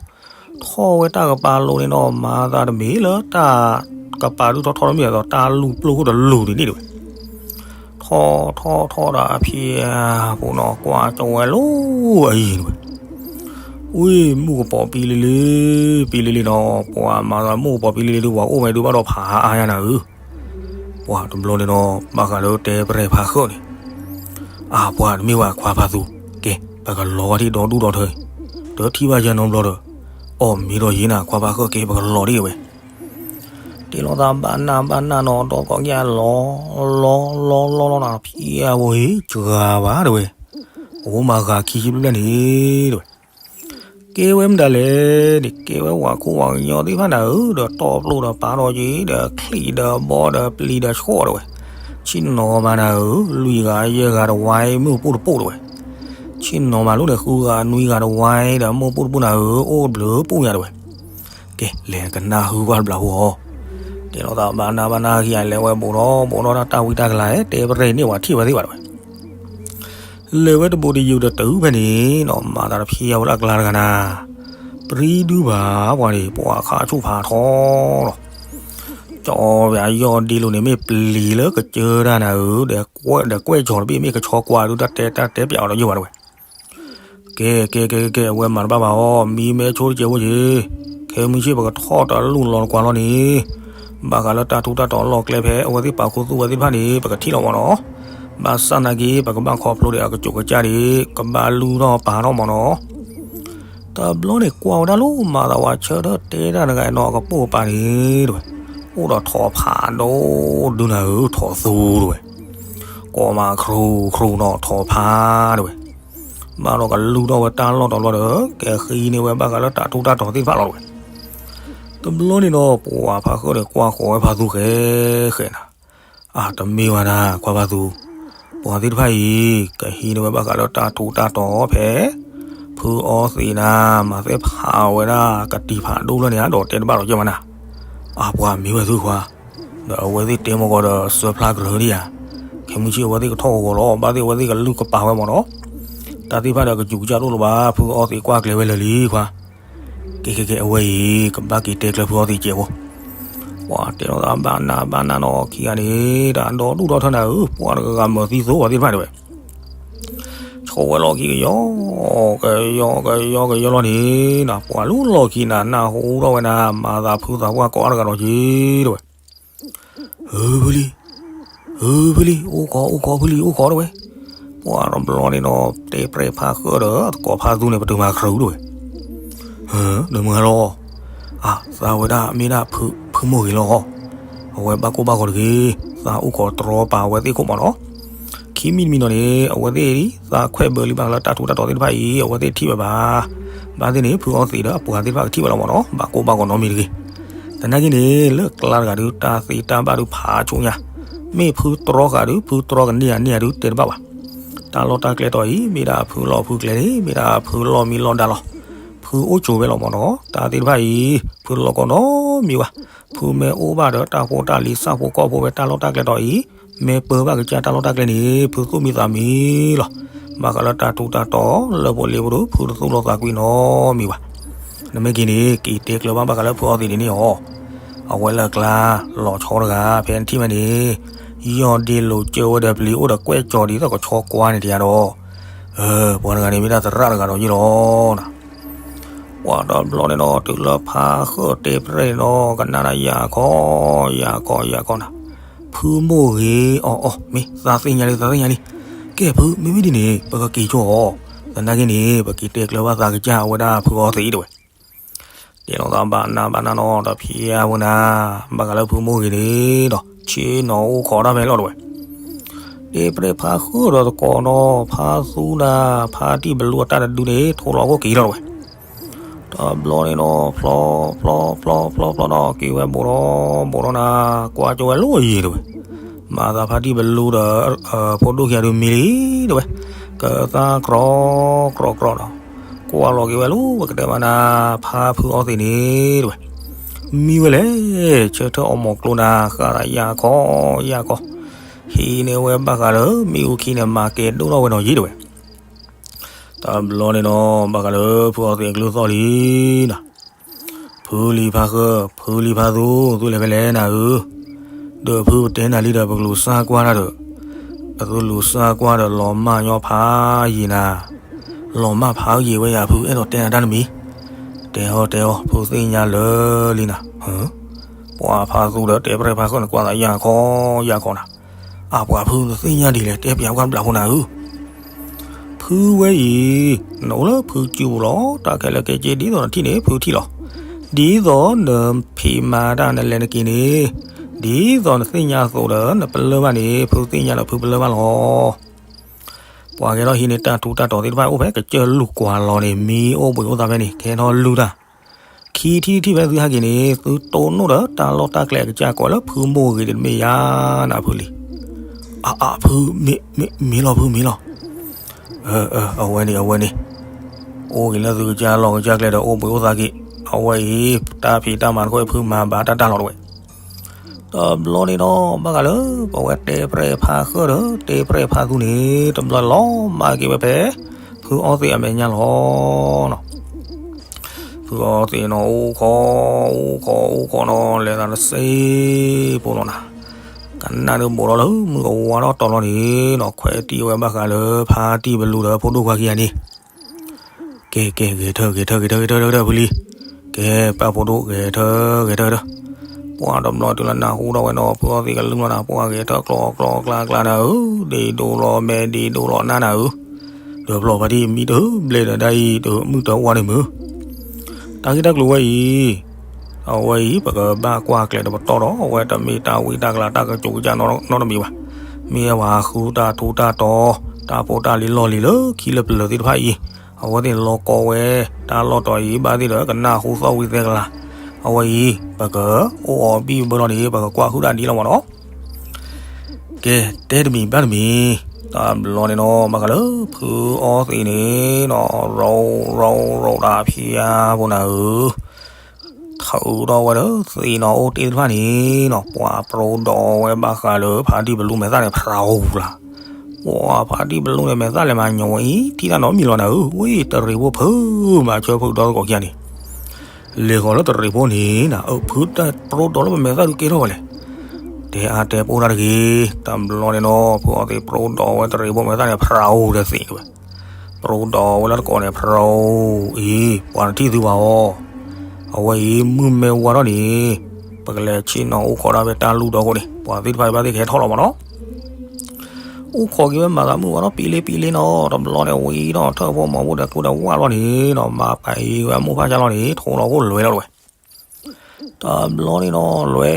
ထီၣ်ဝဲတၢ်ကပၤလိၤန့ၣ်နီၤ, မၤသးတမ့ၢ်လၢတၢ်ကပၤဒုးထီၣ်ထီၣ်တမ့ၢ်အသိး, တၢ်လူၤပျိၢ်ခိၣ်တလူၤဒ်န့ၣ်တဝဲ. ထီၣ်ထီၣ်ထီၣ်ဒီးအဖံအပူၤနီၤ, ကွၢ်ကၠီဝဲလိၤအယံၤတဝဲ. ဝံၤ မုၢ်ကပီၤပံလံလံ, ပံလံလံနီၤ, ပှၤမၤသးမုၢ်ကပီၤပံလံလံဒုး ပှၤအိၣ်ဝဲဒုးဘၣ်ဒီးဖးအါယၤနၤဧၢ. ပှၤတဘျီန့ၣ်နီၤ, ဘၣ်ဃးလၢတဲပရဲၣ်ဖးဃၢၣ်န့ၣ်, အါ ပှၤတမ့ၢ်ဝဲခွါဖးသူ, ကဲ ပကလီၤဝဲဒၣ်ဒီဒူၣ်ဒီထၢ, တထံၣ်ဘၣ်ယၤနီတဘျီဒီး, အီၣ်မ့ၢ်ဒီးယံၤနၤ ခွါဖးဃၢၣ် ကဲ ပကလီၤဒ်ဝဲ. တ့လီၤသးဘၣ်နၢ်ဘၣ်နၢ်နီၤ, ဒီးကိးက့ၤလီၤ, လီၤလီၤလီၤလီၤနၤ, ဖံအဝဲဟ့ၣ်စှၤဘၣ်တဝဲ, အိၣ်မးဂၤခံဆံဘျဲၣ်န့ၣ်တဝဲ. ကဲဝဲမတၤလဲၣ်န့ၣ်, ကဲဝဲဝၤခိၣ်ဝၤကညီသ့ၣ်တဖၣ်နၤဧၢ, ဒီးတီၢ်ပျိၢ်ဒီးပာ်ဒီးက့ၤ, ဒီးချံၣ်ဒီးဘီဒီးပျံၤဒီးဆှီၣ်တဝဲ. ဆ့ၣ်နီၤမးနၤဧၢ, လွံၢ်ဂၤယဲၢ်ဂၤတဝါ မုၢ်ပိၢ်တပိၢ်တဝဲ. ဆ့ၣ်နီၤမးလိန့ၣ် ဃုဂၤနွံဂၤတဝါဒီး မုၢ်ပိၢ်တပိၢ်နၤဧၢ, အိၣ်ဘျုးပိၢ်ညါတဝဲ. ကဲ လဲၤကနၣ်ဟုဘၣ်တဘျီဟူအီၤ, တ့လီၤသးဘၣ်နၢ်ဘၣ်နၢ်ခံဂၤ လဲၤဝဲဘူးထီၣ်ဘူးထီၣ်တၢ်ဝံတၢ်ကလၤ, တဲပရဲၣ်န့ၢ်ဝဲထံၣ်ဝဲသ့ၣ်ဘၣ်တဝဲ. လဲၤဝဲတဘူးတယုာ်တတုၤဖဲန့ၣ်နီၤ, မၤသးတဖံအဝဲလၢအကျါတဂၤနၤ, ပြံဒုဘၣ်ပှၤန့ၣ် ပှၤခးဆူၣ်ဖးထီလီၤ. တီၢ်ဝဲယီၢ်ဒ့လိာ်န့ၣ် မ့ၢ်ပျံၤလၢကစၢၢ်တၢ်နၤဧၢ, ဒီးကွဲၢ်ဒီးကွဲၢ်ကၠီၤတဘ့ၣ် မ့ၢ်ကဆီကွၢ်ဒုး တၢ်တဲတၢ်တဲပျးအီၤဒီးယိၣ်ဘၣ်တဝဲ. ကဲ ကဲ ကဲ ကဲ အဝဲမၤတဘၣ်ဘၣ်အီၤ, မံမဲဆိတကဲးဖိက့ၤ, ခဲမုၢ်ဆ့ၣ်ပကထီၣ်တလူၢ်လီၤနကွၢ်လီၤန့ၣ်, ဘၣ်ဃးလၢတၢ်ထူးတၢ်တီၤလီၢ်ကျဲဖဲ အဝဲသ့ၣ်ပာ်ခူသူၣ်ဝဲသ့ၣ်တဖၣ်န့ၣ် ပကထံၣ်လီၤမၢ်နီၤ. ဘၣ်ဆၣ်နာ်က့ ပကဘၣ်ခီဖျိဒီးအကစူးကစၢ်န့ၣ် ကဘၣ်လုၢ်ထီၣ်ပာ်ထီၣ်မၢ်နီၤ. တဘျီန့ၣ်ကွၢ်ဝဲဒၣ်လီၤ မၤသးဝဲဆၢထၢၣ်တဲတၢ်တဂၤနီၤ အကပိာ်ပာ်န့ၣ်တဝဲ, အိၣ်ဒီးထိးဖးဒိၣ်ဒုနၤဧၢ, ထိးသူတဝဲ, ကိးမးခရူၣ်ခရူၣ်နီၤ ထိးဖးတဝဲ. ဘၣ်ဒီးကလုၢ်ထီၣ်ဝဲတၢ်လီၢ်တဘျီဒီး ကဟံးန့ၢ်ဝဲဘၣ်ဃးလၢတၢ်ထူးတၢ်တီၤသ့ၣ်တဖၣ်လီၤတဝဲ. တဘျီန့ၣ်ဒီး ပှၤဖးဃၢၣ်ဒီးကွၢ်ဃီၤဝဲဖးသူဃဲဃဲနၤ, အတမ့ၢ်ဝဲဒၣ် ကွၢ်ဖးသူ, ပှၤသ့ၣ်တဖၣ်အံၤ ကဟံးန့ၢ်ဝဲဘၣ်ဃးလၢတၢ်ထူးတၢ်တီၤဖဲ ဖုအီသံးနၤ မၤသ့ၣ်ဖးဝဲဒၣ်ကတံၤဖးဒိၣ်လၢန့ၣ် ဒီးတဲတဘၣ်လီၤကဲမးနၤ. အပှၤမ့ၢ်ဝဲသုခွါ, ဒီးအဝဲသ့ၣ်တဲမီၢ်ကီးဒီးစၢဖျါကရၢဒံးဧါ, ခဲမုၢ်ဆ့ၣ်အဝဲသ့ၣ်ကထီၣ်ဂီၤဂီၤလီၤ ဘၣ်သ့ၣ်အဝဲသ့ၣ်ကလုၢ်ကပာ်ဝဲမၢ်နီၤ. တၢ်သ့ၣ်တဖၣ်ဒီးကစူးကစၢ်တအိၣ်လၢၤဘၣ် ဖုအီသံးကွၢ်ကျဲၤဝဲလၢာ်လံခွါ. ကဲကဲကဲ အဝဲအံၤ ကဘၣ်က့ၤတဲကျၢၤဖုအီသံးကဲးဖိ. ပှၤတဲလီၤသးဘၣ်နးဘၣ်နးနီၤ ခံဂၤန့ၣ် တၢ်ဒီဒူၣ်ထီၣ်ထၢနၤဧၢ, ပှၤတဂၤဂၤမၢၤသံသိးပှၤသ့ၣ်တဖၣ်တဝဲ. ဆိဝဲလီၢ်ခံကယီ, ကယီကယီကယီလီၤန့ၣ်, ပှၤလူလီၢ်ခံနၤ နၢ်ဟူထီၣ်ဝဲနၤ မၤသးဖုသးပှၢ်ကိးအါတဂၤဒီးက့ၤတဝဲ. ဧၢ ဖုလံ, ဧၢ ဖုလံ, အိၣ်ခိး အိၣ်ခိး ဖုလံ အိၣ်ခိးတဝဲ. ပှၤတဘျီန့ၣ်ဒီး တဲပြဲၣ်ဖးဃၢၣ်ဒီး သကိးဖးသူန့ၣ် ပတုာ်မၤခရူးတဝဲ. နမုၢ်ဂၤလီၤ. အသးဝဲဒၣ်မ့ၢ်ဒၣ်ဖုမိၢ်ဂ့ၤလီၤ. အဝဲဘၣ်ကိၢ်ဘၣ်ဂီၤတဂ့ၤ, သးအိၣ်ခိးတြီပာ်ဝဲသ့ၣ်ခိၣ်မးနီၤ. ခံမံၤတမံၤနီၤန့ၣ် အဝဲသ့ၣ် သးခွဲးဘၢလံဘၣ်လၢတၢ်ထူးတၢ်တီၤသ့ၣ်တဖၣ်အံၤ အဝဲသ့ၣ်ထံၣ်ဝဲဘၣ်. ဘၣ်သ့ၣ်န့ၣ် ဖုအီသံးဒီးအပှၤသ့ၣ်တဖၣ်ကထံၣ်ဝဲလီၤမးနီၤ, ဘၣ်ကိၢ်ဘၣ်ဂီၤနီတမံၤတဂ့ၤ. သနာ်က့န့ၣ် လၢကျါတဂၤဒုး တၢ်သ့တၢ်ဘၣ်ဒုးဖးဆူညါ, မ့ၢ်ဖုတြီဃာ်ဒုး ဖုတြီကန့ၢ်ဧါန့ၢ်ဧါဒုးတဲတဘၣ်ဘၣ်. တၢ်လီၢ်တၢ်ကျဲတီၤအံၤ မ့ၢ်ဒၣ်ဖုလီၢ်ဖုကျဲန့ၣ် မ့ၢ်ဒၣ်ဖုလီၢ်မံလီၢ်ဒါလီၤ. ဖုအိၣ်ကၠိဝဲလီၤမးနီၤ, တၢ်သ့ၣ်တဖၣ်အံၤ ဖုလီၢ်ကီနီတမံၤဘၣ်. ဖုမ့ၢ်အိၣ်ဘၣ်ဒီးတၢ်ဖိတၢ်လံၤဆၣ်ဖိကီၢ်ဖိဖဲတၢ်လီၢ်တၢ်ကျဲတီၤအံၤ, မ့ၢ်ပၢဘၣ်ကစၢ်တၢ်လီၢ်တၢ်ကျဲန့ၣ် ဖုသူၣ်မံသးမံလီၤ. ဘၣ်ဃးလၢတၢ်ထူးတၢ်တီၤလၢဖိလ့ဖိဒီး ဖုတသူၣ်လီၤသးကွံနီတမံၤဘၣ်. နမ့ၢ်က့ၤန့ၣ် က့ၤတဲကျၢၤဘၣ်ဘၣ်ဃးလၢဖုအီသံးဒ်န့ၣ်အီၤ, အဝဲလၢအကျါ လီၤဆီတဂၤ ဖဲနထံၣ်ဝဲန့ၣ်, ယီၢ်ဒ့လိာ်ကၢၢ်ဝဲဒီးပျံၤအိၣ်ဒီးကွဲၢ်ကၠီၤဒ်သိးကဆီကွၢ်န့ၣ်တယၤဒီး, ပှၤတဂၤန့ၣ်မ့ၢ်ဒၣ်သရၣ်တဂၤဒီးယ့ၢ်လီၤနၤ. ပှၤတဘျီန့ၣ်ဒီး တုၤလၢဖးဃၢၣ်တဲပြဲၣ်န့ၣ်ဒီး ကနၣ်ဒၣ်ယၤခီ, ယၤခီ ယၤခီနၤ, ဖုမိၢ်ဂ့ၤအီၤအီၤ မ့ၢ်သးသ့ၣ်ညါလံ သးသ့ၣ်ညါလံ. ကဲဖု မ့မ့ၢ်ဒ်န့ၣ် ပကက့ၤကၠီအီၤ, သနာ်က့န့ၣ် ပက့ၤတဲကျၢၤဘၣ်သးကစၢ်အဝဲဒၣ်ဖုအီသံးတဝဲ. တဲလီၤသးဘၣ်နးဘၣ်နးနီၤ တဖံးအဝဲနၤ, ဘၣ်ဃးလၢဖုမိၢ်ဂ့ၤန့ၣ်ဒီး ဆ့ၣ်နီၤအိၣ်ခိးတၢ်ဖဲလီၤတဝဲ. တဲပြဲၣ်ဖးဃုာ်ဒီးသကိးနီၤ ဖးသူနၤ ဖါတံၢ်ဘလူအတၢ်တဒုန့ၣ် ထိလီၤခိၣ်က့ၤလီၤတဝဲ. တဘျီန့ၣ်နီၤ ဖျီ ဖျီ ဖျီ ဖျီ ဖျီနီၤ က့ၤဝဲဘိးဒီး ဘိးဒီးနၤ ကွၢ်ကၠီဝဲလီၤယံၤတဝဲ. မၤသးဖါတံၢ်ဘလူဒီး ဖိဒိၣ်ခံဂၤဒုးမံလံတဝဲ. ကသါကြီ ကြီ ကြီနီၤ ကွၢ်လီၤက့ၤဝဲလီၤ ပကတဲမးနၤ ဖါဖုအီသံးန့ၣ်တဝဲ. မံဝဲလဲၣ် ဆၢထၢၣ်အီၣ်မီၤကျိနၤ ဃၣ်သးယၢ်ခီ ယၢ်ခီ. ဟံးန့ၢ်ဝဲဘၣ်ဃးလၢမ့ၣ်အူခံန့ၣ် မၤကဲၤဒိၣ်ထီၣ်ဝဲနီၤယံၤတဝဲ. တဘျီန့ၣ်နီၤ ဘၣ်ဃးလၢဖုအီသံးအကလုၢ်သီၣ်လံနၤ. ဖုလံၤဖါဃၢ ဖုလံၤဖါသူ သုလဲၤဖဲလဲၣ်နၤဧၢ. ဒီးဖုပတဲနၤလံဒီး ပကလူၤစၢ်ကွၢ်တၢ်ဒီး, ပသုလူၤစၢ်ကွၢ်ဒီး လီၤမၢ်ညီဖးယံာ်နၤ, လီၤမၢ်ဖးယံာ်ဝဲယၤ ဖုအဲၣ်ဒိးတဲနၤတၢ်တမံၤ, တဲအီၤတဲအီၤ ဖုသ့ၣ်ညါလၢာ်လံနၤ. ပှၤဖါသူဒီးတဲပြဲၣ်ဖါဃၢန့ၣ် ကွၢ်သးယၢ်ခီယၢ်ခီနၤ. အပှၤဖုနသ့ၣ်ညါဒ်လဲၣ် တဲပၠးကွၢ်တဘျးဖိနၤဧၢ. ဖုဝဲအံၤ နအိၣ်လၢဖုစုပူၤလီၤ. တၢ်ခဲလၢာ်ခဲဆ့ ဒ်သိးနထံၣ်န့ၣ် ဖုထံၣ်လီၤ. ဒ်သိးနဖံးမၤတၢ်နလဲၤနက့ၤန့ၣ်, ဒ်သိးနသ့ၣ်ညါအသိးဒီး နပလၢၢ်ဘၣ်န့ၣ် ဖုသ့ၣ်ညါဒီးဖုပလၢၢ်ဘၣ်လီၤ. ပှၤကဲထီၣ်ဟံးန့ၢ်တၢ်ထူးတၢ်တီၤသ့ၣ်တဖၣ်အိၣ်ဖဲ ကစၢၢ်လူၢ်ကွၢ်လီၤန့ၣ် မံအိၣ်ဘှံးအိၣ်သါဖဲန့ၣ် ကဲထီၣ်လုၢ်တၢ် ခံထံၣ်တထံၣ်ဖဲသုဟဲက့ၤန့ၣ် သုတိၢ်နီၣ်ဒီးတၢ်လီၢ်တၢ်ကျဲအကစၢ်ကိးလၢဖုမိၢ်ဂ့ၤတမ့ၢ်ယါနၤဖုလံ. အအဖု မ့ၢ်လီၤဖုမ့ၢ်လီၤ. အဝဲန့ၣ် အဝဲန့ၣ် အိၣ်က့ၤလၢသုကစၢ်လီၢ်ကစၢ်ကျဲဒီးအိၣ်ဘှံးအိၣ်သါက့ၤ အဝဲအံၤ တၢ်ဖံးတၢ်မၤတခီဖုမၤဘၣ်တၢ်တၢ်လီၤတဝဲ. တဘျီန့ၣ်ဒီး ဘၣ်ဃးလၢ ပဝဲတဲပြဲၣ်ဖါဃၢဒီး တဲပြဲၣ်ဖါသူန့ၣ် တဘျီလီၤမၢ်က့ၤဝဲဖဲ ဖုအီသံးအမဲာ်ညါလီၤ. ဖုအီသံးနီၤ အိၣ်ခိး အိၣ်ခိး အိၣ်ခိးနီၤ လဲၤသးတစ့ဖိလီၤနၤ, ကနၣ်ဒုးဘိးထီၣ်လၢမုၢ်ကဝါထီၣ်တီၤလီၤန့ၣ်နီၤ ခွဲးတံၢ်ဝဲဘၣ်ဃးလၢဖါတံၢ်ပလူဒီးဖိဒိၣ်ခွါခံဂၤန့ၣ် ကဲ ကဲ ဂဲၤထၢၣ် ဂဲၤထၢၣ် ဂဲၤထၢၣ် ဂဲၤထၢၣ် ဖုလံ, ကဲ ပၢ်ဖိဒိၣ် ဂဲၤထၢၣ် ဂဲၤထၢၣ် ဂဲၤထၢၣ်, ပှၤတဘျီတုၤလၢနၢ်ဟူထီၣ်ဝဲနီၤ ဖုအီသံးကလုၢ်လီၤနၤ ပှၤဂဲၤထၢၣ်ကျီကျီကျါကျါနၤဧၢ, ဒ့ဒိၣ်လီၤ မဲဒ့ဒိၣ်လီၤနၢ်နၤဧၢ, ဒီးဖျီၣ်ဖါတံၢ်မံတဘျဲၣ်ဒီးဒ်အံၤ တမုၢ်တဝါန့ၣ်မုၢ် တၢ်ဂ့ၢ်တၢ်ကျိၤဝဲအံၤ, အဝဲအံၤ ပကဘၣ်ကွၢ်ကျဲၤတပတီၢ်ဒီး အဝဲတမ့ၢ်တၢ်ဝံတၢ်ကလၤတၢ်ကစီၣ်ကစၢ်နီတမံၤဘၣ်. မ့ၢ်ဝဲဃုတၢ်ထူးတၢ်တီၤ, တၢ်ဖိတၢ်လံၤလီၢ်လံၤလၢခံလၢပျၢၤသ့ၣ်တဖၣ်အံၤ, အဝဲသ့ၣ်လီၤကီဝဲ တၢ်လီၢ်တီၤအံၤဘၣ်သ့ၣ်ဒီး ကနၣ်ဟူသီၣ်ဝံၤသဲကလၤ, အဝဲအံၤ ပကအိၣ်အီၤဘံၣ်ဘၢလီၤန့ၣ် ပကကွၢ်ဟုၣ်တၢ်ဒ်လီၤမးနီၤ. ကဲ တဲတမံၤဘၣ်တမံၤ, တဘျီန့ၣ်နီၤ ဘၣ်ဃးလၢဖုအီသံးန့ၣ်နီၤ ရိရိရိတၢ်ဖံး ဖိနၤဧၢ, ထုးထီၣ်ဝဲဒီးသ့ၣ်နီၤအိၣ်တ့ၢ်တဖၣ်န့ၣ်နီၤ ပှၤပရိဒီးဝဲဘၣ်ဃးလၢဖါတံၢ်ပလူမဲာ်သၣ်န့ၣ် ဖရၤဧိၤလၢ်, ပှၤဖါတံၢ်ပလူန့ၣ် မဲာ်သၣ်လဲၤမၤညီၤဝဲအံၤ ထံၣ်တၢ်နီတမံၤလီၤနၤဧၢ, ဝံတရံးဖိဖုမၤဆၢဖုဒီသကိးခံဂၤန့ၣ် လဲၤဃီၤလၢတရံးဖိန့ၣ်နၤ အၢ ဖုတၢ်ပရိဒီးလၢပမဲာ်သၣ်ဒုးကဲထီၣ်ဝဲလဲၣ်, တဲအါတဲပိၢ်တၢ်တဂ့ၤ, တဘျီန့ၣ်နီၤ ဖုအီသံးပရိဒီးဝဲတရံးဖိမဲာ်သၣ်န့ၣ် ဖရၤဧိၤဒီးသ့ၣ်ဝဲ, ပရိဒီးဝဲလၢတကိးန့ၣ် ဖရၤဧိၤအံၤ ပှၤတထံၣ်သုဘၣ်အီၤ, အဝဲအံၤမုၢ်မ့ၢ်ဝါထီၣ်န့ၣ် ပကလဲၤဆ့ၣ်နီၤအိၣ်ခိးဒၣ်ဖဲတၢ်လူၢ်ဒီခိၣ်န့ၣ် ပှၤသ့ၣ်တဖၣ်ဘၣ်သ့ၣ်ကဟဲထီၣ်လီၤမးနီၤ အိၣ်ခိးက့ၤဝဲမၤသးမုၢ်ဝါထီၣ်ပံလ့ပံလ့နီၤ, တဘျီန့ၣ်ဝံၤဒီးထၢၣ်ဖိမီၤဖိဒီးကျိဒီးဝၣ်လီၤန့ၣ်နီၤ မၤပာ်အံၤဝဲအမိၢ်ဖါဆါလီၤန့ၣ် ထိးလီၤခိၣ်လွဲလီၤတဝဲ, တဘျီန့ၣ်နီၤ လွဲ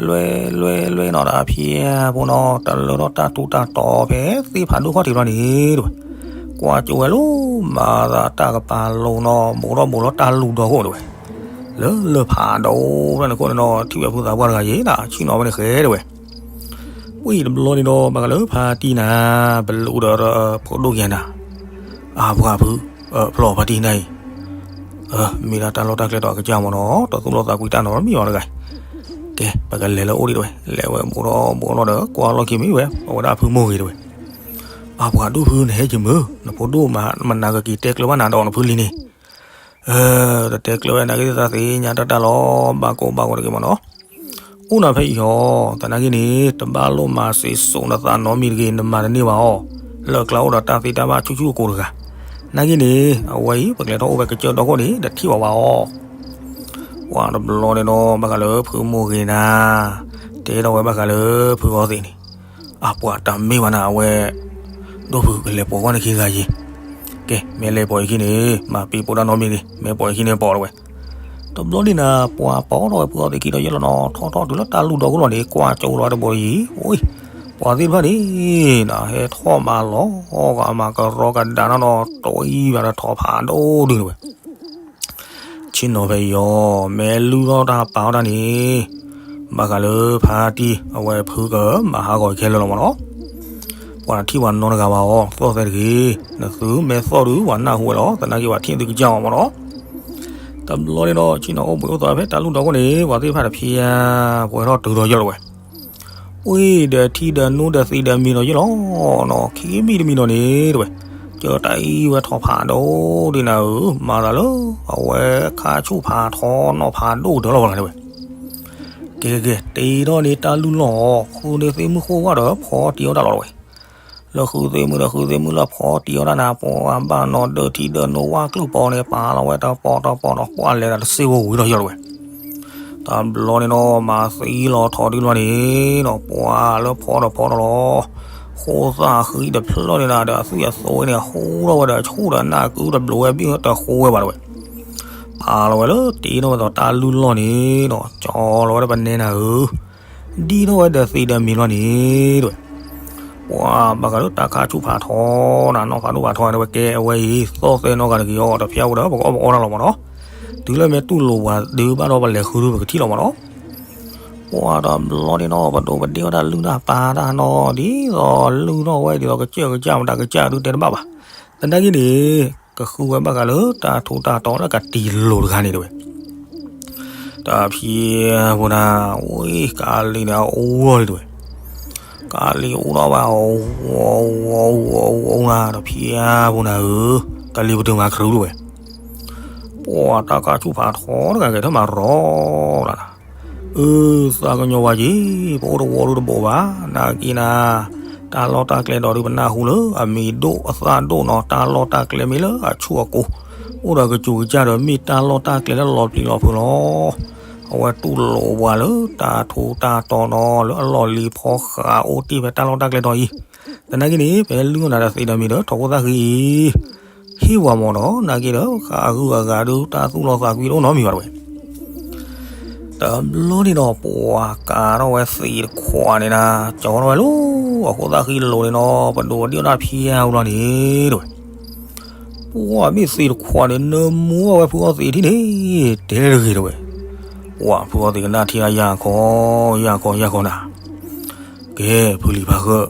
လွဲလွဲလွဲနီၤ တၢ်ဖံးဖိနီၤ တလၢထီၣ်တၢ်ထူးတၢ်တီၤဖဲသ့ၣ်ဖးဒိၣ်ခီၣ်ထံးလီၤန့ၣ်တဝဲ, ကွၢ်ကၠိဝဲလီၤ မၤသးတၢ်ကပၤလိၤနီၤ ဘူးထီၣ်ဘူးလီၤတၢ်လူၢ်ဒီခိၣ်တဝဲ, လၢလၢၢ်ဖးဒိၣ်ဖျၢၣ်န့ၣ်ခိၣ်န့ၣ်နီၤ ထံၣ်ဝဲဖုသးပှၢ်တဂၤယ့ၤနီၤ ဆ့ၣ်နီၤဝဲန့ၣ်ဃဲတဝဲ ဝံၤတဘျီန့ၣ်ဒီး ဘၣ်ဃးလၢဖါတံၢ်နၤ ပလူဒီးဖိဒိၣ်က့ၤနၤ, အါပှၤဖု, ဖျီၣ်ဖါတံၢ်နၤအံၤ, မ့ၢ်ဒၣ်တၢ်လီၢ်တၢ်ကျဲဒီးအကစၢ်မးနီၤ တသူၣ်လီသးကွံတၢ်နီတမံၤဘၣ်တဂၤ, ကဲ ပကလဲၤလၢအိၣ်ဒံးတဝဲ လဲၤဝဲဘူးထီၣ်ဘူးထီၣ်ဒီး ကွၢ်လီၢ်ခံမ့ၢ်ဝဲ အဝဲဒၣ်ဖုမိၢ်ဂ့ၤတဝဲ, အါပှၤဒိၣ်ဖုနဟဲက့ၤမုာ် နဖိဒိၣ်မၤနၤကက့ၤတဲကျၢၤဘၣ်နၤဒီးနဖုလံန့ၣ် တတဲကျၢၤဝဲနာ်က့ၤသးသ့ၣ်ညါတၢ်တၢ်လီၤ ဘၣ်ကိၢ်ဘၣ်ဂီၤတဂ့ၤမးနီၤ, အိၣ်နၤဖဲအံၤဟီ, သနာ်က့န့ၣ် တဘၣ်လိၣ်မၤစံးစိၤနသးနီတမံၤတဂ့ၤ နမၤတန့ၢ်ဘၣ်အီၤ, လၢအကျါအိၣ်ဒီးတၢ်သ့တၢ်ဘၣ်ဆူၣ်ဆူၣ်အကိၤတဂၤ, နာ်က့န့ၣ် အဝဲအံၤ ပကလဲၤထီၣ်အိၣ်ဖဲကစၢၢ်ဒီခိၣ်န့ၣ် တထံၣ်ဝဲဘၣ်အီၤ, ပှၤတဘျီန့ၣ်ဒီး ဘၣ်ဃးလၢဖုမိၢ်ဂ့ၤနၤ, တဲထီၣ်ဝဲဘၣ်ဃးလၢဖုအီသံးန့ၣ် အပှၤတၢ်မ့ၢ်ဘၣ်နၤ အဝဲ ဒိၣ်ဖုကလဲၤပိာ်ကွၢ်နခံဂၤယ့ၤ, ကဲ မ့ၢ်လဲၤပိာ်ယခံန့ၣ် မၤပံာ်ပိာ်တၢ်နီတမံၤန့ၣ် မ့ၢ်ပိာ်ယခံန့ၣ်ပိာ်တဝဲ, တဘျီဒ်နၤ ပှၤပိာ်ထီၣ်ဝဲဖုအီသံးခံဒီးယဲလီၤနီၤ ထီၣ်ထီၣ်တုၤလၢတၢ်လူၢ်ဒီခိၣ်လီၤန့ၣ် ကွၢ်ကၠိလီၤတဘိယံၤ, အိ ပှၤသ့ၣ်တဖၣ်န့ၣ် နဟဲထီၣ်မၤလီၤ ဂၤမၤကရီကဒါနီၤနီၤ တဝံၤဘၣ်ဒီးထီၣ်ဖးဒိၣ်ဒုန့ၣ်ဝဲ ဆ့ၣ်နီၤဖဲအံၤအီၤ မ့ၢ်လုၢ်ထီၣ်တၢ်ပာ်ထီၣ်တၢ်န့ၣ် ဘၣ်ဃးလၢဖါတံၢ် အဝဲဖုကမၤဟးဂီၤခဲလၢာ်လီၤမးနီၤ, ပှၤထံၣ်ပှၤနီတဂၤဘၣ်အီၤ သီၣ်သဲတဂ့ၤ, နသုမ့ၢ်သီၣ်ဒုး ပှၤနၢ်ဟူဝဲလီၤ သနာ်က့ပှၤထံၣ်သုကစၢ်အီၤမးနီၤ, တဘျီန့ၣ်ဒီး ဆ့ၣ်နီၤအိၣ်ဘှံးအိၣ်သီဖဲတၢ်လူၢ်ဒီခိၣ်န့ၣ် ပှၤသ့ၣ်တဖၣ်တဖျဲ ပှဲၤထီၣ်တုၤဒီးယဲလီၤဝဲ ဝံၤဒီးထံဒီးနိဒီးသံးဒီးမံၤဒီးယဲလီၤနီၤ, ခံမံၤတမံၤနီၤန့ၣ်တဝဲ, ကၢတၢ်အံၤဝဲထီၣ်ဖးဒိၣ်ဒ်နၤဧၢ, မၤသးလၢ အဝဲခါဆူၣ်ဖးထီနီၣ်ဖးဒိၣ်တၢ်လီၤဝဲလီၤတဝဲ, ကဲကဲ တ့ထီၣ်န့ၣ်တၢ်လုၢ်လီၢ်အီၤ ဃုန့ၢ်သ့ၣ်မုၣ်ဃိဝဲဒီးဖီတံၢ်အီၣ်တၢ်လီၤတဝဲ လၢဃုသ့ၣ်မုၣ်ဒီးဃုသ့ၣ်မုၣ်လၢဖီတံၢ်အီၣ်တၢ်န့ၣ် ပှၤဘၣ်နီၤဒၢထံဒၢနိဝၣ်ကျုၢ်ပီန့ၣ် ပာ်လီၤဝဲတပီတပီဒီး ကွၢ်လဲၤတၢ်တစ့ဝဲဝံၤဒီးယီၤတဝဲ တဘျီန့ၣ်နီၤ မၤသံလီၤထီၣ်ဒ်လီၤန့ၣ်နီၤ ပှၤလၢဖီဒီးဖီဒီးလီၤ ဃိသၣ်ဃံတဖျၢၣ်န့ၣ်နၤ ဒီးအသွံၣ်အသိန့ၣ် ဟူထီၣ်ဝဲဒီးဆူၣ်ဒီးနၢ်ကုတဘျီဝဲဘံၣ်တဃိဝဲဘၣ်တဝဲ ပာ်လီၤဝဲလၢတ့ထီၣ်ဝဲဒီးတၢ်လုၢ်လီၢ်န့ၣ်နီၤ ကၠီလီၤဝဲဒီးပနဲနၤဧၢ ဒ်ထီၣ်ဝဲဒီးသံးဒီးမံၤလီၤန့ၣ်တဝဲ ပှၤဘၣ်ဃးလၢတၢ်ခါဆူၣ်ဖးထီနၤ နီၢ်ဖးဒိၣ်ဖးထီန့ၣ်ဝဲကဲအဝဲအံၤ သီၣ်သဲနီၢ်ဂၤတက့ၢ်အီၤ တဖျါဝဲဒီးပကအီၣ်ပအီတၢ်လီၤမးနီၤ တုၤလၢမ့ၢ်တူၢ်လိာ်ပှၤဒုးဘၣ်ဒီးပလဲၤဃုဒုးပကထံၣ်လီၤမးနီၤ ပှၤတဘျီန့ၣ်နီၤ ပဒိးပဒ့ဝဲဒၣ်လုၢ်တၢ်ပာ်တၢ်နီၤ ဒ်သိးလုၢ်ထီၣ်ဝဲဒ်သိးကစၢၢ်ကစၢ်မတၤကစၢ်ဒုးတဲတဘၣ်ဘၣ် သနာ်က့န့ၣ် ကဃုဝဲဘၣ်ဃးလၢတၢ်ထူးတၢ်တီၤလၢကတံၤလိၤတဂၤန့ၣ်တဝဲ တၢ်ဖံးဖိနၤ ဝဲကးလံၤန့ၣ်အူအီၤလံတဝဲ ကးလံၤအူထီၣ်ဝဲအူအီၤအူအီၤအူအီၤအူအီၤနၤ တၢ်ဖံးဖိနၤဧၢ ကးလံၤပတုာ်မၤခရူးတဝဲ ပှၤတၢ်ကၢ်ဆူၣ်ဖးထီတဂၤကဲထီၣ်မၤရီလၢ်လၢ်, အၢ သးကညီၤဝဲက့ၤ, ပအိၣ်တဝီဒုတဘိးဘၣ်, နာ်က့ၤနၤ, တၢ်လီၢ်တၢ်ကျဲဒီးဒုပနၢ်ဟူလၢအမံၤဒိၣ်အသၣ်ဒိၣ်နီၤ, တၢ်လီၢ်တၢ်ကျဲမ့ၢ်လၢအဆူၣ်အကိၤ, အိၣ်ဒီးကစူၤကစၢ်ဒီးမ့ၢ်တၢ်လီၢ်တၢ်ကျဲလၢလီၤပျံၤလီၤဖုးလီၤ. အဝဲတူၢ်လိာ်ပှၤလၢတၢ်ထူးတၢ်တီၤနီၤ လၢအလီၢ်လံၤဖီဃးအိၣ်တ့ၢ်ဖဲတၢ်လီၢ်တၢ်ကျဲတီၤအံၤ, သနာ်က့န့ၣ် ဖဲလုၢ်နၤဒီးသံးဒီးမံၤဒီးထီၣ်ခိၣ်သၣ်ဃံအံၤ ဟ့ၣ်ဝဲမၢ်နီၤ, နာ်က့ဒီးဃးဂုာ်အဂၤဒုတၢ်သူၣ်လီသးကွံတအိၣ်နီတမံၤဘၣ်တဝဲ. တဘျီန့ၣ်ဒီး ပှၤကၤထီၣ်ဝဲသံးတခွးန့ၣ်နၤ, ကၠီထီၣ်ဝဲလၢအခိၣ်သၣ်ဃံလိၤန့ၣ်နီၤ, ပဒိးဝဲဒံၣ်အီၣ်တၢ်ဖံးအါဝဲလီၤန့ၣ်တဝဲ. ပှၤမ့ၢ်သံးတခွးန့ၣ် နၢမူအီၣ်ဝဲဖုအီသံးထံၣ်န့ၣ် တဲတဂ့ၤတဝဲ. ပှၤဖုအီသံးကနၣ်ထံၣ်အယၢ်ခီ, ယၢ်ခီ ယၢ်ခီနၤ, ကဲ ဖုလံၤဖးဃၢၤ,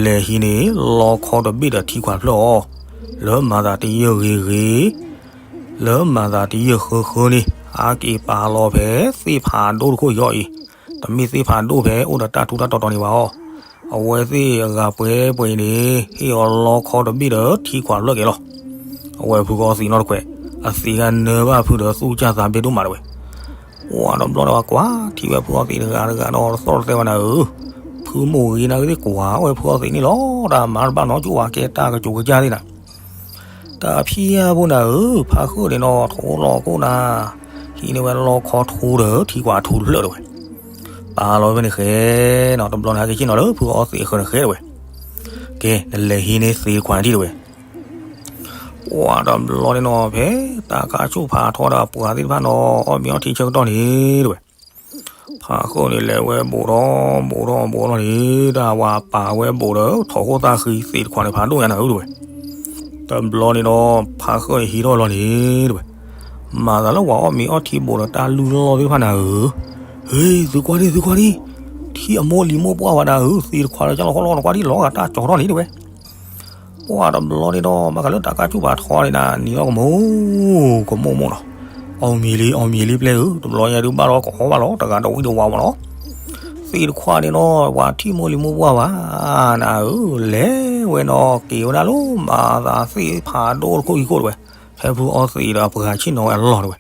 လဲၤဟံးန့ၢ်လီခီတဘ့ၣ်ဒီးထံခွးဖျၢၣ်အီၤ, လၢမၤသးတယၢၢ်ဂ့ၤဂ့ၤ, လၢမၤသးတယၢၢ်ဃၢဃၢန့ၣ် ဟးက့ၤပာ်လီၤဖဲသ့ၣ်ဖးဒိၣ်တခိၣ်အံၤအီၤအံၤ, တမ့ၢ်သ့ၣ်ဖးဒိၣ်ဖဲအိၣ်ဒီးတၢ်ထူးတၢ်တီၤတီၤန့ၣ်ဘၣ်အီၤ, အဝဲသ့ၣ်အဂၤပှဲၤပှဲၤအံၤန့ၣ် ဟ့ၣ်အီၤလီခီတဘ့ၣ်ဒီးထံခွးဖျၢၣ်က့ၤလီၤ. အဝဲဖုကအီသံးနီတခွဲး, အသံးဂၤနၢဘၣ်ဖုဒီးသူၣ်ကၢ်သးဘ့ၣ်ဒိၣ်မးတဝဲ. ပှၤတဘျီဒီးကွၢ်ထံၣ်ဝဲဖုအီသံးတဂၤတဂၤဒီးသီၣ်တသဲဝဲနၤဧၢ, ဖုမိၢ်ဂ့ၤနၤဂ့ၤသ့ၣ်ကွၢ်ဝဲဖုအီသံးန့ၣ်လီၤ, တၢ်မၤတဘၣ်နီကၠိဝဲကဲတၢ်ကစူၤကစၢ်သ့ၣ်နၤ တၢ်ဖံးယၢ်ဖိနၤဧၢ, ဖးဃုာ်န့ၣ်နီၤ ထိးလီၤခိၣ်နၤ, ဟံးန့ၢ်ဝဲလီခီထူဒီးထံခွးထူတဖျၢၣ်တဝဲ. ပာ်လီၤဖဲန့ၣ်ဃဲနီၤ, တဘျီန့ၣ်ဟဲက့ၤဆ့ၣ်နီၤလၢဖုအီသံးအဃၢၤန့ၣ်ဃဲတဝဲ. ကဲ နလဲၤဟံးန့ၢ်သံးတခွးန့ၣ်ထံၣ်တဝဲ. ပှၤတဘျီန့ၣ်နီၤ ဖဲတၢ်ကၢ်ဆူၣ်ဖးထီဒီးပှၤသ့ၣ်တဖၣ်နီၤ အီၣ်မ့ၤအီထံဆၢကတီၢ်န့ၣ်တဝဲ. ဖးဃုာ်န့ၣ်လဲၤဝဲဘူးထီၣ်ဘူးထီၣ်ဘူးထီၣ်န့ၣ် တၢ်ဝၤပာ်ဝဲဘူးဒီးထီးခိၣ်သၣ်ဃံသံးတခွးန့ၣ်ဖးဒိၣ်ညါနၤဧၢတဝဲ. တဘျီန့ၣ်ဒီး ဖးဃုာ်န့ၣ်ဟံးထီၣ်လီၤန့ၣ်တဝဲ. မၤသးလၢပှၤအီၣ်မ့ၤအီထံဘူးဒီးတၢ်လုၢ်လီၢ်သ့ၣ်တဖၣ်နၤဧၢ, ဟ့ သုကွၢ်ဒံး သုကွၢ်ဒံး, ထံအမိၢ်လံၤမိၢ်ပှၢ်ဝဲနၤဧၢ, သံးတခွးလၢကၢ်လီၤဃီလီၤ နကွၢ်ဒံးလီၤဂာ်တၢ်ကၠီထီၣ်န့ၣ်တဝဲ. ပှၤတဘျီန့ၣ်ဒီး ဘၣ်ဃးလၢတၢ်ကၢ်ဆူၣ်ဖးထီန့ၣ်နၤ နံၤလီၤကမိၢ် ကမိၢ်မိၢ်နီၤ, အီၣ်မ့ၤလံ အီၣ်မ့ၤလံပျဲၢ်ဧၢ, တဘျီညါဒုးဘၣ်လီၤကဟီဘၣ်လီၤ တဂၤတဝံၣ်တဝါမၢ်နီၤ. သံးတခွးန့ၣ်နီၤ ပှၤထံၣ်မိၢ်လံၤမိၢ်ပှၢ်ဘၣ်နၤဧၢ, လဲၤဝဲနီၤ က့ၤဝဲဒၣ်လၢမၤသးသ့ၣ်ဖးဒိၣ်တခိၣ်ခံခိၣ်တဝဲ, ဖဲဖုအီသံးဒီးပှၤဆ့ၣ်နီၤဝဲအလီၢ်တဝဲ.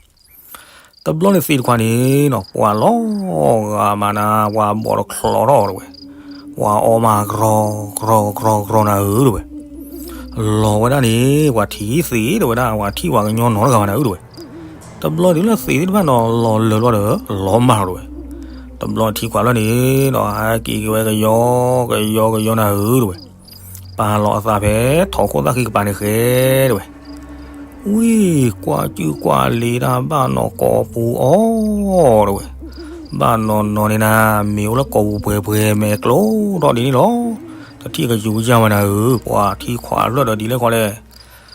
တဘျီန့ၣ်သံးတခွးန့ၣ်နီၤ ပှၤလီၤဂာ်မးနၤ ပှၤဘီးတချီထီၣ်တဝဲ, ပှၤအီမး ကရီကရီကရီကရီနၤဧၢတဝဲ. လီၤဝဲဒၣ်န့ၣ် ပှၤထံၣ်သံးတဝဲဒၣ် ပှၤထံၣ်ပှၤကညီနီတဂၤဘၣ်နၤဧၢတဝဲ. တဘျီဒုးလၢသံးသ့ၣ်တဖၣ်နီၤ လီၤလၢာ်လီၤဒီး လီၤမၢ်လီၤတဝဲ. တဘျီထံခွးဖျၢၣ်န့ၣ်နီၤ ဟဲက့ၤက့ၤဝဲကယီကယီကယီနၤဧၢတဝဲ. ပာ်လီၤအသးဖဲထီးခိၣ်သၣ်ဃံကပၤန့ၣ်ဃဲတဝဲ. ဝံၤကွၢ်စုၣ်ကွၢ်လံၤတၢ်ဘၣ်နီၤကိာ်ပူၤအီၤတဝဲ, ဘၣ်နီၤနီၤန့ၣ်နၤ မ့ၢ်အိၣ်လၢကိာ်ပူၤပှဲၤပှဲၤမဲာ်ကျိထီၣ်ဒ်န့ၣ်လီၤ. တထံၣ်ကစူၤကစၢ်ဝဲနၤဧၢ, ပှၤထံခွးဖျၢၣ်ဒီးဒ်လဲၣ်ဃီလဲၣ်,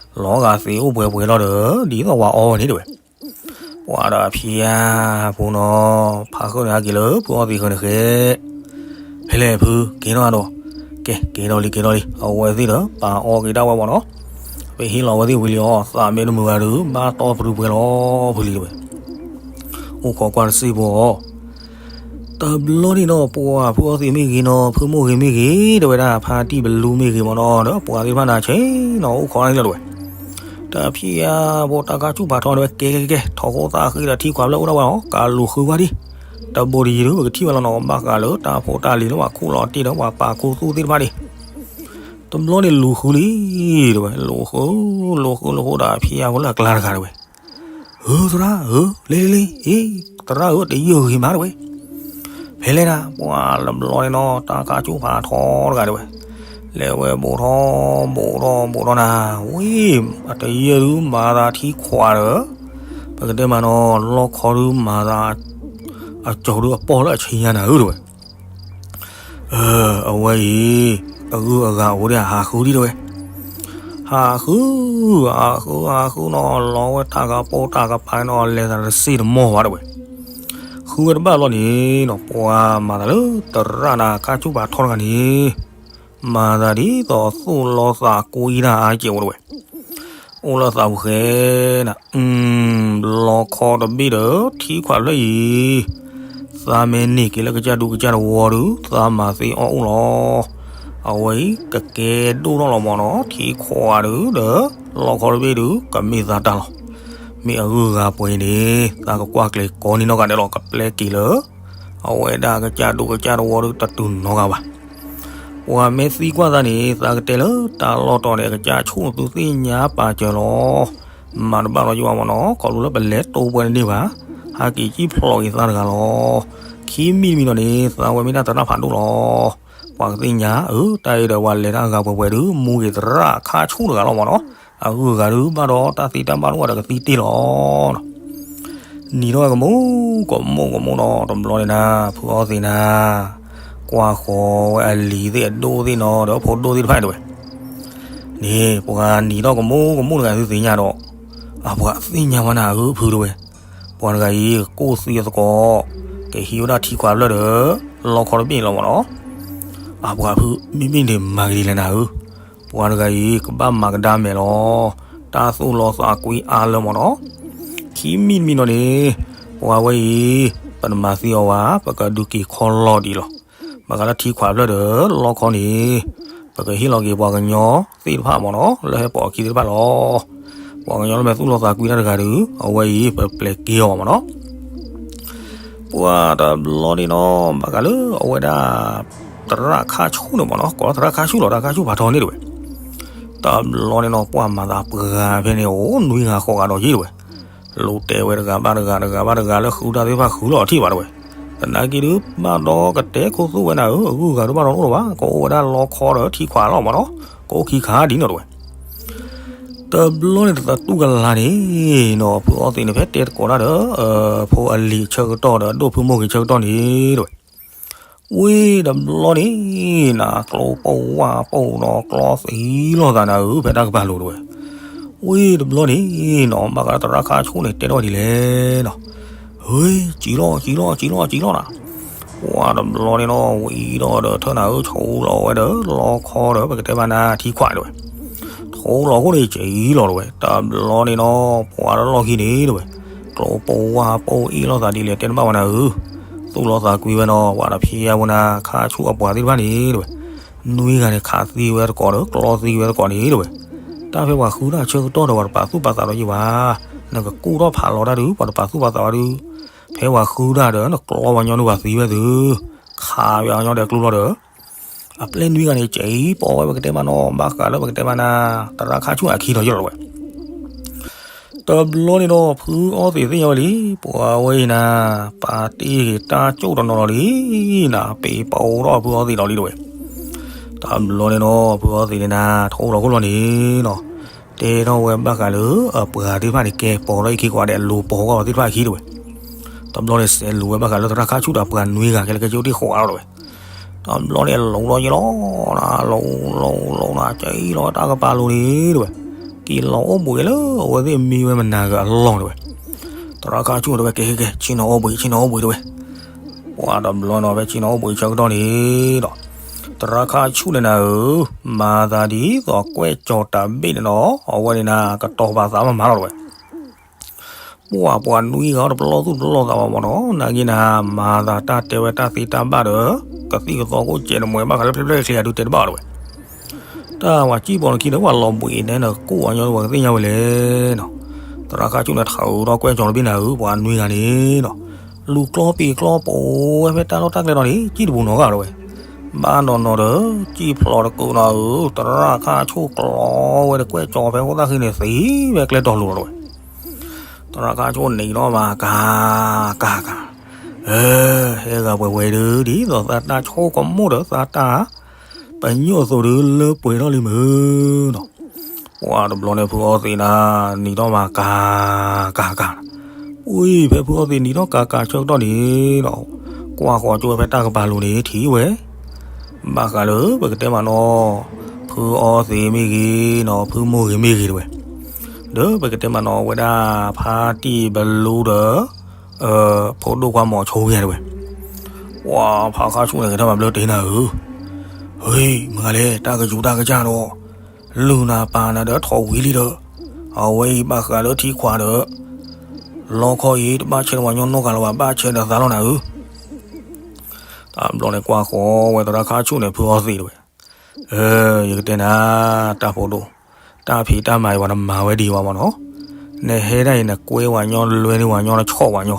လီၤဂာ်သံးအိၣ်ပှဲၤပှဲၤလီၤဒီး ဒ်သိးဝဲအီဝဲန့ၣ်တဝဲ. ပှၤဒီးဖံးယၢ်ဖိနီၤ ဖးဃုာ်န့ၣ်ဟဲက့ၤလၢဖုအီသံးဃၢၤန့ၣ်ဃဲ ဖဲလဲၣ်ဖု ကဲထီၣ်ဒီး, ကဲ ကဲထီၣ်လံ ကဲထီၣ်လံ အဝဲသ့ၣ်ဒီး ပာ်အီက့ၤဒၣ်ဝဲမၢ်နီၤ. ပဟ့ၣ်လီၤဝဲသ့ၣ်ဝံၤလံအီၤ သးမ့ၢ်တမုာ်ဘၣ်ဒီး ဘၣ်တီပရူၤပှဲၤလီၤဖုလံတဝဲ. အိၣ်ခိးကွၢ်တစ့ၢ်ဖိအီၤ. တဘျီန့ၣ်နီၤ ပှၤဖုအီသံးမ့ၢ်ဂ့ၤနီၤ ဖုမိၢ်ဂ့ၤမ့ၢ်ဂ့ၤ တဝဲဒၣ် ဖါတံၢ်ပလူမ့ၢ်ဂ့ၤမၢ်နီၤ ဒီးပှၤသ့ၣ်တဖၣ်န့ၣ်ဆ့ၣ်နီၤအိၣ်ခိးန့ၣ်လီၤတဝဲ. တဖံးယၢ်ဖိတၢ်ကၢ်ဆူၣ်ဖးထီန့ၣ်ဝဲ ကဲ ကဲ ကဲ ထီးခိၣ်သၣ်ဃံဒီးထံခွးဖျၢၣ်အိၣ်ဒၣ်ဝဲအီၤ ကလူၤဃုဝဲဒံး, တဘိးတယံၤဒီး ပကထံၣ်ဝဲလီၤနီၤ ဘၣ်ဃးလၢတၢ်ဖိတၢ်လံၤလၢပှၤခူၣ်လီၤတ့ၢ်ဒီးပှၤပာ်ခူသူၣ်သ့ၣ်တဖၣ်န့ၣ်. တဘျီန့ၣ်လူၤဃုလံတဝဲ, လူၤဃု လူၤဃုလူၤဃုဒီးဖံးယၢ်ဖိလၢအကျါတဂၤတဝဲ ဧၢ သရၣ်ဧၢ လ့လ့လ့ အ့ သရၣ်ဧၢ တယၢၢ်ဂ့ၤမးတဝဲ. ဖဲလဲၣ်ဒၣ် ပှၤတဘျီန့ၣ်နီၤ တၢ်ကၢ်ကၠိၣ်ဖးထီတဂၤတဝဲ, လဲၤဝဲဘိးထီၣ်ဘိးထီၣ်ဘိးထီၣ်နၤ, ဝံၤ အတယၢၢ်ဒုးမၤသးထံခွးဒီး ပကတဲမးနီၤ လီၢ်ခီဒုးမၤသး အကၠီၤဒုးအပီၢ်လၢအဆံညါနၤဧၢတဝဲ. အဝဲအံၤ အဂုၤအဂၤအိၣ်ဒၣ်ဟးဃုဒံးတဝဲ, ဟးဃု ဟးဃု ဟးဃုနီၤ လီၤဝဲတၢ်ကပိာ်တၢ်ကပၤနီၤ လဲၤသးတစ့ၢ်တမီၢ်ဘၣ်တဝဲ. ဃုဝဲတဘၣ်လီၤန့ၣ်နီၤ ပှၤမၤသးလၢသရၣ်နၤ ကၢ်ကၠိၣ်ဖးထီတဂၤန့ၣ် မၤသးဒ်သိးသူၣ်လီသးကွံတၢ်အါကဲးဝဲတဝဲ. အိၣ်လၢသးပူၤဃဲနၤ လီခီတဘ့ၣ်ဒီး ထံခွးဖျၢၣ်အံၤ သးမ့ၢ်န့ၢ်က့ၤလၢကစၢ်ဒူကစၢ်တဝီဒုး သးမၤသ့အီၣ်အိၣ်လီၤ. အဝဲအံၤ ကကဲဒိၣ်ထီၣ်လီၤမၢ်နီၤ ထံခွးဒုးဒီး လီခီတဘ့ၣ်ဒုး ကမ့ၢ်သးတၢ်လီၤ. မ့ၢ်အဂုၤအဂၤပှဲၤအံၤန့ၣ် သးကကွၢ်ကျဲၤကိးနံၤနီၢ်ဂၤဒဲးလီၤ ကပျဲက့ၤလၢ အဝဲဒၣ်ကစၢ်ဒိၣ်ကစၢ်တဝီဒုတတုၤနီတဂၤဘၣ်. ပှၤမ့ၢ်သံကွၢ်သးန့ၣ် သးကတဲလၢတၢ်လီၢ်တီၤန့ၣ် အကစၢ်ဆူၣ်သုသ့ၣ်ညါပာ်စၢၤလီၤ. မၤတဘၣ်လီၤယွၤမ့ၢ်နီၤ ခီဖျိလၢပလဲၤတိပှဲၤတန့ၢ်ဘၣ်, ဟးက့ၤကံၣ်ဖျိးက့ၤသးတဂၤလီၤ. ခံမံၤတမံၤဒီးန့ၣ် သးဝဲမ့ၢ်ဒၣ်သရၣ်ဖးဒိၣ်လီၤ. ပှၤကသ့ၣ်ညါ အၢ တၢ်အံၤဒီးပှၤလဲၤတၢ်အဂၤပှဲၤပှဲၤဒု မူက့ၤသရၣ်ခါဆူၣ်တဂၤလီၤမ့ၢ်နီၤ. အဂုၤအဂၤဒုဘၣ်ဒီးတၢ်သံတၢ်ဘၣ်ဒိၣ်ဝဲဒီးကသံတ့ၢ်လီၤ. နံၤထီၣ်ဝဲကမူ ကမူကမူနီၤ တဘျီန့ၣ်နၤ ဖုအီသံးနၤ ကွၢ်ဃီၤဝဲအလံၤသ့ၣ်အဒိၣ်သ့ၣ်နီၤ ဒီးဖိဒိၣ်သ့ၣ်တဖၣ်အံၤတဝဲ န့ၣ် ပှၤနံၤထီၣ်ကမူကမူတဂၤသုသ့ၣ်ညါဒီး အပှၤသ့ၣ်ညါဝဲနၤဧၢဖုတဝဲ, ပှၤတဂၤအံၤ ကကိၢ်သံအသကိး ကဟံးဝဲဒၣ်ထံခွးဖျၢၣ်ဒီး လီခီတဘ့ၣ်လီၤမ့ၢ်နီၤ. အပှၤဖု မ့မ့ၢ်န့ၣ်မၤကဒ်လဲၣ်နၤဧၢ, ပှၤတဂၤအံၤ ကဘၣ်မၤကဒါမဲာ်လီၤ. တၢ်သူၣ်လီသးကွံအါလၢမ့ၢ်နီၤ. ခံမံၤတမံၤနီၤန့ၣ် ပှၤဝဲအံၤ ပတမၤသံအီၤဘၣ် ပကဒုးက့ၤခီလီၤဒံးလီၤ. ဘၣ်ဃးလၢထံခွးဖျၢၣ်ဒီး လီခီန့ၣ် ပကဟ့ၣ်လီၤက့ၤပှၤကညီသ့ၣ်တဖၣ်မ့ၢ်နီၤ လၢဟဲပိာ်အခံသ့ၣ်တဖၣ်လီၤ. ပှၤကညီလၢမ့ၢ်သူၣ်လီသးကွံတၢ်တဂၤဒီး အဝဲအံၤ ပပျဲက့ၤအီၤမ့ၢ်နီၤ. ပှၤတဘျီန့ၣ်နီၤ ဘၣ်ဃးလၢအဝဲဒၣ် သရၣ်ခါဆူၣ်န့ၣ်မ့ၢ်နီၤ ကိးလၢသရၣ်ခါဆူၣ်လီၤ သရၣ်ခါဆူၣ်ဖးထီန့ၣ်တဝဲ တဘျီန့ၣ်နီၤ ပှၤမၤသးပှၢ်ဖဲန့ၣ် အိၣ်နွံဂၤဃိးဂၤဒီးယ့ၣ်တဝဲ လူၤတဲဝဲတဂၤဘၣ်တဂၤ တဂၤဘၣ်တဂၤလၢဃုတၢ်သ့ၣ်တဖၣ်ဃုလီၤထံၣ်ဘၣ်တဝဲ, သနာ်က့ဒုး ဘၣ်ဒီးကတဲခိၣ်သူၣ်ဝဲနၤဧၢ အဂုၤအဂၤဒုးဘၣ်ဒီးတအိၣ်လၢၤဘၣ် ကအိၣ်ဝဲဒၣ်လီခီဒီးထံခွးလီၤမ့ၢ်နီၤ ကအိၣ်ခံခါဒ်န့ၣ်တဝဲ. တဘျီန့ၣ်တသတူၢ်ကလာ်န့ၣ်နီၤ ဖုအီသံးန့ၣ် ဖဲတဲသကိးတၢ်ဒီး ဖိအလံၤဆၢကတီၢ်ဒီးအဒိၣ်ဖုမိၢ်ဂ့ၤဆၢကတီၢ်န့ၣ်တဝဲ ဝံၤတဘျီန့ၣ် နၤကျိပိၢ်ဝၢ်ပိၢ်ဒီးကျီသံလီၤသးနၤဧၢ ဖဲတၢ်ကပၤလိၤတဝဲ, ဝံၤတဘျီန့ၣ်နီၤ ဘၣ်ဃးလၢသရၣ်ခါဆူၣ်န့ၣ် တဲထီၣ်ဒ်လဲၣ်နီၤ, ဟ့ စံၣ်လီၤ စံၣ်လီၤ စံၣ်လီၤ စံၣ်လီၤနၤ, ပှၤတဘျီန့ၣ်နီၤ ဝံၤဒီးဒီးထၢနၤဧၢ ဆူလီၤဝဲဒီး လီခီဒီး ပကတဲမးနၤ ထံခွးတဝဲ ထူလီၤခိၣ်န့ၣ် စံၣ်လီၤတဝဲ တဘျီန့ၣ်နီၤ ပှၤတလီၢ်ခံန့ၣ်တဝဲ ကျိပိၢ်ဝၢ်ပိၢ်အ့ၣ်လိာ်သးဒ်လဲၣ် တဲတဘၣ်ဝဲနၤဧၢ, သူၣ်လီၤသးကွံဝဲနီၤ ပှၤတဖံးယါဝဲနၤ ခါဆူၣ်အပှၤသ့ၣ်တဖၣ်န့ၣ်တဝဲ, နွံဂၤန့ၣ် ခးသံဝဲသကိးဒီး ကျီသံဝဲသကိးန့ၣ်တဝဲ, တၢ်ဖဲပှၤဃုတၢ်ဆၢကတီၢ်ဒီး ပှၤတပာ်သူၣ်ပာ်သးဒီးယံၤဘၣ်, နကကူၣ်ထီၣ်ဖးလီၤတၢ်ဒုး ပှၤတပာ်သူၣ်ပာ်သးဘၣ်ဒုး, ဖဲပှၤဃုတၢ်ဒီး နကျီပှၤညီနုၢ်ပှၤသံဝဲသု, ခးပှၤကညီဒီးကျိလီၤဒီး အပျဲၢ်နွံဂၤန့ၣ် စံၣ်ပိာ်ဝဲပကတဲမးနီၤ ဘၣ်ဃးလၢပကတဲမးနၤ သရၣ်ခါဆူၣ်အခံဒီးယီၤလီၤဝဲ တဘျီန့ၣ်ဒီး ဖုအီသံးသ့ၣ်ညါဝဲလံ, ပှၤဝဲအံၤနၤ ပာ်တ့ၢ်ဂ့ၤတၢ်ကၠိၣ်တနီၤလီၤလံ, နၤပ့ၤပိာ်ထီၣ်ဖုအီသံးလီၤလံတဝဲ. တဘျီန့ၣ်ဒီး ဖုအီသံးန့ၣ်နၤ ထီၣ်အိၣ်လီၤခိၣ်လီၤန့ၣ်နီၤ, တဲထီၣ်ဝဲဘၣ်ဃးလၢအပှၤသ့ၣ်တဖၣ်န့ၣ် ကဲပိာ်ထီၣ်အခံကိးဂၤဒဲး အလိၤပိာ်ကွၢ်ဝဲသ့ၣ်တဖၣ်အခံတဝဲ. တဘျီန့ၣ် စဲးလိာ်ဝဲဘၣ်ဃးလၢသရၣ်ခါဆူၣ်ဒီးအပှၤနွံဂၤ ကဲလၢကဲကၠိတ့ၢ်ဃိးဂၤလီၤတဝဲ. တဘျီန့ၣ် လိၤထီၣ်ယလီၤ, လိၤလိၤလိၤနၤ ကဲအံၤလီၤတၢ်ကပၤလိၤန့ၣ်တဝဲ, က့ၤလီၤအိၣ်ဘှံးလၢအဝဲသ့ၣ်မံဝဲမနၤဂၤအလီၢ်တဝဲ. သရၣ်ခါဆူၣ်တဝဲ ကဲကဲကဲ ဆ့ၣ်နီၤအိၣ်ဘှံး ဆ့ၣ်နီၤအိၣ်ဘှံးတဝဲ. ပှၤတဘျီနီၤ ဖဲဆ့ၣ်နီၤအိၣ်ဘှံးဆၢကတီၢ်န့ၣ်ဒီး သရၣ်ခါဆူၣ်န့ၣ်နၤဧၢ, မၤသးဒ်သိးကွဲၢ်ကၠီၤတၢ်ဘ့ၣ်န့ၣ်နီၤ အဝဲန့ၣ်နၤ ကတီၤပာ်သးမးမးလီၤတဝဲ. ပှၤပှၤနွံဂၤတပလီၢ်သူၣ်တပလီၢ်သးဘၣ်မ့ၢ်နီၤ, နာ်က့နၤ မၤသးတၢ်တဲဝဲတၢ်သ့တၢ်ဘၣ်ဒီး ကသံၣ်ကသီခိၣ်စဲးတမှဲၤဘၣ်ဃးလၢဖျဲၣ်ဖျဲၣ်ချ့အဒုးတဲတဘၣ်အီၤတဝဲ. တၢ်ဝဲစံၣ်ပိာ်နခံဒီး ပှၤလီၤဘှံးန့ၣ်နကကိၢ်အညီတဝဲကသ့ၣ်ညါဝဲလဲၣ်နီၤ. သရၣ်ခါဆူၣ်န့ၣ် ထးအုးထီၣ်ကွဲၢ်ကၠီၤတဘ့ၣ်နၤဧၢ, ပှၤနွံဂၤန့ၣ်နီၤ လူၤကျီပံၤကျီပိာ်ဝဲဖဲတၢ်လီၢ်တၢ်ကျဲနီၤန့ၣ် စံၣ်တပူၤနီၤဂၤတဝဲ. ဘၣ်နီၤနီၤဒီး စံၣ်ဖျိးတကုးနီၤဧၢ, သရၣ်ခါဆူၣ်ကျီဝဲဒီးကွဲၢ်ကၠီၤဖဲအဃိသတးခဲန့ၣ် သံဝဲကျဲတီၤလိၤလီၤတဝဲ. သရၣ်ခါဆူၣ်န့ၣ်နီၤမး ကၤ ကၤ ကၤ, အၢ ဟဲဂၤပှဲၤဝဲဒုး ဒ်သိးသးတၢ်ဆိကမိၣ်ဒီးသးတၢ်ပညိၣ်အသိးဒုး လၢပှဲၤထီၣ်လံမ့ၢ်နီၤ. ပှၤတဘျီန့ၣ် ဖုအီသံးနၤ နံၤထီၣ်မးကၤ ကၤ ကၤ, ဝံၤဖဲဖုအီသံးနံၤထီၣ်ကၤကၤဆၢကတီၢ်န့ၣ်ဒီး ကွၢ်ဃီၤကၠိဝဲဖဲတၢ်ကပၤလိၤန့ၣ် ထံၣ်ဝဲ ဘၣ်ဃးလၢပကတဲမးနီၤ ဖုအီသံးမ့ၢ်ဂ့ၤနီၤ ဖုမိၢ်ဂ့ၤမ့ၢ်ဂ့ၤတဝဲ, ဒီးပကတဲမးနီၤ အဝဲဒၣ်ဖါတံၢ်ဘလူဒီး ဖိဒိၣ်ခွါမီၤဆိဂ့ၤတဝဲ, ပှၤဖါခါဆူၣ်န့ၣ် ကထၢၣ်မၤဘျၢတ့ၢ်နၤဧၢ, ဟ့ မ့ၢ်ဂ့ၤလဲၣ် တၢ်ကယူၤတၢ်ကစၢ်ဒီး လုၢ်နၤပာ်နၤဒီးထီၣ်ဝံၤလံဒီး အဝဲအံၤဘၣ်ဃးလၢထံခွးဒီး လီခီအံၤ တဘၣ်ဆဲးဒီးပှၤညီနီတဂၤလၢၤဘၣ် ဘၣ်ဆဲးဒီးသးလီၤနၤဧၢ. တဘျီန့ၣ်ကွၢ်ဃီၤဝဲသရၣ်ခါဆူၣ်န့ၣ် ဖုအီသံးတဝဲ, ယကတဲနၤ တၢ်ဖိဒိၣ်, တၢ်ဖံးတၢ်မၤအံၤပှၤတမၤဝဲဒံးဘၣ်မ့ၢ်နီၤ, နဟဲဒၣ်အံၤ နကွဲဝဲညီ နလွဲန့ၢ်ဝဲညီ နဆီၣ်ဝဲညီ,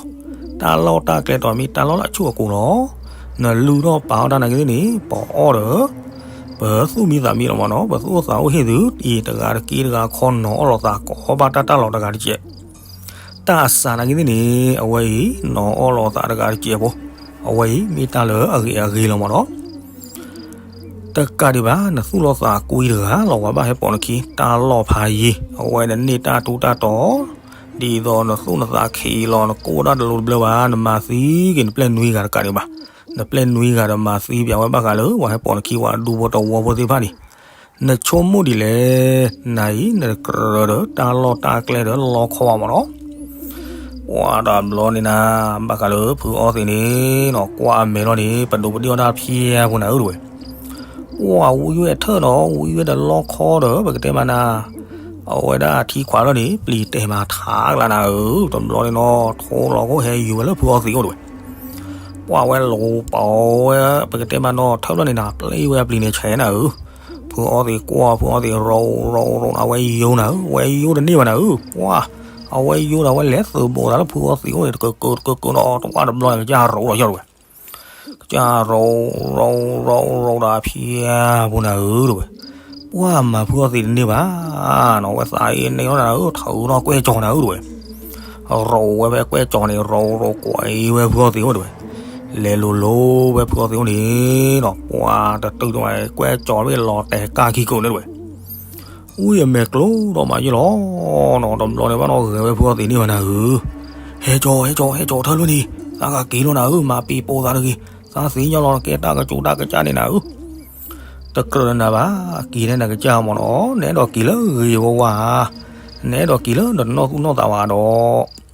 တၢ်လီၢ်တၢ်ကျဲတီၤမ့ၢ်တၢ်လီၢ်လၢအဆူၣ်အကိၤလီၤ. နလုၢ်ထီၣ်ပာ်အီၣ်တၢ်နာ်က့သ့ၣ်န့ၣ် ပအီၣ်ဒီး ပသူၣ်မံသးမံလီၤမးနီၤ, ပသူၣ်အိၣ်သးအိၣ်ဟ့ၣ်သု, အံၤတဂၤတက့တဂၤခီနီၤအီၣ်လီၤသးကိးဘၣ်တၢ်တၢ်လီၤတဂၤတကဲး တၢ်အစးနာ်က့သ့ၣ်န့ၣ် အဝဲအံၤ နီၤအီၣ်လီၤသးတဂၤတကဲးဖိ, အဝဲအံၤ မ့ၢ်တၢ်လၢအဂ့ၤအဂ့ၤလီၤမးနီၤ. တကးဒံးဘၣ် နသူၣ်လီၤသးကွံတဂၤလီၤ ပှၤဘၣ်ဟဲပိာ်နခံ တၢ်လီၢ်ဖးယံၤ, အဝဲနန့ၢ်တၢ်ထူးတၢ်တီၤ, ဒ်သိးနသူၣ်နသးခံးလီၤ နကိၢ်ဒၣ်တလိၤတဘျၢဘၣ် နမၤသံက့ၤနပျဲၢ်နွံဂၤတကးဒံးဘၣ်, နပျဲၢ်နွံဂၤဒီးမၤသံပၠးဝဲဘၣ်ဃးလၢ ပှၤဟဲပိာ်နခံဝဲဒူဖိတဝီဖိသ့ၣ်တဖၣ်န့ၣ်, နဆိကမိၣ်ဒ်လဲၣ်, နၤအံၤ နကြၢးဒီးတၢ်လီၢ်တၢ်ကျဲဒီးလီခီဘၣ်မးနီၤ. ပှၤတဘျီန့ၣ်နၤ, ဘၣ်ဃးလၢဖုအီသံးန့ၣ်နီၤ ကွၢ်အမဲာ်လီၤန့ၣ် ပဒိးပဒ့ၣ်အီၣ်တၢ်ဖျဲးဖိနၤဧၢတဝဲ, ပှၤဝံဝဲထၢၣ်နီၤ ဝံဝဲဒီးလီခီဒီး ပကတဲမးနၤ, အဝဲဒၣ်ထံခွးလီၤန့ၣ် ပျံၤတဲာ်မၤထးကလါနၤဧၢ, တဘျီန့ၣ်နီၤ ထိလီၤခိၣ်ဟဲယူၤဝဲလၢဖုအီသံးအိၣ်တဝဲ ပှၤဝဲလိၤပာ်ဝဲ, ပကတဲမးနီၤ ထၢၣ်ဖျၢၣ်န့ၣ်နၤ ပျံၤဝဲအပျံၤန့ၣ်ဆဲးနၤဧၢ, ဖုအီသံးကွၢ် ဖုအီသံးရိၤရိၤရိၤနၤ အဝဲယိနၤဧၢ, ဝဲယိတန့ၢ်ဘၣ်နၤဧၢ, ပှၤ အဝဲယိဒီးဝဲလဲၤသုးဘိးသးလၢဖုအီသံးအိၣ်န့ၣ် တကၢၢ်ကၢၢ်တကၢၢ်ကၢၢ်နီၤ တဝၣ်တဘျီန့ၣ် ကစၢ်ရိၤလီၤယီၢ်တဝဲ ကစၢ်ရိၤရိၤရိၤရိၤဒီးဖျဲးဖိနၤဧၢတဝဲ, ပှၤမၤဖုအီသံးတန့ၢ်ဘၣ်နီၤ ဝဲသးအံၤန့ၣ်လီၤနၤဧၢ, ထုးနီၣ်ကွဲၢ်ကၠီၤနၤဧၢတဝဲ, ရိၤဝဲဖဲကွဲၢ်ကၠီၤန့ၣ် ရိၤရိၤကွဲးဝဲဖုအီသံးအိၣ်တဝဲ, လဲၤလိၤလိၤဝဲဖုအီသံးအိၣ်န့ၣ်နီၤ ပှၤတတုၤတဝဲ ကွဲၢ်ကၠီၤမ့ၢ်လီၤတဲာ်ကၢ်ခံကိးန့ၣ်တဝဲ ဝံအမဲာ်ကျိဒီးမးယ့ၢ်လီၤနီၤ တဘျီန့ၣ်ဘၣ်နီၤ ဂဲၤဝဲဖုအီသံးန့ၢ်ဘၣ်နၤဧၢ, ဟဲကၠီၤ ဟဲကၠီၤ ဟဲကၠီၤထၢၣ်လွံၢ်နံၤ သးကက့ၤလီၤနၤဧၢ, မၤပံၤပိာ်သးတဂ့ၤ, သးသ့ၣ်ညါလီၤ နကဲတၢ်ကစူၤတၢ်ကစၢ်န့ၣ်နၤဧၢ, တကြၢးနၤဘၣ်, က့ၤန့ၣ်နကစၢ်မးနီၤ, နအဲၣ်ဒိးက့ၤလၢဂ့ၤဝဲဝါဧါ, နအဲၣ်ဒိးက့ၤလၢနတနီၢ်သူၣ်နီၢ်သးဝဲဧါဒီး ပှၤဟဲကၠီၤ ဟဲ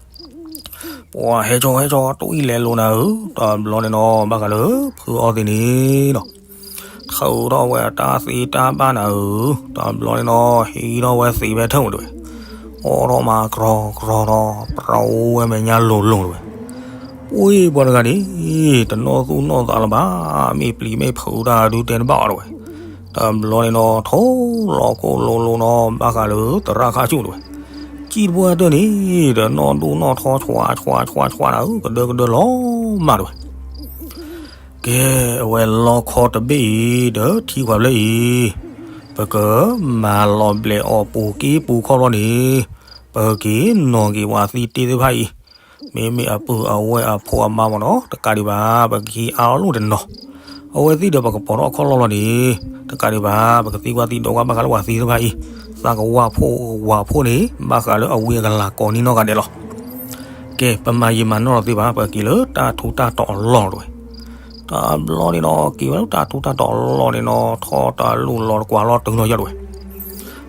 ကၠီၤ တအိၣ်အံၤလဲၤလိၤနၤဧၢ, တဘျီန့ၣ်နီၤ ဘၣ်ဃးလၢ ဖုအီသံးန့ၣ်နီၤ ထုးထီၣ်ဝဲတၢ်သ့တၢ်ဘၣ်နၤဧၢ, တဘျီန့ၣ်နီၤ ဟံးထီၣ်ဝဲသံးဖဲထၢၣ်မးတဝဲ, အိးထီၣ်မးကြီကြီဒီး ပြိဝဲမဲာ်ညါလိၤလိၤတဝဲ, ပှၤတဂၤန့ၣ် တနီၢ်သူၣ်နီၢ်သးလၢၤဘၣ်, မ့ၢ်ပျံၤမ့ၢ်ဖုးတၢ်ဒုးတဲတဘၣ်အီၤတဝဲ, တဘျီန့ၣ်နီၤ ထိလီၤခိၣ်လိၤလိၤနီၤ ဘၣ်ဃးလၢသရၣ်ခါဆူၣ်တဝဲ ကံၣ်တပှၢ်တၢၢ်န့ၣ် ဒီးနီၢ်ဒိၣ်နီၢ်ထီ ဆွးဆွးဆွးဆွးနၤဧၢ, ကဒၢကဒၢလီၤမးတဝဲ, ကဲ အဝဲလီခီတဘ့ၣ်အံၤ ဒီးထံခွးဖျၢၣ်အံၤ ပကမၤလီၤဘျဲးအီၤပူၤက့ပူၤခီၣ်လီၤန့ၣ်, ပက့ၤနီၣ်က့ၤပှၤသံတ့သ့ၣ်တဖၣ်အံၤ, မ့မ့ၢ်အပုၢ်အဝဲၢ်အဖိအမါမးနီၤ တကးဒံးဘၣ် ပကဟံးအါအီၤလိၣ်တနီၤ အဝဲသ့ၣ်ဒီးပကပိာ်ထီၣ်အခီၣ်လီၢ်လီၤန့ၣ်, တကးဒံးဘၣ် ပကသံကွၢ်သံဒိးကွၢ်ဘၣ်ဃးလၢပှၤသံသ့ၣ်တဖၣ်အံၤ, သးကဝၢ်ဖိဝၢ်ဖိန့ၣ် ဘၣ်ဃးလၢအဝံအကလၤကိးနံၤနီၢ်ဂၤဒဲးလီၤ. ကဲ ပမၤယံာ်မၤနီၢ်လီၤသ့ဘၣ်, ပက့ၤလၢတၢ်ထူးတၢ်တီၤအလီၢ်တဝဲ. တဘျီန့ၣ်နီၤ က့ၤဝဲလၢတၢ်ထူးတၢ်တီၤအလီၢ်န့ၣ်နီၤ ထီၣ်တၢ်လူၢ်လီၤတကွၢ်လီၤတုၤနီၤယီၢ်တဝဲ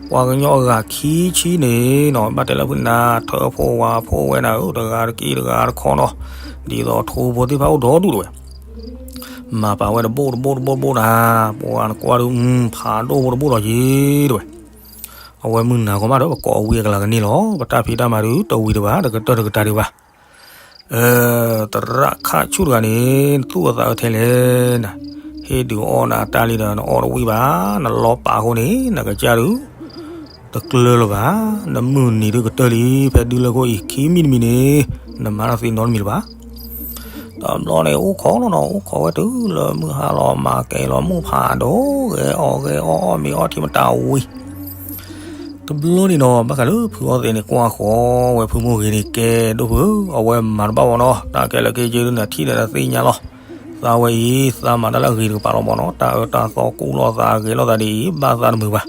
ပှၤကညီအဂၤခံဆံန့ၣ်နီၤ ဘၣ်တဲလၢဖုနၤ ထၢၣ်ဖိဝၢ်ဖိဝဲနၤဧၢ, တဂၤတက့ၢ်တဂၤတခီနီၤ, ဒ်သိးထိဖိသ့ၣ်တဖၣ်အိၣ်ဒီဒူၣ်တဝဲ, မၤပာ်ဝဲတဘိၣ်တဘိၣ်တဘိၣ်တဘိၣ်တၢ်, ပှၤနကွၢ်ဒုး ဖးဒိၣ်ဖိတဘိၣ်လီၤယံၤတဝဲ, အဝဲမုၢ်နၤကီမးဒီး ပကိးအဝံအကလၤကန့ၢ်လီၤ, ပတၢ်ဖံးတၢ်မၤဒုး တဝံၤဒံးဘၣ် တကတၢၢ်တကတၢၢ်ဒံးဘၣ် သရၣ်ခါဆူၣ်တဂၤန့ၣ် နသူၣ်အသးအၢထဲလဲၣ်နၤ, ဟ့ၣ်ဒုးအီၣ်နၤတၢ်လံဒီး နအီၣ်တဝံၣ်ဘၣ်, နလီၤပာ်အဃိန့ၣ် နကစၢ်ဒုး တကျၢၤလၢၤဘၣ်, နမုၢ်နံၤဒုးကတၢၢ်လံ, ဖဲဒုးလၢခိၣ်အံၤ ခံမံၤတမံၤန့ၣ် နမၤတၢ်သ့နီတမံၤလၢၤဘၣ်. တဘျီန့ၣ် အိၣ်ခိးလီၤနီၤ, အိၣ်ခိးဝဲတုၤလၢမုၢ်ဟါလီၤ မၤကဲလီၤမုၢ်ဖးဒိၣ် ဂဲၤအီၣ်ဂဲၤအီၣ်အီၣ်မ့ၤအီထံမတၤဝံၤ တဘျီန့ၣ်နီၤ ဘၣ်ဃးလၢဖုအီသံးန့ၣ် ကွၢ်ဃီဝဲဖုမိၢ်ဂ့ၤန့ၣ် ကဲဒိၣ်ဖုဧၢ, အဝဲမၤတဘၣ်ဝဲနီၤ, တၢ်ကဲလၢက့ၤက့ၤဒုးနထံၣ်ဒီးနသ့ၣ်ညါလီၤ. သးဝဲအံၤ သးမၤတၢ်လၢအဂ့ၤတကပၤလီၤမးနီၤ, တၢ်အၢတၢ်သီကူၣ်လိာ်သးဂ့ၤလိာ်သးဒ်အံၤ ဘၣ်သးတမုာ်ဘၣ်.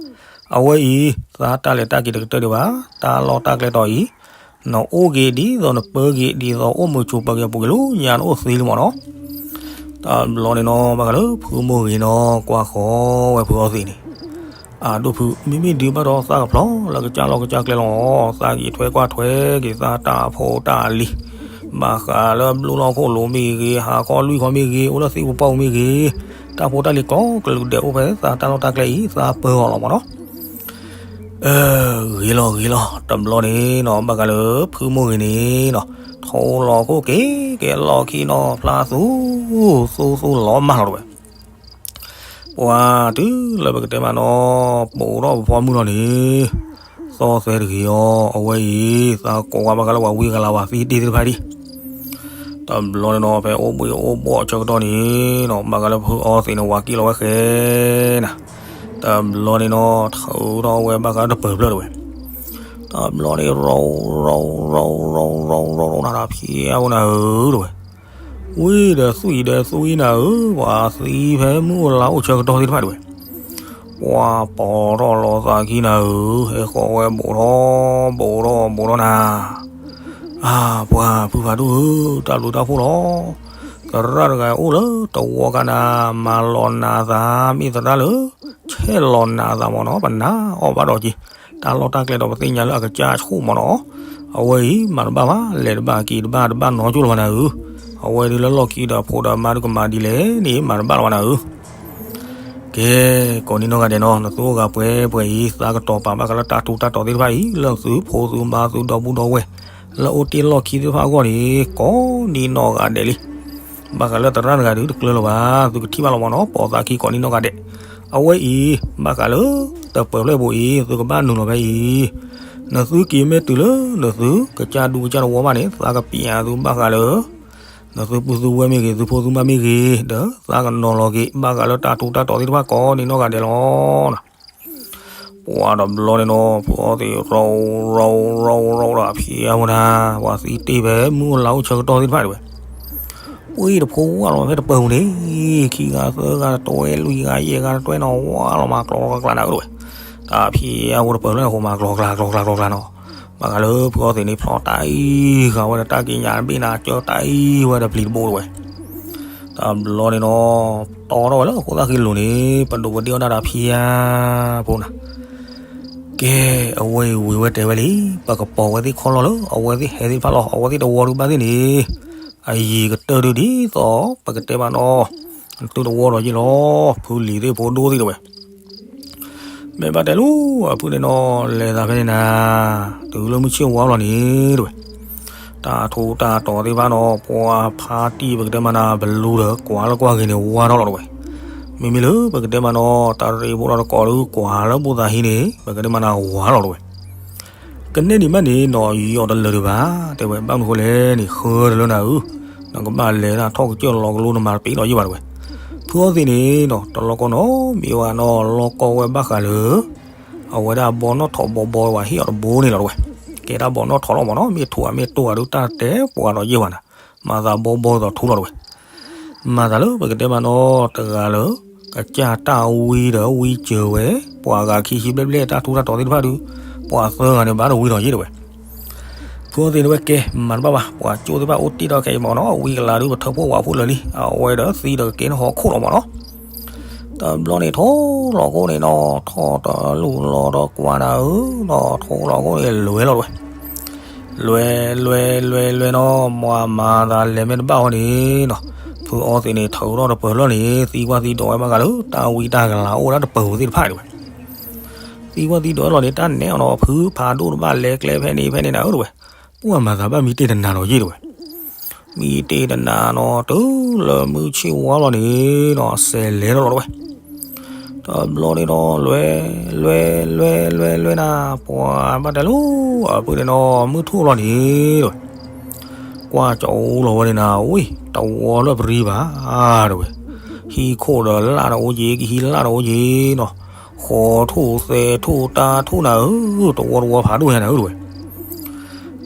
အဝဲအံၤ သးတၢ်လဲၤတၢ်က့ၤတကတၢၢ်ဒံးဘၣ်, တၢ်လီၢ်တၢ်ကျဲတီၤအံၤ နအိၣ်က့ၤဒ်သိးနပၢက့ၤ ဒ်သိးအိၣ်မုာ်ဆိးပၢၤက့ၤအပူၤက့ၤလီၤ, ညါနအိၣ်သ့လံမးနီၤ. တဘျီန့ၣ်နီၤ ဘၣ်ဃးလၢဖုမိၢ်ဂ့ၤနီၤ ကွၢ်ဃီဝဲဖုအီသံးန့ၣ်, အဒိၣ်ဖု မ့မ့ၢ်ဒုးဘၣ်ဒီးသးကဖျီလၢကစၢ်လီၢ်ကစၢ်ကျဲလီၤ, သးက့ၤထွဲကွၢ်ထွဲက့ၤသးတၢ်ဖိတၢ်လံၤ, ဘၣ်ဃးလၢဘျုးလီၢ်ခိၣ်လိၤမ့ၢ်ဂ့ၤ, ဟးခီလွံၢ်ခီမ့ၢ်ဂ့ၤ, အိၣ်လၢသံၣ်ပူၤပီၣ်ပူၤမ့ၢ်ဂ့ၤ, တၢ်ဖိတၢ်လံၤကိးကလုာ်ဒဲးအိၣ်ဖဲသးတၢ်လီၢ်တၢ်ကျဲအံၤ သးပၢအီၤလီၤမးနီၤ. ဂ့ၤလီၤဂ့ၤလီၤ တဘျီန့ၣ်နီၤ ဘၣ်ဃးလၢဖုမိၢ်ဂ့ၤန့ၣ်နီၤ ထိလီၤခိၣ်က့ၤကဲလီၢ်ခံနီၤ ဖျါသူ သူသူလီၤမၢ်လီၤတဝဲ ပှၤတုၤလၢပကတဲမးနီၤ ပိာ်ထီၣ်ပဖီမုၢ်လီၤန့ၣ်, သီၣ်သဲတဂ့ၤအီၤ, အဝဲအံၤ သးကိးဝဲဘၣ်ဃးလၢပှၤဝံကလၤဝၤသံတ့ၢ်သ့ၣ်တဖၣ်ဒံး. တဘျီန့ၣ်နီၤ ဖဲအိၣ်ဘှံးအိၣ်ဘှီၣ်ဆၢကတီၢ်န့ၣ်နီၤ ဘၣ်ဃးလၢဖုအီသံးန့ၣ် ဝၤကံၣ်လီၤဝဲဃဲနၤ. တဘျီန့ၣ်နီၤ ထုးထီၣ်ဝဲဘၣ်ဃးလၢတပၢၤဖျၢၣ်တဝဲ. တဘျီန့ၣ် ရီရီရီရီရီရီရီနၤ ဖံးအါဝဲနၤဧၢတဝဲ. ဝံၤဒီးသွံၣ်ဒီးသွံၣ်နၤဧၢ, ပှၤသံဖဲမုၢ်အိၣ်လါအိၣ်ဆၢကတီၢ်သ့ၣ်တဖၣ်တဝဲ. ပှၤပိာ်ထီၣ်လီၤသးခံနၤဧၢ, ဟဲဃီဝဲဘူးထီၣ်ဘူးထီၣ်ဘူးထီၣ်နၤ. အါ ပှၤဖုဖးဒိၣ်ဧၢ, တၢ်ဘျုးတၢ်ဖှိၣ်လီၤ. သရၣ်တဂၤအိၣ်လၢတဝီကနၤ မၤလီၤနၤသး မ့ၢ်သရၣ်လၢ ဆဲးလီၤနၤသးမ့ၢ်နီၤ ပနာ်အီၤဘၣ်ဒီးက့ၤ တၢ်လီၢ်တၢ်ကျဲဒီးပသ့ၣ်ညါလၢအကစၢ်ဆိၣ်မ့ၢ်နီၤ. အဝဲအံၤ မၤတဘၣ်ဘၣ် လဲၤတဘၣ်က့ၤတဘၣ် တဘၣ်နီကၠိၣ်လၢၤဘၣ်နၤဧၢ. အဝဲဒုးလၢလီၢ်ခံဒီးဖိဒီးမါဒုးကမၤဒ်လဲၣ်န့ၣ် မၤတဘၣ်လၢၤဘၣ်နၤဧၢ. ကဲ ကိးနံၤနီၢ်ဂၤဒဲးနီၤ နသုအိၣ်ဂၤပှဲၤပှဲၤအံၤ သးကတီၤပာ်ဘၣ်ဃးလၢတၢ်ထူးတၢ်တီၤသ့ၣ်တဖၣ်အံၤ လၢသုဖိသုမါသုဒီပုၢ်ဒီဝဲၢ် လၢအိၣ်တ့ၢ်လီၢ်ခံသ့ၣ်တဖၣ်အဂီၢ်န့ၣ် ကိးနံၤနီၢ်ဂၤဒဲးလံ. ဘၣ်ဃးလၢသရၣ်တဂၤဒုးတကျၢၤလၢၤဘၣ်, သုကထံၣ်ဘၣ်လီၤမ့ၢ်နီၤ ပိာ်သးခံကိးနံၤနီၢ်ဂၤဒဲး. အဝဲအံၤ ဘၣ်ဃးလၢ တပၢၤဖျၢၣ်ဘိအံၤ သုကဘၣ်နုာ်လီၤဖဲအံၤ နသုက့ၤမ့ၢ်တုၤလၢနသုကစၢ်ဒူကစၢ်တဝီဘၣ်န့ၣ် သးကပျးသုဘၣ်ဃးလၢ နသုပုၢ်သုဝဲၢ်မ့ၢ်ဂ့ၤ သုဖိသုမါမ့ၢ်ဂ့ၤ ဒီးသးကနီၤလီၤက့ၤ ဘၣ်ဃးလၢတၢ်ထူးတၢ်တီၤသ့ၣ်တဖၣ်ကိးနံၤနီၢ်ဂၤဒဲးလီၤ. ပှၤတဘျီန့ၣ်နီၤ ဖုအီသံး ရီရီရီရီဒီးဖံးအါဝဲနၤ ပှၤသံတ့ၢ်ဖဲမုၢ်အိၣ်လါအိၣ်ဆၢကတီၢ်သ့ၣ်တဖၣ်တဝဲ. ပှၤတဖိဝဲလီၤဖဲတပၢၤပူၤန့ၣ် ခံဂၤသၢဂၤတတွဲ လွံၢ်ဂၤယဲၢ်ဂၤတတွဲနီၤ ဝဲလီၤမၤကျီကျါနၤဧၢတဝဲ. တၢ်ဖံးအါဝဲတပၢၤလၢအဃိမၤကျီကျါကျီကျါကျီကျါနီၤ. ဘၣ်ဃးလၢဖုအီသံးန့ၣ် ဖျီတၢ်အံၤဃာ်ဝဲဒီး တၢ်က့ၤညါတဘ့ၣ်နၤ ကၢတၢ်အံၤဝဲဒီးပျံၤတဘိတဝဲ. တဘျီန့ၣ်နီၤ တီထီၣ်ဝဲလၢအဃိသၣ်ဃံလိၤန့ၣ် ပဒိၣ်ပဒ့ၣ်အီၣ်ဒၣ်ဒီးဖံးအါဖိနၤ. ကဲ အဝဲအံၤဝံၤဝဲတဲဝဲလံ, ပကပိာ်ဝဲသ့ၣ်ခီၣ်လီၢ်လၢ အဝဲသ့ၣ်ဟဲသ့ၣ်တဖၣ်လီၤ. အဝဲသ့ၣ်တဝီဒုးဘၣ်သ့ၣ်န့ၣ် အယံၤကတၢၢ်ဒုးဒ်သိး ပကတဲဘၣ်နီၤ သုတဝီဒီးယ့ၢ်လီၤ ဖုလံၤသ့ၣ်ဖိဒိၣ်သ့ၣ်တဝဲ. မ့ၢ်ဘၣ်တဲလီၤ အဖုန့ၣ်နီၤ လဲၤသးဖဲန့ၣ်နၤ တုၤလၢမုၢ်ဆ့ၣ်ဝါလီၤန့ၣ်တဝဲ. တၢ်ထူးတၢ်တီၤသ့ၣ်တဖၣ်နီၤ ပှၤဖါတံၢ်ပကတဲမးနၤ ဘလူဒီးကွၢ်လၢကွၢ်ဂ့ၤန့ၣ် ဝါထီၣ်လီၤတဝဲ. မ့မ့ၢ်လၢပကတဲမးနီၤ တၢ်ရ့ဖိဒီးတကိးဒုးကွၢ်လၢဘူၣ်သးဟံးန့ၣ် ပကတဲမးနၤဝါလီၤတဝဲ. ကနဲၣ်ဒံးဘၣ်န့ၣ်နီၤ ယီၤတလၢာ်ဒံးဘၣ် တဲဝဲ ဘၣ်မနုၤဃိလဲၣ်န့ၣ် ဃၢတလၢနၤဧၢ, နကဘၣ်လဲၤတၢ်ထီၣ်ကစၢၢ်လီၤကလိ နမၤတပ့ၤဒီးယ့ၢ်ဘၣ်တဝဲ. ဖုအီသံးန့ၣ်နီၤ တလီၢ်ကီနီၤ မ့ၢ်ဝဲနီၤ လီၢ်ကီဝဲဘၣ်ဃးလၢ အဝဲဒၣ်ဘီနီၣ်ထိးဘီဘီဝဲဟ့ၣ်အီၤတဘိန့ၣ်လီၤတဝဲ. ကဲဒၣ်ဘီနီၣ်ထိးလီၤမ့ၢ်နီၤ မ့ၢ်ထိးအမ့ၢ်တိၢ်အဒုးတၢ်တဲပှၤဒီးယ့ၢ်ဘၣ်နၤ, မၤသးဘီဘီသိးထူလီၤတဝဲ. မၤသးလၢပကတဲမးနီၤ တဂၤလၢ ကစၢ်တၢ်ဝံဒီးဝံစၢၤဝဲ ပှၤဂၤခံဆံဘျဲၣ်ဘျဲၣ်တၢ်ထူးတၢ်တီၤသ့ၣ်တဖၣ်ဒုး ပှၤသၢဂၤန့ၣ်ဘၣ်တဝံဒီးယ့ၢ်တဝဲ. ဖုအီသံးန့ၣ်ဝဲကဲ မၤတဘၣ်ဘၣ် ပှၤကၠိသ့ၣ်တဖၣ်အိၣ်တ့ၢ်ဒီးခဲအံၤမ့ၢ်နီၤ ဝံကလၤဒုးပထၢဖှိၣ်ဝးဖှိၣ်လၢာ်လံ အဝဲဒီးသံဒီးကက့ၤနဟီၣ်ခိၣ်လီၤမ့ၢ်နီၤ. တဘျီန့ၣ်ထိၣ်လီၤခိၣ်န့ၣ်နီၤ ထီၣ်တလူၢ်လီၤဒီးကွၢ်နၤဧၢနီၤ ထိၣ်လီၤခိၣ်န့ၣ်လွဲလီၤတဝဲ. လွဲလွဲလွဲလွဲနီၤ မၤမၤသးလဲၤမ့ၢ်တဘၣ်ဝဲန့ၣ်နီၤ ဖုအီသံးန့ၣ် ထုးထီၣ်တပၢၤလီၢ်န့ၣ် သံကွၢ်သံဒိးဝဲဘၣ်ဃးလၢ တၢ်ဝံတၢ်ကလၤအိၣ်ဝဲဒၣ်တပၢၤပူၤသ့ၣ်တဖၣ်တဝဲ. သံကွၢ်သံဒိးဝဲလီၤန့ၣ် တၢ်နဲအီၤနီၤ ဖုဖးဒိၣ်တဘၣ်လဲၤကျဲဖဲန့ၣ်ဖဲန့ၣ်နၤဧၢတဝဲ. ပှၤမၤသးဘၣ်မံတ့ၢ်တနၤဒီးယ့ၢ်တဝဲ. မံတ့ၢ်တနၤနီၤ တုၤလၢမုၢ်ဆ့ၣ်ဝါလီၤန့ၣ်နီၤ အစဲးလဲၤထီၣ်လီၤတဝဲ. တဘျီန့ၣ်နီၤ လွဲ လွဲ လွဲ လွဲ လွဲနၤ ပှၤဘၣ်တဲလီၤ အဖုန့ၣ်နီၤ မုၢ်ထူၣ်လီၤန့ၣ်တဝဲ. ကွၢ်ကၠီလီၤဝဲန့ၣ်နၤ ဝံၤ တဝီလၢပရံဘၣ်တဝဲ. ဟံၣ်ခိၣ်ဒီးလၣ်တအိၣ်က့ၤ ကဟံးလၣ်တအိၣ်က့ၤနီၤ. ဃီထူၣ်သဲထူၣ်တၢ်ထူၣ်နၤဧၢ တဝီတဝီဖးဒိၣ်ညါနၤဧၢတဝဲ.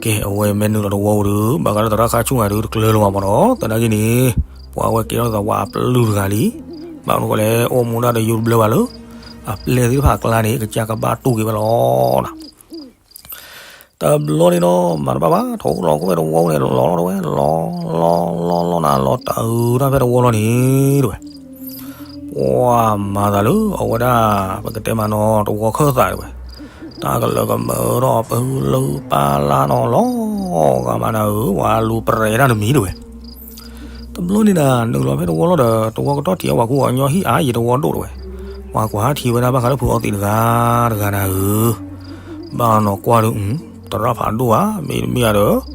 ကဲ အဝဲမ့ၢ်နုာ်လီၤတဝီပူၤဒီး ဘၣ်ဃးလၢသရၣ်ခါဆူၣ်ဂၤဒုးတကျၢၤလၢၤဘၣ်မ့ၢ်နီၤ သနာ်က့န့ၣ် ပှၤဝဲကဲထီၣ်သးဝးပျုၢ်တဂၤလံ. ဘၣ်မနုၤဃိလဲၣ် အိၣ်မူဒၣ်ဒီးယိၤတဘျၢဘၣ်လၢ အပျဲၢ်သ့ၣ်တဖၣ်အကျါန့ၣ် ကစၢ်ကဘၣ်တူၢ်က့ၤဝဲလီၤနၤ. တဘျီန့ၣ်နီၤ မၤတဘၣ်ဘၣ် ထိၣ်လီၤခိၣ်ဝဲတဝီန့ၣ် လီၤလီၤတဝဲ လီၤလီၤလီၤနၤ လီၤတၢ်အုးတၢ်ဖဲတဝီလီၤန့ၣ်တဝဲ. ပှၤမၤသးလၢအဝဲဒၣ် ပကတဲမးနီၤ တဝီခၢၣ်သးတဝဲ. တၢ်ကလၢကမၢထီၣ် ပဟုလၢပၢ်လၢ်နီၤ လီၤဂာ်မးနၤဧၢ ပှၤလူၤပြဲးတၢ်တမံၤတဝဲ. တဘျီန့ၣ်နၤ နုာ်လီၤဖဲတဝီလီၤဒီး တဝီကတီၢ်ထံးအဝဲကူအီၤညီဟံၣ်အါ ယံၤတဝီဒိၣ်တဝဲ. ပှၤကွၢ်ထံးဝဲဒၣ်ဘၣ်ဃးလၢဖုအီသံးတဂၤတဂၤနၤဧၢ. ဘၣ်နီၤကွၢ်ဒီး သရၣ်ဖးဒိၣ်ဧါ မ့တမ့ၢ်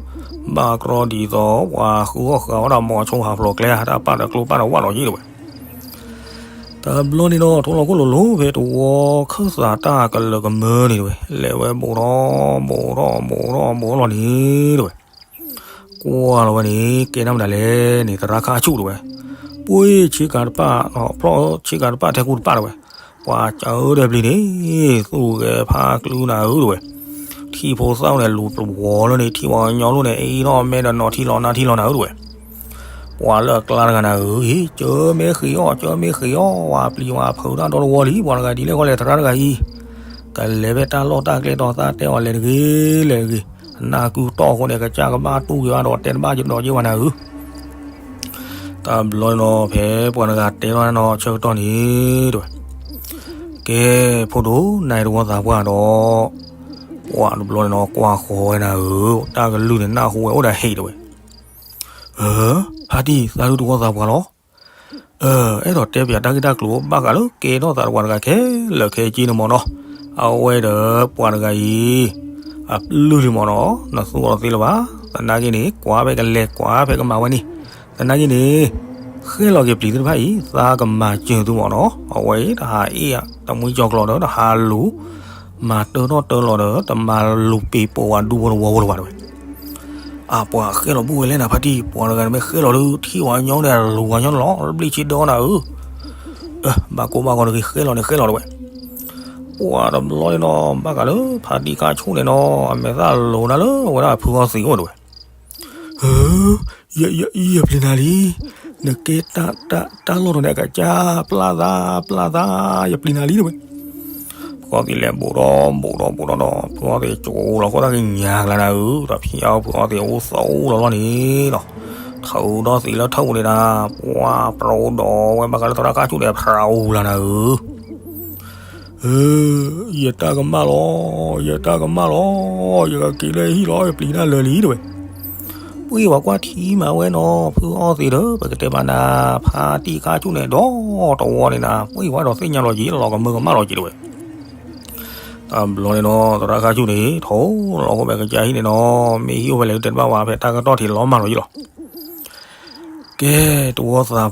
ဧါဒီး ဘၣ်ကြီဒ်သိး ပှၤဃုအီၣ်ဃုအီၣ်ဝဲဒၣ် မိၤဆိဟးဖျိးကျဲ တၢ်ပာ်ဒီးကျိပာ်ဒီးဝၣ်လီၤယ့ၢ်တဝဲ. တဘျီန့ၣ်ဒီး ထိလီၤခိၣ်လိၤလိၤဖဲတဝီခၢၣ်သးတၢ်ကလၢာ်ကမၢန့ၣ်တဝဲ, လဲၤဝဲဘူးထီၣ်ဘူးထီၣ်ဘူးထီၣ်ဘူးထီၣ်လီၤန့ၣ်တဝဲ, ကွၢ်လီၤဝဲန့ၣ် ကဲတၢ်မတၤလဲၣ်န့ၣ် သရၣ်ခါဆူၣ်တဝဲ, ပှ့ၤဆ့ကၤတပၣ်, ဖျီၣ်ဆ့ကၤတပၣ်ထဲကူတပၣ်တဝဲ, ပှၤကၢဒီးပျံၤန့ၣ် သူၣ်ဂဲၤဖးကျူနၤဧၢတဝဲ, ထံၣ်ဖိသၣ်န့ၣ် လူၤပဝီၤလၢန့ၣ် ထံၣ်ပှၤကညီလိၤန့ၣ် အ့ၣ်ထီၣ်မဲဒီးနီၤထံလီၤနါထံလီၤနၤဧၢတဝဲ ပှၤလၢအကျါတဂၤနၤဧၢ, ဟ့ၣ် ကၢမဲဃ့အီၣ် ကၢမဲဃ့အီၣ်, ဝၤပျံၤဝၤဖုးတၢ်ဒီတဝီလံ, ပှၤတဂၤဒ်လဲၣ်ဃီလဲၣ် သရၣ်တဂၤအံၤ, ကလဲၤဖဲတၢ်လီၢ်တၢ်ကျဲတီၤသၣ်တဲအီၤလဲၤတဂ့ၤ လဲၤတဂ့ၤ, အနၢ်ကုတီၢ်အဃိန့ၣ် ကစၢ်ကဘၣ်တူၢ်က့ၤဘၣ်ဒီးတဲတဘၣ်ယဒီးက့ၤဝဲနၤဧၢ, တဘျီန့ၣ်ဒီး ဖဲပှၤတဂၤတဲထီၣ်နီၤဆၢကတီၢ်န့ၣ်တဝဲ, ကဲ ဖိဒိၣ် နၤအံၤတဝီသးပှၢ်ဒီး ပှၤတဘျီန့ၣ်နီၤ ကွၢ်ဃီၤဝဲနၤဧၢ, တၢ်ကလုၢ်န့ၣ် နၢ်ဟူဝဲအိၣ်ဒီးဟ့ၣ်တဝဲ, ဖါတံၢ် သးဒုတဝီသးပှၢ်လီၤ, အဲၣ်ဒိးတဲပၠးတၢ်ဂ့ၢ်တၢ်ကျိၤဘၣ်ဃးလၢကဲထီၣ်သးတဝီတဂၤခဲလၢာ်ခဲဆ့န့ၣ်မ့ၢ်နီၤ, အဝဲဒီးပှၤတဂၤအံၤ အပျုၢ်လံမ့ၢ်နီၤ, နသူအီၤသ့လၢၤဘၣ်, သနာ်က့န့ၣ် ကွၢ်ဖဲကလဲၤကွၢ်ဖဲကမၤဝဲန့ၣ်, သနာ်က့န့ၣ် ဃဲၣ်လီၤက့ၤပျံၤသ့ၣ်တဖၣ်အံၤ သးကမၤစၢၤသုမ့ၢ်နီၤ, အဝဲအံၤတဟးအ့ၣ်တမှံကၠီၤကျီၤဒီး တဟးလူၤ မၤတၢထီၣ်တၢလီၤဒီး တမၤလူၤပ့ၤပိာ်ဝဲဒူဖိတဝီဖိလၢၤဘၣ်တဝဲ, အပှၤဃဲၣ်လီၤဘူၣ်ဝဲလဲၣ်နၤ ဖါတံၢ်, ပှၤတဂၤန့ၣ်မ့ၢ်ဃဲၣ်လီၤဒီး ထံၣ်ဝဲညီန့ၣ် အလူၤဝဲညီန့ၣ်လီၤ, ဘျ့ၣ်ဆ့ဒီနၤဧၢ, ဘၣ်ကိၢ်ဘၣ်ဂီၤတဂ့ၤ ဃဲၣ်လီၤန့ၣ် ဃဲၣ်လီၤတဝဲ, ပှၤတဘျီန့ၣ်နီၤ ဘၣ်ဃးလၢဖါတံၢ်ခါဆူၣ်န့ၣ်နီၤ အမဲာ်သၣ်လိၤနၤလၢအဝဲဒၣ်ဖုအီသံးအိၣ်တဝဲ ယပျံၤနၤလံ, နကဲတၢ်လီၢ်တန့ၣ် အကစၢ်ပျၢ်သးပျၢ်သး, ယပျံၤနၤလံတဝဲ, ဖုအီသံးလဲၤဘူးဒီးဘူးဒီးဘူးဒီးနီၤ, ဖုအီသံးကၠိလီၤခိၣ်သၣ်ကညါကလါနၤဧၢ, ဒီးဖံးအီဖုအီသံးအိၣ်သီအိၣ်လီၤလီၤန့ၣ်နီၤ, ထုးဒီးသံးလၢထုးပူၤန့ၣ်နၤ, ပှၤပြီဒီးဝဲဘၣ်ဃးလၢသရၣ်ခါဆူၣ်န့ၣ် ဖရူလၢနၤဧၢ ယတၢ်ကမၣ်လီၤ, ယတၢ်ကမၣ်လီၤ, ယကက့ၤလၢဟံၣ်လီၤ, ယပျံၤတၢ်လၢာ်လံတဝဲ, ပှ့ၤဝဲကွၢ်ထံမၤဝဲနီၤ, ဖုအီသံးဒီး ပကတဲမးနၤ, ဖါတံၢ်ခါဆူၣ်န့ၣ်ဒီးတဝီန့ၣ်နၤ, ပှ့ၤဝဲဒီးသ့ၣ်ညါလီၤက့ၤ လီၤကမၢကမၣ်လီၤက့ၤတဝဲ, တဘျီန့ၣ်နီၤ သရၣ်ခါဆူၣ်န့ၣ် ထိၣ်လီၤဃိဖဲကစၢ်ဟံၣ်န့ၣ်နီၤ, မ့ၢ်ဟံၣ်အိၣ်ဖဲလဲၣ်တဲတဘၣ်ဝဲ ဖဲတၢ်ကတီၢ်ထံးလီၤမၢ်လီၤက့ၤလီၤ ကဲ တဝီသးပှၢ်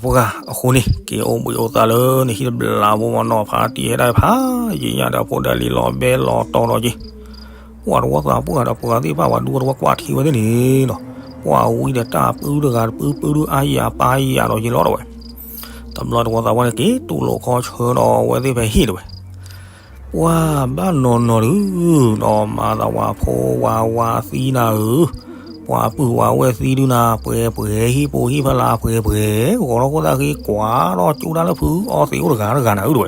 အဃိန့ၣ် က့ၤအိၣ်ဘှံးအိၣ်သါလၢနဟံၣ်တဘျီဘိမ့ၢ်နီၤ, ဖါတံၢ်ဟဲဒၣ်ဖးယံာ်ညါဒီး ဖိဒၣ်လံၤလီၤဘဲလီၤတီၤဒီးက့ၤ, ပှၤတဝီသးပှၢ်ဒီးပှၤသ့ၣ်တဖၣ် ပှၤဒူတဝီကွၢ်ထံဝဲသ့ၣ်န့ၣ်နီၤ, ပှၤဝံၤဒီးတၢ်ပုၢ်တဂၤတပုၢ် ပုၢ်ဒုအါယၤပၢ်ယၤဒီးက့ၤလီၤတဝဲ, တဘျီတဝီသးပှၢ်န့ၣ် က့ၤတူၢ်လိာ်ခီဆၢဒီးအဝဲသ့ၣ်ဖဲဟံၣ်တဝဲ ပှၤဘၣ်နီၤနီၤဒုး, ဒီးမၤသးဝၤဖိဝၤဝၤသံနၤဧၢ, ပှၤပုၢ်ဝၤဝဲၢ်သံဒုးနၤ, ပှဲၤပှဲၤဟံၣ်ဖိဟံၣ်ဖီလာ်ပှဲၤပှဲၤ, ဂီၤထီၣ်ခိၣ်သၣ်ဃ့ကွၢ်ထီၣ်ကၠူဒၣ်လၢ ဖုအီသံးအိၣ်တဂၤတဂၤနၤဧၢတဝဲ.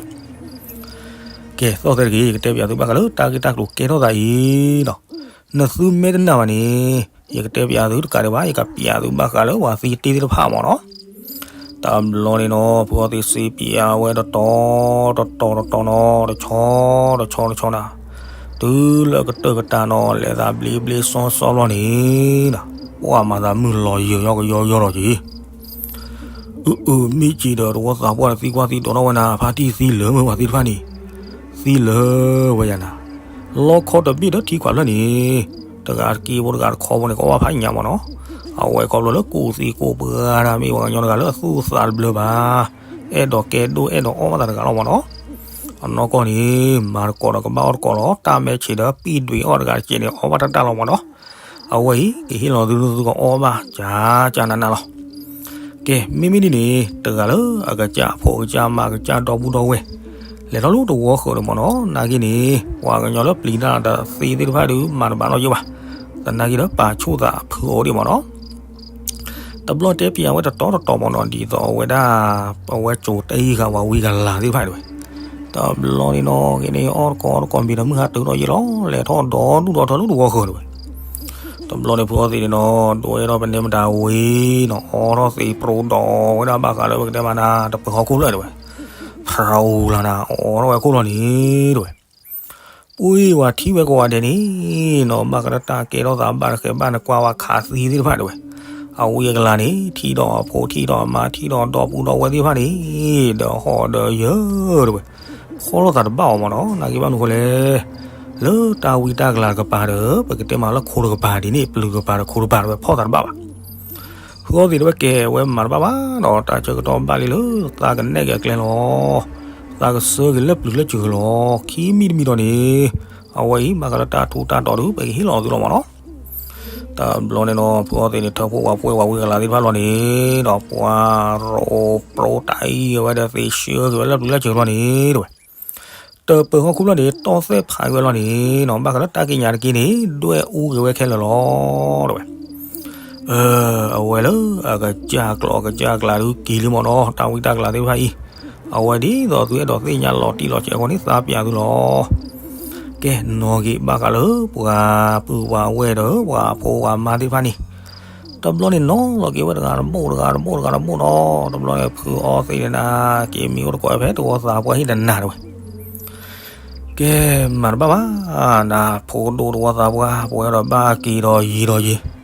ကဲ သီၣ်သဲတဂ့ၤ, ယကတဲပၠးသုဘၣ်ဃးလၢတၢ်ဂ့ၢ်တၢ်ကျိၤကဲထီၣ်သးအံၤနီၤ, နသုမ့ၢ်တနာ်ဘၣ်န့ၣ်, ယကတဲပၠးသုတကးဒံးဘၣ်, ယကပၠးသုဘၣ်ဃးလၢပှၤသံတ့သ့ၣ်တဖၣ်မ့ၢ်နီၤ တဘျီန့ၣ်နီၤ ဖုအီသံးစ့ပၠးဝဲတတီၤတတီၤတတီၤနီၤ, တဆီတဆီတဆီနၤ, တုၤလၢကတၢၢ်ကတၢၢ်နီၤ လဲၤသးဘျ့ဘျ့စီစီဘျီန့ၣ်နီၤ, ပှၤမၤသးမုၢ်လီၤယၢၤယီကယီယီလီၤက့ၤ, အၢ အၢ မ့ၢ်က့ၤဒီး တဝီသးပှၢ်ဒီးသံကွၢ်သံဒိးထီၣ်ဝဲနၤ, ဖါတံၢ်သံလၢာ်မ့ၢ်ပှၤသံတဖၣ်န့ၣ်, သံလၢာ်ဝဲယၤနၤ, လီခီတဘ့ၣ်ဒီးထံခွးဖျၢၣ်န့ၣ်, တဂၤတက့ဖိတဂၤတခီဖိန့ၣ် ကအီၣ်ဘၣ်ဖးညါမ့ၢ်နီၤ, အဝဲခီဖျိလၢကူၣ်သံကူၣ်ပှၢ်တၢ် မ့ၢ်ပှၤကညီတဂၤလၢအသူၣ်အသးတဘျၢဘၣ်, အဲၣ်ဒိးကဲဒိၣ်အဲၣ်ဒိးအီၣ်ဘၣ်သးတဂၤလီၤမ့ၢ်နီၤ, အနီၢ်ကီၢ်န့ၣ် မၤတကိးဒီးကဘၣ်အီၣ်တကိးလီၤ, တၢ်မဲာ်ဆံးဒီးပံၢ်ဒွံးအီၣ်တဂၤတက့န့ၣ် အီၣ်ဘၣ်တၢ်တၢ်လီၤမ့ၢ်နီၤ, အဝဲအံၤ ကဟ့ၣ်လီၤသုသုကအီၣ်ဘၣ် ကၠးကၠးနးနးလီၤ. ကဲ မ့မ့ၢ်ဒ်န့ၣ် တဂၤလၢအကစၢ်ဖိကစၢ်မါကစၢ်ဒီပုၢ်ဒီဝဲၢ် လဲၤထီၣ်လၢတဝီဃၢၤန့ၣ်မ့ၢ်နီၤ, နာ်က့န့ၣ် ပှၤကညီလၢပျံၤတၢ်ဒီးသ့သ့ၣ်တဖၣ်ဒုး မၤတဘၣ်နီၣ်ယိၣ်ဘၣ်, သနာ်က့ဒီးပာ်ဆူၣ်သးဖုအီၤဒံးမ့ၢ်နီၤ. တဘျီတဲပၠးဝဲတတီၤတတီၤမ့ၢ်နီၤ, ဒ်သိးအဝဲဒၣ် အဝဲကၠိၤတ့ဃာ်ဝဲဝံၤကလၤသ့ၣ်တဖၣ်ဒၣ်ဝဲ, တဘျီန့ၣ်နီၤ က့န့ၣ်အီၣ်တကိးအီတကိးမ့ၤဒီးမုၢ်ဟါတုၤထီၣ်ယဲၢ်လီၤ, လဲၤထီၣ်ဒီဒူၣ်ဒီထၢလၢတဝီဃၢၤဒၣ်ဝဲ. တဘျီန့ၣ်ဖုအီသံးန့ၣ်နီၤ ဒိးဝဲဒီးပနဲမတၤဝံၤနီၤ, အီထီၣ်သံးပြူဒီးဝဲဒၣ်ဘၣ်ဃးလၢပကတဲမးနၤ တပၢၤဟီၣ်ခိၣ်ဖျၢၣ်ဒၣ်ဝဲ, ဖြူလီၤနၤ အီထီၣ်ဝဲခိၣ်လီၤန့ၣ်ဒၣ်ဝဲ. ပှ့ၤဝဲထံၣ်ဝဲကိးဂၤဒဲးန့ၣ်နီၤ, ဘၣ်ဃးလၢတၢ်ကဲထီၣ်သးဘၣ်တဃဲးဘၣ်န့ၣ် ကွၢ်ဝဲခးသံသ့ၣ်တဖၣ်ဒၣ်ဝဲ, အဝံအကလၤန့ၣ် ထံၣ်ဒီးအဖိထံၣ်ဒီးအမါထံၣ်ဒီးဒီပုၢ်ဒီဝဲၢ်သ့ၣ်တဖၣ်န့ၣ် ဒီးဟီၣ်ဒီးယၢၤဒၣ်ဝဲ, ဖီၣ်လိာ်သးတဘၣ်အီၤမ့ၢ်နီၤ, နာ်က့ဘၣ်မနုၤဃိလဲၣ်, လၢတၢ်ဝံတၢ်ကလၤတကပၤဒီး ပကတဲမးလၢခိတကပၤဒ်န့ၣ် ပျုၤတကပၤဒီးခိတကပၤဒၣ်ဝဲ ဖီၣ်သးတဘၣ်ဘၣ်. ဖု ဖုအီသံးတဲဝဲ ကဲဝဲမၤတဘၣ်ဘၣ်ဒီး တၢ်ဆၢကတီၢ်ဘၣ်လံလၢ သးကနဲၣ်က့ၤအကျဲလီၤ. သးကဆှၢက့ၤလၢပျုၤလၢစှၤလီၤ. ခံမံၤတမံၤဒီးန့ၣ် အဝဲအံၤဘၣ်ဃးလၢတၢ်ထူးတၢ်တီၤဒီး ပကဟ့ၣ်လီၤအီၤသုလီၤမၢ်နီၤ. တဘျီန့ၣ်ဒီး ဖုအီသံးန့ၣ် ထၢဖှိၣ်ဝၤပှဲၤဝၤဝံၤကလၤသ့ၣ်တဖၣ်လီၤန့ၣ်ဒီး ပှၤရိပြိတၢ်အံၤဝဲဒီး သ့ၣ်ဆှၢက့ၤဝဲလၢပျုၤလၢစှၤလီၤန့ၣ် တဲဝဲ တပၢၤဟီၣ်ခိၣ်ဖျၢၣ်န့ၣ် တီၢ်သဲၣ်ဖးက့ၤဝဲလီၤန့ၣ်နီၤ, ဘၣ်ဃးလၢတၢ်ကံးညာ်တက့ၢ်န့ၣ် ဒွဲၣ်အူက့ၤဝဲခဲလၢာ်လီၤ တဲဝဲ. အဝဲလၢအကစၢ်ကျိာ်အကစၢ်ကျးဒုးက့ၤလံမၢ်နီၤ, တၢ်ဝံတၢ်ကလၤသ့ၣ်တဖၣ်အံၤ, အဝဲဒ်သိးသုအဲၣ်ဒိးသ့ၣ်ညါလီၤတံၢ်လီၤဆဲးအဃိန့ၣ် သးပျးသုလီၤ. ကဲ နီၣ်ဂံၢ်ဘၣ်ဃးလၢပှၤပုၢ်ပှၤဝဲၢ်ဒီး ပှၤဖိပှၤမါသ့ၣ်တဖၣ်န့ၣ် တဘျီန့ၣ်နီၤလီၤက့ၤဝဲတဂၤတဘိၣ်တဂၤတဘိၣ်တဂၤတဘိၣ်နီၤ, တဘျီန့ၣ်ဖုအီသံးန့ၣ်နၤ က့ၤမံၤအိၣ်တကိးဖဲတဝီသးပှၢ်ဟံၣ်တနၤတဲဝဲ. ကဲ မၤတဘၣ်ဘၣ်, နဖိဒိၣ်တဝီသးပှၢ် ပဝဲဒီးဘၣ်က့ၤဒီးယံၤဒီးယံၤ,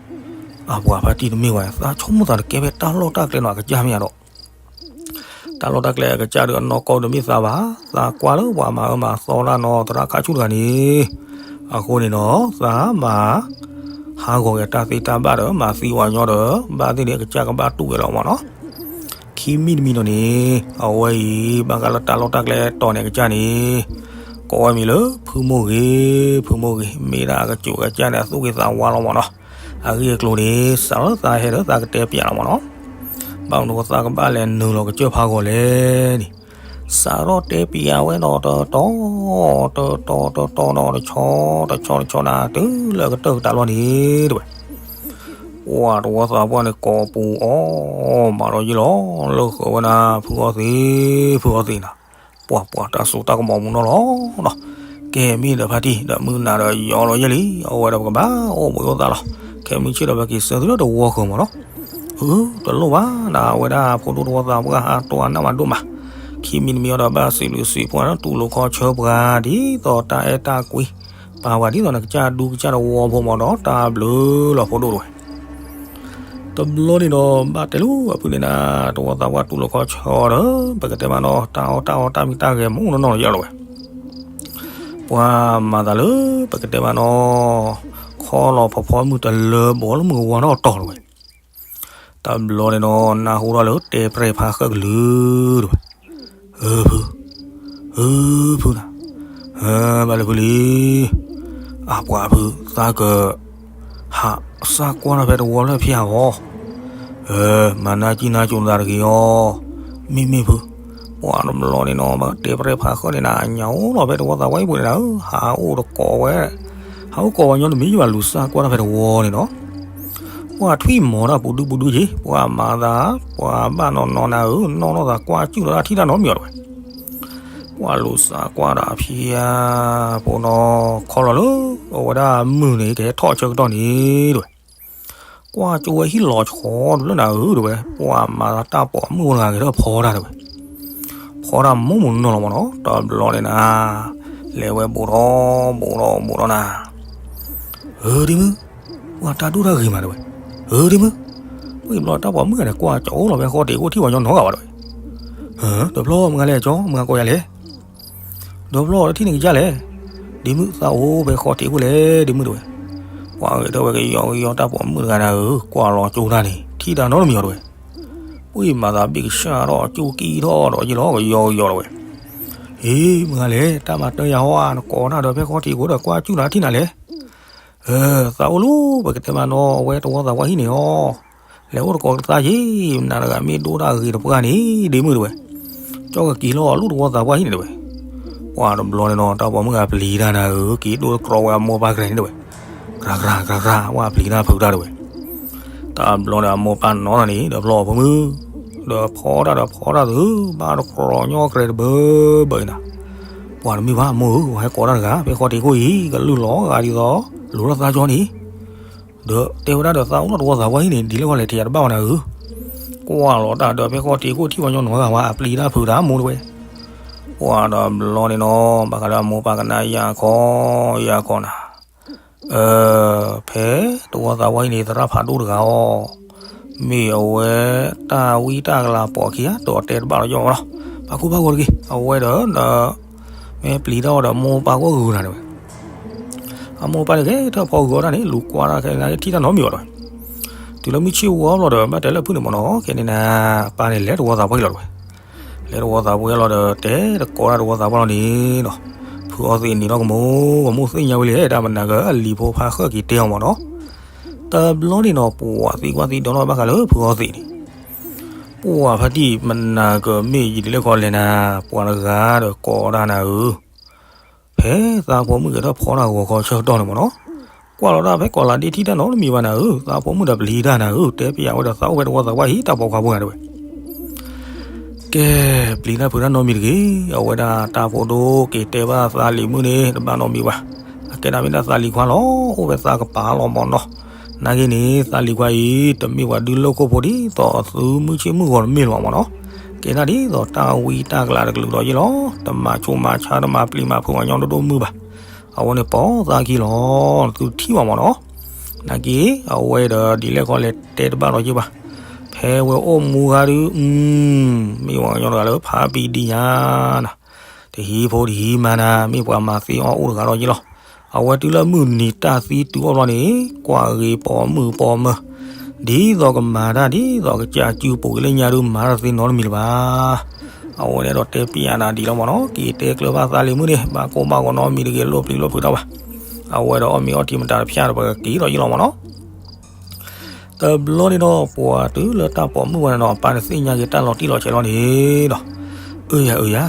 အပှၤဖါတံၢ်တမ့ၢ်ဝဲ သးဆိကမိၣ်သးတကဲဖဲတၢ်လီၢ်တၢ်ကျဲနီၤ အကစၢ်မ့ၢ်ဧါဒီး တၢ်လီၢ်တၢ်ကျဲအကစၢ်ဒီးအနီၢ်ကီၢ်တမ့ၢ်သးဘၣ်, သးကွၢ်လၢပှၤမၤအၢမၤသီတၢ်နီၤ သရၣ်ခါဆူၣ်တဂၤန့ၣ်, အဃိန့ၣ်ဒီး သးမၤ ဟးဂီၤက့ၤတၢ်သ့တၢ်ဘၣ်ဒီး မၤသံဝဲညီဒီး ဘၣ်သ့ၣ်န့ၣ် အကစၢ်ကဘၣ်တူၢ်ဝဲလီၤမၢ်နီၤ. ခံမံၤတမံၤဒီးန့ၣ် အဝဲအံၤ ဘၣ်ဃးလၢတၢ်လီၢ်တၢ်ကျဲတီၤန့ၣ် အကစၢ်န့ၣ် ကိးဝဲမံၤလၢ ဖုမိၢ်ဂ့ၤ, ဖုမိၢ်ဂ့ၤ, မ့ၢ်ဒၣ်အကစၢ်ကစၢ်န့ၣ် အသူၣ်ဂ့ၤသးဝါလီၤမၢ်နီၤ. အဂ့ၢ်အကျိၤန့ၣ် စးထီၣ်သးဟဲဒီးသးကတဲပျးလီၤမၢ်နီၤ. ဘၣ်မနုၤဃိသးကဘၣ်လဲၤနုာ်လီၤကစၢၢ်ဖးဂီၤလဲၣ်န့ၣ်, စးထီၣ်တဲပျးဝဲဒီးတတီၤ တတီၤ တတီၤဒီး တဆီတဆီတဆီနၤ တုၤလၢအကတၢၢ်ကတၢၢ်လီၤန့ၣ်တဲဝဲ. ပှၤတဝီသးပှၢ်န့ၣ် ကိးပူၤအီၣ်မးဒီးယ့ၢ်လီၤ လၢဃုာ်ဝဲဒၣ် ဖုအီသံး, ဖုအီသံးနၤ, ပှၤပှၤတၢ်စိတၢ်ကမီၤမူနီၤလီၤနီၤ. ကဲမ့ၢ်ဒီးဖါတံၢ် ဒီးမုၢ်နၤဒီးယီၤလီၤယဲၢ်လံ, အဝဲဒီးပကဘၣ်အိၣ်ဘှံးအိၣ်သါလီၤ. ခဲမုၢ်ဆ့ၣ်ဒီးပက့ၤဆၢသုလၢတဝီဃၢၤမၢ်နီၤ. အၢ တလိၣ်ဘၣ်နၤ, အဝဲဒၣ်ဖိဒိၣ်တဝီသးပှၢ်ဟးတိၢ်အနၢ်မးဒိၣ်မး, ခံမံၤတမံၤအံၤဒီးဘၣ်စံးဘျုးစံးဖှိၣ်နၤ တူၢ်လိာ်ခီဆၢပှၤ ဒ်သိးတၢ်အဲၣ်တၢ်ကွံ ပာ်ပှၤဒ်သိးနကစၢ်ဒူကစၢ်တဝီဖိမၢ်ဒီး တၢ်ဘျုးလီၤဖိဒိၣ်တဲဝဲ. တဘျီန့ၣ်ဒီး ဘၣ်တဲလၢအဖုန့ၣ်နၤ, တဝီသးပှၢ်တူၢ်လိာ်ခီဆၢဒီး ပကတဲမးနီၤ တၢ်အီၣ်တၢ်အီတၢ်မံတၢ်ဂဲၤမူနီၢ်နီၢ်လီၤယဲၢ်လီၤဝဲ. ပှၤမၤသးလၢ ပကတဲမးနီၤ ခီလီၤဖီဖီမုၢ်တလၢဘီလၢမုၢ်ကဝီၤနီၢ်တီၤလီၤဝဲ. တဘျီန့ၣ်ဒီး နၢ်ဟူထီၣ်လၢတဲပြဲၢ်ဖါဃၢၣ်ကလုာ်တဲဝဲ, အၢ ဖု, အၢ ဖုနၤ, ဘၣ်လၢဖုလံ, အပှၤဖု သးက ဟးစၢ်ကွၢ်ထီၣ်ဖဲတဝီလၢဖျါအီၤ, မၤနၢ်ကံၣ်နၢ်ကၠိနသးတဂ့ၤအီၤ, မ့မ့ၢ်ဖု, ပှၤတဘျီန့ၣ်နီၤ ဘၣ်တဲပြဲၢ်ဖါဃၢၣ်န့ၣ်နၤ ညါအိၣ်လီၤဖဲတဝီသးပှၢ်အံၤပူၤန့ၣ်နၤဧၢ, ဟးအိၣ်တကိးဝဲ, ဟးအိၣ်ကိးဝဲညီတမံၤယဘၣ်လူၤစၢ်ကွၢ်ထီၣ်ဖဲတဝီန့ၣ်နီၤ. ပှၤထွံၣ်မီၤတၢ်ပူၤဒုပူၤဒုက့ၤ, ပှၤမၤသး, ပှၤဘၣ်နီၢ်နီၢ်နၤဧၢ, နီၢ်နီၢ်သးကွၢ်စူၣ်လီၤတၢ်ထံၣ်တၢ်နီတမံၤအီၤတဲဝဲ. ပှၤလူၤစၢ်ကွၢ်ဒီးအဖံအဖိနီၤ, ခီလီၤလၢ အဝဲဒၣ်မုၢ်န့ၣ် ကဟဲထီၣ်ဆၢကတီၢ်န့ၣ်တဲဝဲ. ကွၢ်ကၠိဝဲဟံၣ်လီၤဆီဒိၣ်လၢနၤဧၢတဲဝဲ, ပှၤမၤသးတၢ်ပိာ်မုၣ်အိၣ်တဂၤဂဲၤထီၣ်ဖီတၢ်တဲဝဲ. ဖီတၢ်မူမူနီၢ်နီၢ်လီၤမၢ်နီၤ, တဘျီန့ၣ်နၤ, လဲၤဝဲဘူးထီၣ်ဘူးထီၣ်ဘူးထီၣ်နၤ ဧၢ ဒ့မုၣ်, ပှၤတၢ်ဒိၣ်တၢ်ဂ့ၤမးတဲဝဲ, ဧၢ ဒ့မုၣ်, ပှၤဘျီတၢ်ပိာ်မုၣ်ဂၤန့ၣ် ကွၢ်ကၠိလီၤဖဲဃီတ့ၢ်ခိၣ်ထံၣ်ပှၤညီနီတဂၤဘၣ်တဲဝဲ. ဟၢ တဘျီမုၢ်ဂၤလဲၣ်ကၠီ မုၢ်ဂၤကိးယၤလဲၣ်, တဘျီတထံၣ်န့ၣ်ကစၢ်လဲၣ်, ဒ့မုၣ်သးအိၣ်ဖဲဃီတ့ၢ်ခိၣ်လဲၣ် ဒ့မုၣ်တဲဝဲ. ပှၤဂဲၤထီၣ်ဝဲကယီကယီတၢ်ပိာ်မုၣ်တဂၤနၤဧၢ, ကွၢ်လီၤကၠိတၢ်န့ၣ် ထံၣ်တၢ်နီတမံၤအီၤတဲဝဲ. ပှၤမၤသးဘ့ၣ်ကစၢ်ထီၣ်ကၠိကံထီၣ်ဒီးယ့ၢ်လီၤ ကယီကယီတဲဝဲ. ဟ့ မုၢ်ဂၤလဲၣ် တၢ်မၤတၢ်ယၤဟီဧါ နကိးတၢ်ဒီးဖဲဃီတ့ၢ်ခိၣ်ဒီးကွၢ်ကၠူၣ်နၤထံၣ်နၤလဲၣ်. သးအိၣ်လီၤ ပကတဲမးနီၤ အဝဲတဝီသးပှၢ်ဟံၣ်န့ၣ်အီၤ, လဲၤအိၣ်တကိးကသါယ့ၢ်, နၤတဂၤမ့ၢ်ဒိၣ်တၢ်ဂ့ၤတပှၢ်န့ၣ် ဒ့မုၣ်တဲဝဲ, ကၠီကက့ၤလီၤအီၤလၢတဝီသးပှၢ်ဟံၣ်န့ၣ်တဲဝဲ. ပှၤတဘျီန့ၣ်နီၤ တၢ်ပိာ်မုၣ်ဂၤပျံၤတၢ်နၤဧၢ, က့ၤဒိၣ်တကြီဝဲအမိၢ်ပၢ်ကြဲးန့ၣ်တဲဝဲ. ကြၤကြၤကြၤကြၤ ပှၤပျံၤတၢ်ဖုးတၢ်တဲဝဲ. တဘျီန့ၣ်အမိၢ်ပၢ်နီၢ်နီၢ်န့ၣ် ဒီးဖျီအီၤဖိမုၣ်, ဒီးဖီတၢ်ဒီးဖီတၢ်သု, ဘၣ်တကြီညီကြဲးတဘၢဘၢအံၤနၤ. ပှၤတမ့ၢ်ဘၣ်အမိၢ်ဧၢ, ပှၤဟဲကိးတၢ်တဂၤ ဖဲဃီတ့ၢ်ခိၣ်အံၤ ကလုၢ်လီၤဂာ်ဒ်သိး လူၤထီၣ်သါကၠီန့ၣ် ဒီးတဲဝဲဒၣ်ဒီးသးအိၣ်လီၤတဝီသးပှၢ်ဟံၣ်န့ၣ် ဒ်လဲၣ်ဂီၢ်လဲၣ်ထံးယၤတဘၣ်ဝဲနၤဧၢ. ကွၢ်လီၤတၢ်ဒီးဖဲဃီတ့ၢ်ခိၣ်ထံၣ်ပှၤညီနီၢ်ဂၤဝဲ အပျံၤတၢ်ဖုးတၢ်မိၢ်တဲဝဲ. ပှၤဒီးဘျီန့ၣ်နီၤ ဘၣ်ဃးဒီးအမိၢ်ပၢ်ကနၣ်ယၤခီ ယၤခီနၤ. ဖဲတဝီသးပှၢ်ဟံၣ်န့ၣ် သရၣ်ဖးဒိၣ်တဂၤအီၤ, မ့ၢ်အဝဲတၢ်ဝံတၢ်ကလၤပိာ်ခံဂၤ ဒီးတဲတဘၣ်လီၤယီၢ်လီၤ. ပာ်ခူပာ်ဂီၤတဂ့ၤ, အဝဲဒီး မ့ၢ်ပျံၤတၢ်အီၤဒီးမိၢ်ပၢ်ကအိၣ်ဂုၤနၤတဲဝဲ. အမိၢ်ပၢ်န့ၣ်ဂဲၤထၢၣ်ဖီဂုၤအီၣ်တၢ်န့ၣ် လူၤကွၢ်တၢ်ခဲန့ၣ် ထံၣ်တၢ်နီတမံၤအီၤတဲဝဲ. တုၤလၢမုၢ်ဆ့ၣ်ဝါဘျီဒီး ဘၣ်တဲလၢဖုန့ၣ်မ့ၢ်နီၤ, ခဲန့ၣ်နၤ အပၢ်န့ၣ်လဲၤတဝီသးပှၢ်လီၤတဝဲ, လဲၤတဝီသးပှၢ်လီၤဒီး တဲတကိးတၢ်တဝီသးပှၢ်လီၤန့ၣ်ဒီး, ဖုအီသံးနံၤထီၣ်ကမိၣ်, ကမိၣ်သ့ၣ်ညါဝဲလံ တၢ်မနၤကလံၤဖိဖါဃၢၣ်က့ၤတဲအီၤမ့ၢ်နီၤ, တဘျီန့ၣ်နီၤ ပှၤသံကွၢ်သံဒိးထီၣ်ဘၣ်ဃးလၢဖုအီသံးန့ၣ် ပှၤဖါတံၢ်မနၤကမ့ၢ်ယံၤဒ်လဲၣ်ခီလဲၣ်နၤ, ပှၤတဂၤဒီးကိးတၢ်နၤဧၢ, ဖဲသးဖိမုၣ်က့ၤထီၣ်ဖီတၢ်ဂီၤခီဆၢကတီၢ်န့ၣ်မ့ၢ်နီၤ, ကွၢ်လီၤတၢ်ဖဲကီးလးဒ့ထံၣ်တၢ်နီတမံၤဘၣ်နၤဧၢ, သးဖိမုၣ်ဒီးပျံၤတၢ်နၤဧၢ, တဲပယဝဲဒီးသးအိၣ်ဖဲတဝီသးပှၢ်ဟံၣ်တၢ်ပိာ်ခွါဖိဂၤတဝဲ ကဲ, ပျံၤတၢ်ဖုးတၢ်နီတမံၤတဂ့ၤ, အဝဲဒၣ်တၢ်ဖိဒိၣ်က့ၤတဲဘၣ်သးလံၤမုၣ်န့ၣ် တဘၣ်နီတမံၤဘၣ်, အကဲဒၣ်မ့ၢ်ဒၣ်သးလံၤခွါလီၤ, အိၣ်ဖဲသးကပၤလီၤမ့ၢ်နီၤ, နာ်က့န့ၣ် သးလံၤခွါအံၤ တမ့ၢ်ပှၤဒုးလိာ်ခိၣ်ဖိဒ်သိးသုမုၢ်ဆ့ၣ်မုၢ်ဂီၤတမ့ၢ်လၢၤဘၣ်မ့ၢ်နီၤ, ကဲဒၣ်ဒ်သိးတၢ်ဝံတၢ်ကလၤတကလုာ်ဒီးယ့ၢ်လီၤ, တမၤဆိမၤဆါတမၤပျံၤမၤဖုးမၤညီဒိၣ်ဒိၣ်မုၢ်ဘၣ်, အဝဲန့ၣ်ပိာ်သးခံလီၤ, သုထံၣ်ဘၣ်မ့ၢ်နီၤ, နာ်က့ အဝဲဒီးဒ်လဲၣ်ခီလဲၣ်တဲတဘၣ်ဒီးယ့ၢ်ဘၣ်, ဖဲဝဲအိၣ်မူဂၤဒုး, မ့ၢ်ပှၤကညီတဂၤလၢဖါပံဒံညါနၤ, တဟံးဖိတဟံးမါနၤ, မ့ၢ်ပှၤမၤသ့အီၣ်အိၣ်တဂၤဒီးယ့ၢ်လီၤ, အဝဲတုၤလၢမုၢ်နံၤတၢ်သံတုၤအီၣ်ဘျီန့ၣ် ကွၢ်ဂ့ၤပိာ်မုၣ်ပိာ်မၢၤ, ဒ်သိးကမၤတၢ်ဒ်သိးကစၢ်စုပူၤက့ၤလၢညါဒုး မၤတၢ်တသ့နီတမံၤလၢၤဘၣ်, အဝဲန့ၣ်ဒီးတဲပျးနၤဒ်လီၤမ့ၢ်နီၤ, က့ၤတဲကျၢၤဘၣ်သးလံၤမုၣ်န့ၣ် ဘၣ်ကိၢ်ဘၣ်ဂီၤနီတမံၤတဂ့ၤ, လိၣ်ပျံၤလိၣ်ဖုးတၢ်ဘၣ်, အဝဲဒီးအီၣ်မ့ၤအီထံမတၤတဖၠၣ်ဒီး ပကက့ၤဒီးယ့ၢ်လီၤမ့ၢ်နီၤ တဘျီန့ၣ်ဒီး ပှၤတုၤလၢတၢ်ပိာ်မုၣ်ဝဲန့ၣ်ဒီး အပၢ်န့ၣ်သ့ၣ်ညါက့ၤတၢ်လီၤတံၢ်လီၤဆဲးလီၤန့ၣ်ဒီး, အၢယၤအၢယၤ,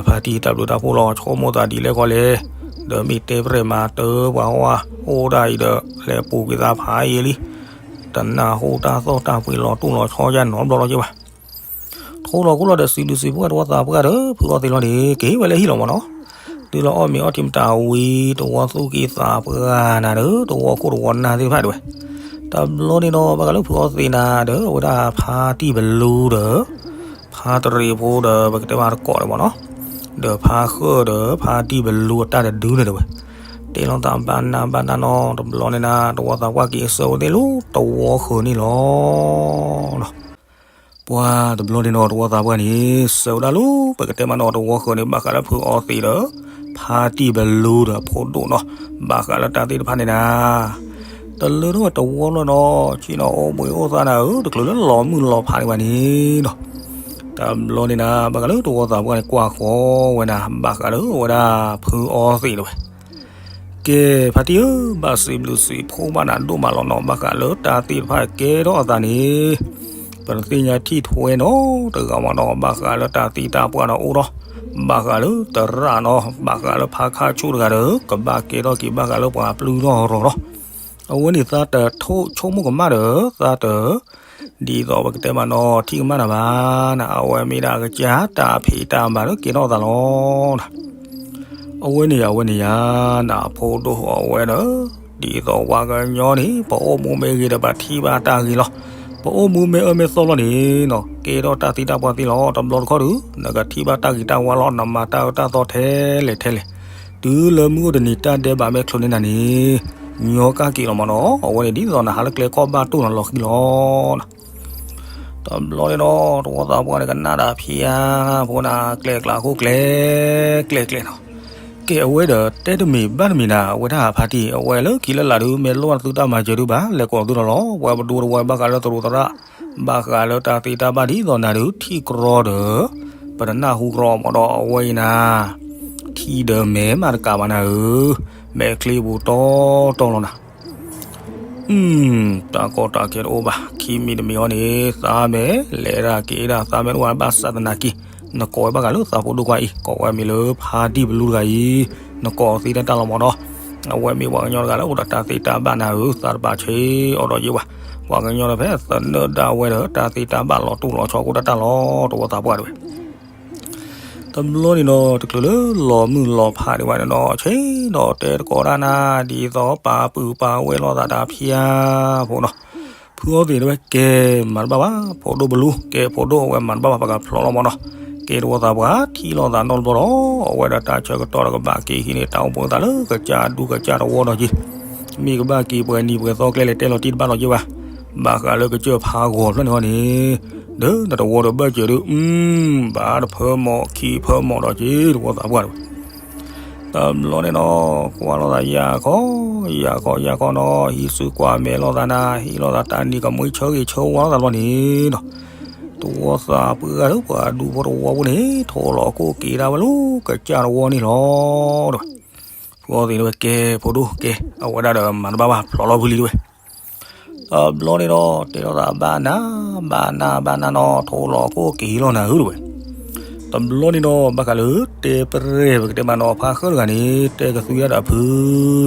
ဖါတံၢ်တၢ်ဘျုးတၢ်ဖှိၣ်လီၤ ဆိကမိၣ်သးဒ်လဲၣ်ခီလဲၣ်, ဒီးမ့ၢ်တဲပြဲၢ်မၤတၢ်ပှၤဝဲအိၣ်ဒၣ်အံၤဒီး လဲၤပူၤကွံာ်သးဖးယံာ်လံ, တနၢ်ဟူတၢ်သီၣ်တၢ်ပှ့ၤလီၤတူၢ်လီၤဆီယါနီတဘျီလီၤက့ၤဘၣ် ထိလီၤခိၣ်လီၤဒီးစံးဘျုးစံးဖှိၣ်ဝဲတဝီသးပှၢ်ဒီး ဖုအီသံးလီၤန့ၣ် က့ၤဝဲလၢဟံၣ်လီၤမ့ၢ်နီၤ, တုၤလီၤအီၣ်မ့ၤအီထံမတၤဝံၤ တဝီသူၣ်က့ၤသးပှၢ်နၤဒီး တဝီခိၣ်တဝီနၢ်သ့ၣ်တဖၣ်ဒၣ်ဝဲ, တဘျီန့ၣ်ဒီး ဘၣ်ဃးလၢဖုအီသံးနၤဒီး အဝဲဒၣ်ဖါတံၢ်ပလူဒီး ဖါတရံးဖိဒီး ပကတဲမးတကိးဒီးမ့ၢ်နီၤ, ဒီးဖါဃၢၣ်ဒီး ဖါတံၢ်ပလူအတၢ်တဒုန့ၣ်ဒၣ်ဝဲ, တဲလိာ်သးဘၣ်နၤဘၣ်နၤနီၤ, တဘျီန့ၣ်နၤ တဝီသးပှၢ်က့ၤဆၢဝဲသ့ၣ်လၢတဝီဃၢၤန့ၣ်လီၤ. ပှၤတဘျီန့ၣ်ဒီး တဝီသးပှၢ်န့ၣ် ဆၢဝဲဒၣ်လၢ ပကတဲမးနီၤ တဝီဃၢၤန့ၣ် ဘၣ်ဃးလၢဖုအီသံးဒီး ဖါတံၢ်ပလူဒီးအဖိဒိၣ်နီၤ, ဘၣ်ဃးလၢတၢ်သ့ၣ်တဖၣ်န့ၣ်နၤ, တလၢထီၣ်ဝဲတဝီလီၤနီၤ, ဆ့ၣ်နီၤအိၣ်ဘှံးအိၣ်သါနၤဧၢ, တချုးလၢလီၤမုၢ်လီၤဖးန့ၣ်ဘၣ်န့ၣ်နီၤ, တဘျီန့ၣ်နၤ ဘၣ်ဃးလၢတဝီသးပှၢ်န့ၣ် ကွၢ်ဃီဝဲနၤ ဘၣ်ဃးလၢအဝဲဒၣ်ဖုအီသံးဒၣ်ဝဲ ကဲ ဖါတံၢ်ဧၢ, ဘၣ်စံးဘျုးစံးဖှိၣ်ဘၣ်နၤဒိၣ်မးလီၤနီၤ, ဘၣ်ဃးလၢတၢ်သ့ၣ်တဖၣ်ကဲထီၣ်အသးန့ၣ်, ပတသ့ၣ်ညါထံၣ်ထွဲနီတဂၤမ့ၢ်နီၤ, ဘၣ်ဃးလၢတၢ်သံတၢ်ပှၢ်နီၤအိၣ်ဒီး, ဘၣ်ဃးလၢသရၣ်နီၤ, ဘၣ်ဃးလၢဖါခါဆူၣ်တဂၤဒီး ကဘၣ်ကဲထီၣ်က့ၤဘၣ်ဃးလၢပှၤပျုၢ်ထီၣ်ရီၤဒီး, အဝဲန့ၣ်သးတထိၣ်ဆိကမိၣ်ကမၣ်ဒီး သးတ ဒ်သိးပကတဲမးနီၤ ထံၣ်ကမၣ်နၤဘၣ်နၤ, အဝဲမ့ၢ်ဒၣ်အကစၢ်တၢ်ဖံးတၢ်မၤလၢကဲထီၣ်အသးလီၤနၤ. အဝဲန့ၣ်ယၤ အဝဲန့ၣ်ယၤ, နအဖိဒိၣ်အဝဲဒီး, ဒ်သိးပှၤကညီန့ၣ် ပအိၣ်မူမ့ၢ်ဂ့ၤဒီး ပထံၣ်ဘၣ်တၢ်ဂ့ၤလီၤ. ပအိၣ်မူမ့ၢ်အၢမ့ၢ်သီလီၤန့ၣ်နီၤ, ကဲထီၣ်တၢ်သံတၢ်ပှၢ်သ့လီၤ. တဘျီတခီၣ်ဒုး နကထံၣ်ဘၣ်တၢ်ဂ့ၤတၢ်ဝါလီၤ, နမၤတၢ်အၢတၢ်သီထဲလဲၣ်ထဲလဲၣ်. တုၤလၢမုၢ်အိၣ်တနံၤတၢ်ဒဲးဘးမ့ၢ်ချိးန့ၢ်နၤန့ၣ်, ညီကၣ်က့ၤလီၤမးနီၤ. အဝဲန့ၣ်ဒ်သိးနဟးလၢကျဲခီၣ်ဘၣ်တိၢ်နီၤ လီၤဃံလီၤနၤ. တဘျီန့ၣ်ဒီး တဝီသးပှၢ်န့ၣ် ကနၣ်ဒၣ်ဖံဧါ, ဖိနၤ ကျဲကျါခိၣ်ကျဲ ကျဲကျဲနီၤ. ကဲ အဝဲဒီးတဲတမ့ၢ်ဘၣ်တမ့ၢ်နၤ, အဝဲဒၣ်ဖါတံၢ် အဝဲလၢခံလၢလာ်ဒုး မ့ၢ်လိၣ်သုတၢ်မၤစၢၤဒုးဘၣ် လဲၤကိးသုလီၤလီၤ. ပဝဲပဒိတဝီဘၣ်ဃးလၢသရူးသရၣ်, ဘၣ်ဃးလၢတၢ်သ့တၢ်ဘၣ်ဒ်သိးနၤဒုး ထံၣ်ကြီဒီး ပတနၢ်ဟူကြီမးဒီး အဝဲအံၤနၤ ထံဒီးမဲမးတကးဘၣ်နၤဧၢ, မဲာ်ချံပူၤတီတီလီၤနၤ. တၢ်ကီတၢ်ခဲတအိၣ်ဘၣ်, ခံမံၤတမံၤအံၤန့ၣ် သးမဲာ်လဲၤဒၣ်က့ၤဒၣ် သးမဲာ်တအိၣ်ဘၣ် ဘၣ်ဆၣ်သနာ်က့ နကိးဝဲဘၣ်ဃးလၢသးဖိဒိၣ်ခွါအံၤ ကိးဝဲမံၤလၢဖါတံၢ်ပလူတဂၤအံၤ, နကိးသ့တၢ်တၢ်လီၤမးဒီး အဝဲမ့ၢ်ပှၤကညီတဂၤလၢအိၣ်ဒီးတၢ်သ့တၢ်ဘၣ်နၤဧၢ, သးတပာ်ဆၢအီၤဒီးယ့ၢ်ဝဲ, ပှၤကညီဒီးဖဲသနၢၣ်ဒၣ်ဝဲဒီး တၢ်သ့တၢ်ဘၣ်လီၤတူၢ်လီၤဆီကိၣ်တၢ်တၢ်လီၤ တဝီသးပှၢ်တဝဲ တဘျီန့ၣ်ဒီး တချုးလၢလီၤမုၢ်လီၤဖးဒံးဘၣ်န့ၣ်ဒီး ဆ့ဒီးတဲတကိးဒၣ်နၤ ဒ်သိးပာ်ပုၢ်ပာ်ဝဲၢ်လိာ်သးတၢ်ဖံဧါဖိနီၤ, ဖုအီသံးတဝဲ ကဲမၤတဘၣ်ဘၣ် ဖိဒိၣ်ပလူ, ကဲဖိဒိၣ်အဝဲမၤတဘၣ်ဘၣ် ပကဖျိးလီၤမးနီၤ, ကဲတဝီသးပှၢ်ထံၣ်လိာ်သးနီတဘျီဒီး အဝဲဒီးတၢ်ဆၢကတီၢ်ဒီးကဘၣ်က့ၤဟံးန့ၢ် တၢ်အိၣ်ဘှံးသးလၢကစၢ်ဒူကစၢ်တဝီဒီးက့ၤ, မ့ၢ်ကဘၣ်က့ၤပှဲၤနံၤပှဲၤသီကျဲလဲၣ် တဲလီၤတံၢ်တဘၣ်လီၤက့ၤဘၣ်, ဘၣ်ဃးလၢကစၢၢ်ဖးဂီၤဖျၢၣ်န့ၣ်ဃီန့ၣ် ဒီးနတဝီဒီးဘၢၣ်စၢၤဒုး ဘၣ်တဖၢမီၢ်ခံဖၢမီၢ်ဒီးက့ၤ တဝီသးပှၢ်တဝဲ, တဘျီန့ၣ်နီၤ ကွၢ်လိာ်သးယၤခီ, ယၤခီယၤခီနီၤ ဟံးစုကွၢ်မဲာ်လိာ်သးနၤ ဟ့ၣ်လိာ်သးတၢ်နံၤကမှံဆၢဂ့ၤဆၢဝါလိာ်သးဘျီန့ၣ်နီၤ, တဝီသးပှၢ်လၢပှၤဒူဖိတဝီဖိန့ၣ် ထိးလီၤခိၣ်က့ၤဒၣ်ဝဲလၢကစၢ်တဝီန့ၣ်လီၤ တဲဝဲ. ဖုအီသံးတဲဝဲ ကဲဖိဒိၣ်ကဲ, အဝဲဒၣ်ဒီးမၤတဘၣ်ဘၣ် ဖျိးလီၤဖုလံတဲဝဲ. တဘျီန့ၣ်ဒီး တဲလိာ်သးဘၣ်နၤ, ဘၣ်နၤဘၣ်နၤနီၤ ထိးလီၤခိၣ်က့ၤလီၤနၤဧၢတဲဝဲ. တဘျီန့ၣ်ဒီး ဘၣ်ဃးလၢတဲပရဲၣ် ပကတဲမးနီၤဖါဃၢၣ်တဂၤန့ၣ် တဲကသွံဒၣ်ဒီးဖု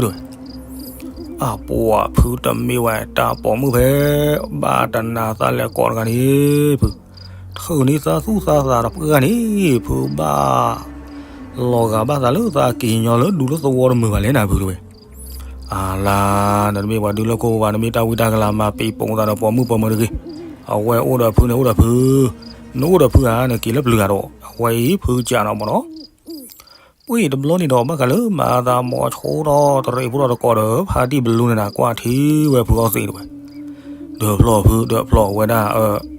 တဲဝဲ. အပှၤဖုတမ့ၢ်ဝဲတၢ်ပိာ်မုၣ်ဖဲ ဘၣ်တနၤသးလဲၤကိးတဂၤန့ၣ် ဖု ထုးန့ၢ်သးသူၣ်သးသးဒီးပှၢ်န့ၣ် ဖုဘၣ် လီၤဂာ်ဘၣ်သးလၢသးက့ၤညီလၢဒူလၢသဝီတမုာ်ဘၣ်လဲၣ်နၤဖုတဲဝဲ. အလါ နတမ့ၢ်ပှၤဒူလၢခိၣ်ဘၣ် နမ့ၢ်တၢ်ဝံတၢ်ကလၤမၤပံာ်ပိာ်သးဒီးပိာ်မုၣ်ပိာ်မၢၤတဂ့ၤ. အဝဲအိၣ်ဒီးဖုန့ၣ်အိၣ်ဒီးဖု, နအိၣ်ဒီးဖုဧါ နက့ၤလၢပျုၤဂၤဒီး အဝဲအံၤဖုကးနီၤမ့ၢ်နီၤ. ပှ့ၤတဘျီန့ၣ်ဒီး ဘၣ်ဃးလၢမၤသးမိၤဆိဒီးတရံးဖိဒီးတကိးဒီး ဖါတံၢ်ဘလူန့ၣ်နၤ ကွၢ်ထံဝဲဖုအီသံးတဲဝဲ. ဒၢးဖျီၣ်ဖု ဒၢးဖျီၣ်ဝဲဒၣ်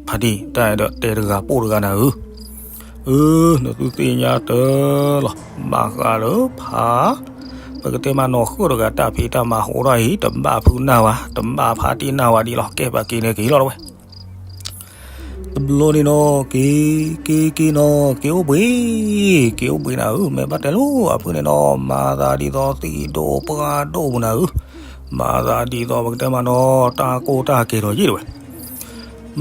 ဖါတံၢ် တၢ်အဲၣ်ဒိးတဲတဂၤပိၢ်တဂၤနၤဧၢ. အၢ နသုသ့ၣ်ညါတၢ်လီၤ. ဘၣ်ဃးလၢဖါ ပကတဲမးနီၤဃၢၣ်တဂၤတၢ်ဖံးတၢ်မၤဟိးထီၣ်အံၤ တဘၣ်ဖုနၢ်ဘၣ်, တဘၣ်ဖါတံၢ်နၢ်ဘၣ်ဒံးလီၤ. ကဲပှၤက့ၤန့ၣ်က့ၤလီၤတဲဝဲ. တဘျီန့ၣ်နီၤ က့ၤ က့ၤ က့ၤနီၤ က့ၤအိၣ်ဘှံး, က့ၤအိၣ်ဘှံးနၤဧၢ, မ့ၢ်ဘၣ်တဲလိာ်အဖုန့ၣ်နီၤ မၤသးဒ်သိးသံၣ်ဒိၣ်ပှၢ်ဒိၣ်ပူၤနၤဧၢ, မၤသးဒ်သိးပကတဲမးနီၤ တၢ်ကိၢ်တၢ်ကဲၤထီၣ်ယံာ်တဲဝဲ.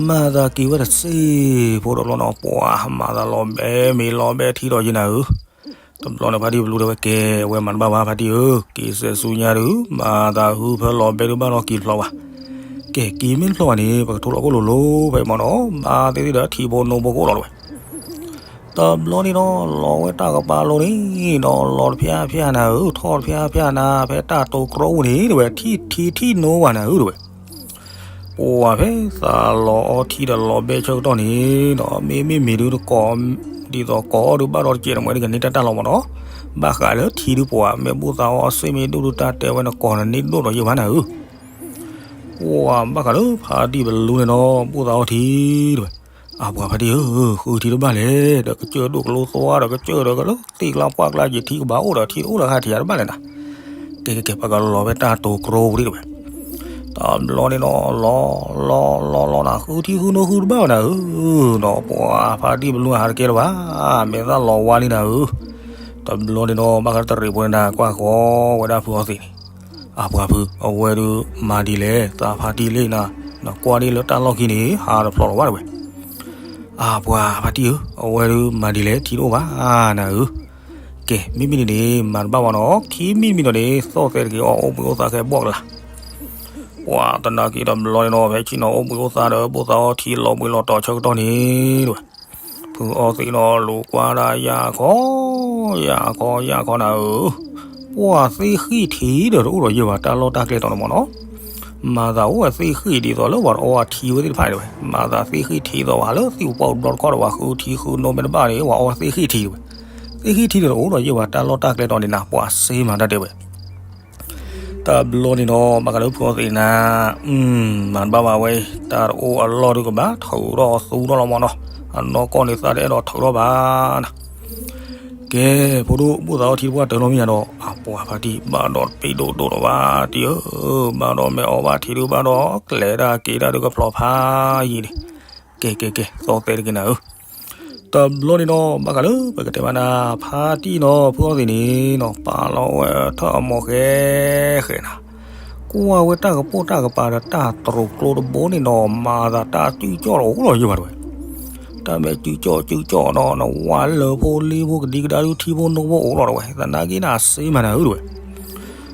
မၤသးက့ၤဝဲတစ့ဖိဒီးဘျီနီၤ ပှၤမၤသးလီၤဘဲမ့ၤလီၤဘဲထံဒီးယံာ်နၤဧၢ. တဘျီန့ၣ်ဖါတံၢ်ဘလူတဲဝဲ ကဲ အဝဲမၤတဘၣ်ဘၣ် ဖါတံၢ်ဧၢ, က့ၤစဲးဆူညါဒုး မၤသးဟုဖၢလီၤဘဲဒုးဘၣ်လီၤက့ၤတဖျီဘၣ်. ကဲ က့ၤမ့ၢ်တဖျီဘၣ်န့ၣ် ပကထိးလီၤခိၣ်လိၤလိၤဖဲမ့ၢ်နီၤ ဘၣ်သ့ၣ်သ့ၣ်ဒီးထံဖိနိဖိကအိၣ်လီၤတဲဝဲ. တဘျီန့ၣ်နီၤ လီၤဝဲတၢ်ကပၤလိၤန့ၣ်နီၤ လီၤတဖျါဖျါနၤဧၢ, ထီၣ်တဖျါဖျါနၤ ဖဲတၢ်တိၤကြီပူၤန့ၣ်တဲဝဲ, ထံထံထံနိဘၣ်နၤဧၢတဲဝဲ. ပှၤဖဲသးလီၤအီထံဒီးလီၤဘဲဆၢကတီၢ်န့ၣ်နီၤ မ့မ့ၢ်မ့ၢ်ဒုးတကိး ဒ်သိးကိးအီၤဒုးဘၣ်ဒီးတစဲးတမှဲးဒ်ကန့ၢ်တၢ်တၢ်လီၤမ့ၢ်နီၤ, ဘၣ်ဃးလၢထံဒုးပှၤ မ့ၢ်ဘူၣ်သးအီစ့မ့ၢ်ဒိၣ်ဒုးတၢ်တဲဝဲနကိးနန့ၢ်ဒိၣ်ဒီးယဲၢ်ဘၣ်နၤဧၢ. ပှၤဘၣ်ဃးလၢဖါတံၢ်ဘလူန့ၣ်နီၤ ဘူၣ်သးအီထံတဲဝဲ. အပှၤဖါတံၢ်ဧၢ, ဃုထံတဘၣ်လဲၣ်, ဒီးကစၢၢ်ဒိၣ်ကလိသဝါဒီးကစၢၢ်ဒီးကလၢသ့ၣ်ကျါပှၢ်ကျါယံာ် ထံကဘၣ်အိၣ်ဒီးထံတအိၣ်ဒီးဟးထံၣ်တဘၣ်လဲၣ်နၤ. ကဲကဲကဲ ပကလီၤဖဲတၢ်တိၤကြီပူၤဒံးတဲဝဲ. တဘျီန့ၣ်နီၤ လီၤလီၤလီၤလီၤနၤ ဃုထံဃုနိဃုတဘၣ်ဘၣ်နၤဧၢ, ဒီးပှၤဖါတံၢ်ဘလူဟးတကဲလၢၤဘၣ်, မဲာ်သၣ်လီၤဝါလံနၤဧၢ. တဘျီန့ၣ်နီၤ ဘၣ်ဃးတရံးဖိန့ၣ်နၤ ကွၢ်ဃီဝဲဒၣ်ဖုအီသံးန့ၣ်, အပှၤဖု အဝဲဒုးမၤဒ်လဲၣ်, သးဖါတံၢ်လံနၤ, နကွၢ်ဒ်လၢတၢ်လီၢ်ခံန့ၣ် ဟးတဖျိးလီၤဘၣ်တဲဝဲ. အပှၤဖါတံၢ်ဧၢ, အဝဲဒုးမၤဒ်လဲၣ် ထံတအိၣ်ဘၣ်နၤဧၢ. ကဲ မ့မ့ၢ်န့ၣ်န့ၣ် မၤတဘၣ်ဘၣ်နီၤ, ခံမံၤတမံၤဒီးန့ၣ် သီၣ်သဲးတက့ၤအီၣ်အိၣ်ဘှံးအိၣ်သါခဲဘှီၣ်ကလာ်. ပှၤတနာ်က့ၤတဘျီန့ၣ်နီၤ ဖဲဆ့ၣ်နီၤအိၣ်ဘှံးအိၣ်သါဒီး ဘူၣ်သးအီထံလီၤဘှံးလီၤတီၤဆၢကတီၢ်န့ၣ်တဲဝဲ. ဖုအီသံးနီၤ လူၤကွၢ်ဒၣ်ယၤခီ, ယၤခီယၤခီနၤဧၢ, ပှၤသ့ၣ်ဃံၣ်ထံးဒီးတအိၣ်ဒီးယဲၢ်ဘၣ်တၢ်လီၢ်တၢ်ကျဲတီၤန့ၣ်မ့ၢ်နီၤ. မၤသးအိၣ်ဝဲသ့ၣ်ဃံၣ်ဒ်သိးလၢပှၤတအီထံဝဲသ့ၣ်တဖၣ်တဲဝဲ, မၤသးသ့ၣ်ဃံၣ်ထံးသိးဝဲလၢသ့ၣ်ပှၢ်တဘျီတခီၣ်ဒီး ပှၤဃုထံဃုနိမ့ၢ်တဘၣ်န့ၣ် ပှၤအီဝဲသ့ၣ်ဃံၣ်ထံးတဲဝဲ. သ့ၣ်ဃံၣ်ထံးဒီးတအိၣ်ဒီးယဲၢ်ဘၣ်တၢ်လီၢ်တၢ်ကျဲတီၤန့ၣ်နၤ ပှၤစ့မၤတၢ်တဲဝဲ. တဘျီန့ၣ်နီၤ ဘၣ်ဃးလၢဖုအီသံးနၤ, မၤတဘၣ်ဘၣ်ဝဲ, တၢ်တအိၣ်အလီၢ်ဒုးကဘၣ်ထုးထီၣ်သူထီၣ်လီၤမ့ၢ်နီၤ, အနီၢ်ကီၢ်န့ၣ်သးတအဲၣ်ဒိးထုးထီၣ်ဘၣ်နၤ. ကဲ ဖိဒိၣ် ဘူၣ်သးအီထံတပှၢ်တၢၢ်လီၤမ့ၢ်ညါဒီး အပှၤဖါတံၢ်ဘၣ်ဒီးပ့းဒိၣ်ဒိၣ်ဒီးဘၣ်တံၢ်ဧၢ, ဘၣ်ဒီးမ့ၢ်အီဘၣ်ထံဒုးဘၣ်ဒီး ကျဲၤတၢ်က့ၤတၢ်ဒုးကဖျိးဖးယံာ်န့ၣ်, ကဲကဲကဲ သီၣ်သဲးတက့ၤနၤဧၢ. တဘျီန့ၣ်နီၤ ဘၣ်ဃးလၢပကတဲမးနၤ ဖါတံၢ်နီၤ ဖုအီသံးန့ၣ်နီၤ ပာ်လီၤဝဲထၢၣ်အမိၢ်ဃဲဃဲနၤ, ကွၢ်ဝဲတၢ်ကပိာ်တၢ်ကပၤဒီးတၢ်တြိာ်ကျိတဘိန့ၣ်နီၤ မၤသးတၢ်စုကၠီၣ်ဒီးအိၣ်လီၤယဲၢ်ဘၣ်တဲဝဲ. တၢ်မ့ၢ်စုကၠီၣ်စုကၠီၣ်နီၤ နဝၤလၢၢ်ဖိလ့ဖိကဒံကဒါဒုးထံဖိနိဖိအိၣ်လီၤတဲဝဲ, သနာ်က့နၤစ့မၤနၤဧၢတဲဝဲ.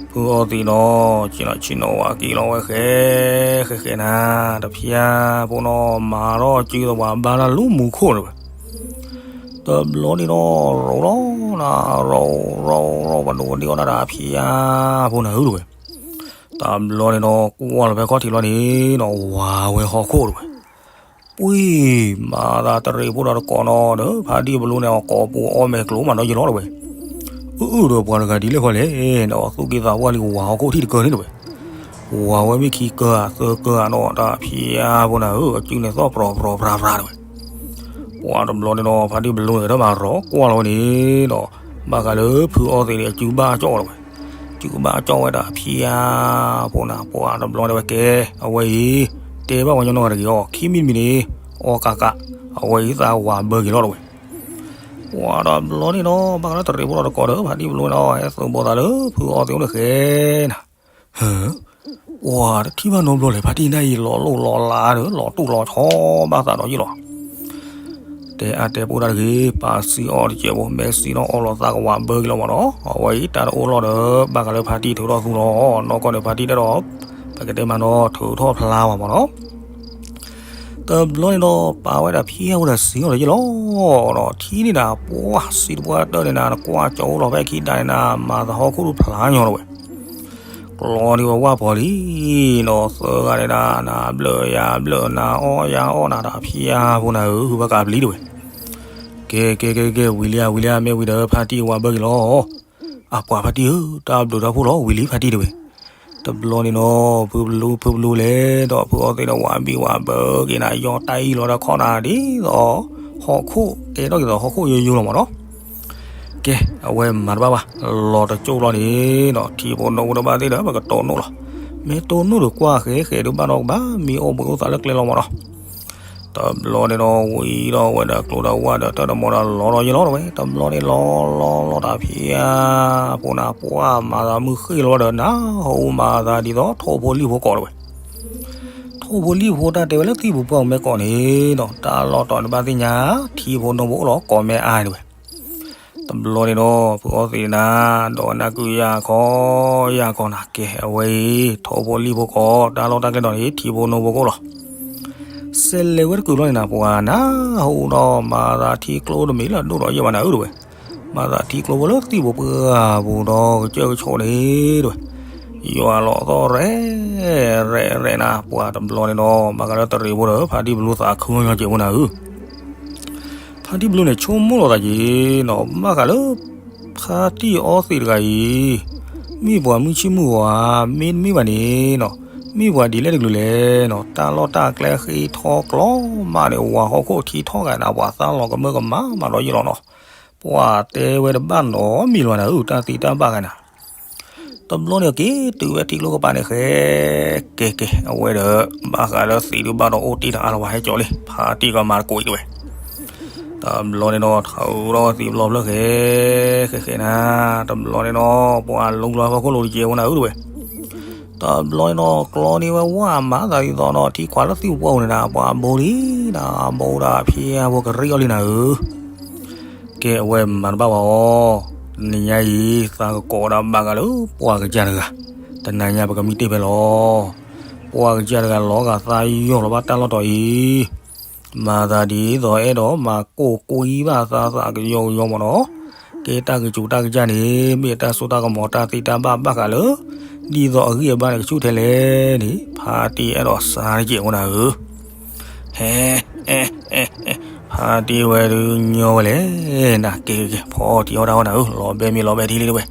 ဖုအီသံးနီၤ ဆ့ၣ်နီၤဆ့ၣ်နီၤဝဲက့ၤလီၤဝဲဃဲ ဃဲဃဲနၤ, တဖျါဖိနီၤ မၤထီၣ်စုသဝးဘါတၢ်လၢမူခိၣ်တဲဝဲ. တဘျီန့ၣ်နီၤ ရိၤလီၤနၤ ရိၤရိၤပဒိးဒံးအီၣ်နၤတဖျါဖိနၤဧၢတဲဝဲ. တဘျီန့ၣ်နီၤ ကွၢ်လီၤဖဲခီၣ်ထံးလီၤန့ၣ်နီၤ ဝၤဝဲဟီၣ်ခိၣ်တဲဝဲ. ပှ့ၤ မၤသးတရံးဖိဒီးတကိးနီၤဒီး ဖါတံၢ်ဘလူန့ၣ် အကိာ်ပူၤအီၣ်မဲာ်ကျိၤမးနီၤယလီၤတဲဝဲ. အုၣ်အုၣ်ဒီးပှၤတဂၤဒ်လဲၣ်ဃီလဲၣ်နီၤ သူၣ်က့သးပှၢ်လံဝၤဟီၣ်ခိၣ်ထံၣ်တကၢန့ၣ်တဲဝဲ. ဝၤဝဲမ့ၢ်ခံကၢဧါသၢကၢဧါနီၤ တဖျါဖိနၤဧၢ အစုန့ၣ်သီၣ်ပြီၤပြီၤပြီၤပြီၤတဲဝဲ. ပှၤတဘျီန့ၣ်နီၤ ဖါတံၢ်ဘလူန့ၣ် တမၤရီၤကွၢ်လီၤဝဲန့ၣ်နီၤ ဘၣ်ဃးလၢဖုအီသံးန့ၣ် အစုဘၣ်ကၠီၣ်လီၤဝဲ, စုဘၣ်ကၠီၣ်ဝဲဒၣ်ဖံယါဖိနၤ ပှၤတဘျီန့ၣ်ဝဲကဲ, အဝဲအံၤ တဲဘၣ်ပှၤညီနီၢ်ဂၤတဂ့ၤအီၤ ခံမံၤတမံၤန့ၣ် အီကးကး, အဝဲအံၤသးဝးဘၢက့ၤလီၤတဝဲ. ပှၤတဘျီန့ၣ်ဒီး ဘၣ်ဃးလၢတရံးဖိလီၤတကိးဒီး ဖါတံၢ်ပလူန့ၣ်ဒီး ဟဲသိးဘိသးလၢဖုအီသံးအိၣ်န့ၣ်ဃဲနၤ ဟၢ, ပှၤတထံၣ်ဘၣ်နီတဘျီလဲၣ် ဖါတံၢ်နၢ်အံၤ လီၤလိၣ်လီၤလးဒီး လီၤတူၢ်လီၤဆီဘၣ်သးဒီးယ့ၣ်လီၤ. တဲအါတဲပိတၢ်တဂ့ၤ, ပာ်စံးအီၤတစဲးဖိ မဲာ်စံးနီၣ်အီလီၤသးကဝးဘၢက့ၤလီၤမးနီၤ. အဝဲအံၤတၢ်တအိၣ်လီၤဒီး ဘၣ်ဃးလၢဖါတံၢ်ထုးထီၣ်သူလီၤ. နီၢ်ကီၢ်န့ၣ်ဖါတံၢ်တအဲၣ်ဒိး ပကတဲမးနီၤ ထုးထီၣ်ဖျါဘၣ်မးနီၤ. တဘျီန့ၣ်ဒီး ပာ်ဝဲဒၣ်ဖံအါဝဲဒၣ်စံးအီၤဒီးယ့ၣ်လီၤဒီး ထံၣ်န့ၢ်နၤ ပှၤစံးတပှၢ်တၢၢ်န့ၢ်နၤ နကွၢ်ကၠီအိၣ်လီၤဖဲခံဒၣ်န့ၣ်နၤ မၤသးဟီၣ်ခိၣ်ဒုးဖျါညီတဝဲ ကျီန့ၢ်ဝဲဝၣ်ပီၤလံနီၤ သၢဂၤန့ၣ်ဒၣ် နဘျၢၣ်ယၤဘျၢၣ် နအီယၤအီ နတၢ်ဖံယါဖိနၤဧၢ ဟုဘၣ်ကးပျံၤတဝဲ. ကဲ ကဲ ကဲ ကဲ ဝံၤလံဧါ ဝံၤလံဧါ မ့ၢ်ဝံၤဒီးဖါတံၢ်ဝးဘၢက့ၤလီၤ. အပှၤဖါတံၢ်ဧၢ တၢ်ဘျုးတၢ်ဖှိၣ်လီၤ ဝံၤလံဖါတံၢ်တဝဲ. တဘျီန့ၣ်နီၤ ဖုဘလူ ဖုဘလူလဲၣ်ဒီး ဖုအီသံးဒီးဝးဘံၣ်ဝးဘၢက့ၤနၤ ယီၤတၢ်အံၣ်လီၤဒီးခီၣ်နၤဒ်သိး ဟီၣ်ခိၣ်ကဲထီၣ်က့ၤသိးဟီၣ်ခိၣ်ယိယိလီၤမးနီၤ. ကဲ အဝဲမၤတဘၣ်ဘၣ် လီၤတကၠိၣ်လီၤန့ၣ်နီၤ ထံဖိနိဖိတဘၣ်သ့ၣ်ဒီး ပကတိၢ်နီၣ်လီၤ. မ့ၢ်တိၢ်နီၣ်ဒီးကွၢ်ဃဲဃဲဒုးဘၣ်နီတကပၤ မံၤအိၣ်ဘှံးအိၣ်သးလၢကျဲလီၤမးနီၤ. တဘျီန့ၣ်ဒီး ဝံၤဒီးဝဲဒီးကျိဒီးဝၣ်ဒီးတၢ်ဒီးမီၤဒီးလီၤဒီးယ့ၣ်လီၤတဝဲ တဘျီန့ၣ်လီၤလီၤလီၤတၢ်ဖံယါဖိနၤ ပှၤမၤသးမုၢ်ဃ့ၢ်လီၤဒီးနၤ ဟိမၤသးဒ်သိး ထိၣ်ဖိလံၣ်ဖိကိးတဝဲ. ထိၣ်ဖိလံၣ်ဖိတၢ်တဲဝဲလၢသံၣ်ပူၤပှၢ်ပူၤမ့ၢ်ကိးန့ၣ်ဒီး တၢ်လီၢ်တီၤန့ၣ်ဘၣ်သ့ၣ်ညါ ထံဖိနိဖိအိၣ်လီၤကိးမ့ၢ်အါန့ၣ်တဝဲ. တဘျီန့ၣ်ဒီး ဖုအီသံးနၤ ဒီးနၢ်ကုယၤခီ ယၤခီနၤ ကဲအဝဲအံၤ ထိၣ်ဖိလံၣ်ဖိကိး တၢ်လီၢ်တၢ်ကျဲဒီးန့ၣ် ထံဖိနိဖိကိးလီၤ. စဲးလဲၤဝဲတကုာ်လီၤန့ၣ်နၤ ပှၤနၤ ဟူဒီးမၤသးထံကျိတမံၤလၢအဒိၣ်ဒီးယဲၢ်ဘၣ်နၤဧၢတဝဲ. မၤသးထံကျိဖိလၢသံၣ်ပူၤပှၢ်ပူၤဒီးကစၢၢ်ကဆိးန့ၣ်တဝဲ. ယွၤလီၤသီၣ်ရဲၣ် ရဲၣ်ရဲၣ်နၤ ပှၤတဘျီန့ၣ်ဒီး ဘၣ်ဃးလၢတရံးဖိဒီး ဖါတံၢ်ဘလူသးခုညီညီကဲးဖိနၤဧၢ ဖါတံၢ်ဘလူန့ၣ် ဆိကမိၣ်လီၤသးက့ၤနီၤ ဘၣ်ဃးလၢ ဖါတံၢ်အီသံးတဂၤအံၤ မ့ၢ်ပှၤမုၢ်ဆ့ၣ်မုၢ်ဂီၤဧါ မ့တမ့ၢ်ဘၣ်န့ၣ်နီၤ မ့ၢ်ပှၤဒ်လဲၣ်တကလုာ်လဲၣ်နီၤ တၢ်လီၢ်တၢ်ကျဲဃ့ထီကျီမးန့ၣ် ဝၤဟီၣ်ခိၣ်ထံထီၣ်ဂၤန့ၣ် ပှၤသးလီၤကမၢကမၣ်မးဒီးယ့ၣ်လီၤနီၤ ပှၤတဲဝဲတဘၣ်နီတမံၤလၢၤဘၣ်နၤဧၢ တၢ်သံတၢ်ဘၣ်ဂၤန့ၣ် တဘျီန့ၣ်က့ၤတုၤဝဲထံကျိကပၤန့ၣ်ဃဲ ကဲကဲ အဝဲဒီး ဘၣ်ဃးလၢသံးဒုးဘၣ်ဒီးအိၣ်တ့ၢ်တအါလၢၤဘၣ် ဟဲကၠီလံ ဖါတံၢ်ကမၤတကိးအံၤတဝဲ. တဘျီန့ၣ်ဒီး ထုးထီၣ်ဝဲသံးဘျီဖျၢၣ်ဃဲ ဃဲဃဲနၤ တဘျီန့ၣ်ဒီး ပှၤလူၤလီၤဟီၣ်ခိၣ်လိၤတကဲးဖိနၤဧၢတဝဲ. တဘျီန့ၣ်ဒီး ကျီန့ၢ်ဝဲဝၣ်မၤသးဒ်သိးဒီး ထံခွးလၢသံၣ်ပူၤပှၢ်ပူၤန့ၣ်နၤ ပှၤဘိလံနၤ ဘိဒၣ်ဖံအါဖိကရံၣ်အီၤလံနၤဧၢ ကဲအဝဲမၤတဘၣ်ဝဲအီၤ, တနံၤညါအံၤ သးကကိးဒၣ်ဘၣ်ဃးလၢပှၤကစၢ်တဂၤ, တနံၤညါပကမံတ့ၢ်ဖဲလီၤ. ပှၤကစၢ်တဂၤလီၤဂာ်သးယီၢ်လီၤဘၣ်တၢ်လီၢ်တီၤအံၤ, မၤသးဒ်သိးအဲၣ်ဒိးမၤကိၢ်ကွံဘၣ်သးသးကယီကယီမ့ၢ်နီၤ, ကဲတၢ်ကစူၤတၢ်ကစၢ်န့ၣ် မ့ၢ်တၢ်စိတၢ်ကမီၤတၢ်သ့တၢ်ဘၣ်ဘၣ်ဃးလၢ ဒ်သိးအဂံၢ်အဘါန့ၣ်ကဆူၣ်ထဲလဲၣ်န့ၣ် ဖါတံၢ်အဲၣ်ဒိးစါတကဲးဝဲနၤဧၢ ဟဲ ဖါတံၢ်ဝဲဒုးညီဝဲလဲၣ်, နကဲကဲ ဖီထံအီၣ်တၢ်အီၣ်နၤဧၢ, လီၤဘဲမ့ၤလီၤဘဲထံလံတဝဲ.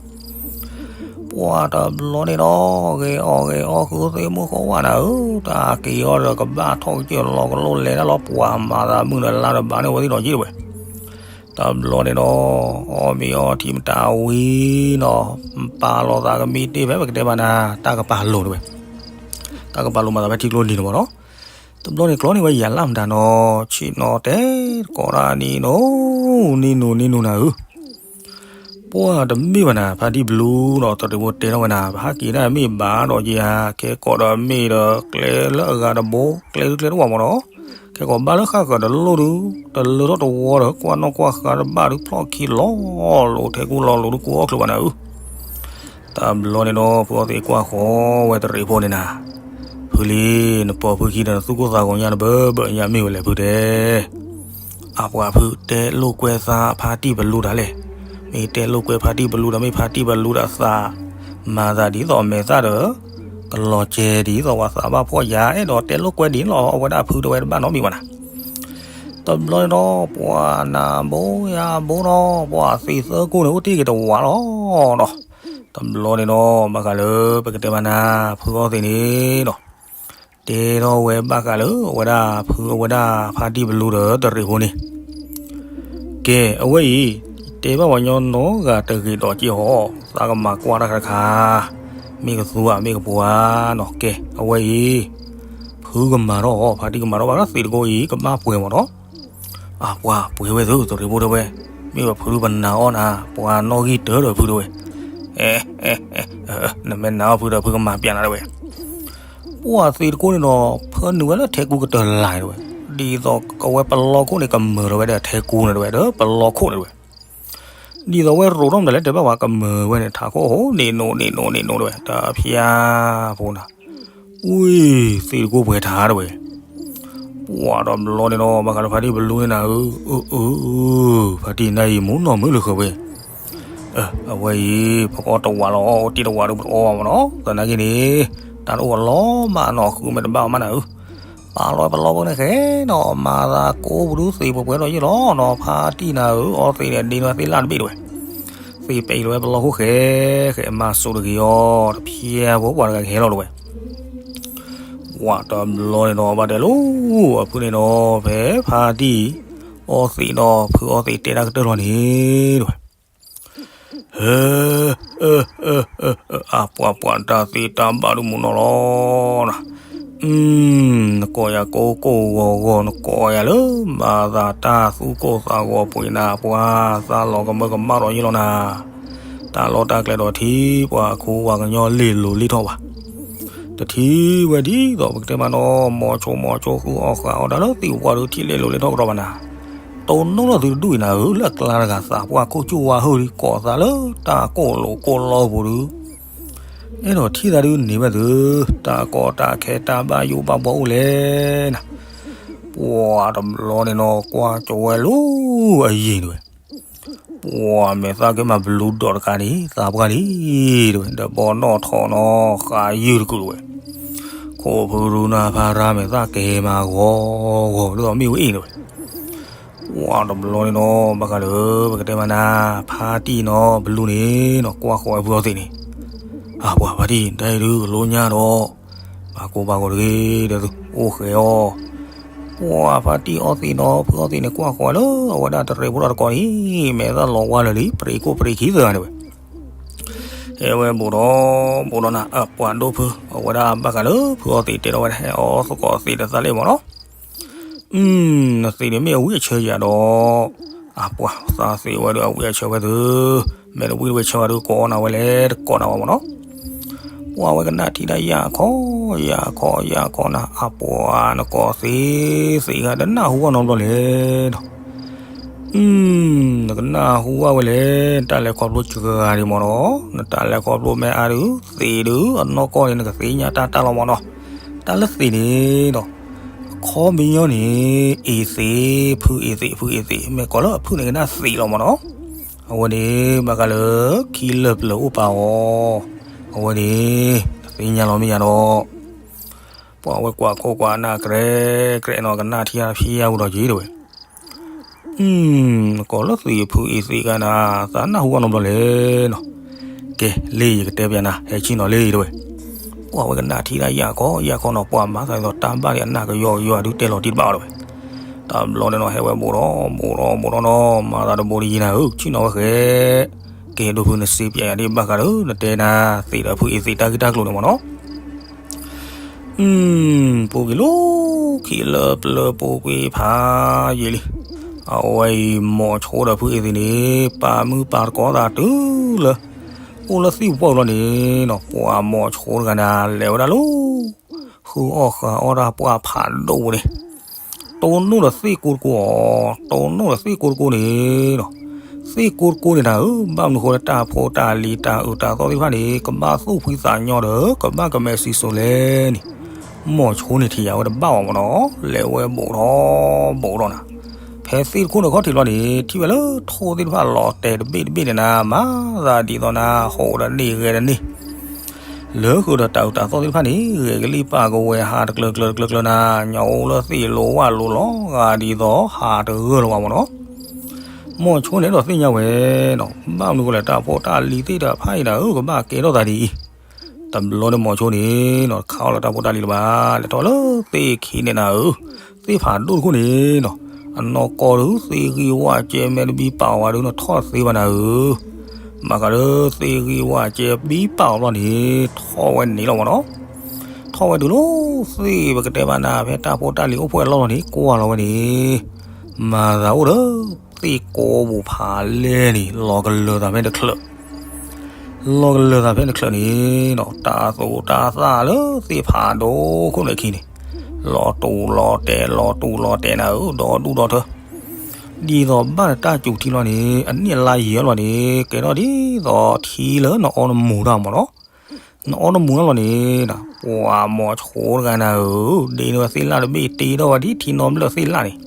ပှၤတဘျီန့ၣ်ဒီး ဂဲၤအီၣ်ဂဲၤအီၣ်ဃုသ့ၣ်မုၢ်ဃီဝါနၤဧၢ, တၢ်က့ၤအီၣ်ဒီးကဘၣ်ထီၣ်ကစၢၢ်လီၤကလိၣ်လဲၤတၢ်လီၤ, ပှၤမၤသးမုၢ်ဒီးလါဒီးဘၣ်န့ၢ်ဝဲသ့ၣ်ဒီးက့တဝဲ. တဘျီန့ၣ်ဒီး အီၣ်မ့ၤအီထံမတၤဝံၤနီၤ, ပာ်လီၤသးကမံတ့ၢ်ဖဲပကတဲဘၣ်နၤ တၢ်ကပၤလိၤတဝဲ. တၢ်ကပၤလိၤမၤသးဖဲထံကျိနံၤန့ၣ်မ့ၢ်နီၤ. တဘျီန့ၣ်ကျီန့ၢ်ဝဲယၤလၢ်မတၤနီၤ, ဆ့ၣ်နီၤတဲတကိးဒၣ်နံၤနိ, နံၤနိၤနံၤနိၤနၤဧၢ. ပှၤတမ့ၢ်ဘၣ်နၤ ဖါတံၢ်ဘလူဒီးတရံးဖိတဲထီၣ်ဝဲနၤ, ပဟးက့ၤဒၣ်မ့ၢ်ဘၣ်ဒီးက့ၤဧါ, ခဲကိးဒီးမ့ၢ်ဒီးကျဲလၢအဂၤတဘိ, ကျဲဒုကျဲတဝၢ်မ့ၢ်နီၤ. ခဲကိးဘၣ်လၢဃၣ်ဃၢၤတလိၣ်ဒု, တလၢထီၣ်တဝီဒီး ကွၢ်နီၣ်ကွၢ်ဃါတဘၣ်ဒု ဖျီၣ်ခံလီၤလိၤထဲကူလီၤလိၤဒု ကူအီၣ်ချုးဘၣ်နၤဧၢ. တဘျီန့ၣ်ဒီး ဖုအီသံးကွၢ်ဃီဝဲတရံးဖိန့ၣ်နၤ, ဖုလံ, နပိာ်ဖုခံဒီးနသူၣ်ကိၢ်သးဂီၤညါနဘၢဘၢညါမ့ၢ်ဝဲလဲၣ်ဖုတဲ အပှၤဖုတဲလိာ်ကွဲသးဖါတံၢ်ဘလူတၢ်လဲၣ်. မ့ၢ်တဲလိာ်ကွဲဖါတံၢ်ဘလူဒီး မ့ၢ်ဖါတံၢ်ဘလူဒီးသး, မၤသးဒ်သိးမဲာ်သၣ်ဒီး ကလီၤကဲဒ်သိးပှၤသးဘၣ်ဖှီၣ်ယၤ အဲၣ်ဒိးတဲလိာ်ကွဲဒ်န့ၣ်လီၤ. အဝဲဒၣ်ဖုတဲဝဲတဘၣ်နီတမံၤဘၣ်နၤ. တဘျီန့ၣ်ဒီး ပှၤနၤဘိယၤဘိနီၤ, ပှၤသံးသၢကိၢ်န့ၣ် အိၣ်တ့ၢ်က့ၤတဝးလီၤဒီး တဘျီန့ၣ်ဒီး ဘၣ်ဃးလၢပကတဲမးနၤ ဖုအီသံးန့ၣ်ဒီး တဲထီၣ်ဝဲဘၣ်ဃးလၢအဝဲဒၣ်ဖုအဝဲဒၣ်ဖါတံၢ်ဘလူဒီးတရံးဖိန့ၣ်, ကဲအဝဲအံၤ တဲဘၣ်ပှၤညီနီတဂၤတဂ့ၤဒီးက့ၤအီၤ, သးကမၤကွၢ်တၢ်တခါတခါ, မ့ၢ်ကသူဧါ မ့ၢ်ကပှၤဧါနီၤ. ကဲ အဝဲအံၤ ဖုကမၤထီၣ်အီၤ, ဖါတံၢ်ကမၤထီၣ်ဘၣ်ဒီးသံးတကိးအံၤ ကဘၣ်ပှဲၤမးနီၤ. အပှၤပှဲၤဝဲသု တရံးဖိတဲဝဲ, မ့ၢ်ပဖုပနာ်အီၤနၤ, ပှၤနီၣ်ဂံၢ်တၢၢ်ဒီးဖုတဲဝဲ. အဲ နမ့ၢ်နာ်အီၤဖုဒီး ဖုကမၤပျဲနၤတဲဝဲ. ပှၤသံးတကိးန့ၣ်ဒီး ဖၢနုာ်ဝဲလၢထဲကူကတၢၢ်လၢ်တဲဝဲ, ဒ်သိးအဝဲပလီခိၣ်န့ၣ် ကမၢၢ်ထီၣ်ဝဲဒီးထဲကူန့ၣ်တဲဝဲ, ဒီးပလီခိၣ်န့ၣ်တဲဝဲ. ဒ်သိးအဝဲရိးထီၣ်မတၤလဲၣ် တဲဘၣ်ဝဲ ကမၢၢ်ဝဲန့ၣ် ထးခိၣ်ဟိန့ၣ်နိးန့ၣ်နိးန့ၣ်နိးတဲဝဲ, တဖျါဖိနၤ, ဝံၤ သံးတကိးပှဲၤထါတဲဝဲ. ပှၤတဘျီန့ၣ်ဒီး ဘၣ်ဃးလၢဖါတံၢ်ဘလူန့ၣ်နၤဧၢ, အၢ အၢ ဖါတံၢ်နၤအံၤမူနီၢ်မုာ်လၢဃၢၤဝဲ. အဝဲအံၤ ပကအီၣ်တဝးလီၤ အီၣ်တ့ၢ်တဝးဒီးပတအီၣ်ဘၣ်မးနီၤ, သနာ်က့န့ၣ် တၢ်တအိၣ်အလီၤမးနီၤ ဃုမ့ၢ်တဘၣ်မးနၤဧၢ. ပာ်လီၤဝဲပလီဖိန့ၣ်ဃဲနီၤ, မၤသးကိးပဒုသံးပှဲၤပှဲၤဒီးယ့ၢ်လီၤနီၤ, ဖါတံၢ်နၤဧၢ, အီသံးန့ၣ် ဒ့န့ၢ်ဝဲသ့ၣ်လၢ်တဘ့ၣ်တဲဝဲ. သံးပဲာ်လီၤဝဲပလီခိၣ်ဃဲ, ဃဲမၤစိးတဂ့ၤအီၤ, တဖျါဖိပှၤတဂၤကဟဲလီၤတဲဝဲ. ပှၤတဘျီန့ၣ်ဒီး ဘၣ်တဲလိၤ အဖုန့ၣ်ဒီး ဖဲဖါတံၢ်အီသံးဒီး ဖုအီသံးတဲတၢ်ကတၢၢ်လီၤန့ၣ်တဲဝဲ. ဟဲ အပှၤပှၤတၢ်သ့တၢ်ဘၣ်ဒုးမူနီၢ်လီၤနၤ, နကိးယၤကိးကိးဂီၤဂီၤ နကိးယၤလၢမၤသးတၢ်သူၣ်ကိၢ်သးဂီၤပှ့ၤနၤ ပှၤသးလီၤကမၢကမၣ်ဒီးယ့ၢ်လီၤနၤ, တၢ်လီၢ်တၢ်ကျဲဒီးထံ ပှၤခိပှၤကညီလ့ၤလိၤလ့ၤထီၣ်ဘၣ်. တထံၣ်ဝဲဒ်သိးပကတဲမးနီၤ မိၤဆိမိၤဆိဃုအီၣ်ဃုအီၣ်တၢ်လၢသံးပှၢ်ဒုးထံၣ်လ့ၤလိၤလ့ၤထီၣ်ကဒီးဘၣ်နၤ, တိၢ်နီၣ်လၢသုတဒူၣ်အံၤနၤဧၢ, လၢအကျါတဂၤသးပှၢ်ခိၣ်ကၠူၣ်ဝါဟုၣ်ဒုးကိးသးလၢတၢ်ကိၢ်လိာ်ကိၢ်လီပူၤဒုး အဲၣ်ဒိးထံၣ်သးဒုးန့ၢ်ဘၣ်သု, တၢ်ကီတၢ်ခဲတၢ်ဘၣ်ယိၣ်ဘၣ်ဘှီအိၣ်လဲၣ်နၤ. ပှၤတဘျီန့ၣ်နီၤ ကွၢ်ကၠီၤဝဲလၢအယံၤတဲဝဲ, ပှၤမဲာ်သၣ်ကဲမၤဘလူးဒီးတကးန့ၣ် သးပှၢ်လံတဲဝဲ, ဒီးဘီနီၣ်ထီၣ်နီၤ ဃးယုၢ်တကုာ်တဲဝဲ, ခိၣ်ဖုရူနၤဖါရၤမဲာ်သၣ်ကဲမၤဂီၤဂီၤ ဒ်သိးမ့ၣ်အူအ့ၣ်တဲဝဲ. ပှၤတဘျီန့ၣ်နီၤ ဘၣ်ဃးလၢပကတဲမးနၤ ဖါတံၢ်နီၤ ဘလူးန့ၣ်နီၤ ကွၢ်ဃီၤဝဲဖုအီသံးန့ၣ်, အပှၤဖါတံၢ် တၢ်အံၤဒုးကလိညါဒီး ပာ်ကိၢ်ပာ်ဂီၤတဂ့ၤဒီးသု အိၣ်ဃဲၤအီၤ. ပှၤဖါတံၢ်အီသံးနီၤ ဖုအီသံးန့ၣ် ကွၢ်ဃီၤဝဲလၢအဝဲဒၣ်တရံးဖိတၢ်တကိးန့ၣ် မဲာ်သၣ်လီၤဝါလၢာ်လံ ပရံးခိၣ်ပရံးခံသၢဂၤန့ၣ်ဝဲ ဟဲဝဲဘူးဒီးဘူးဒီးနၤ အပှၤဒိၣ်ဖု အဝဲဒၣ်ဘၣ်ဃးလၢဖုအီသံးတဲထီၣ်ဝဲဒၣ် ဟဲအီသကိးသံးတသးလ့ၣ်မးနီၤ. နသံးန့ၣ်မ့ၢ်အဝံၣ်အဆၢယၤဒီး အပှၤသးသံးဝဲဒီးအဝံၣ်အဆၢဝဲသု, မ့ၢ်တဝံၣ်တဝံၣ်ဆၢဝဲဒီးကိးနၤဝဲလဲၣ် တကိးနၤဝဲမးနီၤ. ပှၤဝဲကနၣ်ထံၣ်တၢ်ယၢ်ခီ ယၢ်ခီ ယၢ်ခီနၤ အပှၤနကိးသံး သံးဂၤတနၢ်ဟူဘၣ်နီတဘျီလဲၣ်ဒီး နကနၢ်ဟူဘၣ်ဝဲလဲၣ် နတၢ်လဲၤခီဖျိစှၤဂၤဒံးမးနီၤ, နတၢ်လဲၤခီဖျိမ့ၢ်အါဒုး သံးဒုး အနီၢ်ကီၢ်န့ၣ် နကသ့ၣ်ညါတၢ်တၢ်လီၤမးနီၤ. တၢ်လၢသံးန့ၣ်ဒီး အခီပညီန့ၣ် အ့ၣ်သံး ဖုအ့ၣ်သံး ဖုအ့ၣ်သံး မ့ၢ်ကိးလၢအဖုန့ၣ်ကနၣ်သံးလီၤမးနီၤ. အဝဲန့ၣ် ဘၣ်ဃးလၢ ခံလၢာ်ပျၢၤအိၣ်ပာ်အီၤ, အဝဲန့ၣ် တသ့ၣ်ညါလီၤမ့ၢ်ယၤဒီး ပှၤဝဲကွၢ်ခိၣ်ကွၢ်နၢ်ကြဲးကြဲးနီၤ ကနၣ်ထံၣ်တၢ်ဖံးယၢ်ဝံၤဒီးက့ၤတဲဝဲ, နကိးလၢသံးဖုအ့ၣ်သံးကနၤ သးနၢ်ဟူဘၣ်နီတဘျီလဲၣ်နီၤ. ကဲ လၢယကတဲပျးနၤ ဟဲဆ့ၣ်နီၤလံတဲဝဲ, ပှၤဝဲကနၣ်ထံၣ်တၢ်ယၢ်ခီယၢ်ခီနီၤ ပှၤမၤသးဒ်သိးတၢ်ဘၣ်ဒံးအနၢ်ကယီကယီ အဒုးတဲလီၤတံၢ်တဘၣ်အီၤတဲဝဲ, တဘျီန့ၣ်နီၤ ဟဲဝဲဘူးဒီးဘူးဒီးဘူးဒီးနီၤ မၤသးတဘိဒ်ယံၤနၤဧၢ ဆ့ၣ်နီၤဝဲဃဲ ကဲဒိၣ်ဖုနစ့ပျးယၤဒ်ဘၣ်ဃးဒီး နတဲနၤ သံးဒီးဖုအ့ၣ်သံးတၢ်ဂ့ၢ်တၢ်ကျိၤန့ၣ်မးနီၤ. ပူၤကွံာ်လီၤ ခံလၢာ်ပျၢၤပူၤကွံာ်ဖးယံာ်လံ. အဝဲအံၤ မိၤဆိဒီးဖုအ့ၣ်သံးန့ၣ် ပာ်မုၢ်ပာ်သကိးသးတုၤလၢ အိၣ်လၢသံၣ်ပူၤလီၤန့ၣ်နီၤ ပှၤမိၤဆိတဂၤန့ၣ် လဲၤဝဲဒၣ်လၢ ဃုအီၣ်ဃုအီတၢ်ပှၢ်ဖးဒိၣ်ပူၤန့ၣ် တိၢ်နီၣ်ဒီးသ့ၣ်ကိတကိအီၤ, တိၢ်နီၣ်ဒီးသ့ၣ်ကိတကိန့ၣ်နီၤ, သ့ၣ်ကိတကိန့ၣ်နၤဧၢ, ဘၣ်မနုၤဃိလၢတၢ်ဖိတၢ်လံၤတၢ်အုၣ်တၢ်သီသ့ၣ်တဖၣ်န့ၣ် ကဘၣ်သူၣ်ဖှံသးညီဒီး ကဘၣ်ကမဲာ်စံၣ်စိၤလဲၣ်န့ၣ်, မိၤဆိန့ၣ်ထံၣ်ယၤဝဲတဘၣ်အီၤမးနီၤ, လဲၤဝဲဘူးထီၣ်ဘူးထီၣ်နၤ, ဖဲသ့ၣ်တခိၣ်န့ၣ်ခီၣ်ထံးလီၤန့ၣ် ထံၣ်ဝဲလၢထိၣ်သ့ၣ်တဖၣ်လီၤတဲာ်တဘ့ၣ်တဘ့ၣ်န့ၣ်နၤ, မၤသးဒ်သိးနၤ ဟိးဒီးန့ၢ်ဂဲၤဒီးန့ၢ် လၢဃုာ်ဒီးတၢ်အုၣ်တၢ်သီသ့ၣ်တဖၣ်န့ၣ် ဂဲၤကလံၣ်ပာ်ကဝဲၤဟးတကျၢၤကျၢၤတကျၢၤကျၢၤနၤ, ညၣ်အိၣ်လၢသ့ၣ်လိၤဝၣ်လိၤလီၤဂာ်ဒ်သိးဟးတဂၢၢ်လၢၤဘၣ်မးနီၤ. မိၤဆိန့ၣ်ဒီးသ့ၣ်ညါဝဲနီၤ, ဘၣ်မနုၤဃိလဲၣ် တၢ်ဖိတၢ်လံၤသ့ၣ်တဖၣ်အံၤနၤဧၢ ကဘၣ်ကဲထီၣ်သးဒ်အံၤ. တဘျီန့ၣ်မိၤဆိန့ၣ်နီၤ တခးအီၣ်လၢတၢ်ဖိတၢ်လံၤလၢၤဘၣ်, လဲၤထီၣ်လၢသ့ၣ်ခံန့ၣ်နၤဧၢ, သ့ၣ်ဖးဒိၣ်တခိၣ်န့ၣ်နီၤ အနီၢ်ကီၢ်ဒုး သ့ၣ်ဂံၢ်ဝၣ်ကဲမဲတဘံပာ်အီၤဘၣ်ဒုး နထီၣ်တသ့ဘၣ်နၤဧၢ. ဘၣ်ဃးလၢသ့ၣ်ဂံၢ်ဝၣ်ကဲဘံပာ်အီၤဘျီန့ၣ် ထီၣ်ဝဲန့ၣ်လီၤမ့ၢ်နီၤ. ထီၣ်ဝဲတုၤလီၤ သ့ၣ်ပကတဲဘၣ်နၤ ဖဲတၢ်ဖိတၢ်လံၤအိၣ်ဖှဲၣ်အလီၢ်လီၤန့ၣ် ကွၢ်လီၤဝဲန့ၣ် မၤသးအိၣ်ဒီး သ့ၣ်ကိးပူၤဖးလဲၢ်န့ၣ် လီၤကလၢၤသးဖဲတချၢး လီၤကလၢၤသးဖဲတချၢးန့ၣ်ဒီး တၢ်သူၣ်တၢ်သၣ်လၢသ့ၣ်ဖးဒိၣ်ခိၣ်န့ၣ်ခံန့ၣ် လီၤတူာ်လီၤတဲာ် လီၤတူာ်လီၤတဲာ်နၤဧၢ ဒီဒူၣ်ဒီထၢ ဒ်သိးဘၣ်နတၢ်စူၤထံလီၤန့ၣ် အနံၣ်အလါယံာ်လီၤန့ၣ် ကဲထီၣ်ဒ်သိးထံလၢနအီနမူၤတၢ်မ့ၢ်နီၤ. နအီနမူၤတၢ်လီၤန့ၣ် ပှၤမိၤဆိတဂၤနၤဧၢ ဒ့န့ၢ်ဝဲသ့ၣ်လၣ်တဘ့ၣ် တ့ထီၣ်ဝဲဒ်ထံနီတဘျၢၣ်သ့ၣ်လၣ်န့ၣ်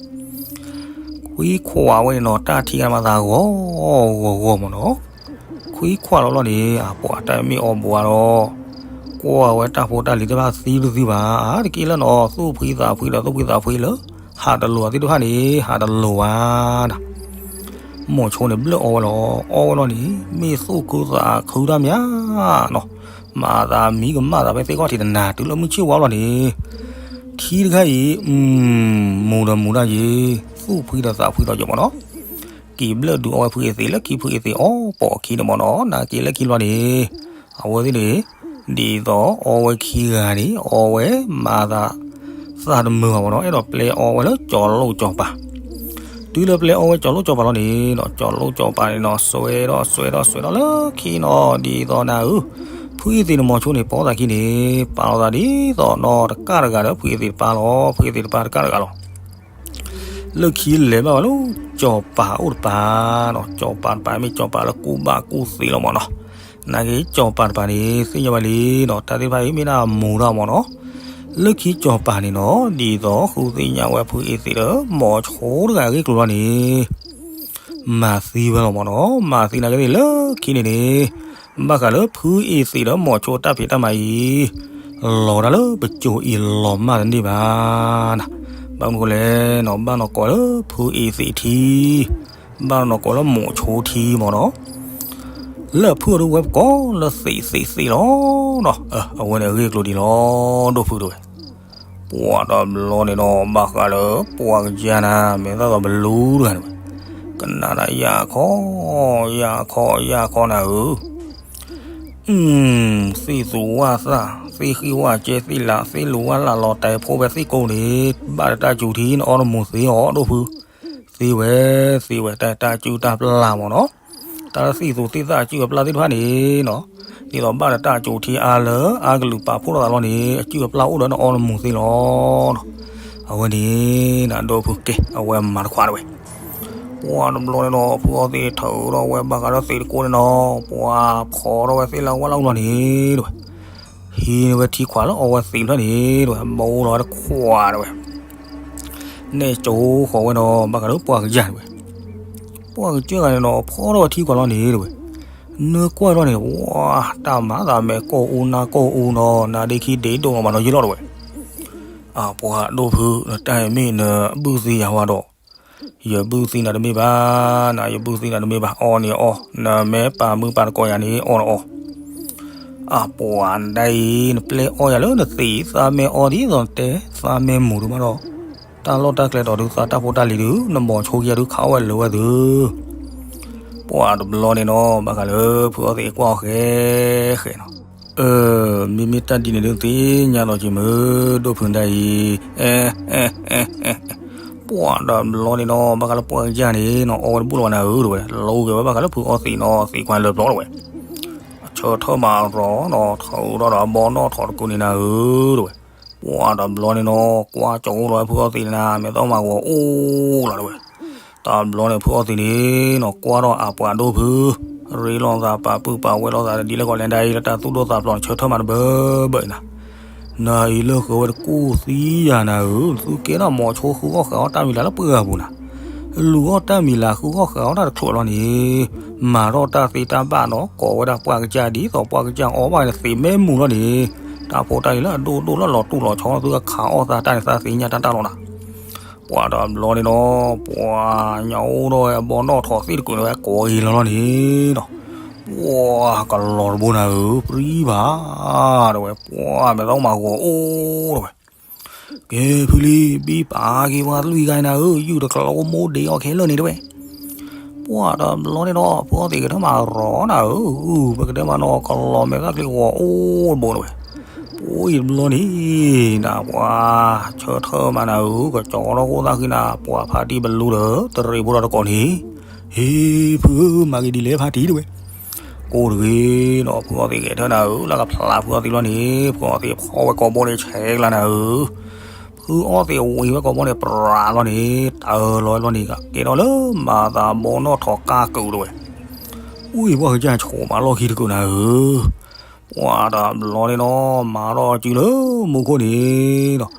ခွံခွါဝဲန့ၣ်နီၤ တၢ်ထံၣ်ကမၤသးဂီၤဂီၤဂီၤမ့ၢ်နီၤ. ခွံခွါလီၤလီၤန့ၣ် အပှၤတၢ်မ့ၢ်အီၣ်ဘှါဒီး ကွၢ်ဝဲတၢ်ဖိတၢ်လံၤသ့ၣ်တဖၣ်သံတသံဘၣ် အါတက့ၢ်လၢနီၤ သူၣ်ဖှံသးဖှံဒီးသူၣ်ဖှံသးဖှံလၢ ဟးတလိၤသ့ၣ်တဖၣ်န့ၣ် ဟးတလိၤဘၣ်နၤ. မိၤဆိန့ၣ်ဘျၢၣ်အီဝဲလီၤ အီဝဲလီၤန့ၣ် မ့ၢ်သူၣ်ခုသးခုတၢ်မးနီၤ မၤသးမံကမၣ်သးဖဲသ့ၣ်ခီၣ်ထံးတနၤတုၤလၢမုၢ်ဆ့ၣ်ဝါလီၤန့ၣ် ထံတခါအံၤ မူၤဒီးမူၤဒၣ်ယံၤ သူၣ်ဖှံဒီးသးဖှံဒီးယိာ်မ့ၢ်နီၤ. က့ၤဘျၢၣ်ဒုးအီဝဲဖုအ့သ့းလၢခံ ဖုအ့သ့းအီပီာ်ခံန့ၣ်မ့ၢ်နီၤ နာ်က့ၤလၢခံလီၤန့ၣ် အဝဲသ့ၣ်န့ၣ် ဒ်သိးအီဝဲခံဂၤန့ၣ် အီဝဲမၤသး သးတမုာ်ဘၣ်မ့ၢ်နီၤ အဲၣ်ဒိးပျဲအီဝဲလၢကၠီၤလိၣ်ကၠီၤပၤ တုၤလၢပျဲအီဝဲကၠီၤလိၣ်ကၠီၤပၤလီၤန့ၣ်ဒီး ကၠီၤလိၣ်ကၠီၤပၤန့ၣ်နီၤ စွဲဒီးစွဲဒီးစွဲဒီးလၢခံနီၤ ဒ်သိးနၤဧၢ ဖုအ့သ့းန့ၣ်မိၤဆိန့ၣ် ပီသးခံန့ၣ် ပာ်လီၤသးဒ်သိးနီၤ တကၣ်တဂၤဒီး ဖုအ့သ့းတပၤလီၤ ဖုအ့သ့းတပၤတကၣ်တဂၤလီၤ. လၢခံလဲၤဘၣ်ဝဲလၢ ကၠီၤပၤအိၣ်တပၤနီၤ ကၠီၤပၤတပၤမ့ၢ်ကၠီၤပၤလၢကူၣ်ဘၣ်ကူၣ်သ့လီၤမ့ၢ်နီၤ. နာ်က့ၤကၠီၤပၤတပၤန့ၣ် သ့ၣ်ညါဝဲလံနီၤ တၢ်သ့ၣ်တဖၣ်အံၤမ့ၢ်ဒၣ်မူၤတၢ်မ့ၢ်နီၤ. လၢခံကၠီၤပၤန့ၣ်နီၤ ဒ်သိးဃုသ့ၣ်ညါဝဲဖုအ့သ့းဒီး မိၤဆိတဂၤအဂ့ၢ်ကျိၤလီၤန့ၣ် မၤသံဝဲလီၤမ့ၢ်နီၤ မၤသံနာ်က့ၤသ့ၣ်လၢခံန့ၣ်န့ၣ် ဘၣ်ဃးလၢဖုအ့သ့းဒီးမိၤဆိတၢ်ဖံးတၢ်မၤအံၤ လီၤဒၣ်လၢပစိၤအံၤလီၤမၢ်တန့ၢ်ဘၣ်နၤ. ဘၣ်မနုၤဃိလဲၣ်နီၤ ဘၣ်နီၢ်ကိးလၢဖုအ့သ့းထံ ဘၣ်နီၢ်ကိးလၢမိၤဆိထံမ့ၢ်နီၤ လၢဖုအဒိဝဲပကိးလၢသ့းသ့းသ့းလီၤနီၤ အဝဲန့ၣ်အဂ့ၢ်ကျိၤဒ်လီၤ ဒိၣ်ဖုတဝဲ ပှၤတဘျီန့ၣ်နီၤ ဘၣ်ဃးလၢပှၤကစၢ်နၤ မဲာ်သၣ်သီဘလူတဂၤန့ၣ်ဝဲ ကနၣ်ဒၣ်ယၢ်ခီ ယၢ်ခီ ယၢ်ခီနၤဧၢ သ့ၣ်သူဝၣ်သၣ် သ့ၣ်ဃံဝၣ်ကဲသ့ၣ်လး သ့ၣ်လူၤဝၣ်လၢ်လီၤတဲာ်ဖိဖဲသ့ၣ်ကိးန့ၣ် ဘၣ်တၢ်စူၤထံ နအီနမူၤသ့အီၤ ဒိၣ်ဖု သ့ဝဲ သ့ဝဲ တၢ်တၢ်စုၣ်တၢ်ပျၢ်မ့ၢ်နီၤ တၢ်လၢသ့ၣ်သူသ့ၣ်သၣ်အစုၣ်အပျၢ်သ့ၣ်တဖၣ်န့ၣ်နီၤ ဒ်သိးဘၣ်ဒီးတၢ်စူၤထံအါလၢအကလုာ်ပာ်ဖှိၣ်ထီၣ်သးလီၤန့ၣ် အစုၣ်အပျၢ်အိၣ်ဒီးနအီနမူၤသ့လီၤနီၤ အဝဲန့ၣ် နဒိၣ်ဖုကဲ အဝဲမၤတခွါတဝဲ ပှၤတဘျီန့ၣ်နီၤ ဖုအီသံးထၢထီၣ်ဝဲဘၣ်ဃးဒီးသ့းတကိးန့ၣ်နီၤ ပှၤဖီထီၣ်ဝဲသ့ၣ်လၢဝၣ်လၢ်အူလီၤန့ၣ်တဝဲ ဟံးန့ၢ်ဝဲထံခွးလၢအီဝဲသ့းဖျၢၣ်န့ၣ်တဝဲ ဘိလီၤဝဲတခွးတဝဲ နဲၣ်ကၠိဃီၤဝဲနီၤ ဘၣ်ဃးလၢပှၤကစၢ်တဝဲ ပှၤကစၢ်ဂၤန့ၣ်နီၤ ဖီထီၣ်ဝဲထံခွးလီၤန့ၣ်တဝဲ နၢကွၢ်လီၤန့ၣ် ဝါ တၢ်မၤသးမဲာ်ကိၢ်အူနါကိၢ်အူနီၤ နါဒ့ခံဒ့ဒိၣ်မးနီၤယ့ၢ်လီၤတဝဲ အပှၤဒိၣ်ဖု နတၢ်အံၤမ့ၢ်နဘုၣ်သံယၤဝဲဒီး ယဘုၣ်သံနၤတမ့ၢ်ဘၣ် နယဘုၣ်သံနၤတမ့ၢ်ဘၣ် အီန့ၣ်အီ နမ့ၢ်ပာ်မုၢ်ပာ်တကိးယၤန့ၣ် အီနအီ အပှၤဒ်အံၤ နပျဲအီယၤလၢနသံး သးမ့ၢ်အီဒ်သိးတဲ သးမ့ၢ်မူၤဒုးမးဒီး တၢ်လီၢ်တၢ်ကျဲဒီးဒုး သးတၢ်ဖိတၢ်လံၤဒုး နမိၤဆိကယၤဒုး ခးအီၣ်ဝဲလၢာ်ဝဲသု ပှၤတဘျီန့ၣ်နီၤ ဘၣ်ဃးလၢဖုအီသံးကွၢ်အီၤဃဲဃဲနီၤ မ့မ့ၢ်တၢ်ဒ်န့ၣ်ဒုးသ့ၣ်ညါလီၤက့ၤမုၢ် ဒိၣ်ဖုဒ်အံၤ ပှၤတဘျီန့ၣ်နီၤ ဘၣ်ဃးလၢပှၤကစၢ်န့ၣ်နီၤ အီဝဲတဘူၣ်လီၤဝဲနၤဧၢတဝဲ လိက့ၤဝဲဘၣ်ဃးလၢဖုအီသံးနီၤ သံးခွါလၢာ်ပျီတဝဲ အဆၢထၢၣ်မးရီၤနီၤ ထၢထီၣ်ဒီးအဘီနီၣ်ထီၣ်တကိးန့ၣ်နၤဧၢ တဝဲ ပှၤတဘျီန့ၣ်နီၤ ကွၢ်ကၠီၤအိၣ်လီၤဝဲဖုအီသံးန့ၣ်နၤ မဲာ်သီမးဂီၤအိၣ်လီၤတဝဲ တဘျီန့ၣ်ဖုအီသံးန့ၣ်နီၤ ကွၢ်ထီၣ်အပှၤဒိၣ်ဖု ရ့လိာ်သးပာ်ပုၢ်ပာ်ဝဲလိာ်သးဒ်လဲၣ်ကီးလဲၣ်ဒ်အံၤ လၢတၢ်သူၣ်ဒိၣ်သးဖျိးန့ၣ် ဆၢထၢၣ်မးတဘၢဘၢအံၤနၤ နၤအံၤလၢဃုာ်ဝဲတကူၣ်သံယၤနၤဧၢ သုကဲထီၣ်မိၤဆိဃုအီၣ်ဃုအီၣ်တၢ်မံၤလၢ်လၢပှၢ်ပူၤနၤ လူၤအီၣ်တၢ်မံၤလၢ်ဃုအီၣ်ဃုအီၣ်တၢ်တချုးလီၤန့ၣ် မၤထီၣ်တၢ်သ့တၢ်ဘၣ်နီၤ ကိးဝဲဒၣ်ပှၤကစၢ်ဒ်သိးပှၤကစၢ်အီၣ်ဘၣ်န့ၣ်သ့းမ့ၢ်မူၤလီၤန့ၣ် တၢ်ဖိတၢ်လံၤလၢအဒိၣ်ဒိၣ်လၢလီၤတူၢ်လီၤဆီ သုကခးအီၣ်သးတၢ်န့ၣ် သးသ့ၣ်ညါတၢ်တၢ်လီၤနၤ ပှၤတဘျီန့ၣ်နီၤ ပှၤညါအိၣ်ဒီးဝဲအဘီနီၣ်ထီၣ်သ့ၣ်တကုာ်န့ၣ်ဝဲကိးဂ့ၤလီၤလီၤန့ၣ်နီၤ ပှၤကလီၤတဘိနၤဧၢ ပြံဘၣ် တဝဲ ပှၤမဲာ်သီမးဂီၤအိၣ်တဝဲ ကဲဖုလံ ဘံပာ်က့ၤပှၤလွံၢ်ဂၤနၤဧၢ, ယုၢ်တကျိမိၢ်ဒ့အီၤခဲလၢာ်န့ၣ်တဲဝဲ. ပှၢ်တဘျီန့ၣ်ဒီး ဖုအီသံးကတၢၢ်မၤရီနၤဧၢ, ပကတဲမးနီၤ ကလီၤမဲာ်သၣ်ချံဂီၤအိၣ်တဘိန့ၣ်ဝဲ. ပှၢ်တဘျီန့ၣ် နပှၤ ဆၢထၢၣ်မးနၤဧၢ, ကကၠီထီၣ်ဃိသၣ်ဃံနၤ, ပှၢ်ဖါတံၢ်ဘလူဒီး တရံးဖိဒီးတကိးန့ၣ်, ဟ့ၣ်ဖုဧၢ မၤက့ၤဒ်လဲၣ်ဖါတံၢ်တဲဝဲ. ကိၣ်တဂ့ၤနီၤ ဖုအီသံးဂဲၤထၢၣ်နၤဧၢ, လၢကဖျါဖုအီသံးလီၤန့ၣ် ဖုအီသံးဖီၣ်ဝဲကိာ်ဘိန့ၣ်ဆဲးကျါနၤဧၢ. ဖုအီသံးဝံၤဝဲကိာ်ဘိန့ၣ် ပြးလီၤန့ၣ် တၢ်လီၤဝဲလီၤန့ၣ် ကကဲထီၣ်လၢမၤသးဘီနီၣ်ထိးကၢ်ကုာ်တဲဝဲ. အူအံၤ ပှၢ်ကစၢ်ဆိးမးလီၢ်ခံတကုာ်နၤဧၢ. ပှၢ်တဘျီန့ၣ်နီၤ မၤထီၣ်စုလၢမူခိၣ်န့ၣ်ဒီး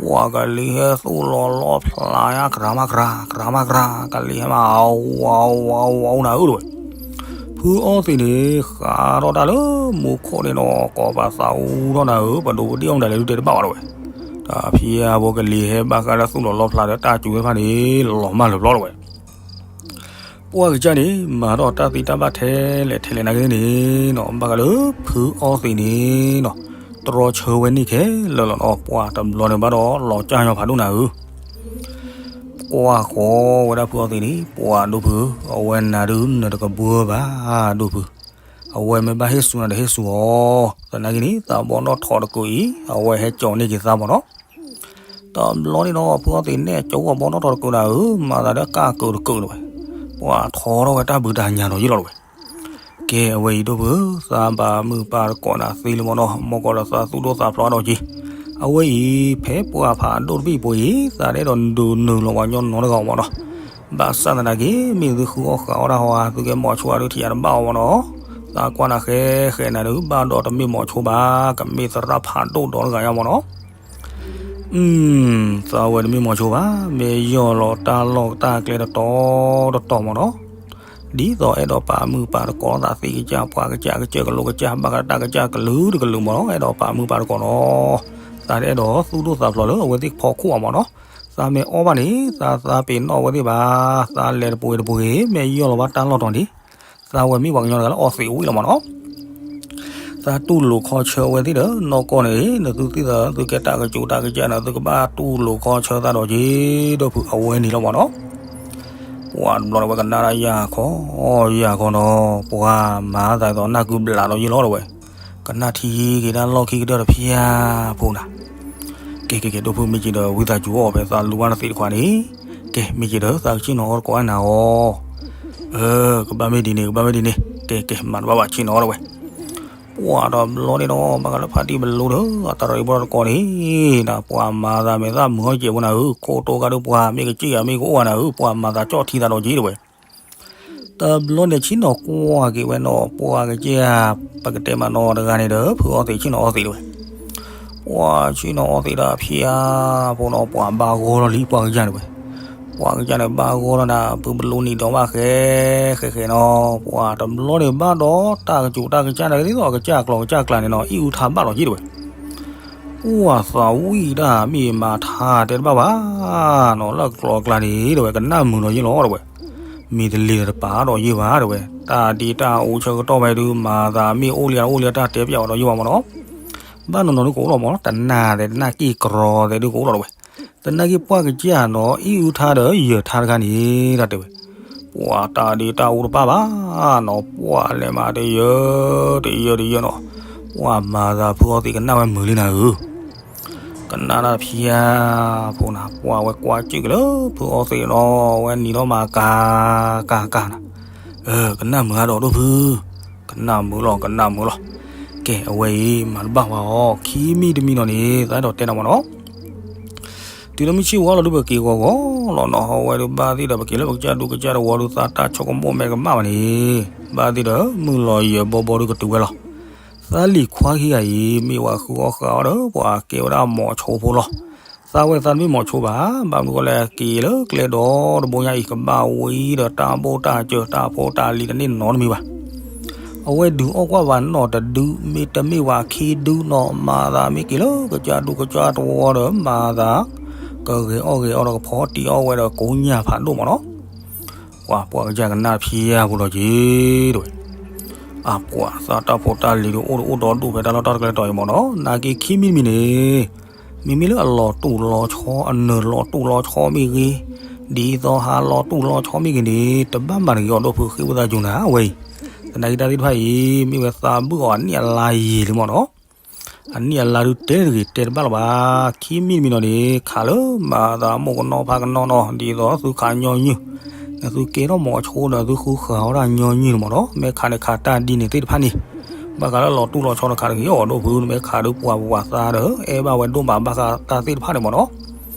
ပှၢ်ကလံၤဟဲသူၣ်လီၤလီဖျးညါ ကြၤမးကြၤ ကြၤမးကြၤ ကလံၤဟဲမး ဝါဝါဝါနၤဧၢတဲဝဲ. ဖုအီသံးန့ၣ် ဃးထီၣ်တၢ်လၢမူခိၣ်န့ၣ်နီၤ ကိးပသးအူထီၣ်နၤဧၢ, ပဒိးပဒ့ၣ်အီၣ်မတၤလဲၣ်ဒုးတဲတဘၣ်ဘၣ်တဲဝဲ. တၢ်ဖံးအါဘိကလံၤဟဲဘၣ်ဃးလၢသူၣ်လီၤလီဖျးဒီးတၢ်စူၤသ့ၣ်တဖၣ်န့ၣ် လီၤမၢ်လၢာ်ဘျီတဲဝဲ. ပှၢ်ကစၢ်န့ၣ် မၤထီၣ်တၢ်သံတၢ်ဘၣ်ထဲလဲၣ်ထဲလဲၣ်နာ်က့န့ၣ်နီၤ ဘၣ်ဃးလၢဖုအီသံးန့ၣ်နီၤ တြီဆၢဝဲန့ၢ်ခဲလၢာ်လီၤနီၤ, ပှၢ်တဘျီန့ၣ်ဘၣ်ဒီး လီၤကၢ်ညီဖးဒိၣ်နၤဧၢ. ကွၢ်ဃီဝဲဒၣ်ဖုအီသံးန့ၣ် ပှၢ်ဒိၣ်ဖုဧၢ, အဝဲနၤဒုးနတကဘှၢဘၣ်ဒိၣ်ဖု, အဝဲမ့ၢ်ဘၣ်ဟ့ၣ်ဆူနၤဒီးဟ့ၣ်ဆူအီၤ, သနာ်က့န့ၣ် သးဘီနီၣ်ထိးတကုာ်အံၤ အဝဲဟဲကၠီၤန့ၢ်က့ၤသးမ့ၢ်နီၤ. တဘျီန့ၣ်ဒီး ဖုအီသံးနဲၣ်ကၠီၤအီၤဘီနီၣ်ထိးတကုာ်နၤဧၢ, မၤသးဒီးကၢ်ကုာ်တကုာ်တဲဝဲ. ပှၢ်ထီထီၣ်ဝဲတၢ်ဘုးတၢ်ညါဒီးယ့ၢ်လီၤတဲဝဲ. ကဲအဝဲအံၤဒိၣ်ဖုဧၢ, သးဘၣ်မုၢ်ပၢ်တကိးနၤသ့လံမ့ၢ်နီၤ, မ့ၢ်ကီးဒီးသးသူၣ်ဒိၣ်သးဖျိးဒီးက့ၤ, အဝဲအံၤ ဖဲပှၢ်ဖးဒိၣ်တဘ့ၣ်ပူၤအံၤ သးတအဲၣ်ဒိးဒုးနုာ်လီၤပှၤကညီနီတဂၤမ့ၢ်နီၤ. ဘၣ်ဆၣ်သနာ်က့ မ့ၢ်သုဃုအီၣ်ဃးအီၣ်တၢ်ဟီဧါ သုကဲမိၤဆိဧါဒုးထံၣ်ယၤတဘၣ်အီၤမ့ၢ်နီၤ. သးကွၢ်နၤဃဲဃဲနၤဒုး ဘၣ်ဒီးတမ့ၢ်မိၤဆိဘၣ်, ကမ့ၢ်သရၣ်ဖးဒိၣ်ဒီးတဂၤယါမ့ၢ်နီၤ. သးဝဲတမ့ၢ်မိၤဆိဘၣ်, မ့ၢ်ယီၢ်လီၤတၢ်လီၢ်တၢ်ကျဲတတီၤတတီၤမ့ၢ်နီၤ. ဒ်သိးအဲၣ်ဒိးပာ်မုၢ်ပာ်တကိးသးသ့ကစၢ် ပှၤကစၢ်ကစၢ်ကလိကစၢ် ဘၣ်ဃးတၢ်ကစၢ်ကလုာ်တကလုာ်မ့ၢ်နီၤ, အဲၣ်ဒိးပာ်မုၢ်ပာ်တကိးနီၤ. သးတအဲၣ်ဒိးသူၣ်ဒိၣ်သးဖျိးလၢအဝဲသ့ၣ်ဖီခိၣ်အမ့ၢ်နီၤ. သးမ့ၢ်အီၣ်ဘၣ်န့ၣ် သးသးပ့ၤနီၣ်အဝဲသ့ၣ်ဘၣ်, သးလဲၤတပှ့ၤတပှ့ၤ မ့ၢ်ယီၢ်လီၤဘၣ်တၢ်လီၢ်တီၤန့ၣ် သးဝဲမ့ၢ်ပှၤကညီတဂၤလၢအီသံးဝံၤလီၤမ့ၢ်နီၤ. သးတူၢ်လိာ်ခီဆၢအဝဲသ့ၣ်ဒီး နီၢ်ကီၢ်န့ၣ် နသုသ့ၣ်သး သုကဲတၢ်ကစူးတၢ်ကစၢ်န့ၣ် သုကဘၣ်တူၢ်လိာ်ခီဆၢသးဒီးက့ၤ ဒိၣ်ဖုအဝဲန့ၣ်လီၤမ့ၢ်နီၤ. ပှၢ်တဘျီန့ၣ်ဝဲကနၣ်ဒၣ်ယၢ်ခီ ယၢ်ခီနီၤ, ပှၢ်မၤသးသိးနၢ်ကုဘျးဒီးယ့ၢ်လီၤတဲဝဲ. ကနၣ်ထံဂ့ၤတၢ်လီၢ်ခံကတၢၢ်တဖၣ်ဖိနၤ. ကဲကဲကဲ ဒိၣ်ဖုမ့ၢ်က့ၤဒီး ဝံသးစူၤအီၣ်ဖဲသးလူၤဘၣ်နသံးတခွးန့ၣ်, ကဲမ့ၢ်က့ၤဒီး သးကဆ့ၣ်နီၤအီၣ်တကိးအနၤအီၤ. အၢ ကဘၣ်မ့ၢ်ဒ်န့ၣ် ကဘၣ်မ့ၢ်ဒ်န့ၣ် ကဲကဲ မၤတဘၣ်ဘၣ်ဆ့ၣ်နီၤအီၣ်တဲဝဲ. ပှၢ်တဘျီန့ၣ်ဒီး ဘၣ်ဃးလၢဖါတံၢ်ဘလူဒီး အတရံးဖိတကိးန့ၣ် ပှၢ်မၤသးမဲာ်သၣ်မုာ်အီၣ်ကဲးဖိနၤဧၢ, ခိၣ်တိကါဒုးပှၢ် မ့ၢ်ကစၢ်ယၤမ့ၢ်ကအိၣ်ဘၣ်နၤဧၢ, ပှၢ်မၤသးကၠီၣ်ထံသးဒီးက့ၤတဲဝဲ. တဘျီန့ၣ်ဆ့ၣ်နီၤကွၢ်က့ၤဝဲနီၤ, ပှၢ်ကစၢ် ပကတဲမးနီၤတဂၤန့ၣ်ဒီး ဖုအီသံးဆ့ၣ်နီၤအီသံးတဲဝဲ. ပှၢ်ဆ့ၣ်နီၤအီသံးဒီးဖျါဖိနီၤ, ပှၢ်ဘၣ်ဂီၢ်လီၤလံ ပှၢ်ကစၢ်န့ၣ်ဝဲ. ပှၢ်ကစၢ်န့ၣ် ဘၣ်ဂီၢ်လီၤနၤ ဖုဘလူနံၤဒီးဘၣ်ဃဲ ဃဲဃဲနီၤ, ပှၢ်တဘျီန့ၣ်ဘၣ်ဒီးတၢ်ကစူးတၢ်ကစၢ်န့ၣ် ဒ်သိးအကစၢ်ကျီၤကစၢ်ကျါန့ၣ်နီၤ အံၣ်အူထါဘၣ်လီၤက့ၤတဲဝဲ. ပှၢ်သးဝံၣ်တၢ်မ့ၢ်မၤထါတဲတဘၣ်ဘၣ်နီၤ, လၢကျီၤကျါန့ၣ်တဲဝဲ ကနၣ်မုာ်ဒီးယ့ၢ်လီၤတဲဝဲ. မ့ၢ်တလ့ၤဒီးတပာ်ဒီးယ့ၢ်ဘၣ်တဲဝဲ, တၢ်ဒ့တၢ်အူဆၢကတီၢ်ဖဲဒုး မၤသးမ့ၢ်အိၣ်လံအိၣ်လံတၢ်တဲပျးဝဲဒီးယ့ၢ်ဘၣ်မ့ၢ်နီၤ. ဘၣ်နီၤနီၤဒုးကအိၣ်လီၤမ့ၢ်နီၤ, တနၢ်သဲးတနၢ်က့ၢ်ကရီသဲးဒုးကအိၣ်လီၤတဲဝဲ. သနာ်က့ပှၢ်ကစၢ်နီၤ အံၣ်အူထါဒီးယၢၤထါတခါန့ၣ် တၢ်တဲဝဲ. ပှၢ်တၢ်ဒ့တၢ်အူတပာ်ဘၣ်နီၤ, ပှၢ်လဲၤမးတယၢၤ တယၢၤတယၢၤနီၤ, ပှၢ်မၤသးဖုအီသံးကနၣ်ဝဲမုာ်လံနၤဧၢ. ကနၣ်တၢ်ဖျါဖိနၤ, ပှၢ်ဝဲကွၢ်စ့ၢ်က့ၤလၢဖုအီသံးနီၤ, ဝဲနံၤဒီးမၤကၤ ကၤ ကၤနၤ. အၢ ကနၣ်မုာ်အါဒီးဒိၣ်ဖု, ကနၣ်မုာ်လီၤ ကနၣ်မုာ်လီၤ. ကဲ အဝဲအံၤ မၤတဘၣ်ဝဲအီၤ ခံမံၤတမံၤနီၤန့ၣ် သးအဲၣ်ဒိးတဲနၤမ့ၢ်နီၤ. တုၤလၢမုၢ်ဆ့ၣ်ဝါလီၤဒုး ပက့ၤဂီၤဂီၤလီၤနီၤ, အဝဲဒုးဘၣ်သ့ၣ်ဒီး ပက့ၤလၢပကစၢ်ဒူပကစၢ်တဝီဒုး သးတၢ်ဆိကမိၣ်မဲာ်ကမၣ်ဘၣ်န့ၣ်, ဘၣ်သ့ၣ်ဒီး မုၢ်လီၤယၢၤဘီဘီဒုးကတုၤဝဲလီၤ. သးလံၤခွါခံဂၤအံၤ မ့ၢ်ဝဲဃုအီၣ်ဃးအီၣ်ဒီး ပှၤကဲဝဲဒၣ်မိၤဆိဖိလီၤ. သးဝဲသးတမ့ၢ်မိၤဆိဘၣ်, ဘၣ်မနုၤဃိလဲၣ် က့ၤလၢကျဲဒီတဘိညါအံၤ ကဘၣ်ဝံၤဒီးတၢ်ဘိၣ်တၢ်စၢၤ တၢ်ဖိတၢ်လံၤတန့ၢ်နီတမံၤဘၣ်. အဝဲဒုးအီၣ်ကွၢ်ဝဲနီၢ်တဒု မ့တမ့ၢ်ဝဲခံဒုနီၤ, မၤသးမ့ၢ်က့ၤလၢကစၢ်ဒူကစၢ်တဝီဒီး မၤသး ကဂဲၤအီၣ်ဂဲၤအီဒီးကဖီတံၢ်အီၣ်ဝဲဒီးကိညၢ်ဖးဒိၣ်မးနီၤ. ပှၤပှၤကစၢ်ကနၣ်ဖံယၢ်ဖိလီၤက့ၤတဲဝဲ. အပှၤသးတၢ်ဖိတၢ်လံၤဒုးအိၣ်တအိၣ်ဒီဒူၣ်ဖဲတၢ်လီၢ်တၢ်ကျဲတီၤအံၤမးနီၤ, နာ်က့ခံမံၤတမံၤန့ၣ် မ့မ့ၢ်လၢအလီၤတူၢ်လီၤဆီ အနၢၤလီၤတူၢ်လီၤဆီမ့ၢ်ဂ့ၤ, ဒ်သိးဟးလီၤတူၢ်လီၤဆီမ့ၢ်ဂ့ၤန့ၣ် တဘၣ်မၤတဂ့ၤအီၤဒိၣ်ဖု ဃ့ဝံသးစူၤနၤဝဲအံၤ. သနာ်က့တၢ်သ့ၣ်တဖၣ်အံၤ မ့ၢ်ဝဲသးဘုၣ်အီၤအနံၣ်အလါယံာ်လံမ့ၢ်နီၤ. အနံၣ်အလါဒုးတဲတဂ့ၤတဲတဘၣ်လၢၤဘၣ်, ခံမံၤတမံၤနီၤန့ၣ် ခးလၢမၤသးမိၢ်ကနီၣ်ဖးကနီၣ်နီၤ ဒ်သိးသုခးညီနုၢ်, နသုကဲထီၣ်မီၤအဆိဒီးသုဃုဃာ်ဝဲဒၣ်ညီနုၢ်န့ၣ်မ့ၢ်နီၤ, မ့ၢ်ခးန့ၣ်ခးတၢ်ဒ်န့ၣ်သ့ၣ်တဖၣ်န့ၣ်, ဘၣ်ဃးလၢလီၤတူၢ်လီၤဆီတခါတဂ့ၤအီၤဒိၣ်ဖု နမ့ၢ်ခးဒုးပှၤပှၤသးဒီး အဲၣ်ဘၣ်ဝဲဒိၣ်မးဘၣ်ဃးတၢ်သ့ၣ်တဖၣ်န့ၣ်မ့ၢ်နီၤ.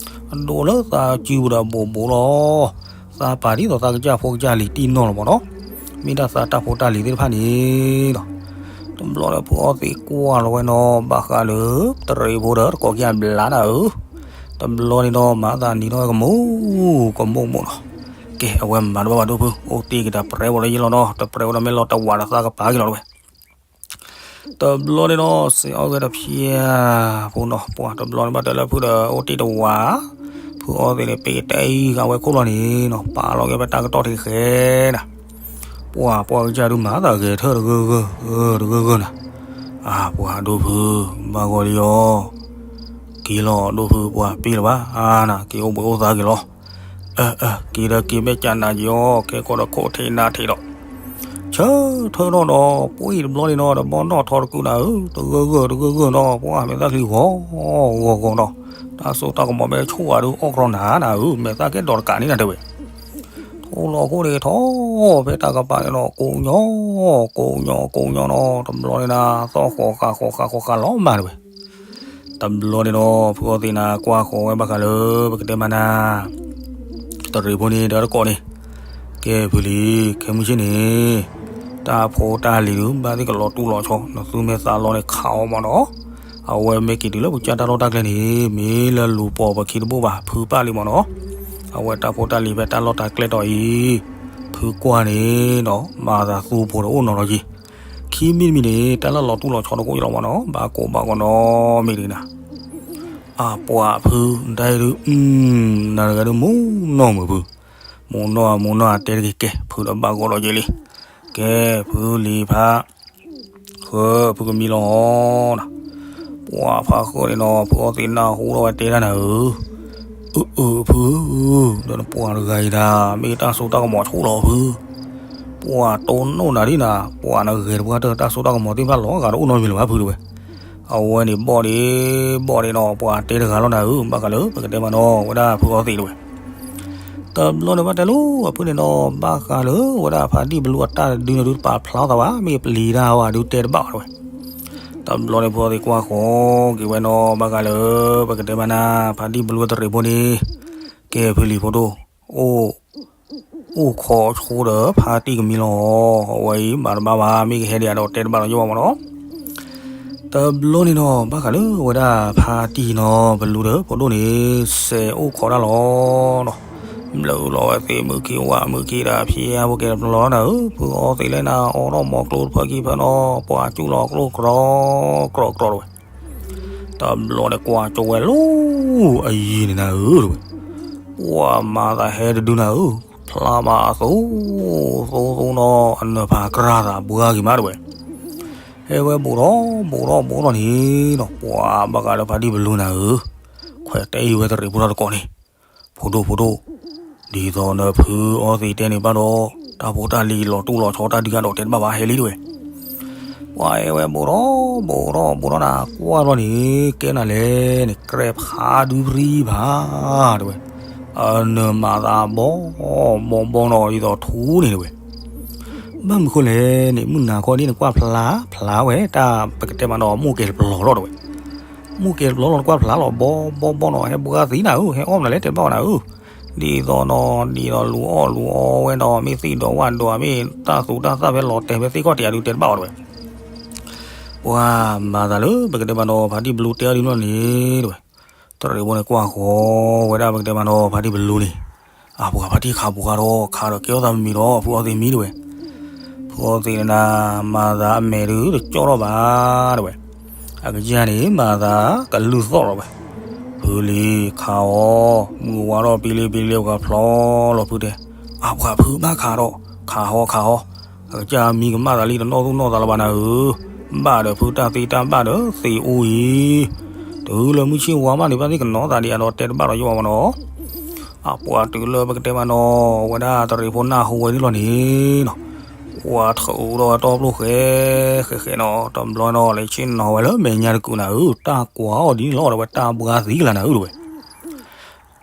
အဒိၣ်လၢသးစုပူၤဒီးဘူးဘူးလီၤ. သးပာ်ဒ်သိးသးကစၢ်ဖိကစၢ်လံၤတံၢ်နီၢ်လီၤမ့ၢ်နီၤ. မ့ၢ်တၢ်သးတၢ်ဖိတၢ်လံၤသ့ၣ်တဖၣ်န့ၣ်ဒီး တဘျီဒီးဖုအီသံးကွၢ်လီၤဝဲနီၤ ဘၣ်ဃးလၢ တရံးဖိဒီးတကိးက့ၤအဘျးနၤဧၢ, တဘျီန့ၣ်ဒီးမၤသးနံၤထီၣ်ဝဲကမူၤကမူၤမ့ၢ်နီၤ. ကဲ အဝဲမၤတဘၣ်ဘၣ်ဒိၣ်ဖု အိၣ်တ့ၢ်က့ၤတၢ်ပြဲဝဲလၢယလီၤနီၤ တပြဲဝဲဒီးမ့ၢ်လီၤတဝးဒီးသးကပၤက့ၤလီၤတဝဲ တဘျီန့ၣ်ဒီး စဲးအီၣ်ဂဲၤတဖျဲၣ်ဖိနီၤ ပှၤတဘျီန့ၣ်ဘၣ်တဲလၢဖုဒီးအိၣ်တ့ၢ်တဝး, ဖုအီသံးန့ၣ် ပ့ၤကတဲအံၤဃာ်ဝဲခိၣ်လီၤန့ၣ်နီၤ ပာ်လီၤက့ၤဖဲတၢ်ကတီၢ်ထံးဃဲနၤ, ပှၤပှၤကစၢ်ဒုးမၤသးဂဲၤထၢၣ်တဂၢၢ်ဂၢၢ်, တဂၢၢ်ဂၢၢ်နၤ, အၢ ပှၤဒိၣ်ဖု ဘၣ်ဂီၤလံအီၤ, က့ၤလီၤဒိၣ်ဖု ပှၤပ့ၢ်လၢၤဘၣ် အါနၤ က့ၤအိၣ်ဘှံးအိၣ်သါက့ၤလီၤ. အၢ အၢ က့ၤဒီးက့ၤမဲာ်ကၢနၤက့ၤအီၤ ကဲကီးဒီးခိၣ်ထံးနါထံးဒီး ဆၢထၢၣ်ထီၣ်ဒီး ပှၤအံၤတဘျီန့ၣ်နီၤ ဒီးဘီနီၣ်ထီတကုးနၤဧၢ, တဂၢၢ်ဂၢၢ်တဂၢၢ်ဂၢၢ်နီၤ ပှၤမဲာ်သၣ်ချံဂီၤဂီၤဂီၤနီၤ, တၢ်စိတၢ်ကမီၤမ့ၢ်ဆိၣ်ဂၤဒုးအီၣ်ကြီနၤနၤဧၢ, မဲာ်သၣ်ကဲဒီးတကးန့ၣ်နၤတဲဝဲ ထိၣ်လီၤခိၣ်ဒ့ထီၣ် ဖဲတၢ်ကပၤန့ၣ်နီၤ ကိးညီ ကိးညီကိးညီနီၤ တဘျီန့ၣ်နၤ သီၣ်ဃီၤဃာ်ဃီၤဃာ်ဃီၤဃာ်လီၤမးတဲဝဲ တဘျီန့ၣ်ဒီး ဖုအီသံးနၤကွၢ်ဃီၤဝဲဘၣ်ဃးလၢ ပကတဲမးနၤ တရံးဖိန့ၣ်ဒီးတကိးန့ၣ်, ကဲဖုလံၤ ခဲမုၢ်ဆ့ၣ်န့ၣ် တၢ်ဖိတၢ်လံၤဒုး ဘၣ်သ့ၣ်ကလီၤတူၢ်လီၤဆီ နသုမ့ၢ်သးလီန့ၣ်ခးအီၤမ့ၢ်နီၤ, အဝဲမ့ၢ်က့ၤတုၤလၢပကစၢ်တၢ်လီၢ်တၢ်ကျဲန့ၣ် မ့ၢ်လၢလူၤပိာ်ပခံတဘိၣ်ဘၣ် ဖုပာ်လံမ့ၢ်နီၤ, အဝဲတၢ်ဖိတၢ်လံၤဖဲတၢ်လီၢ်တၢ်ကျဲတီၤအံၤ, ဖုကွၢ်န့ၣ်ဒီး မၤသးသူဖိဒီးအိၣ်နီၤလီၤက့ၤ ခံမံၤတမံၤန့ၣ် တၢ်လၢလီၤတူၢ်လီၤဆီတကိးအံၤလီၤမ့ၢ်နီၤ ဘၣ်ကိးဘၣ်ကိးနီတမံၤတဂ့ၤနၤ, အပှၤဖု တၢ်အံၤဒုး နၤတဂၤဒုးမူနီၢ်မုာ်ဖု, မူနီၢ်မူနီၢ်အတဲတဂ့ၤ ကဲ ဖုဒီးဘၣ်ဂီၢ်ဒီးက့ၤလံ, ကဲ ဖုလံၤဖး ဃၢ ဖုကမံလီၤနၤ, ပှၤဖးဃၢန့ၣ်နီၤ ဖုအီသံးနၢ်ဟူထီၣ်ဝဲတဲဒၣ်နၤဧၢ, အၢ အၢ ဖု, ဒီးနပှၤတဂၤအံၤဒၣ် မ့ၢ်တၢ်စိတၢ်ကမီၤဆိၣ်လီၤဖု ပှၤတိၢ်နီၣ်နၤဒ်နၤ ပှၤနဂဲၤတပှၢ်တၢၢ် တၢ်စိတၢ်ကမီၤသ့ၣ်တဖၣ်လီၤဂာ်ဒီးအိၣ်နီတမံၤလၢၤဘၣ်ဖုတဲဝဲ, အဝဲန့ၣ်ဘီၣ်ဒ့ ဘီၣ်ဒ့နီၤ ပှၤတဲတဂၤလီၤနၤဧၢ ဘၣ်ဃးလၢပကတဲမးနီၤ ဝဲဒၣ်ဖုအီသံးတဲဝဲ, တဘျီန့ၣ်ဘၣ်တဲလိၤ အဖုန့ၣ်နီၤ ဘၣ်ဃးလၢ ဝဲဒၣ်ဖါတံၢ်ဘလူးအတၢ်တဒုန့ၣ်ဒုးတပာ်ဖျါသးဘၣ် မ့ၢ်ပျံၤတၢ်ဝဲဒုးတဲတဘၣ်ဝဲတဲဝဲ, တဘျီန့ၣ်ဖုအီသံးကွၢ်ဃီၤက့ၤဝဲနီၤ ဘၣ်ဃးလၢ ပကတဲမးနၤ ဖါတံၢ်ဘလူးတရံးဖိန့ၣ် ကဲဖုလံၤဖိဒိၣ် အိၣ် အိၣ်ခိးဆိဒီးဖါတံၢ်ကမံလီၤ, အဝဲအံၤမၤတဘၣ်ဘၣ် မ့ၢ်ကဟဲဒံးဒီးတဲတဘၣ်လီၤယိၣ်ဘၣ်မ့ၢ်နီၤ, တဘျီန့ၣ်နီၤ ဘၣ်ဃးလၢဝဲဒၣ်ဖါတံၢ်နီၤ ဘလူးဒီးဖိဒိၣ်န့ၣ် စဲးအိၣ်ခိးတၢ်လီၤနီၤ, ဘျုးလီၤဝဲသ့ၣ်မုၢ်ခံဝၣ်မုၢ်ခံဒီးဖျဲးဖိကဲတဘျီလီၤနၤဧၢ, ဖုအီသံးလၢနၤ အိးထီၣ်မီၤကျိတဖၢခံဖၢနီၤ ပှၤစူၢ်လီၤကျိကြီကြီတဝဲ တဘျီန့ၣ်ကွၢ်ကၠိဝဲလီၤ အယံၤန့ၣ်နၤဧၢတဝဲ, ပှၤမၤသးဟဲတဒုနၤဧၢ, ဖျါမးအသိ သိသိနီၤ အနၢၤဖးကြၢ်သးဘှါက့ၤမးတဝဲ, ဟဲဝဲဘူးထီၣ်ဘူးထီၣ်ဘူးထီၣ်န့ၣ်နီၤ ပှၤဘၣ်ဃးလၢဖါတံၢ်ဘလူးနၤဧၢ, ခွဲးတဲအံၤဝဲတရံးဖိထီၣ်တကိးန့ၣ်, ဖိဒိၣ်ဖိဒိၣ်, ဒ်သိးနဖုအီသံးတဲန့ၣ်ဘၣ်ဒီး တၢ်ဖိတၢ်လံၤလီၤတူၢ်လီၤဆီတၢ်ဒုးကဒီးတဲတဘၣ်ဘၣ်ဟဲလံတဝဲ ပှၤအဲၣ်ဝဲဘူးထီၣ်ဘူးထီၣ်ဘူးထီၣ်နၤ ကွၢ်ထီၣ်န့ၣ် ကဲနၤလဲၣ်န့ၣ် ကြဲးဖးဒုပြံဘၣ်တဝဲ, အနၢၤမၤသးဘီဘီဘီနီၤ ဒ်သိးထူန့ၣ်တဝဲ, ဘၣ်မနုၤဃိလဲၣ်န့ၣ် မုၢ်နၤခီဒ်န့ၣ်ကွၢ်ဖျါဖျါဝဲ တၢ်ပကတဲမးနီၤ မိၢ်ကဲတပျီၤလီၤတဝဲ မိၢ်ကဲတပျီၤလီၤနကွၢ်ဖျါလီၤ ဘီဘီဘီနီၤ ဟဲဘှါသံနၤဧၢ ဟဲအီၣ်မနုၤလဲၣ်တဲဘၣ်နၤဧၢ, ဒ်သိးနီၤ ဒ်သိးလူၤအီၣ်လူၤအီဝဲနီၤ မ့ၢ်သံၣ်ဒိးဝၣ်ဒိး မ့ၢ်တၢ်သူတၢ်သၣ်ဖဲလီၤတဲာ်ဖဲသ့ၣ်ခီၣ်ထံးအဒုးတဲတဘၣ်အီၤတဝဲ, ပှၤမၤသးလၢပကတဲမးနီၤ ဖါတံၢ်ဘလူးတဲအီၤဒုးနီၢ်န့ၣ်တဝဲ, တရံးဖိန့ၣ်ကွၢ်ဃီၤဝဲဒၣ်ပကတဲမးနီၤ ဖါတံၢ်ဘလူးန့ၣ်, အပှၤဖါတံၢ်ခးဘူးဃါဒီး ခးဒီးကဲထီၣ်သးမံၤဒီး ဖုအီသံးမံတဝဲ ဖုအီသံးနၤ မၤသးအမဲာ်ဒုးတကၠီထီၣ်ဘၣ်တဝဲ, အကစၢ်န့ၣ် မၤသးကလုၢ်သီၣ်လီၤဝဲ, ဖုလံၤခးအီၤ မုၢ်ဝါထီၣ်ပံလံပံလံ ပှၤဖျီလီၤဖုတဲ, အပှၤဖုဘၣ်ခးဒီး ခးဟီခးဟီ, အကစၢ်မံကမၣ်သးလံတနီၣ်သူၣ်နီၣ်သးလၢၤဘၣ်နၤဧၢ, ဘၣ်ဒီးဖုတၢ်သံတၢ်ဘၣ်ဒီးသံအူအံၤ, တ တုၤလၢမုၢ်ဆ့ၣ်ဝါမးန့ၣ် ဘၣ်သ့ၣ်ကနီၤသးဒံးအဒီးတဲတဘၣ်ဒီးယိၣ်ဘၣ်မးနီၤ. အပှၤတုၤလၢပကတဲမးနီၤ ဝဲဒၣ်တရံးဖိနၢ်ဟူဝဲဒ်လီၤန့ၣ်နီၤ, ပှၤထုးဒီးဝဲတီပျိၢ်ဃဲ ဃဲဃဲနီၤ တဘျီနီၤ လဲၤဆ့ၣ်နီၤဝဲလၢမဲာ်ညါတကုာ်နၤဧၢ, တၢ်ကွၢ်အီၤဒ်န့ၣ်လီၤဒီးဝဲတၢ်ဘှါသံကလၤနၤဧၢတဝဲ.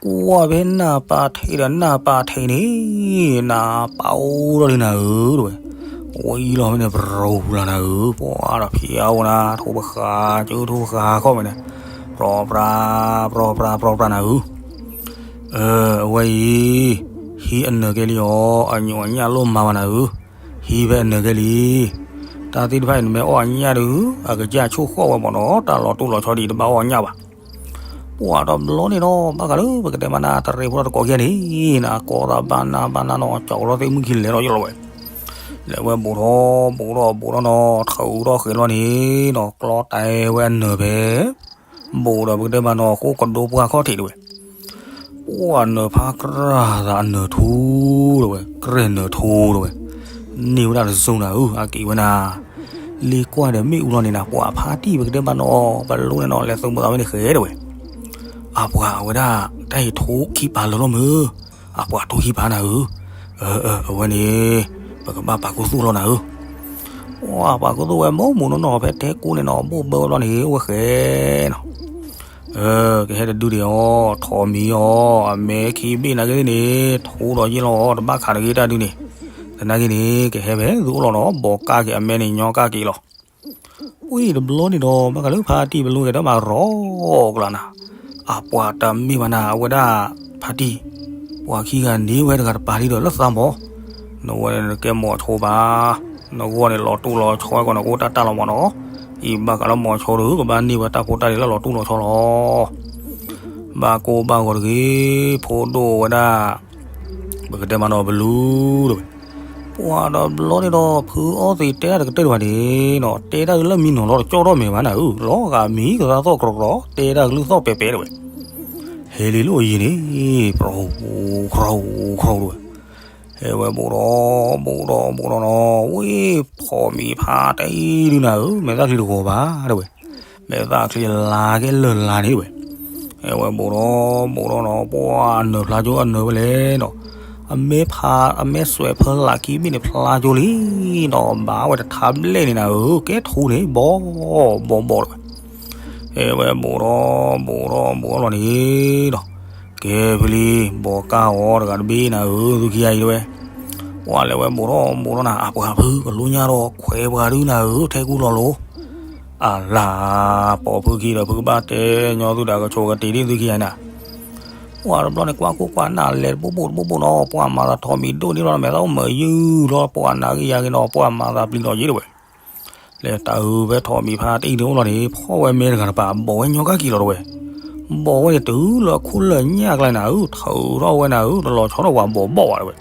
ကွၢ်ဖဲနၢ်ပာ်ထံးဒီးနၢ်ပာ်ထံးန့ၣ် နၢ်ပာ်အိၣ်ထီၣ်လံနၤဧၢတဝဲ. ဝံၤလီၤဖဲန့ၣ် ပရိၤလၤနၤဧၢ, ပှၤဒီးဖံးအါဝဲနၤ ထိၣ်ပဃာ် ကၠိထိၣ်ဃာ်ခီၣ်မဲာ်န့ၣ် ပြီပြါ ပြီပြါ ပြီပြါနၤဧၢ. အဝဲအံၤ ဟံးအနၢၤကဲလံအီၤ, အညိးအညၣ်လိၣ်မၤဘၣ်နၤဧၢ, ဟံးဖဲအနၢၤကဲလံ. တၢ်သ့ၣ်တဖၣ်အံၤ နမ့ၢ်အီၣ်အညၣ်ဒီး အကစၢ်ဆိၣ်ဃီၣ်ဝဲမးနီၤ, တၢ်လီၤတိၢ်လီၤဆီဒ်အံၤ တဘၣ်အီၣ်ညၣ်ဘၣ်. ပှၤတဘျီန့ၣ်ဒီး ဘၣ်ဃးလၢပကတဲမးနၤ တရံးဖိတကိးကဲန့ၣ် နကိးသးဘၣ်နၤဘၣ်နၤနီၤ ကၠီကရီသ့ၣ်မုၣ်ခံလဲၤထီၣ်ယလီၤဝဲ. လဲၤဝဲဘူးထီၣ်ဘူးထီၣ်ဘူးထီၣ်နီၤ ထုးထီၣ်ဃဲၤလီၤန့ၣ်နီၤ ကျီတဲဝဲအနၢၤဖဲ ဘူးဒီးပကတဲမးနီၤ အဃိကဒိပှၢ်ခီၣ်ထံးတဝဲ. ပှၤနၢၤဖးကြၢးသးအနၢၤထူတဝဲ ကြဲၢ်နၢၤထူတဝဲ, န့ၢ်ဝဲဒၣ်တစိၤနၤဧၢ, အက့ၤဝဲနၤ လ့ကွၢ်ဒီးမ့ၣ်အူလီၤန့ၣ်နၤ ပှၤဖါတံၢ်ပကတဲမးနီၤ ပလူန့ၣ်နီၤ လဲၤသုးမုာ်သးဝဲန့ၣ်ဃဲတဝဲ. အပှၤအဝဲဒၣ် တၢ်ဟ့ၣ်ထူခံပၤလၢလီၤမုၢ်, အပှၤထူခံပၤနၤဧၢ, အဝဲန့ၣ် ပကဘၣ်ပာ်ခူသူၣ်လီၤနၤဧၢ. ပှၤပာ်ခူသူၣ်ဝဲမိၢ်မိၢ်နီၢ်နီၢ် ဖဲတဲကိးန့ၣ်နီၤ ဘိၣ်ဘၢဝဲဘျီန့ၣ် အိၣ်ဝဲဃဲနီၤ ကဟဲတဒုဒံးအီၤ ထိးမံၤအီၤ အမဲခံဘ့ၣ်နာ်က့န့ၣ် ထူဒီးယ့ၢ်လီၤအီၤ တဘၣ်ခးတဂ့ၤတၢ်ဒုန့ၣ်, သနာ်က့န့ၣ် ကဟဲဖဲသုအိၣ်လီၤနီၤ ဘီးကၢ်က့ၤအမဲန့ၣ် ညီကၢ်က့ၤလီၤ. ဝံၤတဘျီန့ၣ်ဒီး ဘၣ်ဃးလၢဖါတံၢ်ပလူကဲထီၣ်မးရီကလးနၤ, အပှၤတမ့ၢ်ဘၣ်နၤ အဝဲဒၣ် ဖါတံၢ်, ပှၤခံဂၤန့ၢ်ဝဲတဂၤတပၤလံဒီးလၢသးမီၤ, နဝဲန့ၣ်နကဲမီၤဆိဘၣ်, နဂီၢ်န့ၣ်လီၤတိၢ်လီၤဆီဝဲကီးန့ၣ် ကအိၣ်တၢ်တၢ်လီၤမးနီၤ, အံၤဘၣ်ဃးလၢမီၤဆိဒီး ကဘၣ်န့ၢ်ဝဲတၢ်ဖိတၢ်လံၤလၢလီၤတိၢ်လီၤဆီလီၤ. ဘၣ်ကိၢ်ဘၣ်ဂီၤတဂ့ၤ ဖိဒိၣ်ဝဲဒၣ် ပကတဲမးနီၤ ပလူတဝဲ. ပှၤတဘျီန့ၣ်ဒီး ဖုအီသံးတဲတၢ်တကတၢၢ်တဖၣ်န့ၣ်နီၤ တဲတၢ်ကလုၢ်မံနီၤလီၤတကၠီထီၣ်မဲာ်ဘၣ်နၤဧၢ, လီၤဂာ်မံကသါသီၣ်ကြီကြီ တဲတၢ်ကလုၢ်သီၣ်ပဲၤပဲၤတဝဲ. ဟဲလံလၢအယံၤန့ၣ် ပြီခရီခရီတဝဲ. ဟဲဝဲဘူးဒီး ဘူးဒီး ဘူးဒီးနီၤ ဝံၤ ထိးမံၤဖါတံၢ်ဒုနၤဧၢ မဲာ်သၣ်ချံတဂီၤဘၣ်တဝဲ. မဲာ်သၣ်ချံလါကဲလၢာ်လါန့ၣ်တဝဲ. ဟဲဝဲဘူးဒီး ဘူးဒီးနီၤ ပှၤနၢၤဖျါကၠိအနၢၤဝဲလဲၣ်နီၤ, အမဲၣ်ဖး အမဲၣ်စွဲးဖၢလးခံဘ့ၣ်န့ၣ် ဖျါကၠိလံနီၤ ဘၣ်ဝဲတထါဘျဲၣ်န့ၣ်နၤဧၢ ကဲထူန့ၣ် ဘီ ဘီ ဘီတဝဲ. ဟဲဝဲဘူးဒီး ဘူးဒီး ဘူးဒီးလီၤန့ၣ်ဒီး ကဲဖဲလံ ဘီးကၢ်အီၤတဂၤတဘ့ၣ်နၤဧၢ သုခံဂၤအံၤတဝဲ. ပှၤလဲၤဝဲဘူးဒီး ဘူးဒီးနၤ အပှၤဖုကလိညါဒီးခွဲးပှၤဒုနၤဧၢ ထဲကူလီၤလိၤ. အလၤ ပိာ်ဖုခံဒီး ဖုကဘၣ်တဲညီသုဒီး ကဆိးကတ့ၤဒ်သုခံဂၤနၤ. ပှၤတဘျီန့ၣ် ကွၢ်ခိၣ်ကွၢ်နၢ်လဲၤတဘိဘိတဘိဘိနီၤ ပှၤမၤသးထိးမံၤဒိၣ်န့ၣ်လီၤ မဲာ်သၣ်အိၣ်မုာ်ယုၢ်လီၤ ပှၤနာ်က့ယၤက့ၤနီၤ ပှၤမၤသးပျံၤလီၤယံၤတဝဲ. လဲၤတၢ်အုးဖဲထိးမံၤဖါတံၢ်န့ၣ်အိၣ်လီၤန့ၣ် ဖီၣ်ဝဲမဲတဂၤတပၤ ဘီးဝဲညီကၢ်က့ၤလီၤတဝဲ. ဘီးဝဲန့ၣ်တုၤလၢအခိၣ်လၢညၣ်ကျါနၤဧၢ ထုးထီၣ်ဝဲနၤဧၢ တလီၤဆီဒီးပှၤဘီးဘီၣ်ဝဲတဝဲ.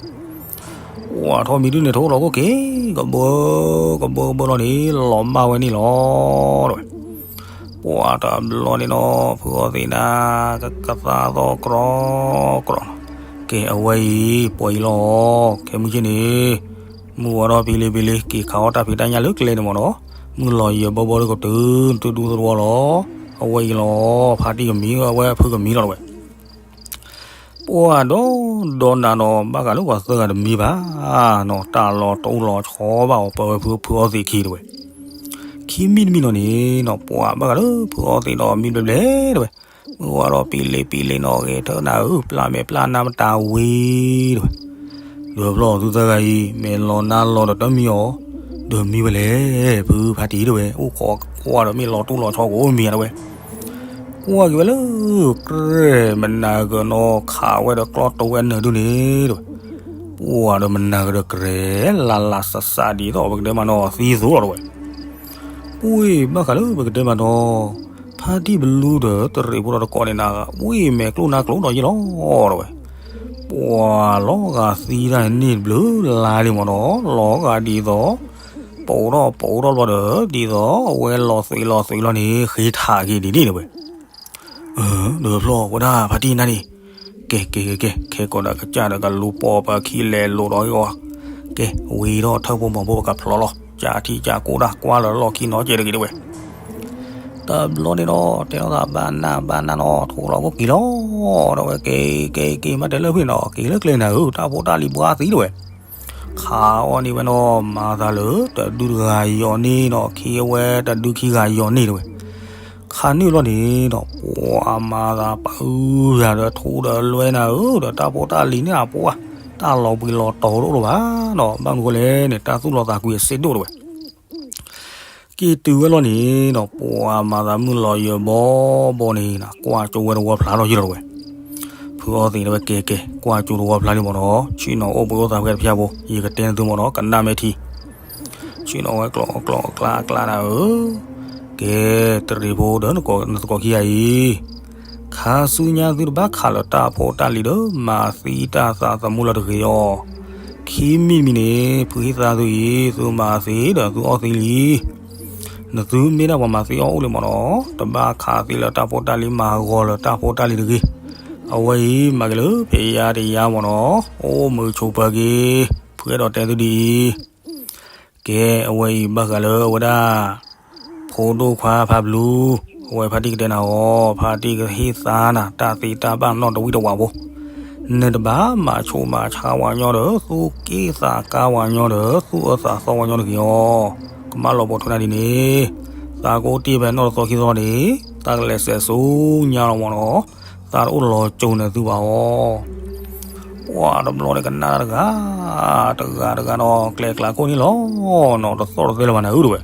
ပှၤထိးမံၤဒုန့ၣ် ထိလီၤခိၣ်က့ၤ ကဘၢ ကဘၢကဘၢလီၤန့ၣ် လီၤမၢ်ဝဲန့ၣ်လီၤတဝဲ. ပှၤတဘျီန့ၣ်နီၤ ဖုအီသံးနၤ ကကသါသီၣ်ကြီကြီနီၤ. ကဲအဝဲအံၤ ပှၤအံၤလီၤ ခဲမုၢ်ဆ့ၣ်န့ၣ် မုၢ်ဝါထီၣ်ဖံးလံဖံးလံ က့ၤခးအီၣ်တၢ်ဖံးတၢ်ညၣ်လၢကျဲန့ၣ်မ့ၢ်နီၤ. မုၢ်လီၤယဲၢ်ဘီဘီဒီးကတုၤ နသုဒူသဝီလီၤ. အဝဲအံၤလီၤ ဖါတံၢ်ကမံၤ အဝဲဖုကမံၤလီၤတဝဲ. ပှၤဒီးဒီးနၤနီၤ ဘၣ်ဃးလၢပှၤသၢဂၤတမံၤဘၣ်နီၤ တၢ်လီၤတိၢ်လီၤဆီဘၣ်အီၤ ပဝဲဖုဖုအီသံးခံတဝဲ. ခံမံၤတမံၤနီၤန့ၣ်နီၤ ပှၤဘၣ်ဃးလၢဖုအီသံးဒီးမံဘျဲးဘျဲးတဝဲ. မုၢ်ဝါထီၣ်ပံးလံပံးလံနီၤ ဂဲၤထၢၣ်နၤဧၢ ပျၢ်မဲာ်ပျၢ်နါမတၤဝံၤတဝဲ. ဒီးဖျီၣ်သုသၢဂၤအံၤ မဲာ်လီၤနါလီၤဒီးတမံၤအီၤ ဒီးမံဝဲလဲၣ် ဖုဖါတံၢ်တဝဲ အိၣ်ခိးကွၢ်ဒီးမ့ၢ်လီၤတိၢ်လီၤဆီကအိၣ်မံၤတဝဲ. ကွၢ်က့ၤဝဲလၢ ကြဲၢ်မနၤကနီၤ ခးဝဲဒီးကျီတိၤဝဲအနၢၤဒုန့ၣ်တဝဲ. ပှၤဒီးမနၤကဒီးကြဲၢ် လၢ်လၢ်စးစးဒ်သိးပကတဲမးနီၤ သံသိးလီၤတဝဲ. ပှၤဘၣ်ဃးလၢပကတဲမးနီၤ ဖါတံၢ်ပလူဒီးတရံးဖိဒီးတကိးန့ၣ်နၤ ဝံၤမဲာ်ကျိၣ်နါကျိၣ်ဒီးယ့ၢ်လီၤတဝဲ. ပှၤလီၤဂာ်သံတၢ်န့ၣ်တဘျုးလါလံမ့ၢ်နီၤ လီၤဂာ်ဒ်သိး ပိာ်ထီၣ်ပိာ်ထီၣ်ဘျီဒီး ဒ်သိးအဝဲလီၤသွံးလီၤသွံးလီၤန့ၣ် ဃ့ထးက့ၤဒ်န့ၣ်တဝဲ. ဒီးဖျီၣ်ဝဲဒၣ်ဖါတံၢ်နၤန့ၣ် ကဲကဲကဲကဲ ခဲကိးဒၣ်ကစၢ်ဒီးကလူၤပိာ်ပခံလဲၤလိာ်ဒီးအီၤ ကဲ ဝံၤဒီးထၢၣ်ဖိမီၤဖိပကဖျီလီၤ ကၢ်ထံကၢ်ကိၢ်ဒၣ်ကွၢ်လၢလီၢ်ခံနီၤကဲတဂ့ၤတဝဲ. တဘျီန့ၣ်ဒီး တဲထီၣ်သးဘၣ်နၢ်ဘၣ်နၢ်နီၤ ထိးလီၤကိၣ်က့ၤလီၤ ဒီးဝဲက့ၤက့ၤက့ၤမး တဲလၢဖုန့ၣ်နီၤ က့ၤလၢကျဲနၤဧၢ တၢ်ဖိတၢ်လံၤပှၤသံတဝဲ ခးအီၣ်န့ၢ်ဝဲနီၤ မၤသးလၢတဒုတဂၤယီၤန့ၢ်နီၤ ခံအဝဲတဒုခံဂၤယီၤန့ၢ်တဝဲ ခးန့ၢ်လီၤန့ၣ်ဒီး ပှၤမၤသးပာ်အုးယၤဒီး ထိးဒီးလွဲနၤဧၢ ဒီးတၢ်ဖိတၢ်လံၤန့ၣ်အပှၤ တၢ်လီၤဘှံးလီၤတီၤတအိၣ်လၢၤဘၣ်နီၤ ဘၣ်မနုၤဃိလဲၣ်န့ၣ် တၢ်သူၣ်လီၤသးကွံအစ့ဒိၣ်တဝဲ က့ၤတုၤဝဲလီၤန့ၣ်ဒီး ပှၤမၤသးမုၢ်လီၤယၢၤဘီဘီန့ၣ် ကွၢ်ကၠိဝဲတဝီဖျါထီၣ်ယံၤလီၤတဝဲ ဖုအီသံးတဲဝဲ ကဲကဲ ကွၢ်ကၠိတဝီဖျါလံမ့ၢ်နီၤ ဆ့ၣ်နီၤအိၣ်ပှဲၤအိၣ်သးဖဲတဖၠၣ်ဖိ ယကတဲနသုမ့ၢ်နီၤ ကနၣ်မဲာ်ထံ ဆ့ၣ်နီၤဝဲကျိးကျိးအကျါအကျါနၤဧၢ, ကဲ တရံးဖိဒီးနသကိးခံဂၤအံၤ, ခါဆူညါသုတဘၣ်ခးလၢတၢ်ဖိတၢ်လံၤဒီး မၤသံတၢ်သးသမူလၢတဂ့ၤအီၤ, ခံမံၤတမံၤန့ၣ် ဖုဟံၣ်သါသုအံၤ သုမၤသံဒီးသုအီၣ်သံလံ နသုမ့ၢ်ဒၣ်ပှၤမၤသံအီၣ်အိၣ်လံမ့ၢ်နီၤ, တဘၣ်ခးသံလၢတၢ်ဖိတၢ်လံၤ မၤဂီၤလၢတၢ်ဖိတၢ်လံၤတဂ့ၤ, အဝဲအံၤမၤက့ၤလၢဖဲယါတယါမ့ၢ်နီၤ, အိၣ်မုာ်ဆိးပၢၤက့ၤ, ဖုအဲၣ်ဒိးတဲသုဒ်အံၤ, ကဲ အဝဲအံၤဘၣ်ဃးလၢအဝဲဒၣ် ဖိဒိၣ်ခွါဖးဘျူး, အဝဲဖါတံၢ်ကတဲနၤအီၤ, ဖါတံၢ်ကဟ့ၣ်သါနၤ တၢ်သ့တၢ်ဘၣ်နီၣ်တဝံၣ်တဝးဖိ, နတဘၣ်မၤဆူးမၤဆါဝၤညီဒီး သူၣ်က့ၣ်သးကါဝၤညီဒီး သူၣ်အၢသးသီဝၤညီတဂ့ၤအီၤ, ကမၣ်လီၤပိာ်ထွဲနၤဒ်န့ၣ်, သးကအိၣ်တ့ၢ်ဖဲနီၣ်တသီခံသီန့ၣ်, သးကလဲၤစဲးဆူညါလီၤမ့ၢ်နီၤ, သးတအိၣ်လီၤကၠိၤနသုဘၣ်အီၤ ပှၤတဘျီန့ၣ်ကနၣ်တၢ်တဂၤ, တဂၤတဂၤနီၤ ကျဲကျးခိၣ်န့ၣ်လီၤ, နီၤတသီၣ်တသဲလၢၤဘၣ်နၤဧၢတဝဲ,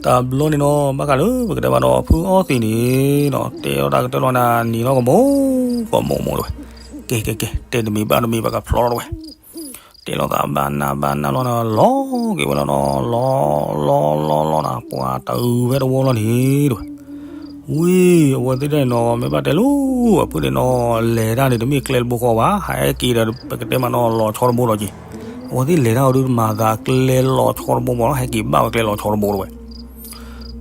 တဘျီန့ၣ်နီၤ ဘၣ်ဃးလၢပကတဲဘၣ်ဒီး ဖုအီသံးန့ၣ်နီၤ တဲအီၣ်တၢ်ကတၢၢ်လီၤနၤ နံၤလီၤကမိၢ်, ကမိၢ်မိၢ်တဝဲ, ကဲကဲကဲ တဲတမံၤဘၣ်တမံၤ ပကဖျီထီၣ်တဝဲ တဲလိာ်သးဘၣ်နၢ်ဘၣ်နၢ်လီၤနၤ လီၤက့ၤဝဲလီၤနီၤ လီၤလီၤလီၤလီၤနၤ ပှၤတအုးဖဲတဝီလီၤန့ၣ်တဝဲ, ဝံၤ အဝဲသ့ၣ်တၢ်န့ၣ်နီၤ မ့ၢ်ဘၣ်တဲလိာ် အဖုန့ၣ်နီၤ လဲၤတၢ်န့ၣ် တမ့ၢ်ကျဲတဘိဃီဘၣ် ဟဲက့ၤဒီး ပကတဲမးနီၤ လီၤဆီတဘိလီၤက့ၤ, အဝဲသ့ၣ်လဲၤတၢ်အီၤဒုးမၤသးကျဲလီၤဆီတဘိမ့ၢ်နီၤ ဟဲက့ၤဘၣ်ဝဲကျဲလီၤဆီတဘိတဝဲ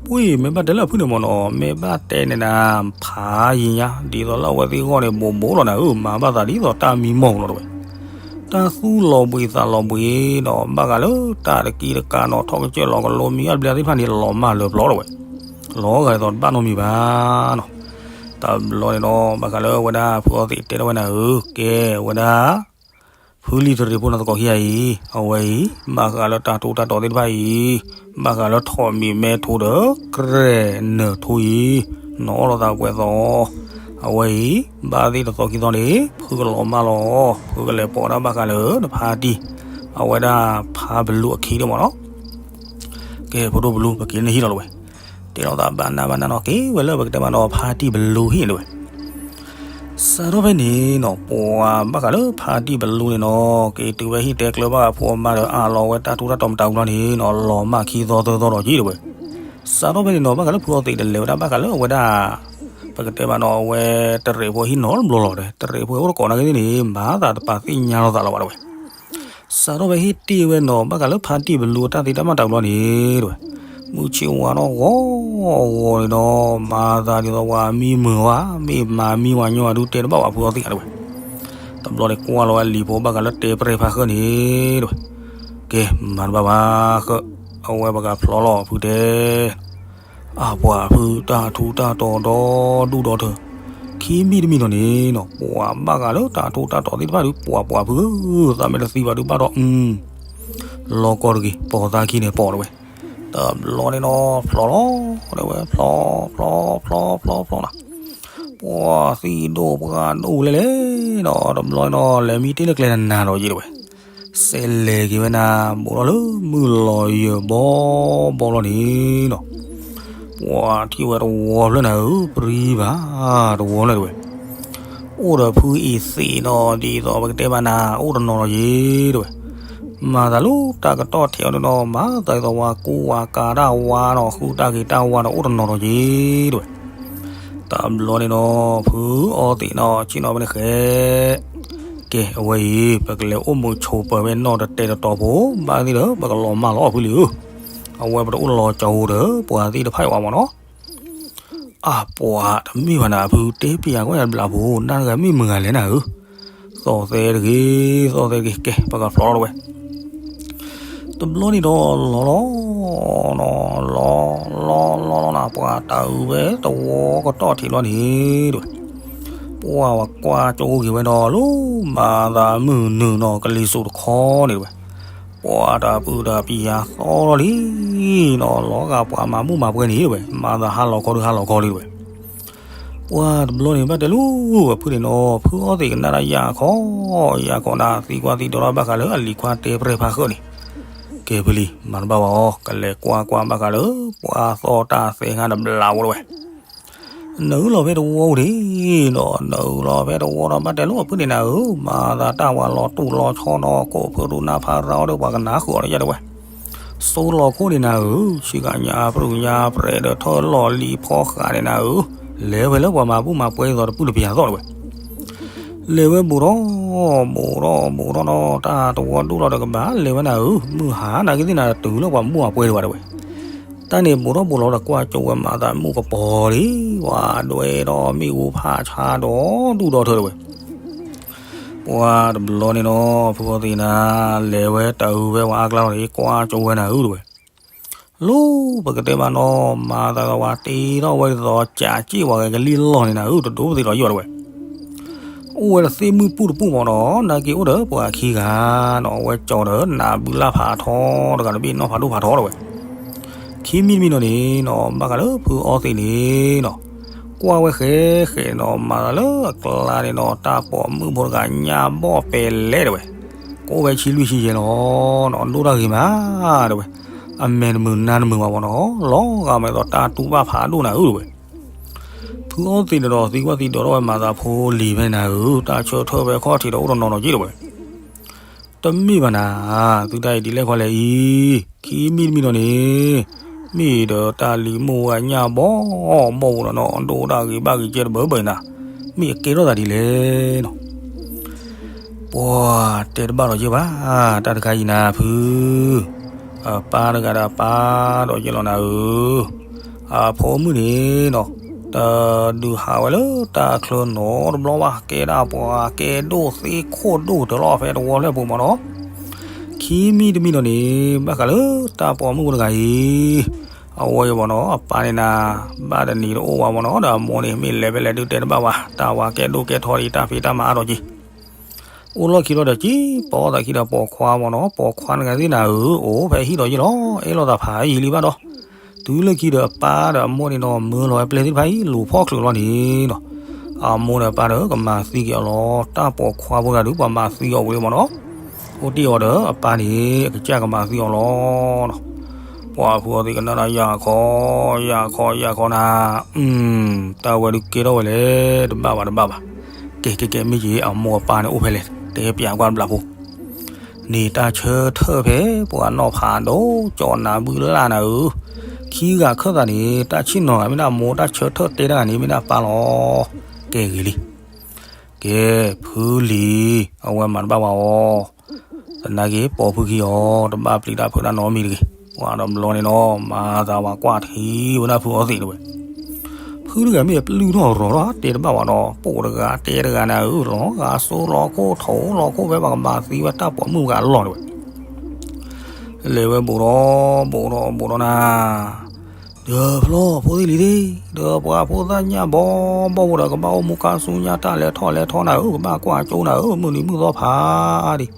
ပှၤမ့ၢ်ဘၣ်တဲလၢအဖုန့ၣ်မ့ၢ်နီၤ မ့ၢ်ဘၣ်တဲန့ၣ်နၤ ဖးယံၤညါ ဒ်သိးလၢအဝဲသ့ၣ်ဂီၢ်န့ၣ် ဘိးဘိးလီၤနၤဧၢ မၤဘၣ်သးဒ်သိးတၢ်မံမီၢ်လီၤတဝဲ, တၢ်သူၣ်လီၤဘှံးသးလီၤဘှံးဒီး ဘၣ်ဃးလၢတၢ်တကံတကးနီၤ ထီၣ်ကစၢၢ်လီၤကလိမံၤအါဘျဲသ့ၣ်တဖၣ်န့ၣ် လီၤမၢ်လၢပျီတဝဲ, လီၤဂာ်ဒ်သိးတဘၣ်နီတမံၤဘၣ်နီၤ, တဘျီန့ၣ်နီၤ ဘၣ်ဃးလၢအဝဲဒၣ်ဖုအီသံးတဲထီၣ်ဝဲနၤဧၢ ကဲဝဲဒၣ် ဖုလံၤတရံးဖိနသကိးခံဂၤအံၤ အဝဲအံၤ ဘၣ်ဃးလၢတၢ်ထူးတၢ်တီၤသ့ၣ်တဖၣ်အံၤ, ဘၣ်ဃးလၢထိးမံၤမဲထိးဒီး ကြဲၢ်နၢၤထိးအံၤ, နီၤအီၣ်လိာ်သးပှဲၤသီ, အဝဲအံၤ ဘၣ်သ့ၣ်တသီခံသီန့ၣ် ဖုကလီၤမၢ်လီၤ, ဖုကလဲၤပိာ်ဒၣ်ဘၣ်ဃးလၢနဖါတံၢ်, အဝဲဒၣ်ဖါဘလူးအခံဒၣ်မ့ၢ်နီၤ ကဲ ဖိဒိၣ်ဘလူး ပက့ၤနဟံၣ်လီၤတဝဲ, တဲလိာ်သးဘၣ်နၢ်ဘၣ်နၢ်နီၤ က့ၤဝဲလၢပကတဲမးနီၤ ဖါတံၢ်ဘလူးဟံၣ်တဝဲ, စးထီၣ်ဖဲန့ၣ်နီၤ ပှၤဘၣ်ဃးလၢဖါတံၢ်ဘလူးန့ၣ်နီၤ က့ၤတုၤဝဲဟံၣ်တဲကျၢၤဘၣ်အဖိအမါဒီး အးလီၤဝဲတၢ်ထူးတၢ်တီၤမတၤဘျီန့ၣ်နီၤ လီၤမၢ်ခံသီသၢသီဒီးက့ၤတဝဲ, စးထီၣ်ဖဲန့ၣ်နီၤ ဘၣ်ဃးလၢဖုအီသံးတလဲၤဝဲဒၣ်ဘၣ်ဃးလၢအဝဲဒၣ် ပကတဲမးနီၤအဝဲတရံးဖိဟံၣ်နီၤတဘျီလီၤဒီး တရံးဖိဟံၣ်အိၣ်တကိးနာ်က့သ့ၣ်န့ၣ် မၤသးတပာ်သ့ၣ်ညါလိာ်သးလီၤဘၣ်တဝဲ စးထီၣ်ဖဲဟ့ၣ်တ့ၢ်ဝဲနီၤ ဘၣ်ဃးလၢဖါတံၢ်ဘလူးအတၢ်သ့တၢ်ဘၣ်တၢ်ဘျီန့ၣ်တဝဲ, မုၢ်ဆ့ၣ်ဝါထီၣ်ဂီၤဂီၤန့ၣ်ဒီး မၤသးဒ်သိးပှၤမံမုာ်ဝဲ မ့ၢ်မၤမံဝဲညီအဒုးတဲတဘၣ်ဝဲဖုအီသံးဧါတဝဲ, တဘျီန့ၣ်ကွၢ်လီၤဝဲလံာ်ဖိဘၣ်ဃးလၢတဲပြဲၢ်ဖးဃၢန့ၣ်တဝဲ, ကဲ မၤတဘၣ်ဘၣ်ဃၢ အဝဲပကဖျီလီၤဖုတဲ အပှၤဖုတၢ်ထူးတၢ်တီၤဒီဒူၣ်ဒီထၢ, ခံမံၤတမံၤနီၤန့ၣ်နီၤ ပှၤဘၣ်ဃးလၢတၢ်ထူးတၢ်တီၤသ့ၣ်တဖၣ်ဒုး ပှၤပှၤဖုဧၢ, သးမ့ၢ်တသံဘၣ်ဒုးဘၣ်ဒီး အု လီၤကီတဂ့ၤ ပိာ်သးခံန့ၣ်ပိာ်တဝဲ, တဘျီန့ၣ်နီၤ ဖျီလီၤ တဲဝဲ ဖျီ ဖျီ ဖျီ ဖျီ ဖျီနၤ, ပှၤသံၣ်ဒိၣ်ပှၢ်ဒိၣ်လဲၣ်လဲၣ်နီၤ တဘျီန့ၣ်နီၤ လဲၤမံတ့ၢ်လၢကျဲနၤနီၤယံၤတဝဲ စဲးလဲၤက့ၤဝဲနၤ ဘူးထီၣ်လၢမုၢ်လီၤယၢၤဘီဘီလီၤန့ၣ်နီၤ, ပှၤထံၣ်ဝဲတဝီဖျၢၣ်နၤဧၢ ပြံဘၣ်တဝီဖျၢၣ်တဝဲ, အိၣ်ဒီးဖုအံၤသံးနီၤ ဒ်သိးပကတဲဘၣ်နၤ အိၣ်တနီၤလီၤယံၤတဝဲ, မၤသးလၢတၢ်ကတီၢ်ထဲအီၤန့ၣ်နီၤ မၤသးဒ်သိးဝၤကူဝၤကၤတၢ်ဝါနီၤ ဃုတၢ်ဂ့ၤတၢ်ဝါဒီးအိၣ်တနီၤလီၤယံၤတဝဲ တဘျီန့ၣ်နီၤ ဖုအီသံးနီၤ ဆ့ၣ်နီၤဖဲန့ၣ်ဃဲ, ကဲ အဝဲအံၤ ပကလဲၤအိၣ်မုာ်ဆိးပၢၤဝဲနီၢ်တတဲာ်တတီၤဖိ ဘၣ်သ့ၣ်ဒီး ပကလီၤမၢ်လီၤအီၤဖုလံဧၢ, အဝဲပတအိၣ်လီၤကၠီဧိၤဒီး ပှၤသ့ၣ်တဖၣ်အံၤဝဲမ့ၢ်နီၤ, အပှၤတမ့ၢ်ဘၣ်နၤ ဖုတဲပျးကွၢ်ယၤတဘျးဖိ နၢ်တဂၤမ့ၢ်မုၢ်ဂၤလဲၣ်နၤဧၢ, သီၣ်သဲတဂ့ၤ သီၣ်သဲတဂ့ၤ ကဲ ပကဖျီထီၣ်တဝဲ တဘျီန့ၣ်ဒီးလီၤလီၤ နီၤ လီၤလီၤလီၤလီၤနီၤ ပှၤတၢ်အုးဝဲတဝီကတီၢ်ထံးလီၤန့ၣ် တဲဝဲ, ပှၤဝဲကွၢ်ကၠိက့ၤဝဲဒီး လၢမၤသးမုၢ်နုာ်နီၤ ကလံၤစိးတခီန့ၣ် တဲဝဲ, ပှၤတၢ်ပုၢ်တၢ်ပံၤယၤသီလီၤလံနီၤ လီၤဂာ်ပှၤမၤမူၣ်မၤပွဲန့ၣ် တဲဝဲ, မၤသးဟးလီၤခီဒုးဟးလီၤခီလံ တဲဝဲ. ပှၤတဘျီန့ၣ် ဘၣ်တဲလၢ ဝဲဖုန့ၣ်နီၤ ဖုအီသံးကနၣ်တၢ်ယၢ်ခီ, ယၢ်ခီနၤ သံကွၢ်သံဒိးထီၣ်ဘၣ်ဃးလၢအလံၤခွါတဲပြဲၢ်ဖးဃၢၤန့ၣ်, ကဲဖုလံ မၤတဘၣ်ဝဲအီၤ ကလဲၤကွၢ်ကွၢ်ဘၣ်ဃးလၢ ပှၤသီတၢ်သဲငါတဘျးဝဲ တဲဝဲ. နအုးလီၤဖဲတဝီဧိၤန့ၣ်နီၤ နအုးလီၤဖဲတဝီဒီး ဘၣ်တဲလၢဖုန့ၣ်နၤဧၢ, မၤသးတၢ်ဝၤလီၤတူၢ်လီၤဆီနီၤ ကိးဖုရူနါဖးရါအီၤဒီး ပှၤကနၢ်ဃုာ်အီၤဒီးယါတဲဝဲ. စိလီၤခိၣ်န့ၣ်နၤဧၢ, ဆံးကညါပြူညါပြဲးဒီးထၢၣ်လီၢ်လံၤဖီဃးန့ၣ်နၤဧၢ, လဲၤဝဲလၢပှၤမၤဘူၣ်မၤပွဲအသိးတပုၢ်တပယၤသီၣ်တဲဝဲ. လဲၤဝဲဘူးထီၣ်, ဘူးထီၣ်ဘူးထီၣ်နီၤ တၢ်တဝီဒိၣ်လီၤဒီးကဘၣ်လဲၤဝဲနၤဧၢ, မုၢ်ဟါနာ်က့သ့ၣ်နၤတုၤလၢပှၤမၤဘူၣ်မၤပွဲတဲဝဲတဲဝဲ. တၢ်န့ၣ်ဘူးထီၣ်ဘူးလီၤဒီးကွၢ်ကၠိဝဲမၤသးမုၣ်ကပီၤလံ, ပှၤဒွဲဒီးမ့ၣ်အူဖးဆါဒီးဒူၣ်ဒီထၢတဲဝဲ. ပှၤတဘျီန့ၣ်နီၤ ဖုအီသံးနၤ လဲၤဝဲတၢ်အုးဝဲဝဲအါကျါလီၤန့ၣ် ကွၢ်ကၠိဝဲနၤဧၢတဲဝဲ. လၢပကတဲဘၣ်နီၤ မၤသးဝဲတ့ထီၣ်ဝဲဒ်သိး ကးက့ၣ်ဝဲကလံၣ်လီၢ်န့ၣ်နၤဧၢ တဒိးပသ့ၣ်ဒီးယီၢ်တဲဝဲ. အိၣ်ဝဲတသ့ၣ်မုၢ်ပူၣ်တပူၣ်မးနီၤ နာ်က့အိၣ်ဒီးပှၤခံဂၤနီၤ အဝဲကၠီဒီးနးဘုလၢ်ဖးထီတဂၤတဘ့ၣ်နီၢ်ဖးဒိၣ်ဖးထီတဲဝဲ. ခံမံၤတမံၤနီၤန့ၣ်နီၤ ဘၣ်ဃးလၢဖုအီသံးန့ၣ်နီၤ ကွၢ်ဝဲဃဲဃဲနီၤ မၤသးလၢအကျါန့ၣ်နီၤ တၢ်ပိာ်မုၣ်ဖိတဂၤညၣ်ဘီၣ်ပဲလဲၣ်တဲဝဲ. ကိးဝဲဆံလွံၢ်ဆံယဲၢ်လီၤနီၤ ဒိၣ်တၢ်ဂ့ၤမးတဲဝဲ. အမဲာ်တမုာ်နါတမုာ်ဘၣ်မးနီၤ လီၤဂာ်မးဒ်သိးတၢ်တူၢ်ဘၣ်ဖးဒိၣ်နၤဧၢတဲဝဲ. ဖုအီသံးန့ၣ်ဒီးသံကွၢ်သံဒိးထီၣ်ဝဲမၤသးဖိလံၤဖဲန့ၣ်နၤဧၢ တၢ်ဆၢထၢၣ်ဖဲခီၣ်ထံးဒီးအိၣ်တနီၤနီၤက့တဲဝဲ. တမ့ၢ်ဘၣ်နၤ, သုတၢ်အံၤဒ်လဲၣ်ခီလဲၣ်အံၤ, ခံမံၤတမံၤနီၤန့ၣ်, မ့ၢ်ဒီးတၢ်လံၤမိၢ်ဝဲညၣ်ဘီၣ်ဘီၣ်ဝဲဒီးနီၤ ဒိၣ်တၢ်ဂ့ၤဘၣ်ဂ့ၤကဲတဘၢဘၢနၤ, မ့ၢ်အကဲထီၣ်သးဒ်လဲၣ်နီၤ. ပှၤတဲတဘၣ်ဒီးယဲၢ်ဘၣ်, တၢ်တခါအံၤနၤဖု, အပၢ်တဂၤဒီးအပၢ်ဒီးယဲၢ်လီၤနၤဧၢ, အဖိမုၣ်န့ၣ်နီၤ, တဒုးဟးဝဲလၢတၢ်ချၢနီတဘျီဘၣ်, ကဲဒၣ်ပှၤကဲဒိၣ်သ့ခိၣ်ဒိၣ်တၢ်လီၤဖဲတဝီဖျၢၣ်ပူၤမးနီၤ. ခံမံၤတမံၤနီၤန့ၣ် ဘၣ်ဃးလၢတၢ်ပိာ်မုၣ်ဖိတဂၤအံၤ, အဝဲအံၤမးနီၤ အပၢ်န့ၣ်နၤ, ဘၣ်တနံၤတအိၣ်ဝဲမးနီၤ ဒီးအမိၢ်န့ၣ် မ့ၢ်လဲၤဖဲလဲၣ်ဒုးတဲတဘၣ်ဘၣ်, တၢ်ဝၤကဲဒိၣ်ကဲထီဒ်တၢ်ဖံးတၢ်မၤအါထီၣ်က့ၤ အိၣ်လီၢ်ခံလီၤဒီးကံၣ်ပိာ်သးခံဒီးပိာ်ခွါမးနီၤ, ပိာ်ခွါတဂၤသ့ၣ်နၤဧၢ, အိၣ်ဖဲဟံၣ်ဒီးယဲၢ်လီၤ, အဲၣ်လိာ်သးဖးယံာ်လံဘၣ်ဒီး, တုၤလၢခံဒီးအပၢ်ဒီးအမိၢ်န့ၣ်နီၤ မၢလီၤဝဲပျဲၢ်သ့ၣ်တဖၣ်အံၤ လူၤဖီၣ်ချုးလီၤန့ၣ်နီၤ, အမိၢ်ဒီးအပၢ်ဒီးကမၤသံက့ၤအီၤလီၤ, တၢ်ပိာ်ခွါဖိတဂၤဒုး ပှၤမၤသံအီၤဝံၤလံမးနီၤ, အိၣ်တ့ၢ်အီၤဒီးအပၢ်န့ၣ် အကစၢ်ကမၤသံအီၤလီၤ. ပှၤဖုအီသံးကနၣ်ဒီးယၢ်ခီ, ယၢ်ခီ ယၢ်ခီနၤ, တၢ်ဝဲဒုးကဲထီၣ်ဝဲလဲၣ်, တဘၣ်ဘၣ်တဘၣ်ဘၣ်, ကဲကဲကဲ မ့ၢ်က့ၤအမိၢ်အပၢ်န့ၣ်အိၣ်ဖဲလဲၣ်, တဲပျးကွၢ်တဘျီဖိ, န့ၣ်တၢ်ဆၢထၢၣ်ဖဲ ပှၤနီၢ်ဖးဒိၣ် ကၠီနၤဘုလၢ်နၤဧၢ, ခံဂၤခၢၣ်သးန့ၣ် တၢ်ဆ့ၣ်နီၤဂၤမ့ၢ်ဒၣ်အမိၢ်, တၢ်ဆၢထၢၣ်တဲတၢ်ဂၤန့ၣ် မ့ၢ်ဒၣ်အပၢ်လီၤ. ကဲဂ့ၤလံ, ကဲ, ဖုလံၤ အဝဲမၤတဘၣ်ဝဲအီၤ, သနာ်က့ပိာ်ဖုခံအီၤ တဘၣ်ပျံၤတၢ်ဖုးတၢ်နီတမံၤတဂ့ၤ, ပှၤတဘျီန့ၣ်နီၤ မၤသးဝဲကွၢ်ထံဝဲဒၣ်ဖုအီသံးတဲဝဲ, ဖုတဂၤမ့ၢ်ပျုၢ်ထီၣ်ရီၤထီၣ် တဲတဘၣ်ဝဲဒီး ပိာ်တဂၤတဲတဂၤနၤဧၢ, လီၤဂာ်စိလီၤခိၣ်ထိၣ်လီၤခိၣ်ဖဲပှၤကမၤသံဝဲတၢ်ပိာ်မုၣ်ဂၤအလီၢ်တဲဝဲ, လဲၤဝဲဘူးထီၣ်ဘူးထီၣ်ဘူးထီၣ်နၤ ဒီးဖျီဖိသ့ၣ်လံၤသ့ၣ်, ဒီးပှၤဖိသၣ်ညၣ်ဘီဘီဝဲဒီး ကဘၣ်အိၣ်မူခါဆူညါတၢ်လဲၤထီၣ်လဲၤထီနၤဧၢ, ကဘၣ်ကွၢ်ကၠိနၤဧၢ, မုၢ်နံၤမုၢ်သီဖးဒံး,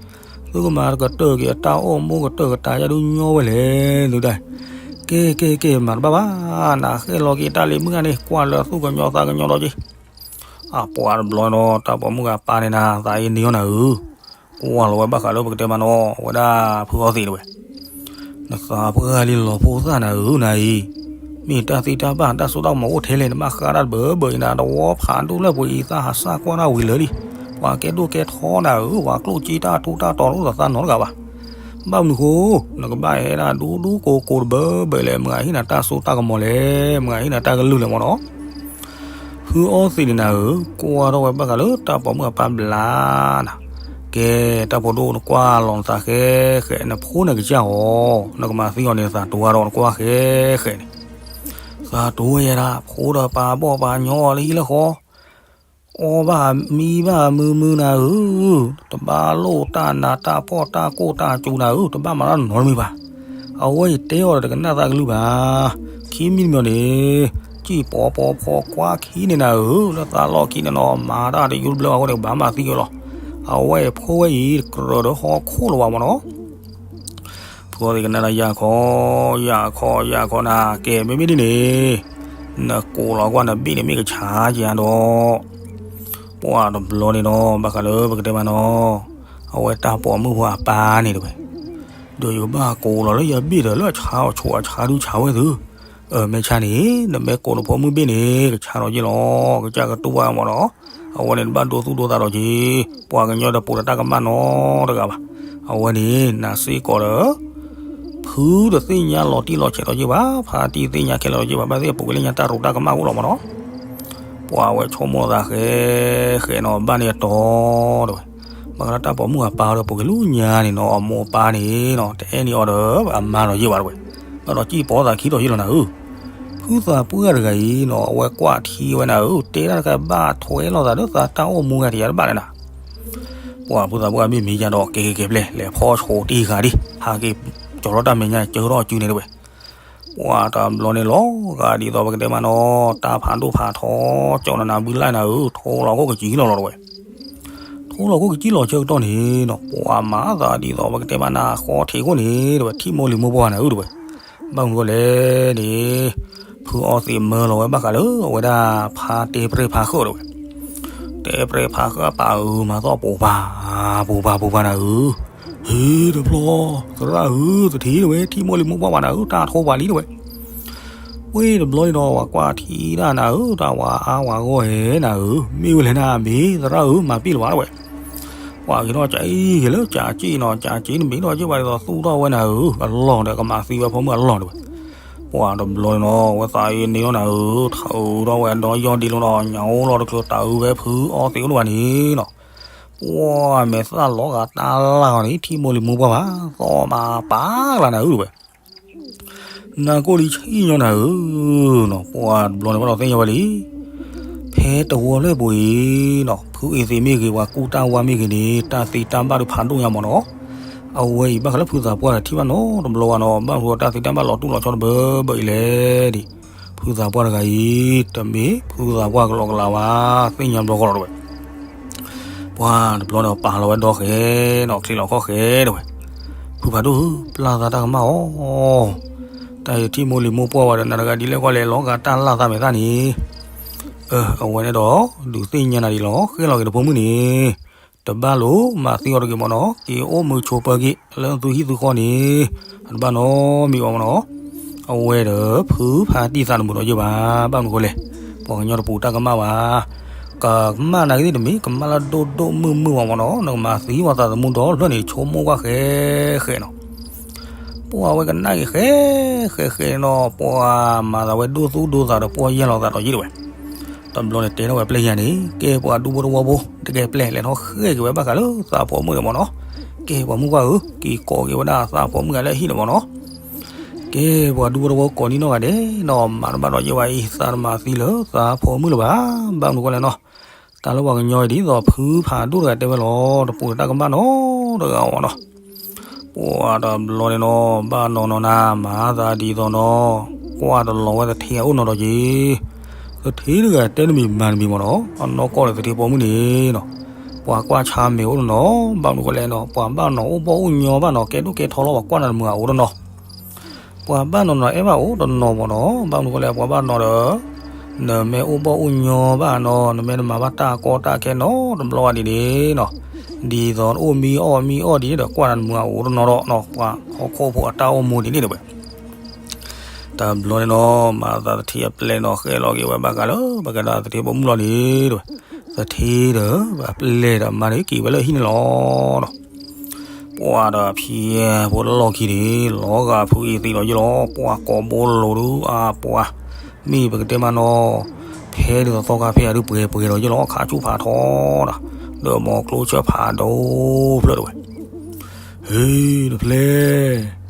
သုကမၤကတၢၢ်က့ၤအတၢ်အိၣ်မူကတၢၢ်ကတၢၢ်ယါဒုးညီဝဲလဲၣ်, သုတၢ်, ကဲကဲကဲ မၤတဘၣ်ဘၣ်, နဃဲလီၤက့ၤတၢ်လံၤမုၢ်ဂၤန့ၣ် ကွၢ်လၢသူၣ်ကညီၤသးကညီၤဒီးက့ၤ အပှၤတဘျီဒီး တၢ်ပိာ်မုၣ်ဂၤပၢ်န့ၣ်နၤ သးအ့န့ၢ်အီၤနၤဧၢ, ကွၢ်လီၤဝဲဘၣ်ဃးလၢပကတဲမးနီၤ ဝဲဒၣ်ဖုအီသံးတဲဝဲ, နသးပှၢ်လံလီၤဖိသၣ်နၤဧၢနၤအံၤ, မ့ၢ်တၢ်သ့တၢ်ဘၣ်တၢ်စိတၢ်ကမီၤအိၣ်ထဲလဲၣ် နဘၣ်ဃးတၢ်တဘၢဘၢအံၤနၤ တဝီဖးဒိၣ်လၢပှဲၤအံၤ သးဟးစၢ်ကွၢ်တၢ်ဝံၤလၢာ်လံ, ပှၤကဲဒိၣ်ကဲထီနၤဧၢ, ပှၤကျိၣ်စ့တၢ်ထူတၢ်တီၤတအိၣ်ဒီးသးနီတဂၤဘၣ်, ဘၣ်မနုၤဃိ နကဘၣ်ဟဲဒၣ်ဒူဒူကိးကိးတဘၢဘၢလဲၣ်, မတၤဟ့ၣ်နၤတၢ်စိတၢ်ကမီၤလဲၣ်, မတၤဟ့ၣ်နၤတၢ်ကလုၢ်လဲၣ်မးနီၤ ဖုအီသံးန့ၣ်နၤဧၢ, ကွၢ်ထီၣ်ဝဲဘၣ်ဃးလၢတၢ်ပိာ်မုၣ်အပၢ်ဘျါနၤ, ကဲ, တၢ်ဖိဒိၣ်နကွၢ်လီၤနသးဃဲဃဲ, နဖိန့ၣ်ကစၢ်အီၤ, နကမၤသံအီၤန့ၣ် သးတိၤဝဲဒီးနကွၢ်ဃဲဃဲန့ၣ်, သးတိၤဝဲယဲဒၣ် ဖိဒီးပၢ်ဘီၣ်ပၢ်ညီလၢဟံၣ်လၢဃီ အီၣ်ဘၣ်မံဘၣ်မုာ်မုာ်နၤဧၢ, တဘၣ်လိၣ်တၢ်နးတၢ်ဖှီၣ်တၢ်ကိၢ်တၢ်စူၤနၤဧၢ, တဘၣ်မၤတၢ်နီတမံၤဘၣ်. အဝဲယတဲအီၤဒီးတကနၣ်သးကလုၢ်ဘၣ်. ခံမံၤတမံၤန့ၣ် စံၣ်ပိာ်ပိာ်ဖီကွၢ်ခံန့ၣ်နၤဧၢ, လၢသးလီၢ်ခံန့ၣ်နီၤ မၤတၢ်တယူတဘျၢအဃိန့ၣ် ကဘၣ်မၤသံက့ၤလီၤ. အဝဲဖိဝဲအံၤ ကြၢးဒီးဟီၣ်ခိၣ်လၢၤဘၣ်မ့ၢ်နီၤ. ဖုအီသံးကနၣ်ဒီး ယၢ်ခီ, ယၢ်ခီ, ယၢ်ခီနၤ, ကဲ မ့မ့ၢ်ဒ်န့ၣ် နကိးလီၤကွၢ်နဘ့ၣ်န့ၣ်မ့ၢ်ကဆါက့ၤဧါဒီး ပှၢ်တဘျီန့ၣ်နီၤ ဘၣ်ဃးလၢပကတဲမးနီၤ, အဝဲတၢ်ပိာ်မုၣ်ဖိအပၢ်န့ၣ်တဝဲ, ဒီးယကဘၣ်ကိးလီၤလၢယဘ့ၣ်ဒီး လၢအဆါအီၤဆိးအဆါဒုးဆါဝဲသု, အမဲာ်ဆါန့ၣ် နမ့ၢ်ကိးနဖိမုၣ်ဘ့ၣ်န့ၣ် ကဆါလီၤက့ၤလီၤ, ကစၢ်ကတူၢ်ဘၣ်မ့ၢ်နီၤ, အဝဲန့ၣ်တဘၣ်ဒိသူၣ်ဒိသးဒီးက့ၤ, ပှၤကညီတပိာ်ဒီးတၢ်ကမၣ်နီတဂၤဘၣ်, အဝဲန့ၣ် နၤစ့ၢ်ကီးဒီး ဖုတသ့ၣ်ညါလီၤတံၢ်လီၤဆဲးဒီးက့ၤဘၣ်, ဖါတံၢ်သ့ၣ်ညါခဲလၢာ်ဒီးက့ၤဘၣ်, ဘၣ်သ့ၣ်အပူၤကွံာ်လၢညါတၢ်ရူးတၢ်ကမၣ်အိၣ်လီၤမ့ၢ်နီၤ. ပှၢ်ဝဲဆိကမိၣ်သးဃဲဃဲနီၤ ဘၣ်န့ၢ်အတီၤတဝဲ, ဘၣ်ဃးလၢတၢ်ပိာ်မုၣ်အပၢ်ဒီး ပိာ်က့ၤလၢညါန့ၣ်နီၤ အမိၢ်အပၢ်န့ၣ်နီၤ တအဲၣ်န့ၢ်အီၤဒီးအမါဒီးက့ၤဘၣ်တဝဲ, ဘၣ်ဒီးစံၣ်ပိာ်သးခံဒီးက့ၤလီၤနၤဧၢ. ဖုသးပှၢ်တဂၤအံၤနီၤ အဝဲကွၢ်ထံဝဲနၤဧၢ, တဲဒၣ်တခါဘၣ်ထွဲလိာ်သးဒီးသးတၢ်အိၣ်မူဂၤတယၤတဘၣ်လၢနၤ ပှၢ်ဖုသးပှၢ်မ့ၢ်မံၤယါဒီး ကဲကဲကဲပျဲၢ် လဲၤဖီဆိးတံၢ်ဃာ်ဒံး ဟးက့ၤကၠီၤထီၣ်တၢ်မဲာ်ညါ ကၢထီၣ်အစုန့ၣ်တဝဲ, ပှၢ်တဘျီန့ၣ်လီၤဂာ်ဒ်သိးပကတဲမးနီၤ တၢ်ဖးဒိၣ်ဖးထီ ကၠီၤနၤနၤဘုလၢ်နၤဧၢ, ထိလီၤခိၣ်ကစံၣ်လီၤလီၤတဝဲ, ထိလီၤခိၣ်ကစံၣ်လီၤဆၢကတီၢ်န့ၣ်နီၤ ပှၢ်မၤသးဒ်သိးပကတဲမးနၤ ဃီထံးခိၣ်န့ၣ်တဝဲ ထံၣ်မိၢ်လံၤမိၢ်ပှၢ်နၤဧၢတဝဲ, ဘၣ်မနုၤဃိလဲၣ်န့ၣ် ဖုအီသံးမၢလီၤဝဲဘၣ်ဃးလၢအဝဲဒၣ်ဖါတဲပြဲၢ်ဖါဃၢၣ်တဝဲ, တဲပြဲၢ်ဖါဃၢၣ်ပာ်အၢမၤသီၣ်ပိာ်ပၤ, ပိာ်ပၤပိာ်ပၤနၤဧၢ, ဟ့တဘျီ, သရၣ်ဧၢ, သထ့တဝဲ ထံၣ်မိၢ်လံၤမိၢ်ပှၢ်ဘၣ်နၤဧၢ, တၢ်ထိပှၤလံတဝဲ, ဝ့ၢ်တဘျီန့ၣ်ဒီး ပှၤကွၢ်ထံဒၣ်နၤဧၢ, တၢ်ဝၤအါဝၤဂီၢ်ဧဲနၤဧၢ, မ့ၢ်ဝဲလဲၣ်နၤမ့ၢ်သရၣ်ဧၢ, မၤပ့ၢ်လၢၤဘၣ်တဝဲ, ပှၤက့ၤထီၣ်ကၠးအံၤက့ၤလၢကၠးက့ၣ်နီၤ, ကၠးက့ၣ်နမ့ၢ်ထီၣ်က့ၤဘၣ်ဒ်သိးသူၣ်ထီၣ်ဝဲနၤဧၢ, အလီၢ်ဒီးကမၤသံဝဲဖိမုၣ်အလီၢ်တဝဲ, ပှၢ်တဘျီန့ၣ်နီၤ ဝဲသးအံၤန့ၢ်လီၤနၤဧၢ, ထုးထီၣ်ဝဲဒီးယီၢ်ဒ့လိၤဒီး ညၣ်အိၣ်လီၤတချုးတၢ်အုးဝဲဖုအီသံးအိၣ်တဝဲန့ၣ်နီၤ, ပှၢ်မဲာ်သၣ်လီၤဂာ်တၢ်လၢ်ဂီၤန့ၣ် ထံၣ်မိၢ်လံၤမိၢ်ပှၢ်ဘၣ်, သီၣ်မၤပာ်ကလၤနၤဧၢတဝဲ နၢ်ကိၣ်လံဆံၣ်ညီနၤဧၢနီၤ, ပှၢ်တဘျီန့ၣ်ဘၣ်ဒီးသ့ၣ်ညါဝဲလံ, ဖဲတဝီလၢပူၤအံၤနီၤ ဖုအီသံးမ့ၢ်ဂ့ၤ ပှၤကူၣ်တၢ်ဝါမ့ၢ်ဂ့ၤန့ၣ် တၢ်သ့တၢ်ဘၣ်ဒုးဖးဒိၣ်ညါမ့ၢ်နီၤ, အဝဲအံၤဘၣ်ဃးလၢဖုသးပှၢ်ဒီးထံၣ်ဘၣ်နီတဘျီဘၣ်နီၤ, ဘၣ်မနုၤဃိတၢ်သ့တၢ်ဘၣ်လီၤတူၢ်လီၤဆီတဘၢဘၢအံၤလဲၣ်ဒံး, ဖုသးပှၢ်တဂၤအံၤ တမ့ၢ်ဖုသးပှၢ်ကလီကလီဘၣ်, သ့ၣ်ညါဘျီဃီလီၤတဝဲ ပှၢ်တဘျီန့ၣ် ပာ်လီၤဝဲဒီဃဲနီၤ, ချ့လီၤခီၣ်ဃဲတဝဲ, ဖုဖးဒိၣ်ဧၢ, ပျၢ်သးတၢ်ကမၣ်အီၤ, တၢ်အံၤထံၣ်မိၢ်လံၤမိၢ်ပှၢ်ဝဲဒီး နၤတဂၤဒ်လဲၣ်ဂီၢ်လဲၣ် လီၤဂာ်တၢ်လၢ်သးမဲာ်သၣ်န့ၣ်, အဝဲန့ၣ်ဒီး ဒုးသ့ၣ်ညါနၤဒ်လီၤ, ဃဲလီၤက့ၤတဖိမုၣ်န့ၣ် တဘၣ်လိာ်မၤသံအီၤတဂ့ၤမ့ၢ်နီၤ, က့ၤအိၣ်မုာ်ဆိးပၢၤက့ၤ လၢသုဟံၣ်သုဃီန့ၣ်, အတဘၣ်နီတမံၤဘၣ်မ့ၢ်နီၤ, အဝဲဒီးဖုဖးတံၢ်သးတမုာ်ဒီးယဲၢ်ဘၣ်, ဘၣ်မနုၤဃိလဲၣ်, ပှၤကညီတပူၤတၢ်ကမၣ်ဘၣ်, ကမၣ်နၤဂ့ၤသ့ၣ်တမ့ၢ် ကမၣ်လၢဒိၣ်ဒိၣ်မုၢ်မုၢ်ဘၣ်မ့ၢ်နီၤ, နကမၤသံပှၤသးသမူဒီဖျၢၣ်န့ၣ် ဆိကမိၣ်ကွၢ်ဃဲဃဲနီၤ ပှၢ်ဝဲကနၣ်က့ၤဃဲဃဲဃဲနီၤ, ပှၢ်မၤသးဝဲဒိၣ်သူဒိၣ်သးဒီးပှၢ်ယဲၢ်လီၤသးဒီးယဲၢ်တဝဲ, တဘျီန့ၣ်တဲထီၣ်ဝဲပျဲၢ်ယၤန့ၣ် ကဲပှၤဒူဖိတဝီဖိ တကဲပျဲၢ် လဲၤထီၣ်ဃဲက့ၤဝဲဘၣ်ဃးလၢသးဖိမုၣ်န့ၣ်မ့ၢ်နီၤ, ကဲပှၤမုၣ်ပှၢ်ဧၢ, က့ၤကိးက့ၤဝဲဒၣ်သးဖိမုၣ်ဂၤလၢဟံၣ်န့ၣ်မ့ၢ်နီၤ, ကဲပှၤဒူဖိတဝီကိးနံၣ်နီၢ်ဂၤဒဲးနီၤ, မၤတဘၣ်ဒီးယဲၢ်ဝဲအံၤ သးတမၤသံလၢသးဖိမုၣ်လၢၤဘၣ်, ဘၣ်မနုၤဃိလဲၣ်နီၤ, တၢ်လၢပှၤကညီအံၤဒ်သိးဖုဖးဒိၣ်တဂၤတဲဝဲလီၤ, တပူၤတၢ်ကမၣ်နီတဂၤမ့ၢ်နီၤ ပှၢ်တဘျီန့ၣ်နီၤ ဘၣ်နီၤနီၤနၤ မၤသးဒ်သိးနီၤ, ကွၢ်တလီၤဝဲသထ့အအိၣ်နီၤဒီးက့ၤ, သထ့တဂၤတဲတမံၤမၤတမံၤမ့ၢ်နီၤ, အနီၢ်ကီၢ်ဒီးသထ့ပိာ်မုၣ်န့ၣ်နီၤ, ပှၤကွၢ်ဆါမဲာ်အိၣ်တနီၤ, ဘၣ်မနုၤဃိလဲၣ်နီၤ, ပှၤဘၣ်နီၤအိၣ်ဘီၣ်အိၣ်ညီဘၣ်နီၤ, ကဲဒိၣ်ကဲထီလီၤ ပှၤကွၢ်နၤတမုာ်အအိၣ်တနီၤ ပှၤဘၣ်နီၤနီၤအဲၣ်ဘၣ်အိၣ်တနီၤမ့ၢ်နီၤ, ဘၣ်မနုၤဃိလဲၣ် ပှၤဘၣ်နီၤဒီး နမ့ၢ်အိၣ်ဘီၣ်အိၣ်ညီဘၣ်နီၤ, နမ့ၢ်တမၤဘၣ်တၢ်ကီတၢ်ခဲနီတဘျီဘၣ်ဒ်န့ၣ်နီၤ, ဒ်သိးနအိၣ်မံအီၣ်မံအီၣ်ဒ်န့ၣ်ဒီး ကွၢ်နၤတမုာ်အအိၣ်တနီၤဒီးနီၤ, ပှၤဟီၣ်ခိၣ်ဖိအတၢ်အိၣ်မူဒ်န့ၣ်တဝဲ တဘျီန့ၣ်နီၤ မၤသးသထ့အပျဲၢ်နီၤ ဃဲလီၤက့ၤဝဲဘၣ်ဃးလၢ ပကဒၣ်သထ့ပိာ်မုၣ်လီၤန့ၣ်တဝဲ, သထ့ဒီး အပျဲၢ်ဒီးမါန့ၣ်က့ၤဝဲလၢဟံၣ်န့ၣ်လီၤနီၤ ပှၢ်ဒီးဖံဖိတလီၢ်ခံန့ၣ် လီၤဂာ်ဖုအံၤသံးဒီးယဲၢ်လီၤ, ပှၢ်ကိးဘိလိၤဒုးအပှၤ, မ့ၢ်ပကတဲမးနီၤ, ဖဲဒ်သိးသီခါဖဲအံၤဒုးပှဲၤပှဲၤဒီးယဲၢ်လီၤ ခးဆူၣ်ဖးထီဒီး, ဒီးမိၤကျိဆၢဖးဒိၣ်ဖျၢၣ်တဝဲ ဟ့ၣ်တဖျဲၣ်,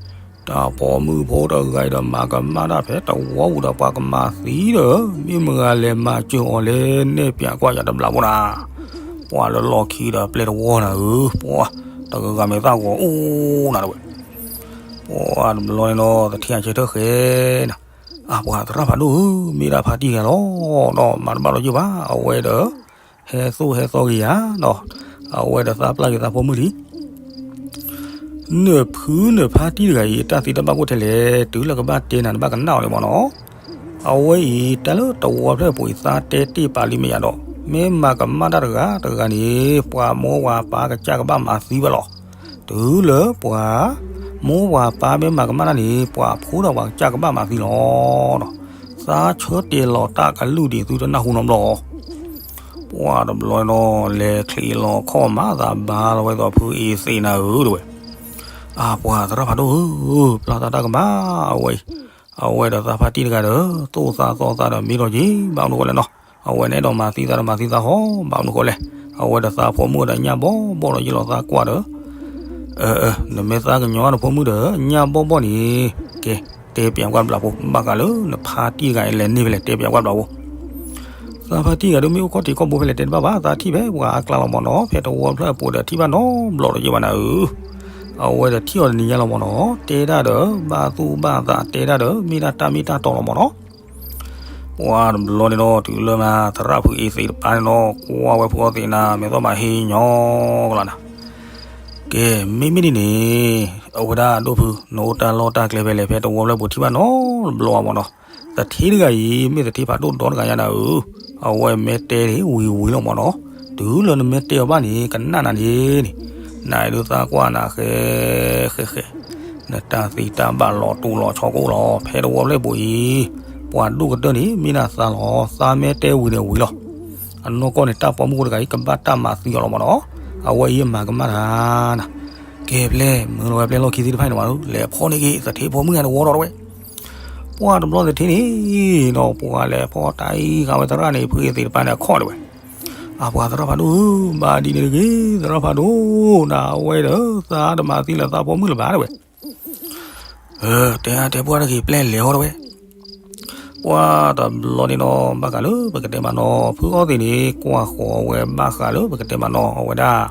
တၢ်ပိာ်မုၣ်ဖိတဂၤအံၤဒီးမၤကမၣ်တၢ်ဖဲတဝီပူၤဒီးပှၤကမၤသံဒီး မ့ၢ်မတၤလဲၤမၤစၢၤအီၤလဲၣ် နဲၣ်ပၠးကွၢ်ယၤတဘျီဖိနၤ, ပှၢ်လၢလီၢ်ခံဒီးပျဲၢ်တဝီနၤဧၢ, ပှၢ်တဂၤဂၤမဲာ်သၣ်ဂီၤအိၣ်နၤတဝဲ ပှၤတဘျီန့ၣ်ဒီး သထ့အဆၢထၢၣ်ဃဲနၤ, အပှၤသရၣ်ဖးဒိၣ်ဧၢ, မ့ၢ်ဒၣ်ဖါတံၢ်တဂၤလီၤ, ဒီးမၤတဘၣ်လီၤယုၢ်ဘၣ်, အဝဲဒီး ဟဲသိၣ်ဟဲသီက့ၤယၤဒီး အဝဲဒီးသးပျၢ်က့ၤသးဖိမုၣ်လံ နဖုနဖါတံၢ်တဂၤအံၤ တၢ်သံတၢ်ဘၣ်အိၣ်ထဲလဲၣ်, တုၤလၢကဘၣ်တဲနၤနဘၣ်ကနၣ်အီၤန့ၣ်မ့ၢ်နီၤ. အဝဲအံၤ တၢ်လၢတဝီဖျၢၣ်အပူၤအံၤ သးတဲတ့ၢ်ပာ်လံမ့ၢ်ယၤဒီး မ့ၢ်မၤကမၣ်တၢ်တဂၤတဂၤန့ၣ် ပှၤမိၢ်ပှၤပၢ်ကစၢ်ကဘၣ်မၤသံဝဲလီၤ. တုၤလၢပှၤမိၢ်ပှၤပၢ်မ့ၢ်မၤကမၣ်တၢ်န့ၣ် ပှၤဖိဒီးပှၤကစၢ်ကဘၣ်မၤသံလီၤ. သးဆၢတဲာ်လီၤတၢ်ကလုၢ်ဒံးသုတနၢ်ဟူနီတဘျီ ပှၤတဘျီန့ၣ်ဒီး လဲၤချံးလီၤခီၣ်မၤသးဘါလီၤဝဲဒၣ်ဖုအ့သ့းနၤဧၢတဝဲ. အပှၤသရၣ်ဖးဒိၣ်ဧၢ, ပျၢ်သးတၢ်ကမၣ်ဝဲအံၤ, အဝဲဒီးသးဖါတံၢ်တဂၤဒီး သိၣ်သးသီသးဒီးမ့ၢ်ထီၣ်က့ၤ ဘၣ်မနုၤဃိလဲၣ်နီၤ, အဝဲန့ၣ်အဲၣ်ဒိးမၤသံသးဒီးမၤသံသးဟီ ဘၣ်မနုၤဃိလဲၣ်, အဝဲဒီးသးဖိမုၣ်ဒီးညၣ်ဘီဘီဒီးယ့ၢ်လီၤသးကွၢ်ဒီး နမ့ၢ်သးကညီၤတဖိမုၣ်ဒီး ညၣ်ဘီဘီန့ၣ် ကဲ တဲပၠးကွၢ်တဘျီဖိ ဘၣ်ဃးလၢနဖါတံၢ်တဂၤအံၤလဲၤန့ၢ်ဖဲလဲၣ် တဲပၠးကွၢ်တဘျီဖိ. သးဖါတံၢ်တဂၤဒုးမ့ၢ်အိၣ်ခီၣ်ထံးခီၣ်ဘိဖဲလဲၣ်တဲတဘၣ်ဘၣ်, သးထံၣ်ဖဲပှၤအကျါလီၤမ့ၢ်နီၤ, ဖဲတဝီဖျၢၣ်အပူၤဒီးထံၣ်ဘၣ်နီတဘျီဒီးယ့ၢ်ဘၣ်နၤဧၢ, အဝဲဒီးထံၣ်အီၤတနံၤညါလီၤမ့ၢ်နီၤ, တဲတၢ်ဒီး ဘၣ်သူၣ်ဘၣ်သးတဲတၢ်ဒီး မ့ၢ်ဒၣ်တၢ်မ့ၢ်တၢ်တီလီၤမ့ၢ်နီၤ ပှၤတဘျီန့ၣ်ဒီး တုၤလၢမၤသရၣ်ဖုအ့သ့းတပၤန့ၣ်ဒီး ကွၢ်ဝဲဖုအီသံးနၤ မဲာ်သီၣ်မၤဟ့ၣ်ညီကလီၤနၤ. ကဲ မ့မ့ၢ်ဒ်န့ၣ် အဝဲဒၣ်ဒိၣ်ဖု နအိၣ်တၢ်လီၢ်တၢ်ကျဲဖဲလဲၣ် ဖဲတဝီဖျၢၣ်ပူၤထံၣ်ဘၣ်နီတဘျီဘၣ်မ့ၢ်နီၤ. သထ့တဂၤအံၤ မ့ၢ်သထ့ဖးဒိၣ်ဒီတဂၤညါနၤဧၢ, အဝဲမ့ၢ်တဲန့ၣ်ဝံၤဝံၤလီၤမ့ၢ်နီၤ. တုၤလၢနမ့ၢ်တဲအီၤဘၣ်န့ၣ် ကနၣ်နၤန့ၣ်န့ၣ်, နဒုးသးကွၢ်နၤဃဲဃဲဃဲ နတၢ်သံတၢ်ဘၣ်လီၤတူာ်လီၤဆီကိၣ်လီၤ ဖဲတဝီဖျၢၣ်ပူၤအံၤ, ပှၤဒိၣ်ကတၢၢ်န့ၣ် မ့ၢ်ဒၣ်သးလီၤ, သးမ့ၢ်တဲဝံၤန့ၣ်ဝံၤလီၤ. အနီၢ်ကီၢ်န့ၣ် တၢ်ပိာ်မုၣ်ဖိတဂၤအံၤ ကဘၣ်တၢ်မၤသံအီၤလီၤမ့ၢ်နီၤ, အဝဲအံၤမၤကမၣ်တၢ်နၤ. ကဲပျဲၢ် မုာ်လီၤဝဲပျဲၢ်လီၢ်ခံသ့ၣ်တဖၣ်န့ၣ်မး လဲၤဖီၣ်န့ၢ်က့ၤ သထ့ဖိမုၣ်ဂၤန့ၣ်ဝီဒီးတဝဲ. ပှၤတဘျီသထ့န့ၣ်ဒီး ပှၤလဲၤဖီၣ်တၢ်အံၤဃာ်ဝဲသရၣ်န့ၣ် ဖုအ့သ့းတပၤန့ၣ်အခီၣ်တဝဲ. အပှၤသရၣ်ဖးဒိၣ်ဧၢ, ဘၣ်ဒ်န့ၣ်တဂ့ၤ သရၣ်ဖးဒိၣ်, နဝဲဒီး သးတမၤသံလၢသးဖိမုၣ်လၢၤဘၣ်တဝဲ. တဲအါတဲပှၢ်တဂ့ၤ ပျဲၢ်လဲၤဟီတဝဲ. ပှၤတဘျီန့ၣ်ဒီး ဘၣ်ဃးလၢပကတဲမးနီၤ ဖုအီသံးန့ၣ် ကွၢ်ဃီၤဝဲဘၣ်ဃးလၢပကတဲမးနီၤ အဝဲဒၣ်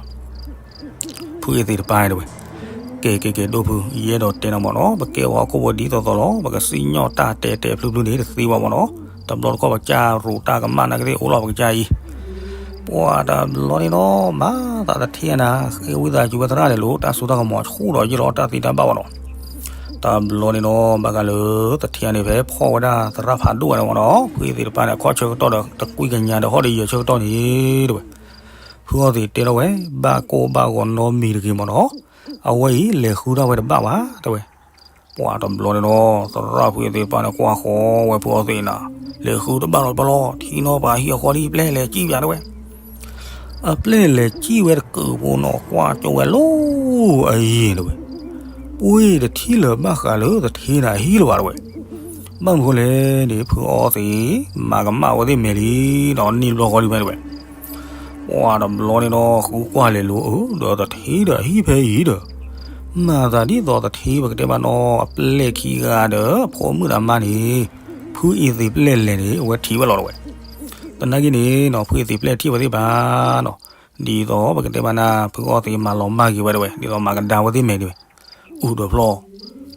ဖုအ့သ့းတပၤတဝဲ. ကဲကဲကဲ ဒိၣ်ဖု ယအဲၣ်ဒိးတဲနၤမ့ၢ်နီၤ ပကဲဝဲဟီၣ်ခိၣ်ဖိဒ်သိးသိးလီၤ ပကစံၣ်ညီၣ်တၢ်တဲတဲဖျုဖျုန့ၣ် တသ့ဘၣ်မ့ၢ်နီၤ. တဘျီတခီၣ်ပကစၢ်ရိးတၢ်ကမၣ်နာ်ကသ့ၣ်အိၣ်လီၤပကစၢ်အံၤ ပှၤတဘျီန့ၣ်ဒီး မၤသးသထ့နၤ ဃ့ဝံသးစူၤဝဲသရၣ်န့ၣ်လိၤ တၢ်စိတၢ်ကမီၤဆူၣ်ဒီးယ့ၢ်လီၤတၢ်သံတၢ်ဘၣ်ဝဲနီၤ. တဘျီန့ၣ်ဒီး ဘၣ်ဃးလၢသထ့န့ၣ် ဖဲဖီၣ်ဝဲဒၣ်သရၣ်ဖးဒိၣ်ဝဲန့ၣ်မ့ၢ်နီၤ ဖုအ့သ့းတပၤန့ၣ် အခီၣ်ဆၢကတီၢ်ဒီး တကွံကညးဒီးဟီၣ်ဒီးယဲၢ်ဆၢကတီၢ်န့ၣ်တဝဲ. ဖုအီသံးတဲထီၣ်ဝဲ ဘၣ်ကိၢ်ဘၣ်ဂီၤနီတမံၤတဂ့ၤမ့ၢ်နီၤ. အဝဲအံၤလဲၤဃုတၢ်ဝဲတဘၣ်ဘၣ်တဝဲ. ပှၤတဘျီန့ၣ်ဒီး သရၣ်ဖုအ့သ့းတပၤန့ၣ် ကွၢ်ဃီၤဝဲဖုအီသံးနၤ လဲၤဃုတဘၣ်လီၤတဘၣ်လီၤ ထံနီၤဖးဟံၣ်အဃီဒ်ပျဲၢ်လဲၤစံၣ်ပၠးတဝဲ. အပျဲၢ်န့ၣ်လဲၤစံၣ်ဝဲတကုးဖိနီၤ ကွၢ်ကၠိဝဲလီၤအယံၤတဝဲ. ပှ့ၤတထံၣ်လၢၤဘၣ်ဃးလၢသထ့နၤဟံၣ်လၢၤဘၣ်တဝဲ. ဘၣ်မနုၤဃိလဲၣ်န့ၣ် ဖုအီသံး မၤကမၣ်ဝဲသ့ၣ်မဲာ်လံ ဒီးန့ၢ်ဘျီဃီလံဖဲတဝဲ. ပှၤတဘျီန့ၣ်ဒီး ဃုကွၢ်လဲၤလိၤအၢ ဒီးသထ့ဒီးဟံၣ်ဖဲအံၤဒီး မၤသးဒ်သိးသထ့ပကတဲမးနီၤ အပျဲၢ်ခံဂၤဒီး အဖိမုၣ်ဒီးအမါန့ၣ် ဖုအ့သ့းပျဲၢ်လဲၤန့ၣ် အဝဲထံၣ်ဝဲလီၤတဝဲ. သနာ်က့န့ၣ်နီၤ ဖုအ့သ့းပျဲၢ်ထံၣ်ဝဲသ့ၣ်တဖၣ်နီၤ ဒ်သိးပကတဲမးနၤ ဖုအီသံးမၤလီၤမၢ်က့ၤဝဲတဝဲ ဒ်သိးမၤကဒါဝဲသ့ၣ်မဲာ်တဝဲ. အုၣ်ဒီးဖျီၣ်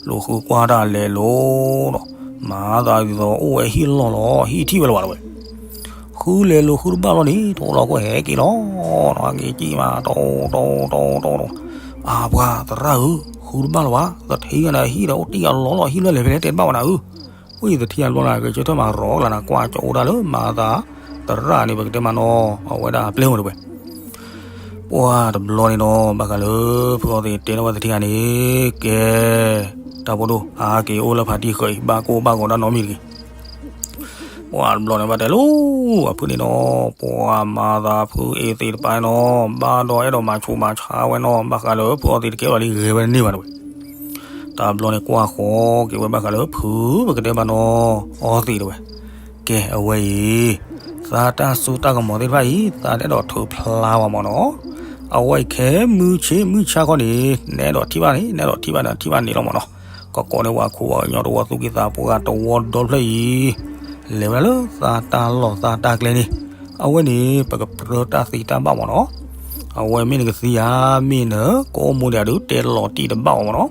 လိာ်ဃုကွၢ်တၢ်လဲၤလိၤဒီး မၤသးဒ်သိးအိၣ်ဝဲဟံၣ်လီၢ်လီၤ ဟံၣ်ထံၣ်ဝဲလၢၤဘၣ်တဝဲ. ဃုလဲၤလိၤဃုတဘၣ်လီၤန့ၣ် တအိၣ်လီၤကွၢ်ဟဲက့ၤလီၤ ဟဲက့ၤကံၣ်မး တအိၣ်တအိၣ်တအိၣ်တအိၣ်တအိၣ်. အပှၤသရၣ်ဧၢ ဃုတဘၣ်လီၤဘၣ် သထ့ဂၤန့ၣ်ဟံၣ်ဒီးအိၣ်တ့ၢ်အလီၢ်လီၤ ဟံၣ်လၢလဲၤဖဲလဲၣ်တဲတဘၣ်ဝဲနၤဧၢ. ဝံသထ့အဘျီန့ၣ် ကဆၢထၢၣ်မးရီၤကလၤနၤ ကွၢ်ကၠိအိၣ်တၢ်လၢမၤသး သရၣ်န့ၣ် ပကတဲမးနီၤ အဝဲဒၣ်အပျဲၢ်အိၣ်တဝဲ. ပှၤတဘျီန့ၣ်ဒီး ဘၣ်ဃးလၢ ဖုအီသံးတဲထီၣ်ဝဲသထ့ဂၤန့ၣ် ကဲ တၢ်ဖိဒိၣ် ဟးက့ၤအိၣ်လၢဖါတံၢ်ဃၢၤအံၤ ဘၣ်ကိၢ်ဘၣ်ဂီၤတၢ်နီတမံၤတဂ့ၤ. ပှၤတဘျီန့ၣ်ဘၣ်တဲလိၤ အဖုန့ၣ်နီၤ ပှၤမၤသးဖုအ့သ့းတပၤနီၤ ဘၣ်ဒီးအဲၣ်ဒိးမၤဆူးမၤဆါဝဲနီၤ ဘၣ်ဃးလၢဖုအီသံးတကဲဘၣ်လံဂဲၤဝဲတန့ၢ်ဘၣ်တဝဲ. တဘျီန့ၣ်ကွၢ်ဃီၤက့ၤဝဲဘၣ်ဃးလၢဖုပကတဲဘၣ်နီၤ အီသံးတဝဲ. ကဲအဝဲအံၤ သးတၢ်စိတၢ်ကမီၤသ့ၣ်တဖၣ်အံၤ သးတအဲၣ်ဒိးထုးဖျါဘၣ်မ့ၢ်နီၤ. အဝဲအံၤခဲမုၢ်ဆ့ၣ်မုၢ်ဆါခီန့ၣ် နအဲၣ်ဒိးထံၣ်ဘၣ်န့ၣ် နအဲၣ်ဒိးထံၣ်ဘၣ်န့ၣ် ထံၣ်ဘၣ်န့ၣ်လီၤမ့ၢ်နီၤ. ကကိးန့ၢ်ပှၤခိၣ်ပှၤကညီတဝီသူၣ်က့သးပှၢ်တဝီဒီဖျၢၣ်အံၤ လဲၤဝဲဒၣ်လၢသးတၢ်လီၢ်သးတၢ်ကျဲန့ၣ် အဝဲန့ၣ် ပကပြၢတၢ်သံတၢ်ဘၣ်မ့ၢ်နီၤ. အဝဲမ့ၢ်နကသံဧါ မ့ၢ်နကအိၣ်မူဒံးဧါဒုး တဲလီၤတံၢ်တဘၣ်အီၤမ့ၢ်နီၤ.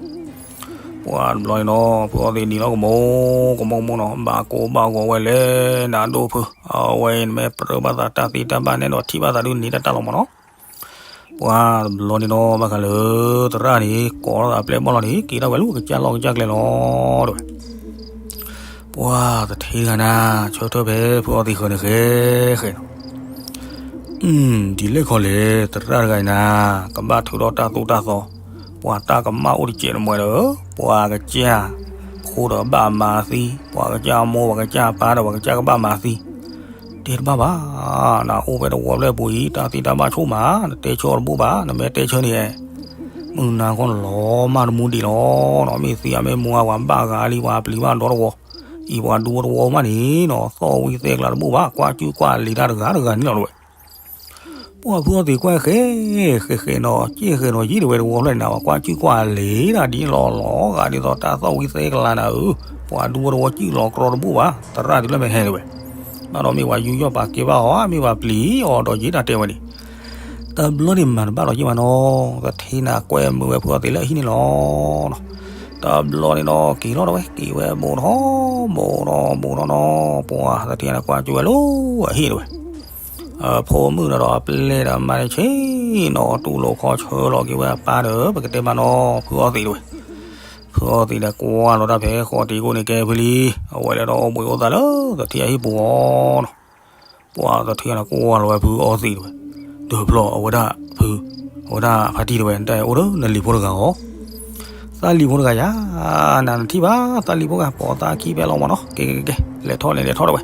ပှၤတဘျီန့ၣ်နီၤ ဖုအီသံးနံၤလီၤကမိၢ်ကမိၢ်ကမိၢ်နီၤ ဘၣ်ကိၢ်ဘၣ်ဂီၤဝဲလဲၣ်နၤဒိၣ်ဖု, အဝဲအံၤနမ့ၢ်ပြၢဘၣ်သးတၢ်သ့တၢ်ဘၣ်နဲဒီးထံၣ်ဘၣ်သးဒုးနံၤတၢ်တၢ်လီၤမၢ်နီၤ. ပှၤတဘျီန့ၣ်နီၤ ဘၣ်ဃးလၢ သရၣ်န့ၣ် ကိးထီၣ်သးအပျဲၢ်ဘီၣ်လီၤန့ၣ် က့ၤထီၣ်ဝဲလၢကစၢ်လီၢ်ကစၢ်ကျဲလီၤ တဲဝဲ. ပှၤသထ့တဂၤနၤ ဆၢထၢၣ်ဖဲဖုအီသံးဃၢၤန့ၣ်ဃဲဃဲနီၤ ဒ်လဲၣ်ခီလဲၣ် သရၣ်တဂၤအံၤနၤ ကဘၣ်ထုးထီၣ်တၢ်သိၣ်တၢ်သီ, ပှၤတၢ်ကမၣ်အိၣ်တစဲးတမှဲဒီး ပှၤကစၢ်ဖိဒီးဘၣ်မၤသံ, ပှၤကစၢ်မိၢ်ပှၤကစၢ်ပၢ်ဒီးပှၤကစၢ်ကဘၣ်မၤသံ, တဲတဘၣ်ဘၣ်, နအိၣ်ဖဲတဝီဖျၢၣ်ပူၤအံၤ တၢ်သ့တၢ်ဘၣ်ဆိၣ်မး, နတဲဆၢအီၤတဘၣ်ဘၣ်, နမ့ၢ်တဲဆၢန့ၣ် မုၢ်နၤခီနလီၤမၢ်တမူဒံးလီၤနီၤ, မ့ၢ်သံအမ့ၢ်မူအဝဲဘၣ်ဂၤလံ ပှၤပျံၤဘၣ်ဒီတဝီ, အံၤပှၤဒူဝဲတဝီမးန့ၣ်နီၤ သီၣ်ဝံသဲကျါတဘိၣ်ဘၣ်, ကွၢ်ကူၣ်ကွၢ်လံၤတၢ်တဂၤတဂၤန့ၣ်လီၤတဲဝဲ. ပှၤဖုအီသံးကွၢ်ဃဲ ဃဲဃဲနီၤ က့ၢ်ဃဲနီၤ ယံာ်တဝဲတဝီဖျၢၣ်န့ၣ် ပှၤကွၢ်ကူၣ်ကွၢ်လံၤတၢ်ဒ်လီၤလီၤဂာ်ဒ်သိးတၢ်သီၣ်ဝံသဲကျါနၤဧၢ, ပှၤဒူဝဲတဝီကူၣ်လီၤကြီတဘိၣ်ဘၣ်, သရၣ်တုၤလၢမ့ၢ်ဟဲတဲဝဲ, ဘၣ်ဒီးမ့ၢ်ပှၤယူးယီၣ်ပာ်ကဲဘၣ်အီၤ မ့ၢ်ပှၤပျံၤအီၤဒီးယံာ်တၢ်တဲဝဲန့ၣ် တဘျီန့ၣ်မၤတဘၣ်လီၤယံာ်ဘၣ်နီၤ, သထ့နၤကွဲမုာ်ဝဲဖုအီသံးလၢအဟံၣ်န့ၣ်လီၤ. တဘျီန့ၣ်နီၤ က့ၤလီၤတဝဲ က့ၤဝဲဘူးထီၣ်ဘူးထီၣ်နီၤ ဘူးထီၣ်နီၤ, ပှၤသထ့နၤကွၢ်ကၠိဝဲလၢအဟံၣ်တဲဝဲ, ဖိမုၣ်ဒီးအပျဲၢ်ဒီးမါတဆ့နီၤ တူၢ်လိာ်ခီဆၢလီၤက့ၤဝဲအပၢ်ဒီး ပကတဲမးနီၤ ဖုအီသံးတဲဝဲ, ဖုအီသံးဒီးကွၢ်လီၤတၢ်ဖဲဃီတံၤကိၣ်န့ၣ်ကဲဖုလံ, အဝဲလဲၤဒီးအိၣ်ဘှံးအိၣ်သါလၢသထ့အဟံၣ်ပူၤအီၤနီၤ ပှၤသထ့နၤကွၢ်လီၤဝဲဖုအီသံးတဲဝဲ, ဒီးဖျီၣ်အဝဲဒၣ်ဖု, အဝဲဒၣ်ဖါတံၢ်တဲဝဲ နတၢ်အိၣ်ဒီးနလံၤဖိတဂၤအီၤ, သးလံၤဖိတဂၤယၤ, နနထံၣ်ဘၣ် သးလံၤဖိတဂၤ ပိာ်သးခံဖဲလီၤမၢ်နီၤ ကဲကဲကဲ လဲၤထီၣ်လဲၤလဲၤထီၣ်တဲဝဲ,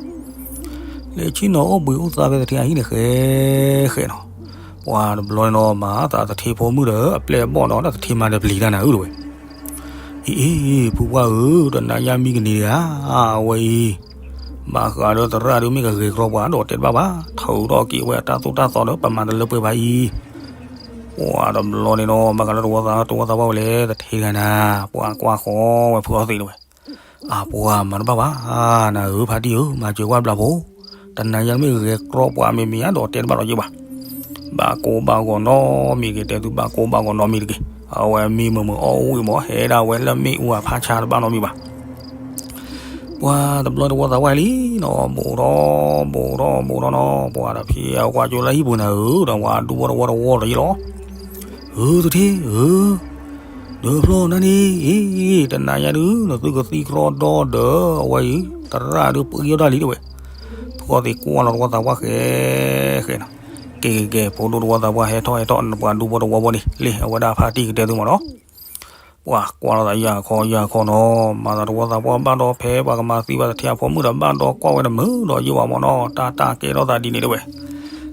လဲၤဆ့ၣ်နီၤအိၣ်ဘှံးအိၣ်သါဖဲသထ့အဟံၣ်န့ၣ်ဃဲဃဲနီၤ, ပှၤတဘျီန့ၣ်နီၤ မၤသးသထ့ဖိမုၣ်ဒီးအပျဲၢ်အဘီၣ်နီၤ ဒီးသထ့မါဒီးပျံၤတၢ်နၤဧၢတဲဝဲ အံၤအံၤ ဖုပှၢ်ဧၢ, တနၤညါမံကန့ၢ်တဂၤ, အဝဲအံၤ, ဘၣ်ဃးဒီးသရၣ်ဒုးမ့ၢ်ကဂဲၤကြီပှၤဒီးတဲတဘၣ်ဘၣ်, ထုးထီၣ်က့ၤဝဲအတၢ်သိၣ်တၢ်သီဒီး ပမၤတလၢပှဲၤဘၣ်အံၤ, ပှၤတဘျီန့ၣ်နီၤ ဘၣ်ဃးလၢတဝီသးတဝီသးပှၢ်ဝဲလဲၣ် သထ့တဂၤနၤ, ပှၤကွၢ်ဃီဝဲဖုအီသံးတဲဝဲ အပှၤမၤတဘၣ်ဘၣ်, နၤဧၢဖါတံၢ်ဧၢ, မၤစၢၤကွၢ်ဘျးဖိ, တနၤညါမ့ၢ်ဂဲၤကြီပှၤမ့မ့ၢ်အဒီးတဲတဘၣ်ဒီးယဲဘၣ် ဘၣ်ကိၢ်ဘၣ်ဂီၤနီတမံၤတဂ့ၤ, တဲသုဘၣ်ကိၢ်ဘၣ်ဂီၤနီတမံၤတဂ့ၤ, အဝဲမံမုာ်မုာ်အီၣ်ဝံၣ်မး ဟဲဒၣ်ဝဲလၢမ့ၣ်အူအဖးဆါတဘၣ်နီတမံၤဘၣ်. ပှၤတဘျီတဝီသးပှၢ်လံနီၤ, ဘူးထီၣ်ဘူးထီၣ်ဘူးထီၣ်နီၤ, ပှၤဒီးဖံအကွၢ်ကၠိလၢဟံၣ်ပူၤနၤဧၢ, ဒီးပှၤဒူဖိတဝီတဝီဒီးယဲလီၤ. ဧၢ သထ့ဧၢ, ဒီးဖျီၣ်နၤန့ၣ်အံၤ, တနၤညါဒုး နသုကသံကြီဒီဒီး အဝဲအံၤ သရၣ်ဒုးပှံၤအီၣ်တၢ်လံတဲဝဲ, ဖုအီသံးကွၢ်လီၤတဝီသးပှၢ်ဃဲဃဲနီၤ, ကဲကဲကဲ ဖိဒိၣ်တဝီသးပှၢ်ဟဲထီၣ်ဟဲထီၣ် ပှၤဒူဖိတဝီဖိန့ၣ် လံ အဝဲဒၣ်ဖါတံၢ်ကတဲသုမၢ်နီၤ ပှၤကွၢ်လီၤသးယၤခီယၤခီနီၤ, မၤသးတဝီသးပှၢ်ဘၣ်ဒီးဖဲပှၤကမၤသံဘၣ်သထ့အဖိမုၣ်ဒီးဘၣ်ဒီးကွၢ်ဝဲတမုာ်ဒီးယဲဘၣ်မၢ်နီၤ, တၢ်တၢ်ကဲထီၣ်သးဒ်န့ၣ်တဲဝဲ,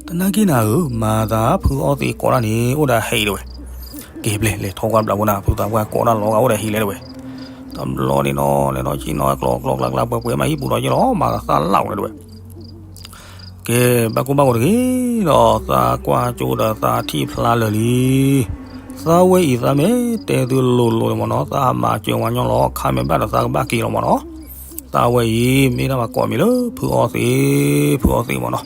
တနာ်က့နၤဧၢ, မၤသးဖုအီသံးကိးတၢ်န့ၣ် အိၣ်ဒီးဟံၣ်တဲဝဲ, ကဲဘျဲၣ်လဲၤထီၣ်ကွၢ်ဘျးဖိနၤ, ဖုသးပှၢ်ကိးတၢ်လီၤဂာ်အိၣ်ဒီးဟံၣ်လဲၣ်တဲဝဲ, တဘျီန့ၣ်နီၤ လဲၤထီၣ်ဆ့ၣ်နီၤကျီကျီကျါကျါပှဲၤပှဲၤမးဟံၣ်ပူၤဒီးယဲလီၤ, မၤသးသၣ်လၣ်ဝဲတဲဝဲ ကဲ ဘၣ်ကိၢ်ဘၣ်ဂီၤတဂ့ၤဒီး သးကွၢ်ကၠိဒီးသးထံၣ်ဖျါလၢာ်လံ. သးဝဲအံၤသးမ့ၢ်တဲသုလိၤလိၤန့ၣ်မၢ်နီၤ, သးမၤစၢၤဝဲညီလီၤ, ခါမ့ၢ်ဘၣ်ဒီးသးကဘၣ်က့ၤလီၤမၢ်နီၤ. သးဝဲအံၤ မ့ၢ်ဒၣ်ပှၤကိးမံၤလၢ ဖုအီသံး, ဖုအီသံးမၢ်နီၤ.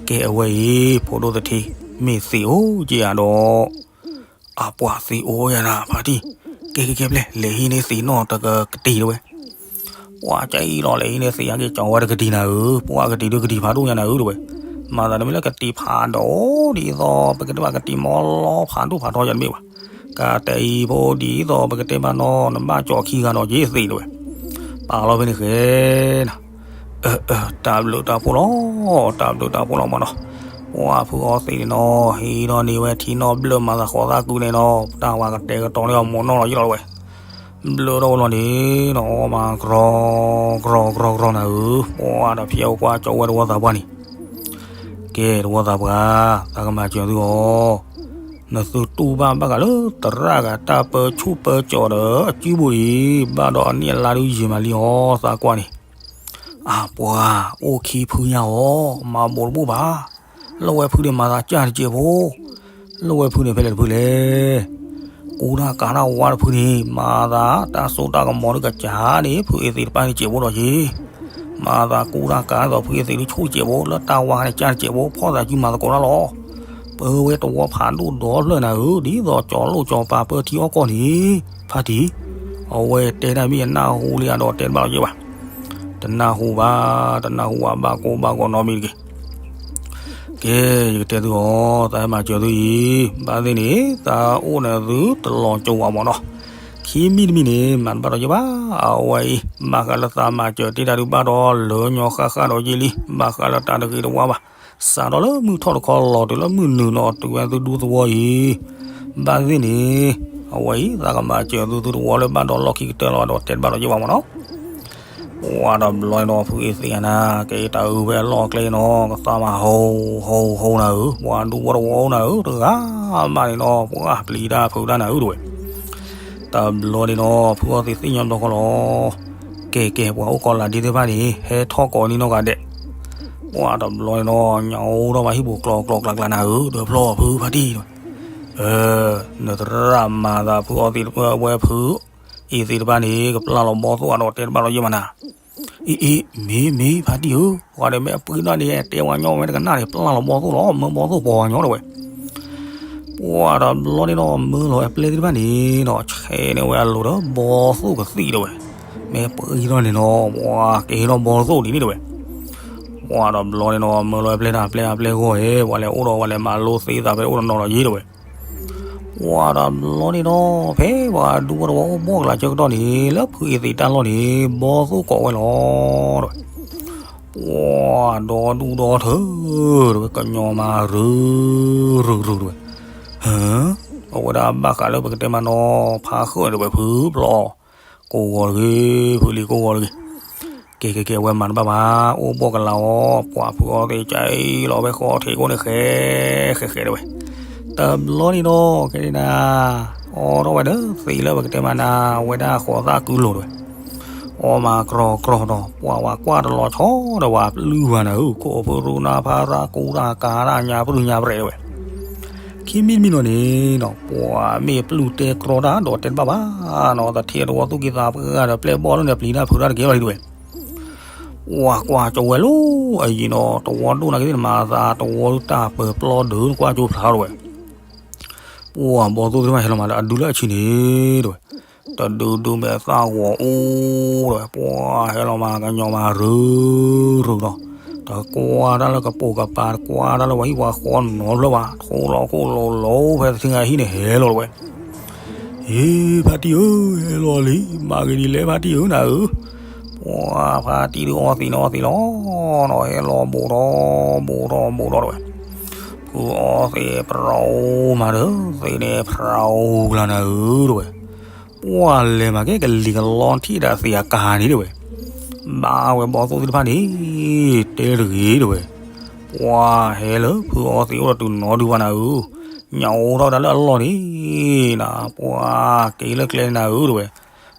ကဲ အဝဲအံၤ ဖိဒိၣ်သထ့ မ့ၢ်သံးအိၣ်က့ၤဧါဒီး အပှၤသံးအိၣ်ယၤနၤ ဖါတံၢ်, ကဲကဲကဲဘျဲၣ် လဲၤဟံးန့ၢ်သံးနီၣ်တကတံၤတဲဝဲ. ပှၤကအံၤလီၤ လဲၤဟံးန့ၢ်သံးဟဲက့ၤကၠီၤဝဲတကတံၤနၤဧၢ, ပှၤကတံၤဒုးကတံၤဖးဒိၣ်ညါနၤဧၢတဲဝဲ. မၤသးတမ့ၢ်လၢကတံၤဖးဒိၣ်ဒ်သိး ပကတဲဘၣ်ကတံၤမီလီဖးဒိၣ်ဖးထီယၤတမ့ၢ်ဘၣ်. ကတဲအံၤဖိဒ်သိး ပကတဲဘၣ်နီၣ် နဘၣ်ကၠီၤခံဂၤဒီးက့ၤသံးတဲဝဲ. ပာ်လီၤဖဲန့ၣ်ဃဲနၤ အၢ အၢ တၢ်ဘျုးတၢ်ဖှိၣ်လီၤ, တၢ်ဘျုးတၢ်ဖှိၣ်လီၤမၢ်နီၤ. ပှၤဖုအီသံးန့ၣ်နီၤ ဟံးထီၣ်န့ၢ်ဝဲထံနီၣ်ဘျၢၣ်မၤသးဃီသးကုန့ၣ်နီၤ တၢ်ဝဲကတဲာ်ကတီၤန့ၢ်အီၤမိၢ်နီၢ်လီၤယလီၤဝဲ. ဘျၢၣ်ထီၣ်ဝဲလီၤန့ၣ်နီၤ အီၣ်မၤကြီကြီကြီနၤဧၢ, ပှၤဒီးဖံအကွၢ်ကၠီဝဲတဝီသးပှၢ်န့ၣ် ကဲတဝီသးပှၢ် သးကမၤစၢၤသုအီၤ, နသုတူၢ်ဘၣ်ဘၣ်ဃးလၢသရၣ်ဂၤတၢ်ပၢဆူၣ်ပၢကၠီၤဒီး အစုပူၤအံၤ ဘၣ်ဒီးအနံၣ်အလါဒုးယံာ်မးလံအီၤ သးကွၢ်န့ၣ် အပှၤ အိၣ်ခံဖုညါအီၤ မၤဘူးတဘူးဘၣ်. လၢဝဲဖုန့ၣ်မၤသးကၢ်တစဲးဖိ, လၢဝဲဖုန့ၣ်ဖဲလဲၣ်တဖုလဲၣ်. ကူတၢ်ကၤတၢ်ဝါတဖုန့ၣ် မၤသးတၢ်စိတၢ်ကမီၤဒုးကစၢ်န့ၣ် ဖုအီသံးတပၢ်န့ၣ်စဲးဖိဒီးက့ၤ, မၤသးကူတၢ်ကၤဒ်သိးဖုအီသံးဒုးဆူၣ်တစဲးဖိ လၢတၢ်ဝါန့ၣ်ကၢ်တစဲးဖိ ဖီၣ်သးစုမၤသကိးတၢ်လီၤ. ပၢဝဲတဝီဖးဒိၣ်ဒီဖျၢၣ်နၤဧၢ, ဒ်သိးကၠီၤလိၣ်ကၠီၤပၤပၢထံအီၣ်ကီၢ်န့ၣ် ဖါတံၢ် အဝဲတဲတၢ်မ့ၢ်အနၢ်ဟူလံဧါဒီးတဲတဘၣ်လီၤက့ၤဘၣ်. တနၢ်ဟူဘၣ်, တနၢ်ဟူဘၣ်, ဘၣ်ကိၢ်ဘၣ်ဂီၤနီတမံၤတဂ့ၤ. ကဲ, ယကတဲသုအီၤ, သးဟဲမၤစၢၤသုအံၤ, ဘၣ်သ့ၣ်န့ၣ် သးအိၣ်န့ၣ်သုတလီၤကၠိဝဲမၢ်နီၤ. ခံမံၤတမံၤန့ၣ် မၤတဘၣ်လီၤက့ၤဘၣ်. အဝဲအံၤ ဘၣ်ဃးလၢသးမၤစၢၤတ့ၢ်တၢ်ဒုးဘၣ်ဒီး လၢညီဃၣ်ဃၣ်ဒီးယ့လံ, ဘၣ်ဃးလၢတၢ်တဂ့ၤတဝါဘၣ်. စးထီၣ်လၢမုၢ်ထီၣ်တခီလီၤတုၤလၢမုၢ်နုာ်နီၤ တုၤဝဲသုဒူသဝီအံၤ, ဘၣ်သ့ၣ်န့ၣ် အဝဲအံၤ သးကမၤစၢၤသုသုတဝီလၢဘၣ်ဒီးလီၢ်ခံကတၢၢ်လီၤဒီးတဲတဘၣ်လီၤက့ၤဘၣ်မၢ်နီၤ. ပှၤတဘျီန့ၣ်ဒီး ဖုအ့သ့ၣ်အနၤ ကဲတၢ်အုးဖဲအလီၢ်အကျဲနီၤ ကသးမၤဟိဟိဟိနၤဧၢ, ပှၤဒူဝီတဝီအိၣ်နၤဧၢ, တဂၤမးန့ၣ်နီၤ ပှၤပျံၤတၢ်ဖုးတၢ်နၤဧၢတဝဲ. တဘျီန့ၣ်ဒီး ဖုအီသံးသ့ၣ်ညါဘျီဃီလီၤ. ကဲကဲ ပှၤအိၣ်ကီးလၢဒ့သ့ၣ်တဖၣ်န့ၣ် ဟဲထီၣ်ကိးန့ၢ်နီၢ်ဂၤဒဲး. ပှၤတဘျီန့ၣ်ဒီး ညၣ်အိၣ်ထီၣ်ဘၣ်ဟံၣ်ပူၤကျီကျီကျါကျါနၤဧၢ, ဒီးဖျီဖုဖါတံၢ်တဝဲ. နသရၣ်မၤသးဖုအီသံးတဖၣ်ဝဲဖု အ့သ့ၣ်တဖၣ်န့ၣ် ကပျၢ်လီၤဘီသိၣ်အဒီးတဲတဘၣ်လီၤယဲၢ်မးနၤ. အ့အ့ မ့ၢ်မ့ၢ်ဖါတံၢ်ဧၢ, ပှၤဒီးမ့ၢ်အပှ့ၤနီၣ်န့ၣ် တဲဝဲညီဝဲတကနၣ်န့ၣ် ပျၢ်လီၤဘီသိၣ်လီၤ မၢဘီသိၣ်ပီၤဝဲညီတဝဲ. ပှၤတဘျီန့ၣ်ဒီး မၢလီၤဝဲပျဲၢ်သ့ၣ်တဖၣ်န့ၣ်ဒီး ဆဲးန့ၢ်ဝဲအလိၤဒီး ဘီသိၣ်ကသံၣ်တဝဲ. မ့ၢ်ပှ့ၤနီၣ်န့ၣ်နီၤ ပှၤကဟ့ၣ်ထီၣ်ဘီသိၣ်ဒ်န့ၣ်တဝဲ. ပှၤတဘျီန့ၣ်ဒီး မၢလီၤဝဲပျဲၢ်တၢ်ပျဲၢ်အပျဲၢ်ဂီၢ်ဧဲ ပှၤလဲၤအိၣ်ဒီးပှၤလဲၤမၤလိသ့သးဖဲအိၣ်တနီၤဒီးယ့တဝဲ. ပှၤတဘျီန့ၣ်ဒီး ဖဲပှၤဒူဝီတဝီအိၣ်ဘီၣ်ကလးဆၢကတီၢ်န့ၣ် လၢဖုအ့သ့ၣ်တၢ်လီၢ်န့ၣ် ဘီသိၣ်ကိးဝဲလီၤတဝဲ. ပှၤဒီဒူၣ်ဒီထၢတဝဲ ကညီမၤရုရုတဝဲ. အဝဲဒၣ်ဘၣ်ဃးလၢပကတဲမးနီၤ ဖါဃၢၣ်တဝဲဖုဖျီ ကိးဂီၤတဂ့ၤ, ဖုလံၤကိးဂီၤတဂ့ၤ. ကဲကဲကဲ အဝဲမၤတဘၣ်ဘၣ်, အိၣ်ဘီၣ်ကလးအီၤ ပှၤဖုအီသံးကၠဲလီၤဝဲဃီထံးခိၣ်န့ၣ် ဃဲဃဲဃဲတဝဲ. တဘျီန့ၣ်ဒီး ကဲဒၣ် အိးထီၣ်ဝဲဒီးသ့ၣ်လၢပကတဲမးနၤ ဝဲဒၣ်ဃီသၣ်ကုလိၤတဝဲ. အီမၤကြီကြီဒီး ပှၤဝဲကွၢ်တလီၤဆီဒီးဝဲပျုၢ်ဘၣ်နၤဧၢ, ခိၣ်ဖုရူနၤဖါသၣ်ကူတၢ်ကၤတၢ်ညါပြူၢ်ညါပြဲးတဝဲ. ခံမံၤတမံၤနီၤန့ၣ်နီၤ ပှၤမ့ၢ်ပျုၢ်တဲကြီတၢ်ဒီးတဲတဘၣ်ဘၣ်နီၤ, သထ့တဝီသူၣ်က့သးပှၢ်ဒီးပျဲၢ်ဘီၣ်လၢန့ၣ် ပျံၤတၢ်ဖုးတၢ်တကဲလီၤဒံးတဝဲ. ပှၤကွၢ်ကၠိဝဲလီၤအယံၤနီၤ, တဝီဒိၣ်နာ်က့သ့ၣ်နမၤသး တဝီတၢ်ပၢၤပျီဒုး နကွၢ်ကၠိဖျါထီၣ်တဝဲ. ပှၤဘီၣ်သိၣ်သ့ၣ်တဖၣ်ဟဲလီၤမးလၢအဒုလၢအဆံးန့ၣ်တဝဲ. တဒုဒုမဲာ်သၣ်ဂီၤအူတဝဲ, ပှၤဟဲလီၤမးကညီမၤရုရုဒီး တကွၢ်တၢ်လၢကပိာ်ကပၤ တကွၢ်တၢ်လၢပှၤဟံၣ်ပှၤဃီနီတဖျၢၣ်ဘၣ်, ထိလီၤခိၣ်လိၤလိၤဖဲသထ့ဂၤဟံၣ်န့ၣ်ဟဲလီၤတဝဲ. ဟ့ ဖါတံၢ်ဧၢ, ဟဲလီၤလံ, မၤဂ့ၤဒ်လဲၣ်ဖါတံၢ်ဧၢနၤဧၢ. ပှၤဖါတံၢ်ဒုးအီသံးန့ၣ်အီသံးလီၤနီၤ, ဟဲလီၤဘူးထီၣ်ဘူးထီၣ်ဘူးထီၣ်တဝဲ. ဖုအီသံးပြိမးဒီး သ့ၣ်န့ၣ်ဖြိးကလၤနၤဧၢတဝဲ. ပှၤလဲၤမၤကဲကလံၤကလီထံၣ်ဒီးသ့ၣ်အကၤန့ၣ်တဝဲ. ဘၣ်ဝဲဘီၣ်သိၣ်သ့ၣ်တဖၣ်န့ၣ် တဲတဂ့ၤတဝဲ. ပှၤဟဲလၢဖုအီသံးအိၣ်ဒီးတုၤနီၤဒုးဘၣ်နၤဧၢ, ညၣ်အိၣ်ထီၣ်ဝဲဒၣ်လၢအလီၢ်န့ၣ်နၤ, ပှၤက့ၤလၢကျဲနၤဧၢတဝဲ.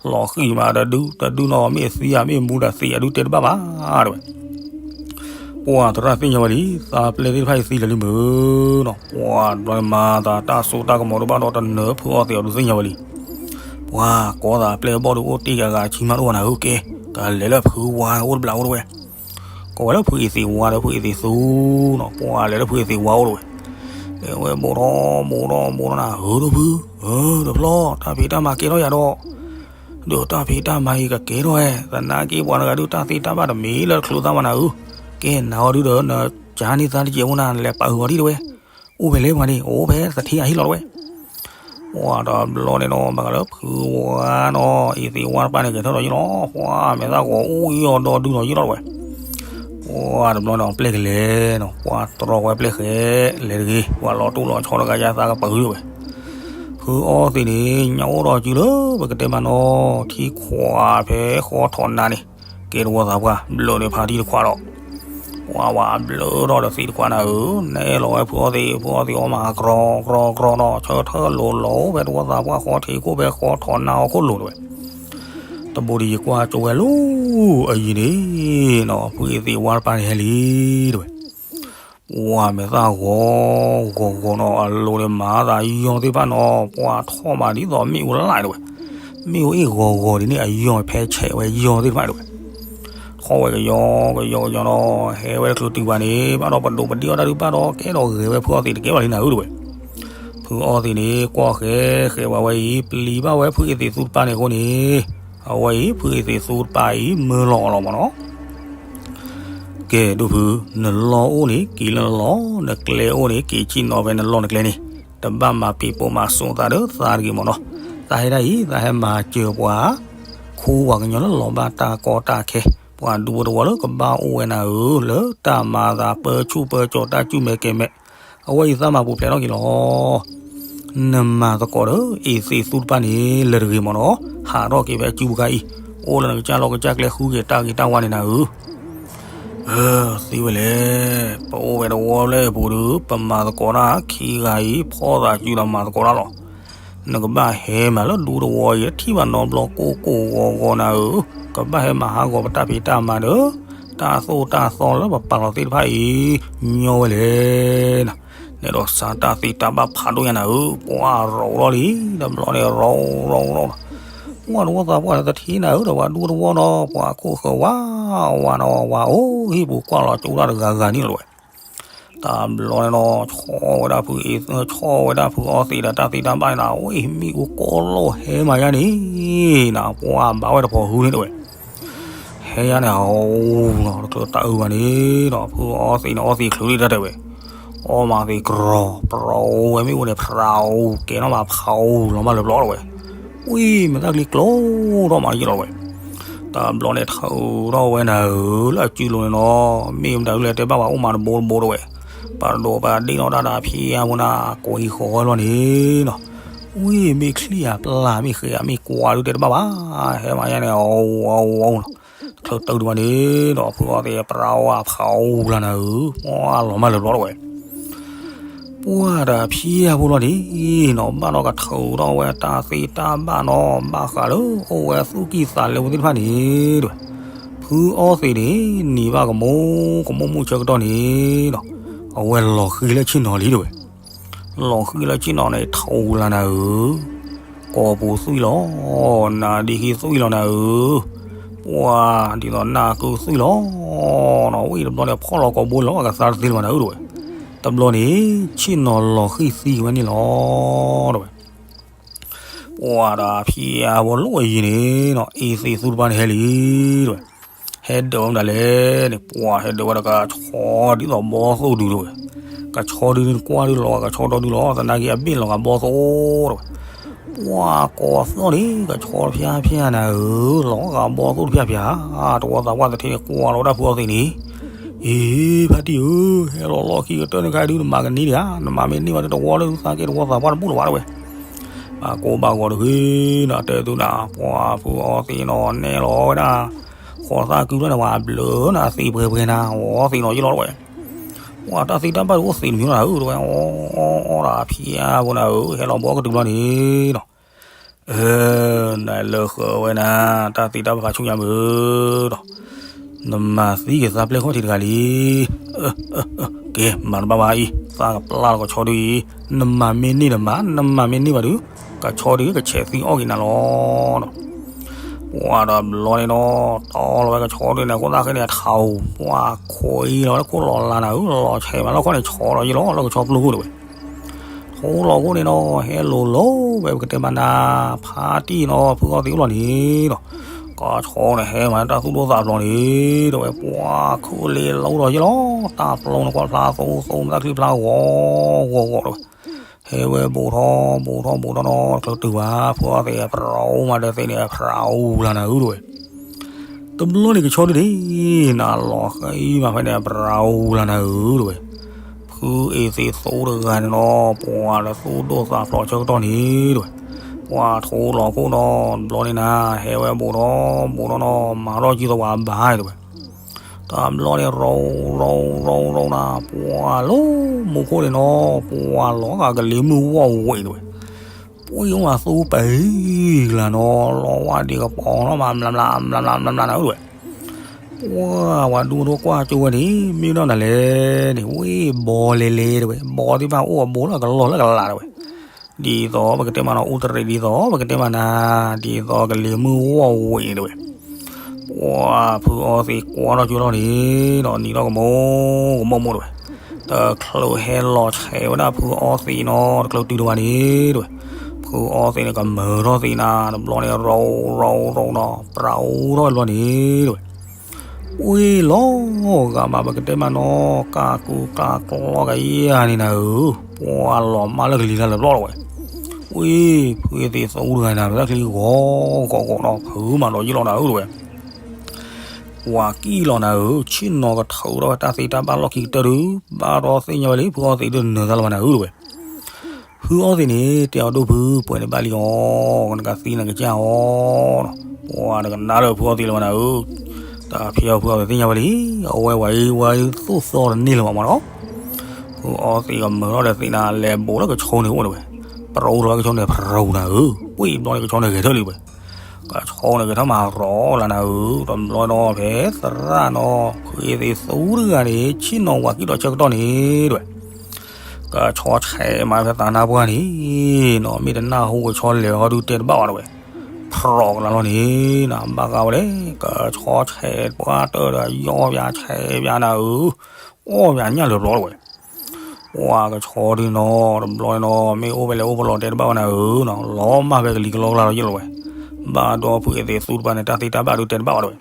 လီၤဃံၤမးတဒု, တဒုနီၤ မ့ၢ်သံဧါ မ့ၢ်မူဒီးသံးအဒုးတဲတဘၣ်ဘၣ်တဝဲ. ပှၤသရၣ်သ့ၣ်ညါဝဲလံ, သးပျဲၢ်သ့ၣ်တဖၣ်အံၤသံလၢာ်လံမုၢ်နီၤ, ပှၤဘျီမၤသးတၢ်စိတၢ်ကမီၤတဘၣ်ဒီးတနၢၤဖုအီသံးအဒုးသ့ၣ်ညါဝဲလံ. ပှၤကိးသးပျဲၢ်ဘီၣ်ဒုးအိၣ်တ့ၢ်ကဂၤဆံမးတအိၣ်ဘၣ်နၤဧၢ, ကဲ ကလဲၤလၢဖုဝါအိၣ်တဘျီအိၣ်တဝဲ. ကိးဝဲလၢဖုအ့သ့းဝါဒီးဖုအ့သ့းသူနီၤ, ပှၤလဲၤလၢဖုအ့သ့းဝါအိၣ်တဝဲ. တဲဝဲဘူးထီၣ်ဘူးထီၣ်ဘူးထီၣ်နၤဧၢ, ဒီးဖု, ဒီးဖျီ တၢ်ဖံးတၢ်မၤကဲထီၣ်ယၤဒီး ဒီးတၢ်ဖံးတၢ်မၤအံၤကကဲထီၣ်ဝဲ, သနာ်က့ပှၤတဂၤဒုးတၢ်သ့တၢ်ဘၣ်တမံၤလၢတချုးသးဘၣ်နၤဧၢ, ကဲနၤအီၤဒုဒီး နကၠါန့ၢ်သးတကဲးဖိနၤ နလဲၤပာ်ဂီၤဒံးတဝဲ. အိၣ်ဖဲလဲၣ်ပှၤန့ၣ် အိၣ်ဖဲသထ့အဟံၣ်လီၤတဝဲ. ပှၤတဘျီန့ၣ်နီၤ ဘၣ်ဃးလၢဖုဝါနီၤ အ့သ့းဝါတပၤန့ၣ် ကဲထီၣ်ဒီးယ့ၢ်လီၤ, ပှၤမဲာ်သၣ်ဂီၤအူအီၤဒီဒူၣ်ဒီးယ့ၢ်လီၤတဝဲ. ပှၤတဘျီန့ၣ် ပျဲၢ်ကလဲၤနီၤ, ပှၤတြီဝဲပျဲၢ်ဃဲလဲၤတဂ့ၤ, ပှၤလီၤတူၢ်လီၤဆီတဂၤယါသးကပၢၤတဝဲ. ဖုအီသံးန့ၣ် ညၣ်အိၣ်ဒီးစုလၢပကတဲမးနီၤ ထံခွးဖဲဃီထီၣ်နါန့ၣ် ကဲတဝီသးပှၢ် ဘျၢၣ်န့ၣ်ဖါတံၢ်တခွးဒီး ပှၤဝဲဘျၢၣ်ထီၣ်ဒီးသံးတခွးနၤဧၢ, နဲလီၤဝဲဖုအီသံး, ဖုအီသံးအီမးကြီကြီကြီနီၤ, ဆၢထၢၣ်လိၤလိၤဖဲတဝီသးပှၢ်ဃီထံးခိၣ်ဖဲဃီထီၣ်နါအီၤခိၣ်လိၤတဝဲ. တဘိဒံးယကွၢ်ကၠိဝဲလီၤအယံၤန့ၣ်နီၤ ဖုအ့သ့းဝါတပၤန့ၣ်ဟဲလံတဝဲ. ပှၤမဲာ်သၣ်ဂီၤဂီၤဂီၤနီၤ အလိၤန့ၣ်မၤသးယီၤသ့ၣ်တဖၣ်နီၤ ပှၤထီၣ်မးဒ်သိးမ့ၣ်အူလၢ်တဝဲ. မ့ၣ်အူအ့ၣ်ဂီၤဂီၤဒ်န့ၣ် အယီၤဖဲဆဲးဝဲယီၤသ့ၣ်တဖၣ်တဝဲ. ထီၣ်ဝဲကယီကယီကယီနီၤ ဟဲဝဲတချုးတုၤဘၣ်န့ၣ် ဘၣ်ဒီးပဒိးပဒ့ၣ်အီၣ်တၢ်ဒုးဘၣ်ဒီးကဲဒီးဂဲၤဝဲဖုအီသံးတကဲဘၣ်လံနၤဧၢတဝဲ. ဖု ဖုအီသံးန့ၣ် ကွၢ်ဃဲဃဲဝဲဝဲအံၤ ပျံၤဘၣ်ဝဲဖုအ့သံးသူတပၢ်န့ၣ်အဃိန့ၣ်, အဝဲအံၤ ဖုအ့သံးသူတပၢ်အံၤ မၢလီၤအီၤလီၤမၢ်နီၤ. ကဲဒိၣ်ဖု, နလီၢ်အိၣ်န့ၣ် က့ၤလၢနလီၢ်, နကျဲအိၣ်န့ၣ် က့ၤဆ့ၣ်နီၤဖဲနလီၢ်နကျဲန့ၣ်, တဘၣ်မၤပံာ်ပိာ်မၤစိးသးဒီးသးတဂ့ၤမၢ်နီၤ. သးဟဲဒၣ်အံၤ သးဟဲမၤစၢၤပှၤ ခူပှၤကညီလၢလီၤဘၣ်တၢ်ကီတၢ်ခဲ, ပှၤဒူဖိသဝီလၢကဘၣ်အိၣ်ဝဲနၤဧၢ, လၢတၢ်မၤသးပၢဆူၣ်ပၢကၠီၤ တၢ်စူၣ်မဲာ်ကဲၤမဲာ်, အဝဲအံၤသးမၤပူၤဖျဲးထီၣ်က့ၤလီၤ. နမၤသကိးဒီး အ့သ့းသူတပၢ်န့ၣ် လၢတဂ့ၤမၢ်နီၤ, ဟးထီၣ်က့ၤဖဲစုပူၤခါအံၤ, အိၣ်လၢနကစၢ်လီၢ်ကစၢ်ကျဲ ဃုက့ၤတၢ်ဂ့ၤတၢ်ဝါန့ၣ်နၤဧၢ. သံဝဲလဲၣ်, ပအိၣ်ဝဲတဝီလၢအပူၤဒီး ပမၤသကိးတၢ်ခံဂၤအံၤ ဖီၣ်သးစုဒီးမၤသကိးတၢ်လီၤ. နကဘၣ်ဟဲမးလၢဒူသဝီအံၤ ထံၣ်ဘၣ်နီတဘျီကိၢ်ကိၢ်ဂီၤဂီၤနၤဧၢ, ကဘၣ်ဟဲမၤဟးဂီၤပတၢ်ဖံးတၢ်မၤဒီး တၢ်သိၣ်တၢ်သီလၢပပာ်လီၤသ့ၣ်တဖၣ်အံၤ ညီဝဲလဲၣ်နၤ. နဲဒိးစးတၢ်သံတၢ်ဘၣ်ဖးဒိၣ်ညါနၤဧၢ, ပှၤရိးထီၣ်လံ, တဘျီန့ၣ်ရိးရိးရိး, ပှၤတဝီသးပှၢ်တထံၣ်နၤဧၢ, ဒီးပှၤဒူသဝီနီၤ, ပှၤခိၣ်ဃၢၤဝါဝါနီၤ, ဝၤအိၣ်ဟံၣ်ပူၤကွၢ်လီၤကၠိတၢ်တဂၤဂၤန့ၣ်လီၤဝဲ. တဘျီန့ၣ်နီၤ ဆီၣ်ဝဲဒၣ်ဖုအ့, ဆီၣ်ဝဲဒၣ်ဖုအီသံးဒီးတၢ်သံတၢ်ဘၣ်န့ၣ်နၤ, ဝံၤမ့ၣ်အူကိးလီၤဟဲမးယါန့ၣ်နၤ, ပှၤဘၣ်ဝဲတဖိးဟုန့ၣ်တဝဲ ဟဲယါန့ၣ် အအိၣ်နီၤ တချုးတၢ်အုးဘၣ်န့ၣ်ဒီး ဖုအီသံးန့ၣ် အီသံးချုးဒံးတၢ်တဲဝဲ, အီမၤသံးကြီ, ပြိဝဲမ့ၣ်အူန့ၣ် ဖြးအူ, ကဲနီၣ်မးဖးအူလီၤမၢ်လၢဘျီတဝဲ, ဝံၤမ့ၢ်တၢ်ချံကျိထီၣ်မးယ့ၢ်လီၤဝဲ. တဘျီန့ၣ်ထုးထီၣ်ဝဲနၤဧၢ, လၢအစုလိၤန့ၣ်နီၤ, မ့ၢ်မတၤဒုလဲၣ်တဲဘၣ်ပှၤအိၣ်မးတဘိတဘိတဝဲ, ပာ်တဒိးပာ်ဒ့ၣ်နီၣ်တၢ်ဒီးဖံအါဖိန့ၣ် ကိးဟံၣ်ဃီဝဲလီၤန့ၣ်နီၤ, ဝံၤမ့ၢ်ချံၣ်ဧါပျၢ်မ့ၢ်ဃဲဧါမ့ၢ်ကွၢ်ဒုတဲတဘၣ်ဘၣ်, ဟဲမၤယါန့ၣ် အဝီဝီနီၤ, တချုးတုၤဒံးဘၣ်န့ၣ်ဒီး ဖုအီသံးပြိဝဲဖးအူလၢနၤဧၢ, ပှၤလီၤမၢ်လၢဘျီတဝဲ ပှၤဒီးဖံအါဖိလီၤန့ၣ်နီၤ, ဘၣ်ဒီးကထုးထီၣ်ဝဲတၢ်သ့တၢ်ဘၣ်နီၤ, ဘၣ်ဃးလၢအိၣ်ဝဲသူၣ်ကံၢ်သးလဲပူၤသ့ၣ်တဖၣ်န့ၣ်တဝဲ, ဖုအီသံးန့ၣ် နံၤဘၣ်ကမိၢ်ကမိၢ်မုၢ်ဆၢကတီၢ်န့ၣ်နီၤ, အဝဲလီၤဃံၤလၢဆ့ၣ်နီၤလံတဝဲ, လီၤဃံၤလၢဆ့ၣ်နီၤန့ၣ် ထုးလၢနၤဧၢ, ကိာ်ပူၤသွံၣ်လီၤ, နါဒ့ခံသွံၣ်လီၤနၤဧၢ, ပှၤဒ်သိးနၢ်ကုသွံၣ်လီၤနီၤ, ဝံၤတဘျီန့ၣ် ဖီၣ်လီၤကိာ်ဘိလီၤကသါတသ့လၢၤဘၣ်နၤဧၢတဝဲ, တဘျီန့ၣ် ဆ့ၣ်နီၤလီၤဃံၤသံဝဲန့ၣ်လီၤတဝဲ. ပှၤဒီးဖံအါဖိလီၤအံၤန့ၣ်နီၤ, အ့သ့းသူတပၢ်န့ၣ်ဟဲလံတဝဲ, ဟဲဒၢးဝဲမတၤလဲၣ်န့ၣ်, ပှၤဟဲဒၢးဝဲဒီးကဆီဒ်သိးဘီသိၣ်ဒုတဝဲ, ကဆီဒုန့ၣ်ကွၢ်ဒုလီၤဂာ်ကဆီဒီဒုလီၤ, သနာ်က့အဘ့ၣ်လီၤဂာ်ဘီသိၣ်တဝဲ, ပှၤကိးသီၣ်န့ၣ် ကဆီတဖၠၣ်ဖၠၣ်နၤဧၢ, လီၤဂာ်ဘီသိၣ်တဖၠၣ်ဖၠၣ်, တဝီသးပှၢ်သထ့န့ၣ် ကွၢ်လီၤဝဲဒၣ်ဖုအီသံးန့ၣ်, အ့ ဖါတံၢ်ဧၢ, ဟဲလီၤလီၢ်ခံကတၢၢ်န့ၣ်ခါဒု နမၤကန့ၢ်ဒံးဧါ, နမၤမ့ၢ်န့ၢ်ဘၣ်ဒုတဝီလၢသးက့တဝီသးပှၢ်တဘူၣ်လၢၤဘၣ်တဝဲ, ဘၣ်ကိးဘၣ်ဂီၤတဂ့ၤနီၤ, တဲသုနၤ, ပှၤဖုအီသံးနီၤ နဲလီၤဝဲဒၣ် ဃီသၣ်ကုဖျၢၣ်န့ၣ် ပှၤဘျၢနၤသံးပှဲၤပှဲၤနၤ, အီသံးနီၤယ့ၢ်လီၤတဝဲ, ပှၤတၢ်သံတၢ်ဘၣ်ဒုအိၣ်သံးတမံၤနီၤဧၢတဝဲ, အီအီဒီးဖံအါဖိနၤဧၢ, ဟဲလီၤဘီကတုၤလီၤန့ၣ်နီၤ နလၢဃၢၤဝဲနၤ, တၢ်သံတၢ်ဘၣ်ဖးဆူညါမုၢ်ဒီး, နမၤသံက့ၤသးပျဲၢ်ခီၣ်ထံးတဂၤလံ. ကဲ မၤတဘၣ်ဘၣ်အံၤ, သးကပျၢ်လီၤကဆီဒုအံၤ, နမၤမ့ၢ်န့ၢ်ဒီးမၤ, နမၤမ့ၢ်န့ၢ်ဘၣ်ဒုး, ကဆီဒုကဆဲးသံအီၣ်က့ၤနၤလီၤ. ပှၤဒီးဘျီန့ၣ်နီၤ, တီလီၤဝဲကဆီဒုန့ၣ် အဃိသတးခဲန့ၣ် အထးဧိၤ, ပှၤခိးအံၤလီၤလၢခိၣ်လီၤလးနၤဧၢ, လီၤဆဲးမးလၢခီၣ်န့ၣ် ဆီလီၤယ့ၢ်လီၤလၢကဆီပျိၢ်ခိၣ်တဝဲ ထိလီၤခိၣ်န့ၣ်နီၤ, ဟဲလိၤလိၤဝဲပကတဲမးနၤ, ဖါတံၢ်နီၤ, ဖုအီသံးအိၣ်လီၤန့ၣ်နီၤ, ကဆီန့ၣ်ဟဲမၤတၢ်သူၣ်ဒိၣ်သးဖျိးန့ၣ်, ဒီးဝဲပှၤခုၣ်လ့လိၤဒီးယ့ၢ်လီၤ, တၢ်ပျိၢ်န့ၣ်ကွၢ်ဖျါသိသိ မတၢ်ချံဖျါဂီၤဂီၤဂီၤဒီးဝဲ, ဟဲဝဲဘူးထီၣ်ဘူးထီၣ်ဘူးထီၣ်နီၤ, တချုးတုၤဘၣ် ဖုအီသံးပြးမၤဒီးသ့န့ၣ် အပြးအူလၢနၤဧၢတဝဲ တဘျီန့ၣ်ကဆီဒုန့ၣ်, နလီၤဃံမးဖဲန့ၣ် အပြးအူလၢနၤဧၢတဝဲ, ဖုအ့သ့းသိတဂၤန့ၣ်နီၤ, ပှၤလၢသူၣ်ဒိၣ်သးဖျိးဆၢကတီၢ်န့ၣ်တဝဲ, ပှၤထိလီၤခိၣ်နီၤ, တဘျီန့ၣ်နၤ, ဟဲဝဲဘူးထီၣ်ဘူးထီၣ်နီၤ, မၤထီၣ်ကံသဝးဘၣ်တဝဲ, တဘျီန့ၣ် ရိရိရိရိနၤ, ပှၤလၢမူခိၣ်န့ၣ်နီၤ, ပှၤလီၤဂာ်ကလံၤမုၢ်ဝီၢ်ဝဲတဝဲ ပှၤအိၣ်မးသူပှၤဂၤနီၤ, လီၤဝဲဒ်ကပီၤနီၤ, မၤမျးမျးမျးမျးမျးနၤဧၢတဝဲ, ပှၤဝဲဒူၣ်ဒိၣ်ကွၢ်ကၠိဝဲန့ၣ် မ့ၢ်နီၢ်နၤလဲၣ်န့ၣ်, ဝဲဘီလဲၤလဲၤတဝဲ, ဘီသ့ၣ်တဖၣ်အိၣ်အဘိလၢအကလီၢ်လၢကလးတဝဲ, ဒ်သိးပကတဲမးနီၤ အူတရံးဒ်သိး ပကတဲမးနၤဒ်သိးကလံၤမုၢ်ဝီၢ်ဝဲတဝဲ ပှၤဖုအီသံးကွၢ်ထီၣ်ကၠိထီၣ်န့ၣ်ဒီး နံၤထီၣ်ကမိၢ်ကမိၢ်မိၢ်တဝဲ, တ တချုးဟဲလီၤဆဲးဝဲဒၣ်ဖုအီသံးနီၤ တချုးတုၤတဝၤန့ၣ် တဲဝဲ, ဖုအီသံးန့ၣ် ကမၢထီၣ်သံးနၤ တဘျီန့ၣ် ရီၤရီၤရီၤနီၤ ပြးအိၣ်ထီၣ်တဘျီန့ၣ် တဲဝဲ ဝံၤလီၤဂာ်မး ပကတဲမးနီၤ ကးကူကးကျီကယၤန့ၣ်နၤဧၢ, ပှၤလီၤမၢ်လၢကလံၤလၢ်လၢပျီလီၤဝဲ. ဝံၤ ဖုအီသံးသူတဂၤနၤ လၢချံဂီၤဂီၤဂီၤနီၤ ဖုမးဒီးယံာ်လီၤနၤဧၢ တဲဝဲ. ဝၤကံၣ်လီၤနၤဧၢ, ဆ့ၣ်နီၤကထုးထီၣ်ဝဲတၢ်သ့တၢ်ဘၣ်လီၢ်ခံကတၢၢ်ဒီး ဘၣ်ဒီးသ့ၣ်ညါဝဲလံ ဖုအီသံးဒုးနၢၤသးလၢၤဘၣ်နၤဧၢ တဲဝဲ. ဖုအီသံးန့ၣ် တဲအီၤဒိၣ်ဖု ပှဲၤန့ၣ်ဘၣ်လံအီၤ, နကသံနကစၢ်အီၤနီၤ, ပှၤတကနၣ်လၢဖုအီသံးလၢၤဘၣ်နၤဧၢ. တၢ်ဖဲအီၤဖုအီသံးသ့ၣ်ညါဝဲလံ, အဝဲဝဲအံၤဝဲအံၤသူၣ်သီတန့ၢ်လၢၤဘၣ်မးနီၤ. ဖုအီသံးကမၢထီၣ်ဒီးသံးနၤ လဲၤဘိးလၢကဆီန့ၣ်အိၣ်တဲဝဲ, ပရိထီၣ်ဝဲကဆီန့ၣ် ပရိနၤဧၢ, ဝံၤဘျီန့ၣ်ကဆီန့ၣ်ဂဲၤထၢၣ်လံဝဲ. ကဆီန့ၣ်ဂဲၤထၢၣ်မးရီၤလၢနၤဧၢ, တဘျီနီၤ ဖဲသရၣ်နီၤ ဖုအီသံးသူတဂၤန့ၣ် ဆ့ၣ်နီၤဝၤကံၣ်ဒီးဆၢကတီၢ်န့ၣ်တဲဝဲ ကဆီဆဲးမးဖဲသးနါပှၢ်န့ၣ်နီၤ မ့ၢ်တနၢ်ဟူကဆီလဲၤဟီဒုးတဲတဘၣ်ဘၣ်တဲဝဲ, ဖြီၣ်ကလါလီၤန့ၣ်နီၤ ဘၣ်ဃးဝဲလဲၣ် ကဆီဆဲးပှၢ်တၢၢ်ဒီးယီၢ်ပၠးဆဲးပၠးနၤဧၢ, အီၣ်ပၠးညၣ်လၢၤဘျီတဲဝဲ. ပှၤကဆီဒုးနီၤ တဘျီနီၤ မ့ၢ်အိၣ်ဖဲလဲၣ်အိၣ်ဖဲလဲၣ်တဲတဘၣ်ဘၣ်နၤဧၢနီၤ လီၤမၢ်ဖဲကလံၤကလီကလါလီၤယံာ်လီၤဝဲ. ဘၣ်ဒီးဖုအီသံးသူတပၤန့ၣ် တၢ်သ့တၢ်ဘၣ်ဒုးတဲတဘၣ်ဘၣ်တဲဝဲ.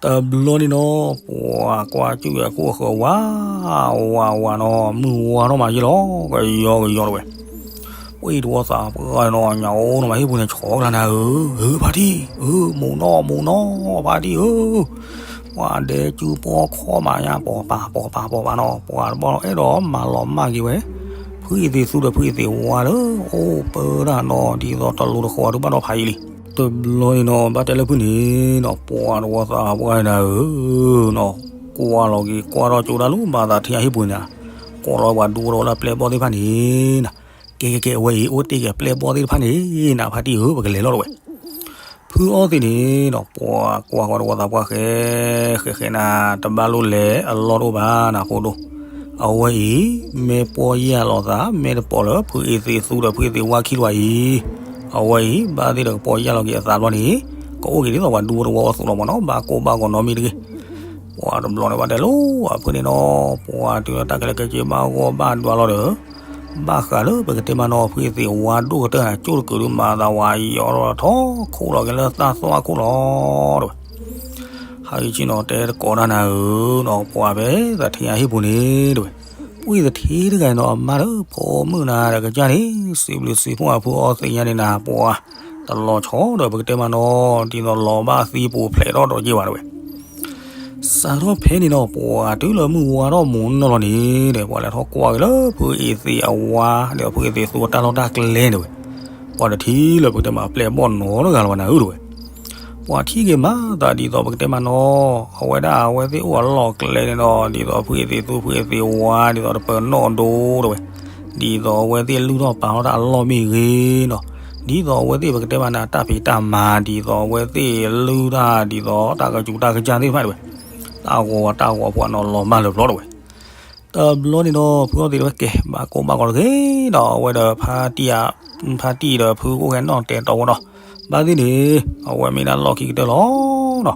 တဘျီန့ၣ်နီၤ ပှၤကွၢ်ကၠူၣ်ဝဲအခိၣ်အဃၢၤဝး ဝးဝးနီၤ မုၢ်ဝါထီၣ်မးယံာ်လီၤ ကယီကယီတဲဝဲ. ဝံၤတဝီသးပှၢ်နီၤ ညၣ်အိၣ်နီၤမးဟံၣ်ပူၤန့ၣ် ဆီကလါနၤဧၢ, ဧၢ ဖါတံၢ် ဧၢ မိၢ်နီၢ် မိၢ်နီၢ် ဖါတံၢ်ဧၢ, ပှၤဒဲကၠူပီခီၣ်မးညါ ပိာ်ပာ်ပိာ်ပာ်ပိာ်ပာ်နီၤ ပှၤတဘျီနီၤ အဲၣ်ဒိးမၤလီၤမၢ်က့ၤဝဲ ဖုအီသံးသူဒီးဖုအီသံးဝါလၢ အိၣ်ပၢတၢ်နီၤ ဒ်သိးတလိၤတဃီၤဒုးဘၣ်ဒီးဖးယံာ်လံ. တဘျီန့ၣ်နီၤ ဘၣ်တဲလၢဖုန့ၣ်နီၤ ပှၤတဝီသးပှၢ်နၤဧၢနီၤ, ကွၢ်လီၤက့ၤကွၢ်ထီၣ်ကၠိဒၣ်လၢ ဘၣ်သးထံအဟံၣ်ပူၤန့ၣ်, ကွၢ်လီၤပှၤဒူဝဲဒီးလၢပျဲၢ်ဘီၣ်သ့ၣ်တဖၣ်န့ၣ်နီၤ, ကဲကဲကဲ အဝဲအံၤ အိၣ်တ့ၢ်က့ၤပျဲၢ်ဘီၣ်သ့ၣ်တဖၣ်န့ၣ်နၤ ဖါတံၢ်ဧၢ ပကလဲၤလီၤတဲဝဲ. ဖုအီသံးန့ၣ်နီၤ ပှၤကွၢ်ဃီတဝီသးပှၢ်ဃဲ ဃဲဃဲနၤ တဘၣ်လိၣ်လဲၤအလီၢ်တအိၣ်ဘၣ်နၤဖိဒိၣ်, အဝဲအံၤ မ့ၢ်ပီၢ်ယၢ်လီၤသး မ့ၢ်တပိာ်လၢဖုအီသံးသူဒီးဖုအီသံးဝါခံတဝၤအံၤ, အဝဲအံၤ ဘၣ်သ့ၣ်ဒီးကပီၢ်ယၢ်လီၤက့ၤအသးဘျီန့ၣ်, ကအိၣ်က့ၤဒ်သိးပှၤဒူဝဲတဝီအသိးလီၤမးနီၤ ဘၣ်ကိၢ်ဘၣ်ဂီၤနီတမံၤတဂ့ၤ. ပှၤတဘျီန့ၣ်ဘၣ်တဲလၢအဖုန့ၣ်နီၤ ပှၤတုၤလၢတၢ်ကလဲၤကဲက့ၤဘၣ်ဂီၢ်ဘၣ်ဒွးလီၤဒီး ဘၣ်ဃးလၢပကတဲမးနီၤ ဖုအီသံးဝါဒိၣ်ကတၢၢ်နၤ ကၠိၣ်တကုာ်ဒုးမၤသးဝါယီၤထီၣ်ထီၣ်ခိၣ်လီၤက့ၤလၢတၢ်သွၣ်ခိၣ်လီၤ တဲဝဲ. ဟးဂံၢ်ဆ့ၣ်နီၤတဲတကိးတၢ်နၤဧၢနီၤ ပှၤဖဲသထ့အဟံၣ်ပူၤန့ၣ်တဲဝဲ, ဝံသထ့တဂၤနီၤ အမါဒီးဖိမုၣ်နၤဒီးကစၢ်န့ၣ် စံးဘျုးစံးဖှိၣ်အဖုအီသံးညါန့ၣ်နၤ ပှၤတလီၤဆီဒီးပကတဲမးနီၤ ဒ်သိးလီၤဘၣ်သံပူၤဖျဲးထီၣ်ဒီးက့ၤဘၣ်တဲဝဲ. စးထီၣ်ဖဲန့ၣ်နီၤ ပှၤတုၤလၢမုၢ်ဝါထီၣ်မူးနီၢ်လီၤန့ၣ်ဒီး ပှၤလဲၤထီၣ်ကွၢ်က့ၤလၢဖုအီသံးအဝါ ဒီးဖုအီသံးသူအတၢ်လီၢ်တၢ်ကျဲန့ၣ်တဲဝဲ, ပှၤတထံၣ်လၢပကတဲမးပျဲၢ်ဘီၣ်နီတဂၤလၢၤဘၣ်နၤဧၢတဲဝဲ. ပှၤထံၣ်က့ၤမးသးဒ်သိးပကတဲမးနီၤ အဝဲဒၣ်အဝဲသ့ၣ်အိၣ်အလီၢ်ကျဲန့ၣ်ဒီး ဒ်သိးဖုအီသံးသူဖုအီသံးဝါ ဒ်သိးတပၢၤနီၣ်ဒိတဲဝဲ, ဒ်သိးအဝဲသ့ၣ်လုၢ်ထီၣ်ပာ်ထီၣ်တၢ်အလီၢ်မ့ၢ်ဂ့ၤနီၤ, ဒ်သိးအဝဲသ့ၣ်ပကတဲမးနၤတၢ်ဖံးတၢ်မၤ ဒ်သိးအဝဲသ့ၣ်လုၢ်တၢ် ဒ်သိးတၢ်ကစူးတၢ်ကစၢ်သ့ၣ်တဖၣ်တဲဝဲ, တၢ်ဂီၤဝဲတၢ်ဂီၤဖိအနီၤလီၤမၢ်လၢၤဘျီတဲဝဲ. တဘျီန့ၣ်ဒီး ဖုအီသံးတဲဝဲကဲ ဘၣ်ကိၢ်ဘၣ်ဂီၤတဂ့ၤဒီး အဝဲဒီးဖါတံၢ်ဧါ, ဖါတံၢ်ဒီးဖုအိၣ်ဂဲၤနီၣ်တဲာ်တီဝဲဒီး ဘၣ်သ့ၣ်န့ၣ် အဝဲမ့ၢ်ဒၣ်လီၢ်ခံကတၢၢ်လီၤနီၤ.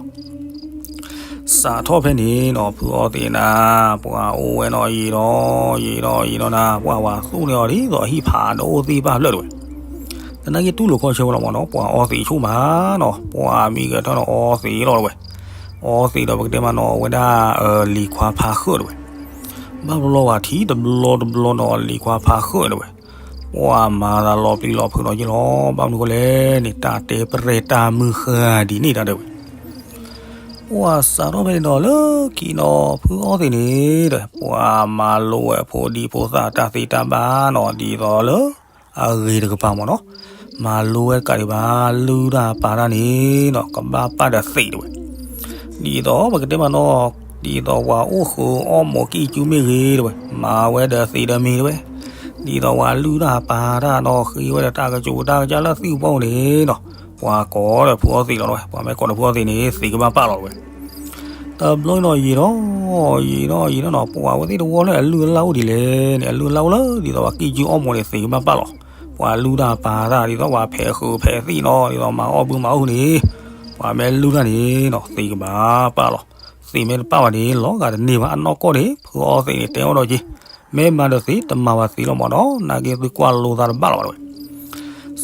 စးထီၣ်ဖဲန့ၣ်နီၤ ဖုအီသံးနၤ ပှၤအိၣ်ဝဲနီၤ ယံာ်ဒီးယံာ်ဒီးယံာ်ဒီးနၤ ပှၤဝဲသူၣ်န့ၢ်အီၤဒ်သိးအဟံၣ်ဖးဒိၣ်သ့ၣ်တဖၣ်ဖျၢၣ်တဲဝဲ. သနာ်က့တူၢ်လိာ်ခီဆၢဝဲလီၤမးနီၤ ပှၤအီသံးဆိၣ်မးနီၤ ပှၤမံဂဲၤထၢၣ်နီၤ အီသံးလီၤတဲဝဲ. အီသံးဒီးပကတဲမးနီၤ အဝဲဒၣ်လံၤခွါဖးဃၢၣ်တဲဝဲ. ဘၣ်ဘျီဝဲထံၣ်တဘျီတဘျီနီၤ လံၤခွါဖးဃၢၣ်တဲဝဲ. ပှၤမၤသးလီၤပျံၤလီၤဖုးနီၤယ့ၢ်လီၤ ဘၣ်မနုၤဃိလဲၣ်န့ၣ် တၢ်တဲပရဲၣ်တၢ်မုၢ်ဃၢ်ဒ်န့ၣ်တၢ်တဲဝဲ. ပှၤစးထီၣ်ဖဲန့ၣ်နီၤ လၢခံနီၤ ဖုအီသံးန့ၣ်ဒီး ပှၤမၤလိဝဲဖိဒံဖိသၣ်တၢ်သ့တၢ်ဘၣ်နီၤ ဒ်သိးလၢ အဂ့ၤတကပၤမးနီၤ, မၤလိဝဲတကးဒံးဘၣ် လုၢ်တၢ်ပာ်တၢ်န့ၣ်နီၤ ကဘၣ်ပာ်ဒီးသံးတဲဝဲ. ဒ်သိးပကတဲမးနီၤ, ဒ်သိးပှၤအိၣ်ဃုာ်အီၣ်မူးကံၣ်ကၠူမ့ၢ်ဂ့ၤတဲဝဲ, မၤဝဲဒီးသံးဒီးမ့ၤတဲဝဲ. ဒ်သိးပှၤလုၢ်တၢ်ပာ်တၢ်နီၤ ဃ့ဝဲဒီးတၢ်ကစူးတၢ်ကစၢ်လၢသံၣ်ပူၤန့ၣ်နီၤ, ပှၤကိးဒီးဖုအီသံးလီၤတဲဝဲ, ပှၤမ့ၢ်ကိးဒီးဖုအီသံးန့ၣ် သံးကဘၣ်ပာ်လီၤတဲဝဲ. တဘျီနီၤ ယံာ်ဒီး ယံာ်ဒီး ယံာ်ဒီးနီၤ ပှၤဝဲသ့ၣ်တဝီလၢအလုၢ်အလၢ်အိၣ်ဒ်လဲၣ်န့ၣ် အလုၢ်အလၢ်အိၣ်လၢ ဒ်သိးပှၤကံၣ်ကၠူအီၣ်မူးန့ၣ် သံးကဘၣ်ပာ်လီၤ. ပှၤလုၢ်တၢ်ပာ်တၢ် ဒ်သိးပှၤဖဲးဃုာ်ဖဲးသံၣ်နီၤ ဒ်သိးမၤအီၣ်ဘုမၤအီၣ်ဟုန့ၣ်, ပှၤမ့ၢ်လုၢ်တၢ်န့ၣ်နီၤ သံးကဘၣ်ပာ်လီၤ. သ့ၣ်မ့ၢ်တပၣ်ဘၣ်န့ၣ် လီၤဂာ်တန့ၢ်ဘၣ်အနီၢ်ကီၢ်န့ၣ် ဖုအီသံးန့ၣ် တဲအီၤဒီးက့ၤ, မ့ၢ်မၤဒီးသ့ၣ် တမၤဘၣ်သ့ၣ်လီၤမၢ်နီၤ, နာ်က့သုကွၢ်လိသးတဘၣ်လီၤဘၣ်တဝဲ.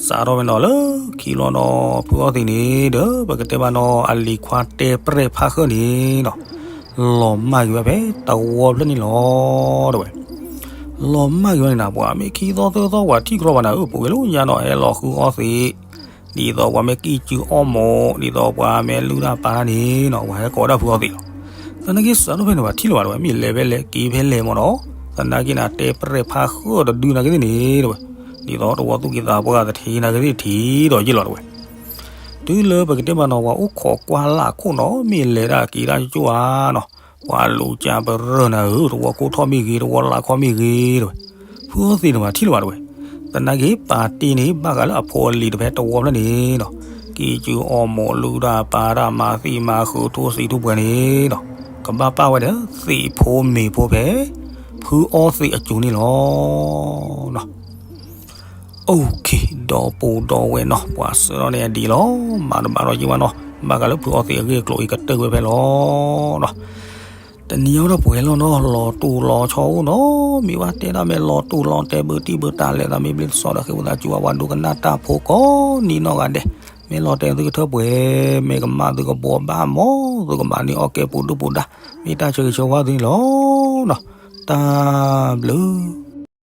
စးထီၣ်ဝဲနီၤလၢခံလီၤနီၤ ဖုအီသံးန့ၣ်ဒီး ပကတဲဘၣ်နီၤ အလံၤခွါတဲပြဲၣ်ဖးဃၢၣ်န့ၣ်နီၤ လီၤမၢ်က့ၤဝဲဖဲတဝီဖျၢၣ်န့ၣ်လီၤတဝဲ. လီၤမၢ်က့ၤဝဲန့ၣ်နၤ ပှၤမ့ၢ်ခံသီသၢသီ ပှၤထံၣ်ကြၢးဘၣ်နၤဧၢ ပှၤဝဲလၢညါနီၤ ဟဲလီၤဃုအီသံး, ဒ်သိးပှၤမ့ၢ်ကံၣ်စုအီၣ်မိး ဒ်သိးပှၤမ့ၢ်လုၢ်တၢ်ပာ်တၢ်န့ၣ်နီၤ ပှၤဟဲကိးဝဲဒၣ်ဖုအီသံးလီၤ. သနာ်က့စးထီၣ်ဖဲန့ၣ် ပှၤထံၣ်လီၤဘၣ်တဝဲ မ့ၢ်လဲၤဖဲလဲၣ်က့ၤဖဲလဲၣ်မၢ်နီၤ, သနာ်က့နၤ တဲပြဲၣ်ဖးဃၢၣ်တဒုနာ်က့သ့ၣ်န့ၣ်တဝဲ, ဒ်သိးတဝီသူၣ်က့သးပှၢ်သထ့နာ်က့သ့ၣ် ထံၣ်ဒီးယ့ၢ်လီၤတဝဲ. တုၤလၢပကတဲဘၣ်နီၤ ပှၤအိၣ်ခိးကွၢ်လၢ်ခိၣ်နီၤ မ့ၢ်လဲၤတၢ်က့ၤတၢ်ကၠိၣ်ဧါနီၤ, ပှၤလူၤကၢ်ပရၢၢ်နၤဧၢ တဝီခိၣ်ထီၣ်မ့ၢ်ဂ့ၤ တဝီလၢ်ခီၣ်မ့ၢ်ဂ့ၤတဝဲ, ဖုအီသံးန့ၣ် ပှၤထံၣ်လီၤဘၣ်တဝဲ. သနာ်က့ပာ်တ့ၢ်န့ၣ် ဘၣ်ဃးလၢအဖိအလံၤတဖဲတဝီဖျၢၣ်န့ၣ်နီၤ, ကံၣ်စုအီၣ်မိးလုၢ်တၢ်ပာ်တၢ်မၤသံၣ်မၤဃုာ်ထိၣ်သံးထူၣ်ပှဲၤန့ၣ်နီၤ, ကဘၣ်ပာ်ဝဲဒီးသ့ၣ်ဖိမ့ၢ်ဖိဖဲ ဖုအီသံးအစိၤန့ၣ်လီၤ. OK, ဒီပုၢ်ဒီဝဲၢ်နီၤ ပှၤဆှၢထီၣ်န့ၢ်အဒံးလီၤ. မၤတဘၣ်ဒီးယံာ်ဘၣ်နီၤ, ဘၣ်ဃးလၢဖုအီသံးအဂ့ၢ်အကျိၤအံၤကတၢၢ်ကွံာ်ဖဲလီၤနီၤ. တနံၤအံၤဒီးပှဲၤလီၤနီၤ, လီၤတူာ်လီၤဆီအိၣ်နီၤ, မ့ၢ်ဘၣ်တဲဒၣ်မ့ၢ်လီၤတူာ်လီၤတဲာ်ဘၣ်တံၢ်ဘၣ်တၢ်လဲၤသးမ့ၢ်ဘျ့တစီဒီး ဃ့ဝံသးစူၤ အဝဲဒိကနၣ်တၢ်ဖိကိးနံၤနီၢ်ဂၤဒဲး, မ့ၢ်လီၤတဲာ်သုကထၢပှဲၤ, မ့ၢ်ကမၣ်သုကဘှီဘၣ်မၢ်, သုကမၤန့ၢ်အီၣ်ကဲပူၤဒုၣ်ပူၤဒါ, မ့ၢ်တၢ်ဆၢဂ့ၤဆၢဝါသုန့ၣ်လီၤနီၤ. တၢ်ဘျုး